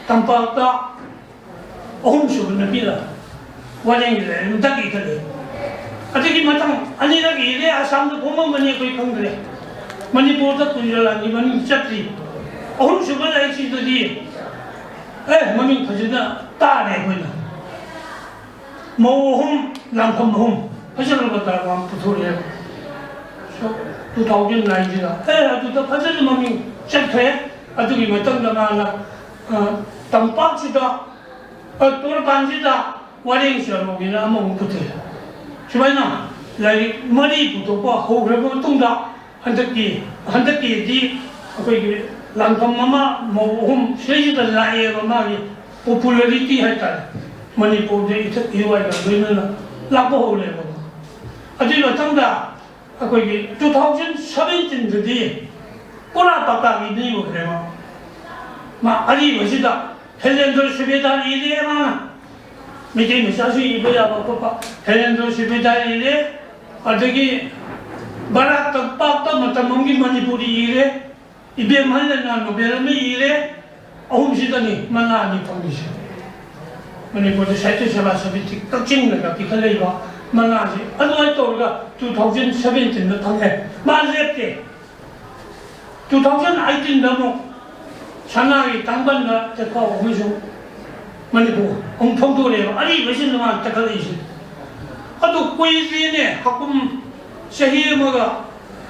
ꯇꯝꯄꯥꯛꯇ ꯑꯍꯨꯝꯁꯨꯕ ꯅꯨꯄꯤꯗ ꯋꯥꯔꯦꯡꯒꯤ ꯂꯥꯏꯔꯤꯛ ꯑꯃꯇꯪ ꯏꯈꯠꯂꯛꯑꯦ꯫ ꯑꯗꯨꯒꯤ ꯃꯊꯪ ꯑꯅꯤꯔꯛ ꯏꯔꯦ, ꯑꯁꯥꯝꯗ ꯐꯣꯡꯉꯝꯒꯅꯤ ꯑꯩꯈꯣꯏ ꯈꯪꯗ꯭ꯔꯦ꯫ ꯃꯅꯤꯄꯨꯔꯗ ꯀꯨꯟꯖꯂꯥꯡꯒꯤ ꯃꯃꯤꯡ ꯆꯠꯇ꯭ꯔꯤ꯫ ꯑꯍꯨꯝꯁꯨꯕ ꯂꯥꯏꯔꯤꯛꯁꯤꯗꯗꯤ ꯑꯦ, ꯃꯃꯤꯡ ꯐꯖꯅ ꯇꯥꯔꯦ ꯑꯩꯈꯣꯏꯅ꯫ ꯃꯧ ꯑꯍꯨꯝ, ꯂꯥꯡꯐꯝ ꯑꯍꯨꯝ, ꯐꯖꯈ꯭ꯔꯕ ꯗ꯭ꯔꯃꯥ ꯑꯃ ꯄꯨꯊꯣꯔꯛꯑꯦ꯫ ꯁꯣ-, ꯇꯨ ꯊꯥꯎꯖꯟ ꯅꯥꯏꯟꯁꯤꯗ꯫ ꯑꯦ, ꯑꯗꯨꯗ ꯐꯖꯅ ꯃꯃꯤꯡ ꯆꯠꯈ꯭ꯔꯦ꯫ ꯑꯗꯨꯒꯤ ꯃꯊꯪꯗ ꯃꯥꯅ, ꯑ, ꯇꯝꯄꯥꯛꯁꯤꯗ, ꯑ, ꯇꯣꯔꯕꯥꯟꯁꯤꯗ ꯋꯥꯔꯦꯡ ꯆꯠꯂꯣꯒꯤꯅ ꯑꯃꯃꯨꯛ ꯄꯨꯊꯣꯛꯑꯦ꯫ ꯁꯨꯃꯥꯏꯅ ꯂꯥꯏꯔꯤꯛ ꯃꯔꯤ ꯄꯨꯊꯣꯛꯄ ꯍꯧꯈ꯭ꯔꯕ ꯃꯇꯨꯡꯗ, ꯍꯟꯗꯛꯀꯤ, ꯍꯟꯗꯛꯀꯤꯗꯤ ꯑꯩꯈꯣꯏꯒꯤ ꯂꯥꯡꯐꯝ ꯑꯃ, ꯃꯧ ꯑꯍꯨꯝ ꯁꯤꯗꯩꯁꯤꯗ ꯂꯥꯛꯑꯦꯕ ꯃꯥꯒꯤ popularity ꯍꯥꯏꯇꯥꯔꯦ꯫ ꯃꯅꯤꯄꯨꯔꯗ ꯏꯊꯛ ꯏꯋꯥꯏꯒ ꯂꯣꯏꯅꯅ ꯂꯥꯛꯄ ꯍꯧꯔꯦꯕ꯫ ꯑꯗꯨꯒꯤ ꯃꯊꯪꯗ ꯑꯩꯈꯣꯏꯒꯤ ꯇꯨ ꯊꯥꯎꯖꯟ ꯁꯕꯦꯟꯇꯤꯟꯗꯗꯤ ꯄꯨꯔꯥ ꯄꯀꯥꯒꯤ ꯃꯤ ꯑꯣꯏꯈ꯭ꯔꯦꯕ꯫ ꯃꯥ ꯑꯔꯤꯕꯁꯤꯗ ꯍꯦꯂꯦꯟꯗ꯭ꯔ ꯁꯨꯕꯦꯗꯥꯔ ꯏꯔꯦ ꯃꯥꯅ꯫ ꯃꯩꯇꯩ ꯃꯆꯥꯁꯨ ꯏꯕ ꯌꯥꯕ ꯈꯣꯠꯄ ꯍꯦꯂꯦꯟꯗ꯭ꯔ ꯁꯨꯕꯦꯗꯥꯔ ꯏꯔꯦ꯫ ꯑꯗꯒꯤ ꯕꯔꯥꯛ ꯇꯝꯄꯥꯛꯇ ꯃꯇꯝ ꯑꯃꯒꯤ ꯃꯅꯤꯄꯨꯔꯤ ꯏꯔꯦ꯫ ꯏꯕꯦꯝꯍꯜ ꯑꯅ ꯅꯣꯕꯦꯜ ꯑꯃ ꯏꯔꯦ꯫ ꯑꯍꯨꯝꯁꯤꯗꯅꯤ ꯃꯅꯥ ꯑꯅꯤ ꯐꯪꯉꯤꯁꯦ꯫ ꯃꯅꯤꯄꯨꯔꯗ ꯁꯥꯍꯤꯇ꯭ꯌ ꯁꯦꯕꯥ ꯁꯃꯤꯇꯤ ꯀꯛꯆꯤꯡꯅꯒ ꯄꯤꯈꯠꯂꯛꯏꯕ ꯃꯅꯥꯁꯦ ꯑꯗꯨꯃꯥꯏꯅ ꯇꯧꯔꯒ ꯇꯨ ꯊꯥꯎꯖꯟ ꯁꯕꯦꯟꯇꯤꯟꯗ ꯐꯪꯉꯦ꯫ ꯃꯥ ꯂꯦꯞꯇꯦ꯫ ꯇꯨ ꯊꯥꯎꯖꯟ ꯑꯩꯠꯇꯤꯟꯗ ꯑꯃꯨꯛ ꯁꯅꯥꯒꯤ ꯇꯥꯡꯕꯟꯗ ꯆꯠꯐꯥꯎ ꯑꯃꯁꯨ ꯃꯅꯤꯄꯨꯔ ꯑꯃꯨꯛ ꯐꯣꯡꯗꯣꯔꯛꯑꯦꯕ꯫ ꯑꯔꯤꯕꯁꯤꯡꯗ ꯃꯥꯅ ꯇꯛꯈꯠꯂꯛꯏꯁꯦ꯫ ꯑꯗꯨ ꯀꯨꯏꯗ꯭ꯔꯤꯅꯦ, ꯍꯀꯨꯝ ꯆꯍꯤ ꯑꯃꯒ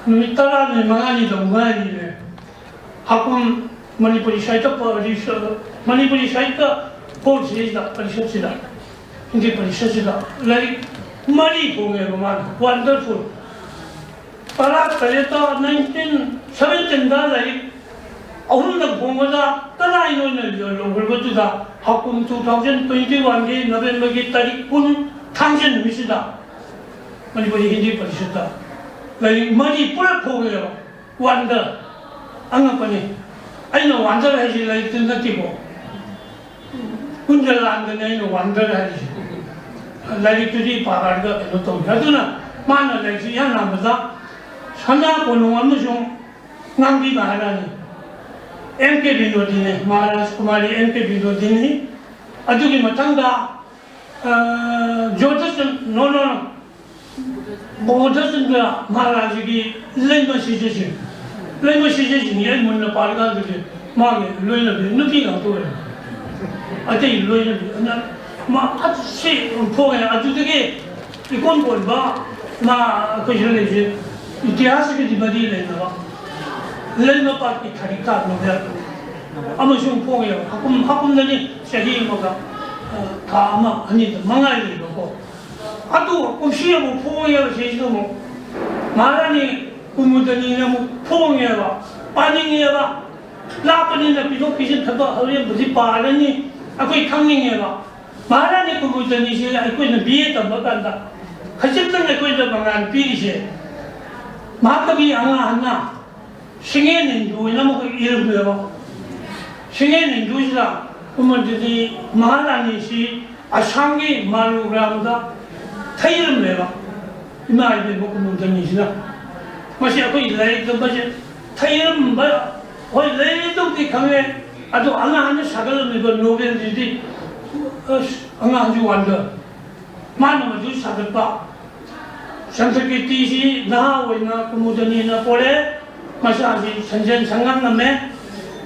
ꯅꯨꯃꯤꯠ ꯇꯔꯥꯅꯤ ꯃꯉꯥꯅꯤꯗ ꯑꯃꯨꯛ ꯉꯥꯏꯔꯤꯅꯦ꯫ ꯍꯀꯨꯝ ꯃꯅꯤꯄꯨꯔꯤ ꯁꯥꯍꯤꯇ꯭ꯌ ꯄꯔꯤꯁ-, ꯃꯅꯤꯄꯨꯔꯤ ꯁꯥꯍꯤꯇ꯭ꯌ ꯀꯣꯔꯁꯁꯤꯗ, ꯄꯔꯤꯁꯠꯁꯤꯗ, ꯍꯤꯟꯗꯤ ꯄꯔꯤꯁꯠꯁꯤꯗ ꯂꯥꯏꯔꯤꯛ ꯃꯔꯤ ꯐꯣꯡꯉꯦꯕ ꯃꯥꯅ꯫ ꯋꯥꯟꯗꯔꯐꯨꯜ꯫ ꯇꯔꯥ ꯇꯔꯦꯠꯇ, ꯅꯥꯏꯟꯇꯤꯟ ꯁꯕꯦꯟꯇꯤꯟꯗ ꯂꯥꯏꯔꯤꯛ ꯑꯍꯨꯝꯂꯛ ꯐꯣꯡꯕꯗ ꯀꯗꯥꯏꯅꯣ ꯑꯩꯅ ꯂꯧꯈ꯭ꯔꯕꯗꯨꯗ ꯍꯀꯨꯝ ꯇꯨ ꯊꯥꯎꯖꯟ ꯇ꯭ꯋꯦꯟꯇꯤ ꯋꯥꯟꯒꯤ ꯅꯕꯦꯝꯕꯔꯒꯤ ꯇꯥꯔꯤꯛ ꯀꯨꯟ ꯊꯥꯡꯖ ꯅꯨꯃꯤꯠꯁꯤꯗ ꯃꯅꯤꯄꯨꯔꯤ ꯍꯤꯟꯗꯤ ꯄꯔꯤꯁꯠꯇ ꯂꯥꯏꯔꯤꯛ ꯃꯔꯤ ꯄꯨꯂꯞ ꯐꯣꯡꯉꯦꯕ꯫ ꯋꯥꯟꯗꯔ꯫ ꯑꯉꯛꯄꯅꯤ꯫ ꯑꯩꯅ ꯋꯥꯟꯗꯔ ꯍꯥꯏꯁꯤ ꯂꯥꯏꯔꯤꯛꯇꯨ ꯅꯠꯇꯦꯀꯣ꯫ ꯀꯨꯟꯖ ꯂꯥꯟꯗꯅꯤ ꯑꯩꯅ ꯋꯥꯟꯗꯔ ꯍꯥꯏꯔꯤꯁꯦ꯫ ꯂꯥꯏꯔꯤꯛꯇꯨꯗꯤ ꯄꯥꯔꯒ ꯀꯩꯅꯣ ꯇꯧꯅꯤ꯫ ꯑꯗꯨꯅ ꯃꯥꯅ ꯂꯥꯏꯔꯤꯛꯁꯤ ꯏꯍꯥꯟ ꯍꯥꯟꯕꯗ ꯁꯅꯥ ꯀꯣꯅꯨꯡ ꯑꯃꯁꯨꯡ ꯉꯥꯡꯕꯤ ꯃꯍꯥꯔꯥꯅꯤ, ꯑꯦꯝ ꯀꯦ ꯕꯤꯅꯣꯗꯤꯅꯤ, ꯃꯍꯥꯔꯥꯖ ꯀꯨꯃꯥꯔꯤ ꯑꯦꯝ ꯀꯦ ꯕꯤꯅꯣꯗꯤꯅꯤ꯫ ꯑꯗꯨꯒꯤ ꯃꯊꯪꯗ, ꯑ, ꯖꯣꯙꯆꯟ-, no, no, no. ꯕꯣꯙꯆꯟꯗ꯭ꯔ ꯃꯍꯥꯔꯥꯖꯒꯤ ꯂꯩꯃ ꯁꯤꯖꯁꯤꯡ, ꯂꯩꯃ ꯁꯤꯖꯁꯤꯡꯁꯦ ꯑꯩ ꯃꯨꯟꯅ ꯄꯥꯔꯀꯥꯟꯗꯗꯤ ꯃꯥꯒꯤ ꯂꯣꯏꯅꯕꯤ ꯅꯨꯄꯤ ꯉꯥꯛꯇ ꯑꯣꯏꯔꯝꯃꯤ꯫ ꯑꯇꯩ ꯂꯣꯏꯅꯕꯤ ꯑꯗꯨꯅ ꯃꯥ ꯑꯁꯤ ꯐꯣꯡꯉꯦ꯫ ꯑꯗꯨꯗꯒꯤ ꯏꯀꯣꯟ ꯀꯣꯟꯕ ꯃꯥ ꯑꯩꯈꯣꯏ ꯁꯤꯗ ꯂꯩꯁꯦ ꯏꯇꯤꯍꯥꯁꯀꯗꯤ ꯃꯔꯤ ꯂꯩꯅꯕ ꯂꯩꯃ ꯄꯥꯠꯀꯤ ꯊꯔꯤꯛ ꯀꯥꯕ ꯅꯣꯕꯦꯜ ꯑꯃꯁꯨ ꯐꯣꯡꯉꯦꯕ꯫ ꯍꯀꯨꯝ, ꯍꯀꯨꯝꯗꯅꯤ ꯆꯍꯤ ꯑꯃꯒ, ꯑ, ꯊꯥ ꯑꯃ ꯑꯅꯤꯗ ꯃꯉꯥꯏ ꯂꯩꯕꯀꯣ꯫ ꯑꯗꯨ ꯀꯨꯝꯁꯤ ꯑꯃꯨꯛ ꯐꯣꯡꯉꯦꯕ ꯁꯤꯁꯤꯗ ꯑꯃꯨꯛ ꯃꯍꯥꯔꯥꯅꯤ ꯀꯨꯃꯨꯗꯅꯤꯅ ꯑꯃꯨꯛ ꯐꯣꯡꯉꯦꯕ꯫ ꯄꯥꯅꯤꯡꯉꯦꯕ꯫ ꯂꯥꯞꯄꯅꯤꯅ ꯄꯤꯊꯣꯛ ꯄꯤꯁꯤꯟ ꯊꯕꯛ ꯑꯔꯦꯝꯕꯁꯤ ꯄꯥꯔꯅꯤ꯫ ꯑꯩꯈꯣꯏ ꯈꯪꯅꯤꯡꯉꯦꯕ꯫ ꯃꯍꯥꯔꯥꯅꯤ ꯀꯨꯃꯨꯗꯅꯤꯁꯤ ꯑꯩꯈꯣꯏꯅ ꯕꯤ ꯑꯦ ꯇꯝꯕ ꯀꯥꯟꯗ ꯈꯖꯤꯛꯇꯪ ꯑꯩꯈꯣꯏꯗ ꯃꯉꯥꯜ ꯄꯤꯔꯤꯁꯦ, ꯃꯍꯥꯀꯕꯤ ꯑꯉꯥ ꯍꯟꯅ ꯁꯤꯡꯉꯦ ꯅꯤꯡꯊꯨ ꯍꯥꯏꯅ ꯑꯃꯈꯛ ꯏꯔꯝꯃꯦꯕ꯫ ꯁꯤꯡꯉꯦ ꯅꯤꯡꯊꯨꯁꯤꯗ ꯀꯨꯃꯨꯗꯅꯤ ꯃꯍꯥꯔꯥꯅꯤꯁꯤ ꯑꯁꯥꯝꯒꯤ ꯃꯥꯂꯨꯒ꯭ꯔꯥꯝꯗ ꯊꯩꯔꯝꯃꯦꯕ꯫ ꯏꯃꯥ ꯏꯕꯦꯝꯃ ꯀꯨꯃꯨꯗꯅꯤꯁꯤꯅ꯫ ꯃꯁꯤ ꯑꯩꯈꯣꯏ ꯂꯥꯏꯔꯤꯛ ꯇꯝꯕꯁꯦ ꯊꯩꯔꯝꯕ, ꯍꯣꯏ, ꯂꯥꯏꯔꯤꯛ ꯑꯗꯨꯝꯗꯤ ꯈꯪꯉꯦ, ꯑꯗꯣ ꯑꯉꯥꯡꯅ ꯁꯥꯒꯠꯂꯝꯃꯤꯕ ꯅꯣꯕꯦꯜꯁꯤꯗꯤ, ꯑꯁ, ꯑꯉꯥꯡꯁꯨ ꯋꯥꯟꯗ꯫ ꯃꯥꯅ ꯃꯗꯨ ꯁꯥꯒꯠꯄ ꯁꯪꯁꯀ꯭ꯔꯤꯇꯤꯁꯤ ꯅꯍꯥ ꯑꯣꯏꯅ ꯀꯨꯃꯨꯗꯅꯤꯅ ꯄꯣꯔꯦ, ꯃꯁꯥꯁꯤ ꯁꯟꯖꯦꯟ ꯁꯪꯉꯥꯡ ꯉꯝꯃꯦ,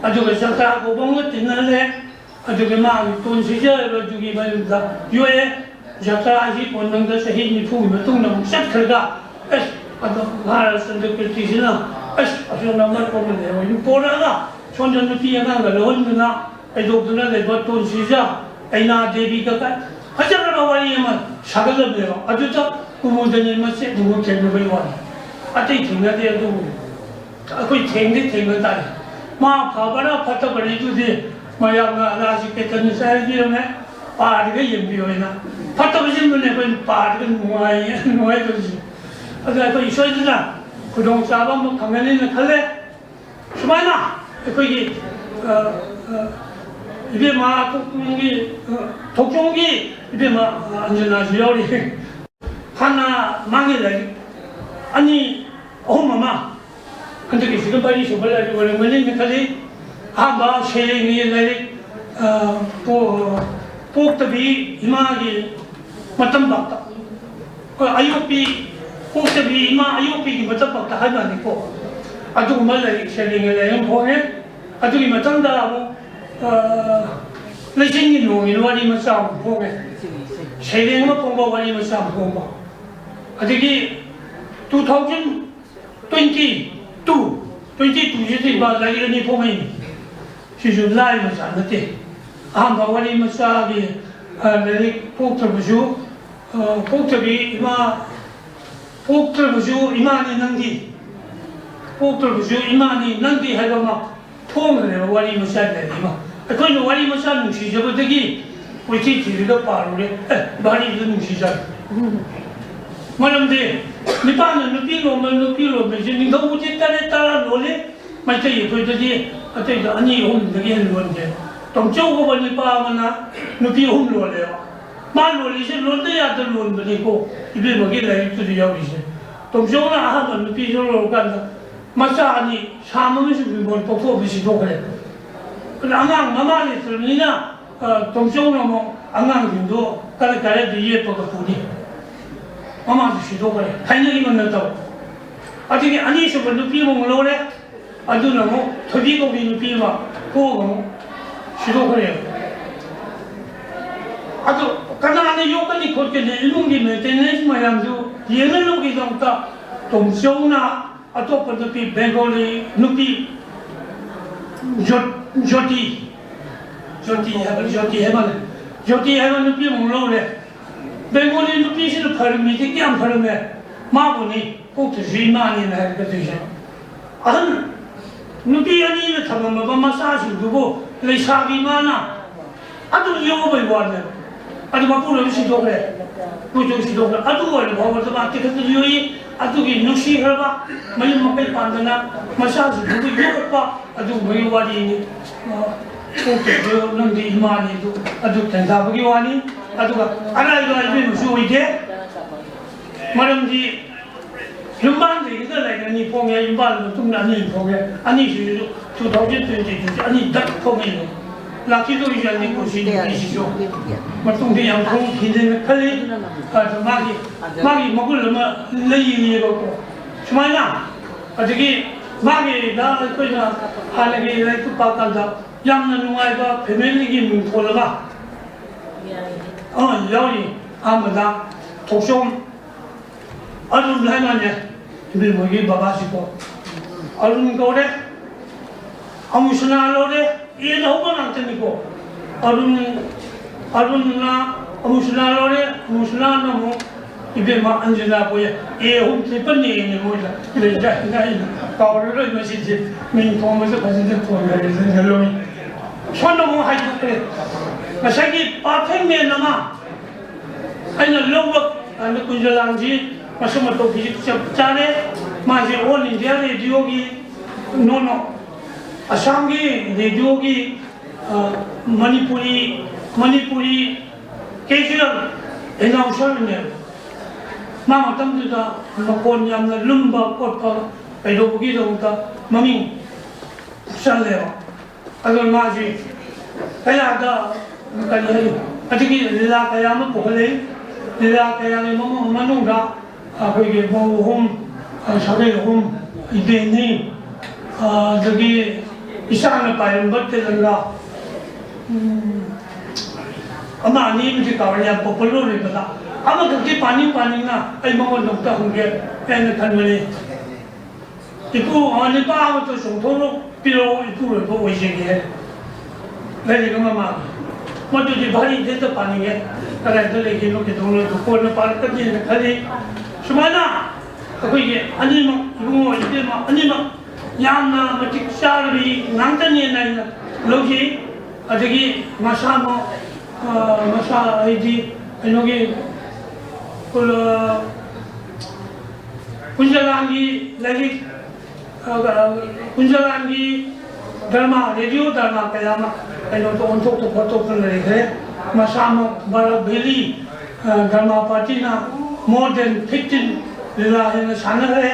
ꯑꯗꯨꯒ ꯖꯇ꯭ꯔꯥ ꯀꯧꯕ ꯑꯃꯒ ꯇꯤꯟꯅꯔꯦ, ꯑꯗꯨꯒ ꯃꯥꯒꯤ ꯇꯣꯟ ꯁꯤꯖꯔꯕꯗꯨꯒꯤ ꯃꯌꯨꯝꯗ ꯌꯣꯛꯑꯦ꯫ ꯖꯇ꯭ꯔꯥ ꯑꯁꯤ ꯀꯣꯟꯅꯪꯗ ꯆꯍꯤ ꯅꯤꯐꯨꯒꯤ ꯃꯇꯨꯡꯗ ꯑꯃꯨꯛ ꯆꯠꯈ꯭ꯔꯒ, ꯑꯁ, ꯑꯗꯣ ꯃꯍꯥꯔꯥꯖ ꯆꯟꯗ꯭ꯔꯀꯤꯔꯇꯤꯁꯤꯅ, ꯑꯁ, ꯑꯁꯣꯝꯗ ꯑꯃ ꯀꯣꯟꯅ ꯂꯩꯍꯧꯏ ꯄꯣꯔꯛꯑꯒ ꯁꯣꯝꯗ ꯅꯨꯄꯤ ꯑꯉꯥꯡꯒ ꯂꯧꯍꯟꯗꯅ ꯀꯩꯗꯧꯗꯨꯅ ꯂꯩꯕ ꯇꯣꯟꯁꯤꯖ, ꯑꯩꯅꯥ ꯗꯦꯕꯤꯒ ꯀꯥꯏ ꯐꯖꯈ꯭ꯔꯕ ꯋꯥꯔꯤ ꯑꯃ ꯁꯥꯒꯠꯂꯝꯃꯦꯕ꯫ ꯑꯗꯨꯗ ꯀꯨꯃꯨꯗꯅꯤ ꯃꯆꯦꯠ ꯅꯨꯡꯉꯨ ꯊꯦꯡꯅꯕꯩ ꯋꯥꯅꯤ, ꯑꯇꯩ ꯊꯦꯡꯅꯗꯦ꯫ ꯑꯗꯨꯕꯨ ꯑꯩꯈꯣꯏ ꯊꯦꯡꯗꯤ ꯊꯦꯡꯅ ꯇꯥꯔꯦ꯫ ꯃꯥ ꯐꯕ꯭ꯔꯥ ꯐꯠꯇꯕ꯭ꯔꯥ ꯑꯗꯨꯗꯤ ꯃꯌꯥꯝꯅ ꯑꯂꯥꯁꯤ ꯀꯦꯇꯟꯅ ꯆꯥꯏꯕꯤꯔꯝꯃꯦ, ꯄꯥꯔꯒ ꯌꯦꯡꯕꯤꯌꯣ ꯍꯥꯏꯅ꯫ ꯐꯠꯇꯕꯁꯤꯡꯗꯨꯅꯦ ꯑꯩꯈꯣꯏꯅ ꯄꯥꯔꯒ ꯅꯨꯡꯉꯥꯏ, ꯅꯨꯡꯉꯥꯏꯇꯕꯁꯤ꯫ ꯑꯗꯨ ꯑꯩꯈꯣꯏ ꯏꯁꯣꯔꯁꯤꯅ ꯈꯨꯗꯣꯡꯆꯥꯕ ꯑꯃ ꯐꯪꯒꯅꯤꯅ ꯈꯜꯂꯦ꯫ ꯁꯨꯃꯥꯏꯅ ꯑꯩꯈꯣꯏꯒꯤ, ꯑ, ꯑ, ꯏꯕꯦꯝꯃ ꯊꯣꯛꯆꯣꯝꯒꯤ, ꯑ, ꯊꯣꯛꯆꯣꯝꯒꯤ ꯏꯕꯦꯝꯃ, ꯑ, ꯑꯟꯖꯅꯥꯁꯨ ꯌꯥꯎꯔꯤ꯫ ꯍꯥꯟꯅ ꯃꯥꯒꯤ ꯂꯥꯏꯔꯤꯛ ꯑꯅꯤ, ꯑꯍꯨꯝ ꯑꯃ, ꯍꯟꯗꯛꯀꯤꯁꯤꯒ ꯃꯔꯤ ꯁꯨꯕ ꯂꯥꯏꯔꯤꯛ ꯑꯣꯏꯔꯝꯒꯅꯤꯅ ꯈꯜꯂꯤ꯫ ꯑꯍꯥꯟꯕ ꯁꯩꯔꯦꯡꯒꯤ ꯂꯥꯏꯔꯤꯛ, ꯑ, ꯄꯣ-, ꯄꯣꯛꯇꯕꯤ ꯏꯃꯥꯒꯤ ꯃꯇꯝ ꯄꯥꯛꯇ꯫ ꯑꯌꯣꯛꯄꯤ, ꯄꯣꯛꯇꯕꯤ ꯏꯃꯥ ꯑꯌꯣꯛꯄꯤꯒꯤ ꯃꯇꯝ ꯄꯥꯛꯇ ꯍꯥꯏꯕꯅꯤꯀꯣ꯫ ꯑꯗꯨꯒꯨꯝꯕ ꯂꯥꯏꯔꯤꯛ ꯁꯩꯔꯦꯡꯒꯤ ꯂꯥꯏꯔꯤꯛ ꯑꯃ ꯐꯣꯡꯉꯦ꯫ ꯑꯗꯨꯒꯤ ꯃꯊꯪꯗ ꯑꯃꯨꯛ, ꯑ, ꯂꯩꯆꯤꯟꯒꯤ ꯅꯣꯡꯒꯤ ꯋꯥꯔꯤ ꯃꯆꯥ ꯑꯃ ꯐꯣꯡꯉꯦ꯫ ꯁꯩꯔꯦꯡ ꯑꯃ ꯐꯣꯡꯕ, ꯋꯥꯔꯤ ꯃꯆꯥ ꯑꯃ ꯐꯣꯡꯕ꯫ ꯑꯗꯒꯤ two thousand twenty two, twenty two ꯁꯤꯗ ꯏꯃꯥ ꯂꯥꯏꯔꯤꯛ ꯑꯅꯤ ꯐꯣꯡꯉꯛꯏ꯫ ꯁꯤꯁꯨ ꯂꯥꯏꯕ ꯖꯥꯠ ꯅꯠꯇꯦ꯫ ꯑꯍꯥꯟꯕ ꯋꯥꯔꯤ ꯃꯆꯥꯒꯤ, ꯑ, ꯂꯥꯏꯔꯤꯛ ꯄꯣꯛꯇ꯭ꯔꯕꯁꯨ, ꯑ, ꯄꯣꯛꯇꯕꯤ ꯏꯃꯥ, ꯄꯣꯛꯇ꯭ꯔꯕꯁꯨ ꯏꯃꯥꯅꯤ ꯅꯪꯗꯤ, ꯄꯣꯛꯇ꯭ꯔꯕꯁꯨ ꯏꯃꯥꯅꯤ ꯅꯪꯗꯤ ꯍꯥꯏꯕ ꯑꯃ ꯐꯣꯡꯈ꯭ꯔꯦꯕ ꯋꯥꯔꯤ ꯃꯆꯥ ꯂꯥꯏꯔꯤꯛ ꯑꯃ꯫ ꯑꯩꯈꯣꯏꯅ ꯋꯥꯔꯤ ꯃꯆꯥ ꯅꯨꯡꯁꯤꯖꯕꯗꯒꯤ ꯀꯣꯏꯊꯤ ꯊꯤꯔꯒ ꯄꯥꯔꯨꯔꯦ꯫ ꯑꯦ, ꯚꯥꯔꯤꯗꯨ ꯅꯨꯡꯁꯤꯖꯥꯠꯅꯤ꯫ ꯃꯔꯝꯗꯤ ꯅꯤꯄꯥꯅ ꯅꯨꯄꯤ ꯂꯣꯟꯕ, ꯅꯨꯄꯤ ꯂꯣꯟꯕꯁꯦ ꯅꯤꯡꯊꯧꯕꯨꯗꯤ ꯇꯔꯦꯠ ꯇꯔꯥ ꯂꯣꯜꯂꯤ꯫ ꯃꯩꯇꯩ ꯑꯩꯈꯣꯏꯗꯗꯤ ꯑꯇꯩꯗ ꯑꯅꯤ ꯑꯍꯨꯝꯗꯒꯤ ꯍꯦꯟꯅ ꯂꯣꯟꯗꯦ꯫ ꯇꯣꯝꯆꯧ ꯀꯧꯕ ꯅꯨꯄꯥ ꯑꯃꯅ ꯅꯨꯄꯤ ꯑꯍꯨꯝ ꯂꯣꯜꯂꯦꯕ꯫ ꯃꯥ ꯂꯣꯜꯂꯤꯁꯦ ꯂꯣꯟꯗ ꯌꯥꯗ ꯂꯣꯟꯕꯅꯤꯀꯣ, ꯏꯕꯦꯝꯃꯒꯤ ꯂꯥꯏꯔꯤꯛꯇꯨꯗ ꯌꯥꯎꯔꯤꯁꯦ꯫ ꯇꯣꯝꯆꯧꯅ ꯑꯍꯥꯟꯕ ꯅꯨꯄꯤꯁꯨ ꯂꯧꯔꯀꯥꯟꯗ ꯃꯆꯥ ꯑꯅꯤ ꯁꯥ ꯑꯃꯁꯨꯡ ꯕꯤꯃꯣꯜ ꯄꯣꯛꯊꯣꯛꯑꯒ ꯁꯤꯗꯣꯛꯈ꯭ꯔꯦ꯫ ꯑꯗ ꯑꯉꯥꯡ ꯃꯃꯥ ꯂꯩꯇ꯭ꯔꯕꯅꯤꯅ, ꯑ, ꯇꯣꯝꯆꯧꯅ ꯑꯃꯨꯛ ꯑꯉꯥꯡꯁꯤꯡꯗꯣ ꯀꯔꯥꯏ ꯀꯔꯥꯏꯗ ꯌꯦꯠꯄꯒ ꯄꯨꯅꯤ? ꯃꯃꯥꯁꯨ ꯁꯤꯗꯣꯛꯈ꯭ꯔꯦ, ꯍꯥꯏꯅꯈꯤꯕ ꯅꯠꯇꯕ꯫ ꯑꯗꯨꯒꯤ ꯑꯅꯤꯁꯨꯕ ꯅꯨꯄꯤ ꯑꯃꯃꯨꯛ ꯂꯧꯔꯦ, ꯑꯗꯨꯅ ꯑꯃꯨꯛ ꯊꯣꯏꯕꯤ ꯀꯧꯕꯤ ꯅꯨꯄꯤ ꯑꯃ ꯄꯣꯛꯑꯒ ꯑꯃꯨꯛ ꯁꯤꯗꯣꯛꯈ꯭ꯔꯦꯕ꯫ ꯑꯗꯨ ꯀꯅꯥꯅ ꯌꯣꯛꯀꯅꯤ ꯈꯣꯠꯀꯅꯤ, ꯏꯃꯨꯡꯒꯤ ꯃꯦꯟꯇꯦꯅꯦꯟꯁ ꯃꯌꯥꯝꯗꯨ ꯌꯦꯡꯅꯅꯕꯒꯤꯗꯃꯛꯇ ꯇꯣꯝꯆꯧꯅ ꯑꯇꯣꯞꯄ ꯅꯨꯄꯤ, ꯕꯦꯡꯒꯣꯂꯤ ꯅꯨꯄꯤ, ꯖꯣ-, ꯖꯣꯇꯤ, ꯖꯣꯇꯤ ꯍꯥꯏꯕ, ꯖꯣꯇꯤ ꯍꯥꯏꯕ, ꯖꯣꯇꯤ ꯍꯥꯏꯕ ꯅꯨꯄꯤ ꯑꯃꯨꯛ ꯂꯧꯔꯦ꯫ ꯕꯦꯡꯒꯣꯂꯤ ꯅꯨꯄꯤꯁꯤꯅ ꯐꯔꯝꯃꯤꯗꯤ ꯀꯌꯥꯝ ꯐꯔꯝꯃꯦ, ꯃꯥꯕꯨꯅꯤ ꯀꯣꯛꯇꯁꯨ ꯏꯃꯥꯅꯦꯅ ꯍꯥꯏꯔꯛꯀꯗꯣꯏꯁꯦ꯫ ꯑꯍꯟ ꯅꯨꯄꯤ ꯑꯅꯤꯅ ꯊꯝꯃꯝꯃꯕ ꯃꯆꯥꯁꯤꯡꯗꯨꯕꯨ ꯂꯩꯁꯥꯕꯤ ꯃꯥꯅ ꯑꯗꯨꯝ ꯌꯣꯛꯑꯕꯩ ꯋꯥꯅꯦ꯫ ꯑꯗꯨ ꯃꯄꯨꯔꯣꯏꯕ ꯁꯤꯗꯣꯛꯈ꯭ꯔꯦ, ꯃꯣꯏꯁꯨ ꯁꯤꯗꯣꯛꯈ꯭ꯔꯦ꯫ ꯑꯗꯨ ꯑꯣꯏꯔ ꯐꯥꯎꯕꯗ ꯃꯥ ꯇꯦꯛꯈꯠꯇꯅ ꯌꯣꯛꯏ꯫ ꯑꯗꯨꯒꯤ ꯅꯨꯡꯁꯤꯈ꯭ꯔꯕ ꯃꯌꯨꯝ ꯃꯀꯩ ꯄꯥꯟꯗꯅ ꯃꯆꯥꯁꯤꯡꯗꯨꯕꯨ ꯌꯣꯛꯄ ꯑꯗꯨꯒꯨꯝꯕꯒꯤ ꯋꯥꯔꯤꯅꯤ꯫ ꯑ, ꯀꯣꯛꯇꯁꯨ ꯅꯪꯗꯤ ꯏꯃꯥꯅꯤ ꯑꯗꯨ, ꯑꯗꯨ ꯇꯦꯟꯊꯥꯕꯒꯤ ꯋꯥꯅꯤ꯫ ꯑꯗꯨꯒ ꯑꯔꯥꯏꯕ ꯏꯕꯦꯝꯃꯁꯨ ꯑꯣꯏꯗꯦ꯫ ꯃꯔꯝꯗꯤ ꯌꯨꯝꯕꯥꯟꯗꯒꯤꯗ ꯂꯩꯔꯦ ꯑꯅꯤ ꯐꯣꯡꯉꯦ, ꯌꯨꯝꯕꯥꯟ ꯃꯇꯨꯡꯗ ꯑꯅꯤ ꯐꯣꯡꯉꯦ, ꯑꯅꯤꯁꯤꯁꯨ two thousand twenty two ꯑꯅꯤ ꯗꯛ ꯐꯣꯡꯉꯦ꯫ ꯂꯥꯛꯈꯤꯗꯣꯔꯤꯁꯦ ꯑꯅꯤ ꯀꯣꯁꯤ ꯅꯨꯄꯤꯁꯤꯁꯨ ꯃꯇꯨꯡꯗ ꯌꯥꯝ ꯐꯣꯡꯈꯤꯗꯦꯅ ꯈꯜꯂꯤ꯫ ꯑꯗꯣ ꯃꯥꯒꯤ, ꯃꯥꯒꯤ ꯃꯒꯨꯟ ꯑꯃ ꯂꯩꯔꯤꯑꯕꯀꯣ꯫ ꯁꯨꯃꯥꯏꯅ ꯑꯗꯒꯤ ꯃꯥꯒꯤꯗ ꯑꯩꯈꯣꯏꯅ ꯍꯥꯟꯅꯒꯤ ꯂꯥꯏꯔꯤꯛꯇꯨ ꯄꯥꯀꯥꯟꯗ ꯌꯥꯝꯅ ꯅꯨꯡꯉꯥꯏꯕ ꯐꯦꯃꯤꯂꯤꯒꯤ ꯃꯤꯡꯊꯣꯜ ꯑꯃ, ꯑ, ꯌꯥꯎꯔꯤ꯫ ꯑꯍꯥꯟꯕꯗ ꯊꯣꯛꯆꯣꯝ ꯑꯔꯨꯟ ꯍꯥꯏꯅꯅꯦ, ꯏꯕꯦꯝꯃꯒꯤ ꯕꯕꯥꯁꯤꯀꯣ꯫ ꯑꯔꯨꯟ ꯀꯧꯔꯦ, ꯑꯃꯨꯁꯅꯥ ꯂꯧꯔꯦ, ꯑꯦꯅ ꯍꯧꯕ ꯉꯥꯛꯇꯅꯤꯀꯣ꯫ ꯑꯔꯨꯟ, ꯑꯔꯨꯟꯅ ꯑꯃꯨꯁꯅꯥ ꯂꯧꯔꯦ, ꯑꯃꯨꯁꯅꯥꯅ ꯑꯃꯨꯛ ꯏꯕꯦꯝꯃ ꯑꯟꯖꯅꯥ ꯀꯧꯏ꯫ ꯑꯦ ꯑꯍꯨꯝ ꯇ꯭ꯔꯤꯄꯜ ꯑꯦꯅꯦ ꯃꯣꯏꯗ ꯂꯩꯖꯩ꯫ ꯑꯩꯅ ꯀꯥꯎꯔꯔꯣꯏ ꯃꯁꯤꯁꯦ, ꯃꯤꯡ ꯊꯣꯟꯕꯁꯨ ꯐꯖꯅ ꯊꯣꯟꯈ꯭ꯔꯦ, ꯈꯟꯖꯜꯂꯣꯏ꯫ ꯁꯣꯝꯗ ꯑꯃꯨꯛ ꯍꯥꯏꯗꯣꯛꯈ꯭ꯔꯦ꯫ ꯉꯁꯥꯏꯒꯤ perfect man ꯑꯃ ꯑꯩꯅ ꯂꯧꯕ ꯀꯥꯟꯗ ꯀꯨꯟꯖꯂꯥꯟꯁꯤ ꯃꯁꯛ ꯃꯇꯧ ꯐꯤꯖꯤꯛ ꯆꯞ ꯆꯥꯔꯦ꯫ ꯃꯥꯁꯤ All India Radioꯒꯤ, no, no, ꯑꯁꯥꯝꯒꯤ radioꯒꯤ, ꯑ, ꯃꯅꯤꯄꯨꯔꯤ, ꯃꯅꯤꯄꯨꯔꯤ casual announcerꯅꯦꯕ꯫ ꯃꯥ ꯃꯇꯝꯗꯨꯗ ꯃꯈꯣꯟ ꯌꯥꯝꯅ ꯂꯨꯝꯕ ꯈꯣꯠꯄ ꯀꯩꯗꯧꯕꯒꯤꯗꯃꯛꯇ ꯃꯃꯤꯡ ꯆꯜꯂꯦꯕ꯫ ꯑꯗꯣ ꯃꯥꯁꯤ ꯀꯌꯥꯗ, ꯀꯔꯤ ꯍꯥꯏꯅꯤ, ꯑꯗꯨꯒꯤ ꯂꯤꯂꯥ ꯀꯌꯥ ꯑꯃ ꯄꯨꯈꯠꯂꯛꯏ꯫ ꯂꯤꯂꯥ ꯀꯌꯥꯒꯤ ꯃꯅꯨꯡ-, ꯃꯅꯨꯡꯗ ꯑꯩꯈꯣꯏꯒꯤ ꯃꯧ ꯑꯍꯨꯝ, ꯑ, ꯁꯥꯒꯩ ꯑꯍꯨꯝ, ꯏꯕꯦꯟꯅꯤ, ꯑ, ꯑꯗꯒꯤ ꯏꯆꯥꯅ ꯄꯥꯏꯔꯝꯕ ꯇꯦꯂꯪꯒꯥ, ꯎꯝ, ꯑꯃ ꯑꯅꯤ ꯑꯃꯗꯤ ꯀꯥꯎꯔꯦ, ꯌꯥꯝ popular ꯑꯣꯏꯕꯗ꯫ ꯑꯃꯈꯛꯇꯤ ꯄꯥꯅꯤꯡ ꯄꯥꯅꯤꯡꯅ ꯑꯩ ꯃꯉꯣꯟꯗ ꯑꯝꯇ ꯍꯪꯒꯦ ꯍꯥꯏꯅ ꯈꯟꯕꯅꯤ꯫ ꯏꯄꯨ, ꯑ, ꯅꯤꯄꯥ ꯑꯃꯇ ꯆꯣꯡꯊꯣꯛꯂꯣ, ꯄꯤꯔꯛꯑꯣ, ꯏꯄꯨꯔꯣꯏꯕ ꯑꯣꯏꯖꯒꯦ ꯍꯥꯏꯅ꯫ ꯂꯥꯏꯔꯤꯛ ꯑꯃ ꯃꯥꯡꯉꯤ꯫ ꯃꯗꯨꯗꯤ ꯚꯥꯔꯤ ꯍꯦꯛꯇ ꯄꯥꯅꯤꯡꯉꯦ꯫ ꯀꯗꯥꯏꯗ ꯂꯩꯒꯦꯅꯣ, ꯀꯩꯗꯧꯅꯣ, ꯀꯣꯟꯅ ꯄꯥꯔꯛꯀꯅꯤꯅ ꯈꯜꯂꯤ꯫ ꯁꯨꯃꯥꯏꯅ ꯑꯩꯈꯣꯏꯒꯤ ꯑꯅꯤꯃꯛ, ꯏꯕꯨꯡꯉꯣ ꯏꯕꯦꯝꯃ ꯑꯅꯤꯃꯛ ꯌꯥꯝꯅ ꯃꯇꯤꯛ ꯆꯥꯔꯕꯤ ꯉꯥꯛꯇꯅꯦꯅ ꯑꯩꯅ ꯂꯧꯖꯩ꯫ ꯑꯗꯒꯤ ꯃꯁꯥꯃꯛ, ꯑ, ꯃꯁꯥ ꯍꯥꯏꯗꯤ ꯀꯩꯅꯣꯒꯤ, ꯀꯨꯟꯖꯂꯥꯟꯒꯤ ꯂꯥꯏꯔꯤꯛ, ꯑ, ꯀꯨꯟꯖꯂꯥꯟꯒꯤ ꯗ꯭ꯔꯃꯥ, ꯔꯦꯗꯤꯑꯣ ꯗ꯭ꯔꯃꯥ ꯀꯌꯥ ꯑꯃ ꯀꯩꯅꯣꯗ ꯑꯣꯟꯊꯣꯛꯇ ꯈꯣꯠꯇꯣꯛꯇꯅ ꯂꯩꯈ꯭ꯔꯦ꯫ ꯃꯁꯥꯃꯛ ꯕꯔꯥꯛ ꯚꯦꯂꯤ, ꯑ, ꯗ꯭ꯔꯃꯥ ꯄꯥꯔꯇꯤꯅ more than fifteen ꯂꯤꯂꯥ ꯍꯦꯟꯅ ꯁꯥꯟꯅꯈ꯭ꯔꯦ꯫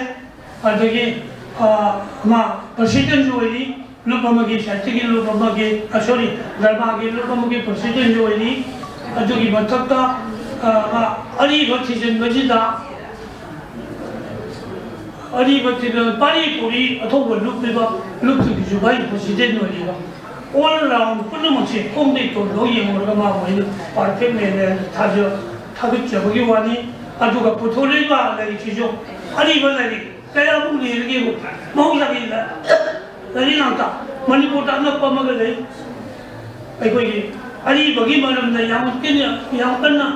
ꯑꯗꯒꯤ, ꯑ, ꯃꯥ ꯄ꯭ꯔꯁꯤꯗꯦꯟꯁꯨ ꯑꯣꯏꯔꯤ꯫ ꯂꯨꯞ ꯑꯃꯒꯤ, ꯁꯥꯍꯤꯇ꯭ꯌꯒꯤ ꯂꯨꯞ ꯑꯃꯒꯤ, ꯑ, sorry, ꯗ꯭ꯔꯃꯥꯒꯤ ꯂꯨꯞ ꯑꯃꯒꯤ ꯄ꯭ꯔꯁꯤꯗꯦꯟꯁꯨ ꯑꯣꯏꯔꯤ꯫ ꯑꯗꯨꯒꯤ ꯃꯊꯛꯇ, ꯑ, ꯑ, ꯑꯔꯤꯕ ꯊꯤꯖꯤꯟꯕꯁꯤꯗ, ꯑꯔꯤꯕ ꯊꯤꯖꯤꯟ-, ꯄꯥꯔꯤ ꯄꯨꯔꯤ ꯑꯊꯧꯕ ꯂꯨꯞꯂꯤꯕ ꯂꯨꯞꯇꯨꯒꯤꯁꯨ ꯚꯥꯏꯁ ꯄ꯭ꯔꯁꯤꯗꯦꯟ ꯑꯣꯏꯔꯤꯕ꯫ All round ꯄꯨꯝꯅꯃꯛꯁꯦ ꯈꯣꯡꯗꯩ ꯇꯣꯟꯐꯥꯎ ꯌꯦꯡꯉꯨꯔꯒ ꯃꯥꯕꯨ ꯑꯩꯅ perfect man ꯍꯥꯏꯅ ꯊꯥꯖ-, ꯊꯥꯒꯠꯆꯕꯒꯤ ꯋꯥꯅꯤ꯫ ꯑꯗꯨꯒ ꯄꯨꯊꯣꯔꯛꯏꯕ ꯂꯥꯏꯔꯤꯛꯁꯤꯁꯨ ꯑꯔꯤꯕ ꯂꯥꯏꯔꯤꯛ ꯀꯌꯥꯃꯨꯛ ꯂꯩꯔꯒꯦꯕꯨ ꯃꯍꯧꯁꯥꯒꯤ ꯂ-, ꯂꯥꯏꯔꯤꯛ ꯉꯥꯛꯇ꯫ ꯃꯅꯤꯄꯨꯔꯗ ꯑꯅꯛꯄ ꯑꯃꯒ ꯂꯩ꯫ ꯑꯩꯈꯣꯏꯒꯤ ꯑꯔꯤꯕꯒꯤ ꯃꯔꯝꯗ ꯌꯥꯝ ꯀꯟꯅ, ꯌꯥꯝ ꯀꯟꯅ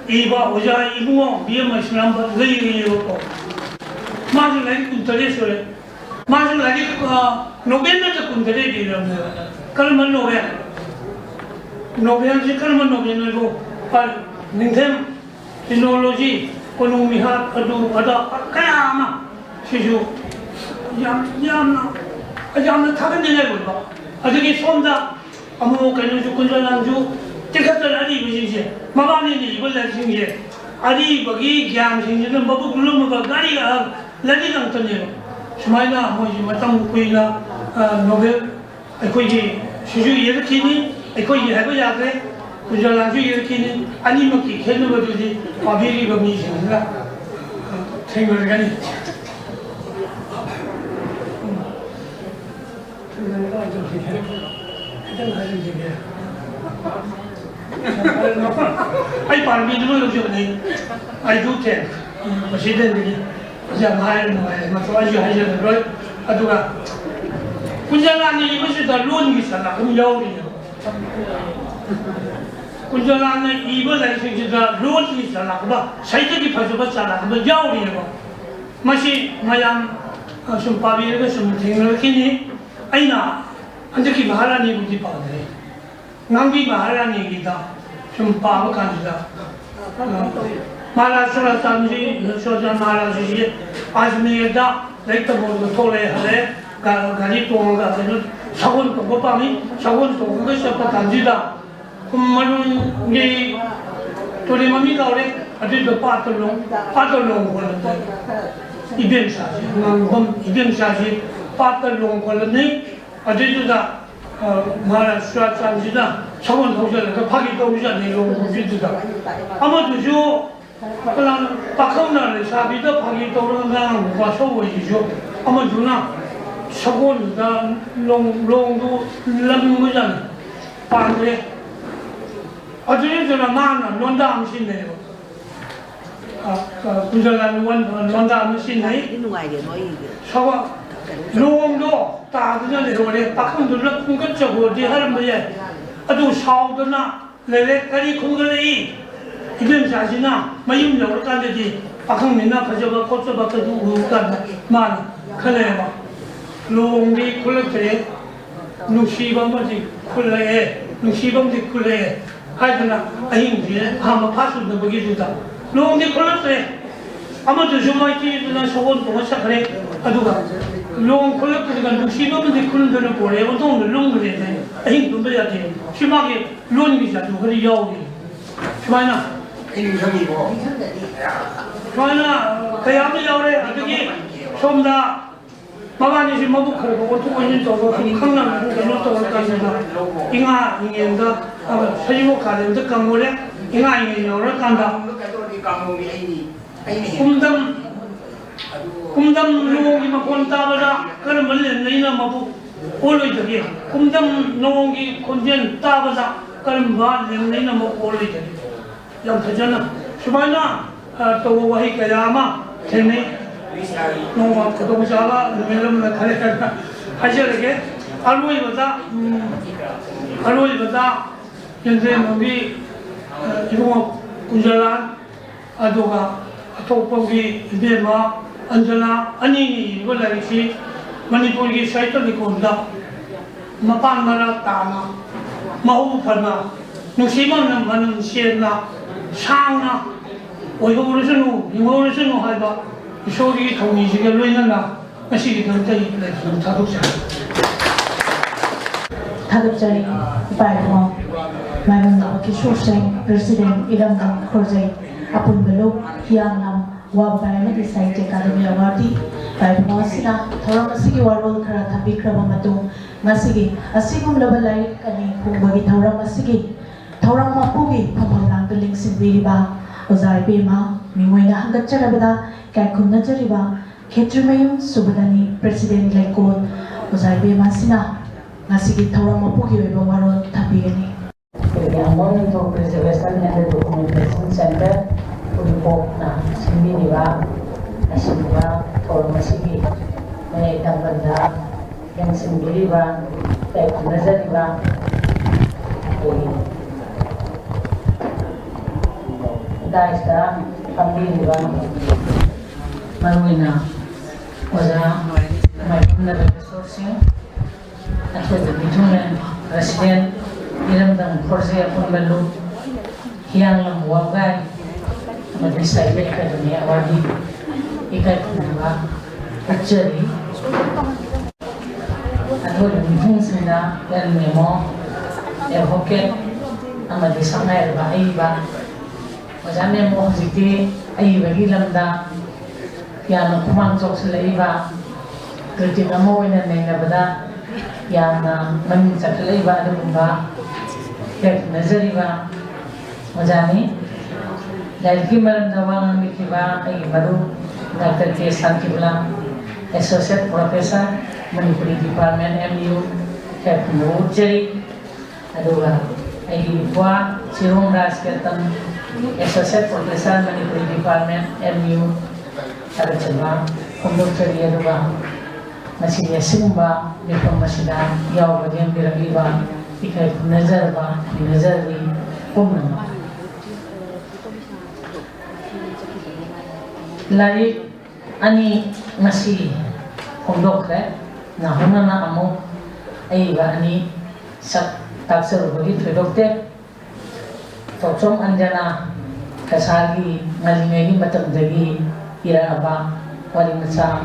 ꯏꯕ ꯑꯣꯖꯥ ꯏꯕꯨꯡꯉꯣ ꯕꯤ ꯑꯦꯝ ꯃꯩꯁꯅꯥꯝꯕ ꯂꯩꯔꯤꯑꯕꯀꯣ꯫ ꯃꯥꯁꯨ ꯂꯥꯏꯔꯤꯛ ꯀꯨꯟꯇꯔꯦꯠ ꯁꯨꯔꯦ꯫ ꯃꯥꯁꯨ ꯂꯥꯏꯔꯤꯛ, ꯑ, ꯅꯣꯕꯦꯜ ꯅꯠꯇ ꯀꯨꯟꯇꯔꯦꯠ ꯏꯔꯝꯃꯦꯕ꯫ ꯀꯔꯝꯕ ꯅꯣꯕꯦꯜ? ꯅꯣꯕꯦꯜꯁꯤ ꯀꯔꯝꯕ ꯅꯣꯕꯦꯜꯅꯣ? ꯅꯤꯡꯊꯦꯝ, ꯏꯅꯣꯂꯣꯖꯤ, ꯀꯣꯅꯨꯡ ꯃꯤꯍꯥꯠ, ꯑꯗꯨ ꯑꯗꯥ ꯀꯌꯥ ꯑꯃ, ꯁꯤꯁꯨ ꯌꯥꯝ ꯌꯥꯝꯅ ꯌꯥꯝꯅ ꯊꯥꯒꯠꯅꯤꯡꯉꯥꯏ ꯑꯣꯏꯕ꯫ ꯑꯗꯒꯤ ꯁꯣꯝꯗ ꯑꯃꯨꯛ ꯀꯩꯅꯣꯁꯨ, ꯀꯨꯟꯖꯂꯥꯟꯁꯨ ꯇꯦꯛꯈꯠꯇꯅ ꯑꯔꯤꯕꯁꯤꯡꯁꯦ, ꯃꯕꯥꯅꯤꯅ ꯏꯕ ꯂꯥꯏꯔꯤꯛꯁꯤꯡꯁꯦ ꯑꯔꯤꯕꯒꯤ ꯒ꯭ꯌꯥꯟꯁꯤꯡꯁꯤꯅ ꯃꯕꯨꯛ ꯂꯨꯝꯃꯕ ꯒꯥꯔꯤ ꯂꯥꯏꯔꯤꯛ ꯉꯥꯛꯇꯅꯦꯕ꯫ ꯁꯨꯃꯥꯏꯅ ꯃꯣꯏꯁꯤ ꯃꯇꯝ ꯀꯨꯏꯅ, ꯑ, ꯅꯣꯕꯦꯜ ꯑꯩꯈꯣꯏꯒꯤ ꯁꯤꯁꯨ ꯏꯔꯛꯈꯤꯅꯤ, ꯑꯩꯈꯣꯏꯒꯤ ꯍꯥꯏꯕ ꯌꯥꯗ꯭ꯔꯦ, ꯀꯨꯟꯖꯂꯥꯟꯁꯨ ꯏꯔꯛꯈꯤꯅꯤ꯫ ꯑꯅꯤꯃꯛꯀꯤ ꯈꯦꯠꯅꯕꯗꯨꯗꯤ ꯄꯥꯕꯤꯔꯤꯕ ꯃꯤꯁꯤꯡꯁꯤꯅ ꯊꯦꯡꯅꯔꯒꯅꯤ꯫ ꯈꯤꯇꯪ ꯍꯥꯏꯖꯤꯟꯈꯤꯒꯦ꯫ ꯑꯩ ꯄꯥꯟꯕꯤꯗꯨꯃ ꯂꯧꯖꯕꯅꯤ꯫ I do thank ꯃꯁꯤꯗꯒꯤ ꯌꯥꯝ ꯍꯥꯏꯔ ꯅꯨꯡꯉꯥꯏꯔꯦ꯫ ꯃꯇꯝ ꯑꯩꯁꯨ ꯍꯥꯏꯖꯔꯔꯣꯏ꯫ ꯑꯗꯨꯒ ꯀꯨꯟꯖꯂꯥꯟꯅ ꯏꯕꯁꯤꯗ ꯂꯣꯟꯒꯤ ꯆꯂꯥꯛ ꯑꯃ ꯌꯥꯎꯔꯤꯑꯕ꯫ ꯀꯨꯟꯖꯂꯥꯟꯅ ꯏꯕ ꯂꯥꯏꯔꯤꯛꯁꯤꯡꯁꯤꯗ ꯂꯣꯟꯒꯤ ꯆꯂꯥꯛ ꯑꯃ, ꯁꯥꯍꯤꯇ꯭ꯌꯒꯤ ꯐꯖꯕ ꯆꯂꯥꯛ ꯑꯃ ꯌꯥꯎꯔꯤꯑꯕ꯫ ꯃꯁꯤ ꯃꯌꯥꯝ, ꯑ, ꯁꯨꯝ ꯄꯥꯕꯤꯔꯒ ꯁꯨꯝ ꯊꯦꯡꯅꯔꯛꯈꯤꯅꯤ꯫ ꯑꯩꯅ ꯍꯟꯗꯛꯀꯤ ꯃꯍꯥꯔꯥꯅꯤꯕꯨꯗꯤ ꯄꯥꯗ꯭ꯔꯦ꯫ ꯉꯥꯡꯕꯤ ꯃꯍꯥꯔꯥꯅꯤꯒꯤꯗ ꯁꯨꯝ ꯄꯥꯕ ꯀꯥꯟꯁꯤꯗ, ꯑ, ꯃꯍꯥꯔꯥꯖ ꯆꯨꯔꯥꯆꯥꯟꯗꯤ, ꯆꯨꯔꯥꯆꯥꯟ ꯃꯍꯥꯔꯥꯖꯁꯤ ꯑꯖꯃꯤꯔꯗ ꯂꯥꯏꯔꯤꯛ ꯇꯝꯐꯝꯗ ꯊꯣꯛꯂꯛꯑꯦ ꯍꯥꯏꯔꯦ꯫ ꯒꯥ-, ꯒꯥꯔꯤ ꯇꯣꯡꯉꯒ ꯀꯩꯅꯣ, ꯁꯒꯣꯜ ꯇꯣꯡꯕ ꯄꯥꯝꯃꯤ꯫ ꯁꯒꯣꯜ ꯇꯣꯡꯉꯒ ꯆꯠꯄ ꯀꯥꯟꯁꯤꯗ ꯈꯨꯝ ꯃꯅꯨꯡꯒꯤ ꯇꯨꯔꯦꯜ ꯃꯃꯤꯡ ꯀꯥꯎꯔꯦ꯫ ꯑꯗꯨꯏꯗꯣ ꯄꯥꯠꯇ ꯂꯣꯡ, ꯄꯥꯠꯇ ꯂꯣꯡ ꯈꯣꯠꯂꯝꯃꯦ꯫ ꯏꯕꯦꯝꯆꯥꯁꯤ, ꯉꯥꯡꯐꯝ ꯏꯕꯦꯝꯆꯥꯁꯤ ꯄꯥꯠꯇ ꯂꯣꯡ ꯈꯣꯠꯂꯝꯃꯤ꯫ ꯑꯗꯨꯏꯗꯨꯗ, ꯑ, ꯃꯍꯥꯔꯥꯖ ꯆꯨꯔꯥꯆꯥꯟꯁꯤꯅ ꯁꯒꯣꯜ ꯊꯧꯖꯤꯜꯂꯒ ꯐꯥꯒꯤ ꯇꯧꯔꯤꯖꯥꯠꯅꯤ ꯂꯣꯡ ꯈꯣꯠꯄꯤꯗꯨꯗ꯫ ꯑꯃꯗꯨꯁꯨ ꯀꯅꯥꯅꯣ, ꯄꯥꯈꯪꯅ ꯂꯩꯁꯥꯕꯤꯗ ꯐꯥꯒꯤ ꯇꯧꯔꯒ ꯉꯥꯡꯕ ꯋꯥꯁꯧꯕ ꯍꯥꯏꯁꯤꯁꯨ ꯑꯃꯗꯨꯅ ꯁꯒꯣꯜꯗꯨꯗ ꯂꯣꯡ-, ꯂꯣꯡꯗꯨ ꯂꯪꯕꯖꯥꯠꯅꯤ, ꯄꯥꯟꯗ꯭ꯔꯦ꯫ ꯑꯗꯨꯗꯨꯅ ꯃꯥꯅ ꯂꯣꯟꯗꯥ ꯑꯃ ꯁꯤꯖꯤꯟꯅꯩꯌꯦꯕ꯫ ꯑ, ꯑ, ꯀꯨꯟꯖꯂꯥꯟ ꯂꯣꯟ-, ꯂꯣꯟꯗꯥ ꯑꯃ ꯁꯤꯖꯤꯟꯅꯩ꯫ ꯅꯨꯡꯉꯥꯏꯔꯦ ꯃꯣꯏꯒꯤ꯫ ꯁꯒꯣꯜ, ꯂꯣꯡꯗꯣ ꯇꯥꯗꯨꯅ ꯂꯩꯍꯧꯔꯦ꯫ ꯄꯥꯈꯪꯗꯨꯅ ꯈꯨꯝꯒꯠꯆꯍꯧꯔꯗꯤ ꯍꯥꯏꯔꯝꯕ ꯌꯥꯏ꯫ ꯑꯗꯨ ꯁꯥꯎꯗꯅ ꯂꯩꯔꯦ꯫ ꯀꯔꯤ ꯈꯨꯝꯒꯠꯂꯛꯏ? ꯏꯕꯦꯝꯆꯥꯁꯤꯅ ꯃꯌꯨꯝ ꯌꯧꯔꯀꯥꯟꯗꯗꯤ ꯄꯥꯈꯪꯅꯤꯅ ꯐꯖꯕ ꯈꯣꯠꯆꯕ ꯀꯩꯗꯨ ꯎꯔꯀꯥꯟꯗ ꯃꯥꯅ ꯈꯜꯂꯛꯑꯦꯕ, ꯂꯣꯡꯗꯤ ꯈꯨꯜꯂꯛꯇ꯭ꯔꯦ, ꯅꯨꯡꯁꯤꯕ ꯑꯃꯗꯤ ꯈꯨꯜꯂꯛꯑꯦ꯫ ꯅꯨꯡꯁꯤꯕ ꯑꯃꯗꯤ ꯈꯨꯜꯂꯛꯑꯦ ꯍꯥꯏꯗꯅ ꯑꯍꯤꯡꯁꯦ ꯑꯍꯥꯟꯕ ꯐꯥꯁ ꯎꯅꯕꯒꯤꯗꯨꯗ ꯂꯨꯍꯣꯡꯗꯤ ꯈꯨꯜꯂꯛꯇ꯭ꯔꯦ꯫ ꯑꯃꯗꯨꯁꯨ ꯃꯥꯏꯊꯤꯗꯅ ꯁꯒꯣꯜ ꯇꯣꯡꯉ ꯆꯠꯈ꯭ꯔꯦ꯫ ꯑꯗꯨꯒ ꯂꯨꯍꯣꯡ ꯈꯨꯜꯂꯛꯄꯗꯨꯒ ꯅꯨꯡꯁꯤꯕ ꯑꯃꯗꯤ ꯈꯨꯜꯗꯅ ꯄꯣꯔꯛꯑꯦ, ꯑꯣꯟꯊꯣꯛꯅ ꯂꯨꯝꯈ꯭ꯔꯦꯅꯦ꯫ ꯑꯍꯤꯡ ꯇꯨꯝꯕ ꯌꯥꯗꯦ꯫ ꯁꯤ ꯃꯥꯒꯤ ꯂꯣꯟꯒꯤ ꯖꯥꯗꯨ ꯈꯔ ꯌꯥꯎꯔꯤ꯫ ꯁꯨꯃꯥꯏꯅ ꯑꯩ ꯅꯤꯡꯁꯤꯡꯉꯤꯀꯣ꯫ ꯁꯨꯃꯥꯏꯅ ꯀꯌꯥ ꯑꯃ ꯌꯥꯎꯔꯦ꯫ ꯑꯗꯒꯤ ꯁꯣꯝꯗ ꯃꯕꯥꯅꯤꯁꯤ ꯃꯕꯨꯛ ꯈꯔ ꯈꯔ ꯑꯣꯟꯊꯣꯛ ꯑꯣꯟꯁꯤꯟ ꯇꯧꯕ, ꯁꯨꯝ ꯈꯪꯅꯕ ꯀꯩꯅꯣ ꯇꯧꯔꯀꯥꯟꯗ ꯏꯉꯥ ꯏꯉꯦꯟꯗ, ꯑ, ꯁꯖꯤꯕꯨ ꯀꯥꯂꯦꯟꯗ ꯀꯪꯉꯨꯔꯦ꯫ ꯏꯉꯥ ꯏꯉꯦꯟ ꯌꯧꯔꯀꯥꯟꯗ ꯀꯨꯝꯗꯝ, ꯀꯨꯝꯗꯝ ꯂꯣꯒꯤ ꯃꯈꯣꯟ ꯇꯥꯕꯗ ꯀꯔꯝꯕ ꯂꯦꯟꯅꯩꯅ ꯃꯕꯨꯛ ꯑꯣꯜꯂꯣꯏꯗꯒꯦ? ꯀꯨꯝꯗꯝ ꯅꯣꯡꯒꯤ ꯈꯣꯟꯖꯦꯜ ꯇꯥꯕꯗ ꯀꯔꯝꯕ ꯂꯦꯟꯅꯩꯅ ꯃꯕꯨꯛ ꯑꯣꯜꯂꯣꯏꯗꯒꯦ? ꯌꯥꯝ ꯐꯖꯅ ꯁꯨꯃꯥꯏꯅ, ꯑ, ꯇꯧꯕ ꯋꯥꯍꯩ ꯀꯌꯥ ꯑꯃ ꯊꯦꯡꯅꯩ꯫ ꯅꯣꯡꯃ ꯈꯨꯗꯣꯡꯆꯥꯕ ꯅꯨꯃꯤꯠ ꯑꯃꯗ ꯈꯔ ꯈꯔ ꯍꯥꯏꯖꯔꯒꯦ꯫ ꯑꯔꯣꯏꯕꯗ, ꯎꯝ, ꯑꯔꯣꯏꯕꯗ ꯌꯦꯡꯖꯦꯟꯕꯝꯒꯤ, ꯑ, ꯏꯕꯨꯡꯉꯣ ꯀꯨꯟꯖꯂꯥꯟ, ꯑꯗꯨꯒ ꯑꯇꯣꯞꯄꯒꯤ ꯏꯕꯦꯝꯃ ꯑꯟꯖꯅꯥ, ꯑꯅꯤꯅ ꯏꯔꯤꯕ ꯂꯥꯏꯔꯤꯛꯁꯤ ꯃꯅꯤꯄꯨꯔꯒꯤ ꯁꯥꯍꯤꯇ꯭ꯌ ꯂꯩꯀꯣꯜꯗ ꯃꯄꯥꯟ ꯃꯔꯥ ꯇꯥꯅ, ꯃꯍꯧ ꯐꯅ, ꯅꯨꯡꯁꯤ ꯃꯅꯝ ꯃꯅꯝ ꯆꯦꯟꯅ, ꯁꯥꯡꯅ ꯑꯣꯏꯍꯧꯔꯁꯅꯨ, ꯍꯤꯡꯍꯧꯔꯁꯅꯨ ꯍꯥꯏꯕ ꯏꯁꯣꯔꯒꯤ ꯊꯧꯅꯤꯁꯤꯒ ꯂꯣꯏꯅꯅ ꯉꯁꯤꯒꯤꯗꯃꯛꯇ ꯑꯩ ꯂꯥꯏꯁꯪ ꯊꯥꯗꯣꯛꯆꯔꯤ꯫ ꯊꯥꯒꯠꯆꯔꯤ ꯏꯄꯥ ꯏꯄꯨ ꯃꯥꯏꯕꯝ ꯀꯤꯁꯣꯔ ꯁꯤꯡ, President, ꯏꯔꯝꯗꯝ ꯈꯣꯔꯖꯩ, ꯑꯄꯨꯟꯕ ꯂꯨꯞ, ꯍꯤꯌꯥꯡꯂꯝ, ꯋꯥꯕꯒꯥꯏ ꯑꯃꯗꯤ ꯁꯥꯍꯤꯇ꯭ꯌ ꯑꯦꯀꯥꯗꯃꯤ ꯑꯦꯋꯥꯔꯗꯤ ꯏꯄꯥ ꯏꯄꯨ ꯑꯁꯤꯅ ꯊꯧꯔꯝ ꯑꯁꯤꯒꯤ ꯋꯥꯔꯣꯜ ꯈꯔ ꯊꯝꯕꯤꯈ꯭ꯔꯕ ꯃꯇꯨꯡ, ꯉꯁꯤꯒꯤ ꯑꯁꯤꯒꯨꯝꯂꯕ ꯂꯥꯏꯔꯤꯛ ꯑꯅꯤ ꯐꯣꯡꯕꯒꯤ ꯊꯧꯔꯝ ꯑꯁꯤꯒꯤ ꯊꯧꯔꯝ ꯃꯄꯨꯒꯤ ꯐꯝꯐꯝ ꯂꯥꯡꯗ ꯂꯦꯡꯁꯤꯟꯕꯤꯔꯤꯕ ꯑꯣꯖꯥ ꯏꯕꯦꯝꯃ ꯃꯤꯡ ꯑꯣꯏꯅ ꯍꯪꯒꯠꯆꯔꯕꯗ ꯏꯀꯥꯏ ꯈꯨꯝꯅꯖꯔꯤꯕ ꯈꯦꯇ꯭ꯔꯤꯃꯌꯨꯝ ꯁꯨꯕꯗꯅꯤ, President ꯂꯩꯀꯣꯜ, ꯑꯣꯖꯥ ꯏꯕꯦꯝꯃ ꯑꯁꯤꯅ ꯉꯁꯤꯒꯤ ꯊꯧꯔꯝ ꯃꯄꯨꯒꯤ ꯑꯣꯏꯕ ꯋꯥꯔꯣꯜ ꯊꯝꯕꯤꯒꯅꯤ꯫ ꯑꯩꯈꯣꯏꯒꯤ ꯑꯉꯣꯝ ꯅꯤꯡꯊꯧ Preservation and Documentation Centre, ꯎꯔꯤꯄꯣꯛꯅ ꯁꯤꯟꯕꯤꯔꯤꯕ ꯑꯁꯤꯒꯨꯝꯕ ꯊꯧꯔꯝ ꯑꯁꯤꯒꯤ ꯃꯌꯥꯏ ꯇꯥꯡꯕꯟꯗ ꯌꯦꯡꯁꯤꯟꯕꯤꯔꯤꯕ, ꯏꯀꯥꯏ ꯈꯨꯝꯅꯖꯔꯤꯕ ꯑꯩꯈꯣꯏꯒꯤ ꯗꯥꯏꯁꯇ ꯐꯝꯕꯤꯔꯤꯕ ꯃꯔꯨꯑꯣꯏꯅ ꯑꯣꯖꯥ ꯃꯥꯏꯕꯝ ꯅꯔꯦꯁꯣꯔ ꯁꯤꯡ, ꯑꯊꯣꯏꯕ ꯃꯤꯊꯨꯡꯂꯦꯟ President, ꯏꯔꯝꯗꯝ ꯈꯣꯔꯖꯦ ꯑꯄꯨꯟꯕ ꯂꯨꯞ, ꯍꯤꯌꯥꯡꯂꯝ ꯋꯥꯕꯒꯥꯏ ꯑꯃꯗꯤ ꯁꯥꯏꯕ ꯑꯦꯀꯥꯗꯃꯤ ꯑꯋꯥꯔꯗꯤ ꯏꯀꯥꯏ ꯈꯨꯝꯅꯕ ꯎꯠꯆꯔꯤ꯫ ꯑꯊꯣꯏꯕ ꯃꯤꯊꯨꯡꯁꯤꯡꯅ ꯑꯦꯜ ꯃꯦꯃꯣ, ꯑꯦꯗꯚꯣꯀꯦꯠ ꯑꯃꯗꯤ ꯁꯛꯅꯥꯏꯔꯕ ꯑꯏꯕ ꯑꯣꯖꯥ ꯃꯦꯃꯣ ꯍꯧꯖꯤꯛꯇꯤ ꯑꯏꯕꯒꯤ ꯂꯝꯗ ꯌꯥꯝꯅ ꯈꯨꯃꯥꯡ ꯆꯥꯎꯁꯤꯜꯂꯛꯏꯕ, ꯀ꯭ꯔꯤꯇꯤꯛ ꯑꯃ ꯑꯣꯏꯅ ꯅꯩꯅꯕꯗ ꯌꯥꯝꯅ ꯃꯃꯤꯡ ꯆꯠꯈꯠꯂꯛꯏꯕ ꯑꯗꯨꯒꯨꯝꯕ ꯏꯀꯥꯏ ꯈꯨꯝꯅꯖꯔꯤꯕ ꯑꯣꯖꯥꯅꯤ꯫ ꯂꯥꯏꯔꯤꯛꯀꯤ ꯃꯔꯝꯗ ꯋꯥ ꯉꯥꯡꯕꯤꯈꯤꯕ ꯑꯩꯒꯤ ꯃꯔꯨꯞ doctor K Shantibala, associate professor, Manipuri department, M U, ꯏꯀꯥꯏ ꯈꯨꯝꯅꯕ ꯎꯠꯆꯔꯤ꯫ ꯑꯗꯨꯒ ꯑꯩꯒꯤ ꯏꯄ꯭ꯋꯥ Chirom Raj Ketan, associate professor, Manipuri department, M U, ꯊꯥꯒꯠꯆꯕ ꯐꯣꯡꯗꯣꯛꯆꯔꯤ꯫ ꯑꯗꯨꯒ ꯉꯁꯤꯒꯤ ꯑꯁꯤꯒꯨꯝꯕ ꯃꯤꯐꯝ ꯑꯁꯤꯗ ꯌꯥꯎꯕ ꯂꯦꯡꯕꯤꯔꯛꯂꯤꯕ ꯏꯀꯥꯏ ꯈꯨꯝꯅꯖꯔꯕ ꯈꯨꯝꯅꯖꯔꯕꯤ ꯄꯨꯝꯅꯃꯛ꯫ ꯂꯥꯏꯔꯤꯛ ꯑꯅꯤ ꯉꯁꯤ ꯐꯣꯡꯗꯣꯛꯈ꯭ꯔꯦ꯫ ꯅꯧꯍꯧꯅꯅ ꯑꯃꯨꯛ ꯑꯏꯕ ꯑꯅꯤ ꯁꯛ ꯇꯥꯛꯆꯔꯨꯕꯒꯤ ꯊꯣꯏꯗꯣꯛꯇꯦ꯫ ꯇꯣꯞꯆꯣꯝ ꯑꯟꯖꯅꯥ ꯀꯁꯥꯔꯒꯤ ꯉꯜꯂꯤꯉꯩꯒꯤ ꯃꯇꯝꯗꯒꯤ ꯏꯔꯛꯑꯕ ꯋꯥꯔꯤ ꯃꯆꯥ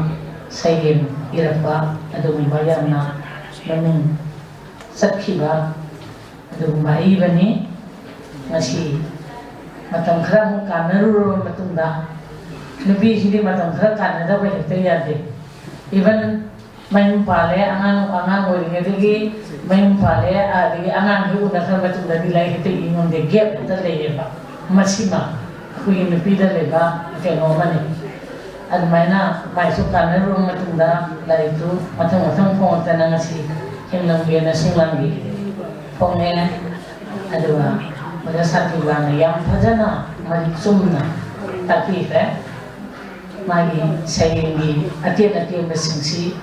ꯁꯩꯔꯦꯡ ꯏꯔꯛꯄ ꯑꯗꯨꯒꯨꯝꯕ ꯌꯥꯝꯅ ꯃꯃꯤꯡ ꯆꯠꯈꯤꯕ ꯑꯗꯨꯒꯨꯝꯕ ꯑꯏꯕꯅꯤ꯫ ꯉꯁꯤ ꯃꯇꯝ ꯈꯔ ꯑꯃꯨꯛ ꯀꯥꯟꯅꯔꯨꯔꯕ ꯃꯇꯨꯡꯗ, ꯅꯨꯄꯤꯁꯤꯗꯤ ꯃꯇꯝ ꯈꯔ ꯀꯥꯟꯅꯗꯕ ꯍꯦꯛꯇ ꯌꯥꯗꯦ꯫ Even ꯃꯌꯨꯝ ꯄꯥꯜꯂꯦ, ꯑꯉꯥꯡ, ꯑꯉꯥꯡ ꯑꯣꯏꯔꯤꯉꯩꯗꯒꯤ ꯃꯌꯨꯝ ꯄꯥꯜꯂꯦ, ꯑꯗꯒꯤ ꯑꯉꯥꯡ ꯍꯦꯛ ꯎꯅꯈ꯭ꯔ ꯃꯇꯨꯡꯗꯗꯤ ꯂꯥꯏꯔꯤꯛ ꯍꯦꯛꯇ ꯏ ꯉꯝꯗꯦ, gap ꯍꯦꯛꯇ ꯂꯩꯌꯦꯕ꯫ ꯃꯁꯤꯃ ꯑꯩꯈꯣꯏꯒꯤ ꯅꯨꯄꯤꯗ ꯂꯩꯕ ꯀꯩꯅꯣ ꯑꯃꯅꯤ꯫ ꯑꯗꯨꯃꯥꯏꯅ ꯃꯥꯏꯁꯨ ꯀꯥꯟꯅꯔꯨꯔꯕ ꯃꯇꯨꯡꯗ ꯂꯥꯏꯔꯤꯛꯇꯨ ꯃꯊꯪ ꯃꯊꯪ ꯐꯣꯡꯉꯛꯇꯅ ꯉꯁꯤ ꯍꯤꯡꯂꯝꯒꯦꯅ ꯁꯤꯡꯂꯥꯡꯕꯤ ꯐꯣꯡꯉꯦ꯫ ꯑꯗꯨꯒ ꯑꯣꯖꯥ ꯁꯥꯟꯇꯤꯕꯂꯥꯅ ꯌꯥꯝ ꯐꯖꯅ ꯃꯔꯤꯛ ꯆꯨꯝꯅ ꯇꯥꯛꯄꯤꯈ꯭ꯔꯦ꯫ ꯃꯥꯒꯤ ꯁꯩꯔꯦꯡꯒꯤ ꯑꯇꯦꯟ ꯑꯇꯦꯟꯕꯁꯤꯡꯁꯤ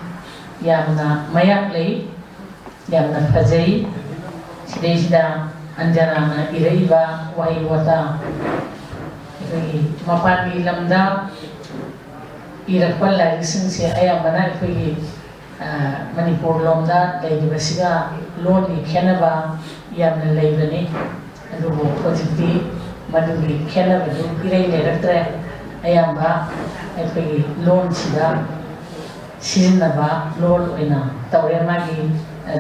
ꯌꯥꯝꯅ ꯃꯌꯥꯛ ꯂꯩ, ꯌꯥꯝꯅ ꯐꯖꯩ꯫ ꯁꯤꯗꯩꯁꯤꯗ ꯑꯟꯖꯅꯥꯅ ꯏꯔꯛꯏꯕ ꯋꯥꯍꯩ ꯋꯥꯇꯥ, ꯑꯩꯈꯣꯏꯒꯤ ꯃꯄꯥꯟꯒꯤ ꯂꯝꯗ ꯏꯔꯛꯄ ꯂꯥꯏꯔꯤꯛꯁꯤꯡꯁꯦ ꯑꯌꯥꯝꯕꯅ ꯑꯩꯈꯣꯏꯒꯤ, ꯑ, ꯃꯅꯤꯄꯨꯔ ꯂꯣꯝꯗ ꯂꯩꯔꯤꯕꯁꯤꯒ ꯂꯣꯟꯒꯤ ꯈꯦꯠꯅꯕ, ꯌꯥꯝꯅ ꯂꯩꯕꯅꯤ꯫ ꯑꯗꯨꯕꯨ ꯍꯧꯖꯤꯛꯇꯤ ꯃꯗꯨꯒꯤ ꯈꯦꯠꯅꯕꯗꯨ ꯏꯔꯩ ꯂꯩꯔꯛꯇ꯭ꯔꯦ꯫ ꯑꯌꯥꯝꯕ ꯑꯩꯈꯣꯏꯒꯤ ꯂꯣꯟꯁꯤꯗ ꯁꯤꯖꯤꯟꯅꯕ ꯂꯣꯟ ꯑꯣꯏꯅ ꯇꯧꯔꯦ꯫ ꯃꯥꯒꯤ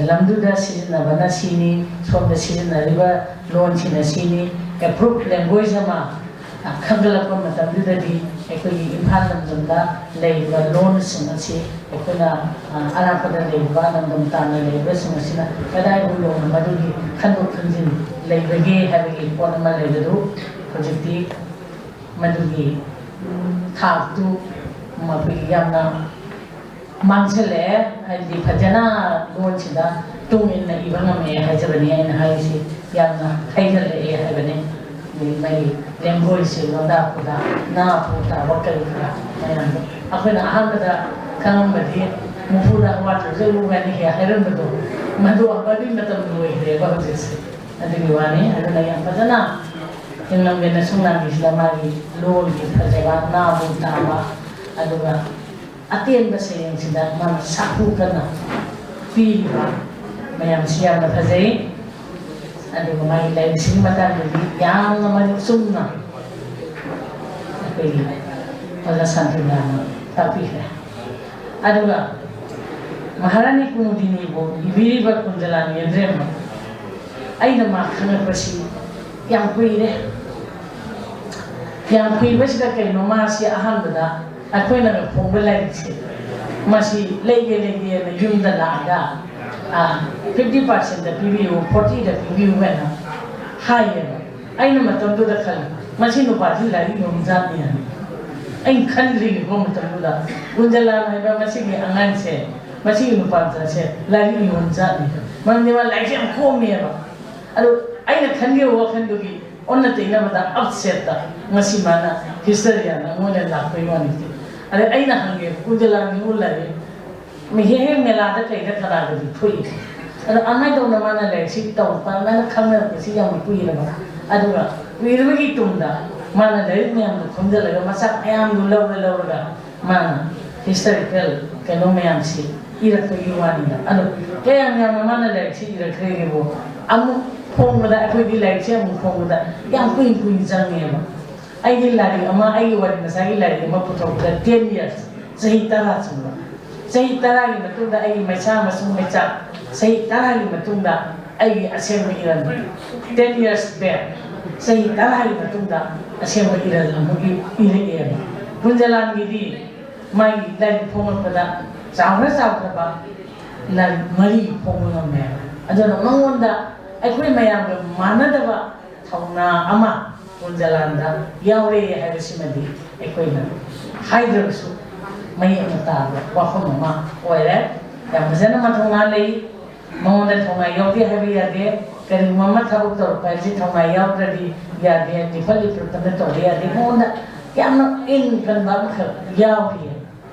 ꯂꯝꯗꯨꯗ ꯁꯤꯖꯤꯟꯅꯕꯅ ꯁꯤꯅꯤ, ꯁꯣꯝꯗ ꯁꯤꯖꯤꯟꯅꯔꯤꯕ ꯂꯣꯟꯁꯤꯅ ꯁꯤꯅꯤ꯫ ꯑꯦꯄ꯭ꯔꯨꯞ ꯂꯦꯡꯒ꯭ꯋꯦꯖ ꯑꯃ ꯈꯟꯒꯠꯂꯛꯄ ꯃꯇꯝꯗꯨꯗꯗꯤ ꯑꯩꯈꯣꯏꯒꯤ ꯏꯝꯐꯥꯜ ꯂꯝꯗꯝꯗ ꯂꯩꯔꯤꯕ ꯂꯣꯟꯁꯤꯡ ꯑꯁꯤ ꯑꯩꯈꯣꯏꯅ ꯑꯔꯥꯞꯄꯗ ꯂꯩꯔꯤꯕ ꯂꯝꯗꯝ ꯇꯥꯝꯅ ꯂꯩꯔꯤꯕꯁꯤꯡ ꯑꯁꯤꯅ ꯀꯗꯥꯏꯕꯨ ꯌꯧꯅ ꯃꯗꯨꯒꯤ ꯈꯟꯗꯣꯛ ꯈꯟꯖꯤꯟ ꯂꯩꯕꯒꯦ ꯍꯥꯏꯕꯒꯤ ꯄꯣꯠ ꯑꯃ ꯂꯩꯕꯗꯨ ꯍꯧꯖꯤꯛꯇꯤ ꯃꯗꯨꯒꯤ ꯊꯥꯛꯇꯨ ꯃꯈꯣꯏꯒꯤ ꯌꯥꯝꯅ ꯃꯥꯡꯁꯤꯜꯂꯛꯑꯦ꯫ ꯍꯥꯏꯗꯤ ꯐꯖꯅ ꯂꯣꯟꯁꯤꯗ ꯇꯨꯡ ꯏꯟꯅ ꯏꯕ ꯉꯝꯃꯛꯑꯦ ꯍꯥꯏꯖꯕꯅꯤ꯫ ꯑꯩꯅ ꯍꯥꯏꯔꯤꯁꯤ ꯌꯥꯝꯅ ꯍꯩꯍꯜꯂꯛꯑꯦ ꯍꯥꯏꯕꯅꯤ꯫ ꯃꯥꯒꯤ ꯂꯦꯡꯒꯣꯏꯁꯦ, ꯂꯣꯟꯗꯥ ꯈꯨꯗꯥ, ꯅꯥ ꯄꯨ ꯇꯥꯕ ꯀꯔꯤ ꯀꯔꯥ ꯃꯌꯥꯝꯗꯣ ꯑꯩꯈꯣꯏꯅ ꯑꯍꯥꯟꯕꯗ ꯈꯪꯉꯝꯕꯗꯤ ꯃꯨꯐꯨꯗ ꯋꯥꯇꯔꯁꯦ ꯂꯨꯒꯅꯤ ꯍꯦꯛ ꯍꯥꯏꯔꯝꯕꯗꯣ, ꯃꯗꯨ ꯑꯗꯨꯒꯤ ꯃꯇꯝ ꯂꯣꯏꯈ꯭ꯔꯦꯕ ꯍꯧꯖꯤꯛꯁꯦ꯫ ꯑꯗꯨꯒꯤ ꯋꯥꯅꯤ꯫ ꯑꯗꯨꯅ ꯌꯥꯝ ꯐꯖꯅ ꯏꯪꯂꯝꯒꯦ ꯅꯁꯨꯡ ꯅꯥꯝꯕꯤꯁꯤꯗ ꯃꯥꯒꯤ ꯂꯣꯟꯒꯤ ꯐꯖꯕ, ꯅꯥꯕꯨ ꯇꯥꯕ, ꯑꯗꯨꯒ ꯑꯇꯦꯟꯕ ꯁꯩꯔꯦꯡꯁꯤꯗ ꯃꯥꯅ ꯁꯥꯐꯨ ꯀꯟꯅ ꯄꯤꯔꯤꯕ ꯃꯌꯥꯝꯁꯤ ꯌꯥꯝꯅ ꯐꯖꯩ꯫ ꯑꯗꯨꯒ ꯃꯥꯒꯤ ꯂꯥꯏꯔꯤꯛꯁꯤꯒꯤ ꯃꯇꯥꯡꯗꯗꯤ ꯌꯥꯝꯅ ꯃꯔꯤꯛ ꯆꯨꯝꯅ ꯑꯩꯈꯣꯏꯒꯤ ꯑꯣꯖꯥ ꯁꯥꯟꯇꯤꯅꯥꯅ ꯇꯥꯛꯄꯤꯈ꯭ꯔꯦ꯫ ꯑꯗꯨꯒ ꯃꯍꯥꯔꯥꯅꯤ ꯀꯨꯃꯨꯗꯤꯅꯤꯕꯨ ꯏꯕꯤꯔꯤꯕ ꯀꯨꯟꯖꯂꯥ ꯅꯦꯟꯗ꯭ꯔꯦꯝꯕ, ꯑꯩꯅ ꯃꯥ ꯈꯪꯉꯛꯄꯁꯤ ꯌꯥꯝ ꯀꯨꯏꯔꯦ꯫ ꯌꯥꯝ ꯀꯨꯏꯕꯁꯤꯗ ꯀꯩꯅꯣ, ꯃꯥꯁꯤ ꯑꯍꯥꯟꯕꯗ ꯑꯩꯈꯣꯏꯅ ꯐꯣꯡꯕ ꯂꯥꯏꯔꯤꯛꯁꯦ, ꯃꯁꯤ ꯂꯩꯒꯦ ꯂꯩꯒꯦꯅ ꯌꯨꯝꯗ ꯂꯥꯛꯑꯒ, "ꯐꯤꯐꯇꯤ ꯄꯥꯔꯁꯦꯟꯗ ꯄꯤꯕꯤꯌꯨ, ꯐꯣꯔꯇꯤꯗ ꯄꯤꯕꯤꯌꯨ" ꯍꯥꯏꯅ ꯍꯥꯏꯌꯦꯕ꯫ ꯑꯩꯅ ꯃꯇꯝꯗꯨꯗ ꯈꯜꯂꯤ, "ꯃꯁꯤ ꯅꯨꯄꯥꯁꯤ ꯂꯥꯏꯔꯤꯛ ꯌꯣꯟꯖꯥꯠꯅꯤ" ꯍꯥꯏꯅ ꯑꯩꯅ ꯈꯟꯗ꯭ꯔꯤꯅꯤꯀꯣ ꯃꯇꯝꯗꯨꯗ꯫ ꯒꯨꯟꯖꯂꯥꯟ ꯍꯥꯏꯕ ꯃꯁꯤꯒꯤ ꯑꯉꯥꯡꯁꯦ, ꯃꯁꯤꯒꯤ ꯅꯨꯄꯥ ꯃꯆꯥꯁꯦ ꯂꯥꯏꯔꯤꯛ ꯌꯣꯟꯖꯥꯠꯅꯤ꯫ ꯃꯔꯝꯗꯤ ꯃꯥ ꯂꯥꯏꯔꯤꯛꯁꯦ ꯌꯥꯝ ꯈꯣꯝꯃꯦꯕ꯫ ꯑꯗꯨ ꯑꯩꯅ ꯈꯟꯈꯤꯕ ꯋꯥꯈꯜꯗꯨꯒꯤ ꯑꯣꯟꯅ ꯇꯩꯅꯕꯗ, ꯑꯞꯁꯦꯠꯇ, ꯉꯁꯤ ꯃꯥꯅ ꯍꯤꯁꯇꯔꯤꯌꯥꯟ ꯑꯃ ꯑꯣꯏꯅ ꯂꯥꯛꯄꯒꯤ ꯋꯥꯅꯤ꯫ ꯑꯗ ꯑꯩꯅ ꯍꯪꯉꯦ, "ꯒꯨꯟꯖꯂꯥꯟꯒꯤꯕꯨ ꯂꯥꯏꯔꯤꯛ ꯃꯤ ꯍꯦꯛ ꯍꯦꯛ ꯃꯦꯂꯥꯗ ꯀꯩꯗ ꯀꯅꯥꯒꯗꯤ ꯊꯣꯛꯏ?" ꯑꯗꯣ ꯑꯃꯥꯏꯅ ꯇꯧꯅ ꯃꯥꯅ ꯂꯥꯏꯔꯤꯛꯁꯤ ꯇꯧꯔꯛꯄ, ꯑꯗꯨꯃꯥꯏꯅ ꯈꯪꯅꯔꯛꯄꯁꯤ ꯌꯥꯝꯅ ꯀꯨꯏꯔꯕ꯫ ꯑꯗꯨꯒ ꯀꯨꯏꯔꯕꯒꯤ ꯇꯨꯡꯗ ꯃꯥꯅ ꯂꯥꯏꯔꯤꯛ ꯃꯌꯥꯝꯗꯨ ꯈꯣꯝꯖꯤꯜꯂꯒ, ꯃꯆꯥꯛ ꯃꯌꯥꯝꯗꯨ ꯂꯧꯔ ꯂꯧꯔꯒ ꯃꯥꯅ ꯍꯤꯁꯇꯣꯔꯤꯀꯦꯜ ꯀꯩꯅꯣ ꯃꯌꯥꯝꯁꯤ ꯏꯔꯛꯄꯒꯤ ꯋꯥꯅꯤꯗ꯫ ꯑꯗꯣ ꯀꯌꯥꯝ ꯌꯥꯝꯅ ꯃꯥꯅ ꯂꯥꯏꯔꯤꯛꯁꯤ ꯏꯔꯛꯈ꯭ꯔꯦꯒꯦꯕꯨ, ꯑꯃꯨꯛ ꯐꯣꯡꯕꯗ, ꯑꯩꯈꯣꯏꯗꯤ ꯂꯥꯏꯔꯤꯛꯁꯦ ꯑꯃꯨꯛ ꯐꯣꯡꯕꯗ ꯌꯥꯝ ꯀꯨꯏꯅ ꯀꯨꯏꯅ ꯆꯪꯉꯦꯕ꯫ ꯑꯩꯒꯤ ꯂꯥꯏꯔꯤꯛ ꯑꯃ, ꯑꯩꯒꯤ ꯋꯥꯔꯤ ꯃꯆꯥꯒꯤ ꯂꯥꯏꯔꯤꯛ ꯑꯃ ꯄꯨꯊꯣꯛꯄꯗ ten years, ꯆꯍꯤ ꯇꯔꯥ ꯆꯪꯕ꯫ ꯆꯍꯤ ꯇꯔꯥꯒꯤ ꯃꯇꯨꯡꯗ ꯑꯩꯒꯤ ꯃꯩꯁꯥ ꯑꯃꯁꯨꯡ ꯃꯩꯆꯥꯛ, ꯆꯍꯤ ꯇꯔꯥꯒꯤ ꯃꯇꯨꯡꯗ ꯑꯩꯒꯤ ꯑꯁꯦꯡꯕ ꯏꯔꯝ, ten years back, ꯆꯍꯤ ꯇꯔꯥꯒꯤ ꯃꯇꯨꯡꯗ ꯑꯁꯦꯡꯕ ꯏꯔꯝ ꯑꯃꯨꯛ ꯏ-, ꯏꯔꯛꯑꯦꯕ꯫ ꯀꯨꯟꯖꯂꯥꯟꯒꯤꯗꯤ ꯃꯥꯒꯤ ꯂꯥꯏꯔꯤꯛ ꯐꯣꯡꯂꯛꯄꯗ ꯆꯥꯎꯈ꯭ꯔ ꯆꯥꯎꯈ꯭ꯔꯕ ꯂꯥꯏꯔꯤꯛ ꯃꯔꯤ ꯐꯣꯡꯕ ꯉꯝꯃꯦꯕ꯫ ꯑꯗꯨꯅ ꯃꯉꯣꯟꯗ ꯑꯩꯈꯣꯏ ꯃꯌꯥꯝꯒ ꯃꯥꯟꯅꯗꯕ ꯊꯧꯅꯥ ꯑꯃ ꯀꯨꯟꯖꯂꯥꯟꯗ ꯌꯥꯎꯔꯦ ꯍꯥꯏꯕꯁꯤꯃꯗꯤ ꯑꯩꯈꯣꯏꯅ ꯍꯥꯏꯗ꯭ꯔꯕꯁꯨ ꯃꯌꯦꯛꯅ ꯇꯥꯕ ꯋꯥꯐꯝ ꯑꯃ ꯑꯣꯏꯔꯦ꯫ ꯌꯥꯝ ꯐꯖꯅ ꯃꯊꯧꯅꯥ ꯂꯩ꯫ ꯃꯉꯣꯟꯗ ꯊꯧꯅꯥ ꯌꯥꯎꯗꯦ ꯍꯥꯏꯕ ꯌꯥꯗꯦ꯫ ꯀꯔꯤꯒꯨꯝꯕ ꯑꯃ ꯊꯕꯛ ꯇꯧꯔꯛꯄ ꯍꯥꯏꯕꯁꯤ ꯊꯧꯅꯥ ꯌꯥꯎꯗ꯭ꯔꯗꯤ ꯌꯥꯗꯦ꯫ ꯂꯤꯐꯠ ꯂꯤꯐꯠꯇꯅ ꯇꯧꯕ ꯌꯥꯗꯦ꯫ ꯃꯉꯣꯟꯗ ꯌꯥꯝꯅ ꯏꯪ ꯀꯟꯕ ꯑꯃꯈꯛ ꯌꯥꯎꯔꯤꯌꯦ꯫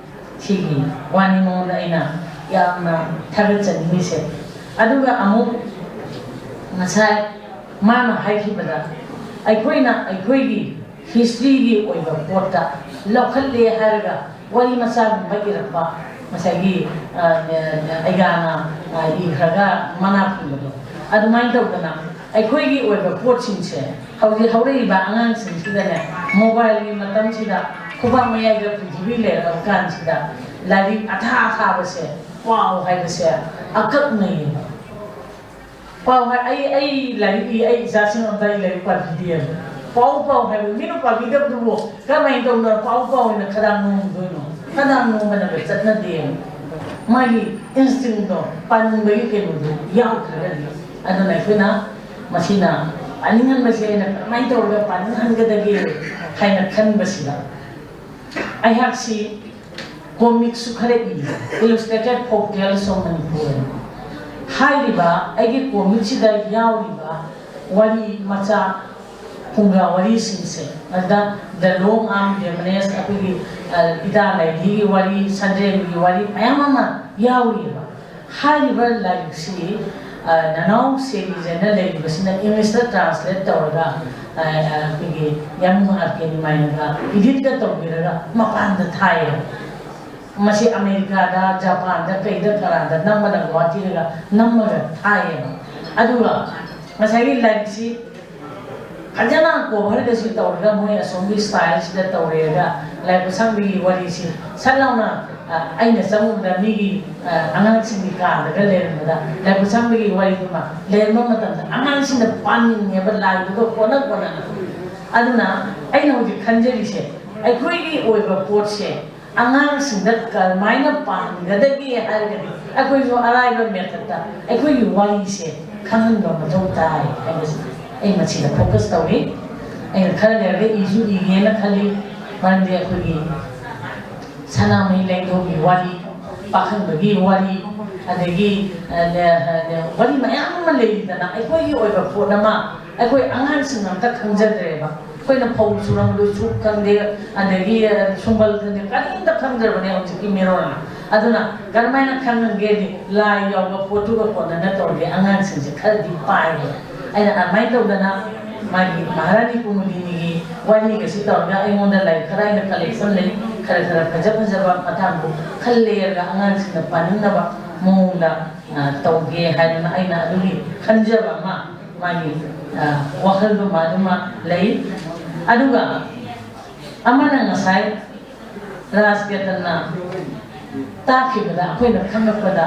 ꯁꯤꯒꯤ ꯋꯥꯅꯤ ꯃꯉꯣꯟꯗ ꯑꯩꯅ ꯌꯥꯝꯅ ꯊꯥꯒꯠꯆꯅꯤꯡꯉꯤꯁꯦ꯫ ꯑꯗꯨꯒ ꯑꯃꯨꯛ ꯉꯁꯥꯏ ꯃꯥꯅ ꯍꯥꯏꯈꯤꯕꯗ, ꯑꯩꯈꯣꯏꯅ ꯑꯩꯈꯣꯏꯒꯤ ꯍꯤꯁꯇ꯭ꯔꯤꯒꯤ ꯑꯣꯏꯕ ꯄꯣꯠꯇ ꯂꯧꯈꯠꯂꯦ ꯍꯥꯏꯔꯒ ꯋꯥꯔꯤ ꯃꯆꯥꯒꯨꯝꯕ ꯏꯔꯛꯄ, ꯉꯁꯥꯏꯒꯤ, ꯑ, ꯑꯩꯒꯥꯅ, ꯑ, ꯏꯈ꯭ꯔꯒ ꯃꯅꯥ ꯐꯨꯟꯕꯗꯣ, ꯑꯗꯨꯃꯥꯏꯅ ꯇꯧꯗꯅ ꯑꯩꯈꯣꯏꯒꯤ ꯑꯣꯏꯕ ꯄꯣꯠꯁꯤꯡꯁꯦ ꯍꯧꯖꯤꯛ ꯍꯧꯔꯛꯏꯕ ꯑꯉꯥꯡꯁꯤꯡꯁꯤꯗꯅꯦ, ꯃꯣꯕꯥꯏꯜꯒꯤ ꯃꯇꯝꯁꯤꯗ ꯈꯨꯕꯥꯛ ꯃꯌꯥꯏꯗ ꯄ꯭ꯔꯤꯊꯤꯕꯤ ꯂꯩꯔꯛꯑꯕ ꯀꯥꯟꯁꯤꯗ ꯂꯥꯏꯔꯤꯛ ꯑꯊꯥ ꯑꯊꯥꯕꯁꯦ, ꯄꯥꯎ ꯍꯥꯏꯕꯁꯦ ꯑꯀꯛꯅꯩꯌꯦꯕ꯫ ꯄꯥꯎ ꯍꯥꯏ-, ꯑꯩ, ꯑꯩ ꯂꯥꯏꯔꯤꯛ ꯏ, ꯑꯩ ꯏꯆꯥꯁꯤꯡ ꯑꯝꯇ ꯑꯩ ꯂꯥꯏꯔꯤꯛ ꯄꯥꯕꯤꯗꯦꯕ꯫ ꯄꯥꯎ ꯄꯥꯎ ꯍꯥꯏꯕ, ꯃꯤꯅ ꯄꯥꯕꯤꯗꯕꯗꯨꯕꯨ ꯀꯔꯝꯍꯥꯏꯅ ꯇꯧꯗꯅ ꯄꯥꯎ ꯄꯥꯎ ꯍꯥꯏꯅ ꯈꯗꯥꯡ ꯅꯣꯝꯗꯣꯏꯅꯣ? ꯈꯗꯥꯡ ꯅꯣꯝꯕꯅꯒ ꯆꯠꯅꯗꯦꯕ꯫ ꯃꯥꯒꯤ ꯏꯟꯁꯇꯤꯡꯗꯣ, ꯄꯥꯅꯤꯡꯕꯒꯤ ꯀꯩꯅꯣꯗꯣ ꯌꯥꯎꯗ꯭ꯔꯒꯗꯤ꯫ ꯑꯗꯨꯅ ꯑꯩꯈꯣꯏꯅ ꯃꯁꯤꯅ ꯄꯥꯅꯤꯡꯍꯟꯕꯁꯦ ꯑꯩꯅ ꯀꯔꯝꯍꯥꯏꯅ ꯇꯧꯔꯒ ꯄꯥꯅꯤꯡꯍꯟꯒꯗꯒꯦ ꯍꯥꯏꯅ ꯈꯟꯕꯁꯤꯗ, ꯑꯩꯍꯥꯛꯁꯤ ꯀꯣꯃꯤꯛꯁꯨ ꯈꯔ E, Illustrated Folk Tales of Manipur꯫ ꯍꯥꯏꯔꯤꯕ ꯑꯩꯒꯤ ꯀꯣꯃꯤꯛꯁꯤꯗ ꯌꯥꯎꯔꯤꯕ ꯋꯥꯔꯤ ꯃꯆꯥ, ꯐꯨꯡꯒꯥ ꯋꯥꯔꯤꯁꯤꯡꯁꯦ, ꯑꯗꯨꯗ The Long Arm Demoness, ꯑꯩꯈꯣꯏꯒꯤ, ꯑ, ꯏꯇꯥ ꯂꯥꯏꯙꯤꯒꯤ ꯋꯥꯔꯤ, ꯁꯟꯗ꯭ꯔꯦꯝꯕꯤꯒꯤ ꯋꯥꯔꯤ ꯃꯌꯥꯝ ꯑꯃ ꯌꯥꯎꯔꯤꯑꯕ꯫ ꯍꯥꯏꯔꯤꯕ ꯂꯥꯏꯔꯤꯛꯁꯤ, ꯑ, ꯅꯅꯥꯎ ꯁꯦꯃꯤꯖꯦꯅ ꯂꯩꯔꯤꯕꯁꯤꯅ ꯏꯪꯂꯤꯁꯇ ꯇ꯭ꯔꯥꯟꯁꯂꯦꯠ ꯇꯧꯔꯒ, ꯑ, ꯑ, ꯑꯩꯈꯣꯏꯒꯤ ꯌꯥꯝꯕꯨꯡ ꯑꯥꯔ ꯀꯦ ꯅꯤꯃꯥꯏꯅꯒ ꯏꯗꯤꯠꯀ ꯇꯧꯕꯤꯔꯒ ꯃꯄꯥꯟꯗ ꯊꯥꯏꯌꯦꯕ꯫ ꯃꯁꯤ ꯑꯃꯦꯔꯤꯀꯥꯗ, ꯖꯄꯥꯟꯗ, ꯀꯩꯗ ꯀꯔꯥꯗ ꯅꯝꯃꯒ, ꯒꯨꯋꯥꯍꯥꯇꯤꯗꯒ ꯅꯝꯃꯒ ꯊꯥꯏꯌꯦꯕ꯫ ꯑꯗꯨꯒ ꯉꯁꯥꯏꯒꯤ ꯂꯥꯏꯔꯤꯛꯁꯤ ꯐꯖꯅ ꯀꯣꯚꯔꯒꯁꯨ ꯇꯧꯔꯒ, ꯃꯣꯏ ꯑꯁꯣꯝꯒꯤ ꯁ꯭ꯇꯥꯏꯜꯁꯤꯗ ꯇꯧꯔꯦꯒ, ꯂꯥꯏꯔꯤꯛ ꯈꯨꯠꯁꯥꯡꯕꯤꯒꯤ ꯋꯥꯔꯤꯁꯤ ꯁꯠ ꯂꯥꯎꯅ, ꯑ, ꯑꯩꯅ ꯆꯪꯉꯨꯕꯗ ꯃꯤꯒꯤ, ꯑ, ꯑꯉꯥꯡꯁꯤꯡꯒꯤ ꯀꯥꯗꯒ ꯂꯩꯔꯝꯕꯗ, ꯂꯥꯏꯔꯤꯛ ꯈꯨꯠꯁꯥꯡꯕꯤꯒꯤ ꯋꯥꯔꯤꯗꯨꯃ ꯂꯩꯔꯝꯕ ꯃꯇꯝꯗ ꯑꯉꯥꯡꯁꯤꯡꯅ ꯄꯥꯅꯤꯡꯉꯦꯕ, ꯂꯥꯏꯗꯨꯒ ꯀꯣꯟꯅ ꯀꯣꯟꯅꯅ꯫ ꯑꯗꯨꯅ ꯑꯩꯅ ꯍꯧꯖꯤꯛ ꯈꯟꯖꯔꯤꯁꯦ, ꯑꯩꯈꯣꯏꯒꯤ ꯑꯣꯏꯕ ꯄꯣꯠꯁꯦ ꯑꯉꯥꯡꯁꯤꯡꯗ ꯀꯔꯝꯍꯥꯏꯅ ꯄꯥꯍꯟꯒꯗꯒꯦ ꯍꯥꯏꯔꯒꯗꯤ, ꯑꯩꯈꯣꯏꯁꯨ ꯑꯔꯥꯏꯕ ꯃꯦꯊꯠꯇ ꯑꯩꯈꯣꯏꯒꯤ ꯋꯥꯔꯤꯁꯦ ꯈꯪꯍꯟꯕ ꯃꯊꯧ ꯇꯥꯏ ꯍꯥꯏꯕꯁꯤ ꯑꯩ ꯃꯁꯤꯗ ꯐꯣꯀꯁ ꯇꯧꯏ꯫ ꯑꯩꯅ ꯈꯔ ꯂꯩꯔꯒ ꯏꯁꯨ ꯏꯒꯦꯅ ꯈꯜꯂꯤ, ꯃꯔꯝꯗꯤ ꯑꯩꯈꯣꯏꯒꯤ ꯁꯅꯥꯃꯍꯤ ꯂꯥꯏꯙꯧꯒꯤ ꯋꯥꯔꯤ, ꯄꯥꯈꯪꯕꯒꯤ ꯋꯥꯔꯤ, ꯑꯗꯒꯤ, ꯑ, ꯂꯦ-, ꯑ, ꯂꯦ-, ꯋꯥꯔꯤ ꯃꯌꯥꯝ ꯑꯃ ꯂꯩꯔꯤꯗꯅ, ꯑꯩꯈꯣꯏꯒꯤ ꯑꯣꯏꯕ ꯄꯣꯠ ꯑꯃ ꯑꯩꯈꯣꯏ ꯑꯉꯥꯡꯁꯤꯡ ꯑꯝꯇ ꯈꯪꯖꯗ꯭ꯔꯦꯕ꯫ ꯑꯩꯈꯣꯏꯅ ꯐꯧ ꯁꯨꯔꯝꯕꯗꯨꯁꯨ ꯈꯪꯗꯦ, ꯑꯗꯒꯤ, ꯑ, ꯁꯨꯝꯕꯜ ꯈꯪꯗꯦ, ꯀꯔꯤꯝꯇ ꯈꯪꯗ꯭ꯔꯕꯅꯦ ꯍꯧꯖꯤꯛꯀꯤ ꯃꯤꯔꯣꯜꯅ꯫ ꯑꯗꯨꯅ ꯀꯔꯝꯍꯥꯏꯅ ꯈꯪꯍꯟꯒꯦꯗꯤ, ꯂꯥꯏ ꯌꯥꯎꯕ ꯄꯣꯠꯇꯨꯒ ꯀꯣꯟꯅꯅ ꯇꯧꯔꯗꯤ ꯑꯉꯥꯡꯁꯤꯡꯁꯦ ꯈꯔꯗꯤ ꯄꯥꯏꯔꯦ꯫ ꯑꯩꯅ ꯑꯗꯨꯃꯥꯏꯅ ꯇꯧꯗꯅ ꯃꯥꯒꯤ ꯃꯍꯥꯔꯥꯅꯤ ꯀꯨꯃꯨꯗꯤꯅꯤꯒꯤ ꯋꯥꯔꯤꯒꯁꯤ ꯇꯧꯔꯒ ꯑꯩꯉꯣꯟꯗ ꯂꯥꯏꯔꯤꯛ ꯈꯔ ꯑꯩꯅ ꯀꯂꯦꯛꯁꯟ ꯂꯩ, ꯈꯔ ꯈꯔ ꯐꯖ ꯐꯖꯕ ꯃꯇꯥꯡꯗꯨ ꯈꯜꯂꯦꯔꯒ ꯑꯉꯥꯡꯁꯤꯡꯅ ꯄꯥꯅꯤꯡꯅꯕ ꯃꯑꯣꯡꯗ, ꯑ, ꯇꯧꯒꯦ ꯍꯥꯏꯗꯅ ꯑꯩꯅ ꯑꯗꯨꯒꯤ ꯈꯟꯖꯕ ꯑꯃ, ꯃꯥꯒꯤ, ꯑ, ꯋꯥꯈꯜꯗꯨꯃ ꯑꯗꯨꯃ ꯂꯩ꯫ ꯑꯗꯨꯒ ꯑꯃꯅ ꯉꯁꯥꯏ ꯔꯥꯖꯀꯦꯇꯟꯅ ꯇꯥꯛꯈꯤꯕꯗ ꯑꯩꯈꯣꯏꯅ ꯈꯪꯂꯛꯄꯗ,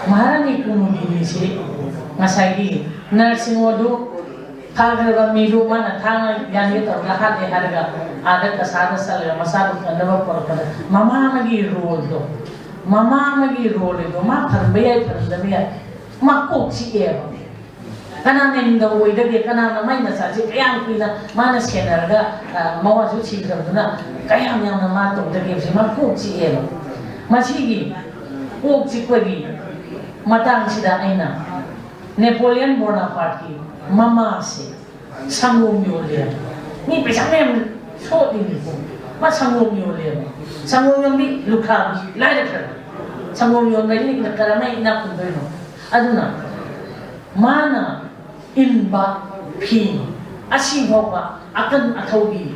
ꯃꯍꯥꯔꯥꯅꯤ ꯀꯨꯃꯨꯗꯤꯅꯤꯁꯤ ꯉꯁꯥꯏꯒꯤ ꯅꯔꯁꯤꯡꯍꯣꯗꯨ ꯐꯈ꯭ꯔꯕ ꯃꯤꯗꯨ ꯃꯥꯅ ꯊꯥꯡꯅ ꯌꯥꯟꯒꯦ ꯇꯧꯔꯒ ꯍꯥꯠꯂꯦ ꯍꯥꯏꯔꯒ ꯑꯥꯗ ꯀꯁꯥꯗ ꯆꯠꯂꯒ ꯃꯆꯥꯗꯨ ꯀꯟꯅꯕ ꯄꯣꯔꯛꯄꯗ ꯃꯃꯥ ꯑꯃꯒꯤ ꯔꯣꯜꯗꯣ, ꯃꯃꯥ ꯑꯃꯒꯤ ꯔꯣꯜꯗꯣ ꯃꯥ ꯐꯔꯝꯕ ꯌꯥꯏ, ꯐꯔꯝꯗꯕ ꯌꯥꯏ, ꯃꯥ ꯀꯣꯛ ꯆꯤꯛꯑꯦꯕ꯫ ꯀꯅꯥꯅ ꯅꯤꯡꯊꯧ ꯑꯣꯏꯗꯒꯦ? ꯀꯅꯥꯅ ꯃꯥꯏ ꯃꯆꯥꯁꯦ ꯀꯌꯥꯝ ꯀꯨꯏꯅ ꯃꯥꯅ ꯁꯦꯟꯅꯔꯒ, ꯑ, ꯃꯋꯥꯁꯨ ꯁꯤꯈ꯭ꯔꯕꯗꯨꯅ ꯀꯌꯥꯝ ꯌꯥꯝꯅ ꯃꯥ ꯇꯧꯗꯒꯦ ꯍꯥꯏꯕꯁꯦ ꯃꯥ ꯀꯣꯛ ꯆꯤꯛꯑꯦꯕ꯫ ꯃꯁꯤꯒꯤ ꯀꯣꯛ ꯆꯤꯛꯄꯒꯤ ꯃꯇꯥꯡꯁꯤꯗ ꯑꯩꯅ ꯅꯦꯄꯣꯂꯤꯌꯟ ꯕꯣꯅꯥꯄꯥꯔꯠꯀꯤ ꯃꯃꯥꯁꯦ ꯁꯪꯒꯣꯝ ꯌꯣꯜꯂꯦꯕ꯫ ꯃꯤ ꯄꯩꯁꯥ ꯃꯌꯥꯝ ꯁꯣꯠꯂꯤꯅꯤꯀꯣ꯫ ꯃꯥ ꯁꯪꯒꯣꯝ ꯌꯣꯜꯂꯦꯕ꯫ ꯁꯪꯒꯣꯝ ꯌꯣꯟꯕꯤ ꯂꯨꯈ꯭ꯔꯥꯕꯤ ꯂꯥꯏꯔꯈ꯭ꯔꯕ꯫ ꯁꯪꯒꯣꯝ ꯌꯣꯟꯕ ꯃꯤꯅ ꯀꯔꯝꯍꯥꯏꯅ ꯏꯅꯥꯛ ꯈꯨꯟꯗꯣꯏꯅꯣ? ꯑꯗꯨꯅ ꯃꯥꯅ ꯏꯟꯕ ꯐꯤ ꯑꯁꯤꯐꯥꯎꯕ ꯑꯀꯟ ꯑꯊꯧꯒꯤ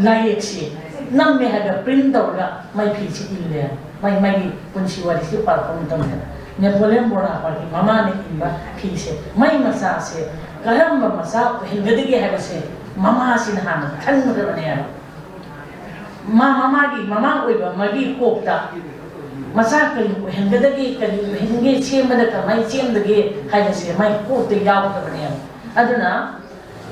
ꯂꯥꯏꯌꯦꯛꯁꯤ ꯅꯝꯃꯦ ꯍꯥꯏꯕ ꯄ꯭ꯔꯤꯟ ꯇꯧꯔꯒ ꯃꯥꯏ ꯐꯤꯁꯤ ꯏꯜꯂꯦ꯫ ꯃꯥꯏ, ꯃꯥꯒꯤ ꯄꯨꯟꯁꯤ ꯋꯥꯔꯤꯁꯤ ꯄꯥꯔꯛꯄ ꯃꯇꯝꯗ ꯅꯦꯄꯣꯂꯤꯌꯟ ꯕꯣꯅꯥꯄꯥꯔꯠꯀꯤ ꯃꯃꯥꯅ ꯏꯟꯕ ꯐꯤꯁꯦ, ꯃꯥꯏ ꯃꯆꯥꯁꯦ ꯀꯔꯝꯕ ꯃꯆꯥ ꯑꯣꯏꯍꯟꯒꯗꯒꯦ ꯍꯥꯏꯕꯁꯦ ꯃꯃꯥꯁꯤꯅ ꯍꯥꯟꯅ ꯈꯟꯒꯗꯕꯅꯦꯕ꯫ ꯃꯥ ꯃꯃꯥꯒꯤ, ꯃꯃꯥ ꯑꯣꯏꯕ ꯑꯃꯒꯤ ꯀꯣꯛꯇ ꯃꯆꯥ ꯀꯔꯤ ꯑꯣꯏꯍꯟꯒꯗꯒꯦ, ꯀꯔꯤ ꯑꯣꯏꯍꯟꯒꯦ, ꯁꯦꯝꯕꯗ ꯀꯃꯥꯏꯅ ꯁꯦꯝꯗꯒꯦ ꯍꯥꯏꯕꯁꯦ ꯃꯥꯏ ꯀꯣꯛꯇ ꯌꯥꯎꯒꯗꯕꯅꯦꯕ꯫ ꯑꯗꯨꯅ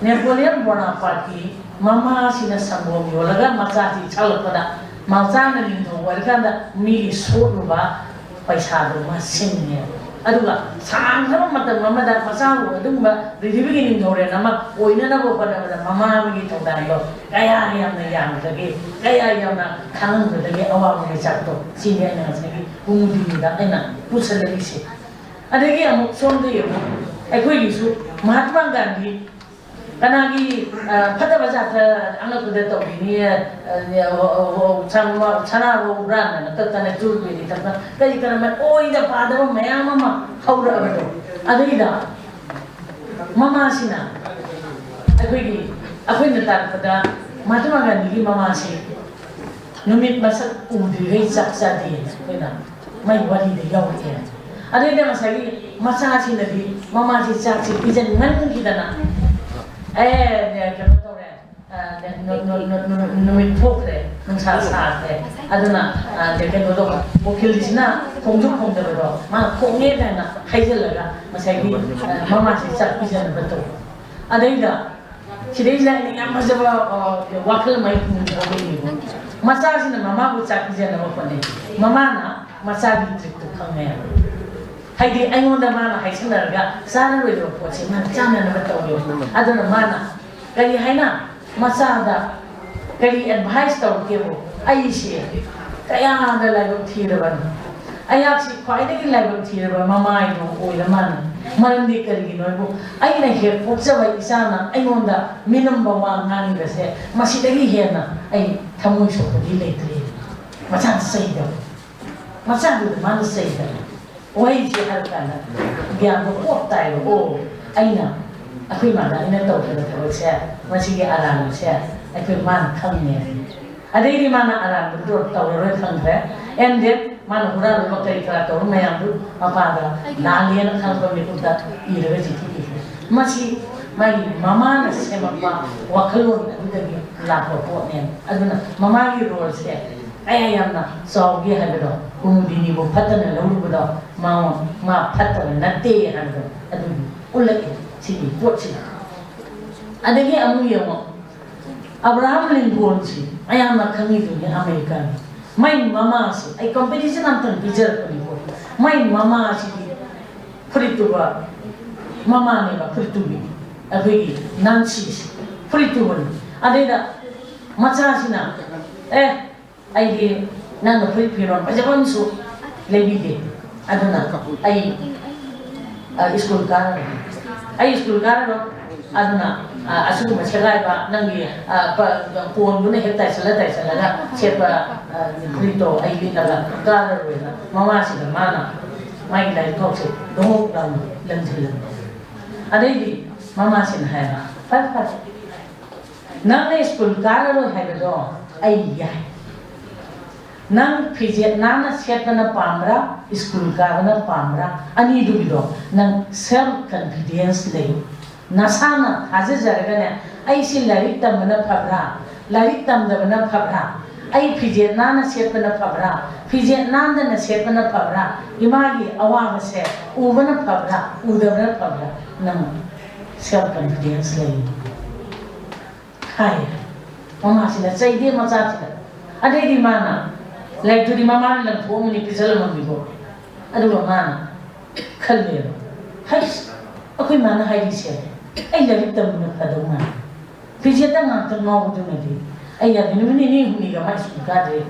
ꯅꯦꯄꯣꯂꯤꯌꯟ ꯕꯣꯅꯥꯄꯥꯔꯠꯀꯤ ꯃꯃꯥꯁꯤꯅ ꯁꯪꯒꯣꯝ ꯌꯣꯜꯂꯒ ꯃꯆꯥꯁꯤ ꯁꯛꯂꯛꯄꯗ, ꯃꯆꯥꯅ ꯅꯤꯡꯊꯧ ꯑꯣꯏꯔꯀꯥꯟꯗ ꯃꯤꯒꯤ ꯁꯣꯠꯂꯨꯕ ꯄꯩꯁꯥꯗꯣ ꯃꯥ ꯁꯤꯡꯉꯦ꯫ ꯑꯗꯨꯒ ꯁꯥꯡꯈ꯭ꯔꯕ ꯃꯇꯝ ꯑꯃꯗ ꯃꯆꯥꯕꯨ ꯑꯗꯨꯒꯨꯝꯕ ꯄ꯭ꯔꯤꯊꯤꯕꯤꯒꯤ ꯅꯤꯡꯊꯧꯔꯦꯜ ꯑꯃ ꯑꯣꯏꯅꯅꯕ ꯍꯣꯠꯅꯕꯗ ꯃꯃꯥ ꯑꯃꯒꯤ ꯊꯧꯗꯥꯡꯗꯣ ꯀꯌꯥ ꯌꯥꯝꯅ ꯌꯥꯝꯒꯗꯒꯦ, ꯀꯌꯥ ꯌꯥꯝꯅ ꯈꯥꯡꯍꯟꯒꯗꯒꯦ ꯑꯋꯥꯕ ꯃꯩꯆꯥꯛꯇꯣ꯫ ꯁꯤꯅꯤ ꯑꯩꯅ ꯉꯁꯥꯏꯒꯤ ꯄꯨꯡ ꯇꯤꯟꯗꯨꯗ ꯑꯩꯅ ꯄꯨꯁꯜꯂꯛꯏꯁꯦ꯫ ꯑꯗꯒꯤ ꯑꯃꯨꯛ ꯁꯣꯝꯗ ꯌꯦꯡꯉꯨ, ꯑꯩꯈꯣꯏꯒꯤꯁꯨ ꯃꯍꯥꯠꯃꯥ ꯒꯥꯟꯙꯤ ꯀꯅꯥꯒꯤ, ꯑ, ꯐꯠꯇꯕ ꯖꯥꯠꯇ ꯑꯉꯛꯄꯗ ꯇꯧꯕꯤꯅꯤ, ꯑ, ꯑ, ꯑ, ꯑ, ꯁꯝ-, ꯁꯅꯥ ꯍꯨꯔꯥꯟꯗꯅ ꯇꯠꯇꯅ ꯆꯨꯔꯨꯞ ꯕꯤꯔꯤ ꯊꯛꯇꯅ ꯀꯔꯤ ꯀꯔꯝꯕ ꯑꯣꯏꯗ ꯄꯥꯗꯕ ꯃꯌꯥꯝ ꯑꯃ ꯍꯧꯔꯛꯑꯕꯗꯣ꯫ ꯑꯗꯨꯒꯤꯗ ꯃꯃꯥꯁꯤꯅ ꯑꯩꯈꯣꯏꯒꯤ, ꯑꯩꯈꯣꯏꯅ ꯇꯥꯔꯛꯄꯗ ꯃꯍꯥꯇꯃꯥ ꯒꯥꯟꯙꯤꯒꯤ ꯃꯃꯥꯁꯤ ꯅꯨꯃꯤꯠ ꯃꯁꯛ ꯎꯗ꯭ꯔꯤꯈꯩ ꯆꯥꯛ ꯆꯥꯗꯦꯅ ꯑꯩꯈꯣꯏꯅ ꯃꯥꯏ ꯋꯥꯔꯤꯗ ꯌꯥꯎꯔꯛꯑꯦ꯫ ꯑꯗꯩꯗ ꯉꯁꯥꯏꯒꯤ ꯃꯆꯥꯁꯤꯅꯗꯤ ꯃꯃꯥꯁꯤ ꯆꯥꯛꯁꯤ ꯄꯤꯖꯅꯤꯡꯃꯟꯈꯤꯗꯅ, ꯑꯦ, ꯀꯩꯅꯣ ꯇꯧꯔꯦ, ꯑ, ꯅꯨ-, ꯅꯨ-, ꯅꯨ-, ꯅꯨ-, ꯅꯨꯃꯤꯠ ꯊꯣꯛꯈ꯭ꯔꯦ, ꯅꯨꯡꯁꯥ ꯁꯥꯈ꯭ꯔꯦ, ꯑꯗꯨꯅ, ꯑ, ꯀꯩꯅꯣꯗꯣ, ꯎꯀꯤꯜꯁꯤꯅ ꯈꯣꯡꯁꯨ ꯈꯣꯡꯗꯕꯗꯣ ꯃꯥꯅ ꯈꯣꯡꯉꯦ ꯀꯥꯏꯅ ꯍꯥꯏꯖꯤꯜꯂꯒ ꯉꯁꯥꯏꯒꯤ, ꯑ, ꯃꯃꯥꯁꯤ ꯆꯥꯛ ꯄꯤꯖꯅꯕ ꯇꯧꯕ꯫ ꯑꯗꯩꯗ ꯁꯤꯗꯩꯁꯤꯗ ꯑꯩꯅ ꯌꯥꯝ ꯐꯖꯕ, ꯑ, ꯋꯥꯈꯜ ꯑꯃ ꯑꯩ ꯄꯨꯛꯅꯤꯡꯗ ꯊꯣꯛꯂꯛꯏꯕ꯫ ꯃꯆꯥꯁꯤꯅ ꯃꯃꯥꯕꯨ ꯆꯥꯛ ꯄꯤꯖꯅꯕ ꯍꯣꯠꯅꯩ꯫ ꯃꯃꯥꯅ ꯃꯆꯥꯒꯤ ꯇ꯭ꯔꯤꯛꯇꯨ ꯈꯪꯉꯦ꯫ ꯍꯥꯏꯗꯤ ꯑꯩꯉꯣꯟꯗ ꯃꯥꯅ ꯍꯥꯏꯁꯤꯟꯅꯔꯒ ꯆꯥꯅꯔꯣꯏꯗꯕ ꯄꯣꯠꯁꯦ ꯃꯥꯅ ꯆꯥꯅꯅꯕ ꯇꯧꯋꯦꯕ꯫ ꯑꯗꯨꯅ ꯃꯥꯅ ꯀꯔꯤ ꯍꯥꯏꯅ ꯃꯆꯥꯗ ꯀꯔꯤ ꯑꯦꯗꯚꯥꯏꯁ ꯇꯧꯔꯛꯀꯦꯕꯨ, ꯑꯩꯁꯦ ꯀꯌꯥꯗ ꯂꯥꯏꯕꯛ ꯊꯤꯔꯕꯅꯣ, ꯑꯩꯍꯥꯛꯁꯤ ꯈ꯭ꯋꯥꯏꯗꯒꯤ ꯂꯥꯏꯕꯛ ꯊꯤꯔꯕ ꯃꯃꯥ ꯍꯥꯏꯗꯣ ꯑꯣꯏꯔ ꯃꯥꯜꯂꯦ꯫ ꯃꯔꯝꯗꯤ ꯀꯔꯤꯒꯤꯅꯣ ꯍꯥꯏꯕꯨ, ꯑꯩꯅ ꯍꯦꯛ ꯄꯣꯛꯆꯕ ꯏꯆꯥꯅ ꯑꯩꯉꯣꯟꯗ ꯃꯤꯅꯝꯕ ꯋꯥ ꯉꯥꯡꯉꯤꯕꯁꯦ, ꯃꯁꯤꯗꯒꯤ ꯍꯦꯟꯅ ꯑꯩ ꯊꯃꯣꯏ ꯁꯣꯛꯄꯗꯤ ꯂꯩꯇ꯭ꯔꯦ꯫ ꯃꯆꯥꯗ ꯆꯩꯗꯕ, ꯃꯆꯥꯗꯨꯗ ꯃꯥꯅ ꯆꯩꯗꯕ꯫ ꯋꯥꯍꯩꯁꯦ ꯍꯥꯏꯔ ꯀꯥꯟꯗ ꯒ꯭ꯌꯥꯟꯗꯣ ꯄꯣꯞ ꯇꯥꯏꯕ꯫ ꯑꯣ, ꯑꯩꯅ, ꯑꯩꯈꯣꯏ ꯏꯃꯥꯗ ꯑꯩꯅ ꯇꯧꯈꯤꯕ ꯊꯕꯛꯁꯦ, ꯃꯁꯤꯒꯤ ꯑꯔꯥꯟꯕꯁꯦ ꯑꯩꯈꯣꯏ ꯃꯥꯅ ꯈꯪꯉꯦ꯫ ꯑꯗꯩꯗꯤ ꯃꯥꯅ ꯑꯔꯥꯟꯕꯗꯣ ꯇꯧꯔꯔꯣꯏ ꯈꯪꯈ꯭ꯔꯦ꯫ And then ꯃꯥꯅ ꯍꯨꯔꯥꯜꯂꯨꯕ ꯀꯔꯤ ꯀꯔꯥ ꯇꯧꯕ ꯃꯌꯥꯝꯗꯨ ꯃꯄꯥꯗ ꯂꯥꯜꯂꯦꯅ ꯈꯪꯕ ꯃꯤꯀꯨꯞꯇ ꯏꯔꯒ ꯆꯤꯊꯤ ꯏꯈ꯭ꯔꯦ꯫ ꯃꯁꯤ ꯃꯥꯒꯤ ꯃꯃꯥꯅ ꯁꯦꯝꯃꯛꯄ ꯋꯥꯈꯜꯂꯣꯟ ꯑꯗꯨꯗꯒꯤ ꯂꯥꯛꯄ ꯄꯣꯠꯅꯦ꯫ ꯑꯗꯨꯅ ꯃꯃꯥꯒꯤ ꯔꯣꯜꯁꯦ ꯀꯌꯥ ꯌꯥꯝꯅ ꯆꯥꯎꯒꯦ ꯍꯥꯏꯕꯗꯣ, ꯀꯨꯃꯨꯗꯤꯅꯤꯕꯨ ꯐꯠꯇꯅ ꯂꯧꯔꯨꯕꯗꯣ ꯃꯥ, ꯃꯥ ꯐꯠꯇꯕ ꯅꯠꯇꯦ ꯍꯥꯏꯕꯗꯣ ꯑꯗꯨꯒꯤ ꯎꯠꯂꯛꯏ ꯁꯤꯒꯤ ꯄꯣꯠꯁꯤꯅ꯫ ꯑꯗꯒꯤ ꯑꯃꯨꯛ ꯌꯦꯡꯉꯣ, ꯑꯕ꯭ꯔꯥꯍꯝ ꯂꯤꯟꯀꯣꯜꯁꯤ ꯃꯌꯥꯝꯅ ꯈꯪꯉꯤꯗꯨꯅꯤ ꯑꯃꯦꯔꯤꯀꯥꯒꯤ꯫ ꯃꯥꯏ ꯃꯃꯥꯁꯤ ꯑꯩ ꯀꯝꯄꯤꯇꯤꯁꯟ ꯑꯝꯇꯪ ꯄꯤꯖꯔꯛꯄꯅꯤꯀꯣ꯫ ꯃꯥꯏ ꯃꯃꯥꯁꯤꯗꯤ ꯐꯨꯔꯤꯠ ꯇꯨꯕ ꯃꯃꯥꯅꯦꯕ, ꯐꯨꯔꯤꯠ ꯇꯨꯕꯤ꯫ ꯑꯩꯈꯣꯏꯒꯤ ꯅꯥꯟꯁꯤꯁꯤ ꯐꯨꯔꯤꯠ ꯇꯨꯕꯅꯤ꯫ ꯑꯗꯩꯗ ꯃꯆꯥꯁꯤꯅ, "ꯑꯦ, ꯑꯩꯗꯤ ꯅꯪꯅ ꯐꯨꯔꯤꯠ ꯐꯤꯔꯣꯜ ꯐꯖꯕ ꯑꯃꯁꯨ ꯂꯩꯕꯤꯗꯦ, ꯑꯗꯨꯅ ꯑꯩ, ꯑ, ꯁ꯭ꯀꯨꯜ ꯀꯥꯔꯔꯣꯏ, ꯑꯩ ꯁ꯭ꯀꯨꯜ ꯀꯥꯔꯔꯣꯏ, ꯑꯗꯨꯅ, ꯑ, ꯑꯁꯤꯒꯨꯝꯕ ꯁꯦꯒꯥꯏꯕ ꯅꯪꯒꯤ, ꯑ, ꯄ-, ꯀꯣꯟꯗꯨꯅ ꯍꯦꯛ ꯇꯥꯏꯁꯜꯂ ꯇꯥꯏꯁꯜꯂꯒ ꯁꯦꯠꯄ, ꯑ, ꯐꯨꯔꯤꯠꯇꯣ ꯑꯩ ꯂꯤꯠꯂꯒ ꯀꯥꯔꯔꯣꯏꯅ" ꯃꯃꯥꯁꯤꯗ ꯃꯥꯅ ꯃꯥꯒꯤ ꯂꯥꯏꯔꯤꯛ ꯈꯥꯎꯁꯦ ꯗꯣꯛ ꯂꯥꯎꯅ ꯂꯪꯁꯤꯜꯂꯝꯃꯤ꯫ ꯑꯗꯩꯗꯤ ꯃꯃꯥꯁꯤꯅ ꯍꯥꯏꯕ, "ꯐꯔꯦ, ꯐꯔꯦ, ꯅꯪꯅ ꯁ꯭ꯀꯨꯜ ꯀꯥꯔꯔꯣꯏ ꯍꯥꯏꯕꯗꯣ ꯑꯩ ꯌꯥꯏ꯫ ꯅꯪ ꯐꯤꯖꯦꯠ ꯅꯥꯟꯅ ꯁꯦꯠꯄꯅ ꯄꯥꯝꯕ꯭ꯔꯥ, ꯁ꯭ꯀꯨꯜ ꯀꯥꯕꯅ ꯄꯥꯝꯕ꯭ꯔꯥ? ꯑꯅꯤꯗꯨꯒꯤꯗꯣ ꯅꯪ ꯁꯦꯜꯐ ꯀꯟꯐꯤꯗꯦꯟꯁ ꯂꯩ꯫ ꯅꯁꯥꯅ ꯊꯥꯖꯖꯔꯒꯅꯦ, ꯑꯩꯁꯤ ꯂꯥꯏꯔꯤꯛ ꯇꯝꯕꯅ ꯐꯕ꯭ꯔꯥ, ꯂꯥꯏꯔꯤꯛ ꯇꯝꯗꯕꯅ ꯐꯕ꯭ꯔꯥ? ꯑꯩ ꯐꯤꯖꯦꯠ ꯅꯥꯟꯅ ꯁꯦꯠꯄꯅ ꯐꯕ꯭ꯔꯥ, ꯐꯤꯖꯦꯠ ꯅꯥꯟꯗꯅ ꯁꯦꯠꯄꯅ ꯐꯕ꯭ꯔꯥ? ꯏꯃꯥꯒꯤ ꯑꯋꯥꯕꯁꯦ ꯎꯕꯅ ꯐꯕ꯭ꯔꯥ, ꯎꯗꯕꯅ ꯐꯕ꯭ꯔꯥ?" ꯅꯪ ꯁꯦꯜꯐ ꯀꯟꯐꯤꯗꯦꯟꯁ ꯂꯩ ꯍꯥꯏ ꯃꯃꯥꯁꯤꯅ꯫ ꯆꯩꯗꯦ ꯃꯆꯥꯁꯤꯅ꯫ ꯑꯗꯩꯗꯤ ꯃꯥꯅ ꯂꯥꯏꯔꯤꯛꯇꯨꯗꯤ ꯃꯃꯥꯅ ꯂꯪꯊꯣꯛꯑꯝꯃꯅꯤ, ꯄꯤꯖꯜꯂꯝꯃꯝꯅꯤꯀꯣ꯫ ꯑꯗꯨꯒ ꯃꯥꯅ ꯈꯜꯂꯦꯕ, "ꯍꯩꯁ, ꯑꯩꯈꯣꯏ ꯃꯥꯅ ꯍꯥꯏꯔꯤꯁꯦ ꯑꯩ ꯂꯥꯏꯔꯤꯛ ꯇꯝꯕꯅ ꯐꯗꯧ ꯃꯥꯜꯂꯦ꯫ ꯐꯤꯖꯦꯠꯇ ꯉꯥꯛꯇ ꯉꯥꯎꯕꯗꯨꯅꯗꯤ ꯑꯩ ꯌꯥꯗꯦ꯫ ꯅꯨꯃꯤꯠ ꯅꯤꯅꯤ ꯍꯨꯝꯅꯤꯒ ꯃꯥ ꯁ꯭ꯀꯨꯜ ꯀꯥꯗ꯭ꯔꯦ꯫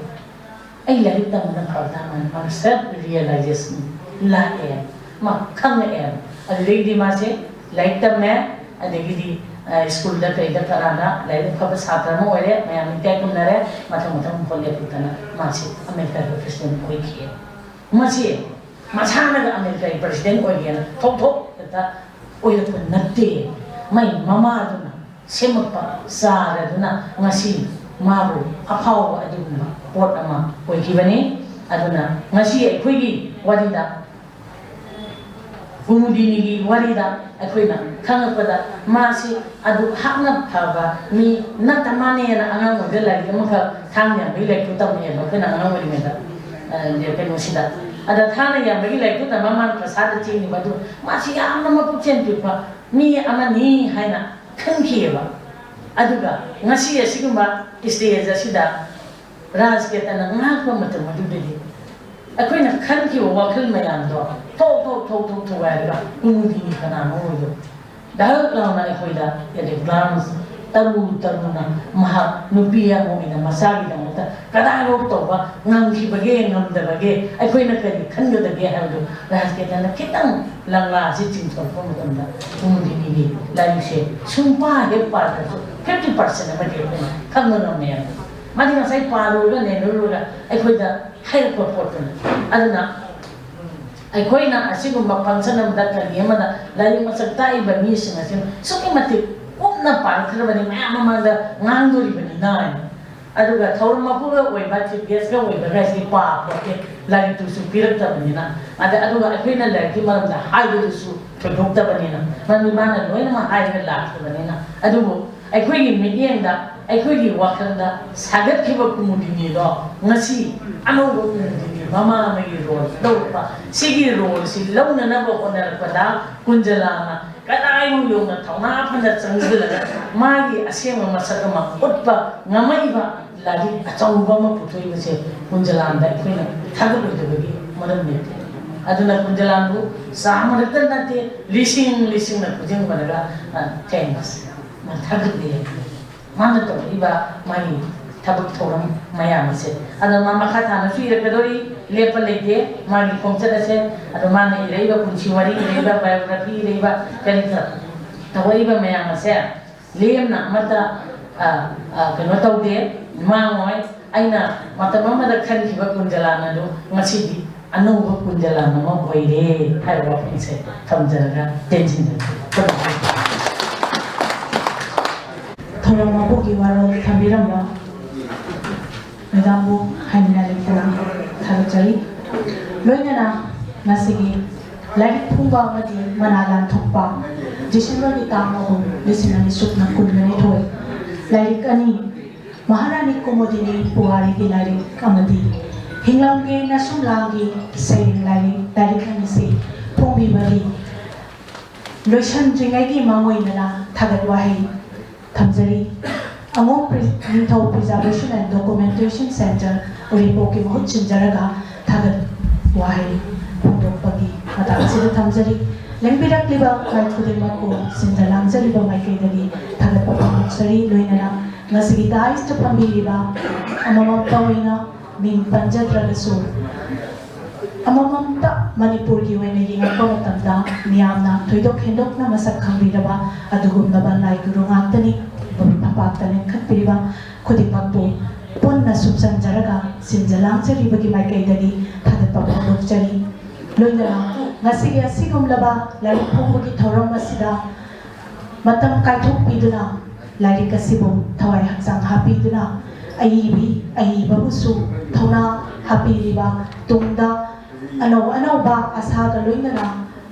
ꯑꯩ ꯂꯥꯏꯔꯤꯛ ꯇꯝꯕꯅ ꯐꯕ ꯇꯥꯃꯅꯤ", ꯃꯥ ꯁꯦꯜꯐ ꯔꯤꯌꯦꯂꯥꯏꯖꯦꯁꯟ ꯂꯥꯛꯑꯦ, ꯃꯥ ꯈꯪꯉꯛꯑꯦ꯫ ꯑꯗꯨꯗꯒꯤꯗꯤ ꯃꯥꯁꯦ ꯂꯥꯏꯔꯤꯛ ꯇꯝꯃꯦ, ꯑꯗꯒꯤꯗꯤ, ꯑ, ꯁ꯭ꯀꯨꯜꯗ ꯀꯩꯗ ꯀꯔꯥꯗ ꯂꯥꯏꯔꯤꯛ ꯐꯕ ꯁꯥꯇ꯭ꯔ ꯑꯃ ꯑꯣꯏꯔꯦ, ꯃꯌꯥꯝ ꯏꯀꯥꯏ ꯈꯨꯝꯅꯔꯦ, ꯃꯊꯪ ꯃꯊꯪ ꯍꯣꯠꯂꯦ ꯈꯣꯠꯇꯅ ꯃꯥꯁꯦ ꯑꯃꯦꯔꯤꯀꯥꯒꯤ ꯄ꯭ꯔꯁꯤꯗꯦꯟ ꯑꯣꯏꯈꯤ꯫ ꯃꯁꯤ ꯃꯁꯥꯅꯒ ꯑꯃꯦꯔꯤꯀꯥꯒꯤ ꯄ꯭ꯔꯁꯤꯗꯦꯟ ꯑꯣꯏꯒꯦꯅ ꯊꯣꯛ ꯊꯣꯛ ꯍꯦꯛꯇ ꯑꯣꯏꯔꯛꯄ ꯅꯠꯇꯦ꯫ ꯃꯥꯏ ꯃꯃꯥꯗꯨꯅ ꯁꯦꯝꯃꯛꯄ ꯆꯥꯔ ꯑꯗꯨꯅ ꯉꯁꯤ ꯃꯥꯕꯨ ꯑꯐꯥꯎꯕ ꯑꯗꯨꯒꯨꯝꯕ ꯄꯣꯠ ꯑꯃ ꯑꯣꯏꯈꯤꯕꯅꯤ꯫ ꯑꯗꯨꯅ ꯉꯁꯤ ꯑꯩꯈꯣꯏꯒꯤ ꯋꯥꯔꯤꯗ, ꯀꯨꯃꯨꯗꯤꯅꯤꯒꯤ ꯋꯥꯔꯤꯗ ꯑꯩꯈꯣꯏꯅ ꯈꯪꯉꯛꯄꯗ, ꯃꯥꯁꯤ ꯑꯗꯨ ꯍꯥꯛꯅ ꯐꯕ ꯃꯤ ꯅꯠꯇ ꯃꯥꯅꯦꯅ ꯑꯉꯥꯡ ꯑꯣꯏꯕ ꯂꯥꯏꯔꯤꯛ ꯑꯃꯈꯛ ꯊꯥꯡ ꯌꯥꯝꯕꯒꯤ ꯂꯥꯏꯔꯤꯛꯇꯨ ꯇꯝꯃꯛꯑꯦꯕ ꯑꯩꯈꯣꯏꯅ ꯑꯉꯥꯡ ꯑꯣꯏꯔꯤꯉꯩꯗ꯫ ꯑ, ꯀꯩꯅꯣꯁꯤꯗ꯫ ꯑꯗ ꯊꯥꯡꯅ ꯌꯥꯝꯕꯒꯤ ꯂꯥꯏꯔꯤꯛꯇꯨ ꯇꯝꯕ ꯃꯥꯅ ꯄ꯭ꯔꯁꯥꯗ ꯆꯦꯟꯈꯤꯕ ꯑꯗꯨ ꯃꯥꯁꯤ ꯌꯥꯝꯅ ꯃꯄꯨꯛꯆꯦꯜ ꯄꯤꯛꯄ ꯃꯤ ꯑꯃꯅꯤ ꯍꯥꯏꯅ ꯈꯟꯈꯤꯑꯕ꯫ ꯑꯗꯨꯒ ꯉꯁꯤ ꯑꯁꯤꯒꯨꯝꯕ stage ꯑꯁꯤꯗ ꯔꯥꯖꯀꯦꯇꯟꯅ ꯉꯥꯡꯉꯛꯄ ꯃꯇꯝ ꯑꯗꯨꯗꯗꯤ ꯑꯩꯈꯣꯏꯅ ꯈꯟꯈꯤꯕ ꯋꯥꯈꯜ ꯃꯌꯥꯝꯗꯣ ꯊꯣꯛ ꯊꯣꯛ ꯊꯣꯛ ꯊꯣꯛ ꯊꯨꯒꯥꯏꯔꯒ ꯀꯨꯃꯨꯗꯤꯅꯤ ꯀꯅꯥꯅꯣ ꯑꯣꯏꯗꯣ ꯗꯥꯏꯔꯦꯛ ꯂꯥꯎꯅ ꯑꯩꯈꯣꯏꯗ ꯑꯦꯂꯦꯛ ꯒ꯭ꯂꯥꯟꯁ ꯇꯔꯨ ꯇꯔꯨꯅ ꯃꯍꯥꯛ ꯅꯨꯄꯤ ꯑꯃ ꯑꯣꯏꯅ ꯃꯆꯥꯒꯤꯗꯃꯛꯇ ꯀꯗꯥꯏꯐꯥꯎ ꯇꯧꯕ ꯉꯝꯈꯤꯕꯒꯦ ꯉꯝꯗꯕꯒꯦ, ꯑꯩꯈꯣꯏꯅ ꯀꯔꯤ ꯈꯟꯒꯗꯒꯦ ꯍꯥꯏꯕꯗꯨ ꯔꯥꯖꯀꯦꯇꯟꯅ ꯈꯤꯇꯪ ꯂꯪꯂꯥꯁꯤ ꯆꯤꯡꯊꯣꯔꯛꯄ ꯃꯇꯝꯗ ꯀꯨꯃꯨꯗꯤꯅꯤꯒꯤ ꯂꯥꯏꯔꯤꯛꯁꯦ ꯁꯨꯡꯄꯥ ꯍꯦꯛ ꯄꯥꯗ꯭ꯔꯁꯨ fifty percent ꯑꯃꯗꯤ ꯑꯩꯈꯣꯏꯅ ꯈꯪꯕ ꯉꯝꯃꯦ ꯍꯥꯏꯕ꯫ ꯃꯥꯗꯤ ꯉꯁꯥꯏ ꯄꯥꯔꯨꯔꯒ ꯅꯩꯅꯔꯨꯔꯒ ꯑꯩꯈꯣꯏꯗ ꯍꯥꯏꯔꯛꯄ ꯄꯣꯠꯇꯨꯅꯤ꯫ ꯑꯗꯨꯅ ꯑꯩꯈꯣꯏꯅ ꯑꯁꯤꯒꯨꯝꯕ function ꯑꯃꯗ ꯀꯔꯤ ꯑꯃꯗ ꯂꯥꯏꯔꯤꯛ ꯃꯁꯛ ꯇꯥꯛꯏꯕ ꯃꯤꯁꯤꯡ ꯑꯁꯤꯅ ꯑꯁꯨꯛꯀꯤ ꯃꯇꯤꯛ ꯀꯨꯞꯅ ꯄꯥꯔꯛꯈ꯭ꯔꯕꯅꯤ, ꯃꯌꯥꯝ ꯃꯃꯥꯡꯗ ꯉꯥꯡꯗꯣꯔꯤꯕꯅꯤꯅ ꯍꯥꯏꯅ꯫ ꯑꯗꯨꯒ ꯊꯧꯔꯝ ꯃꯄꯨꯒ ꯑꯣꯏꯕ, chief guest ꯀ ꯑꯣꯏꯕꯒ ꯍꯥꯏꯁꯤ ꯄꯥ ꯄꯣꯠꯇꯦ, ꯂꯥꯏꯔꯤꯛꯇꯨꯁꯨ ꯄꯤꯔꯛꯇꯕꯅꯤꯅ꯫ ꯑꯗ, ꯑꯗꯨꯒ ꯑꯩꯈꯣꯏꯅ ꯂꯥꯏꯔꯤꯛꯀꯤ ꯃꯔꯝꯗ ꯍꯥꯏꯕꯗꯨꯁꯨ ꯊꯣꯏꯗꯣꯛꯇꯕꯅꯤꯅ, ꯃꯔꯝꯗꯤ ꯃꯥꯅ ꯂꯣꯏꯅꯃꯛ ꯍꯥꯏꯔꯒ ꯂꯥꯛꯈ꯭ꯔꯕꯅꯤꯅ꯫ ꯑꯗꯨꯕꯨ ꯑꯩꯈꯣꯏꯒꯤ ꯃꯤꯠꯌꯦꯡꯗ, ꯑꯩꯈꯣꯏꯒꯤ ꯋꯥꯈꯜꯗ ꯁꯥꯒꯠꯈꯤꯕ ꯀꯨꯃꯨꯗꯤꯅꯤꯗꯣ ꯉꯁꯤ ꯑꯅꯧꯕ ꯀꯨꯃꯨꯗꯤꯅꯤ ꯃꯃꯥ ꯑꯃꯒꯤ role ꯂꯧꯔꯛꯄ, ꯁꯤꯒꯤ role ꯁꯤ ꯂꯧꯅꯅꯕ ꯍꯣꯠꯅꯔꯛꯄꯗ ꯀꯨꯟꯖꯂꯥꯅ ꯀꯗꯥꯏꯕꯨ ꯌꯧꯅ ꯊꯧꯅꯥ ꯐꯅ ꯆꯪꯁꯤꯜꯂꯒ ꯃꯥꯒꯤ ꯑꯁꯦꯡꯕ ꯃꯁꯛ ꯑꯃ ꯎꯠꯄ ꯉꯝꯃꯛꯏꯕ ꯂꯥꯏꯔꯤꯛ ꯑꯆꯧꯕ ꯑꯃ ꯄꯨꯊꯣꯛꯏꯕꯁꯦ ꯀꯨꯟꯖꯂꯥꯟꯗ ꯑꯩꯈꯣꯏꯅ ꯊꯥꯒꯠꯂꯣꯏꯗꯕꯒꯤ ꯃꯔꯝ ꯂꯩꯇꯦ꯫ ꯑꯗꯨꯅ ꯀꯨꯟꯖꯂꯥꯟꯕꯨ ꯆꯥꯝꯃꯔꯛꯇ ꯅꯠꯇꯦ, ꯂꯤꯁꯤꯡ ꯂꯤꯁꯤꯡꯅ ꯈꯨꯖꯤꯟ ꯃꯔꯒ, ꯑ, thanks꯫ ꯃꯥ ꯊꯥꯒꯠꯂꯤ꯫ ꯃꯥꯅ ꯇꯧꯔꯛꯏꯕ ꯃꯥꯒꯤ ꯊꯕꯛ ꯊꯧꯔꯝ ꯃꯌꯥꯝ ꯑꯁꯦ꯫ ꯑꯗꯣ ꯃꯥ ꯃꯈꯥ ꯇꯥꯅꯁꯨ ꯏꯔꯛꯀꯗꯧꯔꯤ, ꯂꯦꯞꯄ ꯂꯩꯇꯦ ꯃꯥꯒꯤ ꯈꯣꯡꯆꯠ ꯑꯁꯦ꯫ ꯑꯗꯣ ꯃꯥꯅ ꯏꯔꯛꯏꯕ ꯄꯨꯟꯁꯤ ꯋꯥꯔꯤ, ꯏꯔꯛꯏꯕ biography, ꯏꯔꯛꯏꯕ ꯀꯔꯤ ꯀꯔꯥ ꯇꯧꯔꯛꯏꯕ ꯃꯌꯥꯝ ꯑꯁꯦ ꯂꯦꯝꯅ ꯑꯃꯠꯇ, ꯑ, ꯑ, ꯀꯩꯅꯣ ꯇꯧꯗꯦ, ꯃꯥꯡꯉꯣꯏ꯫ ꯑꯩꯅ ꯃꯇꯝ ꯑꯃꯗ ꯈꯟꯈꯤꯕ ꯀꯨꯟꯖꯂꯥꯟ ꯑꯗꯨ ꯉꯁꯤꯗꯤ ꯑꯅꯧꯕ ꯀꯨꯟꯖꯂꯥꯟ ꯑꯃ ꯑꯣꯏꯔꯦ ꯍꯥꯏꯕ ꯋꯥꯐꯝꯁꯦ ꯊꯝꯖꯔꯒ ꯇꯦꯟꯁꯤꯟꯖꯔꯒꯦ꯫ ꯊꯧꯔꯝ ꯃꯄꯨꯒꯤ ꯋꯥꯔꯣꯜ ꯊꯝꯕꯤꯔꯝꯕ ꯃꯦꯗꯥꯝꯕꯨ ꯍꯥꯏꯅꯤꯡꯉꯥꯏ ꯂꯩꯇꯅ ꯊꯥꯒꯠꯆꯔꯤ꯫ ꯂꯣꯏꯅꯅ ꯉꯁꯤꯒꯤ ꯂꯥꯏꯔꯤꯛ ꯐꯣꯡꯕ ꯑꯃꯗꯤ ꯃꯅꯥ ꯂꯥꯟꯊꯣꯛꯄ, ꯗꯤꯁꯦꯝꯕꯔꯒꯤ ꯇꯥꯡ ꯑꯍꯨꯝ, ꯂꯤꯁꯤꯡ ꯑꯅꯤ ꯁꯨꯞꯅ ꯀꯨꯟꯒ ꯅꯤꯊꯣꯏ, ꯂꯥꯏꯔꯤꯛ ꯑꯅꯤ, ꯃꯍꯥꯔꯥꯅꯤ ꯀꯨꯃꯨꯗꯤꯅꯤ ꯄꯨꯋꯥꯔꯤꯒꯤ ꯂꯥꯏꯔꯤꯛ ꯑꯃꯗꯤ ꯍꯤꯡꯂꯝꯒꯦ ꯅꯁꯨꯝꯂꯥꯡꯒꯤ ꯁꯩꯔꯦꯡ ꯂꯥꯏꯔꯤꯛ, ꯂꯥꯏꯔꯤꯛ ꯑꯅꯤꯁꯤ ꯐꯣꯡꯕꯤꯕꯒꯤ ꯂꯣꯏꯁꯤꯟꯗ꯭ꯔꯤꯉꯩꯒꯤ ꯃꯥꯡꯑꯣꯏꯅꯅ ꯊꯥꯒꯠ ꯋꯥꯍꯩ ꯊꯝꯖꯔꯤ꯫ ꯑꯉꯣꯝ ꯄ꯭ꯔꯤ-, ꯅꯤꯡꯊꯧ Preservation and Documentation Centre, ꯎꯔꯤꯄꯣꯛꯀꯤ ꯃꯍꯨꯠ ꯁꯤꯟꯖꯔꯒ ꯊꯥꯒꯠ ꯋꯥꯍꯩ ꯐꯣꯡꯗꯣꯛꯄꯒꯤ ꯃꯇꯥꯡ ꯑꯁꯤꯗ ꯊꯝꯖꯔꯤ꯫ ꯂꯦꯡꯕꯤꯔꯛꯂꯤꯕ ꯃꯥꯏ ꯈꯨꯗꯤꯡꯃꯛꯄꯨ ꯁꯤꯟꯖ ꯂꯥꯡꯖꯔꯤꯕ ꯃꯥꯏꯀꯩꯗꯒꯤ ꯊꯥꯒꯠꯄ ꯐꯣꯡꯗꯣꯛꯆꯔꯤ꯫ ꯂꯣꯏꯅꯅ ꯉꯁꯤꯒꯤ dais ꯇ ꯐꯝꯕꯤꯔꯤꯕ ꯑꯃꯃꯝꯇ ꯑꯣꯏꯅ ꯃꯤꯡ ꯄꯟꯖꯗ꯭ꯔꯒꯁꯨ, ꯑꯃꯃꯝꯇ ꯃꯅꯤꯄꯨꯔꯒꯤ ꯑꯣꯏꯅ ꯌꯦꯡꯉꯛꯄ ꯃꯇꯝꯗ ꯃꯤꯌꯥꯝꯅ ꯊꯣꯏꯗꯣꯛ ꯍꯦꯟꯗꯣꯛꯅ ꯃꯁꯛ ꯈꯪꯕꯤꯔꯕ ꯑꯗꯨꯒꯨꯝꯂꯕ ꯂꯥꯏ ꯒꯨꯔꯨ ꯉꯥꯛꯇꯅꯤ꯫ ꯂꯩꯄꯥꯛꯇ ꯂꯤꯡꯈꯠꯄꯤꯔꯤꯕ ꯈꯨꯗꯤꯡꯃꯛꯄꯨ ꯄꯨꯟꯅ ꯁꯨꯞꯆꯟꯖꯔꯒ ꯁꯤꯟꯖ ꯂꯥꯡꯖꯔꯤꯕꯒꯤ ꯃꯥꯏꯀꯩꯗꯒꯤ ꯊꯥꯒꯠꯄ ꯐꯣꯡꯗꯣꯛꯆꯔꯤ꯫ ꯂꯣꯏꯅꯅ ꯉꯁꯤꯒꯤ ꯑꯁꯤꯒꯨꯝꯂꯕ ꯂꯥꯏꯔꯤꯛ ꯐꯣꯡꯕꯒꯤ ꯊꯧꯔꯝ ꯑꯁꯤꯗ ꯃꯇꯝ ꯀꯥꯏꯊꯣꯛꯄꯤꯗꯨꯅ ꯂꯥꯏꯔꯤꯛ ꯑꯁꯤꯕꯨ ꯊꯋꯥꯏ ꯍꯛꯆꯥꯡ ꯍꯥꯞꯄꯤꯗꯨꯅ ꯑꯏꯕꯤ ꯑꯏꯕꯕꯨꯁꯨ ꯊꯧꯅꯥ ꯍꯥꯞꯄꯤꯔꯤꯕ, ꯇꯨꯡꯗ ꯑꯅꯧ ꯑꯅꯧꯕ ꯑꯁꯥꯒ ꯂꯣꯏꯅꯅ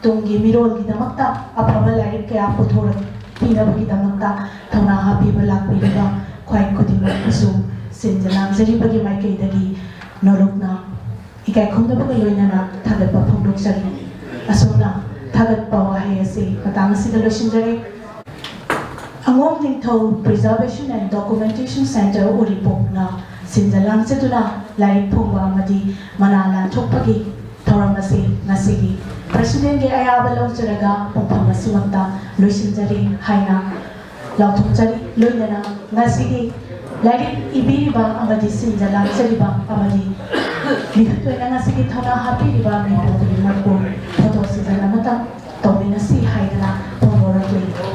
ꯇꯨꯡꯒꯤ ꯃꯤꯔꯣꯜꯒꯤꯗꯃꯛꯇ ꯑꯐꯕ ꯂꯥꯏꯔꯤꯛ ꯀꯌꯥ ꯄꯨꯊꯣꯔꯛꯄꯤꯅꯕꯒꯤꯗꯃꯛꯇ ꯊꯧꯅꯥ ꯍꯥꯞꯄꯤꯕ ꯂꯥꯛꯄꯤꯔꯤꯕ ꯈ꯭ꯋꯥꯏ ꯈꯨꯗꯤꯡꯃꯛꯄꯨꯁꯨ ꯁꯤꯟꯖ ꯂꯥꯡꯖꯔꯤꯕꯒꯤ ꯃꯥꯏꯀꯩꯗꯒꯤ ꯅꯣꯂꯨꯛꯅ ꯏꯀꯥꯏ ꯈꯨꯝꯅꯕꯒ ꯂꯣꯏꯅꯅ ꯊꯥꯒꯠꯄ ꯐꯣꯡꯗꯣꯛꯆꯔꯤ꯫ ꯑꯁꯨꯝꯅ ꯊꯥꯒꯠꯄ ꯋꯥꯍꯩ ꯑꯁꯤ ꯃꯇꯥꯡ ꯑꯁꯤꯗ ꯂꯣꯏꯁꯤꯟꯖꯔꯦ꯫ ꯑꯉꯣꯝ ꯅꯤꯡꯊꯧ Preservation and Documentation Centre ꯎꯔꯤꯄꯣꯛꯅ ꯁꯤꯟꯖ ꯂꯥꯡꯖꯗꯨꯅ ꯂꯥꯏꯔꯤꯛ ꯐꯣꯡꯕ ꯑꯃꯗꯤ ꯃꯅꯥ ꯂꯥꯟꯊꯣꯛꯄꯒꯤ ꯊꯧꯔꯝ ꯑꯁꯤ ꯉꯁꯤꯒꯤ President ꯀꯤ ꯑꯌꯥꯕ ꯂꯧꯖꯔꯒ ꯄꯨꯡꯐꯝ ꯑꯁꯤꯃꯛꯇ ꯂꯣꯏꯁꯤꯟꯖꯔꯤ ꯍꯥꯏꯅ ꯂꯥꯎꯊꯣꯛꯆꯔꯤ꯫ ꯂꯣꯏꯅꯅ ꯉꯁꯤꯒꯤ ꯂꯥꯏꯔꯤꯛ ꯏꯕꯤꯔꯤꯕ ꯑꯃꯗꯤ ꯁꯤꯟꯖ ꯂꯥꯡꯖꯔꯤꯕ ꯑꯃꯗꯤ ꯃꯤꯍꯨꯠ ꯑꯣꯏꯅ ꯉꯁꯤꯒꯤ ꯊꯧꯅꯥ ꯍꯥꯞꯄꯤꯔꯤꯕ ꯃꯤꯄꯨꯝ ꯈꯨꯗꯤꯡꯃꯛꯄꯨ photo session ꯑꯃꯇꯪ ꯇꯧꯃꯤꯟꯅꯁꯤ ꯍꯥꯏꯗꯅ ꯐꯣꯡꯗꯣꯔꯛꯂꯤ꯫